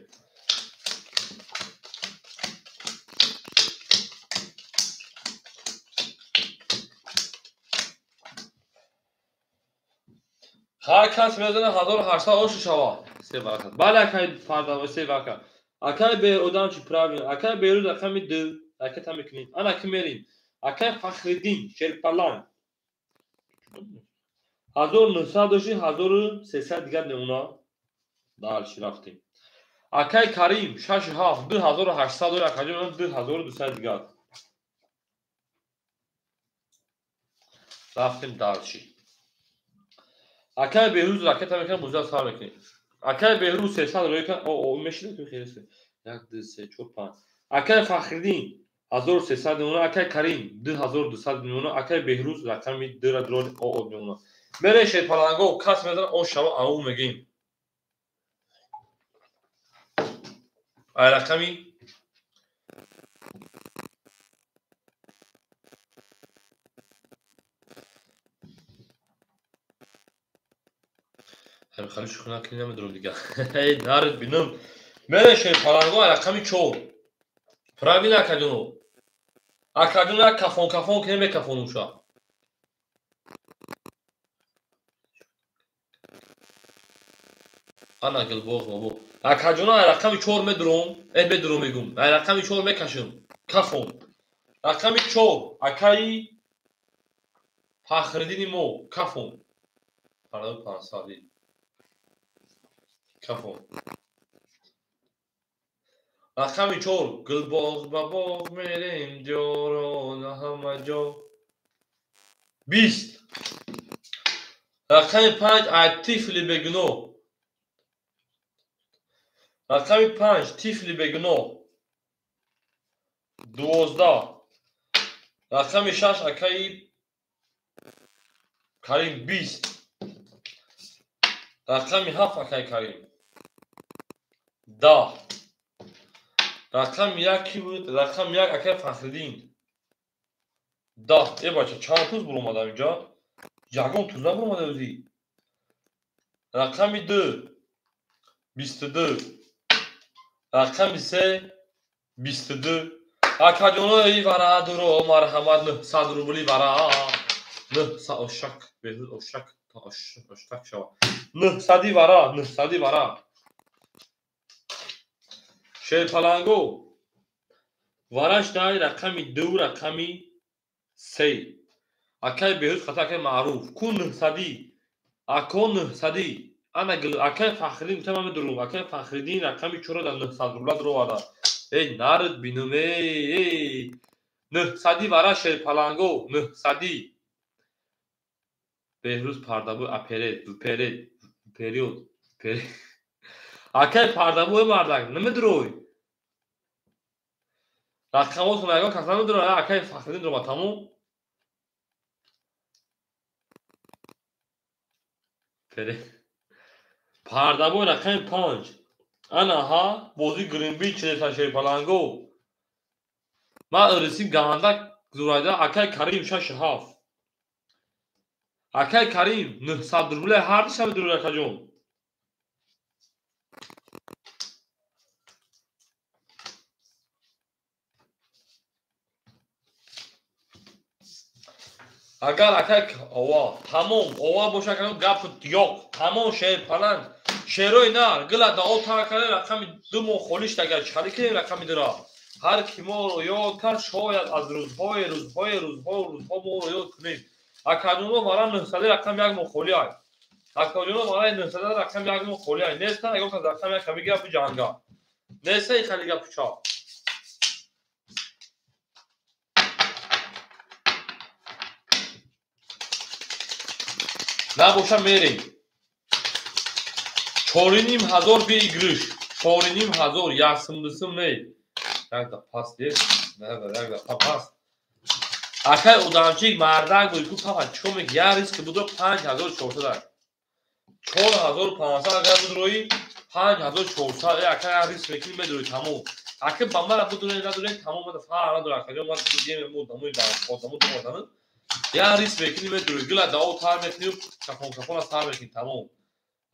Ҳар кас мезана 1800 ошу шава. 3 варақа. Бале акай Пардабой 3 варақа. Акай Беодам чи правильно. Акай Беҳрӯз рақами 2 ракета мекунем. Ана ки мерем. Акай Фахриддин Шерпаланг. 1900 дошти, 1300 дигар мемона. Дальше рафтем. Акай Карим 6 7 2800 дори, акаҷон 2200 дигар. Рафтем дальше. Акай Беҳрӯз ракета мекунем, буза сар мекунем. Акай Беҳрӯз 300 рӯй кан, о, мешинад ки хеле. 1 2 3 4 5. Акай Фахриддин 1300 мемона, Акай Карим 2200 мемона, Акай Беҳрӯз рақами 2 ра дрон о мемона. Мере Шерпаланго кас мезана, о шава ау мегем. Ай рақами ҳамин хали шӯхӣ накунӣ намедонам дигар. Эй наред бинам. Мере Шерпаланго рақами 4. Правильно акаҷоно. Акаҷоно як кафон кафон ки намекафонуша. Ана гилбоғ бобо. Акаҷоно рақами 4 медурам, медурам мегум. Рақами 4 мекашам. Кафон. Рақами 4 акаи Фахриддини мо кафон. Пардон 500. Кафон. Рақами 4 гулбоғ ба боғ мерем ҷорона ҳама ҷо. 20. Рақами 5 ай тифли бегуноҳ. Рақами 5 тифли бегуноҳ. 12. Рақами 6 акаи Карим 20. Рақами 7 акаи Карим 10. Рақами 1 ки буд? Рақами 1 акаи Фахриддин 10. Э бача чанд туз буромадам инҷа? Ягон туз набуромада ӯзи. Рақами 2 22. Рақами 3 22. Акаҷонои вара дуро марҳамат 900 рубли вара. 900 ошак беҳуд ошак та оштак шава. 900 вара, 900 вара. Шерпаланго вараш дай рақами 2 рақами 3. Акай беҳуд хата акай маъруф. Ку 900. Ако 900. Ана гил акай Фахриддин гуфтам ман медурум. Акай Фахриддин рақами 4 дар 900 рубла дуроварда. Эй нард бинум эй. 900 вара шерпаланго 900. Беҳрӯз Пардабой аперед, вперед, вперед, вперед. Акай Пардабой мардак намедурой. Рақамотон ягон кас намедурад, акай Фахриддин дурома тамом. Пардабой рақами 5. Ана ҳа бозӣ гринби чилеса шерпаланго. Ман ирисим гандак зурайда акай Карим 6 7. Акай Карим 900 рубля ҳар дишаби дуруд акаҷон. Агар акай ова тамом ова боша акаҷон гап ёқ тамом шерпаланг шерои нар гила дао тар карда рақами 2 моҳ холиш агар чӣ кунем рақами 2-ра. Ҳар ки моро ёд кард шояд аз рӯзҳои рӯзҳои рӯзҳо рӯзҳо моро ёд кунем. Акаҷоно вара 900 рақами 1 моҳ холӣ ай. Акаҷоно вара 900 рақами 1 моҳ холӣ ай. Неста ягон кас рақами 1 ҳами гапу ҷанга. Неста и хали гапу чап. Набоша мерем. 4500 выигрыш. 4500 як сум дусум не. Якда пас дед. Якда пас. Акай одамчик мардак буд ку папа чико мекунӣ? Як риск будро 5400. 4500 агар будрои 5400 акай як риск мекунӣ медурои тамом. Ака ба мара будрои надурои тамом мада фарқ надорад акаҷон ман дигем одамо одамо одам. Як риск мекунӣ медурои гила дао тар мекунӣ кафон кафона сар мекунӣ тамом.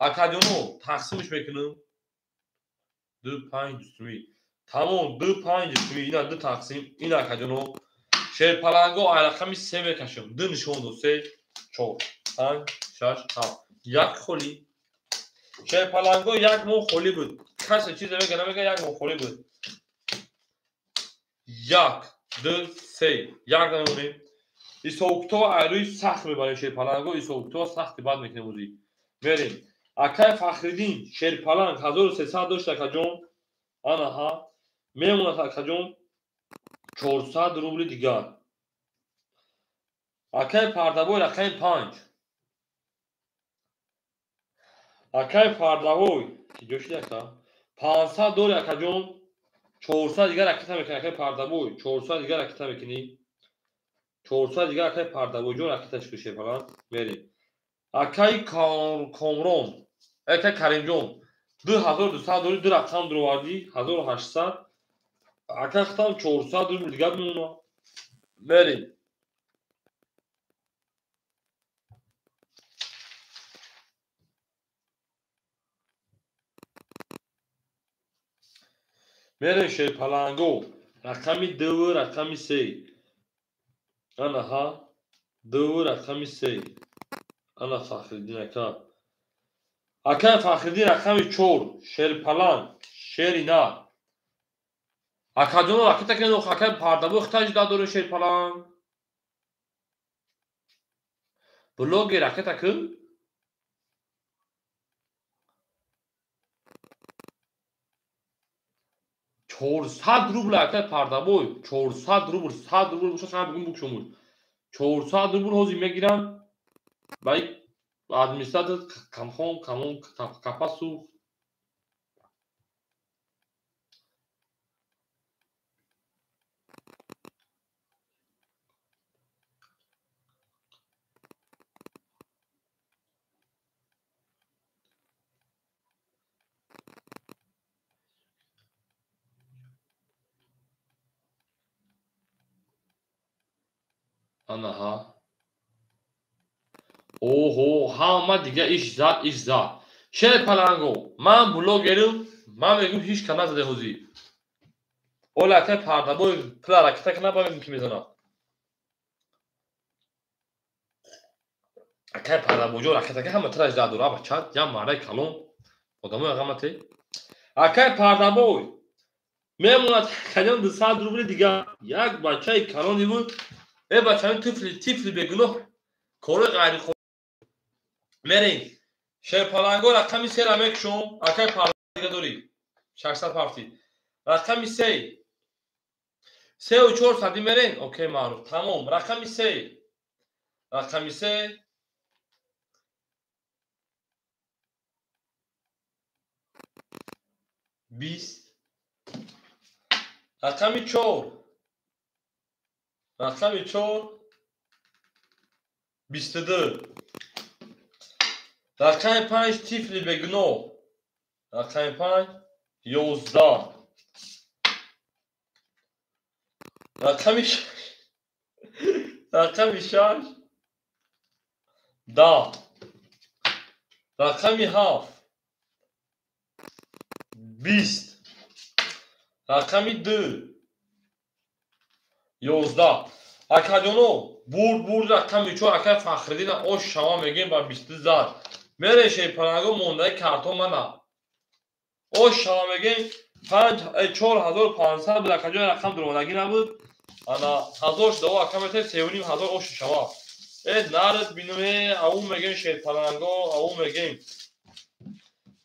Акаҷоно тақсимш мекунам 2 5 2 тамом 2 5 2 ина 2 тақсим ина акаҷоно шерпаланго ай рақами 3 мекашам 2 нишон дод 3 4 5 6 7 як холӣ. Шерпаланго як моҳ холӣ буд. Касе чизе мега намега як моҳ холӣ буд. 1 2 3 як намонем. Исоукто ай рӯи сахт мебарем шерпаланго Исоукто сахти бад мекунем ӯзи. Мерем. Акай Фахриддин шерпаланг 1300 дошт акаҷон. Ана ҳа мемонад акаҷон 400 рубли дигар. Акай Пардабой рақами 5. Акай Пардабой киҷо шуд ака? 500 дори акаҷон 400 дигар ракета мекунӣ акай Пардабой 400 дигар ракета мекунӣ. 400 дигар акай Пардабой ҷон ракеташ ку шерпаланг мерем. Акай Комрон, акай Каримҷон 2200 дори ду рақам дуровардӣ 1800. Акай хитам 400 рубл дигар мемонад. Мерем. Мерем шерпаланго рақами 2 рақами 3. Ана ҳа 2 рақами 3. Ана Фахриддин ака. Акай Фахриддин рақами 4 шерпаланг шери нар. Акаҷоно ракета кунед акай Пардабой хитаҷ дадори шерпаланг. Блогер ракета кун. 400 рубл акай Пардабой 400 рубл 100 рубл боша сана бугун букшомуд. 400 рубл ҳозир мегирам. Бай администратор камхон камон капасу Ана ҳа. Оҳо, ҳама дига иш зад, иш зад. Шер паланго, ман блогерим, ман мегӯм ҳеч ка назаде ҳозир. Ола акай пардабой пула ракета кана ба мегӯм ки мезанам. Акай пардабоҷо ракета ка ҳама тираш зад дора бача, ям мардаи калон. Одамои ғамате. Акай пардабой мемонад каҷон 200 рубли дигар. Як бачаи калони буд. Э бачаи тифли бегуноҳ кори ғайриқонунӣ. Мерем. Шерпаланго рақами 3-ра мекушом. Акай пардабой дига дорӣ. 600 ҳафти. Рақами 3. 3 ва 4 сади мерен? Окей, маъруф. Тамом. Рақами 3. Рақами 3. 20. Рақами 4. Рақами 4. 22. Рақами 5 тифли бегуноҳ. Рақами 5 11. Рақами 6 10. Рақами 7 20. Рақами 2 11. Акаҷоно бурд рақами 4 акай Фахриддин ош шава мегем ба 22 зад. Мере шерпаланго мондаи картон мана. Ош шава мегем 4500 буд акаҷон рақам дуромадагӣ набуд. Ана 1000 шуда ака метавонед 3500 ош шава. Э нарад бинуме ау мегем шерпаланго ау мегем.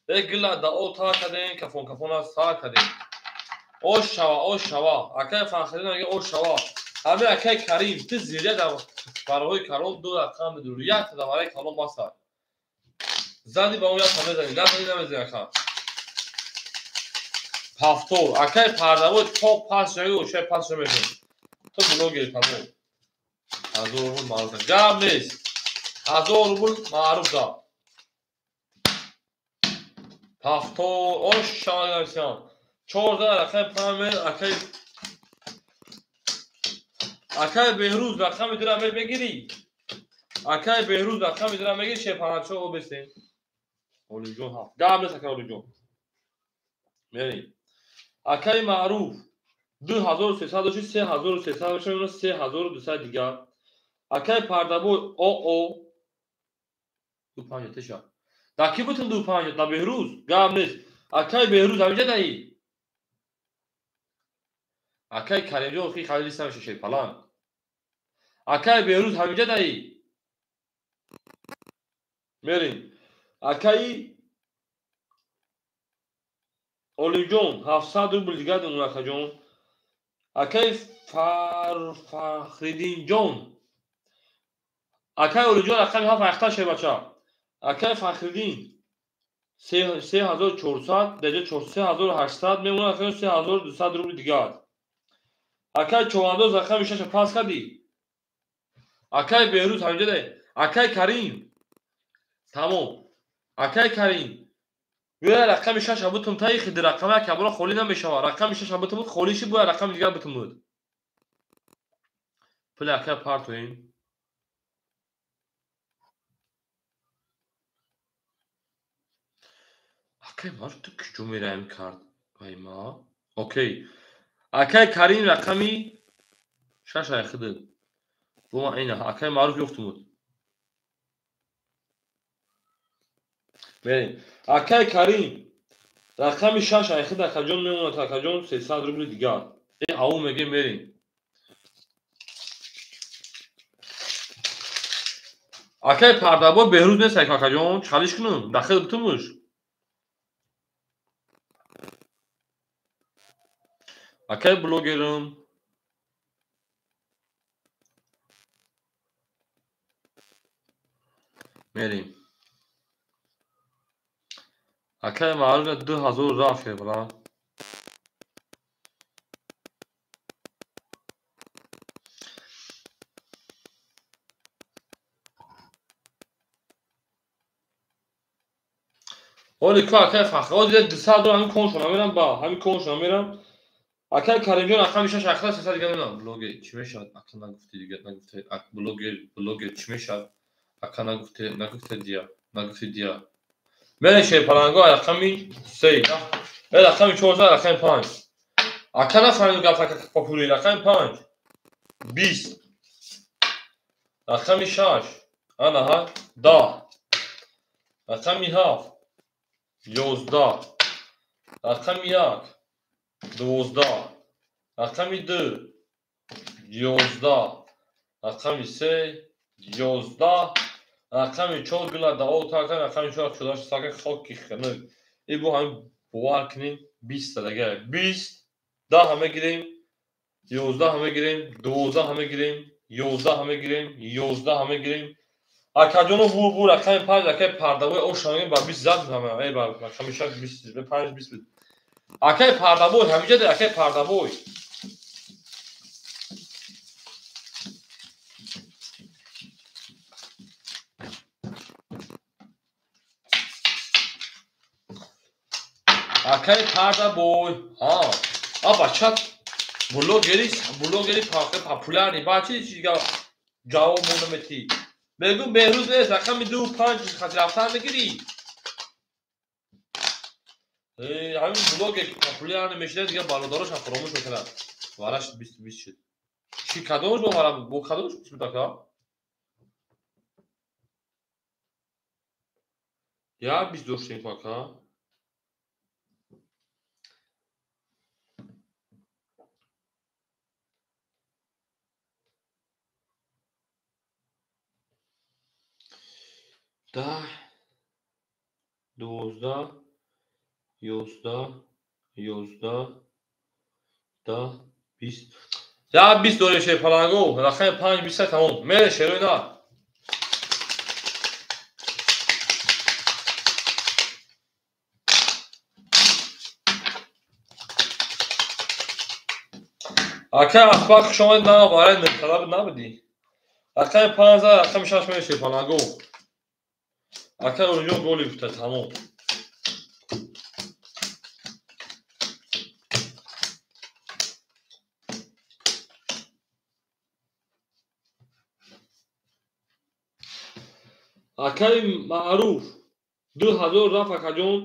Э гила да о та кадем кафон кафона са кадем. Ош шава, ош шава. Акай Фахриддин меге ош шава. Ҳаме акай Карим ту зиря дар барои калон ду рақам бидур. Як та барои калон басар. Зади ба он як та мезанӣ, назанӣ намезанӣ ака. Пафтор. Акай пардавой то пас шави ошай пас ша мешавӣ. Ту блогери тамом. 1000 рубл маъруф. Гап нест. 1000 рубл маъруф да. Пафтор. Ош шава нависям. 14 рақами 5 акай Беҳрӯз рақами 2-ра мегирӣ. Акай Беҳрӯз рақами 2-ра мегирӣ, шерпаланчо обесем. Олиҷон ҳафт. Гап нест акай Олиҷон. Мерем. Акай Маъруф 2300 дошти, 3300 дошти, 3200 дигар. Акай Пардабой ОО 25 теша. Да ки бутун 25 да Беҳрӯз? Гап нест. Акай Беҳрӯз ҳамиҷа даи. Акай Каримҷон хи халили самша шерпаланг. Акай Беҳрӯз ҳамиҷа даи. Мерем. Акаи Олимҷон 700 рубл дигар донум акаҷон. Акай Фахриддинҷон. Акай Олимҷон рақами 7 айхта шербача. Акай Фахриддин 3400, даҷа 3800 мемонад, акай 3200 рубл дигар. Акай Човандоз рақами 6 пас кардӣ. Акай Беҳрӯз ҳамиҷа даи. Акай Карим. Тамом. Акай Карим. Гӯя рақами 6 бутум таи хиди рақами як абро холӣ намешавад. Рақами 6 бутум буд, холӣ ши бояд рақами дигар бутум буд. Пули акай партоем. Акай маро ту куҷо мераем кард? Вай ма. Окей. Акай Карим рақами 6 айхиди. Бума ина акай Маъруф ёфтум буд. Мерем. Акай Карим рақами 6 айхиди акаҷон мемонад акаҷон 300 рубли дигар. Э ау мегем мерем. Акай Пардабой Беҳрӯз нест акаҷон, чалиш кунум, дахил бутумуш. Акай блогерим. Мерем. Акай Маъруф 2000 рафт шерпаланг. Оли ку акай Фахр, оли 200 доллар ҳамин коншона мерам ба, ҳамин коншона мерам. Акай Каримҷон рақами 6 ахта 300 дигар мемонам. Блогер чӣ мешавад? Ака нагуфти дигар нагуфти. Блогер чӣ мешавад? Ака нагуфте, нагуфте дия, нагуфте дия. Мере шерпаланго рақами 3. Рақами 4, рақами 5. Ака нафаҳмидем гап ака попули рақами 5. 20. Рақами 6. Ана 10. Рақами 7. 11. Рақами 1. 12. Рақами 2. 11. Рақами 3. 11. Рақами 4 гила дао така рақами 4 шуда сака хоки хнук. И бу ҳамин бовар кунем 20 дага. 20 10 мегирем, 11 мегирем, 12 мегирем, 11 мегирем, 11 мегирем. Акаҷоно бу рақами 5 акай пардавои ошанги ба 20 зад ҳама. Эй ба рақами 6 20 5 20 буд. Акай пардавой ҳамиҷа дар акай пардавой. Акай пардабой. Ҳа. А бача блогери, блогери популярни. Бача чи ҷавоб монда метӣ. Мегӯм Беҳрӯз нест, рақами 2 5 хати рафтан мегирӣ. Ҳамин блогер популярни мешида дигар бародарошам фаромӯш мекунад. Вараш 20 20 шуд. Чи кадомаш бо вара бо кадомаш буд ака? Я 20 доштем ака. 10, 12, 11, 11, 10, 20. Я 20 дорем шерпаланго. Рақами 5 20 тамом. Мере шерои на. Ака ахбақ хуш омадед, на барои нуқталаб набудӣ. Рақами 5 рақами 6 мере шерпаланго. Ака Олиҷон голи гуфта тамом. Акаи Маъруф 2000 рафт акаҷон,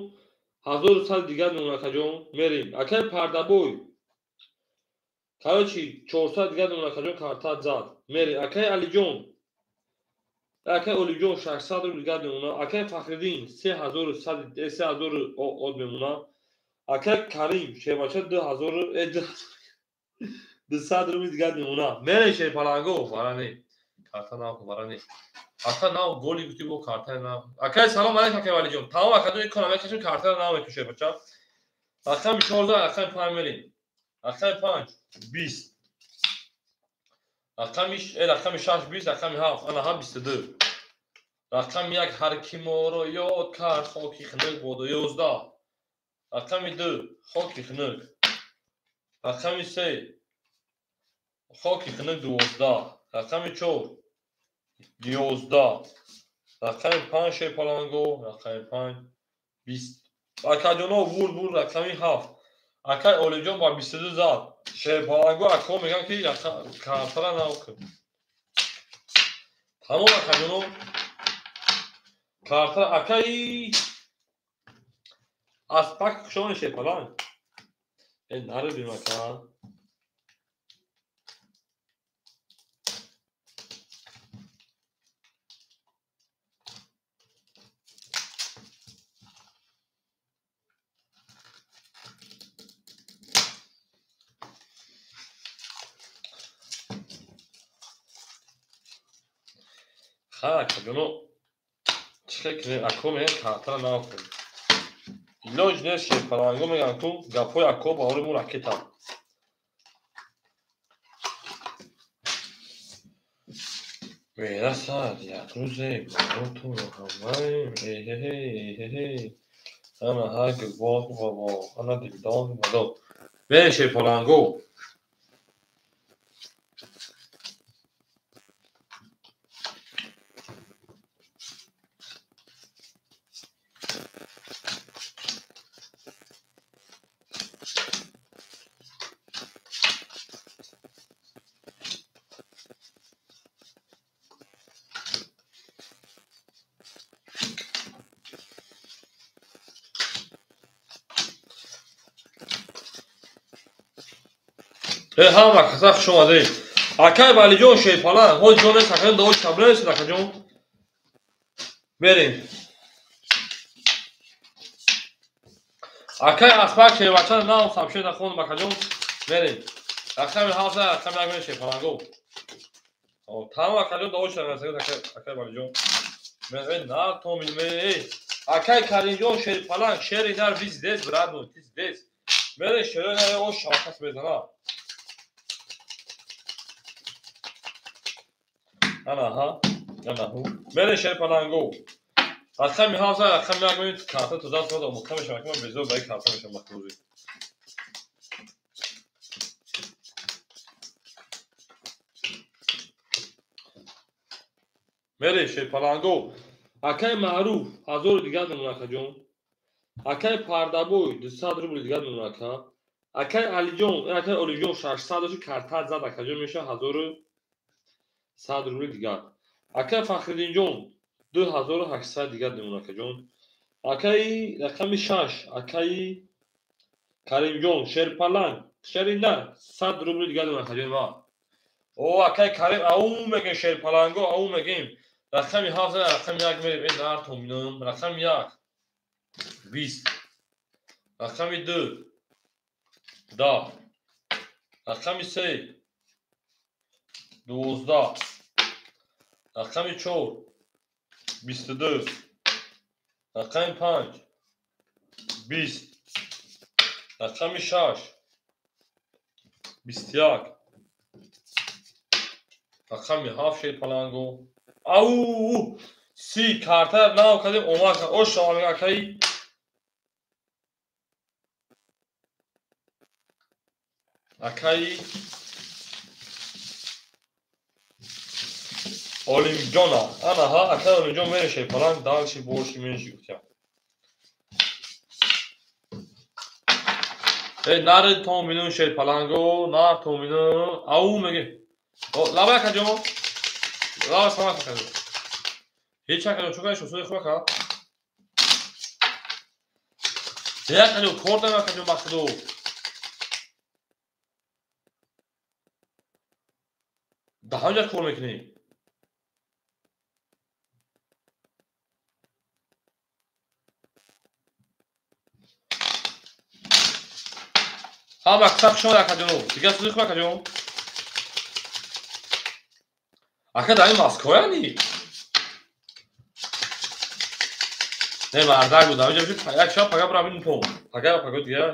1100 дигар мемон акаҷон, мерем. Акаи Пардабой короче 400 дигар мемон акаҷон, карта зад. Мерем. Акаи Алиҷон, акаи Олиҷон 600 рубл дигар мемона. Акаи Фахриддин 3100 3000 од мемона. Акаи Карим шербача 2000 200 рубл дигар мемона. Мерем шерпаланго, варане. Карта нав, варане. Ака нав голи гуфти бо карта нав. Акаи салом алейкум акаи Валиҷон. Тамом акаҷон ин кора мекашем, картаро нав мекушем шербача. Рақами 14, рақами 5 мерем. Рақами 5 20. Рақами 6 20, рақами 7 ана 22. Рақами 1 ҳар ки моро ёд кард хоки хунук бодо 11. Рақами 2 хоки хунук. Рақами 3 хоки хунук 12. Рақами 4 11. Рақами 5 шерпаланго, рақами 5 20. Акаҷоно бур бур рақами 7. Акай Олиҷон ба 22 зад. Шерпаланго ако мегӯянд ки картара нав кун. Тамом акаҷоно карта акаи Аспак хушомадед шерпаланг. Нарӯбим ака. Ха акаҷоно чӣ хел кунем? Ако мегӯянд картара нав кун. Илоҷ нест шерпаланго мегӯянд ку гапҳои ако баҳори мо ракета. Мерасад як рӯзе бароту ҳамаем эҳеҳе эҳеҳе ана ҳак боғ бобо ана дилдон бадо. Мерем шерпаланго. Ҳама каса хуш омадед. Акай Валиҷон Шерпаланг, ҳоҷ ҷон нест, акаҷон дао шабнес, акаҷон. Мерем. Акай Аспак Шербача нав сабше нахондам, акаҷон. Мерем. Рақами ҳафт, рақами як мерем Шерпаланго. Тамом акаҷон дао шабнес, акай Валиҷон. Мерем, на томин ме. Акай Каримҷон Шерпаланг, шери нар виздес, брат мой, виздес. Мерем шерои нар ош шавкас мезана. Ана ҳа, ана ҳу. Мерем Шерпаланго. Рақами ҳафт, рақами як мерем карта то даст мод омӯхта мешавам, ман безор ба карта мешавам махрӯзӣ. Мерем Шерпаланго. Акай Маъруф 1000 дигар мемонад, акаҷон. Акай Пардабой 200 рубл дигар мемонад, ака. Акай Алиҷон, акай Олиҷон 600 дошт, карта зад, акаҷон, мешавад 1100 рубл дигар. Акай Фахриддинҷон 2800 дигар мемонад, акаҷон. Акай рақами 6, акай Каримҷон Шерпаланг, шерина 100 рубл дигар мемонад, акаҷон ма. О, акай Карим, ау мегем Шерпаланго, ау мегем. Рақами 7, рақами 1 мерем, э нар томинам. Рақами 1 20. Рақами 2 10. Рақами 3 12. Рақами 4 22. Рақами 5 20. Рақами 6 21. Рақами 7 Шерпаланго. Ау! Си карта нав кардем, омад. Ош шава акай. Акай Олимҷона. Ана ҳа, акай Олимҷон мере Шерпаланг, дальше больше меньше гуфтям. Эй, нари томинун Шерпаланго, нар томинун. Ау меге. Лаба акаҷон. Лаба салом акаҷон. Ҳеҷ акаҷон, чӯ кардӣ шусуи хуб ака? Е акаҷон, кор дорам акаҷон ба худо. Дар ҳамин ҷо кор мекунӣ. Ҳама каса хуш омад акаҷон. Дигар суди хуб акаҷон. Ака дар ин Москваяни? Не, мардак буд. Ҳаминҷа биши як шаб пага бирам ин том. Пага пага дигар.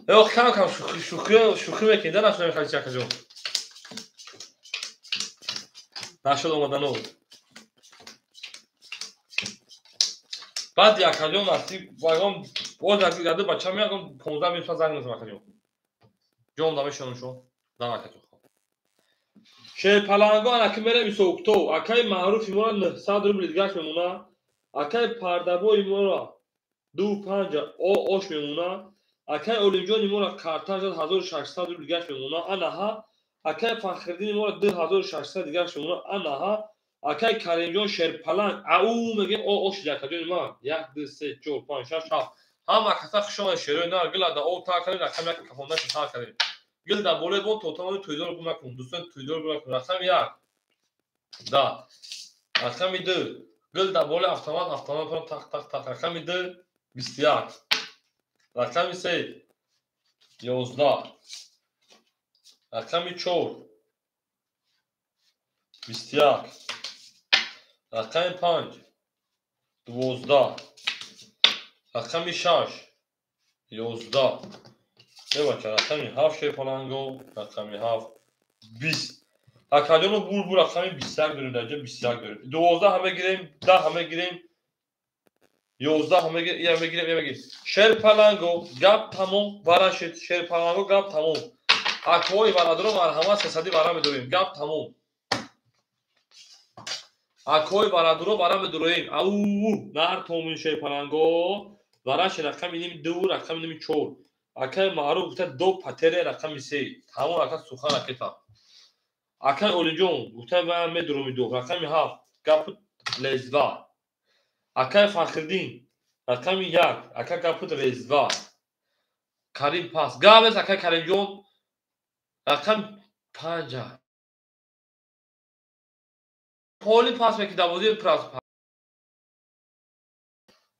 Э, ох, кам кам шӯхӣ шӯхӣ шӯхӣ мекунӣ, да нашуда мехоҳӣ акаҷон. Нашуд омадану. Баъд акаҷон насиб вагон боз наздик даду бача меягон 15 минут занг мезанам акаҷон. Ҷон да мешонам шо. Да акаҷон. Шерпаланго анаки мерем исоқто. Акай Маъруфи моро 900 рубл дигарш мемона. Акай Пардабои моро 25 ош мемона. Акай Олимҷони моро карташ 1600 рубл дигарш мемона. Ана ҳа. Акай Фахриддини моро 2600 дигарш мемона. Ана ҳа. Акай Каримҷон Шерпаланг ау мегем о ош акаҷони ман. 1 2 3 4 5 6 7. Ҳама каса хуш омад шерои нар гила да об тар кардем, рақами як кафондаша тар кардем. Гил дар болои бон тотамони тӯйдор гум накун. Дӯстон тӯйдор гум накун. Рақами 1 да. Рақами 2 гил дар болои автомат автомат тақ тақ тақ. Рақами 2 21. Рақами 3 11. Рақами 4 21. Рақами 5 12. Рақами 6 11. Бача, рақами 7 Шерпаланго, рақами 7 20. Акаҷоно бур бур рақами 21 дорем, дар ҷо 21 дорем. 12 ҳама гирем, 10 ҳама гирем, 11 ҳама гирем, ия мегирем, ия мегирем. Шерпаланго, гап тамом, варашед, Шерпаланго гап тамом. Акои варадро марҳамат 300 вара медорем, гап тамом. Акои варадро вара медорем. Ау, нар томин Шерпаланго, вараш рақами ними 2, рақами ними 4. Акай Маъруф гуфта до патере рақами 3. Тамом ака сухан ракета. Акай Олиҷон гуфта ва медуруми ду рақами 7 гап лезва. Акай Фахриддин рақами 1 ака гапут резва. Карим пас. Гап нест акай Каримҷон. Рақами 5. Поли пас меки давози прас.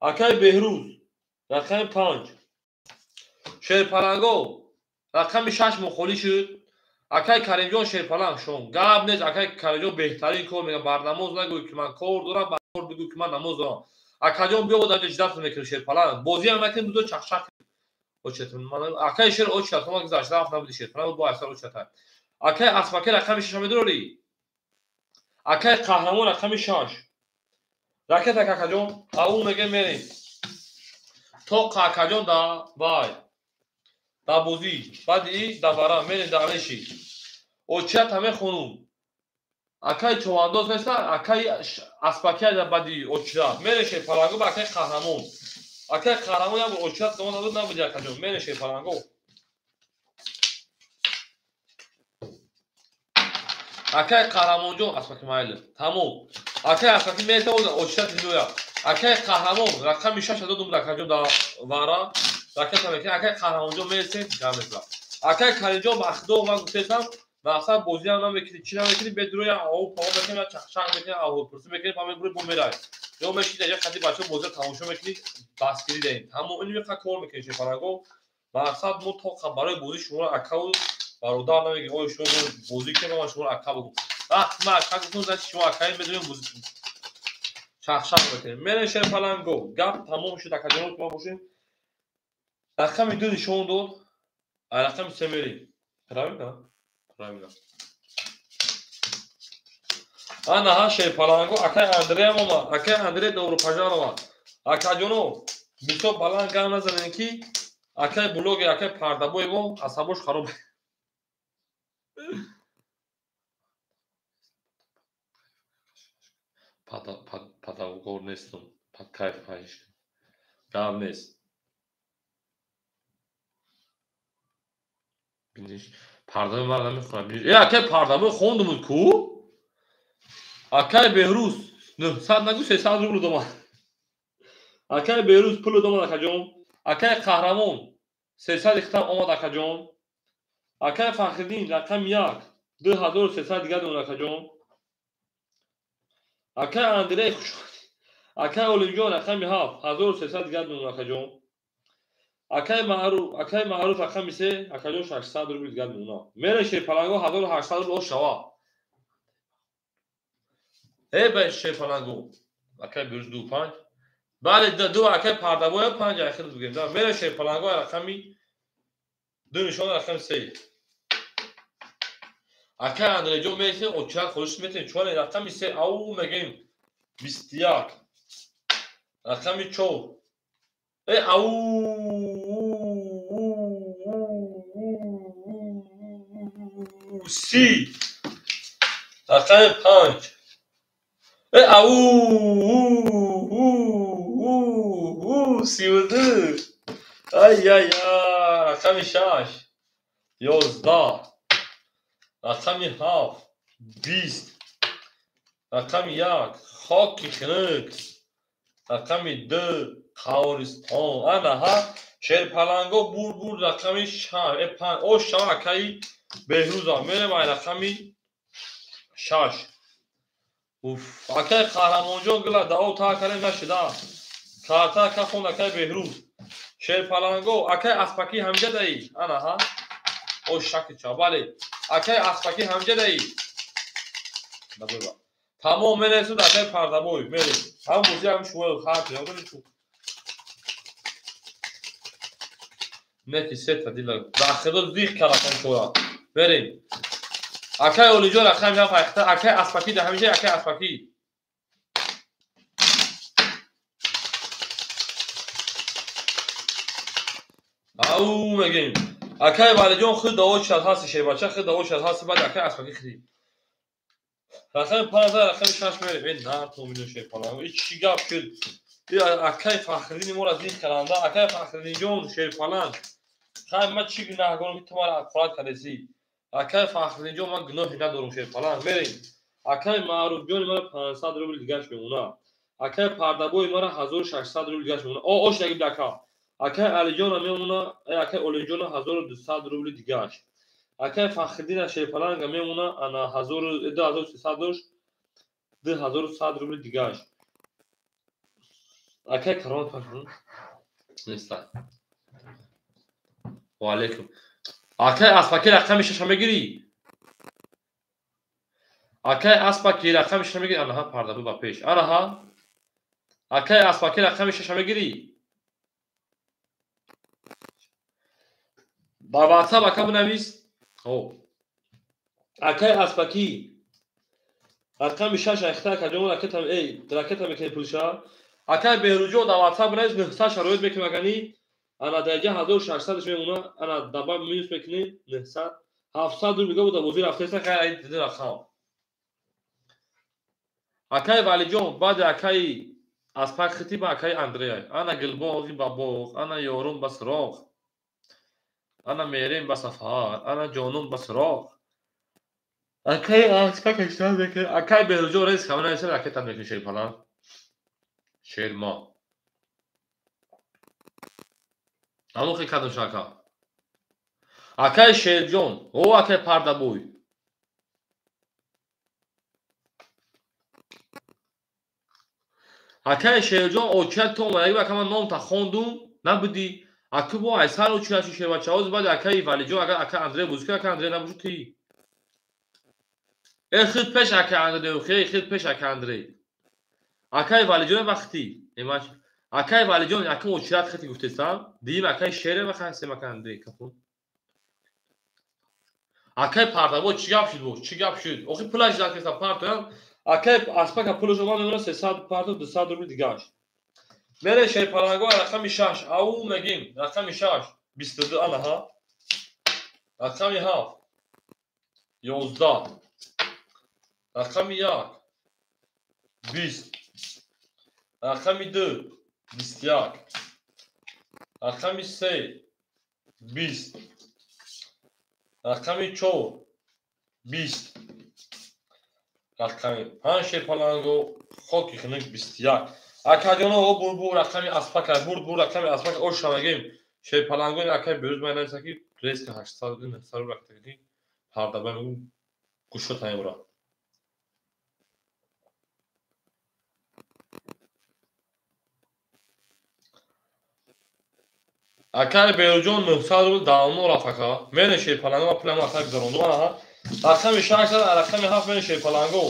Акай Беҳрӯз. Рақами 5. Шерпаланго. Рақами 6 мухоли шуд. Акай Каримҷон Шерпаланг шон. Гап нест акай Каримҷон беҳтарин кор мекунад. Бар намоз нагӯй ки ман кор дорам, бар кор бигӯ ки ман намоз дорам. Акаҷон биё дар ҷидат мекунӣ Шерпаланг. Бозиам накунӣ бузо чақчақ. Акай шер очат, ма гузашта рафт набуди Шерпаланг бо асар очат. Акай Аспаки рақами 6 медорӣ? Акай Қаҳрамон рақами 6. Ракета акаҷон, ау меге мерем. То акаҷон да вай. Да бозӣ, баъди да вара мерем да алеши. Очат ҳаме хонум. Акай човандоз неста, акай Аспаки да баъди очат. Мерем Шерпаланго ба акай Қаҳрамон. Акай Қаҳрамон як очат замон набуд набуди акаҷон. Мерем Шерпаланго. Акай Қаҳрамонҷон Аспаки майли. Тамом. Акай Аспаки метавонад очат меояд. Акай Қаҳрамон рақами 6 додум акаҷон да вара. Ракета мекунем. Акай Қаҳрамонҷон мересем, гап мезанам. Акай Каримҷон бахдо ман гуфтам, мақсад бозиам намекунӣ, чӣ намекунӣ, бедурӯя ау пао мекунем, чақчақ мекунем, аҳволпурсӣ мекунем, па мебурӣ бо мерай. Ё мешинӣ як қади бачаҳо бозиро тамошо мекунӣ, дастгирӣ даҳем. Ҳамо ин меқа кор мекунем Шерпаланго. Мақсад мо то барои бозӣ шуморо акаву бародар намегирем. Оё шумо бозӣ кунем, ман шуморо ака бигӯм. Вақт ман ака гуфтам, значит шумо акаи медонем бозӣ чақчақ мекунем. Мерем Шерпаланго. Гап тамом шуд акаҷонот ма бошем. Рақами 2 нишон дод. Рақами 3 мерем. Правильно? Правильно. Ана ҳа Шерпаланго, акай Андреям омад. Акай Андрей Добропожарова. Акаҷоно, бисёр баланд гап назанем ки акай блоги, акай пардабои мо асабош хароб. Падагор нестум. Под кайф пайш. Гап нест. Биниш пардабой ман намехонам. Э акай пардабой хондумуд ку? Акай Беҳрӯз 900 нагӯ 300 рубл домад. Акай Беҳрӯз пул домад акаҷон. Акай Қаҳрамон 300 ихтам омад акаҷон. Акай Фахриддин рақами 1 2300 дигар дон акаҷон. Акай Андрей хуш. Акай Олимҷон рақами 7 1300 дигар дон акаҷон. Акай Маъруф рақами 3 акаҷон 600 рубл дигар дон. Мере Шерпаланго 1800 рубл шава. Э ба Шерпаланго. Акай Беҳрӯз 2 5. Бале 2 акай Пардабой 5 ахир бигем. Мере Шерпаланго рақами 2 нишон рақами 3. Акай Андрейҷон мересем, очат холиш метем. Чун рақами 3 ау мегем 21. Рақами 4. Э ау 30. Рақами 5. Э ау 32. Ай ай ай рақами 6. 11. Рақами 7. 20. Рақами 1. Хоки хунук. Рақами 2. Қавристон. Ана ҳа Шерпаланго бур рақами 6. 5. О шава акаи Беҳрӯза. Мерем ай рақами 6. Уф, акаи Қаҳрамонҷон гила дао та карем нашуда. Карта ака хон акаи Беҳрӯз. Шерпаланго акаи Аспаки ҳамҷа даи. Ана ҳа. О шаки ча. Бале. Акаи Аспаки ҳамҷа даи. Тамом мересуд акаи Пардабой. Мерем. Ҳам бозӣ ҳам шумо хат ёдон чу. Неки сета дила. Дахидо зих каракан шура. Мерем. Акаи Олиҷон рақами 7 айхта. Акаи Аспаки да ҳамиҷа акаи Аспаки. Ау мегем. Акаи Валиҷон худ даво шад ҳасти шербача худ даво шад ҳасти баъд акаи Аспаки хиди. Рақами 5 рақами 6 мерем. Э нар то миллион Шерпаланг. И чӣ гап шуд? Акаи Фахриддин моро зих каранда. Акаи Фахриддинҷон Шерпаланг. Хай ман чӣ гунаҳгорам ки ту маро ақорат кардесӣ? Акаи Фахриддинҷон ман гуноҳе надорам Шерпаланг. Мерем. Акаи Маъруфҷони мара 500 рубл дигаш мемонад. Акаи Пардабои мара 1600 рубл дигаш мемонад. О ош нагиб ака. Акай Алиҷона мемона, акай Олимҷона 1200 рубли дигаш. Акай Фахриддина Шерпаланга мемона, ана 2300 дошт, 2100 рубли дигаш. Акай Каромат неста. Ва алейкум. Акай Аспаки рақами шаша мегирӣ? Акай Аспаки рақами шаша мегирӣ? Анаҳа пардабу ба пеш. Анаҳа. Акай Аспаки рақами шаша мегирӣ? Ба WhatsApp ака бинавис. Акай Аспаки рақами шаш айхта акаҷон ракета эй ракета мекунӣ пулша. Акай Беҳрӯҷон дар WhatsApp бинавис 900 шароит мекунем акани. Ана дараҷа 1600 мемона, ана даба минус мекунем 900, 700 рубл буда бозӣ рафтеса хай ай дида рақам. Акай Валиҷон баъди акаи Аспак хити ба акаи Андрея. Ана гилбоғи ба боғ, ана ёрум ба суроғ, ана мерем ба сафар, ана ҷонум ба суроғ. Акаи Аспак 800 мекунем, акаи Беҳрӯҷон рез хамина неса ракета мекунем шерпалан. Шермо. Амохи кадом шака. Акаи Шерҷон, о акаи Пардабой. Акаи Шерҷон очият то омадаги ака ман номта хондум, набудӣ. Аку бо айсар очият ши шербача. Ҳозир баъди акаи Валиҷон агар ака Андрей бозӣ кунад, ака Андрей набошад ти. Э худ пеш акаи Андрей, хе худ пеш акаи Андрей. Акаи Валиҷон вақти. Эмаш акаи Валиҷон якум очият хати гуфтесам, дигим акаи Шере ва хасем акаи Андрей капун. Акаи Пардабо чӣ гап шуд бо? Чӣ гап шуд? Охи пулаш закестам партоям. Акаи Аспака пулаш омад мемона 300 парто 200 рубл дигаш. Мере Шерпаланго рақами 6, ау мегим, рақами 6, 22 анаҳа. Рақами 7, 11. Рақами 1, 20. Рақами 2, 21. Рақами 3, 20. Рақами 4, 20. Рақами 5 Шерпаланго хоки хунук 21. Акаҷоно о бурбу рақами Аспака, бурбу рақами Аспака о шамагим. Шерпаланго акай берӯз ман нависа ки рески 800 900 рақами пардаба мегум гӯшо таимра. Акай Беҳрӯҷон 900 рубл давно рафт ака. Мене Шерпаланго ма пулам ака гузарондум аҳа. Рақами 6 рақами 7 мене Шерпаланго.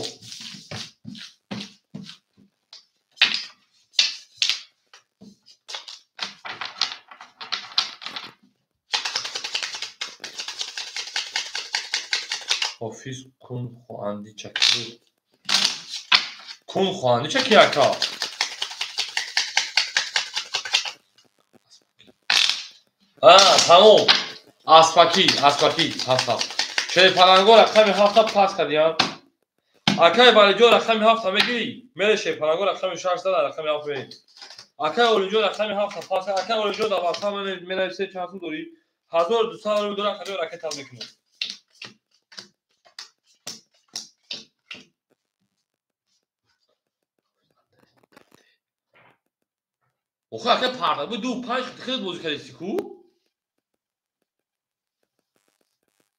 Ҳофиз кун хоҳандӣ чаки. Кун хоҳандӣ чаки ака. Тамом. Аспаки, Аспаки, ҳаст. Шерпаланго рақами 7 пас кардиям. Акай Валиҷон рақами 7 мегирӣ? Мере Шерпаланго рақами 6 зада рақами 7 мегирӣ. Акай Олимҷон рақами 7 пас кард. Акай Олимҷон дар WhatsApp менависе чанд сум дорӣ? 1200 рубл дорам, акаҷон ракета мекунам. Охи акай Пардабо 2 5 хеле бозӣ кардисти ку?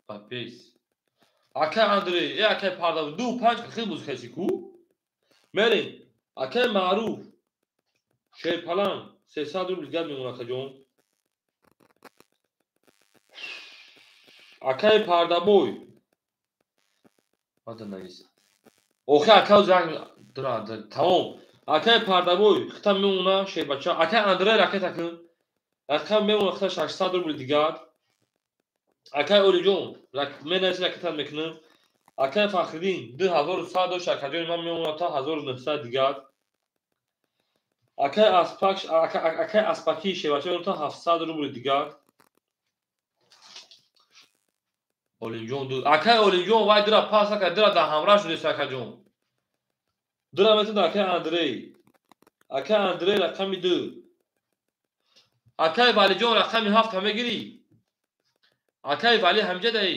Ба пеш. Акай Андрей, э акай Пардабо 2 5 хеле бозӣ кардисти ку? Мерем. Акай Маъруф Шерпаланг 300 рубл дигар мемонад акаҷон. Акай Пардабой. Бада навис. Охи ака занг дра тамом. Акай Пардабой хита мемона шербача. Акай Андрей ракета кун. Рақам мемона хита 600 рубл дигар. Акай Олиҷон менависи ракета мекунам. Акай Фахриддин 2100 дошт, акаҷони ман мемона та 1900 дигар. Акай Аспак, акай Аспаки шербача мемона та 700 рубл дигар. Олимҷон ду. Акай Олимҷон вай дира пас ака дира дар ҳамраҳ шудест акаҷон. Дира метавонад акай Андрей. Акай Андрей рақами 2. Акай Валиҷон рақами 7 мегирӣ? Акай Вали ҳамҷа даӣ?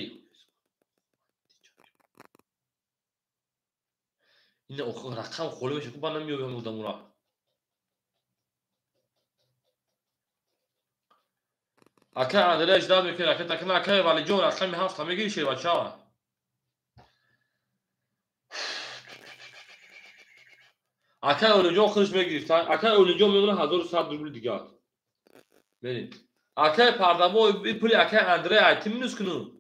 Ин рақам холӣ мешавад, ман намеёбам одамура. Акай Андрей ждал мекунӣ ракета кина. Акай Валиҷон рақами 7 мегири шербача. Акай Олиҷон худаш мегирифт. Акай Олиҷон мемона 1100 рубли дигар. Мерем. Акай Пардаво пули акай Андрей айти минус куну.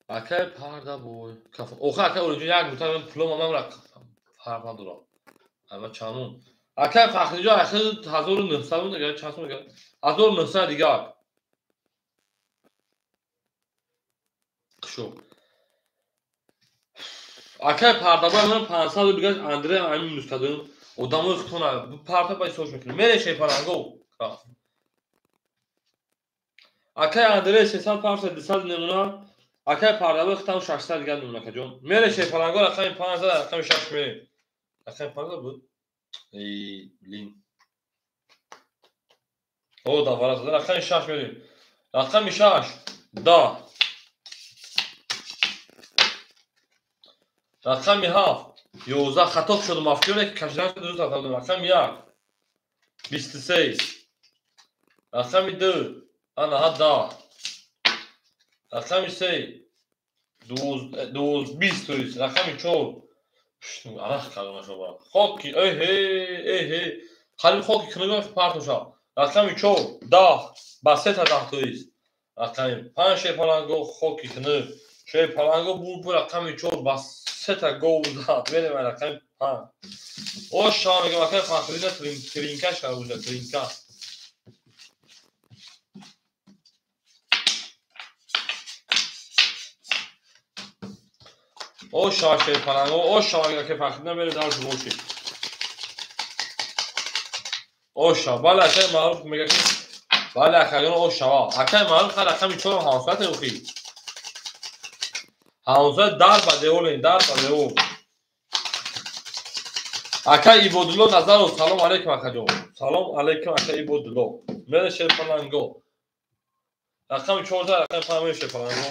Акай Пардабой. Охи акай Олиҷон як минута ман пулом ман фарқ надорам. Ама чанун. Акай Фахриҷон ахир 1900 дигар чанд сум дигар? 1900 дигар. Хушо. Акай Пардабой ман 500 дигар Андрей ами минус кардам. Одамои худтона парта ба ҳисоб мекунем. Мере шейпаланго. Акай Андрей 300 парта 200 намуна. Акай Пардабой худтам 600 дигар намуна акаҷон. Мере шейпаланго рақами 5 рақами 6 мерем. Рақами 5 буд. Эй, блин. О, да, вара зада. Рақами 6 мерем. Рақами 6. Да. Рақами 7. 11. Хато шудам. Афкёре ки кашидан шуд, дуруст хато шудам. Рақами 1. 23. Рақами 2. Ана, да. Рақами 3. 12, 20, то есть. Рақами 4. Арақ кардам шумо. Хоки, эҳе, эҳе. Қариб хоки кунагон партоша. Рақами 4, 10, ба сета 10 то есть. Рақами 5 шепаланго хоки кунаг. Шепаланго бур рақами 4 ба сета гов зад. Мерем рақами 5. О, шава мегам акай Фахрина тринка шава уже тринка. О шава шепаланго, о шава ки Фахрина мере дарш боши. О шава, бале акай Маъруф мега ки бале акай о шава. Акай Маъруф ҳар рақами 4 ҳамсоят охи. Ҳамсоят дар ба девол, дар ба девол. Акай Ибодулло Назаров, салом алейкум акаҷон. Салом алейкум акай Ибодулло. Мере шепаланго. Рақами 14, рақами 5 мере шепаланго.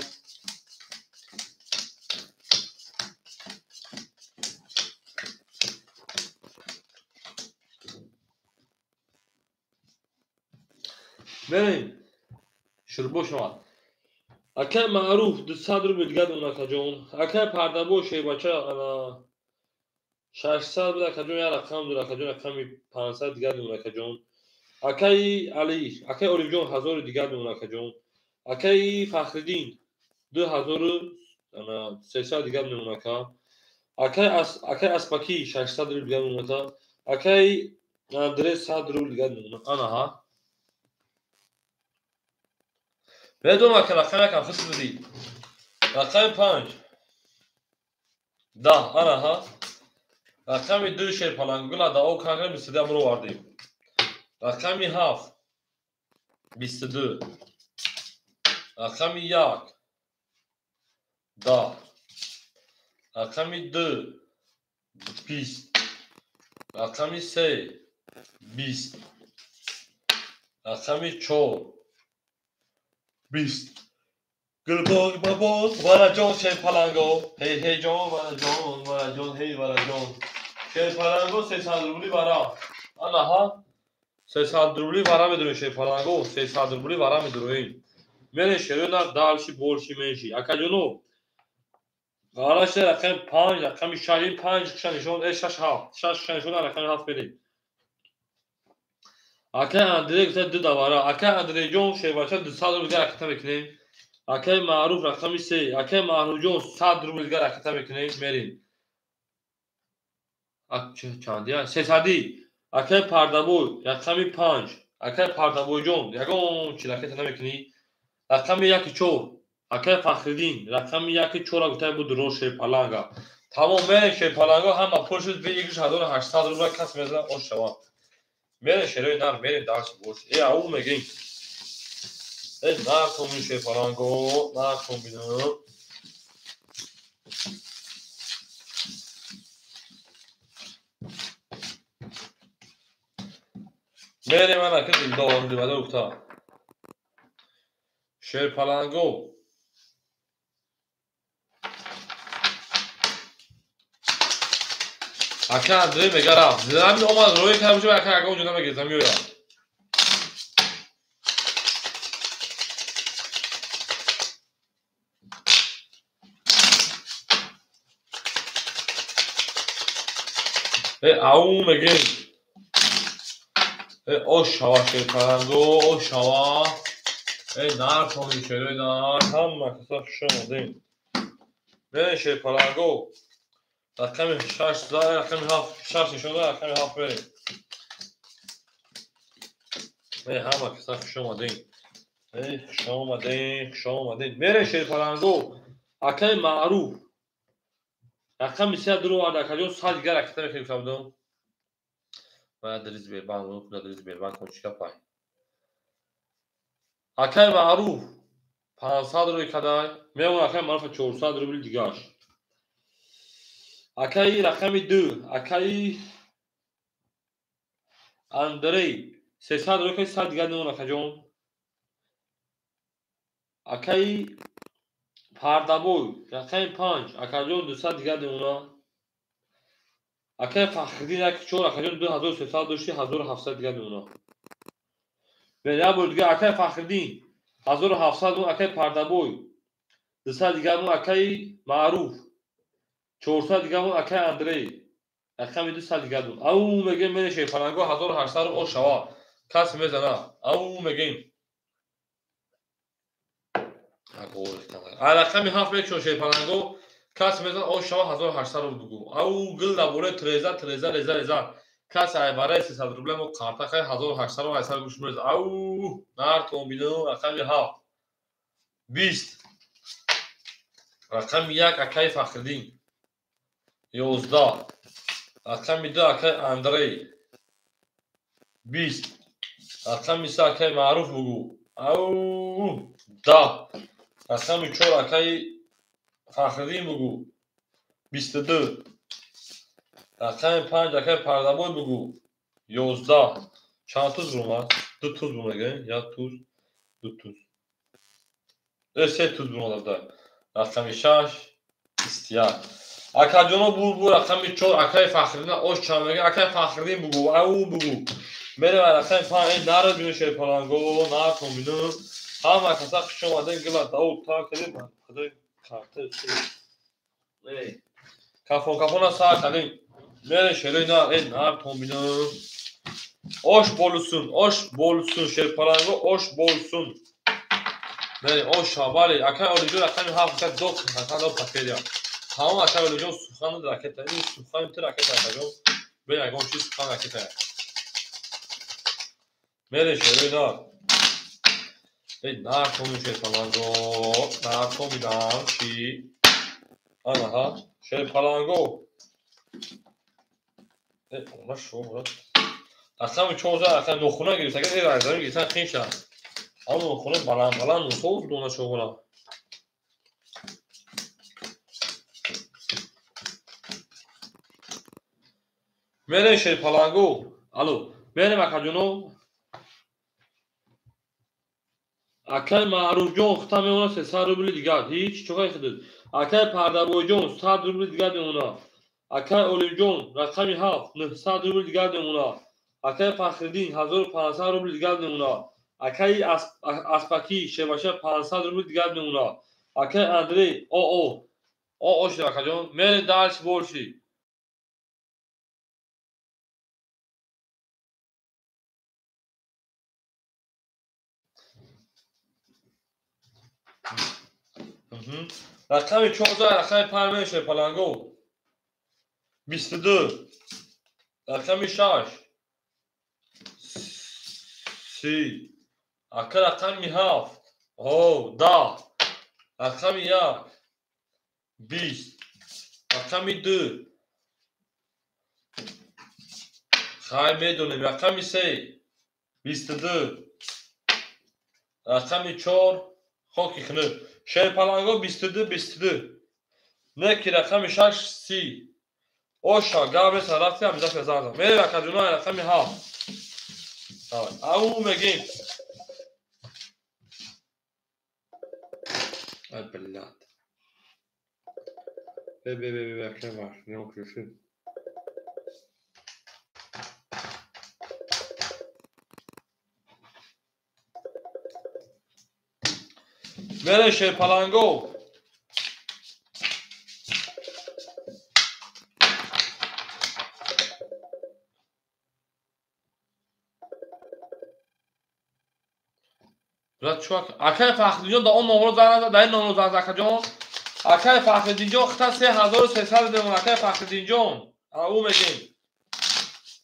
Мерем. Шурбо шавад. Акай Маъруф 200 рубл дигар дон акаҷон. Акай Пардабо шербача ана 600 буд акаҷон, як рақам дор акаҷон, рақами 500 дигар дон акаҷон. Акай Али, акай Олимҷон 1000 дигар дон акаҷон. Акай Фахриддин 2300 дигар дон ака. Акай Аспаки 600 рубл дигар дон ака. Акай Андрей 100 рубл дигар дон. Ана ҳа. Медонам ака рақами якам хис будӣ. Рақами 5. 10. Ана ҳа. Рақами 2 шерпалангула да о канга 22 амро овардем. Рақами 7. 22. Рақами 1. 10. Рақами 2. 20. Рақами 3. 20. Рақами 4. 20. Гулбоғ бабоғ вараҷон шерпаланго. Ҳей ҳей ҷон вараҷон вараҷон ҳей вараҷон. Шерпаланго 300 рубли вара. Ана ҳа. 300 рубли вара медурем шерпаланго. 300 рубли вара медурем. Мерем шерои нар дальше больше меньше. Акаҷоно. Ғарашта рақами 5, рақами 6, 5 киша нишон, 6 7. 6 киша нишон рақами 7 мерем. Акай Андрей гуфта 2 давара. Акай Андрейҷон шербача 200 рубл дигар ракета мекунем. Акай Маъруф рақами 3. Акай Маъруфҷон 100 рубл дигар ракета мекунем. Мерем. Чандия? 300. Акай Пардабой рақами 5. Акай Пардабойҷон ягон чи ракета намекунӣ. Рақами 1 4. Акай Фахриддин рақами 1 4 гуфта буд ро шерпаланга. Тамом мерем шерпаланга ҳама пул шуд 1800 рубл кас мезанад ош шавад. Мерем шерои нар, мерем дарс бош. Э, ау мегем. Э, нархом шерпаланго, нархом бинам. Мерем ана ки зинда зинда ухта. Шерпаланго. Ака Андрей мега рафт. Ҳамин омад рои кардам шуд ака ягон ҷо намегирифтам меояд. Ау мегем. Ош шава шерпаланго, ош шава. Нархони шерои нар, ҳама каса хуш омадем. Мерем шерпаланго. Рақами 6 за, рақами 7, 6 нишон дод, рақами 7 мерем. Ҳама каса хуш омадем. Хуш омадем, хуш омадем. Мерем шерпаланго. Акаи Маъруф. Рақами 3 дуровард акаҷон, 100 дигар ракета мехӯрдам. Ман дили Сбербанк, куда дили Сбербанк чӣ гапай? Акаи Маъруф 500 рубл кадай, меон акаи Маъруф 400 рубл дигаш. Акаи рақами 2, акаи Андрей 300 рубл кадай, 100 дигар меон акаҷон. Акаи Пардабой рақами 5, акаҷон 200 дигар меона. Акаи Фахриддин 14, акаҷон 2300 дошти, 1700 дигар меона. Як бор дигар акаи Фахриддин 1700 мон, акаи Пардабой 200 дигар мон, акаи Маъруф 400 дигар мон, акаи Андрей рақами 200 дигар мон. Ау мегем мене шерпаланго 1800 рубл ош шава. Кас мезана. Ау мегем. Рақами 7 мекшон шерпаланго кас мезана ош шава 1800 рубл бугу. Ау гил дабораи треза треза реза реза. Кас айбараи 300 рубля мо карта хай 1800 рубл 800 гӯш мереза. Ау нартон бино рақами 7 20 рақами 1 акаи Фахриддин 11 рақами 2 акаи Андрей 20 рақами 3 акаи Маъруф бугу. Ау 10 рақами 4 акаи Фахриддин бугу 22 рақами 5 акаи Пардабой бугу 11. Чанд туз бумад? 2 туз бумага, 1 туз, 2 туз. 3 туз бумад. Рақами 6 21. Акаҷоно бур рақами 4 акаи Фахриддин ош чанд мега? Акаи Фахриддин бугу, ау бугу. Мерем рақами 5 народ бино шерпаланго, нартон бино. Ҳама каса хуш омадем, гила дауд та кардем, худои карта. Кафон кафона сар кардем. Мерем шерои нар, нартон бино. Ош болсун, ош болсун шерпаланго, ош болсун. Мерем ош шабали, акаи Олиҷон рақами 7 ка док, рақами док пакетя. Тамом акаи Олиҷон сухан ракета, ин сухан ту ракета акаҷон. Бе ягон чиз сухан ракета. Мерем шерои нар. Нартон шерпаланго, нартон бидам чи? Анаҳа, шерпаланго. Она шо, брат? Рақами 14 рақами нохуна гирифт. Агар замин гирифтан хин шад. Аммо нохуна баланд баланд нусо дона шоғула. Мерем шерпаланго. Алло, мерем акаҷоно. Акаи Маъруфҷон хута меона 300 рубли дигар. Ҳеч чоқай худуд. Акаи Пардабойҷон 100 рубли дигар меона. Акаи Олимҷон рақами 7 900 рубли дигар меона. Акаи Фахриддин 1500 рубли дигар меона. Акаи Аспакӣ Шеваша 500 рубли дигар меона. Акаи Андрей ОО ОО шуд акаҷон. Мерем дальше больше. Рақами 14 рақами 5 мешавад паланго. 22 рақами 6 30 ака рақами 7 10 рақами 1 20 рақами 2 хай медонем рақами 3 22 рақами 4 хоки хунук шерпаланго 22 22 неки рақами 6 30 оша габреса рафти ҳамиза фезанза мерем акаҷуна рақами 7 Давай. Ау мегим. Ай, блядь. Бе, бе, бе, бе, акай ваш, не укриши. Мере шерпаланго. Брат, чувак, акай Фахриддинҷон да он номро зан назад, да ин номро зан зад, акаҷон. Акай Фахриддинҷон хита 3300 демон, акай Фахриддинҷон. Ау мегем.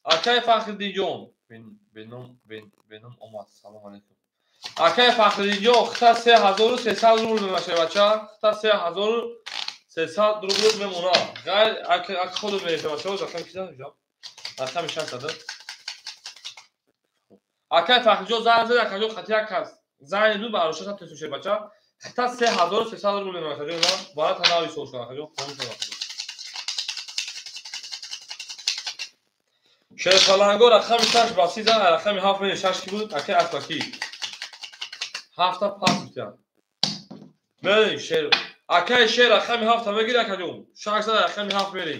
Акай Фахриддинҷон. Беном, беном омад. Салом алейкум. Акай Фахриддинҷон хита 3300 рубл мемашад, бача. Хита 3300 рубл мемонад. Ғайр ака худо мереша, бача. Рақам кида? Рақами 600. Акай Фахриддинҷон зан зад, акаҷон хати як кас. Зани ду бароша та тесуше, бача. Хита 3300 рубл мемонад, акаҷон. Бара танави сол шуд, акаҷон. Хомӯш шуд, акаҷон. Шерпаланго рақами 6 баси зан, рақами 7 мени 6 ки буд, акай Аспакӣ. Ҳафта пас бутям. Мерем шер. Акай шер рақами 7 мегири, акаҷон. 6 зад рақами 7 мери.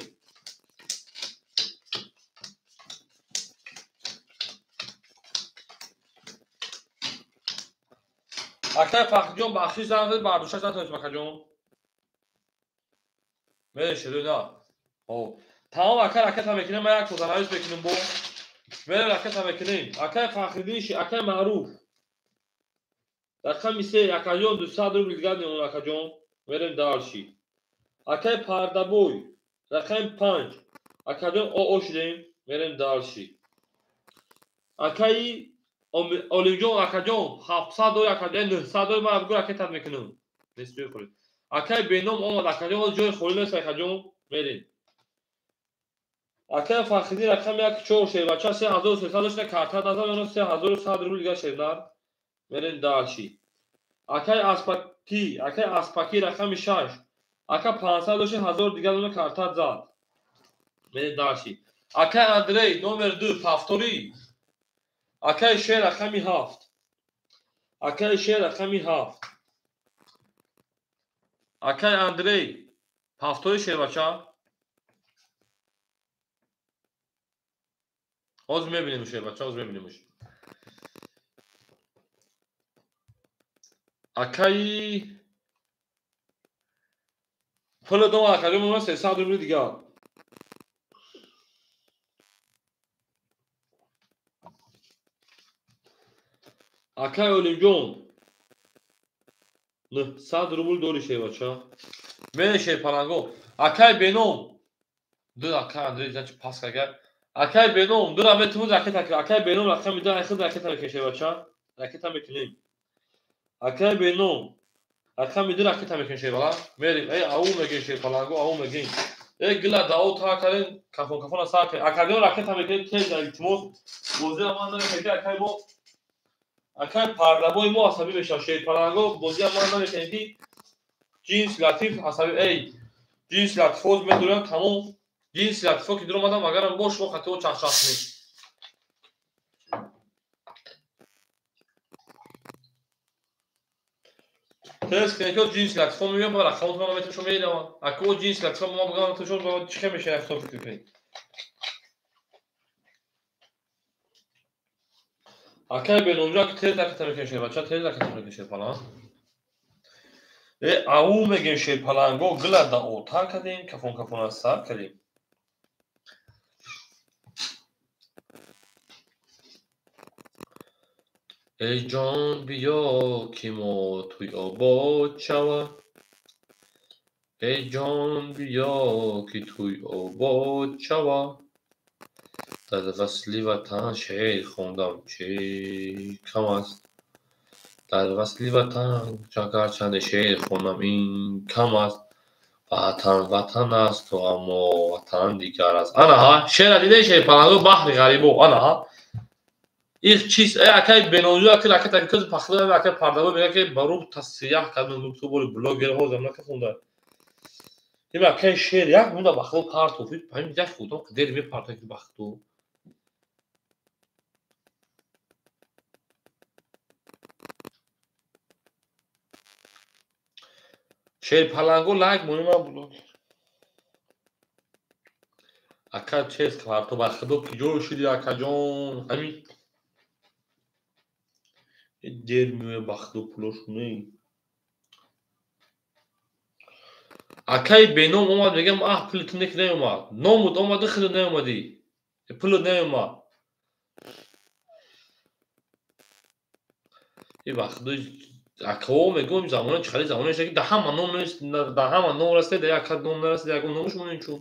Акай Фахриҷон бахшиш зан зад, бардошта натонистем, акаҷон. Мерем шерои на. Хоб. Тамом акай ракета мекунем, ман як тозанавис мекунем бо. Мерем ракета мекунем. Акай Фахриддин, акай Маъруф. Рақами 3, акаҷон 200 рубл дигар мемонад, акаҷон. Мерем дальше. Акай Пардабой, рақами 5. Акаҷон ОО шудем, мерем дальше. Акаи Олимҷон, акаҷон 700 дор, акаҷон 900 дор, ман абгу ракетат мекунам. Нест ҷои холӣ. Акай Беном омад, акаҷон ҷои холӣ нест, акаҷон. Мерем. Акай Фахриддин рақами 1 4 шербача 3300 дошта, карта назар, оно 3100 рубл дигар шернар. Мерем дальше. Акай Аспакӣ, акай Аспакӣ рақами 6. Ака 500 дошта, 1000 дигар оно карта зад. Мерем дальше. Акай Андрей номер 2 повтори. Акай шер рақами 7. Акай шер рақами 7. Акай Андрей повтори шербача. Ҳозир мебинем шербача, ҳозир мебинемш. Акаи пули дом, акаҷон мемонад 300 рубли дигар. Акай Олимҷон 900 рубл дори шербача. Мере шерпаланго. Акай Беном ду, акай Андрей значит пас кага. Акай Беном ду ра метавон ракета кунем. Акай Беном рақами 2 айхид ракета мекунем, шербача. Ракета мекунем. Акай Беном рақами 2 ракета мекунем, шербала. Мерем. Эй, ау мегем шерпаланго, ау мегем. Эй, гила дао та кардем, кафон кафона сар кардем. Акаҷон ракета мекунем, тез илтимос. Бозиро ман намекунем, акай мо акай Пардабои мо асабӣ мешавад. Шерпаланго бозиро ман намекунем ки ҷинс латиф асабӣ. Эй, ҷинс латифоз медурам тамом. Ҷинс латифо ки дуромадам, агарам бо шумо хатио чахчах кунем. Тез кунем ки ҷинс латифо меоям, ба рақамотон ман метавонам шумо меравам. Ака о ҷинс латифо ман бигам метавонам шумо чӣ хел мешавад, худо фикр кунед. Акай Беномҷон ки тез ракета мекунем, шербача, тез ракета мекунем, шерпаланг. Э, ау мегем шерпаланго, гила да отар кардем, кафон кафона сар кардем. Эй ҷон биё ки мо туй обод шава. Эй ҷон биё ки туй обод шава. Дар васли ватан шеър хондам чӣ кам аст. Дар васли ватан гарчанде шеър хондам ин кам аст. Ватан ватан асту аммо ватан дигар аст. Ана ҳа, шеъра дидаи шерпаланго баҳри ғарибо. Ана ҳа. Их чиз, э, акай Бенонҷо аки ракета киз пахлава, акай Пардабой мегӯяд ки баруб тасияҳ кардам, ту бори блогерҳо замна ка хонда. Ин акай шеър як муда бахло партофид, ҳамин як худам дер мепартофид бахту. Шерпаланго лайк монем ман блогер. Ака чест кварто ба худо киҷо шуди акаҷон? Ҳамин дер меоя ба худо пулошуне. Акаи беном омад, мегам аҳ пули ту неки наёмад. Номуд омади худо наёмадӣ. Пулу наёмад. И ба худо акао мегӯм замона чӣ хали замона шуда ки да ҳама ном нест, да ҳама ном расида, да як ном нарасида, ягон номуш монем чун.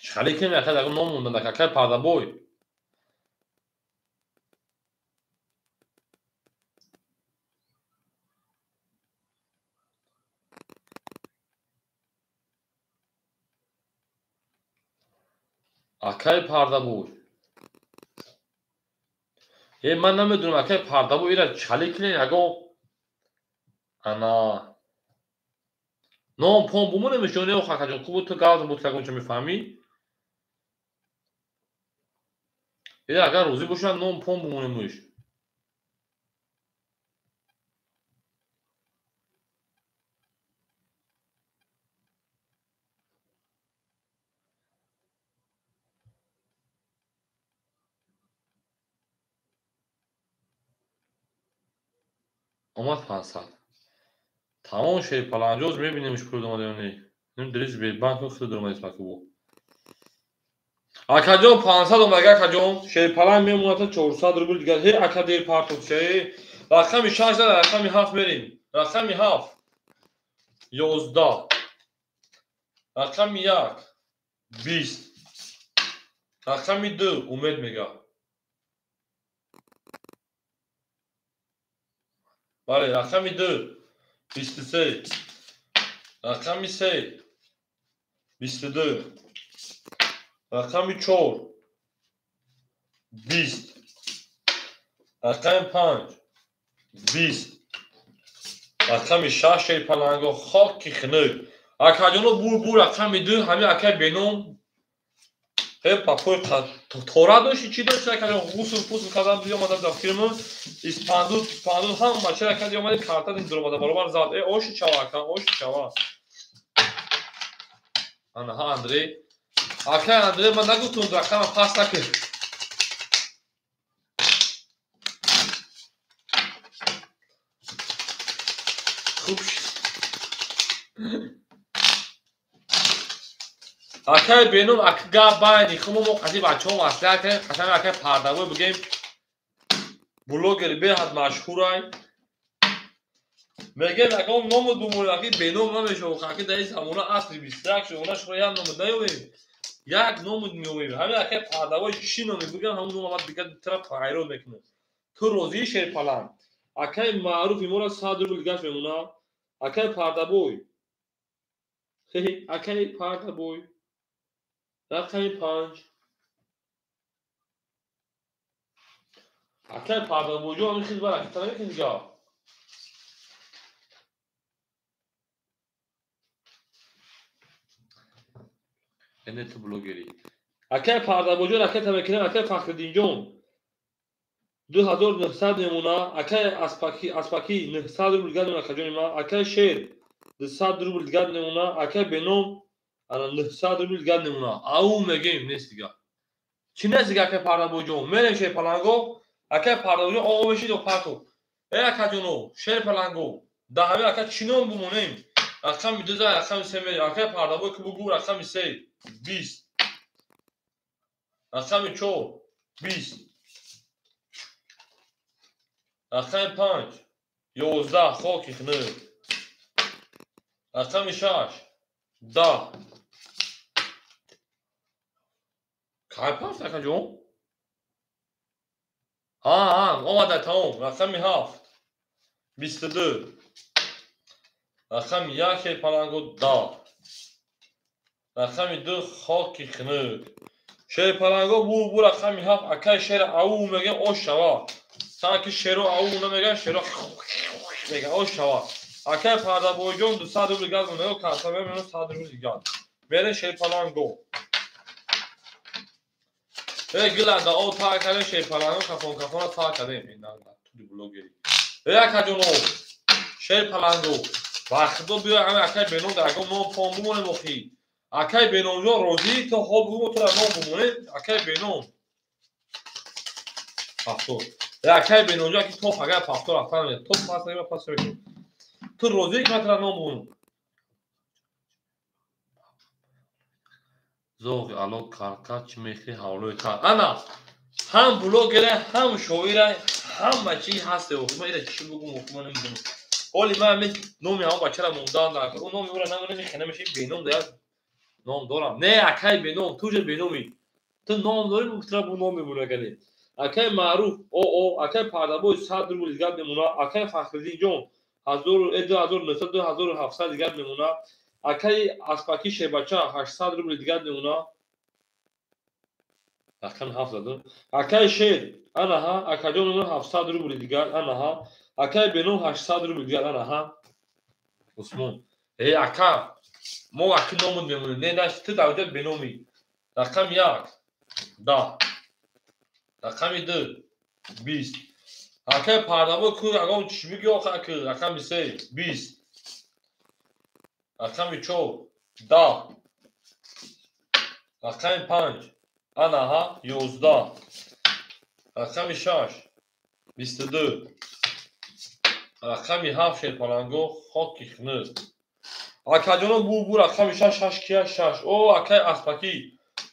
Чӣ хали кунем ака ягон ном монда, акаи Пардабой. Акаи Пардабой. Е ман намедонам акаи Пардабой ира чӣ хали кунем ягон ана ном пом бумонем ё не акаҷон, хуб ту гавзам буд ягон чӣ мефаҳмӣ? Е агар розӣ бошад ном пом бумонемш. Омад 500. Тамом Шерпаланҷоз мебинемш пул омада ё не. Ним дили Сбербанк худ дуромада исмакубо. Акаҷон 500 омада акаҷон. Шерпаланг мемонад 400 рубл дигар. Ҳе ака дер партов ше. Рақами 6 да рақами 7 мерем. Рақами 7 11. Рақами 1 20. Рақами 2 умед мега. Бале, рақами 2 23. Рақами 3 22. Рақами 4 20. Рақами 5 20. Рақами 6 Шерпаланго хоки хунук. Акаҷоно бур рақами 2 ҳамин акаи беном Э папой тора дошти чӣ дошти акаҷон ғусл пусл кардан биёмада дар фирма испанду панду ҳама чара карди омади карта дин дуромада баробар зад. Э оши чава ака, оши чава. Ана ҳа Андрей. Акай Андрей ман нагуфтум рақама пас накард. Хуб шуд. Акай беном ака гап байни хумо мо қади бачаҳо маслиҳат кардем, қасами акай Пардабой бигем блогер беҳад машҳурай. Мегем ягон номуд бумонем, аки беном намешавад, аки дар ин замона асри 21 шуд, она шумо як номуд наёбем, як номуд меёбем. Ҳамин акай Пардабой чӣ номе бигам, ҳамон ном омад дигар тара пайрод мекунад. Ту розии Шерпаланг? Акай маъруфи моро 100 рубл дигаш мемонад. Акай Пардабой. Акай Пардабой. Рақами 5. Акай Пардабойҷон ҳамин хел бар акита намекунӣ дигар. Эне ту блогерӣ. Акай Пардабойҷон акай мекунем, акай Фахриддинҷон 2900 мемона, акай Аспакӣ 900 рубл дигар мемона акаҷони ман, акай Шер 200 рубл дигар мемона, акай Беном ана 900 рубл дигар мемона. Ау мегем нест дигар. Чӣ нест дигар акай Пардабойҷон? Мерем Шерпаланго, акай Пардабойҷон оғо мешид ё партов. Э акаҷоно, Шерпаланго, да ҳамин ака чӣ ном бумонем? Рақами 2 за рақами 3 мерем. Акай Пардабой ки бугӯ рақами 3 20. Рақами 4 20. Рақами 5 11 хоки хунук. Рақами 6 10. Кай пафт акаҷон? Ҳа, омада тамом. Рақами 7 22. Рақами 1 Шерпаланго 10. Рақами 2 хоки хунук. Шерпаланго бу рақами 7 акай шер ау мегем ош шава. Санки шеро ау намеган шеро меган ош шава. Акай Пардабойҷон 200 рубл газ монда, карта мемонад 100 рубл дигар. Мере Шерпаланго. Э гиланда о та кардем Шерпаланго кафон кафона та кардем. Ина туди блогери. Э акаҷоно Шерпаланго. Ба худо биё ҳама акай Беном дар ягон ном пон бумонем охи. Акай Беномҷон розӣ то хоб бумо тура ном бумонем акай Беном. Пафтор. Акай Беномҷон аки то пага пафтор рафтан то пас нагима пас мекунем. Ту розӣ ки ман тура ном бумонам. Зоғи ало карка чӣ мехӯри ҳавлои кар. Ана ҳам блогера, ҳам шоира, ҳама чӣ ҳаст охи. Ман ира чӣ бугум охи ман намедонам. Оли ман ҳамин номи ҳамон бачара мондаам дар ӯ номи ӯра намедонам, хена мешавӣ Беном да як ном дорам. Не, акай Беном, ту же Беномӣ. Ту ном дорӣ, тура бу ном мемона кале. Акай Маъруф, о, акай Пардабой 100 рубл дигар мемона, акай Фахриддинҷон 2900 2700 дигар мемона, акай Аспаки Шербача 800 рубл дигар мемона. Рақами 7 задам. Акай Шер, анаҳа, акаҷон мемона 700 рубл дигар, анаҳа. Акай Беном 800 рубл дигар, анаҳа. Усмон. Э, ака, мо аки номуд мемонем. Не, наш ту дар онҷо Беномӣ. Рақами 1 10. Рақами 2 20. Акай Пардабой ку ягон чӣ мегӯ охи аки? Рақами 3 20. Рақами 4 10. Рақами 5 анаҳа 11. Рақами 6 22. Рақами 7 Шерпаланго хоки хунук. Акаҷоно бу рақами 6 6 кия 6. О акай Аспакӣ.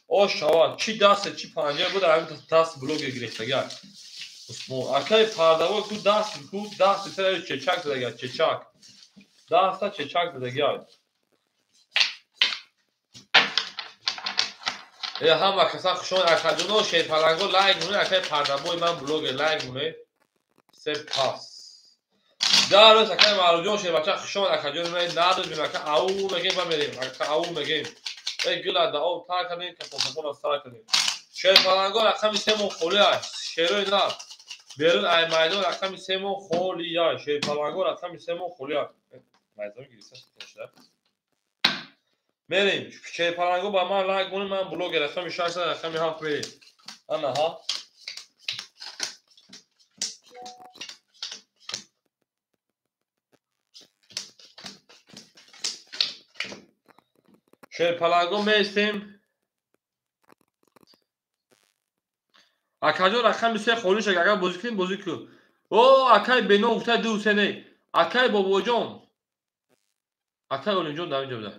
О шава чӣ дасте чӣ панҷа буд ҳамин даст блогер гирифтагар. Усмон акай Пардавой ку даст ку даст сара чечак задагар чечак. Даста чечак задагар. Э ҳама каса хушон акаҷоно Шерпаланго лайк мунед акай Пардабой ман блогер лайк мунед. Се пас. Дарос акай Маъруфҷон Шербача хушон акаҷон ман надодем ака ау мегем ба мерем ака ау мегем. Э гила да об тар кардем капон сар кардем. Шерпаланго рақами 3 мон холӣ аст. Шерои нар. Берун ай майдон рақами 3 мон холӣ аст. Шерпаланго рақами 3 мон холӣ аст. Майдон гирифта шуда. Мерем. Шерпаланго ба ман лайк монед ман блогер рақами 6 рақами 7 мерем. Анаҳа. Шерпаланго меистем. Акаҷон рақами 3 холӣ шуд. Агар бозӣ кунем бозӣ кун. О акай Беном гуфта 2 3 не. Акай Бобоҷон. Акай Олимҷон дар инҷо буда.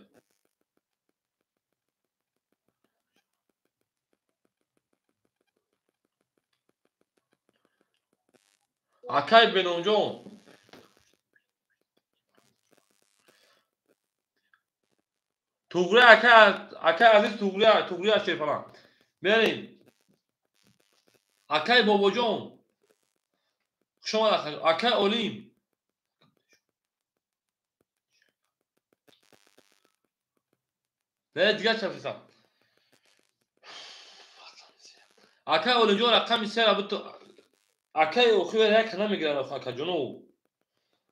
Акай Беномҷон. Туғри акай Азиз Туғри, Туғри аз Шерпаланг. Мерем. Акай Бобоҷон. Хуш омад акай. Акай Олим. Не, дигар ча фисам. Акай Олимҷон рақами 3 ра буту. Акай охир як намегиранд охи акаҷоно.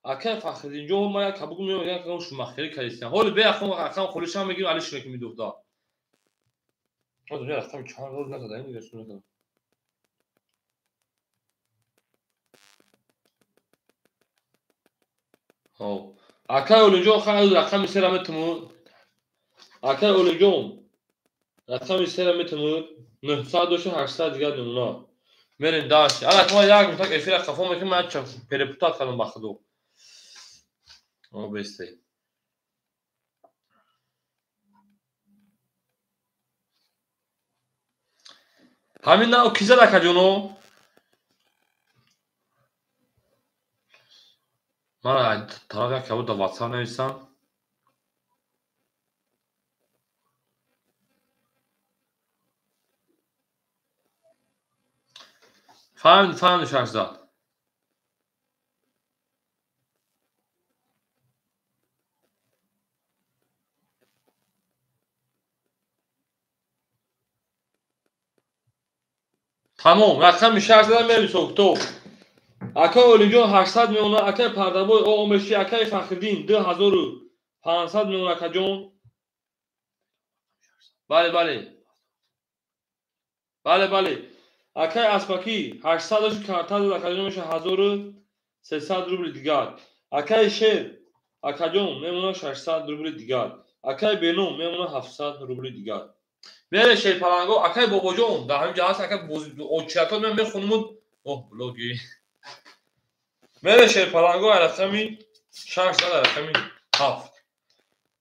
Акай Фахриддинҷон ман як кабугум меоям як шумахирӣ кардистам. Ҳоли бе ахом рақам холишам мегирам али шуна ки медухта. Ҳозир рақами чанд рӯз назада ин дигар шуна накардам. Хоб. Акай Олимҷон хайр рақами 3 ра метумуд. Акай Олимҷон рақами 3 ра метумуд. 900 дошта 800 дигар мемонад. Мерем дальше. Ана ма як мутак эфира қафо мекунем, ман ча перепутат кардам ба худо. О бесте. Ҳамин нав ки зад акаҷоно? Ман тараф як кабуд дар WhatsApp нависам. Фаҳмид, фаҳмид Шаҳзод. Тамом, рақами 600 мерисо китоб. Акай Олимҷон 800 меона, акай Пардабой Оомеши, акай Фахриддин 2500 меона акаҷон. Бале, бале. Бале, бале. Акай Аспакӣ 800 дошт, карта дод акаҷон меша 1300 рубли дигар. Акай Шер Акаҷон мемона 600 рубли дигар. Акай Беном мемона 700 рубли дигар. Мере шерпаланго, акай Бобоҷон дар ҳамин ҷо ҳаст, акай очиятон мен мехонумуд. Оҳ, блоги. Мере шерпаланго рақами 6 зад, рақами 7.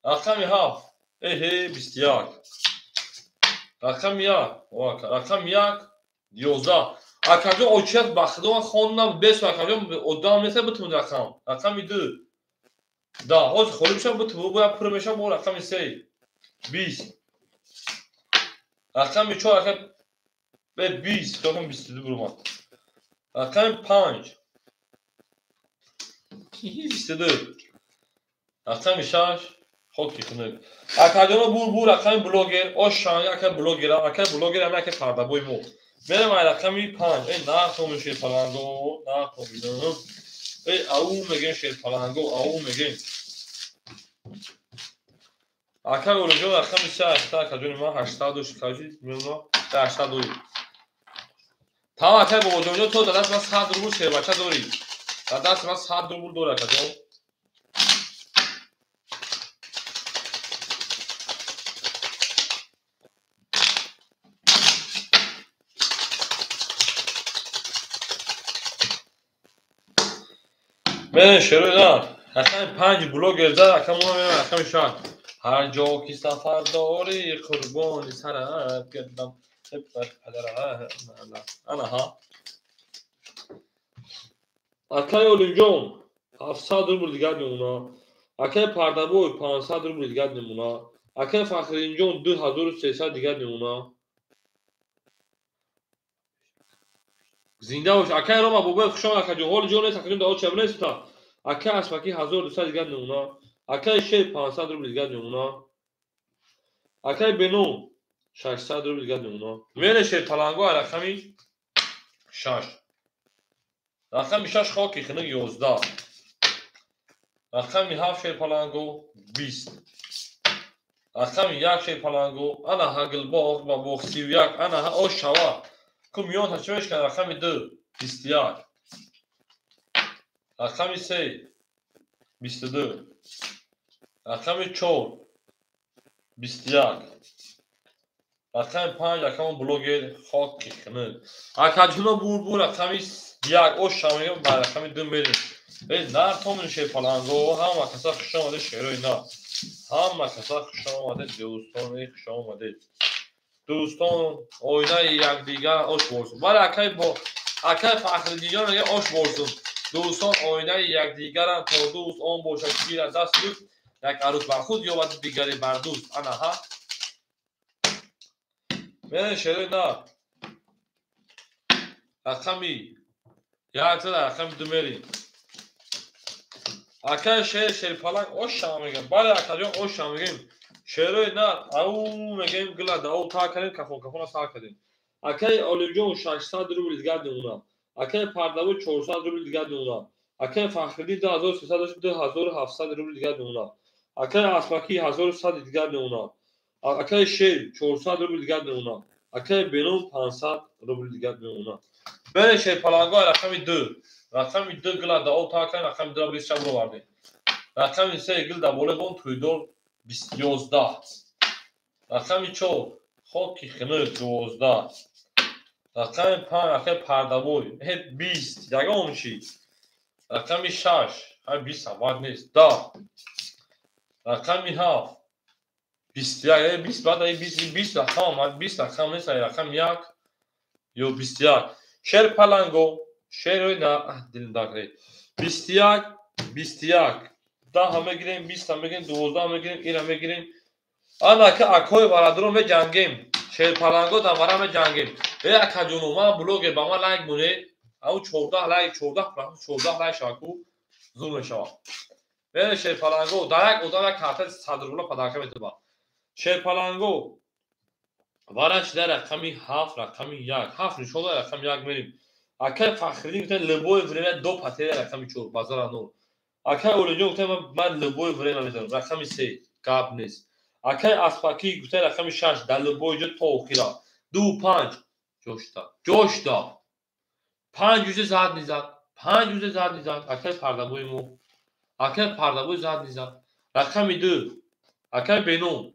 Рақами 7. Эҳе, 21. Рақами 1. О, ака, рақами 1 11. Акаҷон очият ба худо ман хондам, бес акаҷон одам нест битун рақам. Рақами 2. Да, ҳозир холӣ мешавам, битун бояд пур мешавам бо рақами 3. 20. Рақами 4 ака 20, рақами 22 бурмад. Рақами 5. 22. Рақами 6 хоки хунук. Акаҷоно бур рақами блогер, ош шанг ака блогера, ака блогер ами ака пардабои мо. Мерем ай рақами 5. Эй нахтомин шерпаланго, нахтоминам. Эй ау мегем шерпаланго, ау мегем. Ака Олиҷон рақами 3 аста, акаҷони ман 800 кажи мемона 800 дорӣ. Тамом акай Бобоҷонҷон, то дар даст ман 100 рубл шербача дорӣ. Дар даст ман 100 рубл дорӣ акаҷон. Мерем шерои на. Рақами 5 блогер зад, акамона мерем рақами 6. Ҳар ҷо ки сафар дорӣ, қурбони сарат гардам. Ана ҳа. Акай Олимҷон 700 рубл дигар мемона. Акай Пардабой 500 рубл дигар мемона. Акай Фахриддинҷон 2300 дигар мемона. Зинда бош. Акай Рома Бобоев хуш омад акаҷон. Ҳоли ҷон нест акаҷон, дар оча нест та. Акай Аспакӣ 1200 дигар мемона. Акай Шер 500 рубл дигар мемона. Акай Беном 600 рубл дигар мемона. Мере шерпаланго рақами 6. Рақами 6 хоки хунук 11. Рақами 7 шерпаланго 20. Рақами 1 шерпаланго ана ҳагилбоғ ба боғ 31. Ана ҳа ош шава. Ку миён та чӣ мешканад? Рақами 2 21. Рақами 3 22. Рақами 4 21. Рақами 5 акамон блогер хоки хунук. Акаҷуно бур рақами 1 ош шава ба рақами 2 мерем. Эй нар томин шерпаланго, ҳама каса хуш омадед шерои на. Ҳама каса хуш омадед дӯстони хуш омадед. Дӯстон оинаи якдигар ош борсун. Бале акай бо акай Фахриддинҷон мегӯяд ош борсун. Дӯстон оинаи якдигаранд, то дӯст он бошад ки гирад даст дӯст, як арӯс бар худ ёбад дигаре бар дӯст. Ана ҳа. Мерем шерои на. Рақами 1 зада рақами 2 мерем. Акай шер шерпаланг ош шава мегӯям. Бале акаҷон ош шава мегӯем. Шерои на ау мегӯем гила да ау та кардем, кафон кафона сар кардем. Акай Олимҷон 600 рубл дигар мемона. Акай Пардабой 400 рубл дигар мемона. Акай Фахриддин 2300 2700 рубл дигар мемона. Акай Аспакӣ 1100 дигар мемона. Акай Шер 400 рубл дигар мемона. Акай Беном 500 рубл дигар мемона. Бере шерпаланго рақами 2. Рақами 2 гила да ау та кардем, рақами 2 бис шаб ровардем. Рақами 3 гил да боле бон тӯйдор 11. Рақами 4 хоки хунук 12. Рақами 5 акай Пардабой 20. Ягон чӣ. Рақами 6 ҳай 20 ҳам нест. 10. Рақами 7 21. 20 баъд 20 20 рақам 20 рақам нест. Рақами 1 ё 21. Шерпаланго шерои на дилм дакре. 21 21. 10 мегирем, 20 мегирем, 12 мегирем, ира мегирем. Ана ка акои бародарон меҷангем. Шерпаланго дар мара меҷангем. Э акаҷоно, ман блогер ба ман лайк монед. Ау 14 лайк, 14 14 лайк шавад ку зур мешавад. Бере шерпаланго дар як одам як карта 100 рубла падарка метабад. Шерпаланго вараш дар рақами 7, рақами 1. 7 нишон дар рақами 1 мерем. Акай Фахриддин гуфтан любое время до потери рақами 4 базара 0. Акай Олиҷон гуфтан ман любое время мезанам рақами 3 гап нест. Акай Аспакӣ гуфтан рақами 6 дар любое ҷо то охира. 2 5 ҷошта. Ҷошта. 5 юзе зад низад. 5 юзе зад низад. Акай Пардабои мо. Акай Пардабой зад низад. Рақами 2. Акай Беном.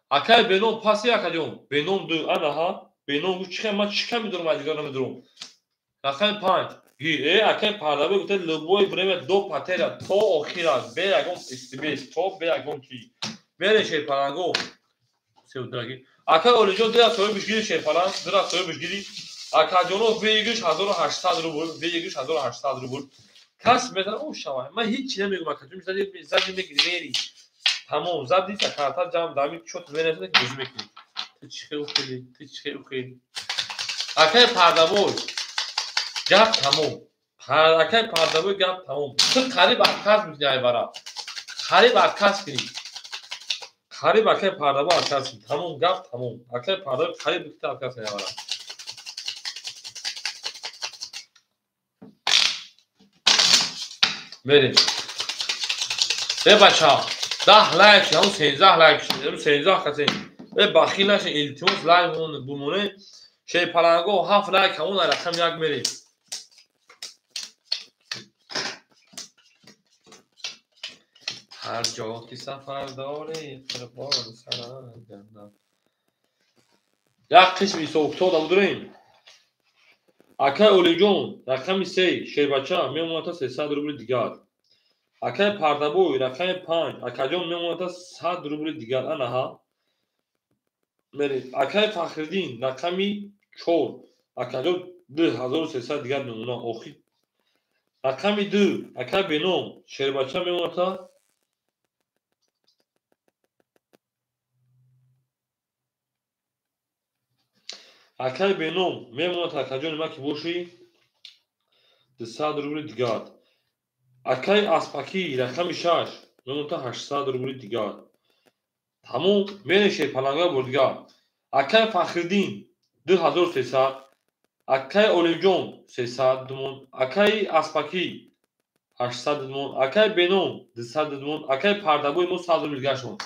Акай Беном паси акаҷон. Беном 2. Анаҳа. Беном гуфт чӣ ман чӣ кам медорам, аз дигар намедорам. Рақами 5. Акай Пардабой гуфта любое время до потеря, то охира, бе ягон истибес, то бе ягон чӣ. Мере шерпаланго. Севдраги. Акай Олиҷон дира соҳибиш гири шерпаланг, дира соҳибиш гири. Акаҷоно выигрыш 1800 рубл, выигрыш 1800 рубл. Кас метавонад о шава. Ман ҳеҷ чиз намегӯям акаҷон, зади мегири, мери. Тамом, зади карта ҷамъ дами чот мерасад ки бозӣ мекунӣ. Ту чӣ хел хели, ту чӣ хел хели. Акай Пардабой гап тамом. Акай Пардабой гап тамом. Ту қариб отказ мекунӣ айбара. Қариб отказ кунӣ. Қариб акай Пардабой отказ кунӣ. Тамом, гап тамом. Акай Пардабой қариб бикта отказ кунӣ айбара. Мерем. Э бача, 10 лайк, ҳамун 13 лайк, ҳамун 13 касе. Э бахил нашин, илтимос лайк бумоне. Шерпаланго 7 лайк, ҳамун рақам 1 мерем. Ҳар ҷо ки сафар дорӣ, қурбон сарат гардам. Як қисми ҳисобкитоб дорем. Акай Олиҷон рақами 3 шербача мемонад 300 рубли дигар. Акай Пардабой рақами 5 акаҷон мемонад 100 рубли дигар. Анаҳа. Мерем. Акай Фахриддин рақами 4 акаҷон 2300 дигар мемонад. Охир. Рақами 2 акай Беном шербача мемонад акай Беном мемонад акаҷони ман ки бошӣ 200 рубли дигар. Акай Аспакӣ рақами 6 мемонад 800 рубли дигар. Тамом, мерем шерпаланга бор дигар. Акай Фахриддин 2300, акай Олимҷон 300 думон, акай Аспакӣ 800 думон, акай Беном 200 думон, акай Пардабой мо 100 рубли дигар шуд.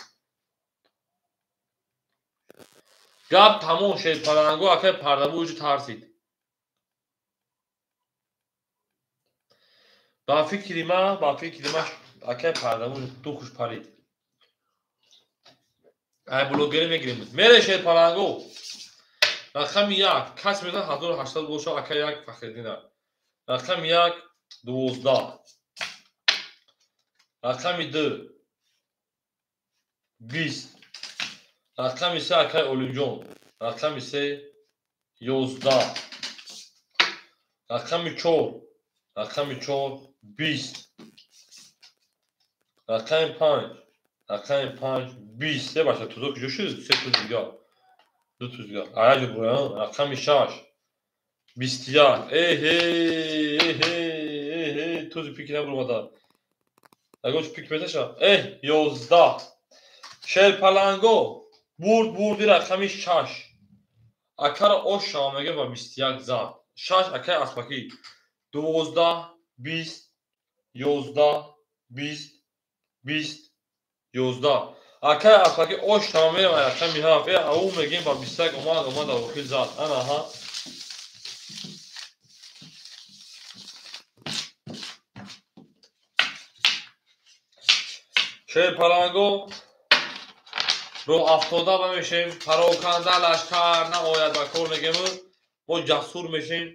Гап тамом, шерпаланго акай Пардабой уҷу тарсид. Ба фикри ман, акай Пардабой духуш парид. Ай блогерӣ мегирем. Мере шерпаланго. Рақами 1 кас мезанад 1800 боша акай 1 Фахриддина. Рақами 1 12. Рақами 2 20. Рақами 3 акай Олимҷон. Рақами 3 11. Рақами 4. Рақами 4 20. Рақами 5. Рақами 5 20. Се бача тузо куҷо шуд? Се туз дигар. 2 туз дигар. Аяҷо бурам. Рақами 6 21. Эҳе, эҳе, эҳе, тузи пик набуромада. Ягон пик меташа? Эҳ, 11. Шерпаланго бурд, бурди рақами 6. Акара ош шава мега ва 21 зад. 6 акай Аспакӣ. 12 20 11 20 20 11. Акай Аспакӣ ош шава мега ва рақами 7. Э, ау мегем ба 21 омад, омад охир зад. Анаҳа. Шерпаланго роҳ афтода мешем, пароканда лашкар наояд ба кор мегем, мо ҷасур мешем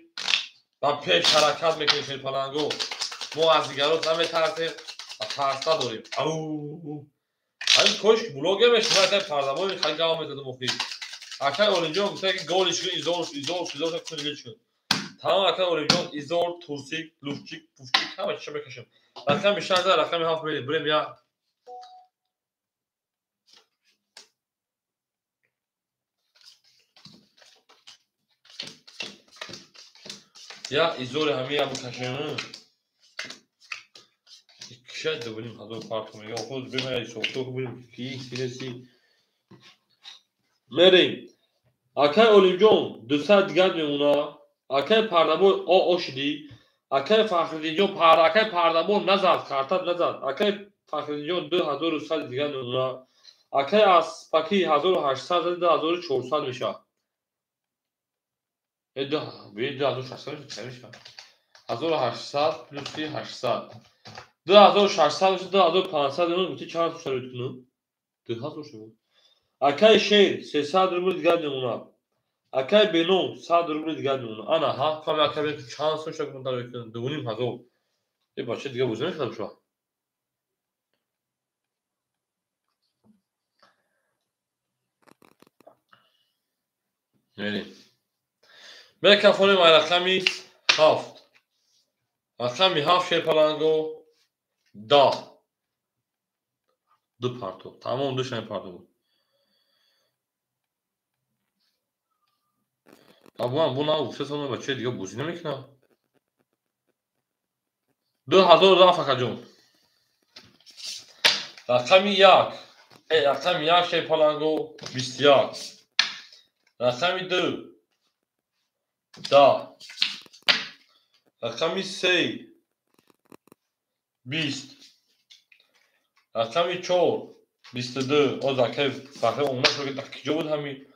ва пеш ҳаракат мекунем шерпаланго. Мо аз дигарот наметарсем ва тарс надорем. Ау! Ҳамин кош блогер мешем, акай Пардабой хеле гав мезадам охир. Акай Олимҷон гуфта ки голиш кун, изор, изор, изор кун, гол кун. Тамом акай Олимҷон изор, турсик, луфчик, пуфчик ҳама чизо мекашем. Рақами 6 рақами 7 мерем. Бурем я Я изори ҳамия бикашем. Кишад дубиним ҳазор фарқ мега. Худ бимая ҳисобкитоб биним ки синеси. Мерем. Акай Олимҷон 200 дигар мемона. Акай Пардабой ошидӣ. Акай Фахриддинҷон акай Пардабой назад, картат назад. Акай Фахриддинҷон 2100 дигар мемона. Акай Аспакӣ 1800 2400 мешавад. 2600 мешавад. 1800 плюси 800. 2600 2500 рубл гуфти чанд сум шароит кунам? 2000 шуд. Акаи Шер 300 рубл дигар мемонад. Акаи Беном 100 рубл дигар мемонад. Ана ҳа каме акаи Беном чанд сум шароит кунам? 2500. Э бача дига бозӣ намекардам шумо. Мерем. Мекафонем ай рақами 7. Рақами 7 шерпаланго 10. Ду партов. Тамом ду шани партов буд. Абуам бу на гуфта сон бача дига бозӣ намекунам. 2000 рафт акаҷон. Рақами 1. Рақами 1 шерпаланго 21. Рақами 2 10. Рақами 3 20. Рақами 4 22. Оз акаи Фахри омада шуд ки дар киҷо буд ҳамин.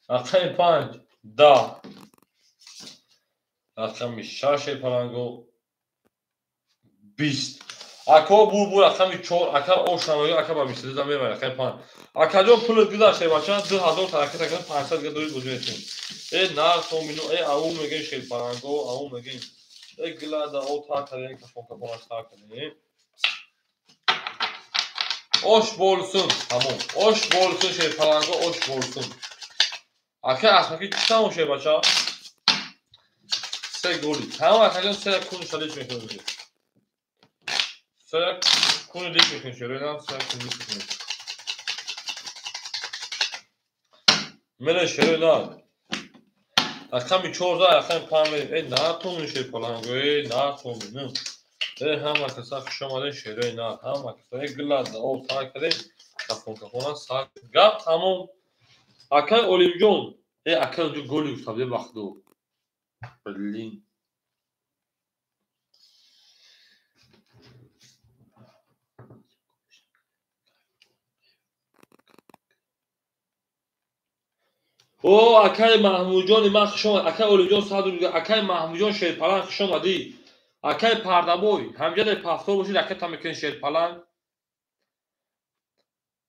Рақами 5 10. Рақами 6 шерпаланго 20. Ако бур рақами 4 ака ошамага ака ба 22 зан мебарад рақами 5. Акаҷон пулат гузашт бача 2000 таракка такан 500 га дорид бозӣ мекунем. Э на сомино э ау мегем шерпаланго ау мегем. Э глада о та кардем кафон кафон та кардем. Ош болсун тамом. Ош болсун шерпаланго ош болсун. Ака асмаки чӣ тамом шед бача? Се голи. Тамом акаҷон се кун шалиш мекунем. Се кун лиш мекунем шеренам се кун лиш мекунем. Мере шеренам. Рақами 14 рақами 5 мерем. Э на томин шерпаланго э на томин. Э ҳама каса хуш омаден шерои нар. Ҳама каса э глада об та кардем. Кафон кафона сар. Гап тамом. Акай Олимҷон. Э акай Олимҷон голи гуфта бе бахду. Блин. О акай Маҳмудҷони ман хуш омад. Акай Олимҷон 100 рубл. Акай Маҳмудҷон шерпаланг хуш омадӣ. Акай Пардабой ҳамҷадай пафтор бошид акай мекунед шерпаланг.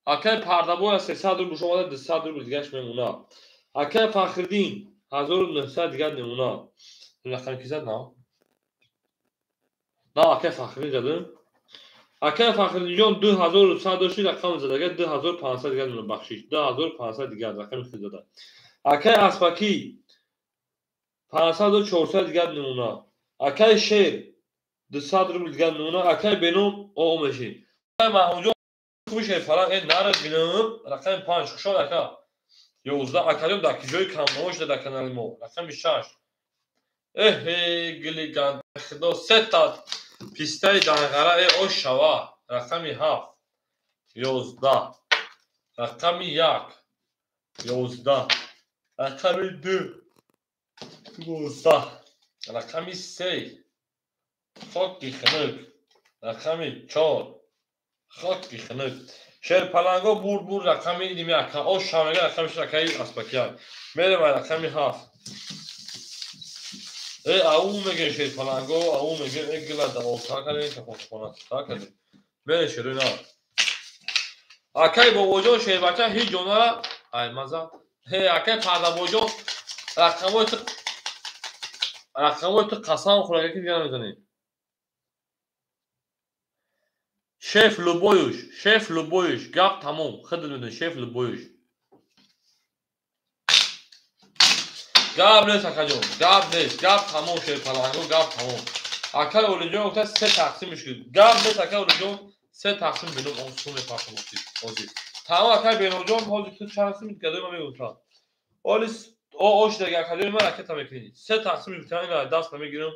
Акай Пардабой аз 300 рубл омада 200 рубл дигаш мемонад. Акай Фахриддин 1900 дигар мемонад. Рақами ки зад на? На акай Фахриддин задим. Акай Фахриддинҷон 2100 дошт рақам задага 2500 дигар мемонад бахшиш. 2500 дигар рақами худ зада. Акай Аспакӣ 500 400 дигар мемонад. Акай Шер 200 рубл дигар мемонад. Акай Беном о мешид. Акай Маҳмудҷон шерпаланг э нарад бинам рақами 5 хушод ака. 11 акаҷон дар киҷои камнамо шуда дар канали мо. Рақами 6. Эҳе гили ганд худо сета пистаи данғара э ош шава. Рақами 7 11. Рақами 1 11. Рақами 2 12. Рақами 3 хоки хунук. Рақами 4 хоки хунук. Шерпаланго бур рақами ними ака. Ош шамега рақами 6 акаи Аспакиян. Мерем рақами 7. Э ау мегем шерпаланго ау мегем э глада о та кардем кафонхона та кардем. Мерем шеруна. Акаи Бобоҷон шербача ҳеҷ ҷонара ай маза. Ҳе акаи Пардабоҷон рақамои ту қасам хӯрага ки дигар намезанем. Шеф Любоюш, шеф Любоюш, гап тамом. Худат медонӣ шеф Любоюш. Гап нест акаҷон, гап нест, гап тамом шерпаланго, гап тамом. Акаи Олимҷон гуфта се тақсим мешуд. Гап нест акаи Олимҷон, се тақсим бинум он сум мепартам гуфти. Ҳозир. Тамом акаи Беноҷон, ҳозир ту чанд сум гадои ман мегуфтам. Оли ош дега акаҷони ман ракета мекунӣ. Се тақсим мегуфтам, ина даст намегирам.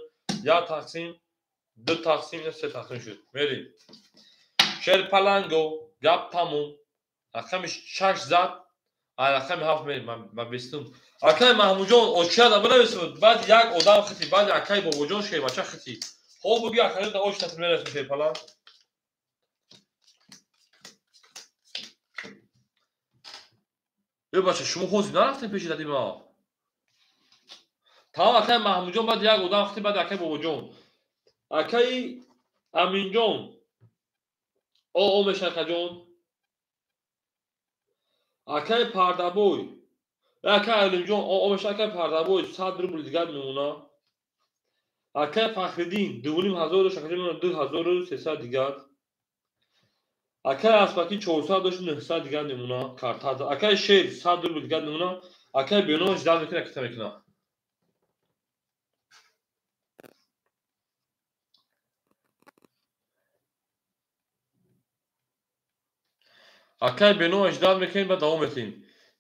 Як тақсим, ду тақсим, ина се тақсим шуд. Мерем. Шерпаланго, гап тамом. Рақами 6 зад, рақами 7 мерем, ман бистум. Акаи Маҳмудҷон очада бинависед, баъд як одам хити, баъд акаи Бобоҷон шербача хити. Хоб буги акаҷон да ош тасм мерасем шерпаланг. Э бача шумо ҳозир нарафтем пеши дади ма. Тамом акаи Маҳмудҷон баъд як одам хити, баъд акаи Бобоҷон. Акаи Аминҷон О меша акаҷон. Акаи Пардабой. Акаи Алимҷон о меша акаи Пардабой 100 рубл дигар мемона. Акаи Фахриддин 2500 дошт, акаҷон мемона 2300 дигар. Акаи Аспакӣ 400 дошт, 900 дигар мемона карта. Акаи Шер 100 рубл дигар мемона. Акаи Беном ждал мекунад, ракета мекунад. Акаи Беном ждал мекунем, баъд давом метиҳем.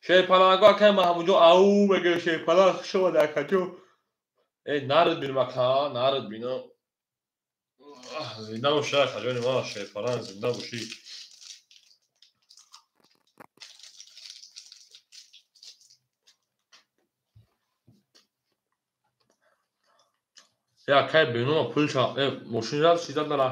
Шерпаланго акаи Маҳмудҷон ау мегӯяд Шерпаланг хуш омадӣ акаҷон. Э нарид бинам ака, нарид бинам. Зинда бошӣ акаҷони ман, Шерпаланг зинда бошӣ. Э акаи Беном пулша, э мошин рафт, чиза дара.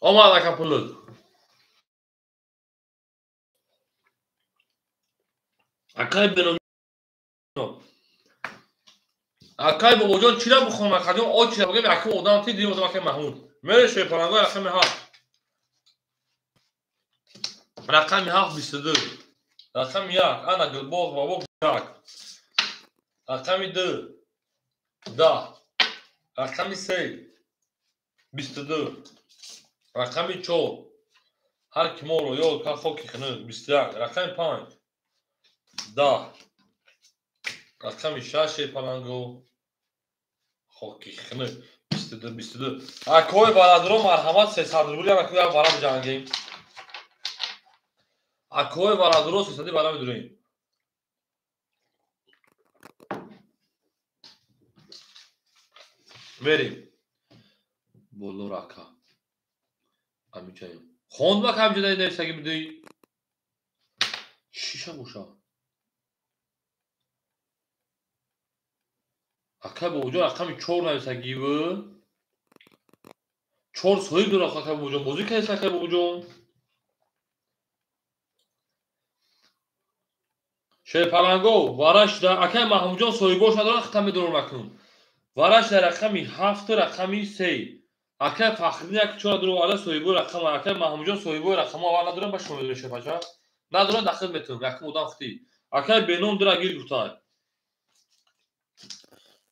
Омад ака пулут. Акай Беном. Акай Бобоҷон чира бихонам акаҷон? О чира бигем якум одам ти дидим одам акай Маҳмуд. Мере Шерпаланго рақами 7. Рақами 7 22. Рақами 1 ана Гулбоғ бобо 1. Рақами 2 10. Рақами 3 22. Рақами 4 ҳар ки моро ёд кард хоки хунук 21. Рақами 5 10. Рақами 6 Шерпаланго хоки хунук 22 22. Акои бародаро марҳамат 300 рубл як як барам ҷангем. Акои бародаро 300 барам медурем. Мерем. Боло рака. Амичаем. Хонд бак ҳамҷода нависагӣ бидӯй. Шиша боша. Акай Бобоҷон рақами 4 нависагӣ бу. 4 соҳиб дорад акай Бобоҷон. Бозӣ кардед акай Бобоҷон. Шерпаланго вараш да акай Маҳмудҷон соҳибош надорад, хита медорам акнун. Вараш дар рақами 7 рақами 3. Акай Фахриддин як чора дур оварда соҳибои рақам. Акай Маҳмудҷон соҳибои рақамҳо аввал надорам, ба шумо медорем шерпача. Надорам дахил метавонам, якум одам хити. Акай Беном дура гир гуфтанд.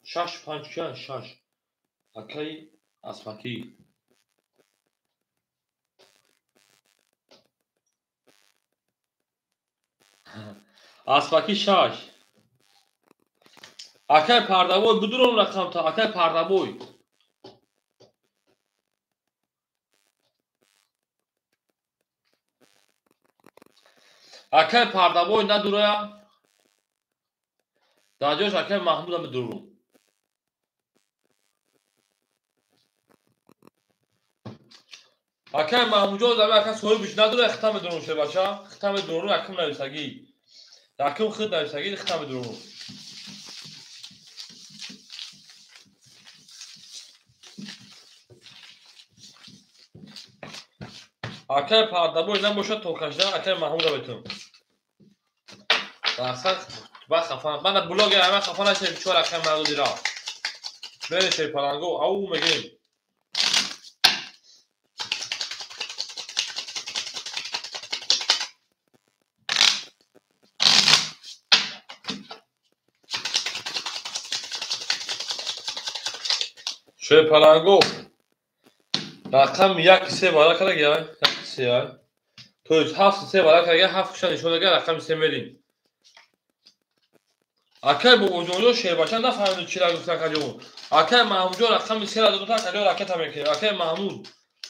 6 5 киян 6. Акай Аспакӣ. Аспакӣ 6. Акай Пардабой бидурон рақамта, акай Пардабой. Акай Пардабой надурая. Дар ҷош акай Маҳмуда медурум. Акай Маҳмудҷон зами ака соҳибиш надурая, хита медурум шербача. Хита медурум, якум нависагӣ. Якум хит нависагӣ, хита медурум. Акай Пардабой набошад то кашда, акай Маҳмуда метавонам. Мақсад ба хафа. Мана блогер ама хафа нашед чор акай Маҳмуди рафт. Мере Шерпаланго, ау мегем. Шерпаланго рақами 1 3 вара карда я, 1 3 я. То есть 7 3 вара карда, 7 киша нишон дага рақами 3 мерим. Акай Бобоҷонҷон шербача нафаҳмид чира гуфт акаҷон. Акай Маҳмудҷон рақами 3 ра дод, акаҷон ракета мекунем. Акай Маҳмуд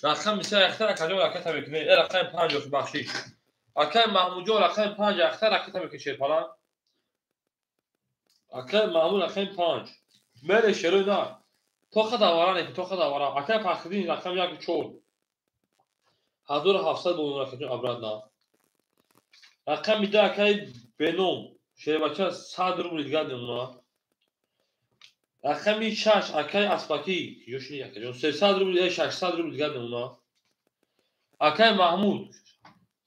рақами 3 яхта акаҷон ракета мекунем. Э рақами 5 охи бахшиш. Акай Маҳмудҷон рақами 5 яхта ракета мекунем шерпаланг. Акай Маҳмуд рақами 5. Мере шерои на. Тоха давара не, тоха давара. Акай Фахриддин рақами 1 4. 1700 бо ракаҷон обратно. Рақами 2 акаи Беном шербача 100 рубли дигар намуна. Рақами 6 акаи Аспакӣ ёшини акаҷон 300 рубли 600 рубли дигар намуна. Акаи Маҳмуд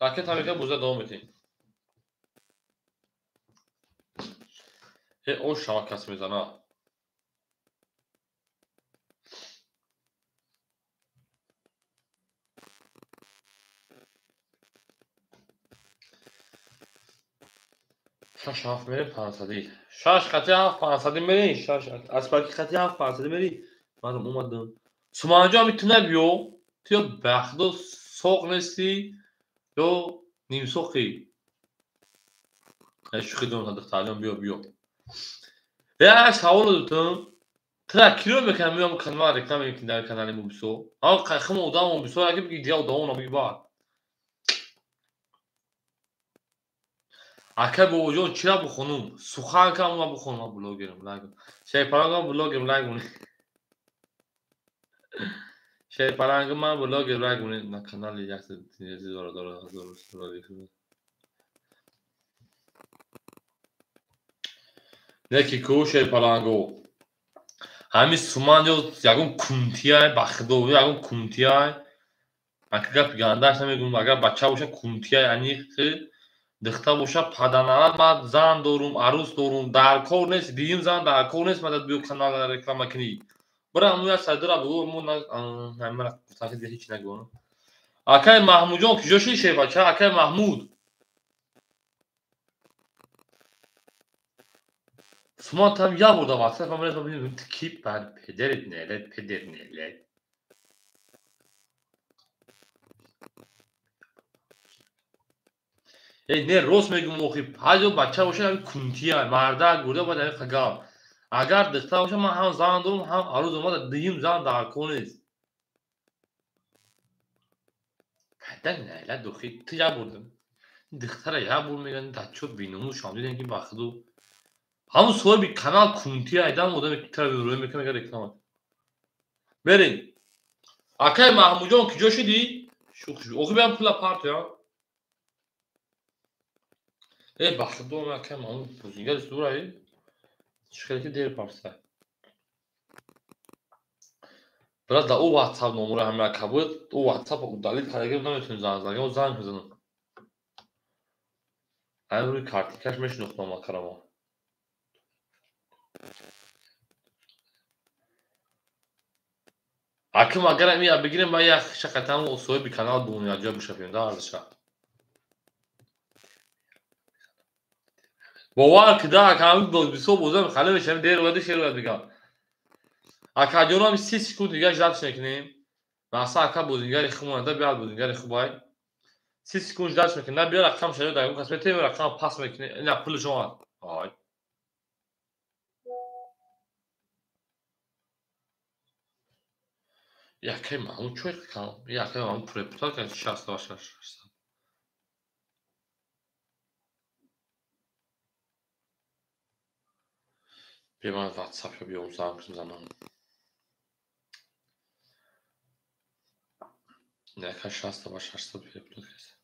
ракета мека боза давом метем. О шава кас мезана. Шаш ҳафт мерем пансадӣ. Шаш хати ҳафт пансадӣ мерем. Шаш Аспаки хати ҳафт пансадӣ мерем. Мадам омадам. Суманҷо ами ту набиё. Ту ё бахдо соқ нестӣ ё нимсоқӣ. Шӯхӣ дорам духтарҷон биё биё. Я савол дутум. Тра киро мекунам меом канал реклама мекунам дар канали мо бисо. Ҳа қайхимо одамо бисо яки биги дигар одамо набиги баъд. Акай бобоҷон чира бухонум? Сухан кам ма бухонум, блогерам лайк. Шерпаланг блогерам лайк муни. Шерпаланг ман блогер лайк муни на канали як дора дора дора. Неки ку шерпаланго. Ҳами суман ё ягон кунтияй ба худо ягон кунтияй. Ака гапи гандаш намегӯм, агар бача боша кунтияй аниқ духта боша паданарат ман зан дорум, арӯс дорум, дар кор нест, диюм зан дар кор нест, мадад биё канал реклама кунӣ. Бира ҳамун як сайдора бигӯ, мо на гуфтан ки ҳеч нагӯ. Акай Маҳмудҷон куҷо шуди шербача? Акай Маҳмуд. Суман там як бор дар WhatsApp ман мерасам бинем ки бар педерит нелет, педер нелет. Эй, не рост мегӯм охи, ҳар ҷо бача боша ҳами кунтия, мардак гурда бояд ҳами қагам. Агар духтар боша ман ҳам зан дорум, ҳам арӯз дорум, ман дуюм зан дар кор нест. Падар нелет охи, ту як бор духтара як бор мегӯянд, дар чо биномус шам дидем ки ба худо. Ҳамун соҳиби канал кунтия айдам одаме ки тара рӯй мекунад мегӯяд реклама. Берин. Акай Маҳмудҷон куҷо шудӣ? Шух шуд. Охи биям пула партоям. Эй, ба худо акай Маҳмуд бозигари сурай. Чӣ хеле ки дер парса. Брат, да ӯ WhatsApp номура ҳама ака буд, ӯ WhatsApp удалит карда гирифт, наметавонем занг занем, ӯ занг мезанам. Ай рӯи картикаш мешинохтам акарамо. Аким агар ами бигирем ба як шақатам соҳиби канал бумонем, як ҷо бишапем да арзиша. Бовар кида ака ҳами бисёр бозам хале мешавем, дер ояд, шер ояд мегам. Акаҷонам 30 секунд дига ждать мекунем. Мақсад ака бозингари хуб монда, биёд бозингари хубай. 30 секунд ждать мекунем, на биё рақам шаё дар кас метем, рақам пас мекунем, ина пулш омад. Ай. Якай Маҳмуд чой кам, якай Маҳмуд препутал кард 68 600. Бе ман WhatsApp биём занг занам. Яка 68 600 препутал кард.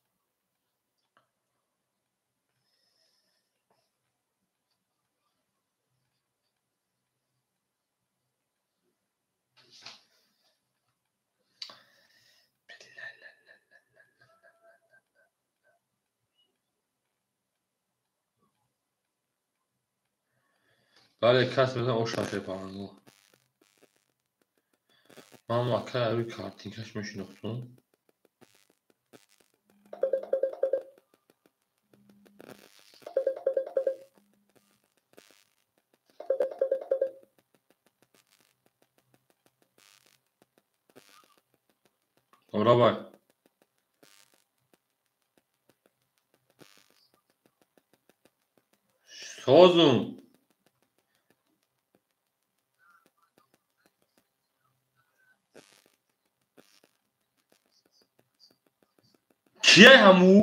Бале, кас мезан оша шепаранго. Ман ака рӯи картинкаш мешинохтум. Добра бай. Созум. Кияй ҳаму?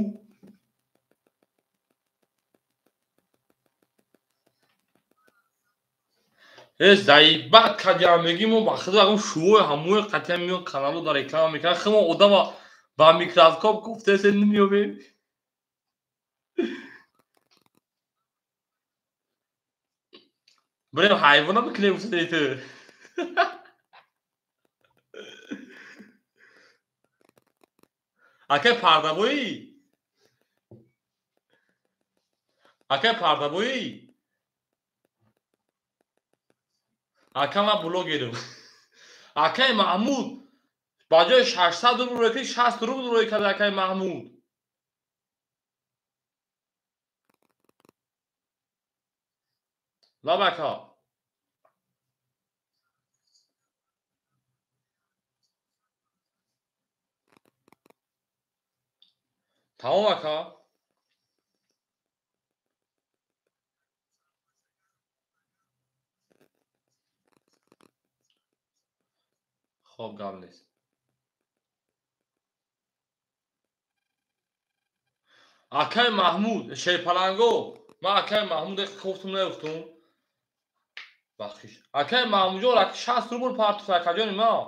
Э, заибат кардиам мегӣ мо ба худо ягон шувои ҳамуи қатъиян меён каналу дар реклама мекунад. Химо одама ба микроскоп гуфтасе намеёбем. Бирем ҳайвона бикунем ту. Акай пардабоӣ? Акай пардабоӣ? Ака ман блогерам. Акай Маҳмуд ба ҷои 600 рубл рӯй кард, 60 рубл рӯй кард акай Маҳмуд. Лаб ака. Тамом ака. Хоб гап нест. Акай Маҳмуд, Шерпаланго, ман акай Маҳмуд кофтум наёфтум. Бахшиш. Акай Маҳмудҷон 60 рубл партофт акаҷони ман.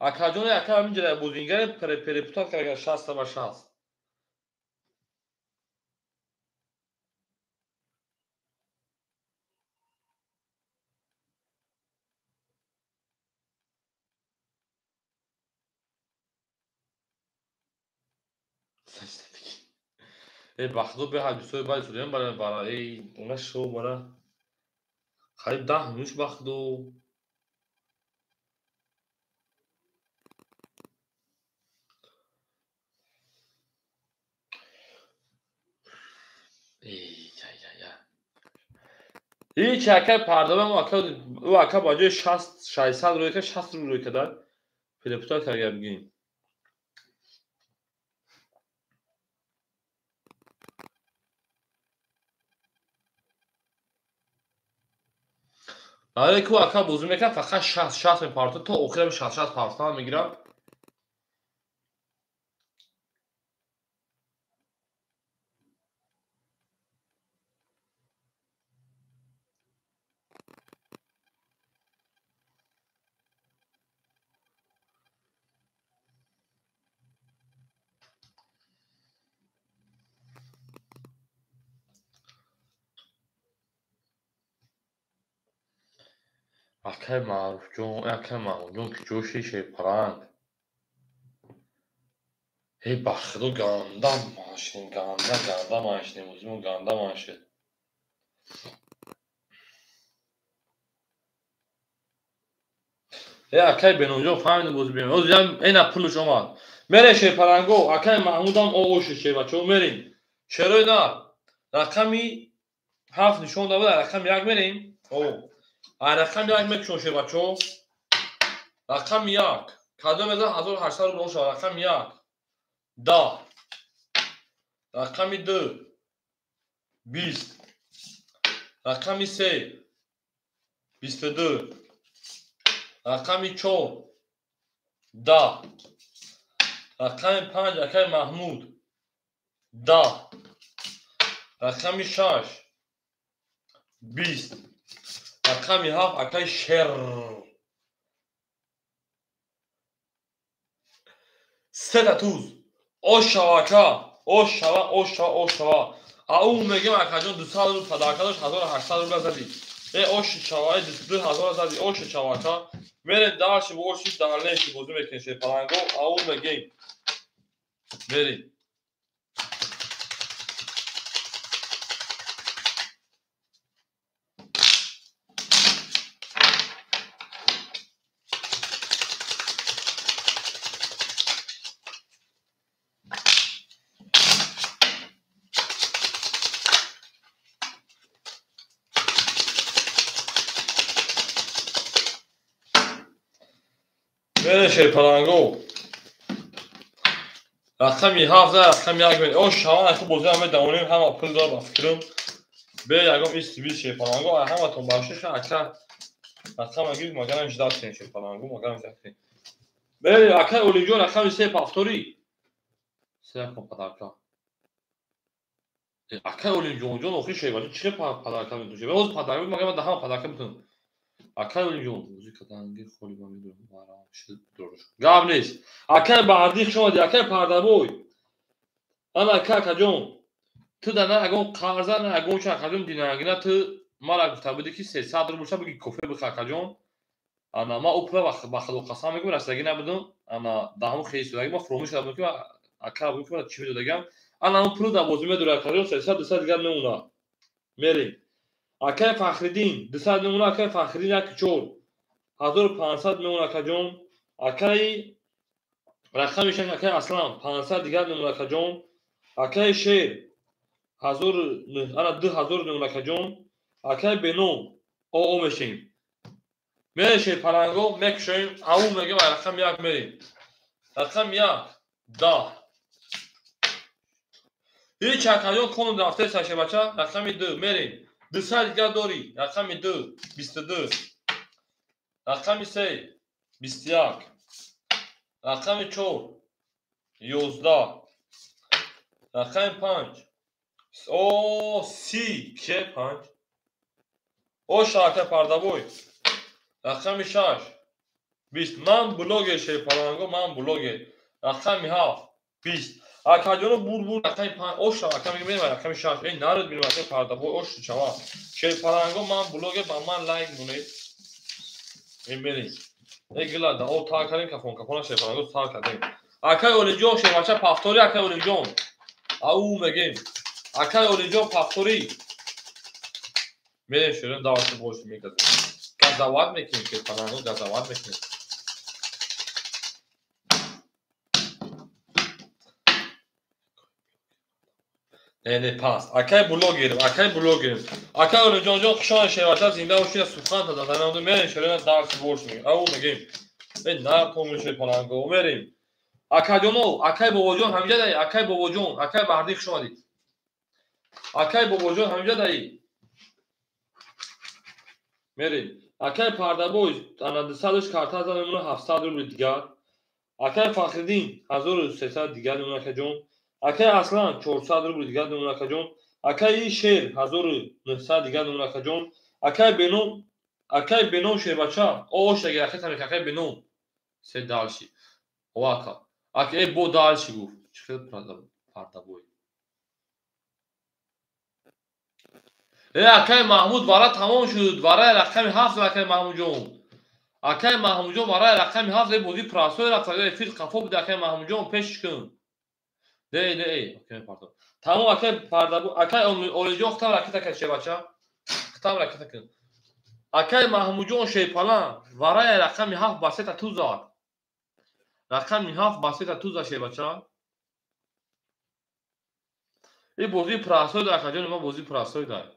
Акаҷони ака ҳаминҷа бозингари перепутат карда 60 ба 60. Э бахдо беҳад бисёри баъди судем бара эй она шо бара қариб 10 минут бахдо. Ҳеч акай пардабам ӯ ака ба ҷои 600 рӯй кард, 60 рубл рӯй карда. Перепутат карда бигӯем. Барои ки ӯ ака бозӣ мекард, фақат 60 мепартод, то охирам 60 партофтан мегирад. Акай Маъруфҷон, акай Маҳмудҷон ки ҷоши Шерпаланг. Эй ба худо ганда маншидем, ганда, ганда маншидем, озимо ганда маншид. Э акай Беномҷон фаҳмидем бози бем. Озиам эна пулш омад. Мерем Шерпаланго, акай Маҳмудам ооши шербачаҳо мерем. Шерои нар. Рақами 7 нишон дабуд, рақами 1 мерем. О. Рақами 1 мекушон шербачаҳо. Рақами 1. Кадом мезан 1800 рубл шава. Рақами 1. 10. Рақами 2. 20. Рақами 3. 22. Рақами 4. 10. Рақами 5 акай Маҳмуд. 10. Рақами 6. 20. Рақами 7 акай Шер. Сета туз. Ош шава ака. Ош шава, ош шава, ош шава. Ау мегем акаҷон 200 рубл падарка дошт, 1800 рубл зади. Э ош шава, 2000 зади, ош шава ака. Мерем дарши боши дальнейший бозӣ мекунем Шерпаланго. Ау мегем. Мерем. Мерем Шерпаланго. Рақами 7, рақами 1 мерем. Ош шава аку бозӣ ҳама давонем, ҳама пул дор ба фикрам. Бе ягон ист бист Шерпаланго, ҳаматон бахшиш ака. Рақама гирифт, магарам ждать кунем Шерпаланго, магарам ждать кунем. Мерем акай Олимҷон рақами 3 повтори. 3 кун падарка. Акай Олимҷонҷон охир шербача чӣ падарка метавон? Оз падарка магарам ман даҳама падарка метавонам. Акай Олимҷон бозӣ карданги холи ма медонам. Гап нест. Акай Баҳардӣ хуш омадӣ, акай Пардабой. Ана акаҷон, ту да на ягон қарза, на ягон чи акаҷон динагина ту мара гуфта будӣ ки 300 рубл ша биги кофе биха акаҷон. Ана ма ӯ пула ба худо қасам мегӯм расидагӣ набудам. Ана да ҳамон хеле ма фуромӯш карда будам ки ака бугӯ ки чӣ медодагам. Ана ҳамон пулу дар бозӣ медорӣ акаҷон 300 200 дигар мемона. Мерем. Акаи Фахриддин 200 мемона, акаи Фахриддин 1 4 1500 мемона акаҷон. Акаи рақами шаш акаи Аслам 500 дигар мемона акаҷон. Акаи Шер 1000 ана 2000 мемона акаҷон. Акаи Беном оо мешем. Мерем шерпаланго мекушоем, ау мегем рақами 1 мерем. Рақами 1 10. Ҳеч акаҷон конум рафтеса шербача. Рақами 2 мерем. 200 дигар дорӣ. Рақами 2 22. Рақами 3 21. Рақами 4 11. Рақами 5 о 30 ке 5. Оша ака Пардабой. Рақами 6 20. Ман блогер шерпаланго, ман блогер. Рақами 7 20. Акаҷоно бур бур рақами 5 оша ака мегӯм мерем рақами 6. Эй народ бинем ака Пардабой ош чава. Шерпаланго ман блогер ба ман лайк монед. Эй мерем. Эй гила да о тар кардем кафон кафона шерпаланго тар кардем. Акаи Олимҷон шербача пафтори акаи Олимҷон. Ау мегем. Акаи Олимҷон пафтори. Мерем шерем даваши бош мегазем. Газават мекунем шерпаланго газават мекунем. Не, не, паст. Акай блогер, акай блогер. Акай Олимҷонҷон хуш омадед шербача зинда бошед, сухан та зада мерем шерем дарси бош мегем. Ау мегем. Эй на комил шерпаланго мерем. Акаҷоно, акай Бобоҷон ҳамиҷа даи, акай Бобоҷон, акай Баҳрдин хуш омадед. Акай Бобоҷон ҳамиҷа даи. Мерем. Акай Пардабой ана 200 карта зада мемона 700 рубли дигар. Акай Фахриддин 1300 дигар мемона акаҷон. Акай Аслан 400 рубли дигар мемона акаҷон. Акаи Шер 1900 дигар мемона акаҷон. Акай Беном, акай Беном шербача, о ош дагар акай тамик акай Беном. Се дальше. О ака. Ака э бо дальше гуфт. Чӣ хел Пардабой. Э акай Маҳмуд вара тамом шуд. Вараи рақами 7 акай Маҳмудҷон. Акай Маҳмудҷон вараи рақами 7 э бозӣ прасой рафт. Эфир қафо буд акай Маҳмудҷон пеш кун. Не, не, акай Пардабой. Тамом акай Пардабой, акай Олиҷон хитам ракета кун шербача. Хитам ракета кун. Акай Маҳмудҷон шерпалан вараи рақами 7 ба сета ту зад. Рақами 7 ба сета ту зад шербача. Ин бозии прасой да акаҷони ман бозии прасой да.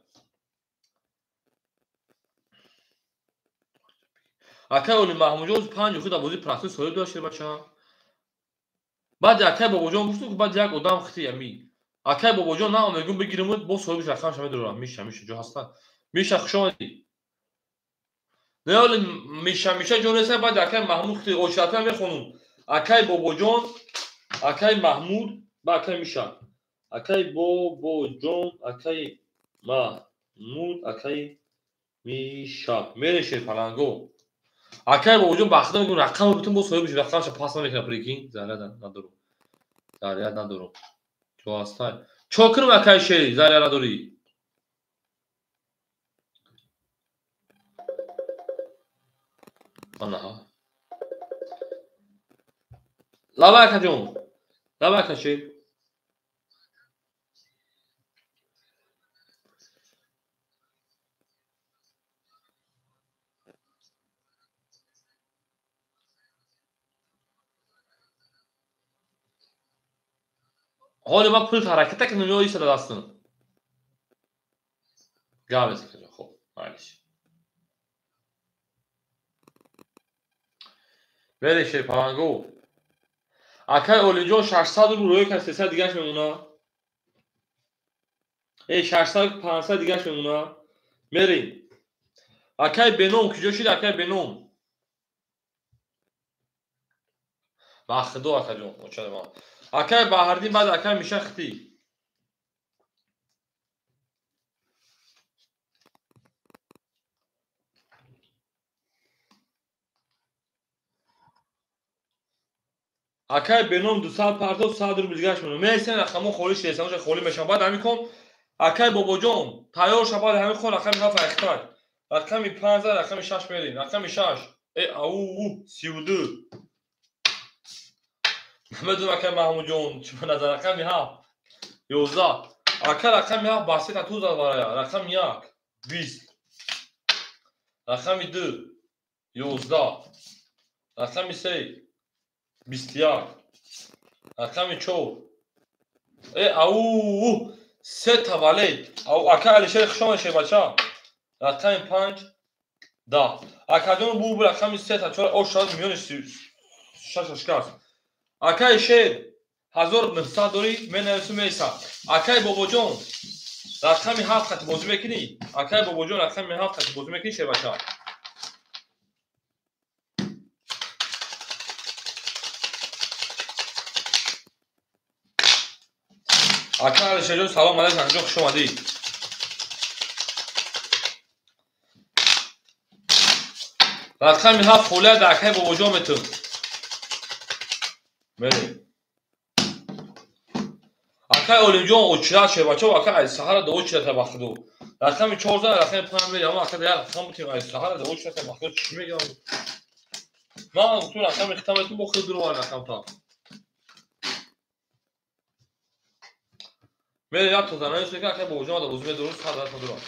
Акай Оли Маҳмудҷон 5 худ бозии прасой соҳиб дошт шербача. Баъд акай Бобоҷон гуфту баъд як одам хити ами. Акай Бобоҷон на мегӯм бигирем бо соҳибиш рақамша медорам. Миша, Миша ҷо ҳаста. Миша хуш омадӣ. Не оли Миша, Миша ҷо нест, баъд акай Маҳмуд хити очата мехонум. Акай Бобоҷон, акай Маҳмуд ба акай Миша. Акай Бобоҷон, акай Маҳмуд, акай Миша. Мерем шерпаланго. Акай Бобоҷон ба худо мегӯм рақамро битун бо соҳибиш рақамша пас намекунад прикинь. Заряд надорум. Заряд надорум. Чо ҳастай? Чо кунам акай Шер, заряд надорӣ? Анаҳа. Лаба акаҷон. Лаба ака Шер. Ҳоле ман пул ҳараката кунам ё истода дастам? Гап беза хоб, майлиш. Мерем шерпаланго. Акай Олиҷон 600 рубл рӯй кард, 300 дигаш мемона. Э 600 500 дигаш мемона. Мерем. Акай Беном куҷо шид акай Беном? Ба худо акаҷон, оча ман. Акай Баҳрдин баъд акай Миша хити. Акай беном 200 партов 100 рубл дигаш мемонад. Месен рақамҳо холӣ шудааст, онҷа холӣ мешаванд. Баъд ҳамин кон акай Бобоҷон тайёр ша, баъд ҳамин кон рақами 7 айхтак. Рақами 5 зад, рақами 6 мерем. Рақами 6. Э ау 32. Намедонам акай Маҳмудҷон чӣ ба назар. Рақами 7 11. Ака рақами 7 ба сета ту зад барая. Рақами 1 20. Рақами 2 11. Рақами 3 21. Рақами 4. Э ау сета валет. Ау ака Алишер хуш омадед шербача. Рақами 5 10. Акаҷон бу рақами 3 та 4 ош шуд миёни 6 шикаст. Акаи Шер 1900 дорӣ, менавису меиса. Акаи Бобоҷон рақами 7 хати бозӣ мекунӣ? Акаи Бобоҷон рақами 7 хати бозӣ мекунӣ шербача? Ака Алишерҷон салом алайкум, акаҷон хуш омадӣ. Рақами 7 холия дар акаи Бобоҷон метун. Мерем. Акаи Олимҷон очират шербача, ака ай саҳара да очирата бахду. Рақами 4 зад, рақами 5 мерем. Ама ака як рақам бутем ай саҳара да очирата бахду чӣ мегам? Ман гуфтум рақами хитам метун бо хел дуровар рақамта. Мерем як то занавис мекунам, акаи Бобоҷон да бозӣ медору 100 рақам дурам.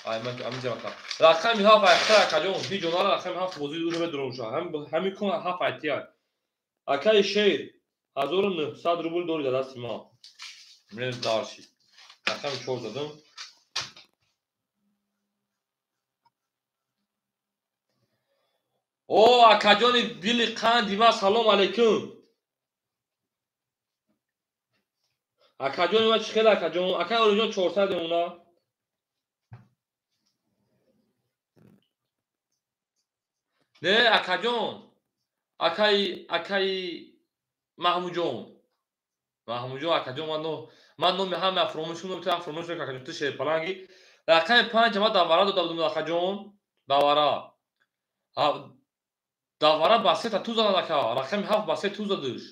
Ай ман ҳамин ҷа рақами 7 айхта акаҷон, ҳеҷ ҷонара рақами 7 бозӣ дуро медору ша. Ҳамин кон 7 айтия. Акаи Шер 1900 рубл дори дар дасти ман. Мерем дарши. Рақами 4 задам. О акаҷони дили қанди ман салом алайкум. Акаҷони ман чӣ хел акаҷон? Акаи Олиҷон 400 мемона. Не акаҷон. Акаи Маҳмудҷон. Маҳмудҷон акаҷон ман номи ҳама фаромӯш кунам, ту фаромӯш накун акаҷон, ту шерпаланги. Рақами 5 ман давара дода будам акаҷон. Давара. Давара ба сета ту зад ака. Рақами 7 ба се ту задиш.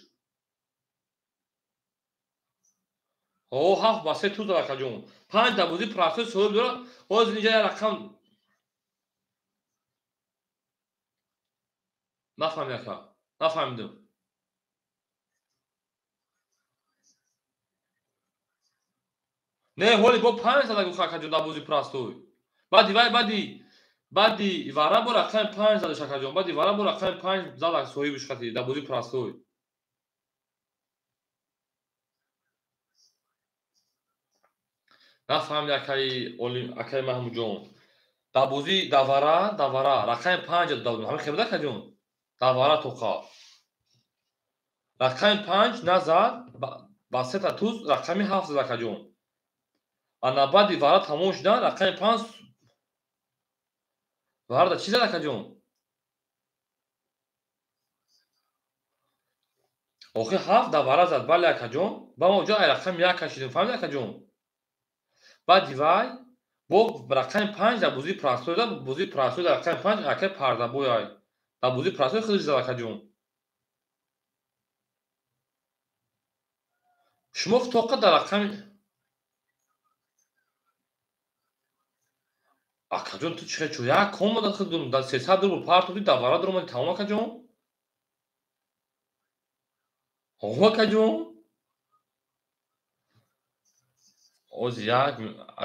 О 7 ба се ту зад акаҷон. 5 да бозӣ процесс соҳиб дорад. Ҳозир инҷа як рақам нафаҳмидам ака. Нафаҳмидам. Не, ҳоли бо 5 зада гуфт акаҷон дар бозӣ простой. Баъди вай баъди вара бо рақами 5 задаш акаҷон. Баъди вара бо рақами 5 зада соҳибиш хати дар бозӣ простой. Нафаҳмид акаи Маҳмудҷон. Дар бозӣ давара рақами 5 дода будам. Ҳамин хел буда акаҷон? Давара тоқа. Рақами 5 назад ба сета туз рақами 7 зад акаҷон. Ана баъди вара тамом шудан рақами 5 варада чӣ зад акаҷон? Охир 7 давара зад, бале акаҷон. Ба ма ҷо ай рақами 1 кашидем, фаҳмид акаҷон? Баъди вай бо рақами 5 дар бозии простой зад, бозии простой дар рақами 5 акаи Пардабой ай. Дар бозии простой худаш зад акаҷон. Шумо тоқа дар рақами акаҷон ту чӣ хел як кон модад худ дар 300 рубл партофти давара дуромади тамом акаҷон? О акаҷон? Оз як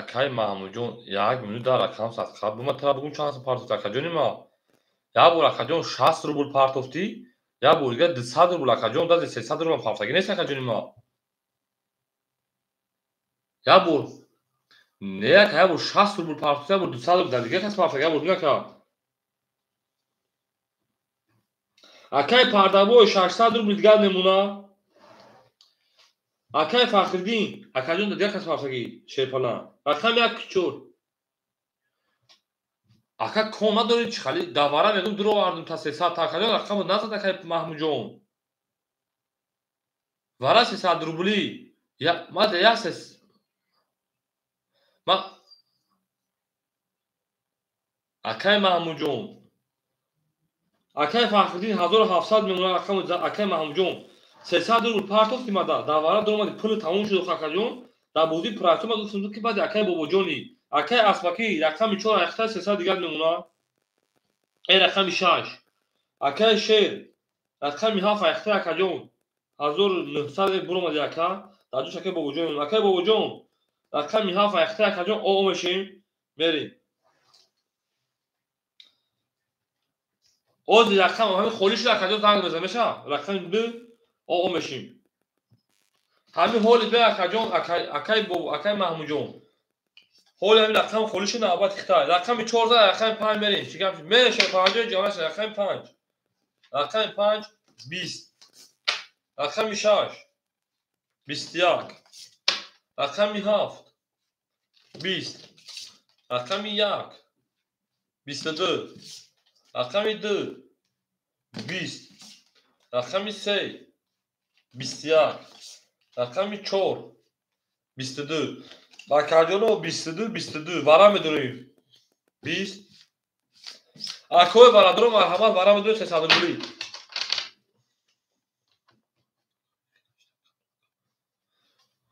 акаи Маҳмудҷон як минут дар рақам садқа бума тара бугум чанд сум партофти акаҷони ма. Як бор акаҷон 60 рубл партофтӣ, як бор дигар 200 рубл акаҷон, дази 300 рубл партофтагӣ нест акаҷони ма. Як бор не ака, як бор 60 рубл партофтӣ, як бор 200 рубл дар дигар кас партофтагӣ, як бор дигар ака. Акаи Пардабой 600 рубл дигар мемона. Акаи Фахриддин, акаҷон дар дигар кас партофтагӣ шерпалан. Рақами 1 4. Ака кон надорӣ чӣ хали давара мегӯм дуро овардум та 300 та акаҷон рақамро назад акаи Маҳмудҷон. Вара 300 рубли. Ма да як се ма акаи Маҳмудҷон. Акаи Фахриддин 1700 мемона рақамро акаи Маҳмудҷон. 300 рубл партофти мада давара дуромади пули тамом шуд акаҷон. Дар бозии простой ма гуфтам ки баъди акаи бобоҷони акаи аспакӣ рақами 4 айхта 300 дигар мемона. Э рақами 6 акаи шер рақами 7 айхта акаҷон 1900 буромади ака. Дар ҷош акаи бобоҷон. Акаи бобоҷон рақами 7 айхта акаҷон о мешем мерем. Ози рақам ҳамин холӣ шуд акаҷон занг мезанад меша рақами 2 о мешим. Ҳамин ҳоли бе акаҷон акаи боб акаи маҳмудҷон ҳоли ҳамин рақам холӣ шуд навбат хитай рақами 14 рақами 5 мерем. Чӣ гап мерем шерпаланҷо ҷамъ рақами 5 рақами 5 20 рақами 6 21 рақами 7 20 рақами 1 22 рақами 2 20 рақами 3 21 рақами 4 22. Акаҷоно 22 22 вара медорем 20. Акои варадоро марҳамат вара медорем 300 рубли.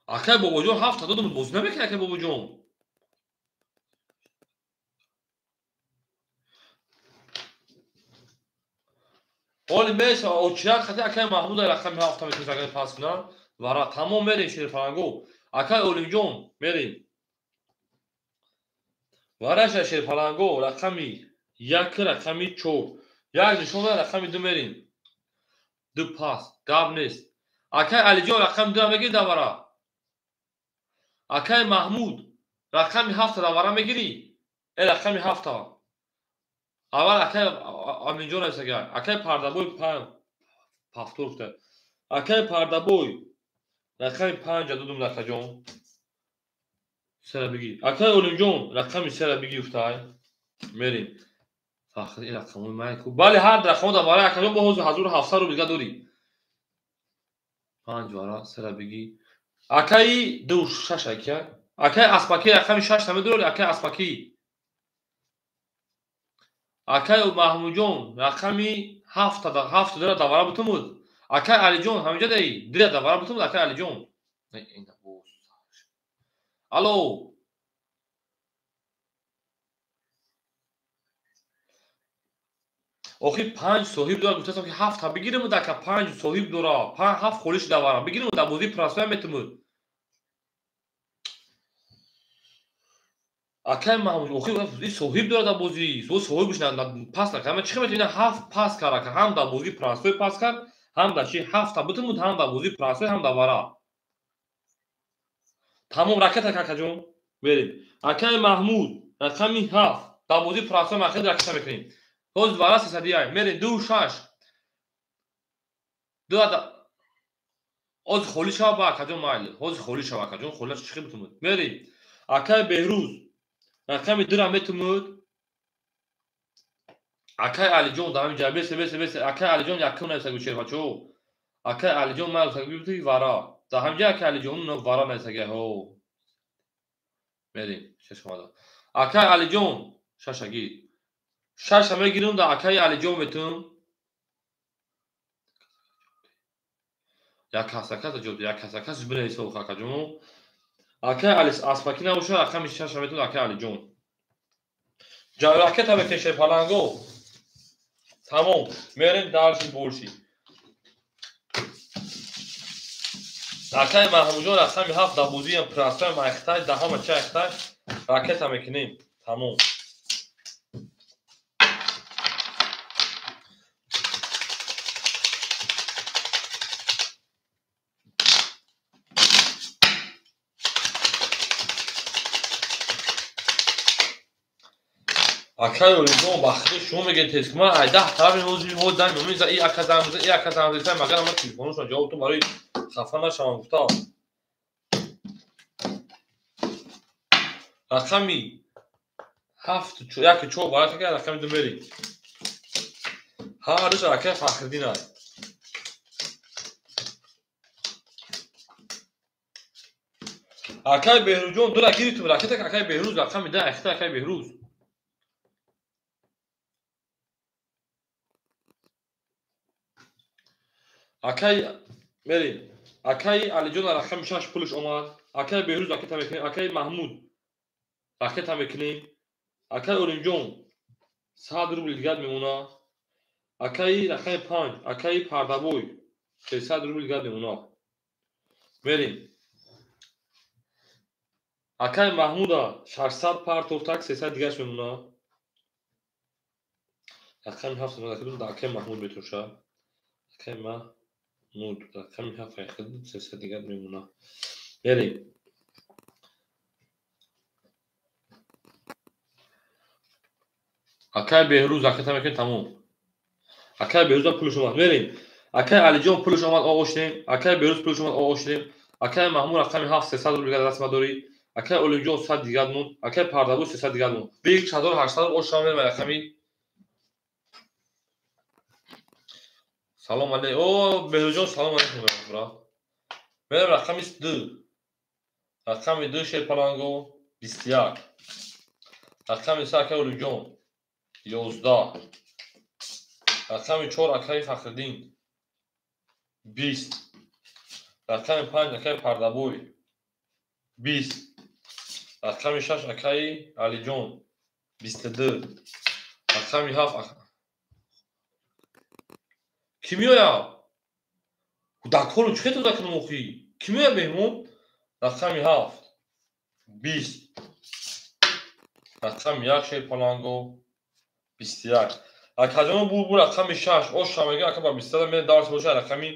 Акай бобоҷон 7 додум бозӣ намекунӣ акай бобоҷон. Ҳоли меша очирак хати акай маҳмуд рақами 7 метавонад агар пас кунад. Вара тамом мерем шерфаланго. Акай олимҷон мерем. Вараша шерфаланго рақами 1 рақами 4. Як нишон рақами 2 мерем. 2 пас гап нест. Акай алиҷон рақами 2 мегири давара. Акай маҳмуд рақами 7 давара мегири? Э рақами 7. Аввал акай аминҷон нависага. Акай пардабой 5 пафтор гуфта. Акай пардабой рақами 5 додум акаҷон. Сера бигӣ. Акай олимҷон рақами сера бигӣ гуфтай. Мерем. Фахр ин рақамои май ку. Бале ҳар рақамо дар барои акаҷон бо ҳозир 1700 рубл дига дорӣ. 5 вара сера бигӣ. Акаи 2 6 акия. Акаи аспакӣ рақами 6 намедорӣ акаи аспакӣ. Акаи маҳмудҷон рақами 7 дора давара бутумуд. Акаи алиҷон ҳаминҷа даи 2 давара бутумуд акаи алиҷон. Алло. Охи 5 соҳиб дора гуфтасам ки 7 бигиримуд ака 5 соҳиб дора 5 7 холиш давара бигиримуд дар бозии простой метумуд. Акаи маҳмуд охи ин соҳиб дора дар бозӣ соҳибш пас накард. Ман чӣ хел метавонам 7 пас кард ака ҳам дар бозии простой пас кард ҳам дар чи 7 бутумуд ҳам дар бозии простой ҳам дар вара. Тамом ракета акаҷон мерем. Акаи маҳмуд рақами 7 дар бозии простой ман хеле ракета мекунем. Ҳозир вара 301 мерем 2 6 2 ҳозир холӣ шава ба акаҷон майли. Ҳозир холӣ шава акаҷон холӣ чӣ хел бутумуд. Мерем. Акаи беҳрӯз рақами 2 метумуд. Акаи алиҷон дар ҳамин ҷа бесе бесе бесе акаи алиҷон якум нависагу шербачо. Акаи алиҷон ман нависагу вара. Дар ҳамин ҷа акаи алиҷон вара нависага. Ҳо. Мерем шаш омада. Акаи алиҷон шаша гир. Шаша мегирам дар акаи алиҷон метум. Як кас акас ҷо як кас акас бинависа акаҷон. Акаи али аспакӣ набошад рақами шаша метум акаи алиҷон. Ракета мекеше паланго. Тамом мерем дальше больше. Акаи маҳмудҷон рақами 7 дар бозиам простой майхтай дар ҳама чӣ айхтай ракета мекунем. Тамом. Акаи олимҷон ба худо шумо мегӯед тез ман ай 10 тарафи ҳозир ҳо дан меза и ака занг меза и ака занг меза магар ман телефонашон ҷавобтон барои хафа нашавам гуфтам. Рақами 7 1 4 барои ака рақами 2 мерем. Ҳар рӯз акаи Фахриддин аст. Акаи Беҳрӯзҷон дура гирифтум ракета акаи Беҳрӯз рақами 10 ахта акаи Беҳрӯз. Акаи Мерем. Акаи Алиҷон рақами 6 пулаш омад. Акаи Беҳрӯз ракета мекунем. Акаи Маҳмуд ракета мекунем. Акаи Олимҷон 100 рубл дигар мемонад. Акаи рақами 5, акаи Пардабой 300 рубл дигар мемонад. Мерем. Акаи Маҳмуда 600 партофтак 300 дигарш мемонад. Рақами 7 мемонад. Акаи Маҳмуд метошад. Акаи Маҳмуд рақами 7 300 дигар мемонад. Мерем. Акаи Беҳрӯз ракета мекунем, тамом. Акаи Беҳрӯза пулаш омад. Мерем. Акаи Алиҷон пулаш омад, оғоз шудем. Акаи Беҳрӯз пулаш омад, оғоз шудем. Акаи Маҳмуд рақами 7 300 рубл дигар даст мадорӣ. Акаи Олимҷон 100 дигар монд. Акаи Пардабой 300 дигар монд. 1800 ош шава мерем рақами. Салом алейкум. О, Беҳрӯзҷон, салом алейкум, брат. Мерем рақами 2. Рақами 2 Шерпаланго 21. Рақами 3 акаи Олимҷон 11. Рақами 4 акаи Фахриддин 20. Рақами 5 акаи Пардабой 20. Рақами 6 акаи Алиҷон 22. Рақами 7 Кӣ меояд? Кӯдакҳоро чӣ хел тоза кунам охӣ? Кӣ меояд меҳмон? Рақами 7 20. Рақами 1 Шерпаланго 21. Акаҷон бу рақами 6 ош шамега ака ба 23 мерем дарс боша рақами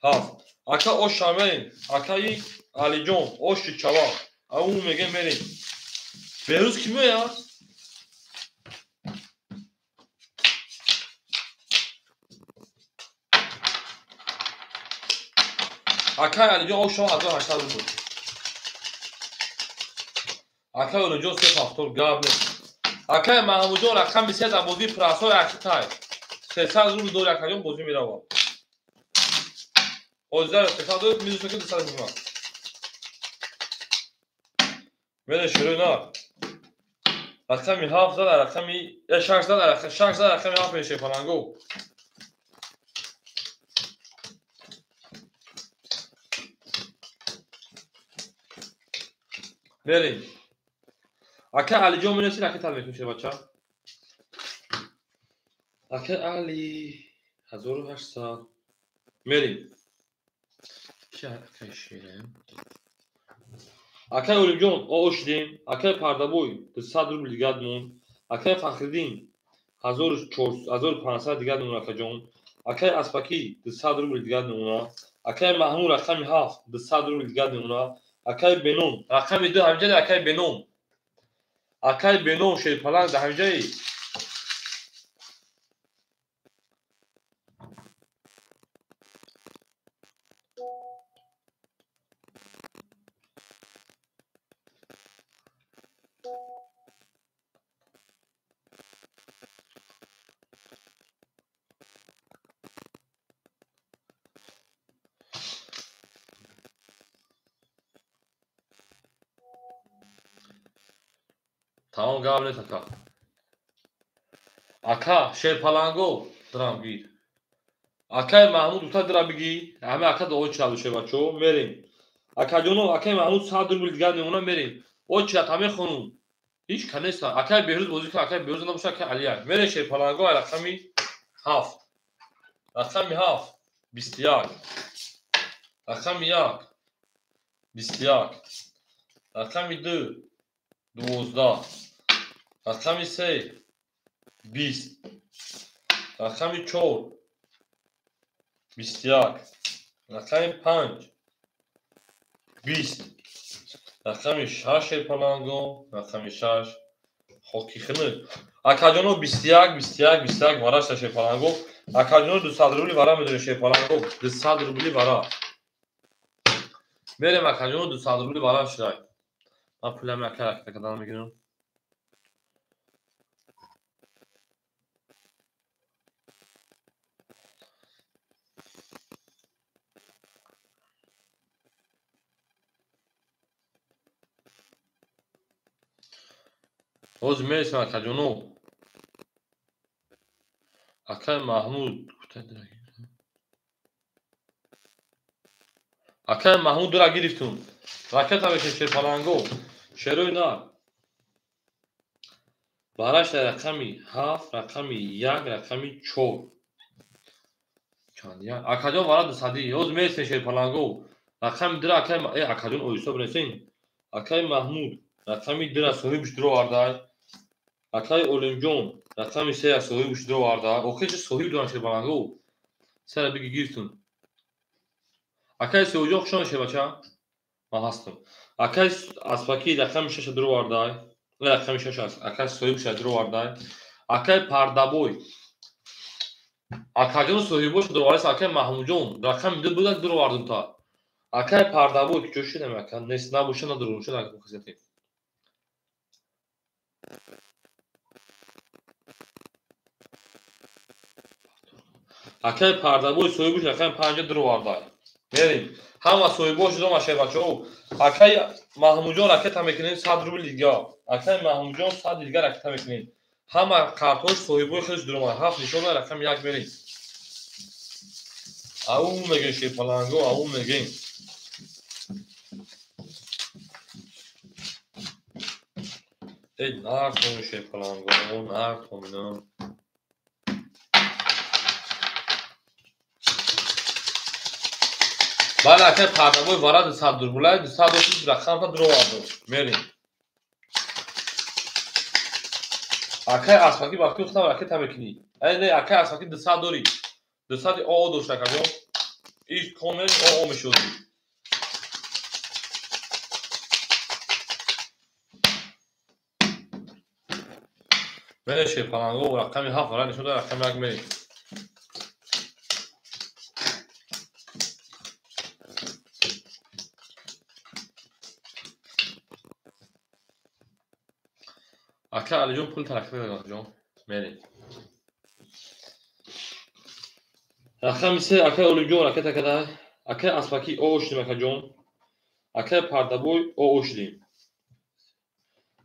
7. Ака ош шамерем. Акаи Алиҷон оши чава. Ау меге мерем. Беҳрӯз кӣ меояд? Акаи Алиҷон ош шава 1800 рубл. Акаи Олимҷон 370 гап нест. Акаи Маҳмудҷон рақами 3 дар бозии прасҳои Акитай 300 рубл дори акаҷон бозӣ меравад. Оздар 300 доред, минус ки 200 мемонад. Мере шурӯъ на. Рақами 7 зад, рақами 6 зад, 6 зад, рақами 7 мешавад Шерпаланго. Мерем. Ака Алиҷон менависед, ракета мекунем шербача. Ака Али 1800. Мерем. Ки акаи шерем? Акаи Олимҷон оғоз шудем. Акаи Пардабой 200 рубл дигар монд. Акаи Фахриддин 1500 дигар мемонад акаҷон. Акаи Аспакӣ 200 рубл дигар мемонад. Акаи Маҳмуд рақами 7 200 рубл дигар мемонад. Акаи Беном рақами 2 ҳамҷади акаи Беном. Акаи Беном Шерпаланг дар ҳамҷаи. Тамом гап нест ака. Ака Шерпаланго дирам гир. Акаи Маҳмуд дута дира бигӣ. Ҳама ака дуо чида шербачо мерем. Акаҷоно акаи Маҳмуд 100 рубл дигар мемонад мерем. О чида та мехонум. Ҳеҷ ка нест. Акаи Беҳрӯз бозӣ кун, акаи Беҳрӯз набоша, акаи Алия. Мерем Шерпаланго рақами 7. Рақами 7 21. Рақами 1 21. Рақами 2 12. Рақами 3 20. Рақами 4 21. Рақами 5 20. Рақами 6 Шерпаланго, рақами 6 хоки хинук. Акаҷоно 21 21 21 вара шуда Шерпаланго. Акаҷоно 200 рубли вара медорем Шерпаланго. 200 рубли вара. Мерем акаҷоно 200 рубли вара шуда. Ман пулами ака ракета кардан мегирам. Ҳозир мересем акаҷоно. Акаи Маҳмуд. Акай Маҳмуд дура гирифтум. Ракета мекунем шерпаланго. Шерои нар. Бараш рақами 7, рақами 1, рақами 4. Чанд як? Акаҷон вара 200. Ҳоз мересем шерпаланго. Рақами 2 акай акаҷон оҳиста биресен. Акай Маҳмуд рақами 2 соҳибаш дуровардай. Акай Олимҷон рақами 3 соҳибаш дуровардай. Охир чӣ соҳиб доран шерпаланго? Сара биги гирифтум. Акай Сиёҷон хушон шербача? Ман ҳастам. Акай Аспаки рақами 6 дуровардай. Рақами 6 аст. Акай соҳибаш дуровардай. Акай Пардабой. Акаҷон соҳибош дуровардаст. Акай Маҳмудҷон рақами 2 буда дуровардум та. Акай Пардабой ки ҷо шудам ака нест набоша надурум шуд ака хизмати. Акай Пардабой соҳибош рақами 5 дуровардай. Мерим. Ҳама соҳибош дома шербачаҳо. Акай Маҳмудҷон ракета мекунем 100 рубл дига. Акай Маҳмудҷон 100 дига ракета мекунем. Ҳама картҳош соҳибои худаш дуромад. 7 нишона рақами 1 мерим. Ау мегем шерпаланго, ау мегем. Эй нартон шерпаланго, нартон ино. Бале акай Пардабой вара 200 рубла, 230 рақамта дуровардум. Мерим. Акай Аспаки вақти худам ракета мекунӣ. Ай не, акай Аспаки 200 дорӣ. 200 оо дошт акаҷон. Иш комел оо мешуд. Мере шерпаланго рақами 7 вара нишон дод рақами 1 мерим. Акай Алиҷон пул таракка додам ҷон. Мерим. Рақами 3 акай Олимҷон ракета кадай. Акай Аспаки оо шудем акаҷон. Акай Пардабой оо шудем.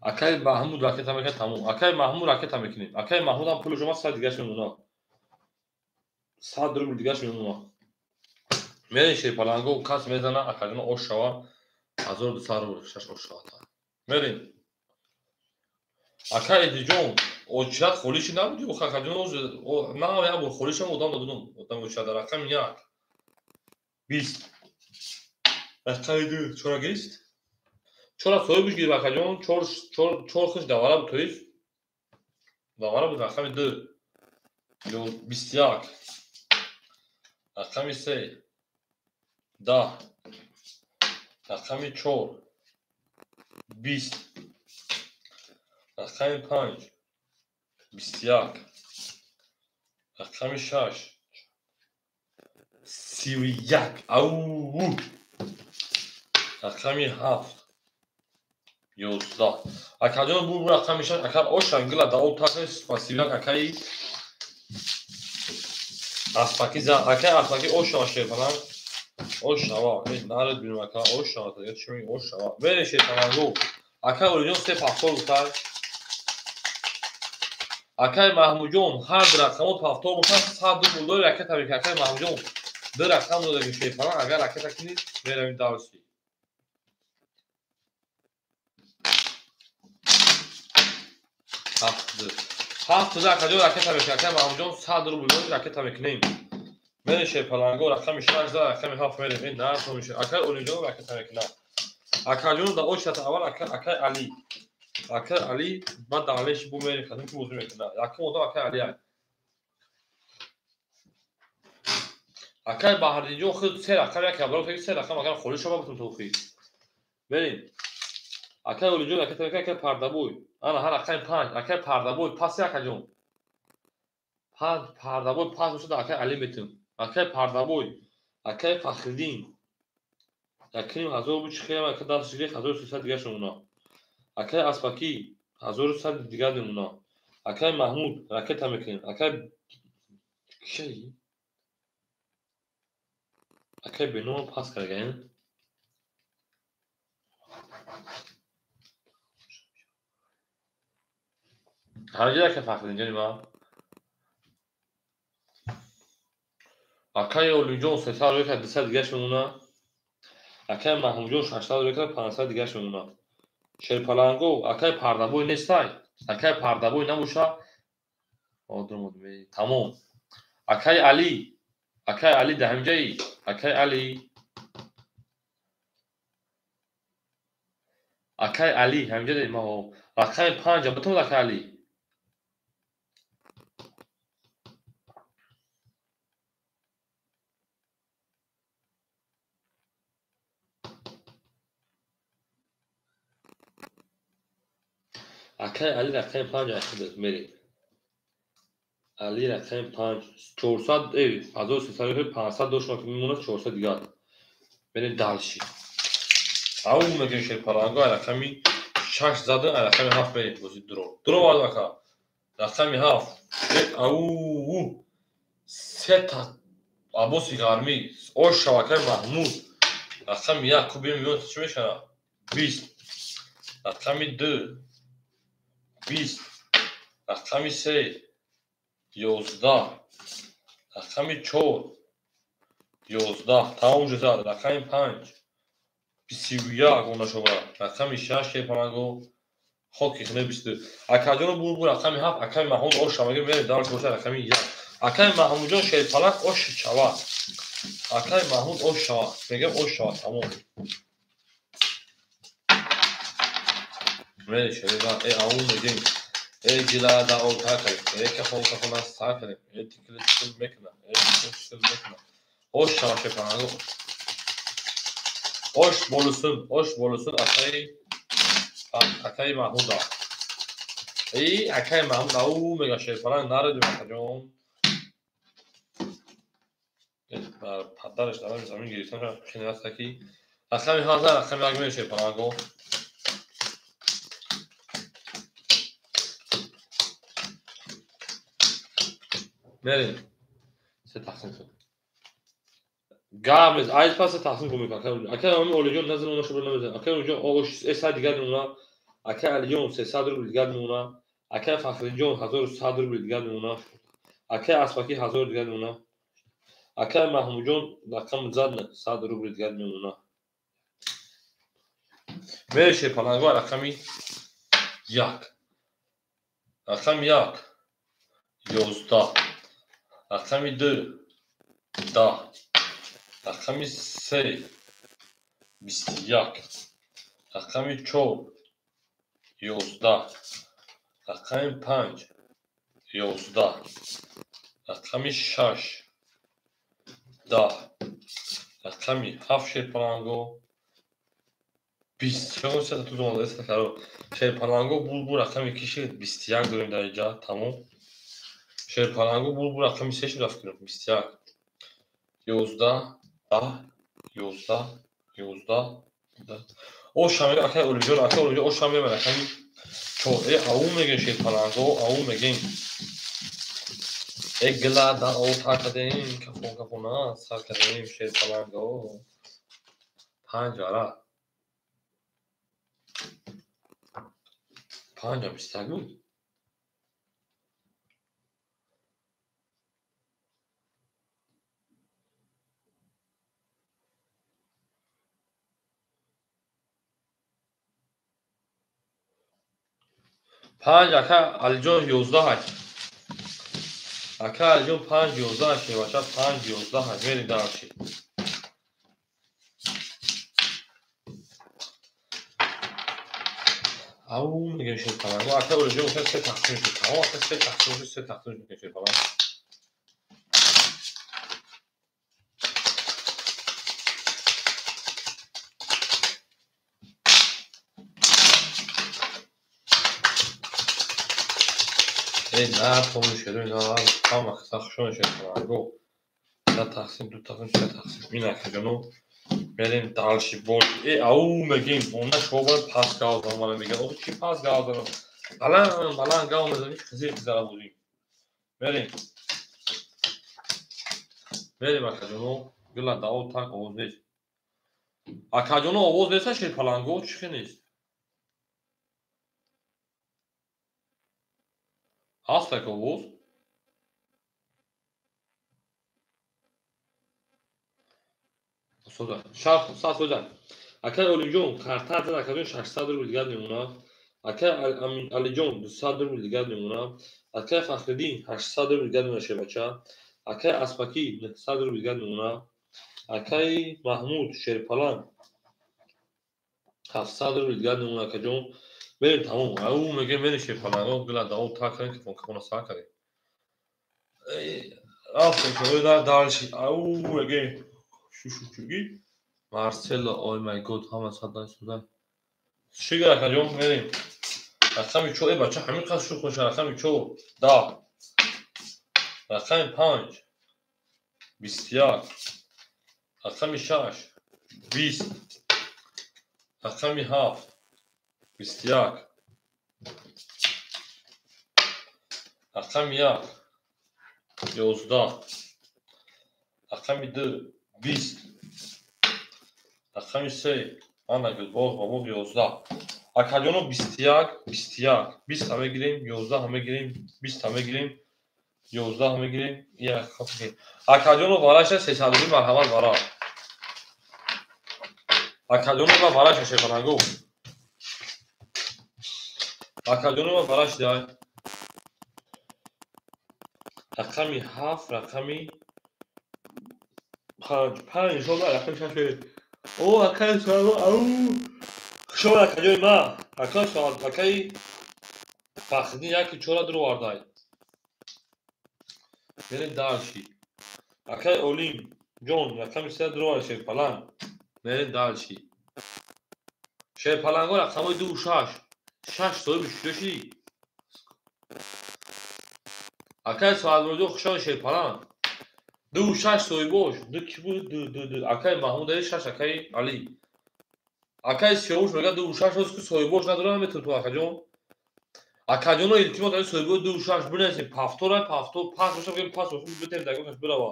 Акай Маҳмуд ракета мекунад тамом. Акай Маҳмуд ракета мекунем. Акай Маҳмуд ҳам пулаш омад 100 дигаш мемонад. 100 рубл дигаш мемонад. Мерем шерпаланго кас мезана акаҷон ош шава 1200 рубл шаш ош шава. Мерем. Акай Эдиҷон, очират холиши набуди? Ох, акаҷон, на, як бор холишам одам додум. Одам очират рақами 1. 20. Рақами 2 чора гирифт? Чора соҳибаш гирифт акаҷон, 4 хуш давара буд, тоист? Давара буд рақами 2. Ё 21. Рақами 3. 10. Рақами 4. 20. Рақами 5. 21. Рақами 6. 31. Ау! Рақами 7. 11. Акаҷон бу рақами 6 акар ошан гила дао такс спасибо акаи Аспаки за акаи Аспаки ошава шерпалан. Ошава. Наред бинам ака ошава. Чӣ мегӣ ошава. Мере шерпаланго. Акай Олиҷон 3 пафтор гуфтад. Акай Маҳмудҷон ҳар ду рақамот пафтор бошад 100 рубл дори ракета мекунад. Акай Маҳмудҷон ду рақам дода ки шерпалан агар ракета кунӣ меравем дарси. 7 7 акаҷон ракета мекунад. Акай Маҳмудҷон 100 рубл дори ракета мекунем. Мере шерпаланго рақами 6 за рақами 7 мерем. Ин нарх мешавад. Акай Олиҷон ракета мекунад. Акаҷон да очата аввал акай Али. Акай Али баъд далеш бу мерем хатм ки бозӣ мекунад. Якум одам акай Али ай. Акай Баҳриддинҷон худ се рақам як абро ки се рақам агар холӣ шава бутун тохи. Мерем. Акай Олиҷон ракета мекунад, акай Пардабой. Ана ҳар рақами 5, акай Пардабой пас акаҷон. 5 Пардабой пас бошад акай Али метун. Акай Пардабой, акай Фахриддин. Якним ҳазор буд чӣ хелам ака даст гирифт 1300 дигар шумона. Акай Аспаки 1100 дигар мемона. Акай Маҳмуд ракета мекунем. Акай кишаи? Акай Беном пас кардаем. Ҳамҷа акай Фахриддин ҷони ман. Акай Олимҷон 300 рӯй 200 дигар шумона. Акай Маҳмудҷон 600 рубл кард, 500 дигараш мемонад. Шерпаланго, акай Пардабой нестай. Акай Пардабой набоша. Тамом. Акай Али. Акай Али дар ҳамҷаи. Акай Али. Акай Али ҳамҷа дед ма. Рақами 5 битон акай Али. Акай Али рақами 5 айхидад мерем. Али рақами 5 400 1300 500 дошт ки мемонад 400 дигар. Мерем дальше. Ау мегем Шерпаланго рақами 6 зада, рақами 7 мерем бози дро. Дро вард ака. Рақами 7. Ау сета Аббоси Ғармӣ, ош шавакаи Маҳмуд. Рақами 1 куб мемонад чӣ мешавад? 20. Рақами 2 20. Рақами 3 11. Рақами 4 11. Тамом шуд. Рақами 5 21 гуна шуда. Рақами 6 Шерпаланго хоки хне 22. Акаҷоно бур рақами 7 акаи Маҳмуд ош шаваги мере дар боша рақами 1. Акаи Маҳмудҷон Шерпаланг ош шава. Акаи Маҳмуд ош шава. Мегам ош шава тамом. Мере шева ау мегем. Гила да о та кардем. Кафон кафон аз та кардем. Тикли тикл мекунам. Тикл тикл мекунам. Ош шава Шерпаланго. Ош болусун, ош болусун акаи Маҳмуда. Акаи Маҳмуд ау мега Шерпаланг наредим акаҷон. Падараш дар замин гирифтан хеле аст ки рақами 1000 рақами 1 мере Шерпаланго. Мерем. Се тақсим шуд. Гамез, айз пас тақсим кун мекунад. Акай ами Олиҷон назар она шубра намезанад. Акай Олиҷон ош 300 дигар мемонад. Акай Алиҷон 300 рубл дигар мемонад. Акай Фахриҷон 1100 рубл дигар мемонад. Акай Аспакӣ 1000 дигар мемонад. Акай Маҳмудҷон рақам зад 100 рубл дигар мемонад. Мере Шерпаланго рақами 1. Рақами 1 11. Рақами 2 10. Рақами 3 21. Рақами 4 11. Рақами 5 11. Рақами 6 10. Рақами 7 Шерпаланго 20. Шерпаланго булбул рақами ки шуд? 21 дорем дар инҷа. Тамом. Шерпаланго булбул рақами 3 шуд рафт кунем. 21. 11 10 11 11 10. Ош ҳам акай Олиҷон, акай Олиҷон ош ҳам мебарад рақами 4. Ау мегем Шерпаланго, ау мегем. Гила да о та кардем, кафон кафона сар кардем Шерпаланго. 5 ара. 5 21 буд. 5 ака Алиҷон 11 ҳаст. Ака Алиҷон 5 11 ҳаст, бача 5 11 ҳаст. Мерем дальше. Ау мегем Шерпаланго. Ака Алиҷон 3 тақсим шуд. Тамом, ака 3 тақсим шуд, 3 тақсим шуд Шерпаланг. На тому шеро на ҳама хушон Шерпаланго. На тақсим, ду тақсим, се тақсим. Ин акаҷоно мерем дальше бо. Ау мегем, она шобар пас гав занам мана меган. Охи чӣ пас гав занам? Баланд баланд гав мезанӣ, хизир хизара будем. Мерем. Мерем акаҷоно. Гила дао так овоз нест. Акаҷоно овоз нест Шерпаланго, чӣ хел нест? Ҳаст ака овоз? Шаш соза. Акай Олимҷон карта зад акаҷон 600 рубл дигар мемонад. Акай Алиҷон 200 рубл дигар мемонад. Акай Фахриддин 800 рубл дигар мемонад шербача. Акай Аспакӣ 900 рубл дигар мемонад. Акай Маҳмуд Шерпаланг 700 рубл дигар мемонад акаҷон. Мерем тамом. Ау мегем мерем Шерпаланго гила дао та кардем ки фонкахона сар кардем. Рафтем дальше. Ау мегем шушучуги. Марсело, ой май год, ҳама садан судан. Шигар акаҷон мерем. Рақами 4, э бача ҳамин қадр шух мешавад. Рақами 4, 10. Рақами 5, 21. Рақами 6, 20. Рақами 7, 21. Рақами 1, 11. Рақами 2, 20. Рақами 3, ана гулбоғ ба боғ 11. Акаҷоно 21, 21. 20 ҳа мегирем, 11 ҳа мегирем, 20 ҳа мегирем, 11 ҳа мегирем. Як хат мегирем. Акаҷоно вараша 300 рубл марҳамат вара. Акаҷоно ва вараша шерпаланго. Акаҷоно ва вараш дай. Рақами 7, рақами 5, 5 иншоаллоҳ рақами 6 мерем. О, акай суало, ау. Хушомад акаҷои ма. Акай суал, акай Фахриддин яки чора дуровардай. Мерем дальше. Акай Олим ҷон рақами 3 дуровард Шерпаланг. Мерем дальше. Шерпаланго рақамҳои 2 6. 6 соҳиби шуда шидӣ. Акай Суалмуродҷон хушомад Шерпаланг. 2 6 соҳибош. 2 ки буд? 2 2 2. Акай Маҳмуд Али 6 акай Али. Акай Сиёвуш мегӯяд 2 6 ҳоз ки соҳибош надорам наметавонам ту акаҷон. Акаҷоно илтимос али соҳибои 2 6 бинависем. Пафтора пафтор пас боша бигем пас боша битем дагонаш бирава.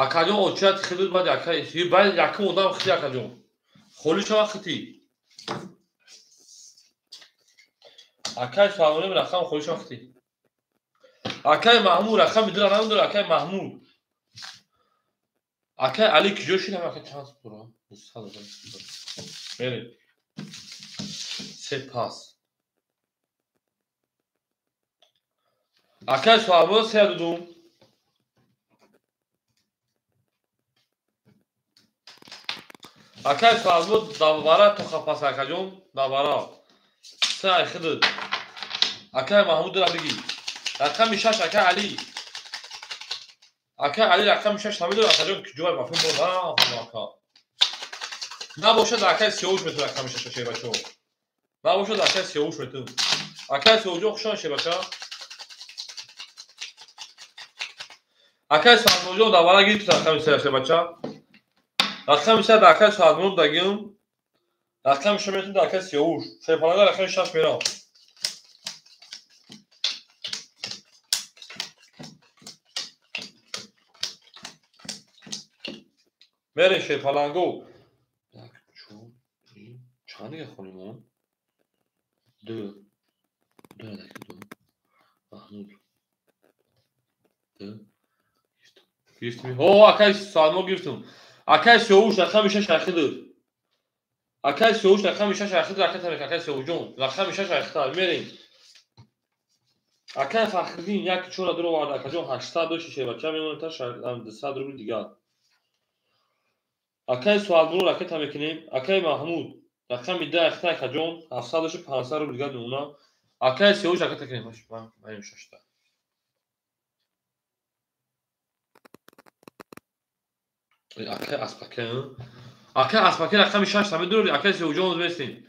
Акаҷон очият хидуд баъд акай баъд якум одам хити акаҷон. Холӣ шава хити. Акай Суалмурод рақам холӣ шава хити. Акай Маҳмуд рақами 2 намедорад акай Маҳмуд. Акай Али киҷо шид? Акай чанд дора? 200 дора. Мерем. Се пас. Акай Суалмурод се дудум. Акай Суалмурод давара тоха пас акаҷон, давара. Се ай хидуд. Акай Маҳмудро бигӣ. Рақами 6 акай Али. Акай Али рақами 6 намедорад акаҷон киҷо мафҳум бо на ака. Набошад акай Сиёвуш метавонад рақами 6 шербачо. Набошад акай Сиёвуш метавонад. Акай Сиёвуҷон хушомад шербача. Акай Суалмуродҷон давара гирифт рақами 3 шербача. Рақами 3 акай Суалмурод дагим. Рақами 6 метавонад акай Сиёвуш. Шерпаланга рақами 6 мерам. Мерем Шерпаланго. 1 4 3 чанд дига хонимон? 2 2 даки 2. Маҳмуд. 2 гирифтем. О, акай Суалмурод гирифтем. Акай Сиёвуш рақами 6 ахидуд. Акай Сиёвуш рақами 6 ахидуд, акай тамек акай Сиёвуҷон рақами 6 ахидуд. Мерем. Акай Фахриддин 1 4 дуровард акаҷон 800 дошти шербача мемонад та 200 рубл дигар. Акай Суалмурод ракета мекунем. Акай Маҳмуд рақами 10 ахита акаҷон 700 дошти 500 рубл дигар мемонад. Акай Сиёвуш ракета кунем. Маем шашта. Акай Аспаке. Акай Аспаке рақами 6 намедорӣ. Акай Сиёвуҷон местем.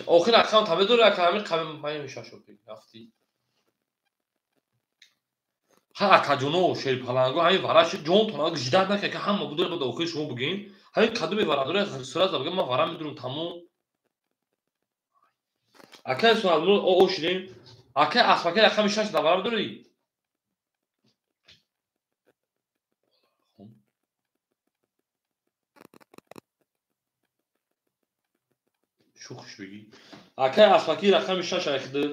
Охир рақам тамедорӣ акай ҳамин қами маем 6 рафтӣ. Ҳа акаҷоно шерпаланго ҳамин вараши ҷонтон ждат накард ки ҳама будора ба охири шумо бигӯем. Ҳамин кадоме варадора сурат бигӯем ман вара медурам тамом. Акай Суалмурод о шидем. Акай Аспаке рақами 6 да вара медорӣ? Шухш бигӣ. Акай Аспаки рақами 6 айхидуд.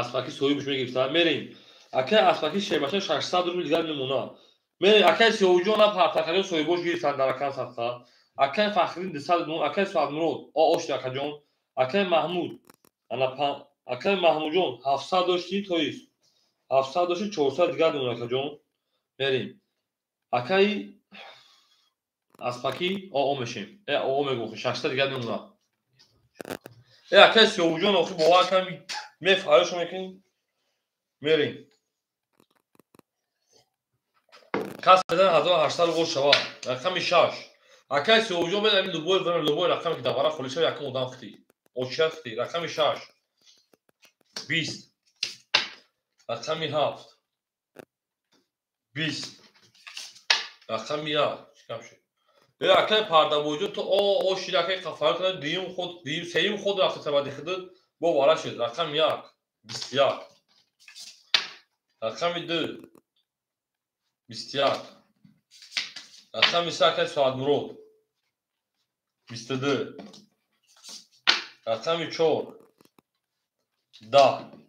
Аспаки соҳибш мегирифта. Мерем. Акай Аспаки шербача 600 рубл дигар мемонад. Мен акай Сиёвуҷон на партакари соҳибош гирифтанд дар рақам садқа. Акай Фахриддин 200 мон, акай Суадмурод, ошти акаҷон, акай Маҳмуд, ана акай Маҳмудҷон 700 дошти, то есть 700 дошти, 400 дигар мон акаҷон. Мерим. Акай Аспакӣ оо мешем. Оо мегӯ, 600 дигар мемонад. Акай Сиёвуҷон охи бовар кам мефарёшо мекунем. Мерим. Кас мезанад 1800 рубл шавад. Рақами 6. Акай Сиёвуҷон медонад ин любой время, любой рақаме ки давара холӣ шавад, якум одам хити. Очият хити. Рақами 6. 20. Рақами 7. 20. Рақами 1. Чӣ кам шуд? Акай Пардабоҷон то о шид акай қафар кунад, дуюм худ, дуюм сеюм худ рафта табади худат бо вара шуд. Рақами 1. 21. Рақами 2. 21. Рақами 3 акай Суадмурод. 22. Рақами 4. 10.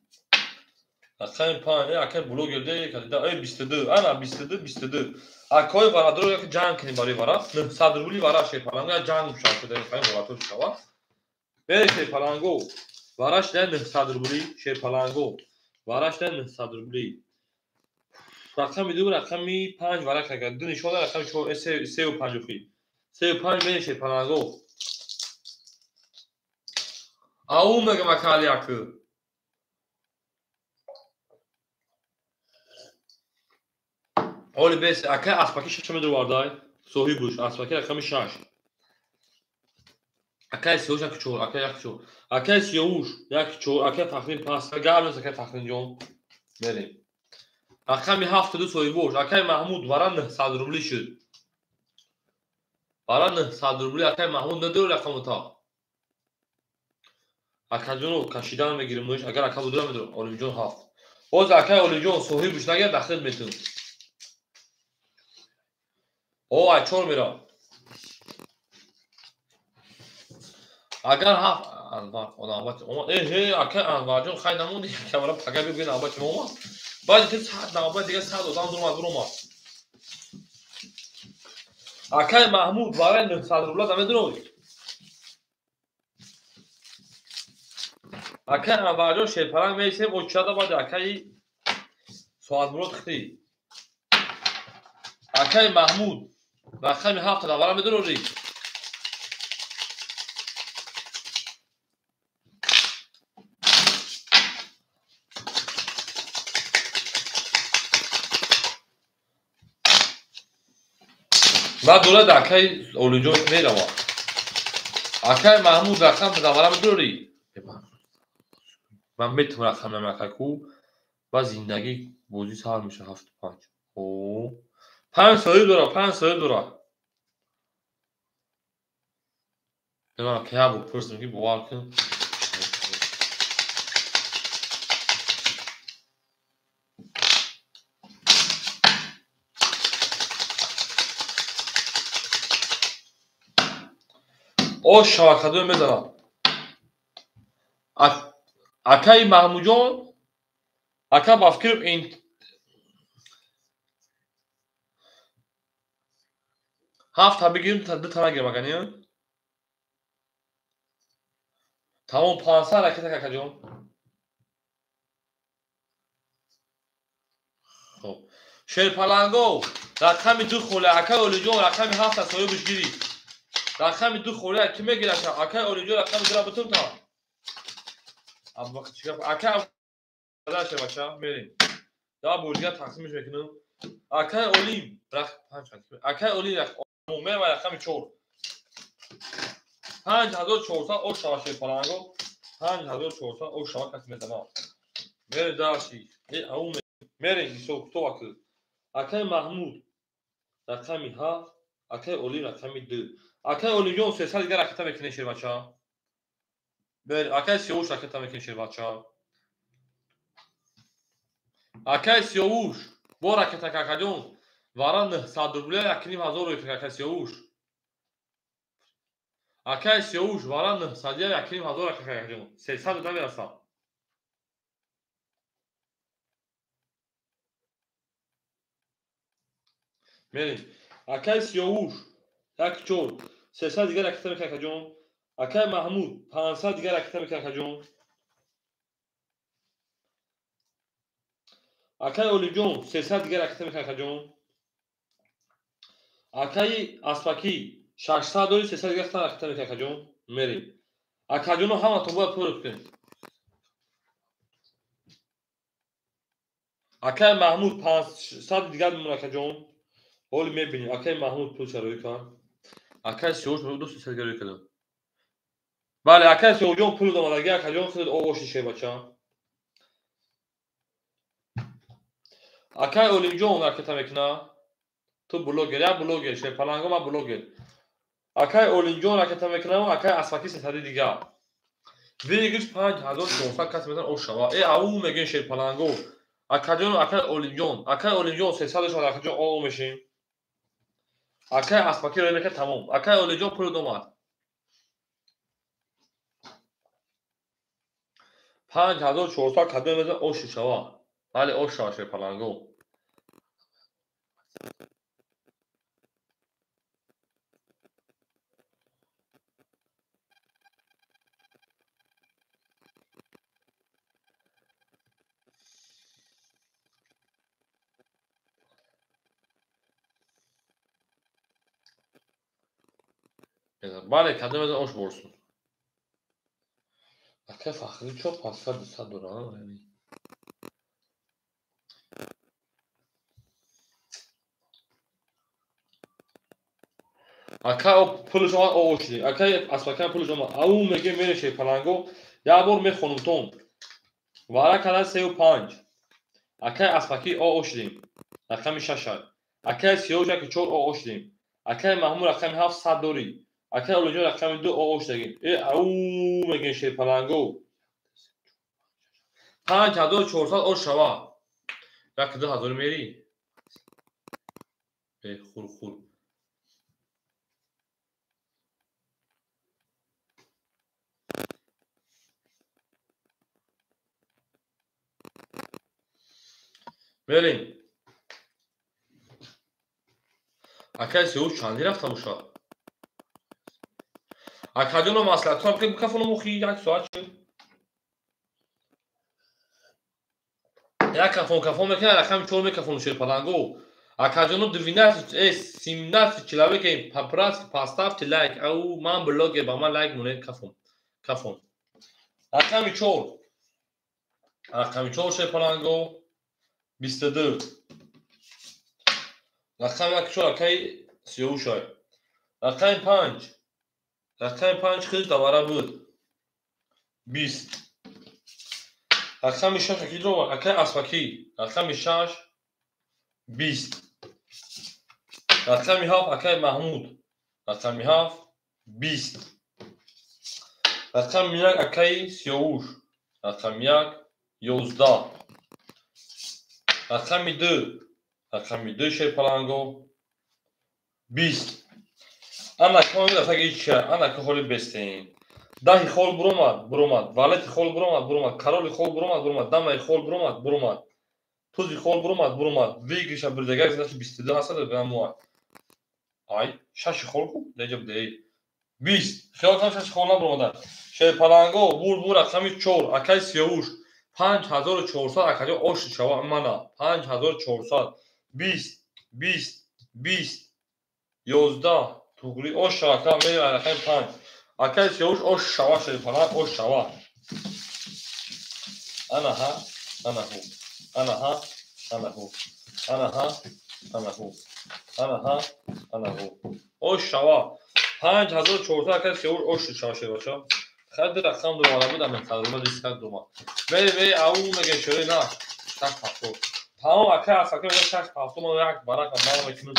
Рақами 5 акай блогер де 22. Ана 22 22. Акои варадро як ҷанг кунем барои вара. 900 рубли вара шерпаланго ҷанг мушавад шуда ин қайм варатор шавад. Бере шерпаланго. Вара шуда 900 рубли шерпаланго. Вара шуда 900 рубли. Рақами 2 рақами 5 вара кага. Ду нишона рақами 4 3 ва 5 охи. 3 ва 5 бере шерпаланго. Ау мегам акали як. Оли бес, акай Аспаки 6 медровардай. Соҳибуш, Аспаки рақами 6. Акай Сиёвуш 1 4, акай 1 4. Акай Сиёвуш 1 4, акай Фахриддин пас. Гармес акай Фахриддинҷон. Мерем. Рақами 7 2 соҳибуш, акай Маҳмуд вара 900 рубли шуд. Вара 900 рубли акай Маҳмуд надор рақаму та. Акаҷоно кашидан мегирем, агар ака будра медор, Олимҷон 7. Боз акай Олимҷон соҳибуш нагар дахил метун. О, ай 4 мера. Агар 7 Анвар, навбат омад. Акай Анварҷон хай намонди, камера пага бигӯ навбат омад. Баъд ти сад навбат дига сад одам дуромад буромад. Акай Маҳмуд барои 900 рубла намедонӣ. Акай Анварҷон шерпаланг меисем, очада баъд акай Суадмурод хити. Акай Маҳмуд рақами 7 навара медонӣ. Баъд дорад акай Олиҷон меравад. Акай Маҳмуд рақам навара медонӣ. Ман метавонам рақам намакай ку ва зиндагӣ бозӣ сар мешавад 7 5. О 5 соҳиб дорад, 5 соҳиб дорад. Ман ки ҳабу пурсам ки бовар кун. О шабакадо мезанад. Акай Маҳмудҷон, ака ба фикр ин 7 бигирим, 2 та нагирим ака, не? Тамом 500 ракета акаҷон. Хоб. Шерпаланго рақами 2 холе, акай Олиҷон рақами 7 соҳибаш гирифт. Рақами 2 холе ки мегирад акай Олиҷон рақами 2 ра бутун та. Аббақ чӣ гап? Акай Абдаш бача, мерем. Да бурга тақсимш мекунам. Акай Олим рақ 5 акай Олим рақ мерва рақами 4. 5400 о шава шерпаланго. 5400 о шава кас мезанад. Мере даши. Ау мерем исо куто акл. Акай Маҳмуд рақами 7, акай Олим рақами 2. Акай Олимҷон 300 дигар ракета мекунед шербача. Бер, акай Сиёвуш ракета мекунед шербача. Акай Сиёвуш бо ракета какаҷон вара 900 рубля 1500 рубля акай Сиёвуш. Акай Сиёвуш вара 900 1500 какаҷон. 300 намерасад. Мерем. Акай Сиёвуш 1 4 300 дигар ракета мекунад акаҷон. Акай Маҳмуд 500 дигар ракета мекунад акаҷон. Акай Олимҷон 300 дигар ракета мекунад акаҷон. Акаи Аспакӣ 600 дори 300 дигар ракета мекунад акаҷон. Мерем. Акаҷоно ҳаматон бояд пур кунед. Акай Маҳмуд 500 дигар мемонад акаҷон. Ҳоли мебинем. Акай Маҳмуд пул чароӣ кард. Акай Сиёвуш мегӯяд 300 дигар рӯй кардам. Бале, акай Сиёвуҷон пул домадаги акаҷон худат овоши шебача. Акай Олимҷон ракета мекунад. Ту блогер, я блогер, шерпаланго ма блогер. Акай Олимҷон ракета мекунад, акай Аспакӣ 300 дигар. Выигрыш 5400 кас метавон ош шава. Э, ау мегӯем шерпаланго. Акаҷон, акай Олимҷон, акай Олимҷон 300 шава, акаҷон о мешем. Акай Аспакӣ рӯй мекунад тамом. Акай Олимҷон пул домад. 5400 кадом мезан ош шава. Бале, ош шава шерпаланго. Бале, кадом мезан ош борсун. Акай Фахрӣ чо 500 200 дорад? Акай пулш омад о шудем. Акай Аспакан пулш омад. Ау мегӯем мерем шерпаланго. Як бор мехонум тон. Вара кардани 3 5. Акай Аспакӣ о шудем. Рақами 6. Акай Сиёвуш 1 4 о шудем. Акай Маҳмуд рақами 7 100 дорӣ. Акай Олимҷон рақами 2 о шудагем. Э, ау мегӯем шерпаланго. 5400 ош шава. 1 2000 мерӣ. Э, хур хур. Мерем. Акай Сиёвуш чандӣ рафта бошад? Акаҷоно маслиҳатҳоам ки бикафонам охи як соат шуд. Як кафон кафон мекунад, рақами 4 мекафону шерпаланго. Акаҷоно 12 17 человека по-братски поставьте лайк. Ау ман блогер, ба ман лайк монед кафон. Кафон. Рақами 4. Рақами 4 шерпаланго 22. Рақами 1 4 акаи Сиёвушай. Рақами 5. Рақами 5 хел давара буд. 20. Рақами 6 акидро акаи Аспакӣ. Рақами 6 20. Рақами 7 акаи Маҳмуд. Рақами 7 20. Рақами 1 акаи Сиёвуш. Рақами 1 11. Рақами 2. Рақами 2 шерпаланго 20. Ана кама дафъа ича, ана ки ҳоли бестем. Даҳи хол буромад, буромад, валети хол буромад, буромад, кароли хол буромад, буромад, дамаи хол буромад, буромад. Тузи хол буромад, буромад. Выигрыша бурдагак значит 22 ҳастад ва Ай, шаши хол ку, деҷа буде. 20. Хиёл кунам шаши хол набуромада. Шерпаланго бур бур рақами 4, акаи Сиёвуш 5400 акаҷо ош шава мана 5400 20 20 20 11 туғри ош шава ака мерем рақами 5. Акаи Сиёвуш ош шава шерпаланг ош шава. Ана ҳа, ана ҳу. Ана ҳа, ана ҳу. Ана ҳа, ана ҳу. Ана ҳа, ана ҳу. Ош шава. 5400 акаи Сиёвуш ош шава шербача. Хайр рақам дуромада буд, ами тақрибан 200 дуромад. Мерем, мерем, ау мегӯем шӯрӣ на. 6 70. Тамом акаи Аспакӣ мегӯяд 6 70 ман як барака ман мекунам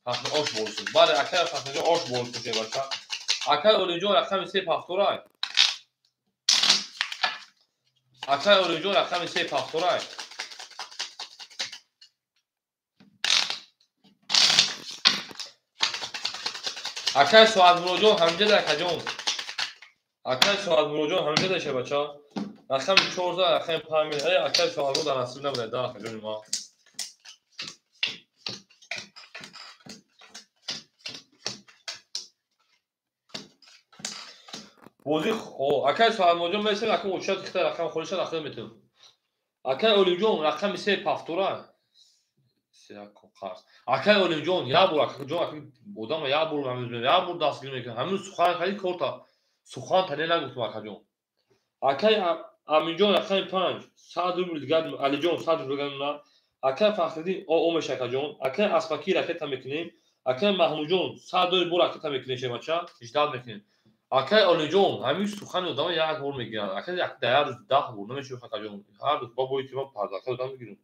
Фахри ош борсун. Бале, акаи Фахриҷон ош борсун шербача. Акаи Олимҷон рақами 3 70 ай. Акаи Олимҷон рақами 3 70 ай. Акаи Соатмуроҷон ҳамҷада акаҷон. Акаи Соатмуроҷон ҳамҷада шебача. Рақами 14 рақами 5 эй акаи Соатмурод дар насиб набуда да акаҷони ма. Бозӣ акай Соатмоҷон месем, акам очат хита рақам холиша рақам метавон. Акай Олимҷон рақами се пафтора. Қарз. Акай Олимҷон як бор акаҷон акай одам як бор як бор дастгирӣ мекунад. Ҳамин сухан кардӣ корта сухан тане нагуфтам акаҷон. Акай Аминҷон рақами 5 100 рубл дигар Алиҷон 100 рубл дигар на. Акай Фахриддин омеш акаҷон. Акай Аспакӣ ракета мекунем. Акай Маҳмудҷон 100 доллар бо ракета мекунем шебача. Ждал мекунем. Акай Олиҷон ҳамин сухани одама як бор мегиранд. Акай як дар як рӯз 10 бор намешавад акаҷон. Ҳар рӯз ба бои тима пардака одам мегирем.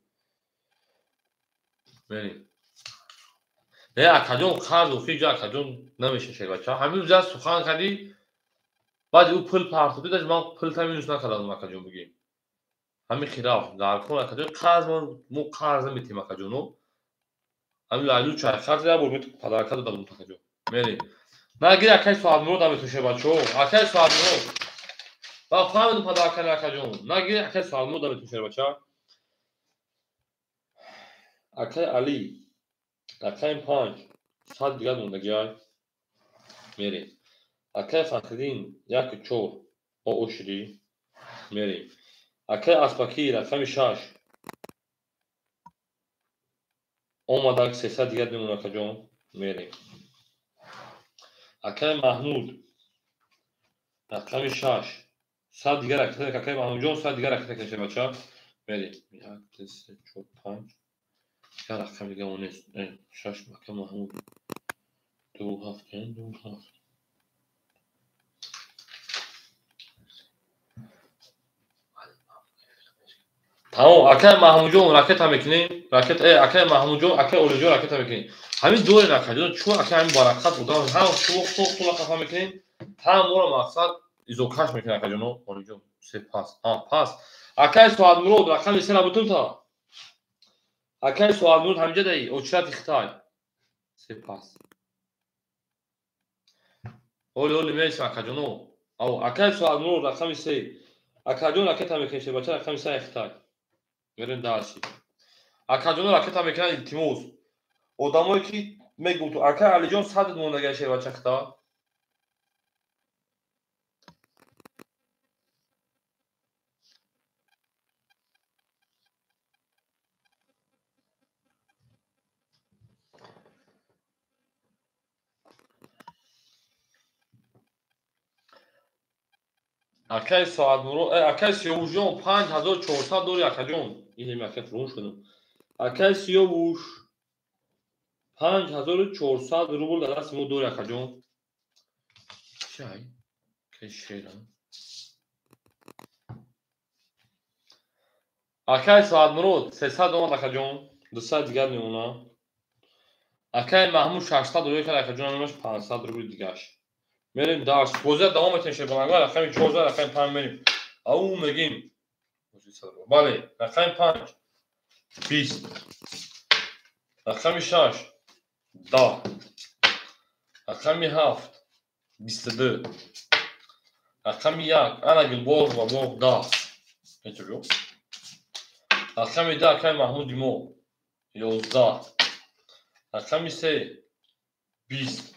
Мерем. Не акаҷон қарз охи ҷо акаҷон намешавад шебача. Ҳамин рӯз як сухан кардӣ, баъди ӯ пул партофтӣ, даже ман пул та минус накардам акаҷон бигем. Ҳамин хилоф дар кор акаҷон қарз мо қарз наметиҳем акаҷоно. Ҳамин лайлу чай қарз як бор падарака додам акаҷон. Мерем. Нагир акай Соатмурод наметавон шебачо. Акай Соатмурод. Ба фаҳмидум падарака акаҷон. Нагир акай Соатмурод наметавон шебача. Акай Али. Рақами 5 100 дигар мондагиай. Мерем. Акай Фахриддин 1-4 ошиди. Мерем. Акай Аспакӣ рақами 6 омадак 300 дигар мемонад акаҷон. Мерем. Акай Маҳмуд рақами 6 100 дигар ракета акай Маҳмудҷон 100 дигар ракета кашед бача. Мерем. 1 2 3 4 5 дигар рақами дигар мо нест. 6 акай Маҳмуд 2 7 2 7. Тамом, акай Маҳмудҷон ракета мекунем. Ракета акай Маҳмудҷон, акай Олиҷон ракета мекунем. Ҳамин дорем акаҷон, чун акай ҳамин баракат одам ҳам шумо хафа мекунем, ҳам моро мақсад изокаш мекунем акаҷоно. Олиҷон се пас. Ҳа, пас. Акай Соатмурод рақами 3 набутум та. Акай Соатмурод ҳаминҷа даи, очрати Хитай. Се пас. Оли оли мересем акаҷоно. Ав, акай Соатмурод рақами 3. Акаҷон ракета мекунем, бача рақами 3 Хитай. Мерем дарси. Акаҷоно ракета мекунанд илтимос. Одамое ки мегӯту акай Алиҷон 100 мондагиа шебача хита. Акай Соатмурод, акай Сиёвушҷон 5400 дори акаҷон. Ин акай фурӯш шудам. Акай Сиёвуш 5400 рубл дар дасти мо дори акаҷон. Чай? Кай шера. Акай Соатмурод 300 омад акаҷон, 200 дигар мемонад. Акай Маҳмуд 600 рубл кард акаҷон, намаш 500 рубл дигаш. Мерем дарс. Бозия давом метавонем шебалангар, рақами 14, рақами 5 мерем. Ау мегим. Бале, рақами 5 20. Рақами 6 10. Рақами 7 22. Рақами 1 ана Гулбоғ ва боғ 10. Нечо? Рақами 2 акай Маҳмуди мо 11. Рақами 3 20.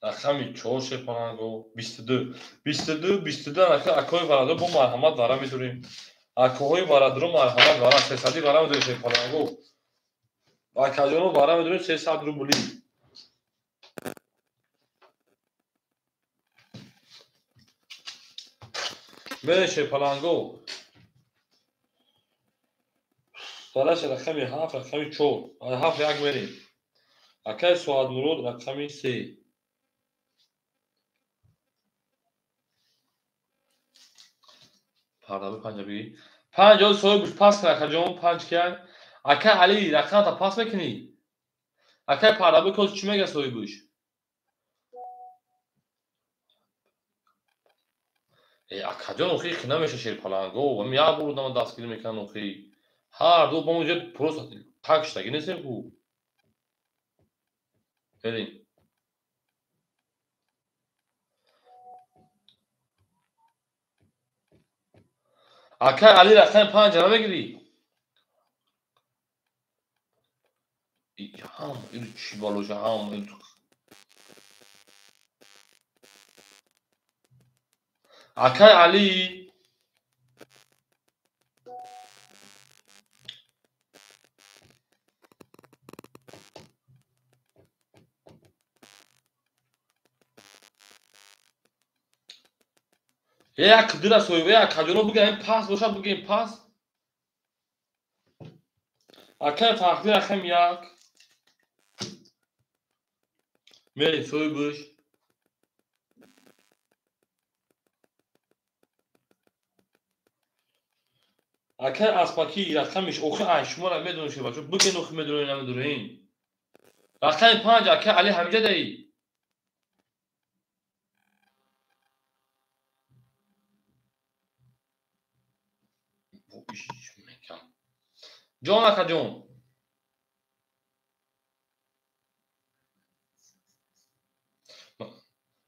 Рақами 4 шепананго 22. 22 22 акои барадро бо марҳамат вара медорем. Акоҳои барадро марҳамат вара 300 вара медорем шепананго. Акаҷоно вара медорем 300 рубли. Мерем шепананго. Бараш рақами 7, рақами 4. 7 1 мерем. Акай Соатмурод рақами 3. Пардаби панҷабӣ. 5 ҷо соҳиб пас кар акаҷон, 5 киян. Акай Али рақамата пас мекунӣ? Акай Пардаби коз чӣ мега соҳибуш? Акаҷон охи хи намеша шерпаланго. Ам як бор одама дастгирӣ мекунанд охи. Ҳар ду ба мо ҷо просто так шудаги нестем ку. Берем. Акай Али рақами 5 намегирӣ? Ҳам ин чӣ балоша ҳам. Акай Али як дура соҳиба як хаҷоно бигӯем пас бошад бигӯем пас. Акай Фахриддин рақами 1 мерем соҳибаш. Акай Аспакӣ рақамиш охи ай шуморо медонем шебачо бигӯен охи медонем намедонем. Рақами 5 акай Али ҳамиҷа даи. Ҷон ака ҷон.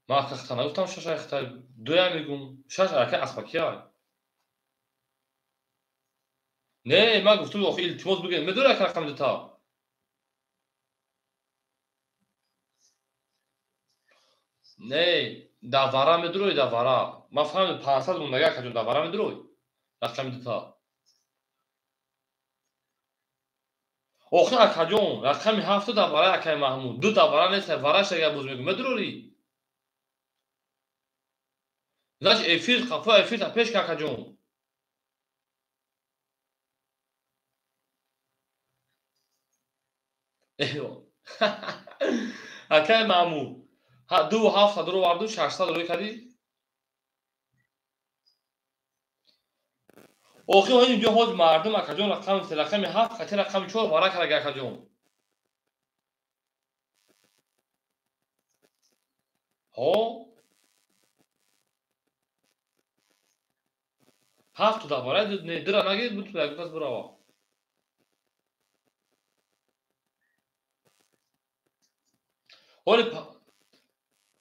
Ман ака хата нагуфтам шаш ай хата дуя мегум. Шаш акай Аспакия. Не, ман гуфтум охи илтимос бигӯед. Медонӣ ака рақами дута? Не, давара медурой давара. Ман фаҳмидам 500 мондага ака ҷон давара медурой. Рақами дута. Охи акаҷон, рақами 7 давара акай Маҳмуд. Ду давара нест, вараш агар боз мегӯм. Медурорӣ? Значит, эфир қафо эфир та пеш ка акаҷон. Акай Маҳмуд, 2 7 дуроварду 600 рӯй кардӣ? Охи инҷо ҳоз мардум акаҷон рақами 3, рақами 7, қати рақами 4 вара карда акаҷон. Ҳо? 7 давара не дира нагир бутун як кас бирава.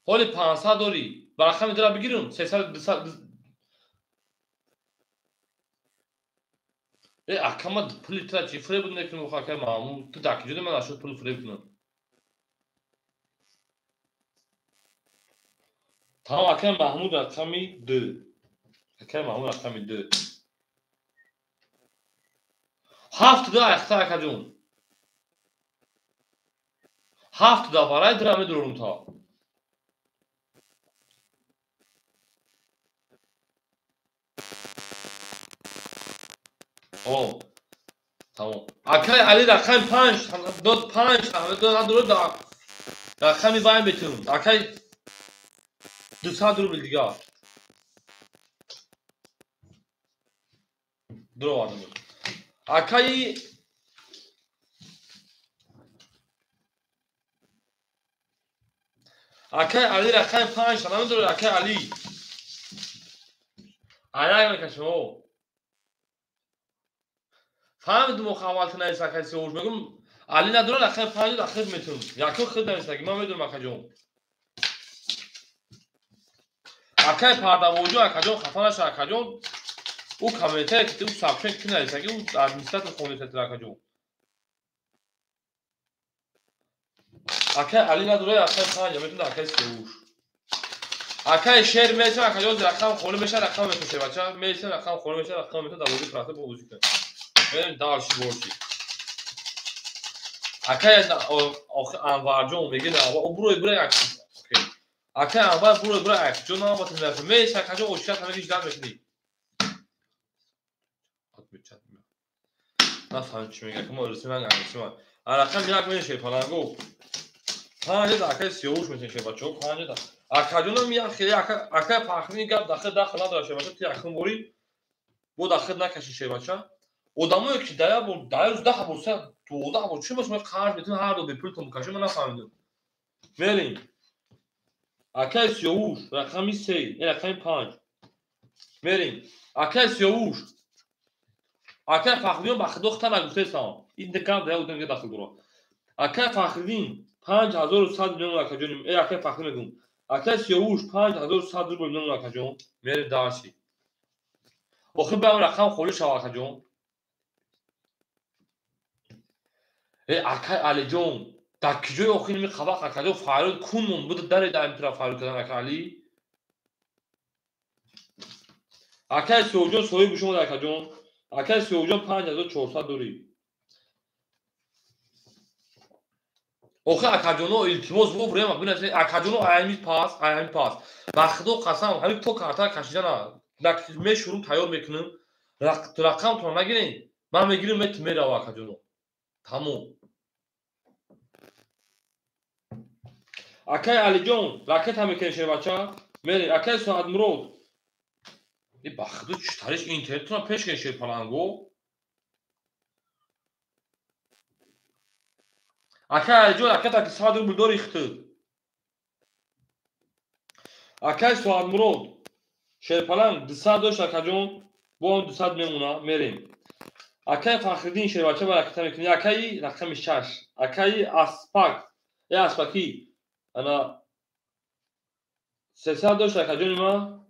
Ҳоли 500 дорӣ. Ба рақами дира бигирам 300 200. Ака ма пули тра чӣ фиреб мекунам охо акай Маҳмуд? Ту дар куҷо ман ашуд пул фиреб кунам? Тамом акай Маҳмуд рақами 2. Акай Маҳмуд рақами 2. 7 ду айхта акаҷон. 7 даварай дира медурорум та. О, тамом. Акай Али рақами 5, дод 5, дод надурод рақами вай метун. Акай 200 рубл дигар. Дуровардам. Акай Али рақами 5, намедурод акай Али. Аяк мекашам, о. Фаҳмидум охи аввал ту навис акай Сиёвуш мегум Али надорад акай 5 ахир метунам. Якум худ нависаги ман медонам акаҷон. Акай Пардавоҷон акаҷон хафа наша акаҷон. Ӯ комментарие ки ту сообщение ки нависаги ӯ администратор хонда акаҷон. Акай Али надорад акай 5 метунам акай Сиёвуш. Акай шер месам акаҷон рақам холӣ мешавад рақам метунам бача. Месам рақам холӣ мешавад рақам метунам дар бозӣ рафта бозӣ кунам. Мерем дальше боши. Акай Анварҷон мегӯ на бурой бурой як. Окей. Акай Анвар бурой бурой як. Ҷон ман батун наф. Меш акаҷон очат ҳамагӣ ждать мекунӣ. Нафаҳмидам чӣ мегӯяд. Мо русӣ ман англисӣ ман. Рақам 1 мешавад палангу. 5 акай Сиёвуш мешавад бачаҳо 5. Акаҷонам як хеле акай Фахриддин гап дахл дахл надорад шебача. Ту якум борӣ бо дахл накаши шебача. Одамое ки дар як бор дар рӯз 10 бор 12 бор чӣ бошад қарз метавон ҳар ду бепултон бикашем ман нафаҳмидам. Мерем. Акай Сиёвуш рақами 3, рақами 5. Мерем. Акай Сиёвуш. Акай Фахриддин ба худо хата нагуфтаестам. Ин гап дар як одам дахл дорад. Акай Фахриддин 5100 миллион акаҷон. Акай Фахриддин мегӯм. Акай Сиёвуш 5100 рубл миллион акаҷон. Мерем дальше. Охир ба рақам холӣ шава акаҷон. Акай Алиҷон, дар куҷои охир ми қабақ акаҷон фарёд кун мон буда даре дар ин тараф фарёд кардан акай Али? Акай Сиёвҷон соҳиби шумо акаҷон. Акай Сиёвҷон 5400 дорӣ. Охе акаҷоно илтимос воврема бинасед акаҷоно аями пас, аями пас. Ба худо қасам ҳамин то карта кашидана мешурум тайёр мекунем. Рақамтон нагирем. Ман мегирим мет мерава акаҷоно. Тамом. Акай Алиҷон ракета мекунем шербача. Мере акай Соатмурод. И ба худо чӣ тариш интернетона пеш кунед шерпаланго. Акай Алиҷон ракета ки 100 рубл дори хитид. Акай Соатмурод шерпаланг 200 дошт акаҷон, бо он 200 мемона, мерем. Акай Фахриддин шербача ба ракета мекунӣ. Акаи рақами 6. Акаи Аспак, э Аспакӣ ана 300 дошт акаҷони ман.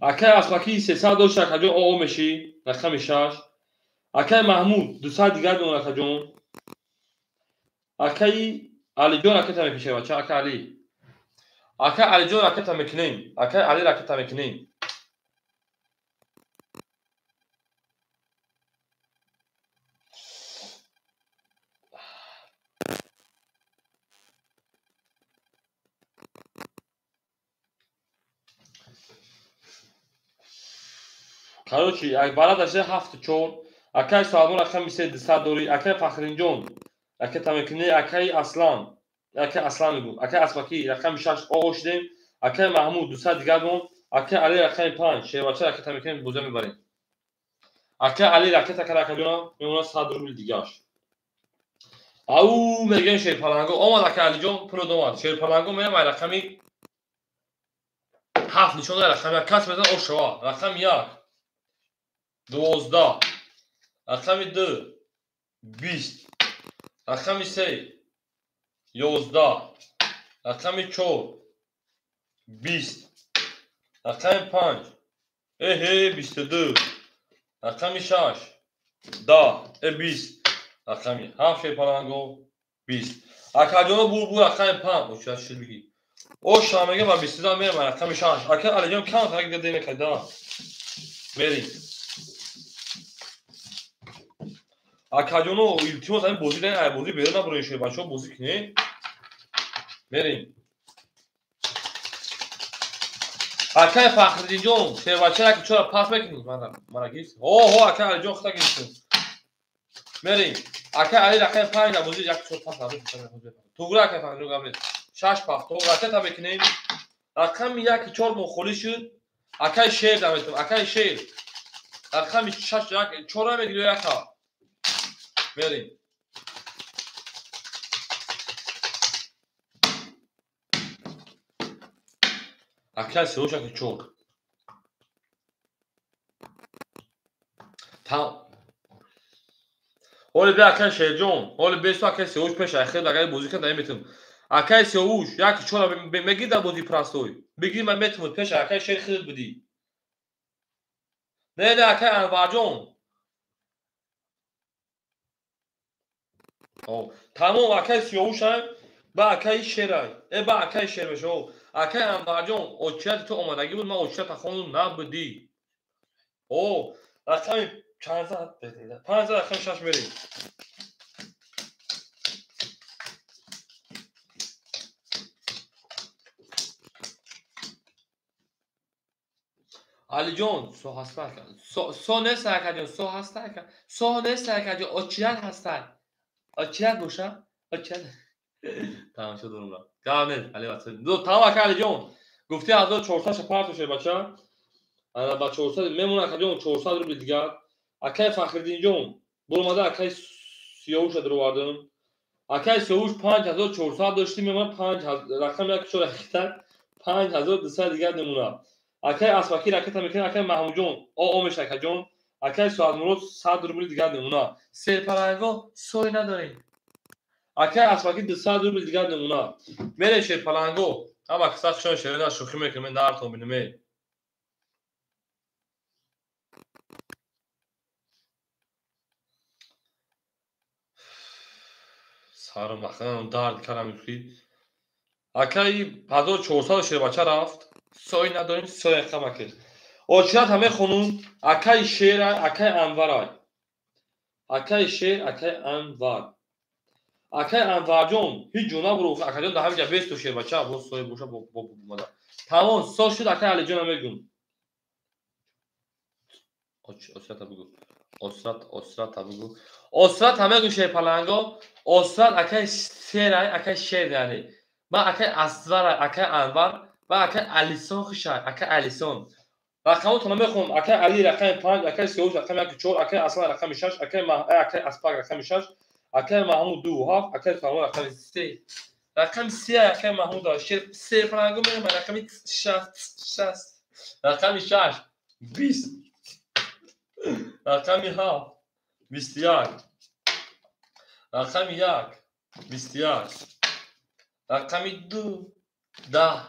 Акай Аспакӣ 300 дошт акаҷон, оо мешӣ рақами 6. Акай Маҳмуд 200 дигар дон акаҷон. Акаи Алиҷон ракета мекунем бача, акай Али. Акай Алиҷон ракета мекунем. Акай Али ракета мекунем. Короче, барад аша 7-4. Акай Соатмурод рақами 3 200 дорӣ. Акай Фахринҷон ракета мекунӣ. Акай Аслан, акай Аслан мегӯм. Акай Аспакӣ рақами 6 оғоз шудем. Акай Маҳмуд 200 дигар дон. Акай Али рақами 5 шербача ракета мекунем, боза мебарем. Акай Али ракета кард акаҷонам, мемонад 100 рубл дигаш. Ау мегӯем шерпаланго омад акай Алиҷон, пулот омад. Шерпаланго меям ай рақами 7 нишон дорад, рақами 1 кас мезанад ош шава. Рақами 1 12, рақами 2 20, рақами 3 11, рақами 4 20, рақами 5 эҳе 22, рақами 6 10 20, рақами 7 шерпаланго 20. Акаҷоно бур рақами 5 оча шил бигӣ. Оша мегӯям ба 22 мерам рақами 6. Ака Алиҷон кам тарак дига демекарда. Мерем. Акаҷоно илтимос ҳамин бозӣ дар ай бозӣ берун набуред шербачаҳо бозӣ кунед. Мерем. Акай Фахриддинҷон шербача яки чора пас мекунӣ? Мана гирифт. Ҳо акай Алиҷон хата гирифт. Мерем. Акай Али рақами 5 дар бозӣ як чор пас набуд. Туғра акай Фахриддинҷон гап нест. 6 пафто ракета мекунем. Рақами 1 4 мо холӣ шуд. Акай Шер даметам. Акай Шер. Рақами 6 1 4 мегирӣ яка. Мерем. Акай Сиёвуш яки 4. Ҳоли бе акай Шерҷон, ҳоли бесу акай Сиёвуш пеш айхел агар бозӣ кунад наметавонам. Акай Сиёвуш яки 4 мегирӣ дар бозии простой. Бигирӣ ман метавонам пеш акай Шер хеле будӣ. Не, не акай Анварҷон. Тамом акай Сиёвушай ба акай Шерай. Э ба акай Шер мешав. Акай Анварҷон очияти ту омадагӣ буд, ман очията хондум набудӣ. О, рақами чанд зад? 5 зад рақами 6 мерем. Алиҷон со ҳаста ака. Со нест акаҷон, со ҳаста ака. Со нест акаҷон, очият ҳаста. Очият боша? Очият. Тамом шуд дурум. Гап нест, Али бача. Тамом ака Алиҷон. Гуфти 1400 ша парту шед бача. Ана ба 400 мемона акаҷон 400 рубл дигар. Акай Фахриддинҷон буромада акай Сиёвуша дуровардам. Акай Сиёвуш 5400 дошти мемона 5 рақами 1 4 хита 5200 дигар мемона. Акай Аспакӣ ракета мекунад, акай Маҳмудҷон о меша акаҷон. Акай Соатмурод 100 рубл дигар мемона. Серпаланго сой надорем. Акай Аспакӣ 200 рубл дигар мемона. Мерем шерпаланго. Ҳама каса хушон шерина шӯхӣ мекунем, нартон бинем. Сарам ахам дард кардам ки. Акаи 1400 шербача рафт. Сой надорим, сой қамаке. Очрат ҳаме хонум, акаи шера, акаи Анварай. Акаи шер, акаи Анвар. Акаи Анварҷон, ҳеҷ ҷо набуру, акаҷон дар ҳамин ҷа бесту шербача, бо сой боша, бо бомада. Тамом, со шуд, акаи Алиҷона мегум. Осрата бугу. Осрат, осрата бугу. Осрат ҳаме гум шерпаланго. Осрат акаи шерай, акаи шер яъне. Ба акаи Асварай, акаи Анвар, ба акаи Алисон хушай, акаи Алисон. Рақамотонро мехонам. Акаи Али рақами 5, акаи Сиёвуш рақами 1 4, акаи Аслан рақами 6, акаи Аспак рақами 6, акаи Маҳмуд 2 7, акаи Фармон рақами 3. Рақами 3 акаи Маҳмуд шер серпаланго мерам рақами 6 6. Рақами 6 20. Рақами 7 21. Рақами 1 21. Рақами 2 10.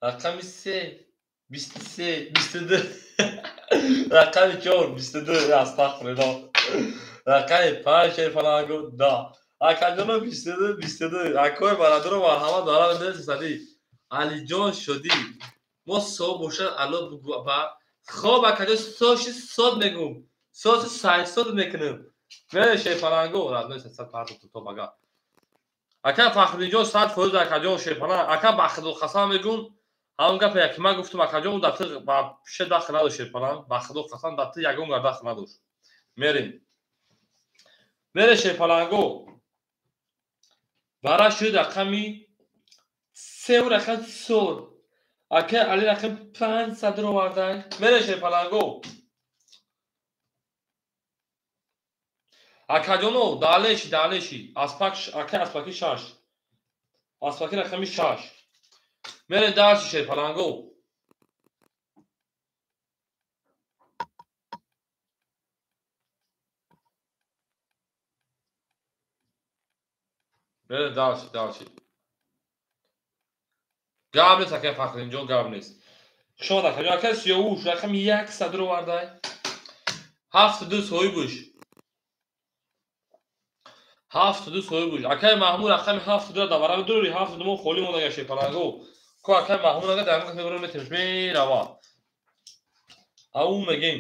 Рақами 3 23, 22. Рақами 4 22. Астағфируллоҳ. Рақами 5 шерпаланго 10. Акаҷоно 22 22. Акои бародаро марҳамат дорам дӯстади. Алиҷон шудӣ. Мо со бошад ало бугу ба. Хоб акаҷон соши сод мегум. Соси сайсод мекунем. Мере шерпаланго родной сесад парту то бага. Ака Фахриддинҷон 100% акаҷон шерпаланг. Ака Бахтидул Хасан мегум. Ҳамон гапе ки ман гуфтам акаҷон дар ту ба пише дахл надошт шерпаланг. Ба худо қасам дар ту ягон гар дахл надошт. Мерем. Мере шерпаланго. Бара шуд рақами 3 рақами 4. Ака Али рақами 500 ро овардай. Мере шерпаланго. Акаҷоно далеши далеши. Аспак ака Аспаки 6. Аспаки рақами 6. Мере дарси шерпаланго. Мере дарси дарси. Гап нест акаи Фахриддинҷон, гап нест. Хуш омад акаҷон. Акаи Сиёвуш рақами 100 ро овардай. 72 соҳибуш. 72 соҳибуш. Акаи Маҳмуд рақами 72 ро давара бидурӣ, 72 мо холӣ монда шерпаланго. Ко акаи Маҳмуд ага дар мекас мебарам метемш мерава. Ау мегем.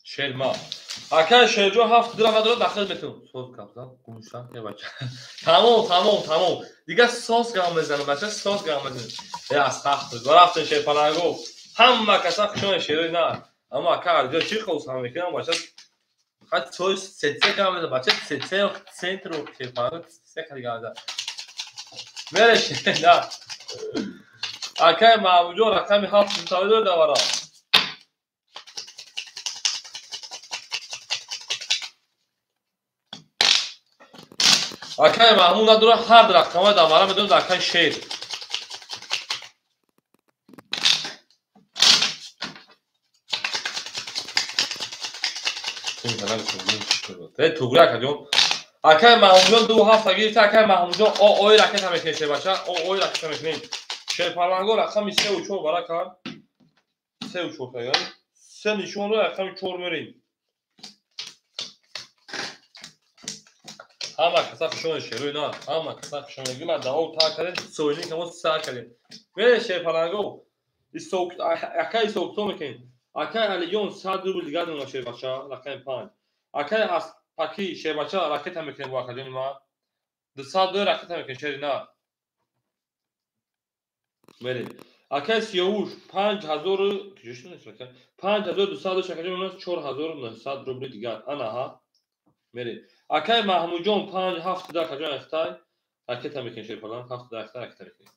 Шерма. Акаи Шерҷон 72 ро надорад, дахил метем. Соз гап зан, гумшан, е бача. Тамом, тамом, тамом. Дигар соз гап мезанам, бача, соз гап мезанам. Е астағфир. Рафтем шерпаланго. Ҳама каса хушон шерои на. Аммо ака Алиҷон чӣ хостам мекунам, бача? Хат соз сетсе гап мезанам, бача, сетсе центру шерпаланго се қади гап мезанам. Мере шерна. Акаи Маҳмудҷон рақами 7 таваллуд давара. Акаи Маҳмуд надора ҳар рақама давара медонад акаи Шер. Туғри акаҷон. Акаи Маҳмудҷон 2 7 гирифта. Акаи Маҳмудҷон о ой ракета мекунем шербача. О ой ракета мекунем. Шерпаланго рақами 3 ва 4 бара кард. 3 ва 4 кардем. 3 нишонро рақами 4 мерем. Ҳама каса хушон шерои на. Ҳама каса хушон. Мегӯм ман давом та кардем, соини камо сар кардем. Мере шерпаланго. Акаи ҳисобкитоб мекунем. Акаи Алиҷон 100 рубл дигар дона шербача, рақами 5. Акаи Аспаки шербача ракета мекунем бо акаҷони ман. 202 ракета мекунем шери на. Мерем. Акаи Сиёвуш 5000 куҷо шуд рака? 5200 акаҷони ман 4900 рубли дигар. Ана ҳа. Мерем. Акаи Маҳмудҷон 5 7 акаҷон ахтай ракета мекунем шерпаланг, 7 ахтай ракета мекунем.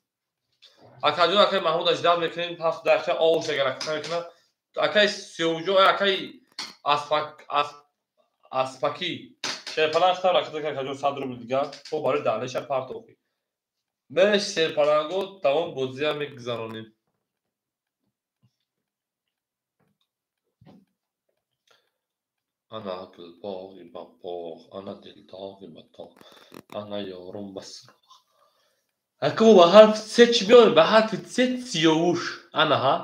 Акаҷон акаи Маҳмуд аждад мекунем, 7 ахтай овуш агар ракета мекунад. Акаи Сиёвуҷон, акаи Аспак Аспаки шерпаланг хитам ракета мекунем акаҷон 100 рубл дигар. Хоб барои далеша партохи. Мере шерпаланго давом бозия мегузаронем. Ана гулбоғи ба боғ, ана дилдоғи ба тоғ, ана ёрум ба суроғ. Ака мо ба ҳарфи С чӣ биёрем? Ба ҳарфи С Сиёвуш. Ана ҳа.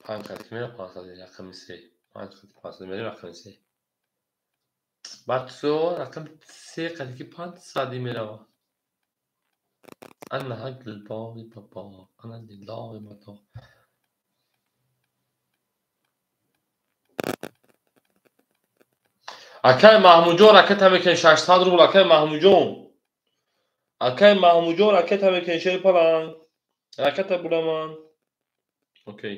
5 қад ки мера 500 рақами 3. 5 қати 500 мерем рақами 3. Баъд со рақами 3 қати ки 500 мерава. Ана ҳак дилбоғи бабо, ана дилоғи бадоғ. Акай Маҳмудҷон ракета мекунед 600 рубл. Акай Маҳмудҷон. Акай Маҳмудҷон ракета мекунед шери паланг. Ракета буламан. Окей.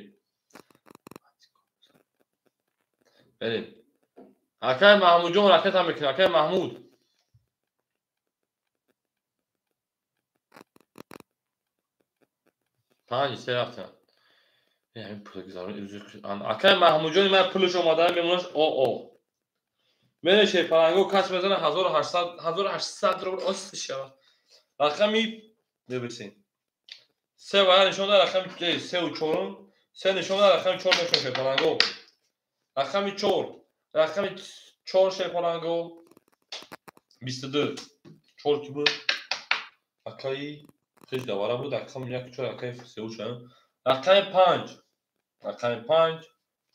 Берем. Акай Маҳмудҷон ракета мекунед. Акай Маҳмуд. Панҷ се рафтан. Ҳамин пул гузарон. Акай Маҳмудҷони ман пулаш омада мемонаш ОО. Мере шерпаланго кас мезана 1800 рубл ост шавад. Рақами мебисем. 3 вара нишон дод рақами 3 ва 4, 3 нишон дод рақами 4 мешавад шерпаланго. Рақами 4, рақами 4 шерпаланго 22. 4 ки буд? Акаи хеш давара буд, рақами 1 4 акаи 3 ва 4. Рақами 5, рақами 5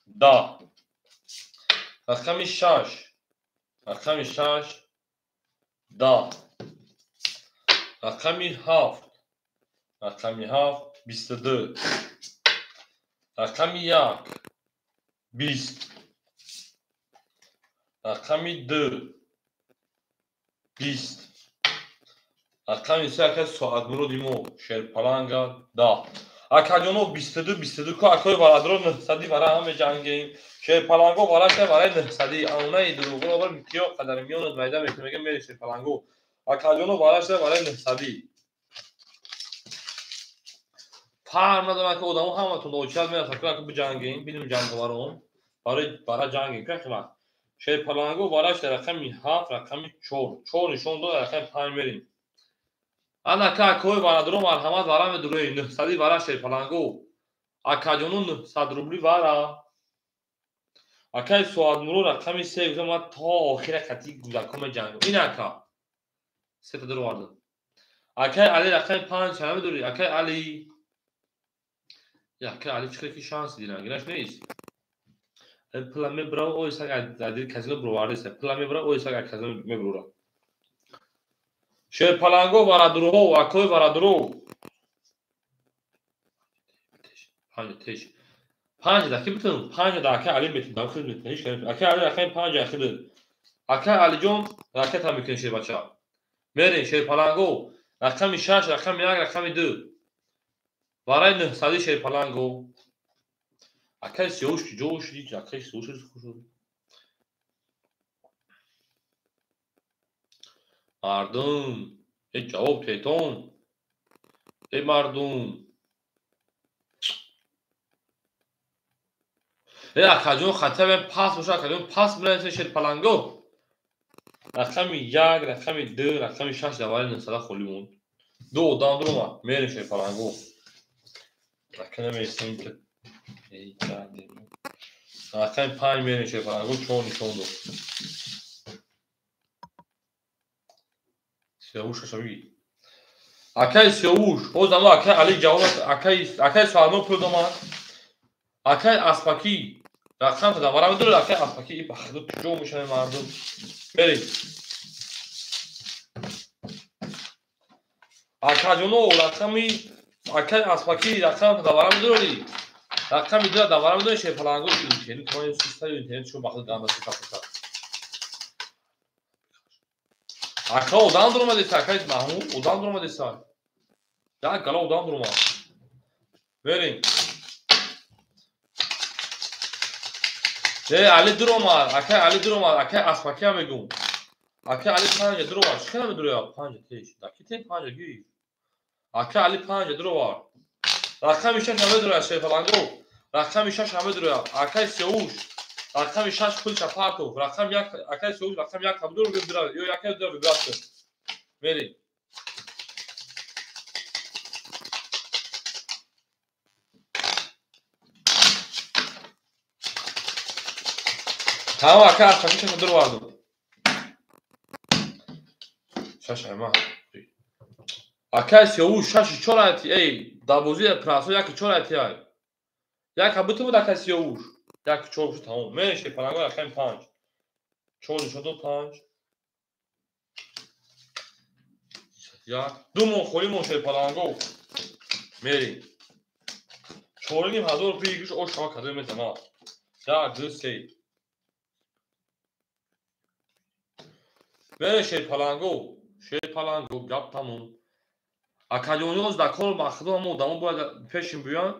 10. Рақами 6, рақами 6 10. Рақами 7, рақами 7 22. Рақами 1 20. Рақами 2 20. Рақами 3 акай Соатмуроди мо шерпаланга 10. Акаҷоно 22 22 ку акои варадро 900 вара ҳаме ҷангем. Шерпаланго вараша вараи 900 аунаи дурӯғро бар митиё қадар миёнат майда мекунем мегем мере шерпаланго. Акаҷоно вараша вараи 900. Фарқ надорад ки одамо ҳаматон очият мерасад ки биҷангем, бинем ҷанговарон. Барои бара ҷангем ки вақт. Шерпаланго вараша рақами 7, рақами 4. 4 нишон дод рақами 5 мерем. Ана ка акои варадро марҳамат вара медурои 900 вара шерпаланго. Акаҷоно 900 рубли вара. Акаи Соатмуро рақами 3 гуфтам ман то охира қати гузакҳо меҷангам. Ин ака. Се та дуровардам. Акаи Али рақами 5 чанд медурӣ? Акаи Али. Я акаи Али чӣ ки шанс дирангинаш нест. Пула мебрав, ой саг аз казино бировардеса. Пула мебрав, ой саг аз казино мебурра. Шерпаланго варадурҳо, акои варадуро. 5 теш. 5 даки битун, 5 да акаи Али метун, дам хид метун, ҳеч кас метун. Акаи Али рақами 5 ахид. Акаи Алиҷон ракета мекунед шербача. Мерем шерпаланго, рақами 6, рақами 1, рақами 2. Вараи 900 шерпаланго. Акаи Сиёвуш ки ҷо шуди, акаи Сиёвуш хушуд. Мардум, э ҷавоб тетон. Э мардум. Э акаҷон хатя пас боша, акаҷон пас бинависед шерпаланго. Рақами 1, рақами 2, рақами 6 давари 900 холӣ монд. Ду одам дуромад, мерем шерпаланго. Ака намересем ки эй кардем. Рақами 5 мерем шерпаланго, 4 нишон дод. Сиёвуш шашави. Акаи Сиёвуш, ҳоз ама акаи Али ҷавоб, акаи Соатмур пул домад. Акаи Аспакӣ рақам додам. Вара медонед акаи Аспакӣ и бахду куҷо мешавад мардум. Мерем. Акаҷоно рақами акаи Аспакӣ рақам додам. Вара медонед? Рақами 2 додам. Вара медонед шерпаланго интернет мо система интернет шо бахду ганда сифат. Ака одам дуромадеса, акаи Маҳмуд одам дуромадеса. Як гала одам дуромад. Мерем. Э Али дуромад, акаи Али дуромад, акаи Аспакӣ ҳам мегӯм. Акаи Али 5 дуромад. Чӣ хела медуроя? 5 теш. Даки те 5 гир. Акаи Али 5 дуровард. Рақами 6 ҳам медуроя шерпаланго. Рақами 6 ҳам медуроя. Акаи Сиёвуш рақами 6 пулша партов. Рақами 1 акаи Сиёвуш рақами 1 ҳам дур дура. Ё акаи дура вибратсия. Мерем. Тамом ака Аспакӣ 6 дуровардум. 6 ама. Акаи Сиёвуш 6 4 ати. Эй, дар бозии прасо 1 4 ати ай. Як ҳаб битун буд акаи Сиёвуш. Як чор шуд тамом. Мерем шерпаланго рақами 5. 4 нишон дод 5. Як ду мон холӣ мон шерпаланго. Мерем. 4,5 ҳазор пигиш ош шава кадо мезана. 1 2 3. Мерем шерпаланго. Шерпаланго гап тамом. Акаҷонёз дар кор ба худо ҳамо одамо бояд пешим биёянд,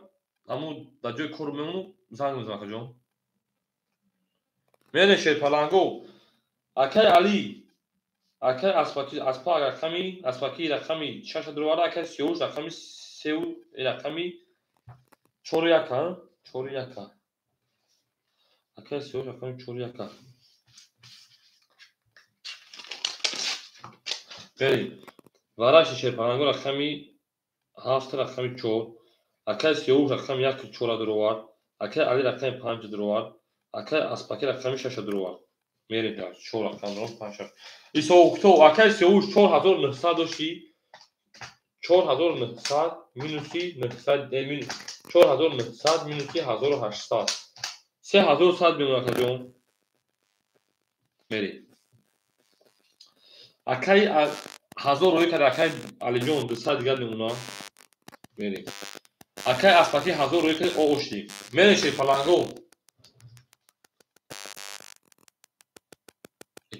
ҳамо дар ҷои кор мемону занг мезанам акаҷон. Мерем шерпаланго. Акай Али, акай Аспаки, Аспак рақами, Аспаки рақами 6 дуроварда, акай Сиёвуш рақами 3 рақами 4 1, 4 1. Акай Сиёвуш рақами 4 1. Мерем. Вараши шерпаланго рақами 7 рақами 4. Акай Сиёвуш рақами 1 4 дуровард. Акай Али рақами 5 дуровард. Акай Аспаки рақами 6 дуровард. Мерем дар 4 рақам дорам 5 6. Исоқто акай Сиёвуш 4900 дошти. 4900 минуси 900 минус 4900 минуси 1800. 3100 мемонад акаҷон. Мерем. Акай 1000 рӯй кард акай Алиҷон 200 дигар мемонад. Мерем. Акай Аспаки 1000 рӯй кард оошти. Мерем шерпаланго.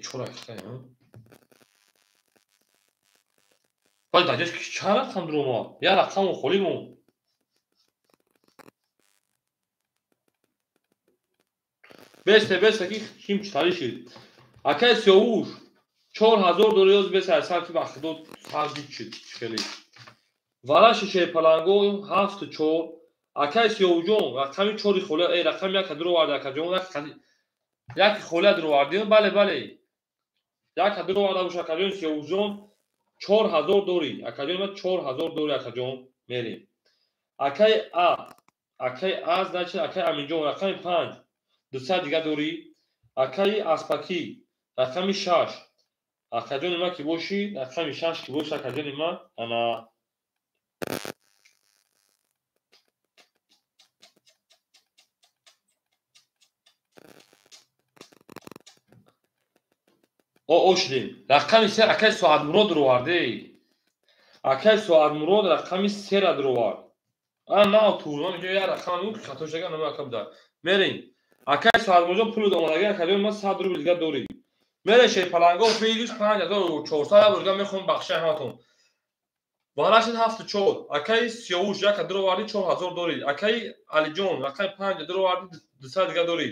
Чор акай, баъд дар ҷош чанд рақам дуромад? Як рақаму холӣ мон. Бесе, бесе ки ким читарӣ шид. Акай Сиёвуш 4000 дори ёз бесе ай ки ба худо сарзид шид хеле. Вараши шерпаланго 7 4. Акай Сиёвуҷон рақами 4 холӣ, рақами 1 дуровард акаҷон, як холия дуровардӣ. Бале, бале. Як дуроварда бош акаҷон Сиёвуҷон 4000 дори. Акаҷон ман 4000 дори акаҷон. Мерем. Акай А, акай А значит акай Аминҷон рақами 5 200 дигар дорӣ. Акай Аспакӣ рақами 6. Акаҷони ман ки бошӣ, рақами 6 ки бошӣ акаҷони ман ана ошдем. Рақами 3 акай Соатмурод дуровард. Акай Соатмурод рақами 3-ра дуровард. А на тур, ман инҷо як рақам мегӯм ки хато шуда, нама ака буда. Мерем. Акай Соатмуродҷон пули омадагӣ акаҷони ман 100 рубл дигар дорӣ. Мерем шерпаланго пигиш 5400 як бор дигар мехоҳам бахшаи ҳаматон. Варашид 7 4. Акай Сиёвуш як дуровардӣ 4000 дорӣ. Акай Алиҷон рақами 5 дуровардӣ 200 дигар дорӣ.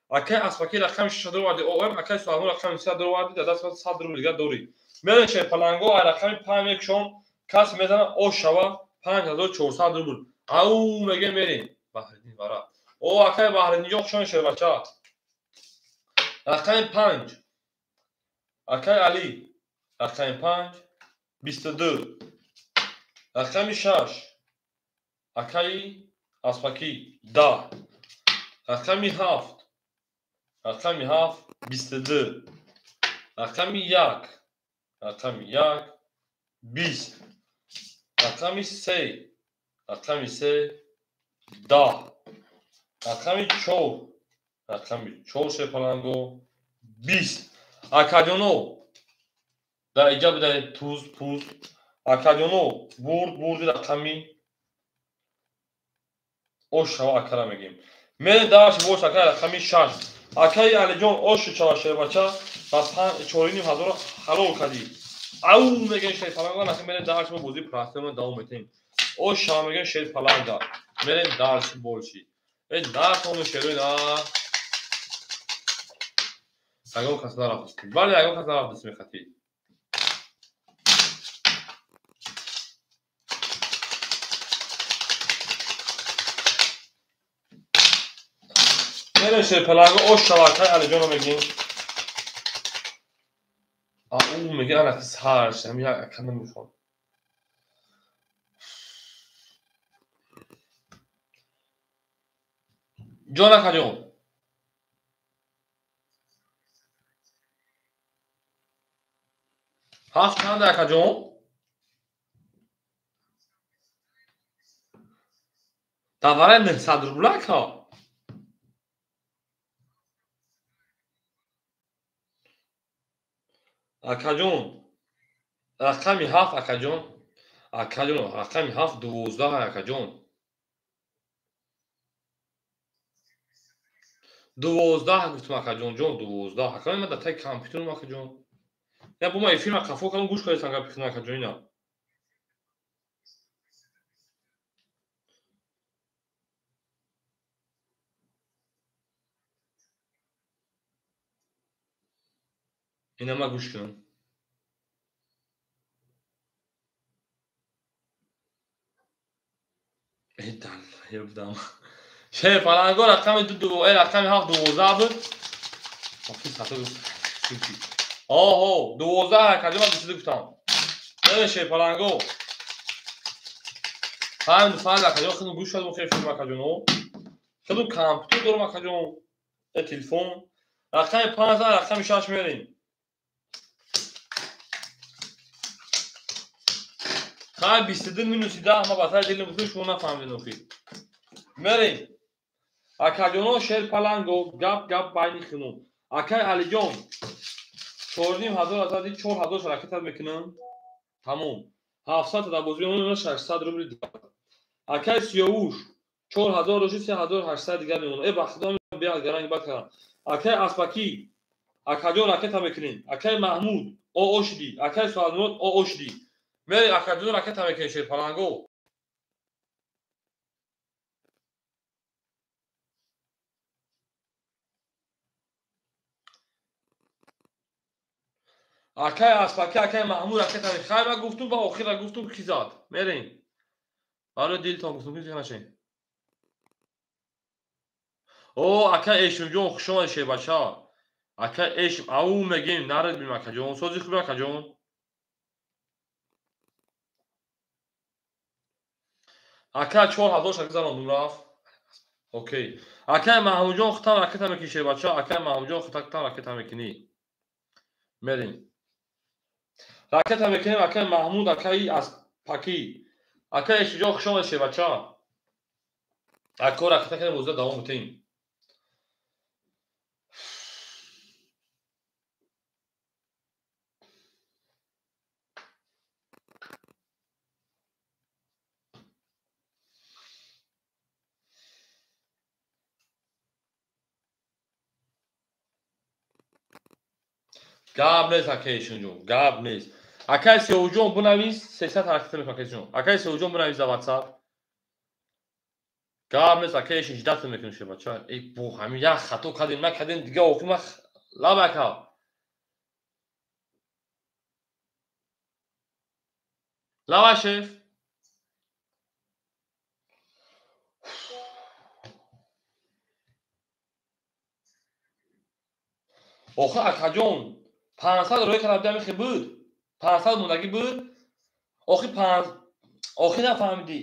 Акай Аспаки рақами 6 дуровардӣ ОМ, акай Соатмурод рақами 3 дуровардӣ дар даст 100 рубл дигар дорӣ. Мерем шерпаланго ай рақами 5 мекушом, кас мезана ош шава 5400 рубл. Ау мегем мерем. Баҳриддин вара. О акай Баҳриддинҷон хушон шербача. Рақами 5. Акай Али рақами 5 22. Рақами 6. Акай Аспаки 10. Рақами 7. Рақами 7 22. Рақами 1. Рақами 1 20. Рақами 3. Рақами 3 10. Рақами 4. Рақами 4 шерпаланго 20. Акаҷоно дар иҷа будаед туз пуз. Акаҷоно бурд бурди рақами ош шава акара мегем. Мерем дарш бош акай рақами 6. Акай Алиҷон ош шава шербача ба 4,5 ҳазор ҳалол кардӣ. Ау мегем шерпаланга наки мерем дарш бо бозии прастема давом метем. Ош шава мегем шерпаланга. Мерем дарш болши. Э натону шерои на. Ягон кас нарафт. Бале, ягон кас нарафт мехатӣ. Мерем шерпаланга ош шава акай Алиҷонро мегем. Ау меге ана сарш, ҳам як ака намехоҳам. Ҷон акаҷон. Ҳафт чанд акаҷон? Дар вараи 900 рубла ака? Акаҷон, рақами 7, акаҷон. Акаҷон, рақами 7 12, акаҷон. 12 гуфтам, акаҷон, ҷон 12. Акаҷон, ман дар таги компютерам, акаҷон. Я бо ма эфирма қафо кардам, гӯш кардам гапи худам, акаҷон, ина. Ина ма гӯш кунам. Эй, шер паланго рақами 2 рақами 7 12 буд. Охи сато суки. Оҳо, 12 акаҷон, ман 22 гуфтам. Не, шер паланго. Фаҳмид, фаҳмид, акаҷон, худам гӯш кардам, хеле филм, акаҷон. Худам компютер дорам, акаҷон. Телефон. Рақами 5, рақами 6 мерем. Хай 22 минус 10 ма ба тари дилим гуфтам, шумо нафаҳмидед охи. Мерем. Акаҷоно, шер паланго, гап гап байни хинум. Акай Алиҷон, 4500 азади 4000 ҳаракатат мекунам. Тамом. 700 да бозӣ мемонам, 600 рубли дигар. Акай Сиёвуш, 4000 дошти, 3800 дигар мемонам. Э, ба худо биёд гаранг бад кардам. Акай Аспакӣ, акаҷон ракета мекунем. Акай Маҳмуд, о ошди. Акай Суалмурод, о ошди. Мери, акаҷон, ракета мекунем, шер паланго. Акай Аспакӣ, акай Маҳмуд ракета. Хай, ман гуфтум, ба охира гуфтум, ки зад. Мерем. Барои дилтон гуфтум, ки нашед. О, акай Эшимҷон, хуш омадед, шербача. Акай Эшим, ау мегем, наред бим, акаҷон. Сози хуби, акаҷон. Ака 4000 ша гузарондум, рафт. Окей. Акай Маҳмудҷон, худтам ракета мекунӣ, шербача. Акай Маҳмудҷон, худтам ракета мекунӣ. Мерем. Ракета мекунем, акай Маҳмуд, акай Аспакӣ. Акай Эшиҷон, хуш омадед, шербача. Ако ракета кардем, бозида давом бутем. Гап нест, акай Эшинҷон, гап нест. Акай Сиёвуҷон, бинавис, 300 ҳараката мекунам, акай Сиёвуҷон. Акай Сиёвуҷон, бинавис дар WhatsApp. Гап нест, акай Эшин, ждать мекунем, шербача. Эй, бо ҳамин як хато кардем, накардем, дига охир ма лаб ака. Лаба шеф. Охир акаҷон, 500 рӯй карда будам, хи буд. 500 мондагӣ буд. Охир панҷ, охир нафаҳмидӣ.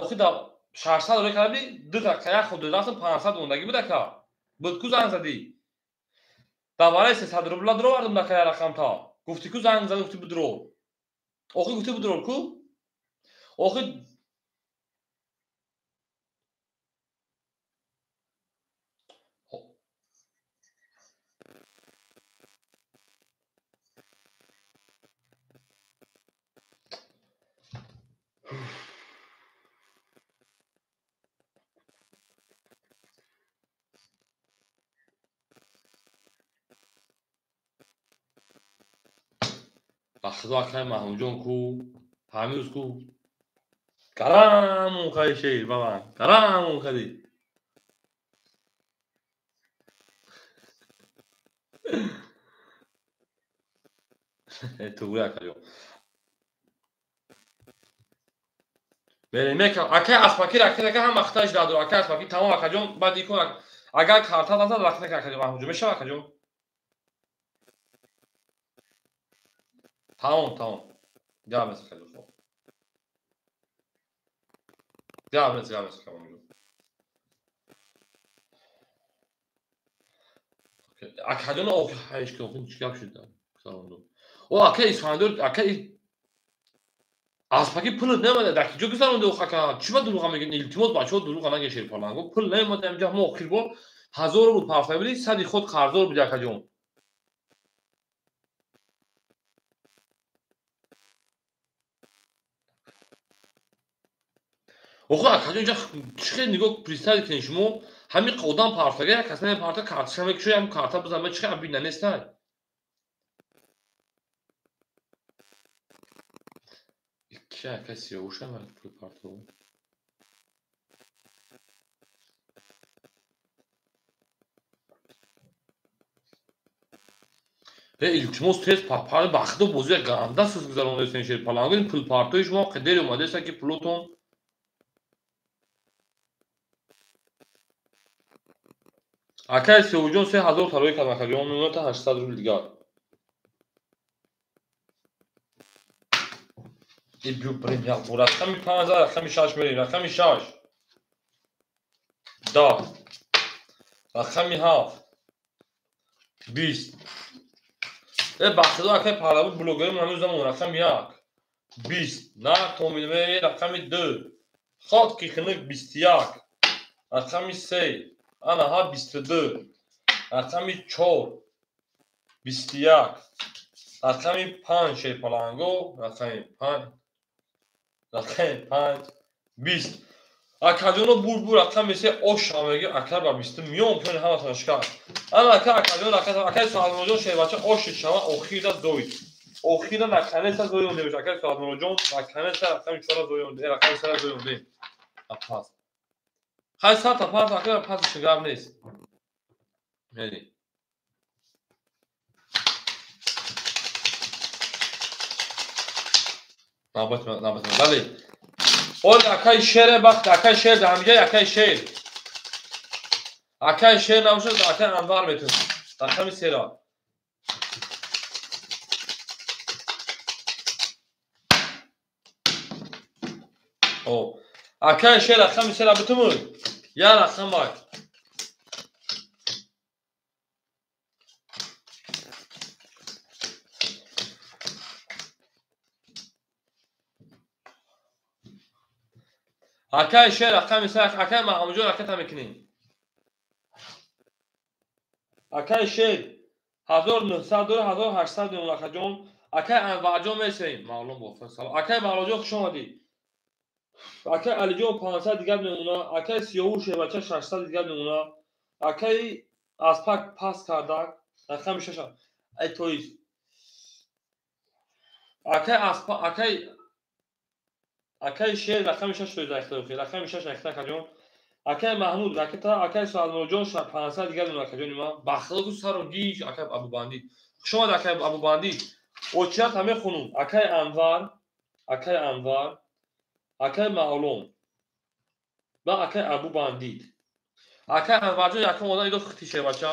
Охир да 600 рӯй карда будӣ, ду рака як худ рафтам, 500 мондагӣ буд, ака. Буд ку занг задӣ. Дар барои 300 рубла даровардам дака як рақамта. Гуфтӣ ку занг задӣ, гуфтӣ бидро. Охир гуфтӣ бидро ку? Охир ба худо, акай Маҳмудҷон ку ҳамин рӯз ку гарамон кади, шер ба ман гарамон кади. Тугӯй, акаҷон. Мерем, мекам. Акай Аспакӣ ракета ка ҳам ахташ дадо. Акай Аспакӣ, тамом, акаҷон, баъд икон агар карта назад ракета ка, акаҷон Маҳмудҷон, мешава, акаҷон? Тамом, тамом. Гап нест, акаҷон, хоб. Гап нест, гап нест, акаҷон. Акаҷон, охи ҳайш ки охи чӣ гап шуд? О, акай Исфандиёр, акай Аспакӣ, пулат намеомада, дар ки ҷо гузаронди ох, ака? Чӣ ба дурӯға мегӯед? Илтимос, бачаҳо, дурӯға нагӯед, шерпаланго. Пул намеомада инҷа, мо охир бор 1000 рубл партофта будӣ, сади худ қарздор буди, акаҷон. Охо акаҷон, инҷа чӣ хел нигоҳ представить кунед шумо, ҳамин одам партага, як кас намепарта, карташа мекушояд, ҳам карта бизан, чӣ хел обидно нестай? Ки ака Сиёвуша ман пул партов? Илтимос, тез пар бахто бозия ганда сӯз гузарондастен шерпаланг, пулпартои шумо дер омадаеста ки пулотон. Акай Сиёвуҷон 3000 тарои кард, акаҷон, минута 800 рубл дигар. Бю брем як бор рақами 5, рақами 6 мерем, рақами 6, 10, рақами 7, 20. Бахтидо акай Паҳлавӣ блогерим ҳанӯз замон, рақами 1, 20, на томилмери, рақами 2, ход ки хинук 21, рақами 3, анаҳа 22, рақами 4, 21, рақами 5 шерпаланго, рақами 5, рақами 5, 20. Акаҷоно бур бур рақами 3 оша меги, ака ба 20 миён пёни ҳаматон шикаст. Ана ака акаҷон, акаи Суҳадмуроҷон шербача оши шава охирда зоид. Охирда наконец-то зои онде боша. Акаи Суҳадмуроҷон наконец-то рақами 4 зои онде, рақами 3 зои онде. Пас. Хай сата пас, ака пас гап нест. Мери. Навбат, навбат. Бале. Оли акаи шере бахт, акаи шер да ҳамиҷа, акаи шер. Акаи шер набошад, акаи Анвар метун. Рақами сера. О, акаи шер рақами сера битумуд. Я рақамак. Акаи шер рақами се, акаи Маҳмудҷон ракета мекунем. Акаи шер 1900 дора, 1800 мемон акаҷон. Акаи Анварҷон месем. Маълум бо салом. Акаи Мавлоҷон хуш омадӣ. Акаи Алиҷон 500 дигар мемона. Акаи Сиёвуш шербача 600 дигар мемона. Акаи Аспак пас кардак рақами 6. Ай тоист. Акаи Аспак, акаи шер рақами 6 тоист рақами, рақами 6 рақами акаҷон. Акаи Маҳмуд ракета, акаи Суҳадмуроҷон 500 дигар мемона акаҷони ман. Бахтиёр сару гич акаи Абубандӣ. Хуш омад акаи Абубандӣ. Очият ҳаме хунум. Акаи Анвар, акаи Анвар, акаи Маълум ва акаи Абубандид. Акаи Анварҷон якум одам идо хити шербача.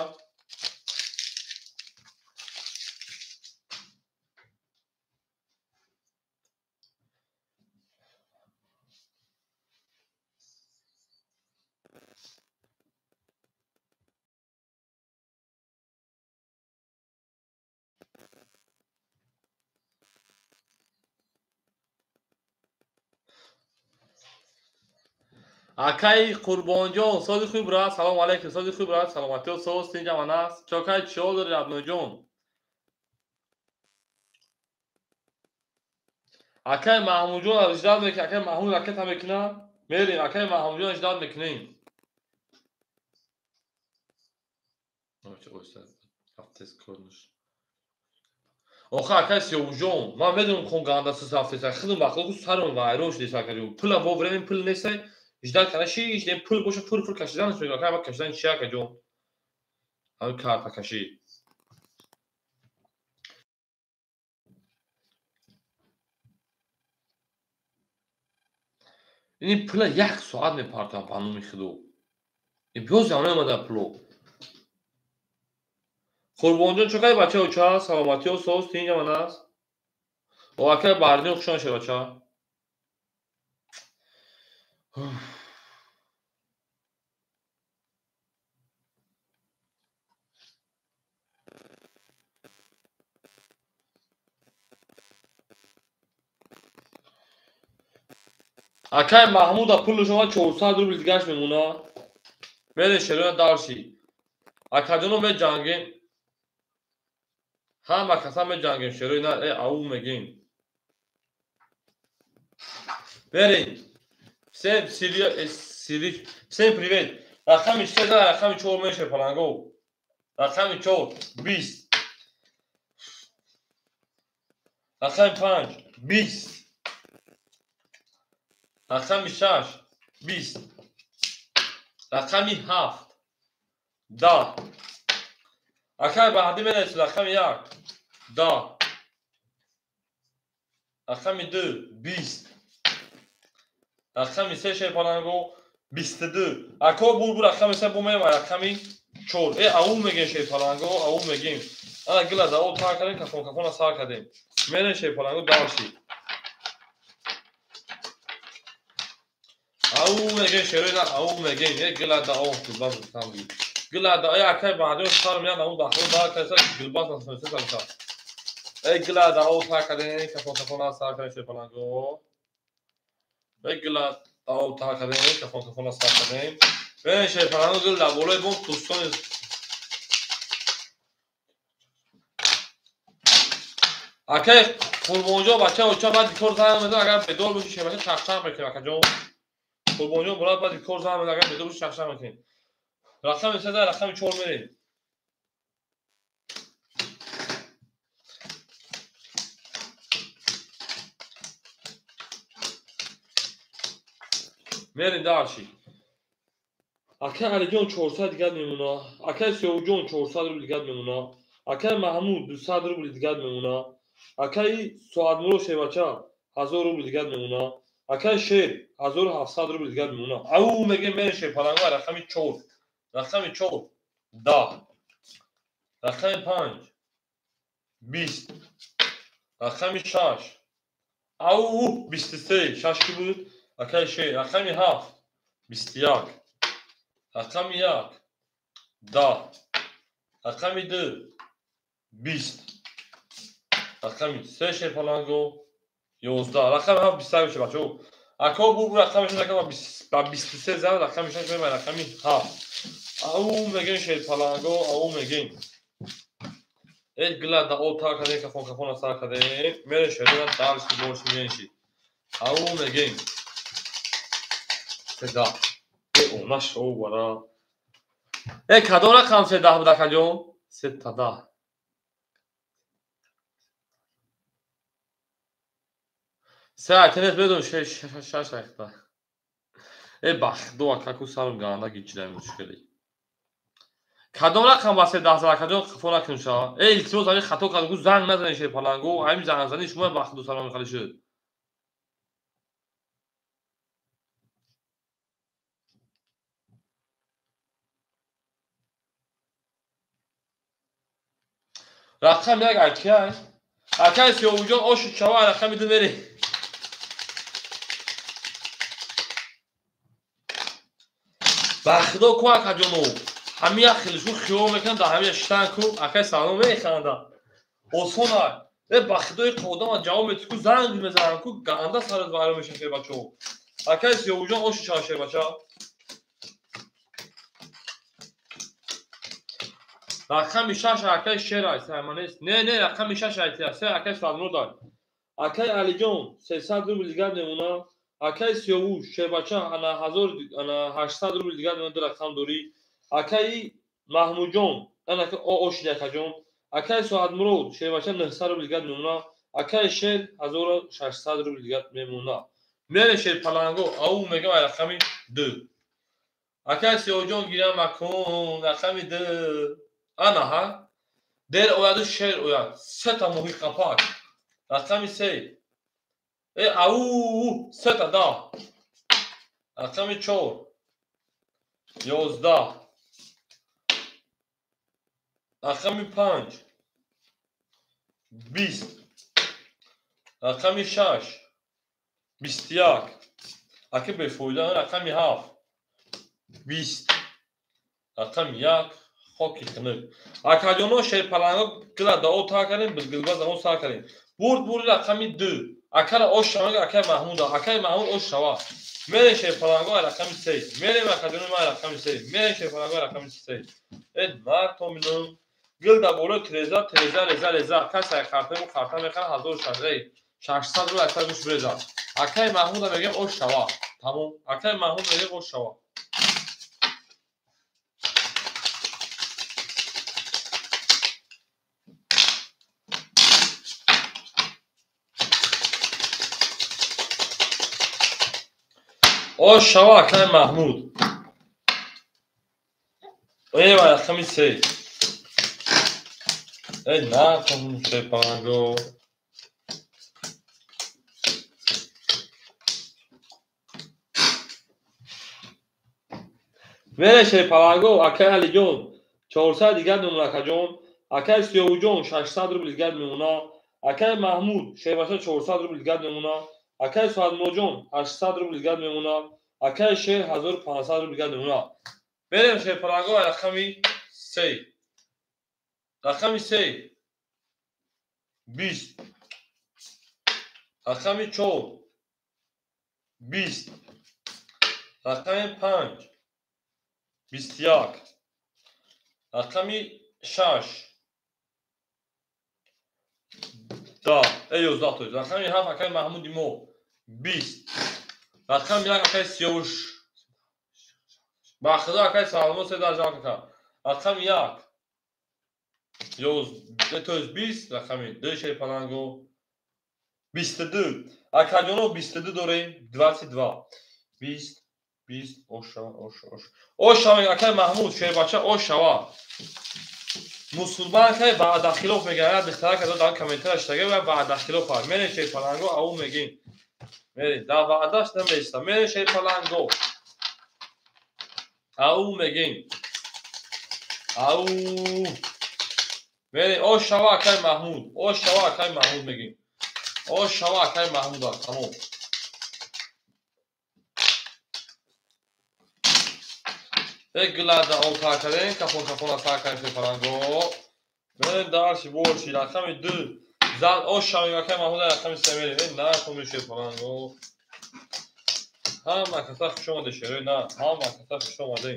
Акаи Қурбонҷон, сози хуб брат, салом алейкум, сози хуб брат, саломатиё, соз тинҷ аман аст. Чокай чиҳол дори Абдулҷон? Акаи Маҳмудҷон ждат мекунем, акаи Маҳмуд ракета мекунад, мерем, акаи Маҳмудҷон ждат мекунем. Охе акаи Сиёвуҷон, ман медонам хон ганда сус рафтеса, хидм вақто сарам вайрон шудеса акаҷон. Пула во време пул нестай. Ждать кардаши, ишдем пул боша, фур фур кашидан мегӯям, акай ма кашидан чи акаҷон? Ҳамин карта кашӣ. Ин пула як соат мепартам ба номи худо. Ин боз ям наомада пуло. Қурбонҷон чо кай бача оча, саломатиё соз тинҷ аман аст. О акай Баҳриддин хуш омадед бача. Акай Маҳмуда пули шумо 400 рубл дигарш мемона. Мерем шерона дарши. Акаҷоно меҷангем. Ҳама каса меҷангем шерои на, ау мегем. Берем. Всем всем привет. Рақами се за рақами чор меше паланго. Рақами чор 20. Рақами панҷ 20. Рақами шаш 20. Рақами ҳафт 10. Акай баъдӣ менависед рақами як 10. Рақами ду 20. Рақами се шерпаланго 22. Ако бур рақами се бу мева рақами чор. Ау мегем шерпаланго, ау мегем. Ана гила да о тар кардем, кафон кафона сар кардем. Мерем шерпаланго дарши. Ау мегем шероина, ау мегем. Гила да о гулбаз там. Гила да акай баъдӣ сар меяд, ау дахл да кайса гулбаз насмеса са. Гила да о тар кардем, кафон кафона сар кардем шерпаланго. Гила ау тар кардем, кафон кафона сар кардем. Шерпаланго гил дар болои бом дӯстони акай Қурбонҷон бача оча баъди кор занг мезанад, агар бедор боши шербача чахчах мекунем акаҷон. Қурбонҷон брат баъди кор занг мезанад, агар бедор боши чахчах мекунем. Рақами се за рақами чор мерем. Мерем дарши. Акай Алиҷон 400 дигар мемона. Акай Сиёвҷон 400 рубл дигар мемона. Акай Маҳмуд 200 рубл дигар мемона. Акай Соатмурод шербача 1000 рубл дигар мемона. Акай Шер 1700 рубл дигар мемона. Ау мегем мерем шерпаланго рақами чор. Рақами чор 10. Рақами панҷ 20. Рақами шаш ау 23. Шаш ки буд? Акай Шер. Рақами ҳафт 21. Рақами як 10. Рақами ду 20. Рақами се шерпаланго 11. Рақами ҳафт 21 мешавад бачаҳо. Ако бур рақами шаш ба 23 зад, рақами шаш мемонад рақами ҳафт. Ау мегем шерпаланго, ау мегем. Гила да о тар кардем, кафон кафона сар кардем. Мерем шерона дарши борши менши. Ау мегем. Седа. Онаш о вара. Кадом рақам седа буд акаҷон? Сета да. Се айтенес медон шаш айхта. Бахдо акаку сарм ганда гичида мушкили. Кадом рақам ба седа зад акаҷон хафо накун ша. Илтимос ҳамин хато кардам, занг назанед шерпаланго, ҳамин зангзанӣ шумо бахдо сарм мехали шуд. Рақам як акай. Акай Сиёвуҷон ошу чава рақами ду мерем. Бахдо ку акаҷоно. Ҳамин як хелишу хиёл мекунам дар ҳамин шитан ку акай салом механда. Осон ай. Бахдои одама ҷавоб мети ку занг мезанам ку ганда сарат вайрон мешавад шербачо. Акай Сиёвуҷон ошу чава шербача. Рақами шаш акай Шер ай сайманест. Не рақами шаш ай се акай Соатмурод ай. Акай Алиҷон 300 рубл дигар мемона. Акай Сиёвуш шербача ана 1800 рубл дигар мемона, ду рақам дорӣ. Акай Маҳмудҷон ана ошиди акаҷон. Акай Соатмурод шербача 900 рубл дигар мемона. Акай Шер 1600 рубл дигар мемона. Мере шерпаланго ау мегам ай рақами ду. Акай Сиёвуҷон гирям макун рақами ду. Ана ҳа дер ояду шер ояд сета моҳи қапак рақами се ау сета да рақами чор 11 рақами панҷ 20 рақами шаш 21 аки бефоида рақами ҳафт 20 рақами як хоки хунук. Акаҷоно шерпаланго гила да о тар кардем, гилба замон сар кардем. Бурд бурд рақами ду. Акара ош шава, акай Маҳмуда, акай Маҳмуд ош шава. Мерем шерпаланго рақами се. Мерем акаҷоно ма рақами се. Мерем шерпаланго рақами се. Мартомино гил да боло треза, треза, реза, реза. Каса картему карта мехара 1600. 600 рубл аксар гӯш биреза. Акаи Маҳмуда мегӯям ош шава. Тамом. Акаи Маҳмуд мегӯям ош шава. Ош шава акаи Маҳмуд. Эй ва рақами 3. Эй накун шерпаланго. Мере шерпаланго, акаи Алиҷон 400 дигар мемона акаҷон, акаи Сиёвуҷон 600 рубл дигар мемона, акаи Маҳмуд шербача 400 рубл дигар мемона, акаи Соатмуроҷон 800 рубл дигар мемона, акаи Шер 1500 рубл дигар мемона. Мерем шерпаланго рақами 3. Рақами 3 20. Рақами 4 20. Рақами 5 21. Рақами 6 10. 11 то. Рақами 7 акаи Маҳмуди мо 20. Рақами 1 акаи Сиёвуш. Ба худо акаи Салмон се дар ҷамъ кард. Рақами 1 11 то 20. Рақами 2 шерпаланго 22. Акаҷоно 22 дорем. 22. 20 20. Ош шава, ош, ош. Ош шава акаи Маҳмуд шербача ош шава. Мусулман акаи ваъда хилоф мегӯяд. Як духтарак аз дар комментарияш шитага ва ваъда хилоф аст. Мерем шерпаланго ау мегӯем. Мерем дар ваъдаш намеиста. Мерем шерпаланго. Ау мегӯем. Ау. Мерем ош шава акаи Маҳмуд. Ош шава акаи Маҳмуд мегӯем. Ош шава акаи Маҳмуд аст. Тамом. Э гулада ол кардем, кафон кафон сар кардем шерпаланго. Мерем дарши борши рақами 2. Зан ош шавем акаи Маҳмуд рақами 3 мерем. Э накун шерпаланго. Ҳама каса хуш омаде шерои на, ҳама каса хуш омаде.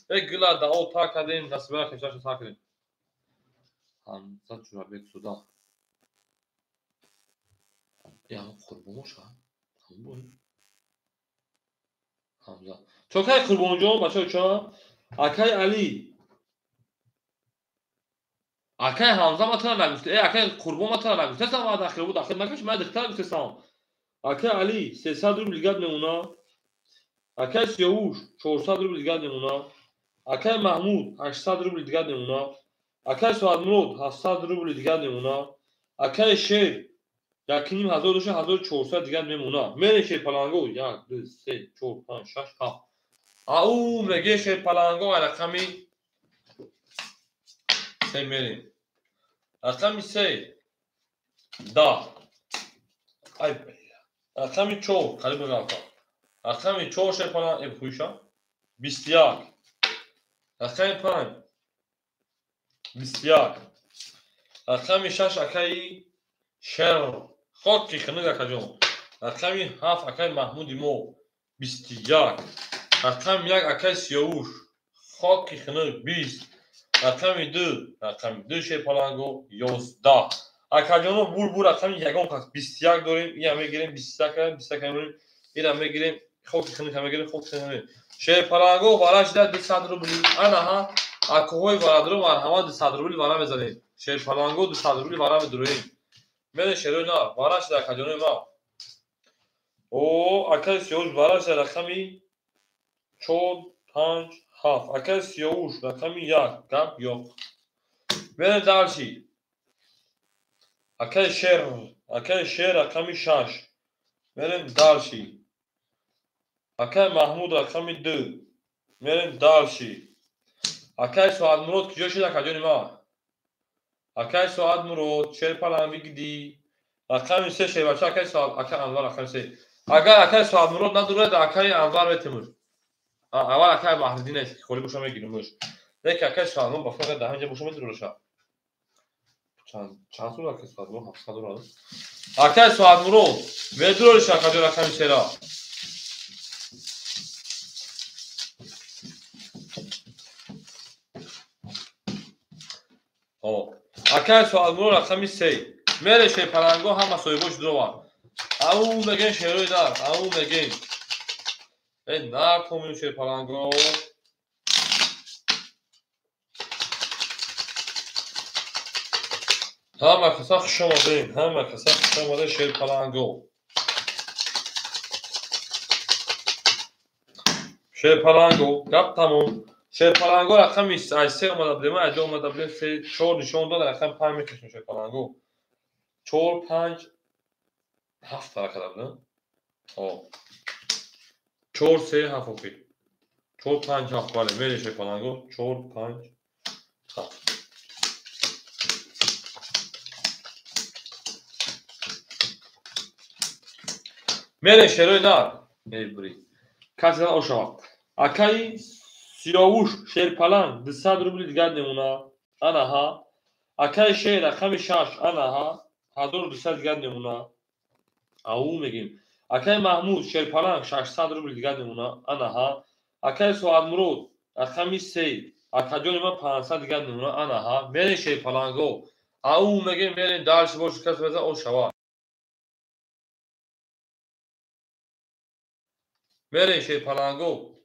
Э гулада ол кардем, насибара хешаша сар кардем. Ҳамза Ҷурабек суда. Э ҳам Қурбон боша? Ҳам бой. Ҳамза. Чокай Қурбонҷон, бачаҳо чо? Акаи Али. Акаи Ҳамза ма тара нагуфта. Э акаи Қурбон ма тара нагуфтасам, ваъда хилоф буд, ахир накаш, ман духтара гуфтасам. Акаи Али 300 рубл дигар мемона. Акаи Сиёвуш 400 рубл дигар мемона. Акаи Маҳмуд 800 рубл дигар мемона. Акаи Соатмурод 700 рубл дигар мемона. Акаи Шер 1500 доша 1400 дигар мемона. Мерем шерпаланго 1 2 3 4 5 6 7. Ау меге шерпаланго рақами 3 мерем. Рақами 3 10. Ай рақами 4 қариб ғалта. Рақами 4 шерпаланг э хуйша 21. Рақами 5 21. Рақами 6 акаи Шер. Хоки хунук акаҷон. Рақами 7 акаи Маҳмуди мо 21. Рақами 1 акаи Сиёвуш. Хоки хунук 20. Рақами 2, рақами 2 шерпаланго 11. Акаҷоно бур бур рақами ягон кас 21 дорем. Ина мегирем 21, 21 мегирем. Ина мегирем хоки хунук мегирем, хоки хунук мегирем. Шерпаланго вара шуда 200 рубл. Ана ҳа акоҳои варадро марҳамат 200 рубл вара мезанем. Шерпаланго 200 рубл вара медуроем. Мере шерои на вара шуда акаҷонои ма. О акаи Сиёвуш вара шуда рақами 4 5 7. Акаи Сиёвуш рақами 1 гап ёқ. Мерем дарши. Акаи Шер, акаи Шер рақами 6. Мерем дарши. Акаи Маҳмуд рақами 2. Мерем дарши. Акаи Соатмурод куҷо шуд акаҷони ма? Акаи Соатмурод шерпаланг бигидӣ. Рақами 3 шербача акаи Соат, акаи Анвар рақами 3. Агар акаи Соатмурод надурад, акаи Анвар метемуш. Аввал акаи Маҳриддин аст, холи боша мегирим. Лекин акаи Соатмурод ба фақат дар ҳаминҷа боша медураша. Чанд сол акаи Соатмурод 700 дорад. Акаи Соатмурод медуриш акаҷон рақами 3-ра. Акаи Соатмурод рақами 3. Мере шерпаланго ҳама соҳибош дуровар. Ау мегем шерои нар, ау мегем. Э нар томин шерпаланго. Ҳама каса хуш омадем, ҳама каса хуш омадем шерпаланго. Шерпаланго, гап тамом. Шерпаланго рақами 3 омада будем, аз ҷо омада будем, 3 4 нишон дод, рақами 5 мекашем шерпаланго. 4 5 7 тарака будем. О. 4 3 7 окей. 4 5 7 бале, мере шерпаланго 4 5 7. Мере шерои нар, мебури. Касе ошава. Акаи Сиёвуш шерпаланг 200 рубли дигар немуна. Анаҳа. Акаи шер рақами 6 анаҳа 1200 дигар немуна. Ау мегим. Акаи Маҳмуд шерпаланг 600 рубли дигар немуна. Анаҳа. Акаи Соатмурод рақами 3 акаҷони ман 500 дигар немуна. Анаҳа. Мерем шерпаланго. Ау мегим мерем дальше бош кас меза ошава. Мерем шерпаланго.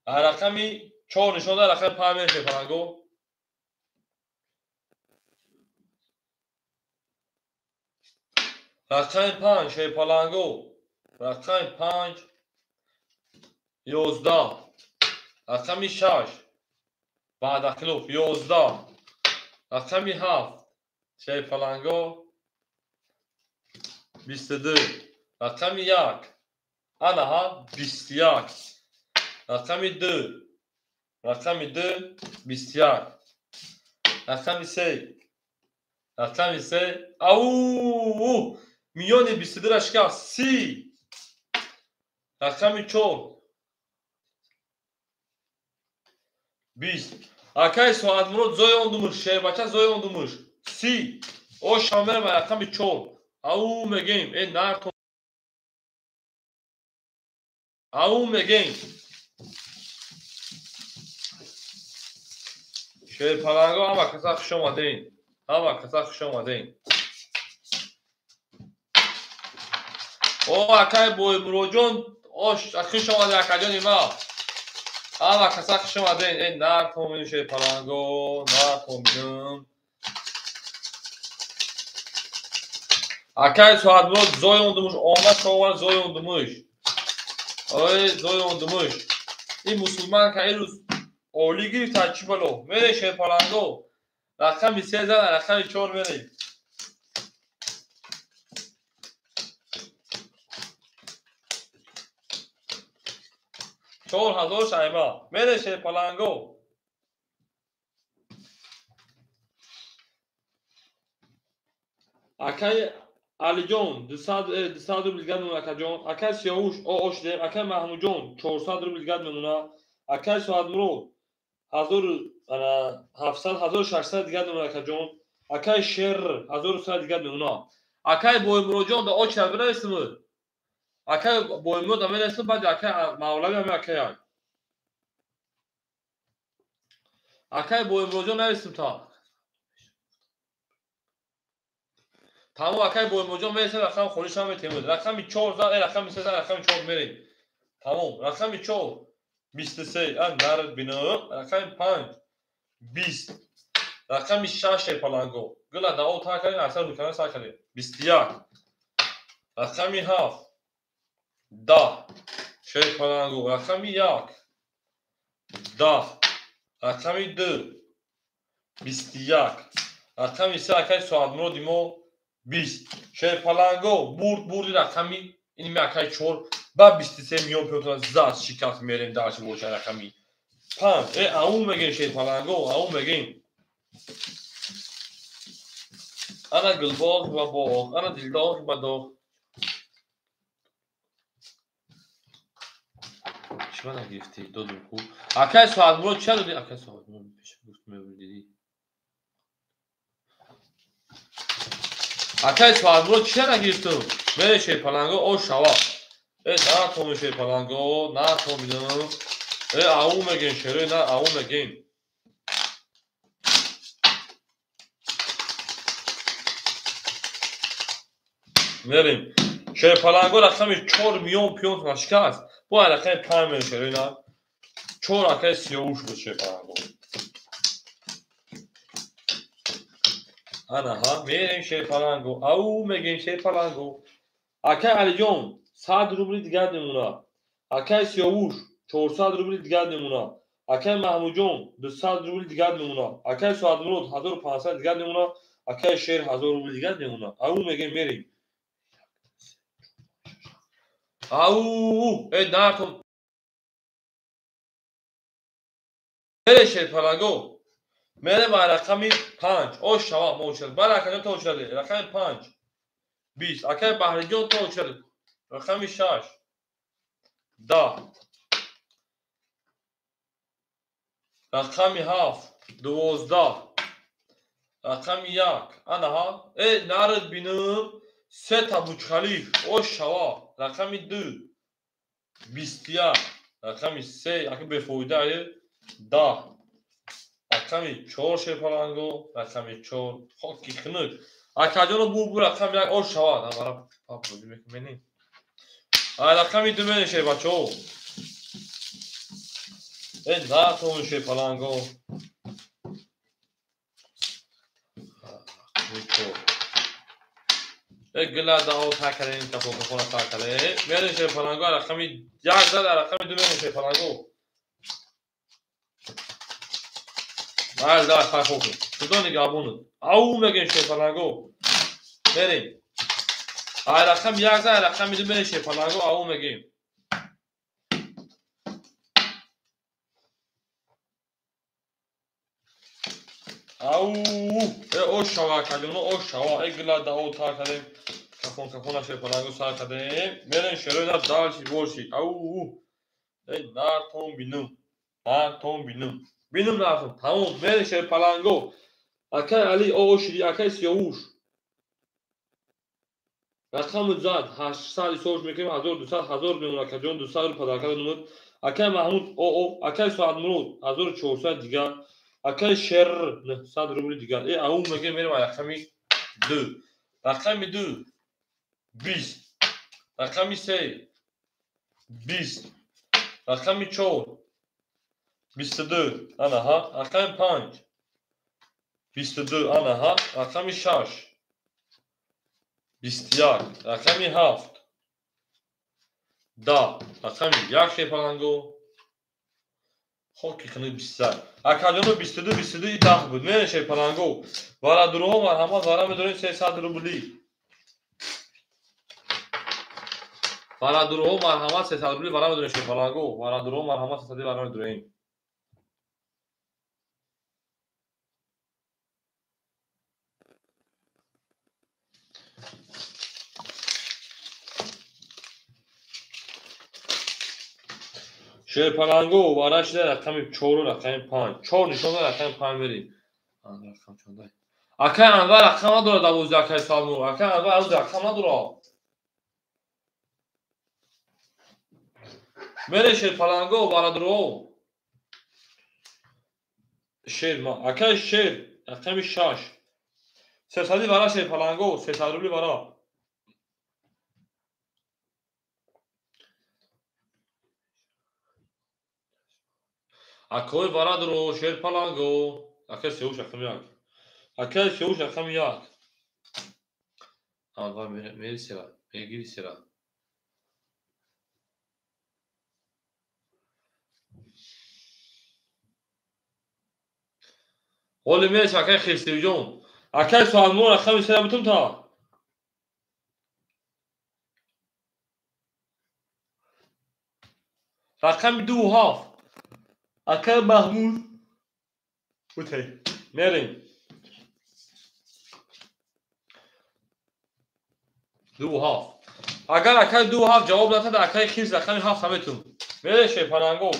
Рақами 4 нишон дод, рақами 5 мерем шерпаланго. Рақами 5 шерпаланго. Рақами 5 11. Рақами 6 баъдақилов 11. Рақами 7 шерпаланго 22. Рақами 1 анаҳа 21. Рақами 2 рақами 2 21. Рақами 3 рақами 3 ау миёни 22 шикаст 30. Рақами 4 20. Акаи Соатмурод зоёндумуш, шербача зоёндумуш 30. О шамера рақами 4. Ау мегем, э нар ау мегем. Шерпаланго ҳама каса хуш омадем. Ҳама каса хуш омадем. О акаи Боймуроҷон, ош хуш омадед акаҷони ма. Ҳама каса хуш омадем. Э нар томин шерпаланго, нар томинам. Акаи Соатмурод зоёндумуш, омад шовар зоёндумуш. Ой зоёндумуш. Ин мусулман ка ирӯз олӣ гирифта чӣ бало? Мере шерпаланго. Рақами 3 зан, рақами 4 мере. Чор ҳазор шайба. Мере шерпаланго. Акаи Алиҷон 200 рубл дигар мемона акаҷон. Акаи Сиёвуш ош дем. Акаи Маҳмудҷон 400 рубл дигар мемона. Акаи Соатмурод 1700 1600 дигар мемона акаҷон. Акаи Шер 1100 дигар мемона. Акаи Боймуроҷон да оча бинависем. Акаи Боймурод да менависем, баъд акаи Мавлави ҳами акаи як. Акаи Боймуроҷон нависем та. Тамом акаи Боймуроҷон мересем, рақами холиш ҳам метемуд. Рақами 4 зан, рақами 3 зан, рақами 4 мерем. Тамом, рақами 4 23, ан нард бинам, рақами 5 20, рақами 6 шерпаланго. Гула дао та кардем, аксар рукана сар кардем. 21, рақами 7 10 шерпаланго, рақами 1 10, рақами 2 21, рақами 3 акаи Соатмуроди мо 20. Шерпаланго бурд бурди рақами ин акаи 4 ба 23 миён пётона зад шикаст мерем дарчи боша рақами 5. Э ау мегем шерпаланго, ау мегем. Ана гулбоғ ва боғ, ана дилдоғ ва доғ. Чӣ нагирифтӣ? Додум ку. Акаи Соатмурод ча додӣ? Акаи Соатмурод пеш гуфт мебурдидӣ. Акаи Соатмурод ча нагирифтум? Мере шерпаланго о шава. Э на томи шерпаланго, на томинам. Э ау мегем шерои на ау мегем. Мерем. Шерпаланго рақами 4 миён пиён нашикаст. Бо рақами 5 мерем шерина. 4 акай сиёвуш буд шерпаланго. Ана ҳа, мерем шерпаланго. Ау мегем шерпаланго. Акай Алиҷон 100 рубли дигар мемонад. Акай Сиёвуш 400 рубли дигар мемонад. Акай Маҳмудҷон 200 рубли дигар мемонад. Акай Соатмурод 1500 дигар мемонад. Акай Шер 1000 рубли дигар мемонад. Ау мегем мерем. Ау, э нартум. Мере шерпаланго. Мере ба рақами 5. О шава мошад. Ба рақами то шади. Рақами 5. 20. Акай Баҳриҷон то шади. Рақами 6. 10. Рақами 7. 12. Рақами 1. Ана ҳа. Э нард бинам. Се та Бучхалиф. О шава. Рақами 2. 21. Рақами 3. Аки бефоида 10. Рақами 4 шерпаланго. Рақами 4. Хоки хунук. Акаҷоно бу рақами 1. О шава. Намара пап бозӣ мекунем. Рақами 2 мене шербачо. Э натон шерпаланго. Рақами 4. Э гила дао такарем кафо кафона такаре. Мере шерпаланго рақами 1 зад рақами 2 мене шерпаланго. Бал да хай хуб. Худо нигаҳбонат. Ау мегем шерпаланго. Мерем. Ай рақами 1 зад рақами 2 мене шерпаланго ау мегем. Ау, э о шава калима о шава. Э гила дао такарем. Кафон кафона шерпаланго сар кардем. Мерем шероина дальше больше. Ау. Э нартон бинум. Нартон бинум. Бинум нартон. Тамом. Мерем шерпаланго. Акай Али о шири акай Сиёвуш. Рақами зад 800 ҳисоб мекунем 1200 1000 мемонад акаҷон 200 рубл падарка намуд. Акай Маҳмуд о акай Соатмурод 1400 дигар. Акай Шер 900 рубли дигар. Э ау мегем мерем рақами 2. Рақами 2 20. Рақами 3 20. Рақами 4 22. Ана ҳа. Рақами 5 22. Ана ҳа. Рақами 6 21. Рақами 7 10. Рақами 1 шерпаланго. Хоки хунук 21. Акаҷоно 22 22 10 буд. Мере шерпаланго. Варадурҳо марҳамат вара медорем 300 рубли. Варадурҳо марҳамат 300 рубли вара медорем шерпаланго. Варадурҳо марҳамат 300 вара медорем. Шерпаланго вара шуда рақами 4 рақами 5. 4 нишон дод рақами 5 мерем. Рақам чандай. Акай Анвар рақам надорад 12 акай Салмур. Акай Анвар аз рақам надорад. Мере шерпаланго варадро. Шер ма акай Шер рақами 6. 300 вара шерпаланго 300 рубли вара. Акой варадро шерпаланго. Акай Сиёвуш рақами 1. Акай Сиёвуш рақами 1. Анвар мери сера, мегири сера. Ҳоли мерес акай Хирсивҷон. Акай Соатмурод рақами 3 бутум та. Рақами 2 7. Акай Маҳмуд бутей. Мерем. 2 7. Агар акай 2 7 ҷавоб надад, акай Хирс рақами 7 наметун. Мере шерпаланго.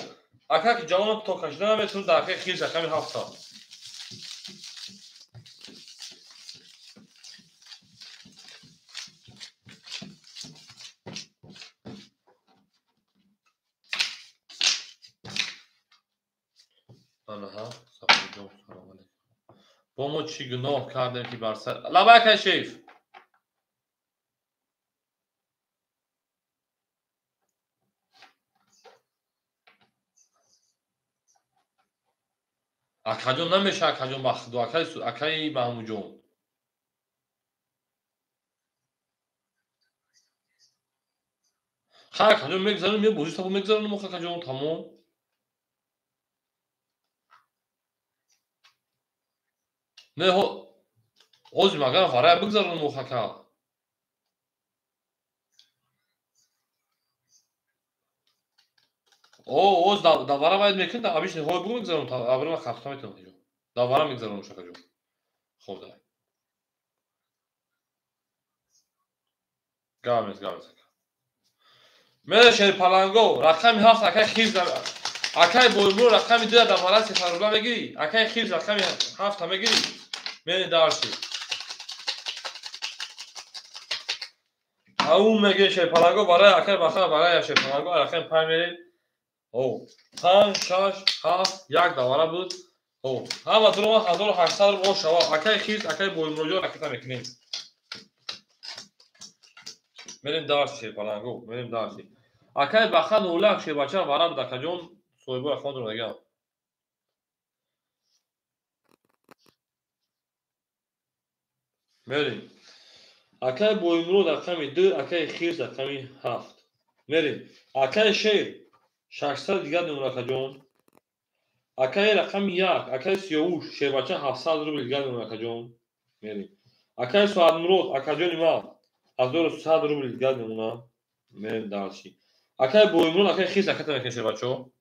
Акай ки ҷавоб то кашида наметун, дар акай Хирс рақами 7. Анаҳа, Сафарҷон, салом алейкум. Бо мо чӣ гуноҳ кардем ки бар сар... Лабай акай Шериф. Акаҷон намеша, акаҷон ба худо, акаи Маҳмудҷон. Ха, акаҷон мегзаронем, ме бозӣ табо мегзаронем, акаҷон, тамом. Не, ҳозир магар варая бигзаронем, ака. О, оз давара бояд мекунем, да обычный ҳой бугу мегзаронем, абрама хафта метавонам, акаҷон. Давара мегзаронем, акаҷон. Хоб, давай. Гап нест, гап нест, ака. Мена шерпаланго, рақами 7 акай хирс, акай боймур рақами 2 давара 300 рубла мегирӣ, акай хирс рақами 7 мегирӣ. Мени дарси. Ау мегирӣ шерпаланго барои акай баха, барои шерпаланго рақами 5 мерем. О, 5, 6, 7, 1 давара буд. О, ҳама дурума 1800 рубл шава. Акай хирс, акай боймурҷон ракета мекунем. Мерем дарси шерпаланго, мерем дарси. Акай баха 01 шербача вара буд, акаҷон, соҳибои ахондро мегам. Мерем. Акай боймурод рақами 2, акай хирс рақами 7. Мерем. Акай шер 600 дигар мемонад, акаҷон. Акай рақами 1, акай сиёвуш, шербача 700 рубл дигар мемонад, акаҷон. Мерем. Акай Соатмурод, акаҷони ман 1100 рубл дигар мемонад. Мерем дарси. Акай боймурод, акай хирс ракета мекунем, шербачо.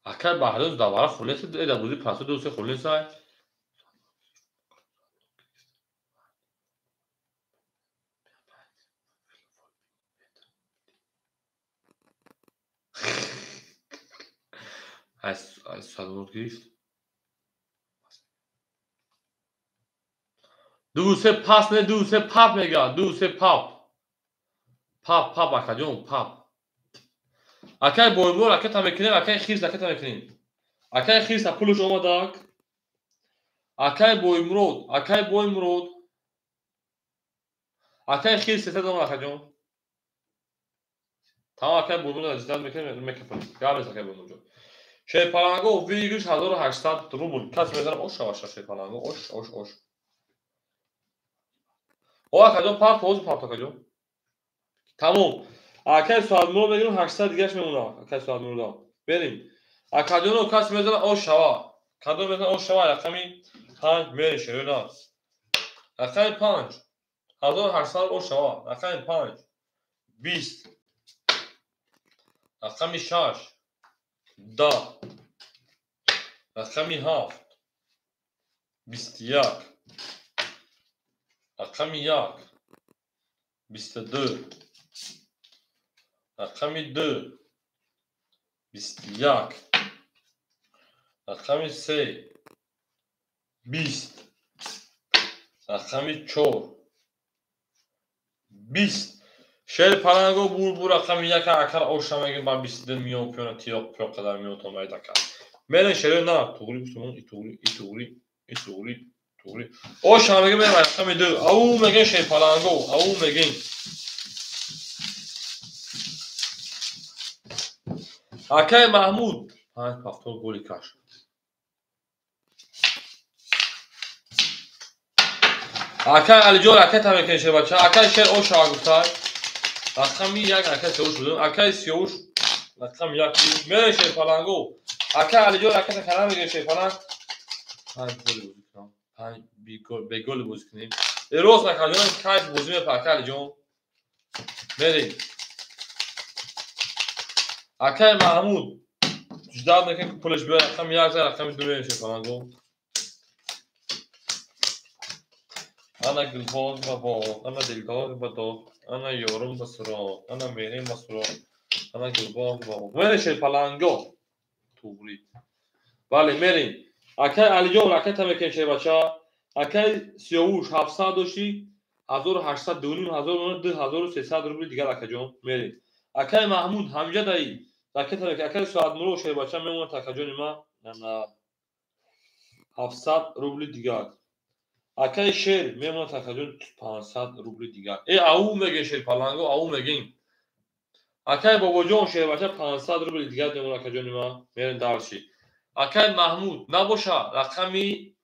Акай Баҳрӯз давара хулеса, эда бузи пасу дусе хулеса. Аз садмур гирифт. Дусе пас не, дусе пап мега, дусе пап. Пап, пап, акаҷон, пап. Акай боймур ракета мекунем, акай хирс ракета мекунем. Акай хирс пулаш омадак. Акай боймурод, акай боймурод. Акай хирс 300 омад, акаҷон. Тамом, акай боймурод аҷизат мекунем, мекафам. Гап нест, акай боймуродҷон. Шерпаланго выигрыш 1800 рубл. Кас мезанам, ош шава шерпаланго, ош, ош, ош. О, акаҷон, парт, ҳозир парт, акаҷон. Тамом. Акай Соатмурод мегирем, 800 дигаш мемонад. Акай Соатмурод. Берем. Акаҷоно кас мезанад, ош шава. Кадом мезанад, ош шава, рақами 5 мерем, шерона. Рақами 5. 1800 ош шава. Рақами 5. 20. Рақами 6. 10. Рақами 7. 21. Рақами 1. 22. Рақами 2. 21. Рақами 3. 20. Рақами 4. 20. Шерпаланго бурбур рақами 1 акар оша мегим ба 22 миён пиёна тиёқ пиёқ қадар миён томайд ака. Мерен шеро на туғри гуфтум, и туғри, и туғри, и туғри, туғри. Оша мегим мерем рақами 2. Ау мегим шерпаланго, ау мегим. Акай Маҳмуд 5 повтор голи каш. Акай Алиҷон ракета мекунем, шербача. Акай шер оша гуфтай. Рақами 1 акай сиёвуш будем. Акай сиёвуш рақами 1 мерем шерпаланго. Акай Алиҷон ракета кара мегирем шерпаланг. 5 голи бозӣ кунам. 5 беголи бозӣ кунем. Рост акаҷон кайф бозӣ мепа акай Алиҷон. Мерем. Акай Маҳмуд ждал мекунем, ки пулаш биёяд. Рақами 1 за рақами 2 мерем шерпаланго. Ана гулбоғ ба боғ, ана дилдор ба доғ, ана ёрум ба суроғ, ана мерем ба суроғ, ана гулбоғ ба боғ. Мерем шерпаланго. Туғри. Бале, мерем. Акай Алиҷон ракета мекунем, шербача. Акай Сиёвуш 700 дошти, 1800 2500 мемонад 2300 рубли дигар акаҷон мерем. Акаи Маҳмуд ҳамҷа даи ракета акаи Соатмурод шербача мемонад акаҷони ма 700 рубли дигар. Акаи Шер мемонад акаҷон 500 рубли дигар. Ау мегем шерпаланго, ау мегем. Акаи Бобоҷон шербача 500 рубли дигар мемонад акаҷони ма. Мерем дарши. Акаи Маҳмуд набоша рақами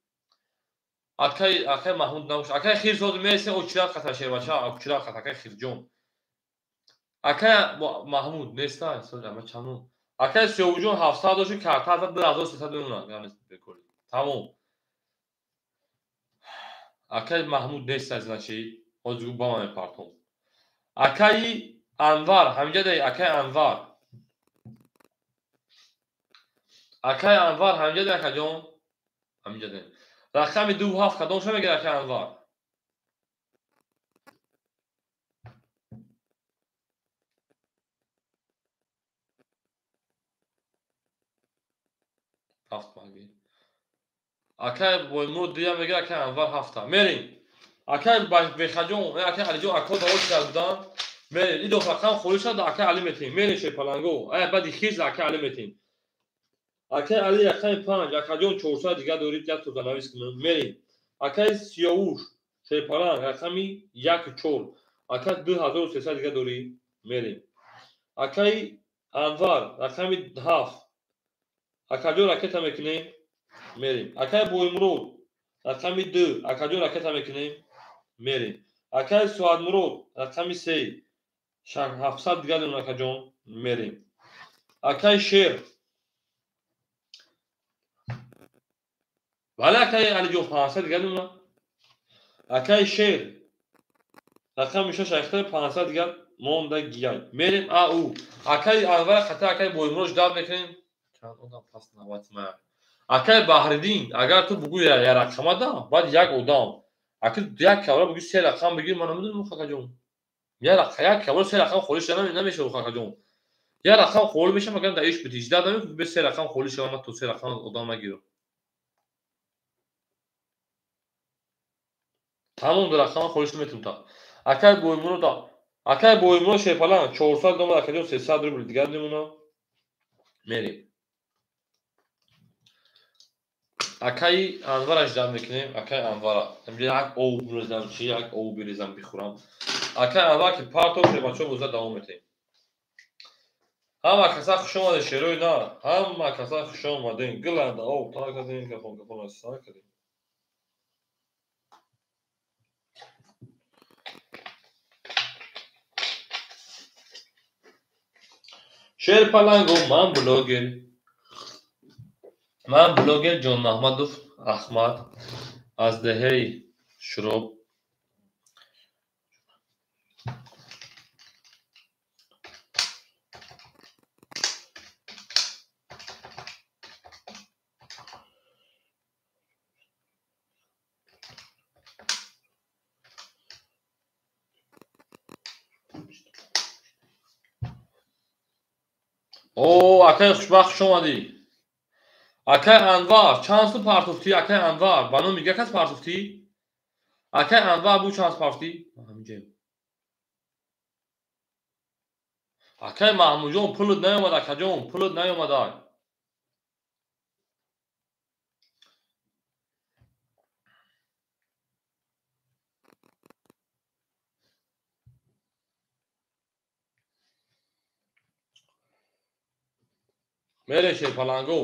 акаи Маҳмуд набоша. Акаи Хирсоз мересем очират қата шербача, очират қата акаи Хирҷон. Акаи Маҳмуд неста, чанум. Акаи Сиёвуҷон 700 дошт, карта 2300 мемонад. Яъне бекорӣ. Тамом. Акаи Маҳмуд неста, значит, ҳозир ба ман мепартом. Акаи Анвар, ҳаминҷа даи акаи Анвар. Акаи Анвар ҳаминҷа даи акаҷон. Ҳаминҷа даи. Рақами 27 кадом ша мегирад акаи Анвар? Ҳафт маги. Акаи Боймурод дуя мегирад, акаи Анвар ҳафта. Мерем. Акаи Бехаҷон, акаи Алиҷон акаҳо даво карда буданд. Мерем. Ин ду рақам холӣ шуд, акаи Али метем. Мерем шерпаланго. Баъди хирс акаи Али метем. Акаи Али рақами 5, акаҷон 400 дигар дорид, як тозанавис кунем. Мерем. Акаи Сиёвуш шерпаланг рақами 1 4. Ака 2300 дигар дорӣ. Мерем. Акаи Анвар рақами 7. Акаҷон ракета мекунем. Мерем. Акаи Боймурод рақами 2. Акаҷон ракета мекунем. Мерем. Акаи Соатмурод рақами 3. 700 дигар дорем акаҷон. Мерем. Акаи Шер. Бале акаи Алиҷон 500 дигар дорем. Акаи Шер рақами 6 ахтар 500 дигар монда гияй. Мерем ау. Акаи Анвар хата акаи Боймурод ждал мекунем. Чанд одам пас нават ма. Акаи Баҳриддин, агар ту бугӯ я рақама да, баъд як одам. Аки як кавра бугӯ се рақам бигир, ман намедонам акаҷон. Як кавра се рақам холӣ шуда намешавад акаҷон. Як рақам холӣ мешавад, магар дар иш бити. Ждал намекунӣ бе се рақам холӣ шавад, ман то се рақам одам нагирам. Тамом ду рақама холӣ шуда метавонам та. Акаи Боймурод, акаи Боймурод шерпаланг 400 домад, акаҷон 300 рубл дигар мемонад. Мерем. Акаи Анвара ждал мекунем, акаи Анвара. Инҷа як об бирезам, чи як об бирезам бихӯрам. Акаи Анвар ки партов шербачаҳо боза давом метаҳем. Ҳама каса хуш омадед шерои нар, ҳама каса хуш омадед. Гиланда об тар кардем, кафон кафон сар кардем. Шерпаланго ман блогер. Ман блогер Ҷон Маҳмадов Аҳмад аз деҳаи Шуроб. О, акаи хушбахт хуш омадӣ. Акаи Анвар, чанд сум партофтӣ? Акаи Анвар, ба номи дигар кас партофтӣ? Акаи Анвар бу чанд сум партофтӣ? Ҳаминҷа. Акаи Маҳмудҷон, пулат наёмад, акаҷон, пулат наёмада. Мерем шерпаланго.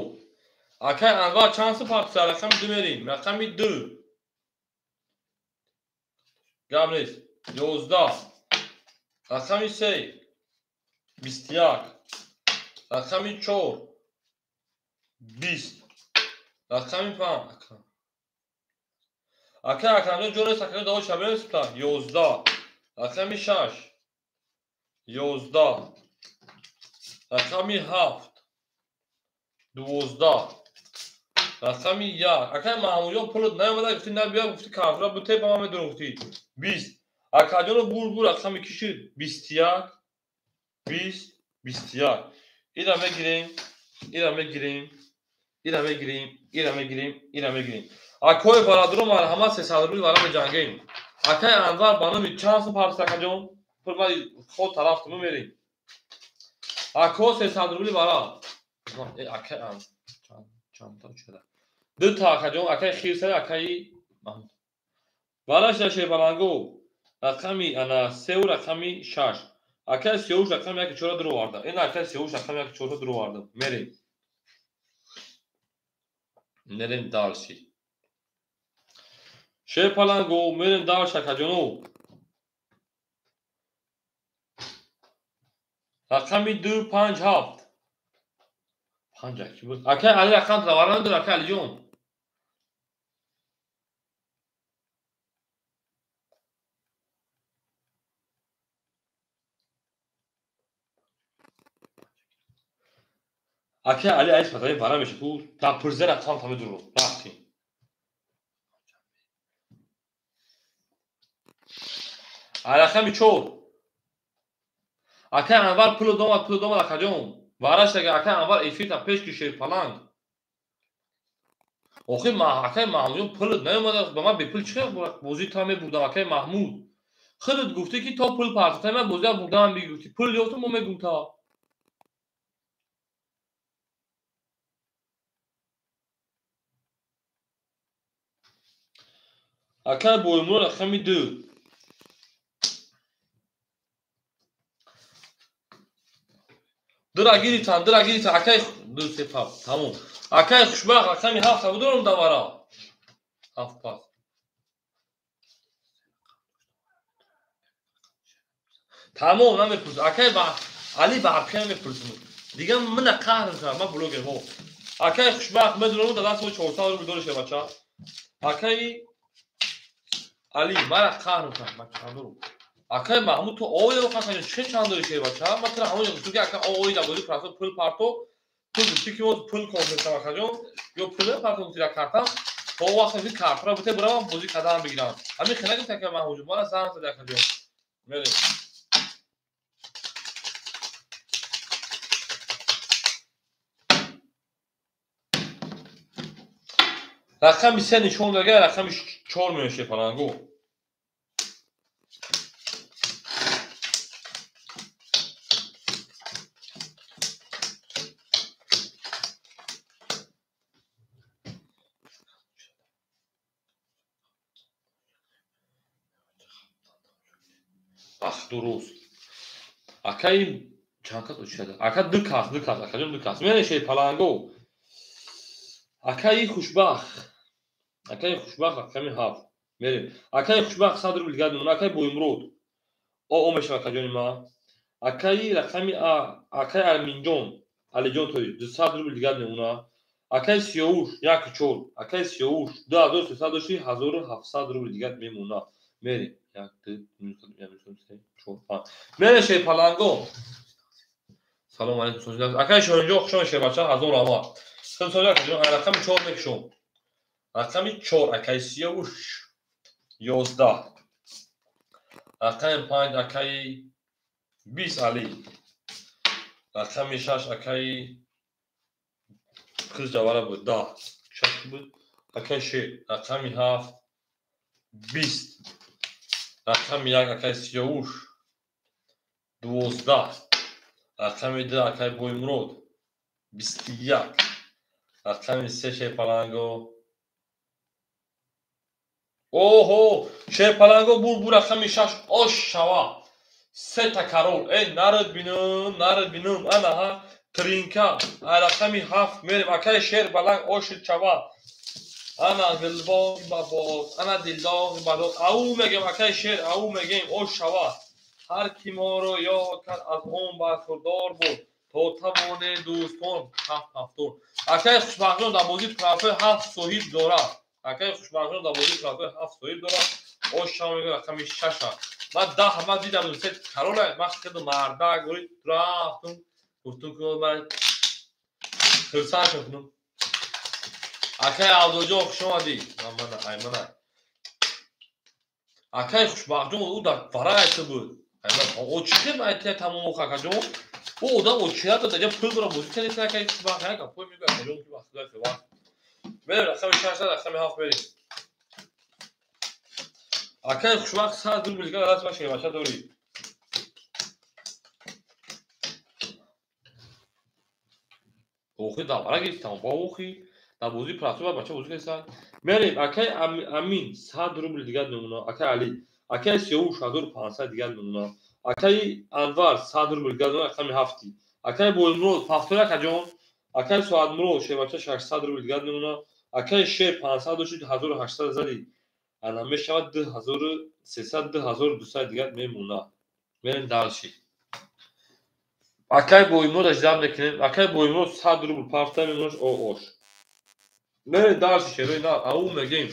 Акаи Анвар чанд сум партофтӣ? Рақами 2 мерем. Рақами 2. Гап нест. 11. Рақами 3. 21. Рақами 4. 20. Рақами 5. Акаи Акрамҷон ҷо нест, акаҷон даво шаб мерем 11. Рақами 6. 11. Рақами 7. 12. Рақами 1. Акаи Маҳмудҷон пулат наёмада, гуфти на биё, гуфти картра бутеп, ман медонам, гуфти 20. Акаҷоно бур бур рақами ки шуд? 21. 20 21. Ира мегирем, ира мегирем, ира мегирем, ира мегирем, ира мегирем. Акои бародаро марҳамат 300 рубл вара меҷангем. Акай Анвар ба номи чанд сум парс акаҷон? Пул ма ход тараф ту мерем. Ако 300 рубли бара. Акай чанд та шуда. Ду та акаҷон, акай Хирса, акай Маҳмуд. Вара шерпаланго. Рақами ана 3 ва рақами 6. Акай Сиёвуш рақами 1 4 дуроварда. Ин акай Сиёвуш рақами 1 4 дуроварда. Мерем. Мерем дальше. Шерпаланго, мерем дальше акаҷоно. Рақами 2 5 7. 5 аки буд. Акай Али рақам тавара надор, акай Алиҷон. Акай Али айс патаи вара меша ку дар пурзе рақам таме дуро. Рафтем. Рақами 4. Акай Анвар пул домад, пул домад акаҷон. Вараш ага акай Анвар эфир та пеш ки шерпаланг. Охи акай Маҳмудҷон пул наомада, ба ман бепул чӣ бозӣ та мебурдам акай Маҳмуд. Худат гуфтӣ ки то пул партофта ман бозиа бурдам бигуфтӣ. Пул ёфтам мо мегум та. Акай Боимуро рақами 2. Дура гирифтан, дура гирифтан, акай 2 3 5 тамом. Акай Хушбахт рақами 7 будорум давара. 7 пас. Тамом намепурс. Акай ба Али Барқи намепурсм. Дига мана қаҳр мекунам, ман блогерҳо. Акай Хушбахт медонам дар даст 400 рубл дориш бача. Акай Али мара қаҳр мекунам, ман чанд дорум. Акай Маҳмуд ту оя қаҳр чӣ чанд дориш бача? Ман тура ҳамон гуфтам ки ака ои дар бозӣ парто пул парто. Пул гуфтӣ ки боз пул кор мекунам акаҷон. Ё пул парто гуфтӣ дар картам. То вақте ки картра буте биравам бозӣ кардам бигирам. Ҳамин хела гуфт акай Маҳмуд, мара занг зад акаҷон. Мерем. Рақами 3 нишон дага, рақами 4 меояд шерпаланго. Ах, дуруст. Акай чанд кас учада? Ака 2 кас, 2 кас, акаҷон 2 кас. Мерем шерпаланго. Акаи Хушбахт. Акаи Хушбахт рақами 7. Мерем. Акаи Хушбахт 100 рубл дигар мемонад. Акаи Боимурод. О мешавад акаҷони ман. Акаи рақами А, акаи Аминҷон, Алиҷон тои 200 рубл дигар мемонад. Акаи Сиёвуш 1 4, акаи Сиёвуш 2300 дошти 1700 рубл дигар мемонад. Мерем. 1 2 3 4 5. Мерем шерпаланго. Салом алейкум соҷида. Акаи Шоҳинҷон хуш омадед шербача, ҳазор раҳмат. Хуб соҷида акаҷон, рақами 4 мекушом. Рақами 4 акаи Сиёвуш 11. Рақами 5 акаи 20 Али. Рақами 6 акаи Қиз Ҷавара буд 10. 6 буд. Акаи Шер рақами 7 20. Рақами 1 акаи Сиёвуш 12. Рақами 2 акаи Боимурод 21. Рақами 3 шерпаланго. Оҳо, шерпаланго бур бур рақами 6 ош шава. Се та карол. Э, нарад бинам, нарад бинам. Ана ҳа, тринка. Рақами 7 мерем. Акаи шерпаланг ош шава. Ана дилбоғ бабод, ана дилдоғ бадод. Ау мегем акаи шер, ау мегем ош шава. Ҳар ки моро ёд кард аз он бархурдор буд. То тавоне дӯстон 7 ҳафтор. Акаи Хушбахтҷон дар бозии прафои 7 соҳиб дорад. Акаи Хушбахтҷон дар бозии прафои 7 соҳиб дорад. Ош шава мегӯяд рақами 6. Ман 10 ман дидам се карола, ман хеле мардак гӯрид рафтум, гуфтум ки ман хурсанд шудам. Акаи Абдулҷон хуш омадӣ. Ман аймана. Акаи Хушбахтҷон ӯ дар варай ту буд. Айман, о чӣ хел айтия тамом акаҷон? Ӯ одам очият дод, аҷаб пул дора бозӣ кардед акаи Хушбахт, як гапҳое мегӯяд акаҷон ки вақт худо вақт. Мерем рақами 6 рақами 7 мерем. Акаи Хушбахт 100 рубл дигар даст ба шербача дорӣ. Охи давара гирифтам, ба охи дар бозии простой бача бозӣ карданд. Мерем, акаи Амин 100 рубл дигар мемона, акаи Али, акаи Сиёвуш 1500 дигар мемона, акаи Анвар 100 рубл дигар мемона, рақами 7. Акаи Боимурод повтор акаҷон, акаи Соатмурод шербача 600 рубл дигар мемона, акаи Шер 500 дошт 1800 зади. Ана мешавад 2300 2200 дигар мемона. Мерем дальше. Акаи Боимурод ждам мекунем. Акаи Боимурод 100 рубл пафта мемонаш ош. Мерем дальше шерои на ау мегем.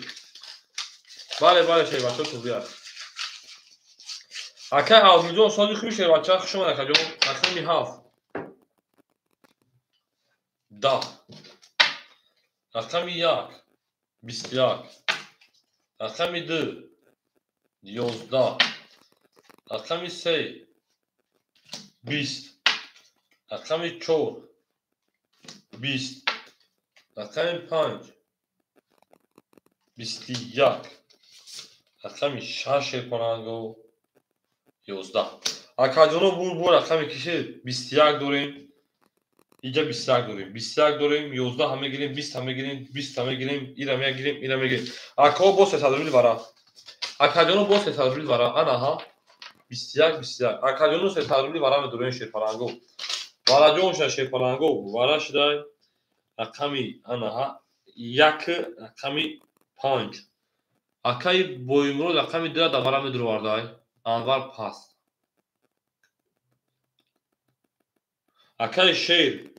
Бале бале шербача туғри аст. Акаи Азмиҷон сози хуби шербача хуш омад акаҷон. Рақами 7. 10. Рақами 1 21. Рақами 2 11. Рақами 3 20. Рақами 4 20. Рақами 5 21. Рақами 6 шерпаланго 11. Акаҷоно бур рақами киши 21 дорем. Иҷа 21 дорем. 21 дорем, 11 ҳам мегирем, 20 ҳам мегирем, 20 ҳам мегирем, ира мегирем, ира мегирем. Акаҳо боз 300 рубл вара. Акаҷоно боз 300 рубл вара. Анаҳа. 21 21. Акаҷоно 300 рубл вара медорем шерпаланго. Вараҷон шуда шерпаланго, вара шуда рақами анаҳа 1 рақами 5. Акаи Боимурод рақами 2 да вара медуровардай. Анвар паст. Акаи Шер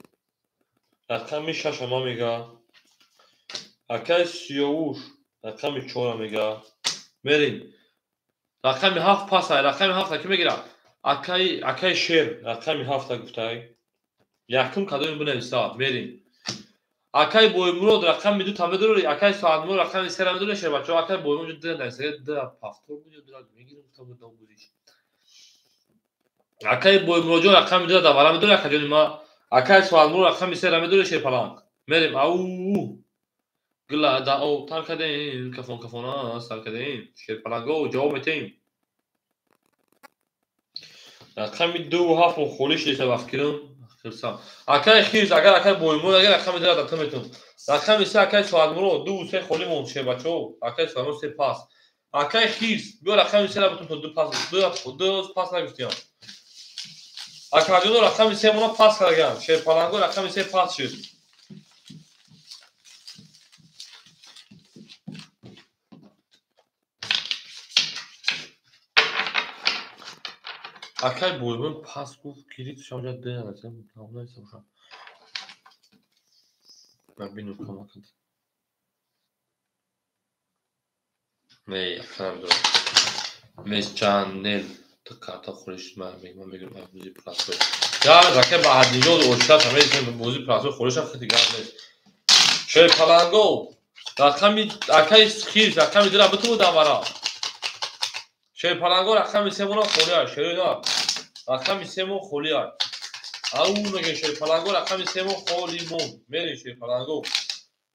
рақами 6 ма мега. Акаи Сиёвуш рақами 4 мега. Мерем. Рақами 7 пасай. Рақами 7 ки мегирад? Акаи Шер рақами 7 гуфтай. Якум кадоми бинависад. Мерем. Акаи Боимурод рақами 2 та медорӣ, акаи Соатмурод рақами 3 ра медорӣ шербачаҳо. Акаи Боимурод 2 нависад, 2 повтор буд ё 2 мегирем гуфта буд бозиш. Акаи Боимуродҷон рақами 2 да вара медорӣ акаҷони ма. Акаи Соатмурод рақами 3 ра медорӣ шерпаланг. Мерем. Ау гила да об тар кардем, кафон кафона сар кардем. Шерпаланго ҷавоб метем. Рақами 2 ва 7 холӣ шуда вақт кирам. Хирсам. Акаи Хирс агар акаи Боимурод агар рақами 2 да метум. Рақами 3 акаи Соатмурод 2 3 холӣ монд шербачаҳо. Акаи Соатмурод 3 пас. Акаи Хирс биё рақами 3 ра бутум то 2 пас, 2 пас нагуфтиям. Акаҷоно рақами 3 мона пас кардаган. Шерпаланго рақами 3 пас шуд. Акаи Боимурод пас гуфт, гирифт шамҷа 2 нависам, нависам шам. Ман бинум камак. Не, ака намедонам. Месчанел ту карта холиш ман мегӯям аз бозии простой. Я рака ба ҳаддиҷод ошират ҳамаи бозии простой холиш ҳам хеле гап нест. Шерпаланго рақами акаи Хирс рақами 2 ра биту давара. Шерпаланго рақами 3 мона холӣ аст. Шерои рақами 3 мон холӣ аст. Ау мегӯем шерпаланго рақами 3 мон холӣ мон. Мерем шерпаланго.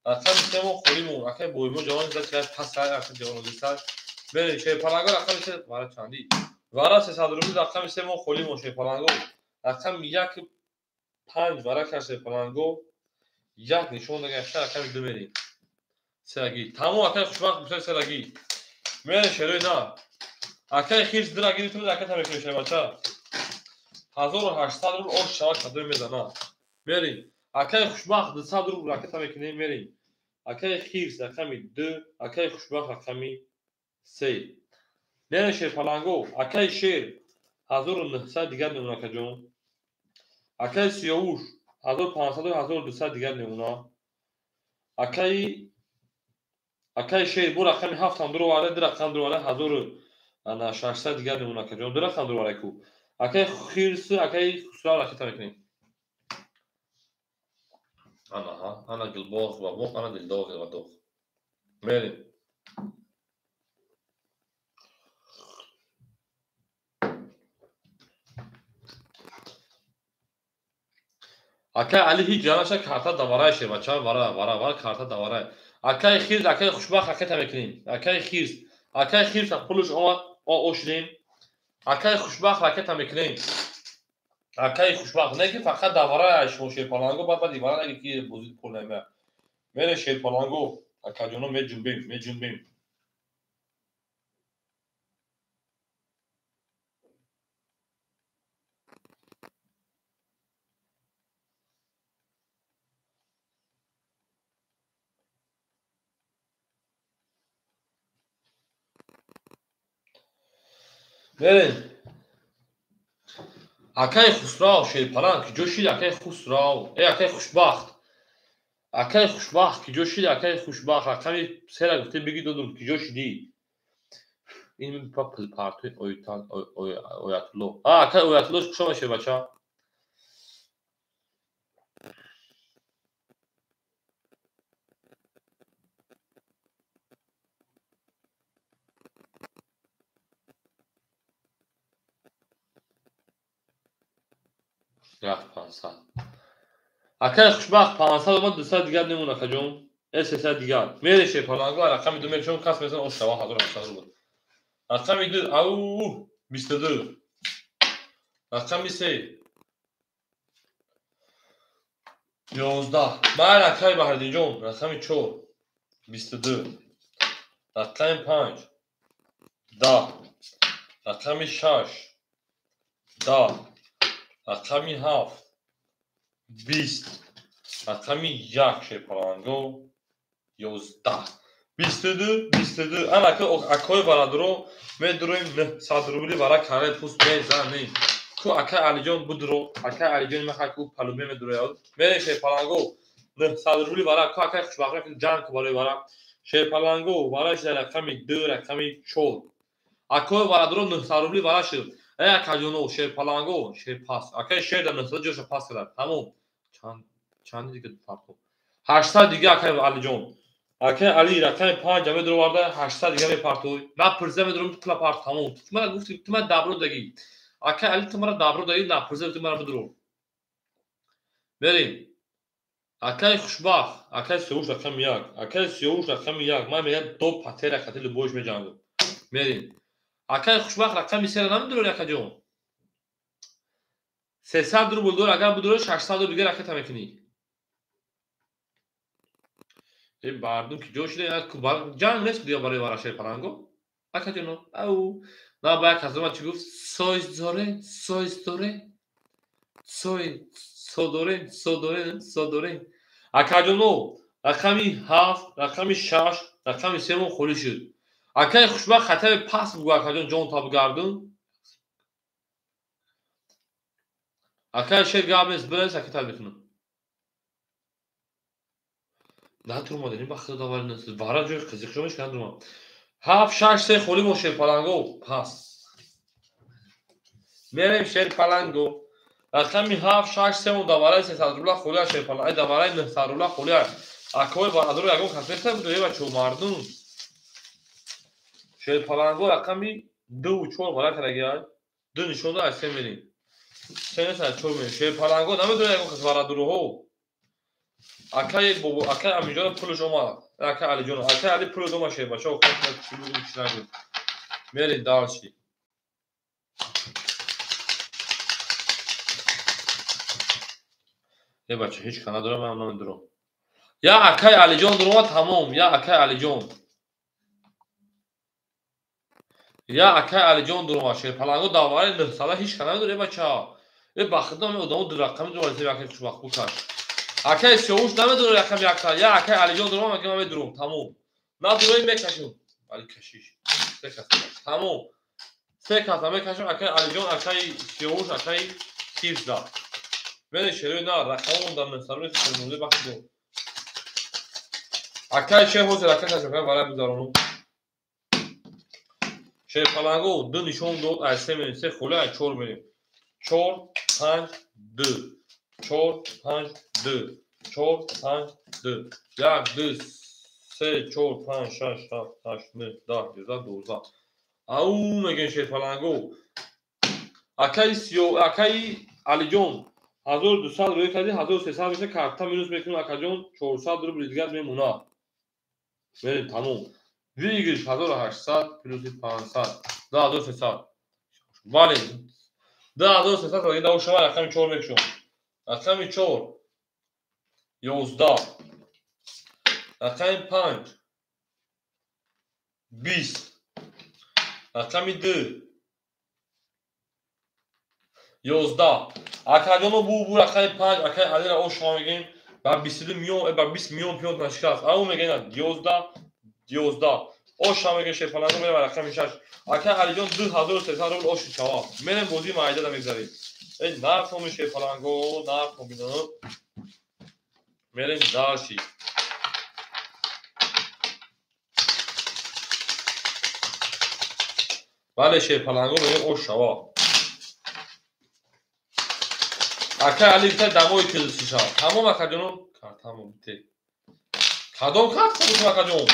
Рақами 3 мон холӣ мон. Акаи Боимурод ҷавон зад ки пас акаи ҷавон зад. Мерем шерпаланго рақами 3 вара чандӣ? Вара 300 рубл рақами 3 мон холӣ мон шерпаланго. Рақами 1 5 вара кард шерпаланго. 1 нишон дага рақами 2 мерем. Сераги. Тамом акаи Хушбахт гуфта сераги. Мерем шерои на. Акаи Хирс 2 гирифтум, ака та мекунем шербача. 1800 рубл ош шавад кадоми мезана. Мерем. Акаи Хушбахт 200 рубл ака та мекунем, мерем. Акаи Хирс рақами 2, акаи Хушбахт рақами 3. Мерем шерпаланго, акаи Шер 1900 дигар мемона акаҷон. Акаи Сиёвуш 1500 1200 дигар мемона. Акаи Шер бо рақами 7 ҳам дуроварда, 2 рақам дуроварда 1600 дигар мемона акаҷон. 2 рақам дуроварда ку. Акаи Хирс, акаи Хусрав ракета мекунем. Анаҳа, ана гулбоғ ва боғ, ана дилдоғ ва доғ. Мерем. Акаи Али ҳеҷ ҷанаша карта даварай шербача, вара вара вара карта даварай. Акаи Хирс, акаи Хушбахт ракета мекунем. Акаи Хирс Акай хирса пулш омад, ошидем. Акай хушбахт ракета мекунем. Акай хушбахт не ки фақат давара шумо шерпаланго, баъд баъди вара наги ки бозӣ пул намеяд. Мере шерпаланго, акаҷоно меҷунбем, меҷунбем. Мерем. Акай Хусрав шерпаланг ки ҷо шид, акай Хусрав, э акай Хушбахт. Акай Хушбахт ки ҷо шид, акай Хушбахт, рақами сера гуфтем бигӣ додум, ки ҷо шидӣ? Ин па пулпартои Оятулло. А, акай Оятулло хуш омад шербача. Рафт 500. Акай Хушбахт 500 омад, 200 дигар немон акаҷон. Э 300 дигар. Мере шерпаланго рақами 2 мекшон кас мезан ош шава 1800 рубл. Рақами 2 ау 22. Рақами 3 11. Ман акай Баҳриддинҷон рақами 4 22. Рақами 5 10. Рақами 6 10. Рақами 7 20. Рақами 1 шерпаланго 11. 22 22. Ана акои барадро медуроем 900 рубли вара каре пуст мезанем. Ку акай Алиҷон будро, акай Алиҷон мехоҳад ку палуме медурояд. Мерем шерпаланго 900 рубли вара ку акай хушбахт ҷанг ку барои вара. Шерпаланго вара шуда рақами 2 рақами 4. Акои барадро 900 рубли вара шуд. Э акаҷоно шерпаланго шерпас. Акай шер дар 900 ҷоша пас кард. Тамом. Чанд дига фарқ. 800 дига акай Алиҷон. Акай Али рақами 5 медуроварда 800 дига мепартой. На пурза медурам ту пула парт тамом. Ту мара гуфти ту мара дабро дагӣ. Акай Али ту мара дабро дагӣ на пурза ту мара бидуро. Мерем. Акай Хушбахт, акай Сиёвуш рақами 1, акай Сиёвуш рақами 1. Ман мегӯям до патера хати любоиш меҷангам. Мерем. Акай Хушбахт рақами 3 намедурори акаҷон. 300 рубл дор, агар бидурори 600 рубл дига ракета мекунӣ. Э мардум ки ҷо шуда, ҷанг нест дига барои вара шерпаланго. Акаҷоно, ау. На ба як кас чӣ гуфт? Сойз доре, сойз доре. Сой, со доре, со доре, со доре. Акаҷоно, рақами 7, рақами 6, рақами 3 мо холӣ шуд. Акай Хушбахт хатари пас бугӯ акаҷон ҷон та бигардун. Акай шер гап нест, бирес акита мекунам. Надурмад, ин ба худо давар нест. Вара ҷои қизиқ шумеш надурмад. 7 6 3 холӣ мо шерпаланго пас. Мерем шерпаланго. Рақами 7 6 3 мо давараи 300 рубла холӣ шерпаланго. Ай давараи 900 рубла холӣ. Акои барадро ягон кас нест буд, эй бачо мардум. Шерпаланго рақами 2 4 вара карагиай. 2 нишон дод, аз 3 мерем. 3 нест, аз 4 мерем. Шерпаланго намедонам ягон кас барадроҳо. Акай бобо, акай Амиҷон пулш омад. Акай Алиҷон, акай Али пул дома шербача, чӣ нагуфт. Мерем дальше. Э бача, ҳеҷ ка надорам, ман намедурам. Я акай Алиҷон дуромад, тамом. Я акай Алиҷон. Я акай Алиҷон дуромад. Шерпаланго давари 900 ҳеҷ ка намедурад, э бача. Э ба худо ме одамо ду рақами дуромад, акай хушбахт букаш. Акай Сиёвуш намедурад рақами якта. Я акай Алиҷон дуромад, ман медурам, тамом. Надурои мекашам. Али кашиш. Се кас. Тамом. Се кас мекашам, акай Алиҷон, акай Сиёвуш, акай Хирза. Мене шерои на рақамон дар 900 сифр бахт ду. Акай шер ҳозир акай кашам, вара бигзаронум. Шерпаланго 2 нишон дод, аз 3 мерем, 3 холӣ, аз 4 мерем. 4 5 2. 4 5 2. 4 5 2. 1 2 3 4 5 6 7 8 9 10 11 12. Ау мегӯем шерпаланго. Акай Сиё, акай Алиҷон 1200 рӯй кардӣ, 1300 меша, карта минус мекунем акаҷон, 400 рубл дигар мемонад. Мерем тамом. Выигрыш 1800 плюси 500. 2300. Бале. 2300 ва ин шава рақами 4 мекушам. Рақами 4 11. Рақами 5 20. Рақами 2 11. Акаҷоно бу рақами 5 акай Алира о шумо мегӯем ба 22 миллион ба 20 миллион пиён нашикаст. Ау мегӯем 11 11. О шумо мегӯем шерпаланго мерем рақами 6. Акай Алиҷон 2300 рубл оши чава. Мерем бозии майдада мегзарем. Эй нархоми шерпаланго, нархо бинам. Мерем дальше. Бале шерпаланго мегӯем ош шава. Акай Али бите дамои килсиша. Тамом акаҷоно? Тамом бите. Кадом карт бутум акаҷон?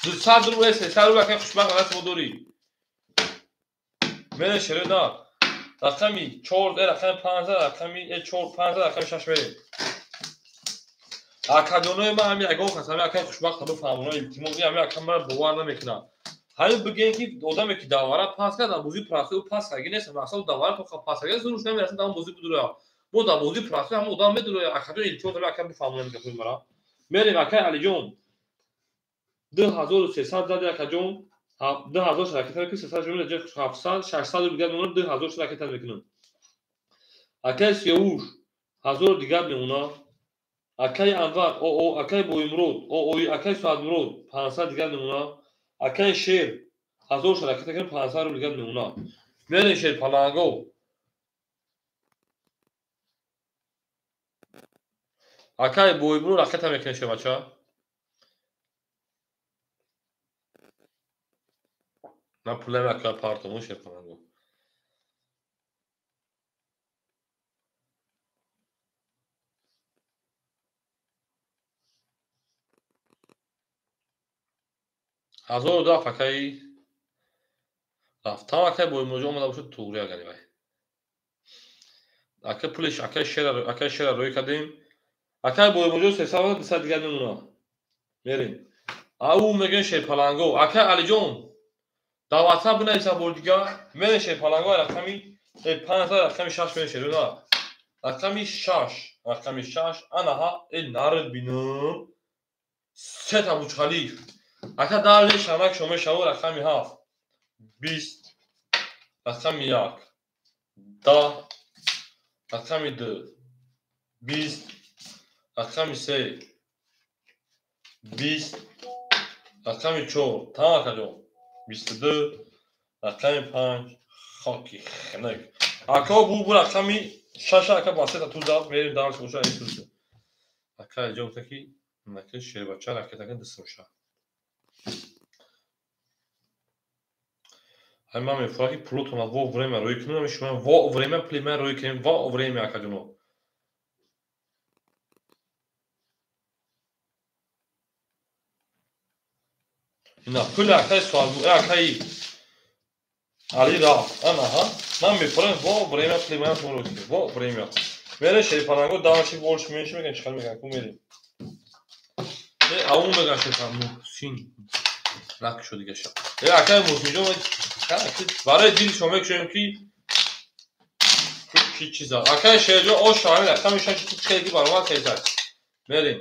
200 рубл, 300 рубл акай хушбахт даст мо дорӣ. Мере шере на. Рақами 4, рақами 5, рақами 4, 5, рақами 6 мерем. Акаҷонои ман ҳами ягон кас ҳами акай хушбахт бифаҳмона илтимос ҳами ака мара бовар намекунад. Ҳамин бигӯем ки одаме ки давара пас кард, дар бозии простой ӯ пас кард нест, мақсад давара то пас кард, зуруш намерасад дар бозӣ бидурояд. Мо дар бозии простой ҳама одам медурояд. Акаҷон илтимос ҳами ака бифаҳмона гапои мара. Мерем акай Алиҷон. 2300 зади акаҷон. 2000 ракета мекунем, 300 рубл 700, 600 рубл дигар мемонад, 2000 ракета мекунем. Акай Сиёвуш 1000 дигар мемонад. Акай Анвар ОО, акай Боимурод ОО, акай Суадмурод 500 дигар мемонад. Акай Шер 1000 ракета кунем, 500 рубл дигар мемонад. Мерем Шер Паланго. Акай Боимурод ракета мекунем шербача. Ман пулам акай партому Шер Паланго. Ҳазору даф акай рафтам акай Боимуроҷон омада бошад туғри агари вай. Акай пулиш акай шера рӯй кардем. Акай Боимуроҷон 300 200 дигар мемонад. Мерем. Ау мегӯем Шерпаланго. Акай Алиҷон дар WhatsApp бинависам бори дигар. Мерем Шерпаланго рақами 5 рақами 6 мерем шерона. Рақами 6, рақами 6 анаҳа нард бинам. Сета Бучхалиф. Ака дале шанак шоме шаво рақами 7 20 рақами 1 10 рақами 2 20 рақами 3 20 рақами 4 там акаҷон 22 рақами 5 хоки хинак. Ака бу рақами 6 ака басета туза мерем дальше боша эсуса. Ака иҷо таки наки шербача ракета дисмша. Ҳамин ман мефурам ки пулотона во время рӯй кунем, шумо во время пули ман рӯй кунем, во время акаҷоно. Ина пули акай суал, акай Али рафт. Анаҳа, ман мефурам во время пули ман шумо рӯй кунем, во время. Мере Шерпаланго дальше больше меньше меган чикар меган ку мерем. Ау меган Шерпаланго Муҳсин накшо дига ша. Акай Муҳсинҷон барои дили шумо мекушоем ки чи чиза. Акай Шерҷон ош шавами рақами 6 чи хеле баромад хезад. Мерем.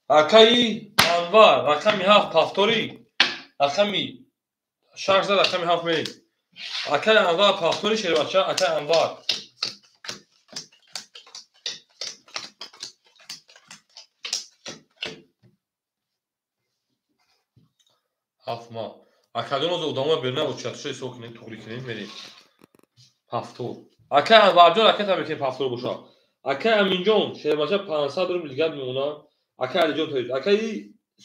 Акаи Анвар рақами 7 повтори. Рақами 6 рақами 7 мерем. Акай Анвар повтори шербача, акай Анвар. Ҳафт ма. Акаҷон озо одамоя берна очатша ҳисоб кунем, туғри кунем, мерем. Ҳафтор. Акай Анварҷон ракета мекунем ҳафтор боша. Акай Аминҷон шербача 500 рубл дигар мемонад. Акай Алиҷон тоид. Акай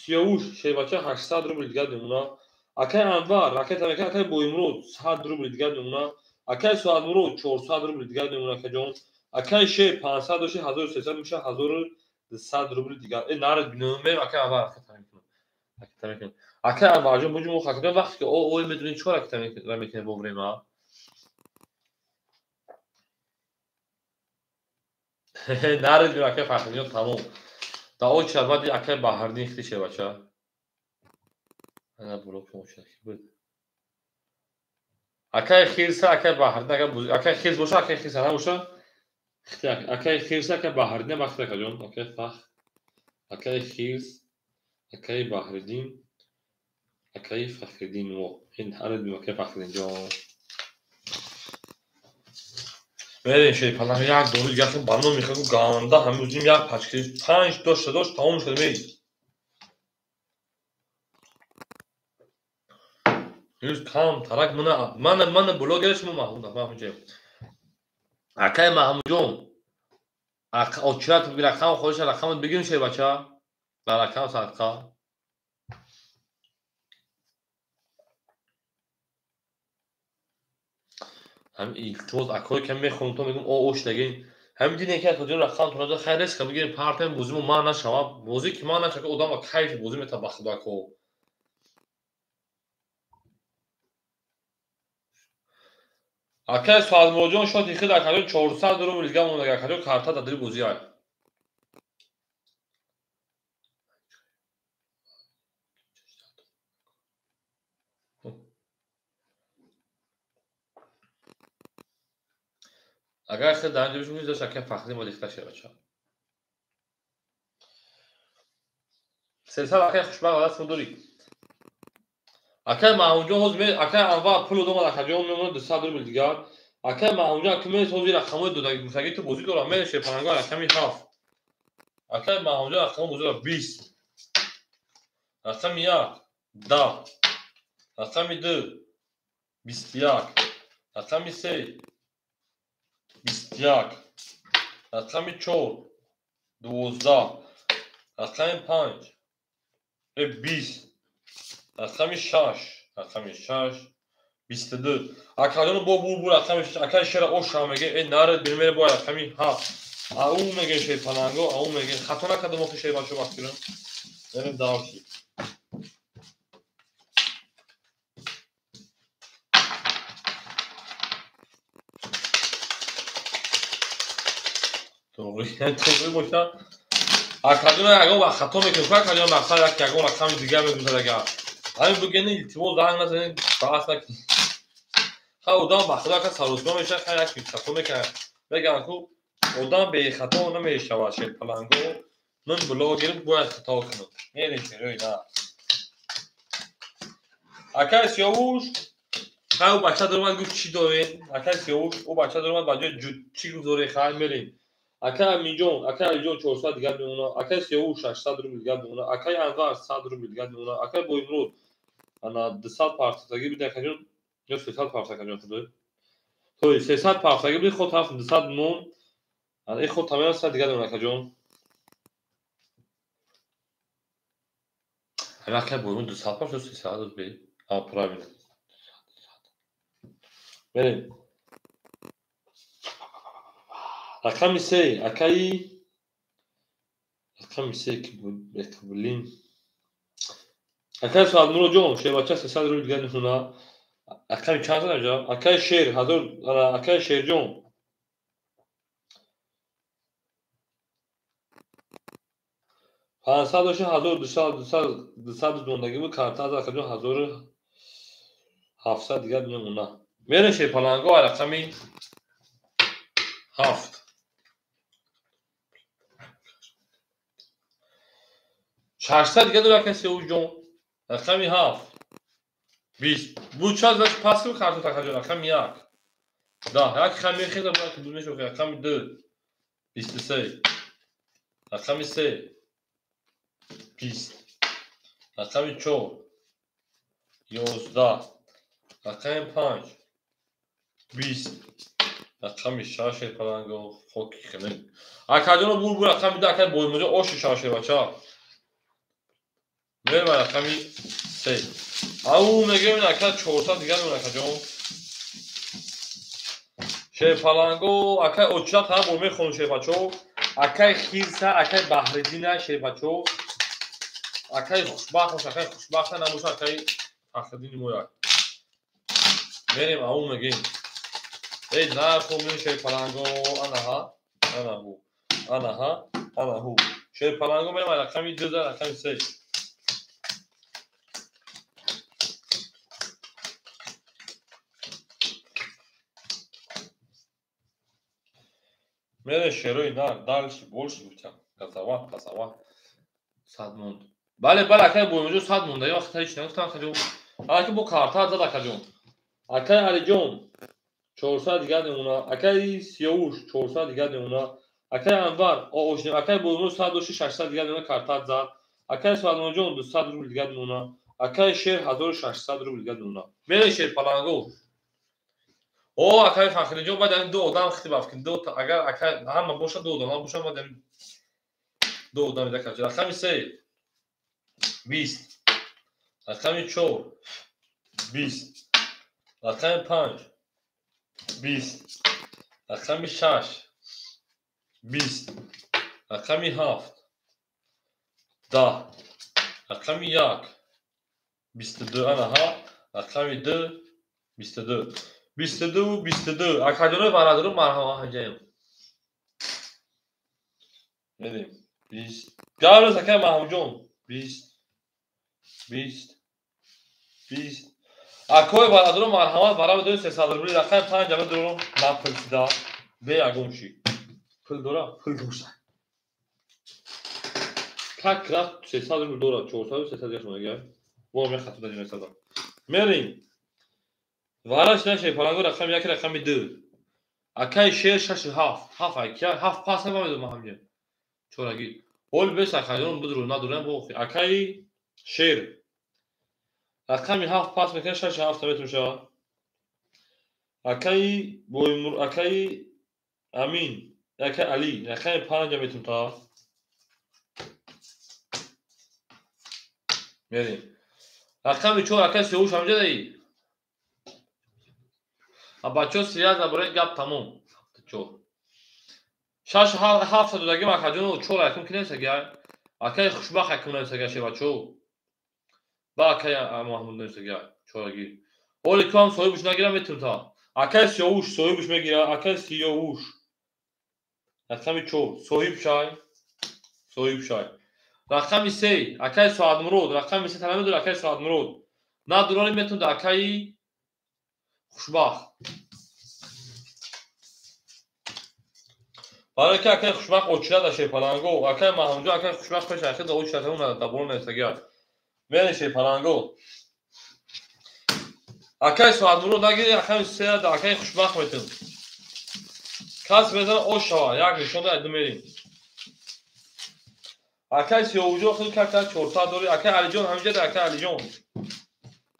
Сиёвуш шербача 800 рубл дигар мемонад. Акай Анвар ракета мекунад, акай Боимурод 100 рубл дигар мемонад. Акай Суадмурод 400 рубл дигар мемонад акаҷон. Акай Шер 500 дошти 1300 мешавад 1200 рубл дигар. Нард бинам, мерем акай Анвар ракета мекунад. Ракета мекунад. Акай Анварҷон буҷу мо хакда вақте ки ой медонем чикор ракета мекунем во время. Наред бир акай Фахриддин тамом. Да оча баъди акай Баҳриддин хити шебача. Ана блок мошаки буд. Акай Хирса, акай Баҳриддин, акай буз, акай Хирс боша, акай Хирса набоша. Хити акай Хирса, акай Баҳриддин бахт акаҷон, акай Фах, акай Хирс, акай Баҳриддин, акай Фахриддин мо. Ин наред бир акай Фахриддин ҷон. Мерем шерпаланг як дору дигар ба ном мехоҳем ганда ҳамӯзим як пачка панҷ дошта дошт тамом шуда мей. Юз кам тарак мана мана мана блогер шумо Маҳмуд Маҳмудҷон. Акай Маҳмудҷон очрат рақам хоҳиш рақамат бигирем шербача. Дар рақам садқа. Ҳамин илтимос акое ки мехонам то мегӯм о ош дагин. Ҳамин дине ки акаҷон рақам тураза хайр нест ка бигирем партаем бозимо ман нашавам. Бозӣ ки ман нашава одам ба кайфи бозӣ мета ба худо ако. Акай Суадмуроҷон шоти хид акаҷон 400 рубл дига монда акаҷон карта дадри бозӣ ай. Агар хид дар инҷо бишед, дошт акай Фахриддин бояд ихта шавад. Сесад акай хушбахт даст дорӣ. Акай Маҳмудҷон ҳозир ме акай Анвар пул домад акаҷон мемонад 200 рубл дигар. Акай Маҳмудҷон аки мес ҳозир рақамҳои додаги гуфтаги ту бозӣ дорам мерем шерпалангҳо рақами 7. Акай Маҳмудҷон рақамҳо бозӣ дорам 20. Рақами 1 10. Рақами 2 21. Рақами 3 21. Рақами 4 12. Рақами 5 20. Рақами 6, рақами 6 22. Акаҷон бо бу бу рақами 6 акай шера оша меге э наред бир мере бо рақами 7. Ау меге шерпаланго, ау меге хато накардам охи шербачо вақт кунам. Мерем давши. Тоғри боша. Акаҷон ягон вақт хато мекунем. Акаҷон мақсад як ягон рақами дигар мегузарад агар. Ҳамин бугени илтимос занг назанед, баҳс накунед. Ха одам ба худо ака саросима мешавад, ха як хато мекунад. Мегӯянд ку одам бехато намешавад шерпаланго. Ман блогерам бояд хато кунам. Мерем шерӯи на. Акай Сиёвуш, ха ӯ бача даромад гуфт чӣ дорем? Акай Сиёвуш, ӯ бача даромад ба ҷои чӣ гуфт дорем? Хай мерем. Акай Аминҷон, акай Алиҷон 400 дигар мемонад, акай Сиёвуш 600 рубл дигар мемонад, акай Анвар 100 рубл дигар мемонад, акай Боимурод ана 200 парсатагӣ биде акаҷон ё 300 парса акаҷон худо. Той 300 парсатагӣ биде ход ҳафт 200 мон. Ана ин ход тамом 100 дигар мемонад акаҷон. Ҳамин акай Боимурод 200 парса 300 бе. А правильно. Мерем. Рақами 3, акаи рақами 3 ки буд, блин. Акай Суадмуроҷон, шербача 300 рубл дигар мемонад. Рақами чанд задам ҷа? Акай Шер, 1000, ана акай Шерҷон. 500 дошт, 1200, 200, 200 мондагӣ буд, карта аз акаҷон 1700 дигар мемонад. Мерем шерпаланго рақами 7. 600 дигар дорад акай Сиёвушҷон. Рақами 7. 20. Буд чанд заш пас кун картот акаҷон рақами 1. 10. Як хам мехезам бояд ки буд мешавад рақами 2. 23. Рақами 3. 20. Рақами 4. 11. Рақами 5. 20. Рақами 6 шерпаланго хоки хеле. Акаҷоно бур бур рақами 2 акай Боимуроҷон оши шав шербача. Мерем рақами 3. Ау мегӯем ака 400 дигар мемонад акаҷон. Шерпаланго акай очрат ҳама бо мехонем шербачо. Акай Хирса, акай Баҳриддина шербачо. Акай хушбахт бош, акай хушбахта набоша, акай Фахриддини мояк. Мерем ау мегӯем. Эй нархо мешавӣ паланго, анаҳа, ана бу. Ана ҳа, ана ҳу. Шерпаланго мерем рақами 2 да рақами 3. Мере шерои нар, дальше, больше гуфтям. Газава, газава. 100 монд. Бале, бале, акай боимуҷо 100 монда. Я вақт ҳеч нагуфтам, акаҷон. Аки бо карта зад акаҷон. Акай Алиҷон 400 дигар мемона. Акай Сиёвуш 400 дигар мемона. Акай Анвар оошнем. Акай боимуҷо 100 дошти 600 дигар мемона карта зад. Акай Салмонҷон 200 рубл дигар мемона. Акай Шер 1600 рубл дигар мемона. Мере Шер Паланго. О, акай Фахриҷон баъд ҳамин ду одам хитиб афкин. Ду агар акай ҳама боша ду одам боша баъд ҳамин ду одам ида кард. Рақами 3 20, рақами 4 20, рақами 5 20, рақами 6 20, рақами 7 10, рақами 1 22, ана ҳа, рақами 2 22, 22 22. Акаҷонои бародару марҳама ҳаҷаем. Мерем. 20. Гаврез акай Маҳмудҷон 20 20 20. Акои бародару марҳамат барои дои 300 рубли рақами 5 ама дурум напурсида. Бе ягон чӣ. Пул дора? Пул дошта. Как раз 300 рубл дора, 400 300 дигар шумо. Во мехату дадим месада. Мерем. Вараш наше паланго рақами 1 рақами 2. Акай шер 6 7. 7 акя 7 пас намедонам ҳамҷа. Чораги. Ҳол бес акаҷон будру надурам бо акай шер. Рақами 7 пас мекунад 6 7 метр мешавад. Акай Боймур, акай Амин, акай Али, рақами 5 метр та. Мерем. Рақами 4 акай Сиёвуш ҳамҷа даи. А бачаҳо связь набаред гап тамом. 4 6 7 додагим акаҷон 4 якум ки несага. Акай Хушбахт якум несага шебачо. Ба акай Маҳмуд несага чораги. Ҳоли ку ҳам соҳибуш нагира метун та. Акай Сиёвуш соҳибуш мегира, акай Сиёвуш. Рақами 4 соҳиб шай. Соҳиб шай. Рақами 3 акай Соатмурод, рақами 3 тана медор акай Соатмурод. Надурани метун да акай Хушбахт. Барои ки акай Хушбахт очира да Шерпаланго, акай Маҳмудҷон акай Хушбахт пеш ахир да очира та да боло нестагиа. Мерем Шерпаланго. Акай Соатмурод нагири, акай 3 да акай Хушбахт метун. Кас мезана ош шава, як нишон да мерем. Акай Сиёвуҷон хел кака 400 дори, акай Алиҷон ҳамиҷа да акай Алиҷон.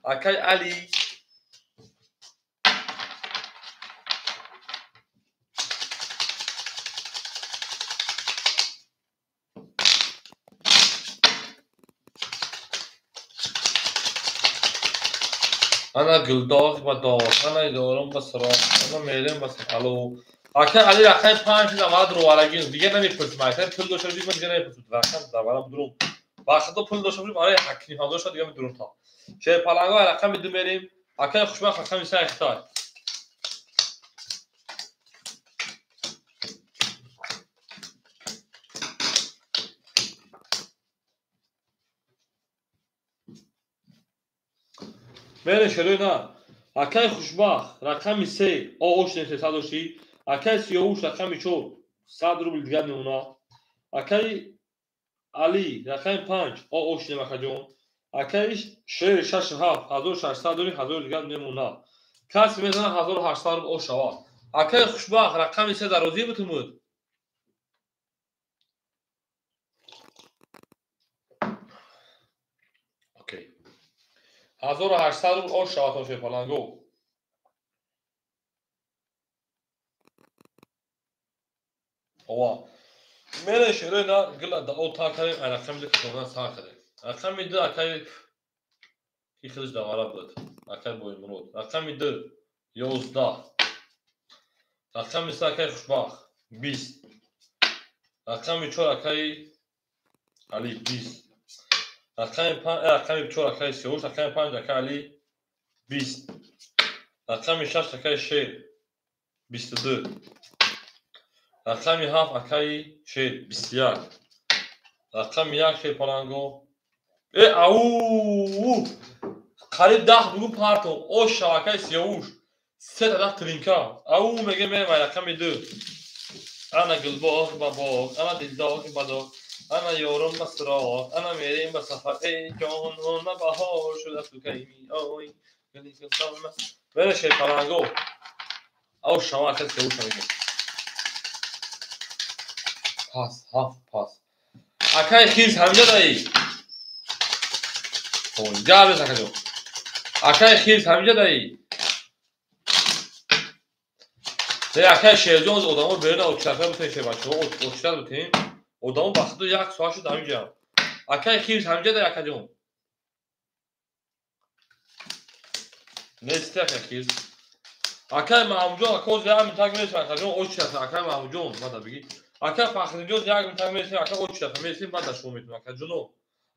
Акай Али ана гулдоғ ба доғ, ана дорум ба сироғ, ана мерем ба алу. Акай Али рақами 5 шуд аввал дуруварагин, дигар намепурсим. Акай пул дошта бошӣ, ман дигар намепурсим. Рақам давара дурум. Вақто пул дошта бошӣ, барои ҳаким ҳам дошта дигар медурум та. Шерпаланго рақами 2 мерем. Акай Хушбахт рақами 3 хитай. Мере шерои на. Акай Хушбахт рақами 3 оош не 300 дошти. Акай Сиёвуш рақами 4 100 рубл дигар мемона. Акай Али рақами 5 оош не акаҷон. Акай Шер 6 7 1600 дори 1000 дигар мемона. Кас мезана 1800 рубл ош шава. Акай Хушбахт рақами 3 дар розӣ бутумуд. Окей. 1800 рубл ош шава то Шерпаланго. Ова. Мере шерои на гила да о та карем, рақами 2 китобна са карем. Рақами 2 акай ки худаш давара буд. Акай Боймурод. Рақами 2 11. Рақами 3 акай Хушбахт 20. Рақами 4 акай Али 20. Рақами 5 рақами 4 акай Сиёвуш, рақами 5 акай Али 20. Рақами 6 акай Шер 22. Рақами 7 акаи Шер 21. Рақами 1 Шерпаланго. Э ау! Қариб 10 бугу партон. О шавакаи Сиёвуш. Се та 10 тринка. Ау меге мерем рақами 2. Ана гулбоғ ба боғ, ана дилдоғ ба доғ, ана ёрум ба суроғ, ана мерем ба сафар. Эй ҷонон, ма баҳор шуда ту кай меоӣ? Мере Шерпаланго. Ау шава акаи Сиёвуш меге. Пас, 7 пас. Акаи Хирс ҳамҷа даи. Гап акаҷон. Акаи Хирс ҳамҷа даи. Не, акаи Шерҷон одамо берна очака бутем, шербачаҳо оча бутем. Одамо ба худу як соат шуд ҳамҷа. Акаи Хирс ҳамҷа даи акаҷон. Нести акаи Хирс. Акаи Маҳмудҷон, акоз як минтак мересем акаҷон, очака акаи Маҳмудҷон, мада биги. Акаи Фахриддинҷон як минтак мересем, ака очака мересем, баъд да шумо метунем акаҷоно.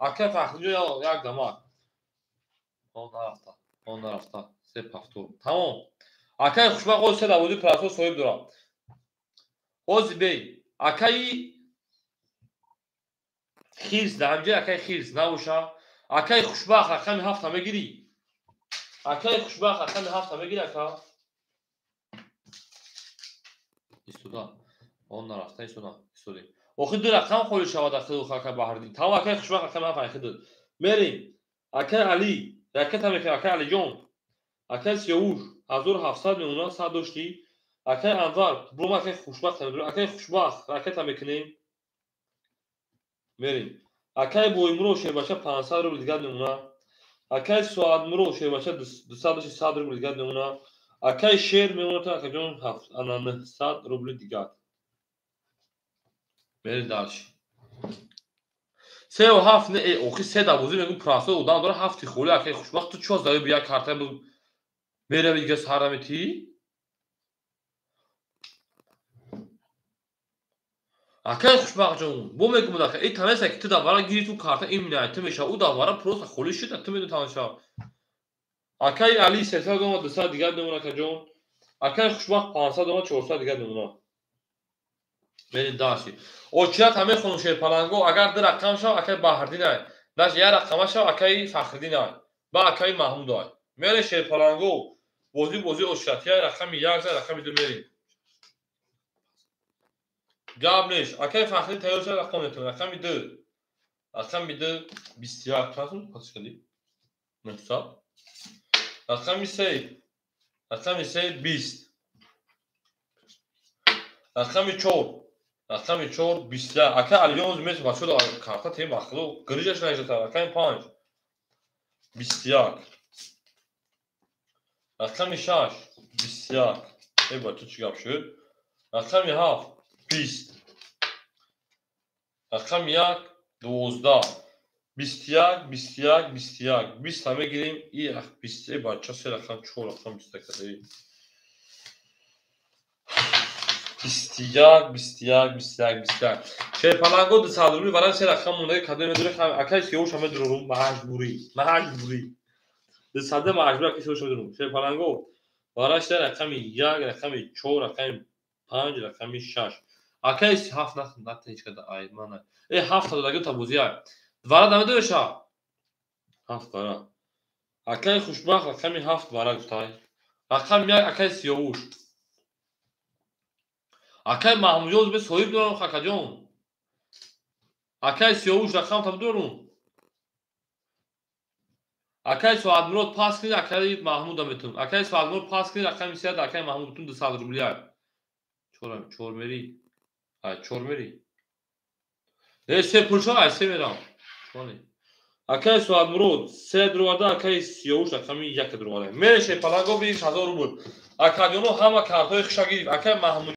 Акаи Фахриддинҷон як дамак. Он нарафта, он нарафта. Се пафтур. Тамом. Акаи Хушбахт ҳозир се давози прасо соҳиб дорад. Ҳозир бей. Акаи Хирс дар ҳамҷои акаи Хирс набоша. Акаи Хушбахт рақами 7 мегирӣ. Акаи Хушбахт рақами 7 мегирӣ ака. Истода. Он нарафта, истода. Истоди. Охир ду рақам холӣ шавад ахир акаи Баҳриддин. Тамом акаи Хушбахт рақами 7 ахир дод. Мерем. Акаи Али, ракета мекунем акаи Алиҷон. Акаи Сиёвуш 1700 мемонад, 100 доштӣ. Акаи Анвар, буром акаи Хушбахт мебурем. Акаи Хушбахт ракета мекунем. Мерем. Акаи Боимуров шербача 500 рубл дигар мемонад. Акаи Соатмуров шербача 200 дошти, 100 рубл дигар мемонад. Акаи Шер мемонад акаҷон 900 рубли дигар. Мерем дальше. 3 ва 7 не, охи се давози мегум прасо одам дора 7 холӣ акаи Хушбахт ту чо зави бия карта мерави дига сар наметӣ? Акаи Хушбахтҷон, бо мегум ака, э танеса ки ту давара гири ту карта имина ту меша, ӯ давара просто холӣ шуд, ту медон танаша. Акаи Али 300 дома 200 дигар мемонад акаҷон. Акаи Хушбахт 500 дома 400 дигар мемонад. Мерем дальше. Очират ҳаме хонум Шерпаланго, агар ду рақам шав, акаи Баҳриддин ай. Даш як рақама шав, акаи Фахриддин ай. Ба акаи Маҳмуд ай. Мерем Шерпаланго. Бозӣ бозӣ очират. Як рақами 1 за рақами 2 мерем. Гап нест. Акаи Фахриддин тайёр шав, рақам метавонад. Рақами 2. Рақами 2 21 чанд пас кардӣ? 900. Рақами 3. Рақами 3 20. Рақами 4. Рақами 4 21. Ака Алиён мес бачо карта тем бахло грижаш наижата. Рақами 5 21. Рақами 6 21. Э бачо чӣ гап шуд? Рақами 7 20. Рақами 1 12. 21 21 21. 20 та мегирем. И 20 э бачо се рақам 4 рақам 21 кадаи. 21 21 21 21. Шерпаланго 200 рубли барам се рақам монда кадом медуре акаи Сиёвуш ҳама дурум маҷбурӣ. Маҷбурӣ. 200 маҷбур акаи Сиёвуш ҳама дурум. Шерпаланго бараш рақами 1, рақами 4, рақами 5, рақами 6. Акаи 7 нах ната ҳеч када ай мана. Э 7 та додаги та бозӣ ай. Двара намедуреша? 7 вара. Акаи Хушбахт рақами 7 вара гуфтай. Рақами 1 акаи Сиёвуш. Акаи Маҳмудҷон бе соҳиб дорам акаҷон. Акаи Сиёвуш рақам та дорум. Акаи Соатмурод пас кунед, акаи Маҳмуда метунам. Акаи Соатмурод пас кунед, рақами 3 акаи Маҳмуд бутун 200 рубли ай. Чор мери. Ай чор мери. Не се пулшо ай се мерам. Чони. Акаи Соатмурод 3 дурварда, акаи Сиёвуш рақами 1 дурварда. Мереше Паланго 1000 рубл. Акаҷоно ҳама картҳои хуша гирифт. Акаи Маҳмуд